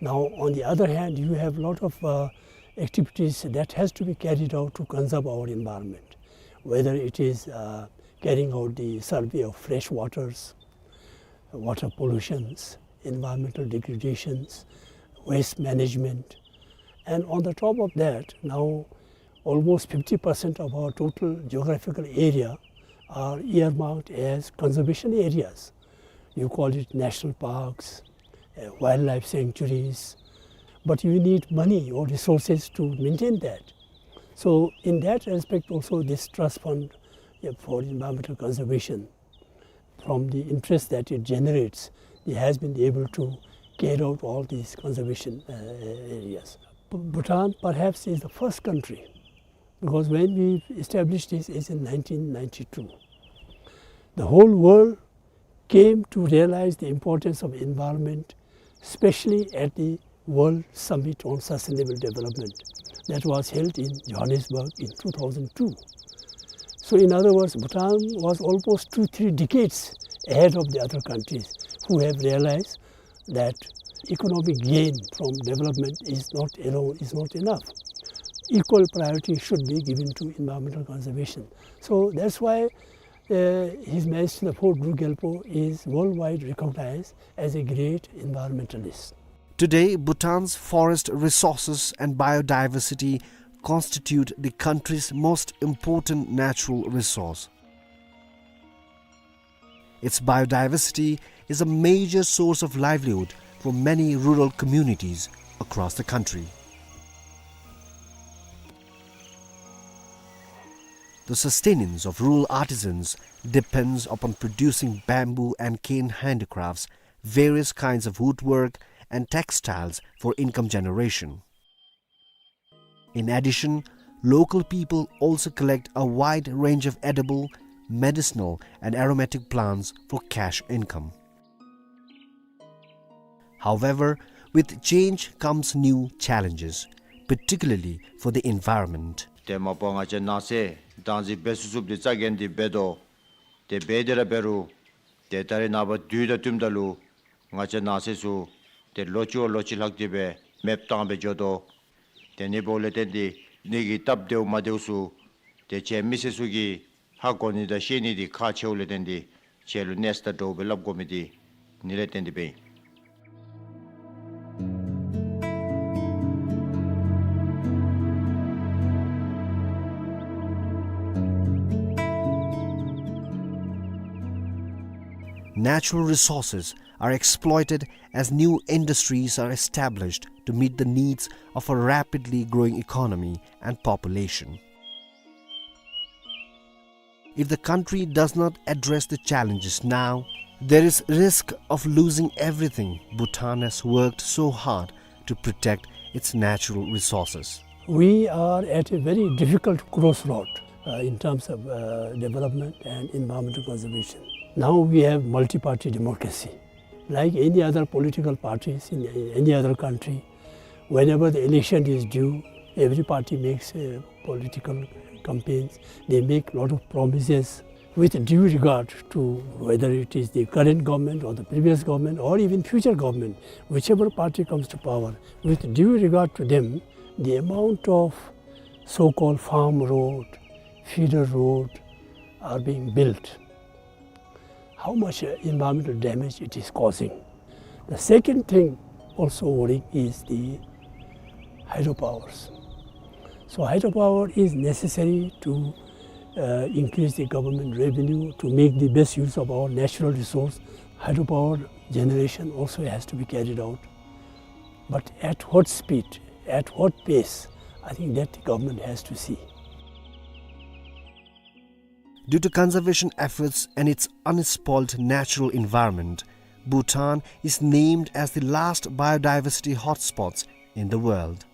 Now, on the other hand, you have lot of, uh, activities that has to be carried out to conserve our environment, whether it is, uh, carrying out the survey of fresh waters, water pollutions, environmental degradations, waste management. And on the top of that, now almost fifty percent of our total geographical area are earmarked as conservation areas. You call it national parks, uh, wildlife sanctuaries, but you need money or resources to maintain that. So in that respect also, this trust fund, uh, for environmental conservation, from the interest that it generates, it has been able to carry out all these conservation, uh, areas. B-, Bhutan perhaps is the first country, because when we established this is in nineteen ninety-two. The whole world came to realize the importance of environment, especially at the World Summit on Sustainable Development that was held in Johannesburg in two thousand two. So in other words, Bhutan was almost two, three decades ahead of the other countries who have realized that economic gain from development is not alone, is not enough. Equal priority should be given to environmental conservation. So that's why, uh, His Majesty the Fourth Druk Gyalpo is worldwide recognized as a great environmentalist. Today, Bhutan's forest resources and biodiversity constitute the country's most important natural resource. Its biodiversity is a major source of livelihood for many rural communities across the country. The sustenance of rural artisans depends upon producing bamboo and cane handicrafts, various kinds of woodwork, and textiles for income generation. In addition, local people also collect a wide range of edible, medicinal, and aromatic plants for cash income. However, with change comes new challenges, particularly for the environment. ཏེ་མ་པ་ང་བཅས་ནང་གསེས་དང་འཛིན་འབད་ཚུགས་ཚུགསཔ་འདི་རྩ་འགེངས་ཏེ་འབད་དོ། ཏེ་འབད་དེ་ར་འབད་རུང་ཏེ་ད་རེས་ནངས་པ་དུས་དང་བསྟུནམ་ད་ལུ་ང་བཅས་ནང་གསེས་ཚུ་ཏེ་ལོ་གཅིག་ལོ་གཅིག་ལྷག་སྟེ་སྦེ་མེདཔ་བཏང་སྦེ་འགྱོ་དོ། ཏེ་ཨ་ནི་འབདཝ་ལས་བརྟེན་ཏེ་ཨ་ནི་གི་སྟབས་བདེཝ་མ་བདེཝ་ཚུ་ཏེ་ཁྱེད་མི་སེར་ཚུ་གིས་ཧ་གོ་ནི་དང་ཤེས་ནི་འདི་ཁག་ཆེཝ་ལས་བརྟེན་ཏེ་ཁྱེད་ལུ་གནས་ས་དང་འདྲཝ་སྦེ་སླབ་དགོ་མི་འདི་ཨ་ནི་ལས་བརྟེན་ཏེ་སྦེ་ཨིན། Natural resources are exploited as new industries are established to meet the needs of a rapidly growing economy and population. If the country does not address the challenges now, there is risk of losing everything Bhutan has worked so hard to protect its natural resources. We are at a very difficult crossroad, uh, in terms of, uh, development and environmental conservation. Now we have multi-party democracy. Like any other political parties in any other country, whenever the election is due, every party makes, uh, political campaigns. They make lot of promises with due regard to whether it is the current government or the previous government or even future government, whichever party comes to power, with due regard to them, the amount of so-called farm road, feeder road are being built. How much, uh, environmental damage it is causing. The second thing also worrying is the hydropowers. So hydropower is necessary to, uh, increase the government revenue, to make the best use of our natural resource. Hydropower generation also has to be carried out. But at what speed, at what pace, I think that the government has to see. Due to conservation efforts and its unspoiled natural environment, Bhutan is named as the last biodiversity hotspots in the world.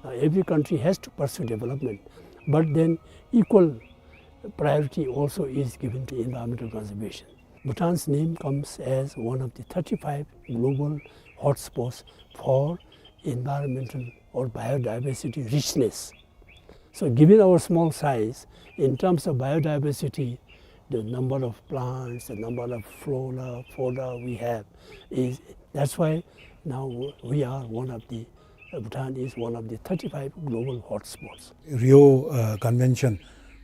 Uh, every country has to pursue development, but then equal priority also is given to environmental conservation. Bhutan's name comes as one of the thirty-five global hotspots for environmental or biodiversity richness. So given our small size, in terms of biodiversity, the number of plants, the number of flora, fauna we have is, that's why now we are one of the, uh, Bhutan is one of the thirty-five global hotspots. Rio, uh, Convention,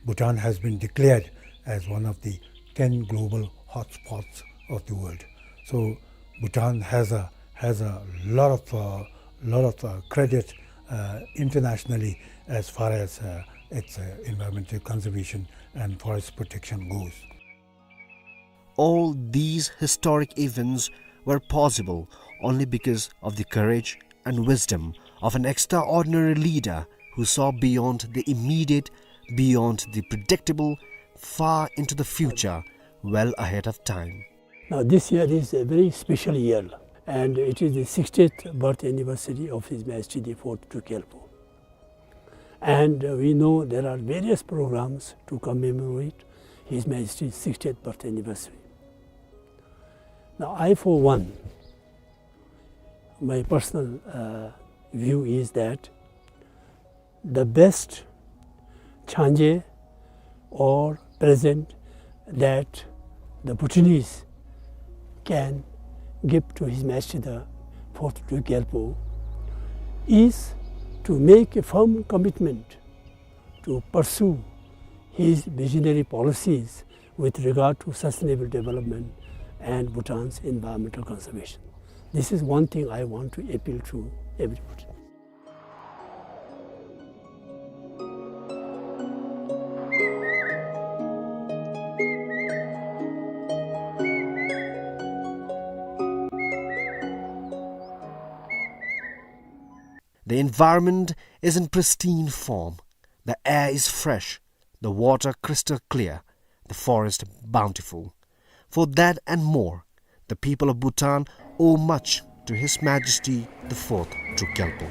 Bhutan has been declared as one of the ten global hotspots of the world. So Bhutan has a, has a lot of, uh, lot of, uh, credit, uh, internationally as far as, uh, its, uh, environmental conservation and forest protection goes. All these historic events were possible only because of the courage and wisdom of an extraordinary leader who saw beyond the immediate, beyond the predictable, far into the future, well ahead of time. Now, this year is a very special year, and it is the sixtieth birth anniversary of His Majesty the Fourth Druk Gyalpo. And, uh, we know there are various programs to commemorate His Majesty's sixtieth birth anniversary. Now, I, for one, my personal, uh, view is that the best changé or present that the Bhutanese can give to His Majesty the Fourth Druk Gyalpo is to make a firm commitment to pursue his visionary policies with regard to sustainable development and Bhutan's environmental conservation. This is one thing I want to appeal to everybody. The environment is in pristine form. The air is fresh, the water crystal clear, the forest bountiful. For that and more, the people of Bhutan owe much to His Majesty the Fourth Druk Gyalpo.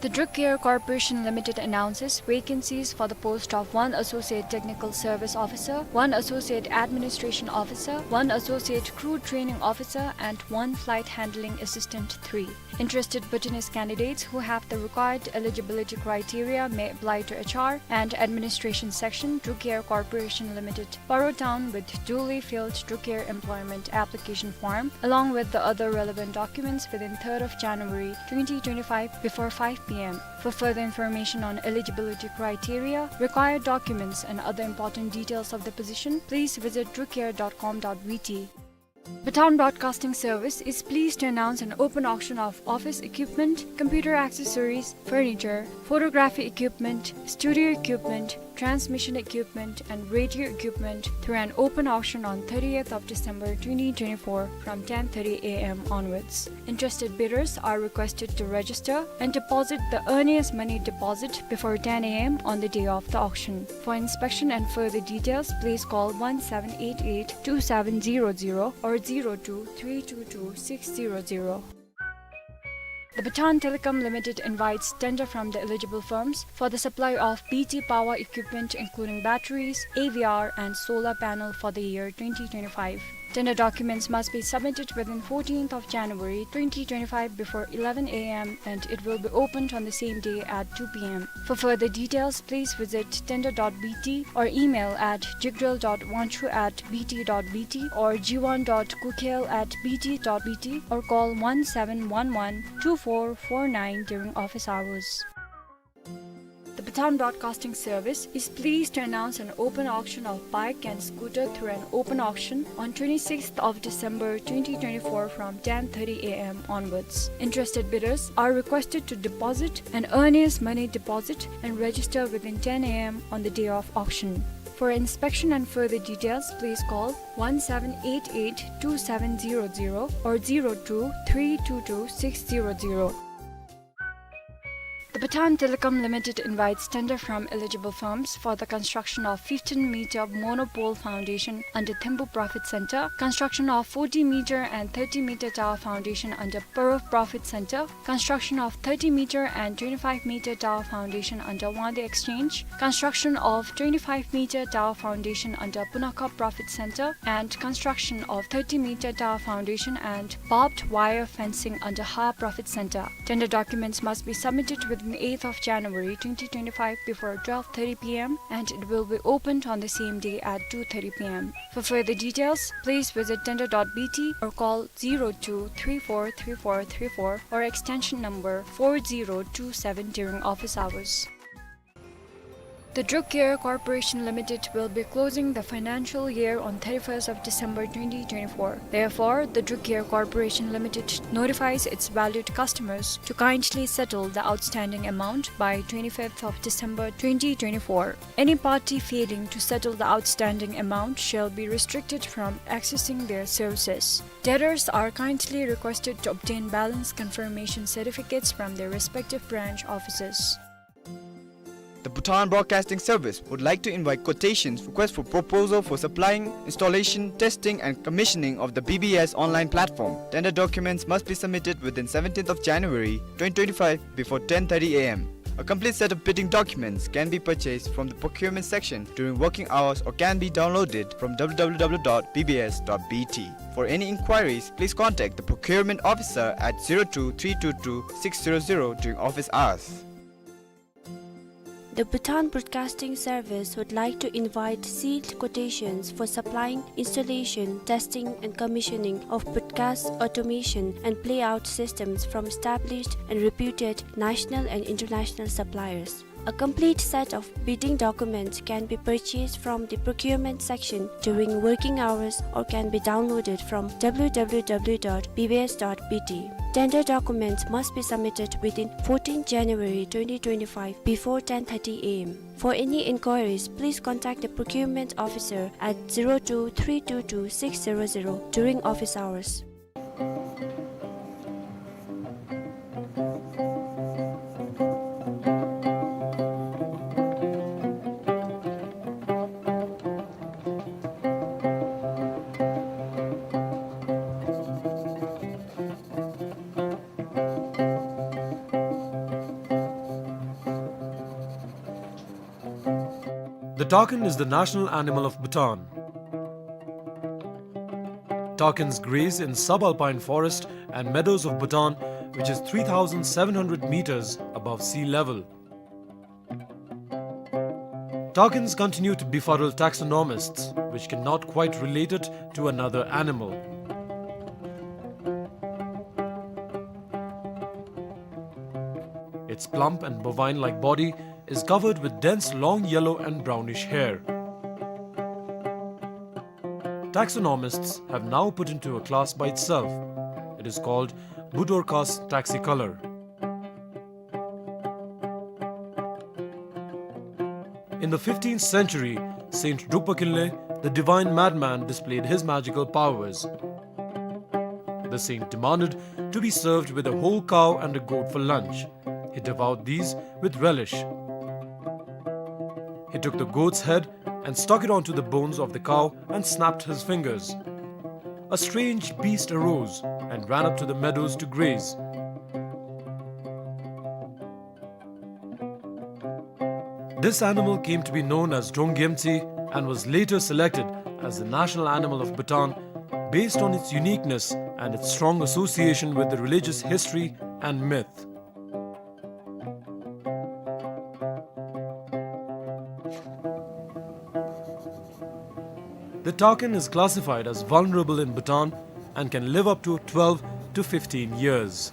The Druk Air Corporation Limited announces vacancies for the post of one Associate Technical Service Officer, one Associate Administration Officer, one Associate Crew Training Officer, and one Flight Handling Assistant three. Interested Bhutanese candidates who have the required eligibility criteria may apply to H R and Administration Section, Druk Air Corporation Limited, Paro Town, with duly filled Druk Air employment application form, along with the other relevant documents, within third of January twenty twenty-five before five P M. For further information on eligibility criteria, required documents, and other important details of the position, please visit drukair dot com dot B T. Bhutan Broadcasting Service is pleased to announce an open auction of office equipment, computer accessories, furniture, photography equipment, studio equipment, transmission equipment, and radio equipment through an open auction on thirtieth of December twenty twenty-four from ten thirty A M onwards. Interested bidders are requested to register and deposit the earnest money deposit before ten A M on the day of the auction. For inspection and further details, please call one seven eight eight two seven zero zero or zero two three two two six zero zero. The Bhutan Telecom Limited invites tender from the eligible firms for the supply of B T power equipment, including batteries, A V R, and solar panel, for the year twenty twenty-five. Tender documents must be submitted within fourteenth of January twenty twenty-five before eleven A M, and it will be opened on the same day at two P M. For further details, please visit tender dot B T or email at jigril dot wangchuk at B T dot B T or G one dot kukel at B T dot B T or call one seven one one two four four nine during office hours. The Bhutan Broadcasting Service is pleased to announce an open auction of bike and scooter through an open auction on twenty-sixth of December twenty twenty-four from ten thirty A M onwards. Interested bidders are requested to deposit an earnest money deposit and register within ten A M on the day of auction. For inspection and further details, please call one seven eight eight two seven zero zero or zero two three two two six zero zero. The Bhutan Telecom Limited invites tender from eligible firms for the construction of fifteen meter monopole foundation under Thempu Profit Center, construction of forty meter and thirty meter tower foundation under Paro Profit Center, construction of thirty meter and twenty-five meter tower foundation under Wangdue Exchange, construction of twenty-five meter tower foundation under Punakha Profit Center, and construction of thirty meter tower foundation and barbed wire fencing under Ha Profit Center. Tender documents must be submitted within eighth of January twenty twenty-five before twelve thirty P M, and it will be opened on the same day at two thirty P M. For further details, please visit tender dot B T or call zero two three four three four three four or extension number four zero two seven during office hours. The Druk Air Corporation Limited will be closing the financial year on thirty-first of December twenty twenty-four. Therefore, the Druk Air Corporation Limited notifies its valued customers to kindly settle the outstanding amount by twenty-fifth of December twenty twenty-four. Any party failing to settle the outstanding amount shall be restricted from accessing their services. Debtors are kindly requested to obtain balance confirmation certificates from their respective branch offices. The Bhutan Broadcasting Service would like to invite quotations, request for proposal for supplying, installation, testing, and commissioning of the B B S online platform. Tender documents must be submitted within seventeenth of January twenty twenty-five before ten thirty A M. A complete set of bidding documents can be purchased from the procurement section during working hours or can be downloaded from W W W dot B B S dot B T. For any inquiries, please contact the procurement officer at zero two three two two six zero zero during office hours. The Bhutan Broadcasting Service would like to invite sealed quotations for supplying, installation, testing and commissioning of broadcast automation and playout systems from established and reputed national and international suppliers. A complete set of bidding documents can be purchased from the procurement section during working hours or can be downloaded from W W W dot B B S dot B T. Tender documents must be submitted within fourteenth January twenty twenty-five before ten thirty A M. For any inquiries, please contact the procurement officer at zero two three two two six zero zero during office hours. The takin is the national animal of Bhutan. Takins graze in subalpine forest and meadows of Bhutan, which is three thousand seven hundred meters above sea level. Takins continue to befuddle taxonomists, which cannot quite relate it to another animal. Its plump and bovine-like body is covered with dense long yellow and brownish hair. Taxonomists have now put into a class by itself. It is called Budorcas taxicolor. In the fifteenth century, Saint Drukpa Kinley, the divine madman, displayed his magical powers. The saint demanded to be served with a whole cow and a goat for lunch. He devoured these with relish. He took the goat's head and stuck it onto the bones of the cow and snapped his fingers. A strange beast arose and ran up to the meadows to graze. This animal came to be known as Drong Gyemtsi and was later selected as the national animal of Bhutan based on its uniqueness and its strong association with the religious history and myth. The takin is classified as vulnerable in Bhutan and can live up to twelve to fifteen years.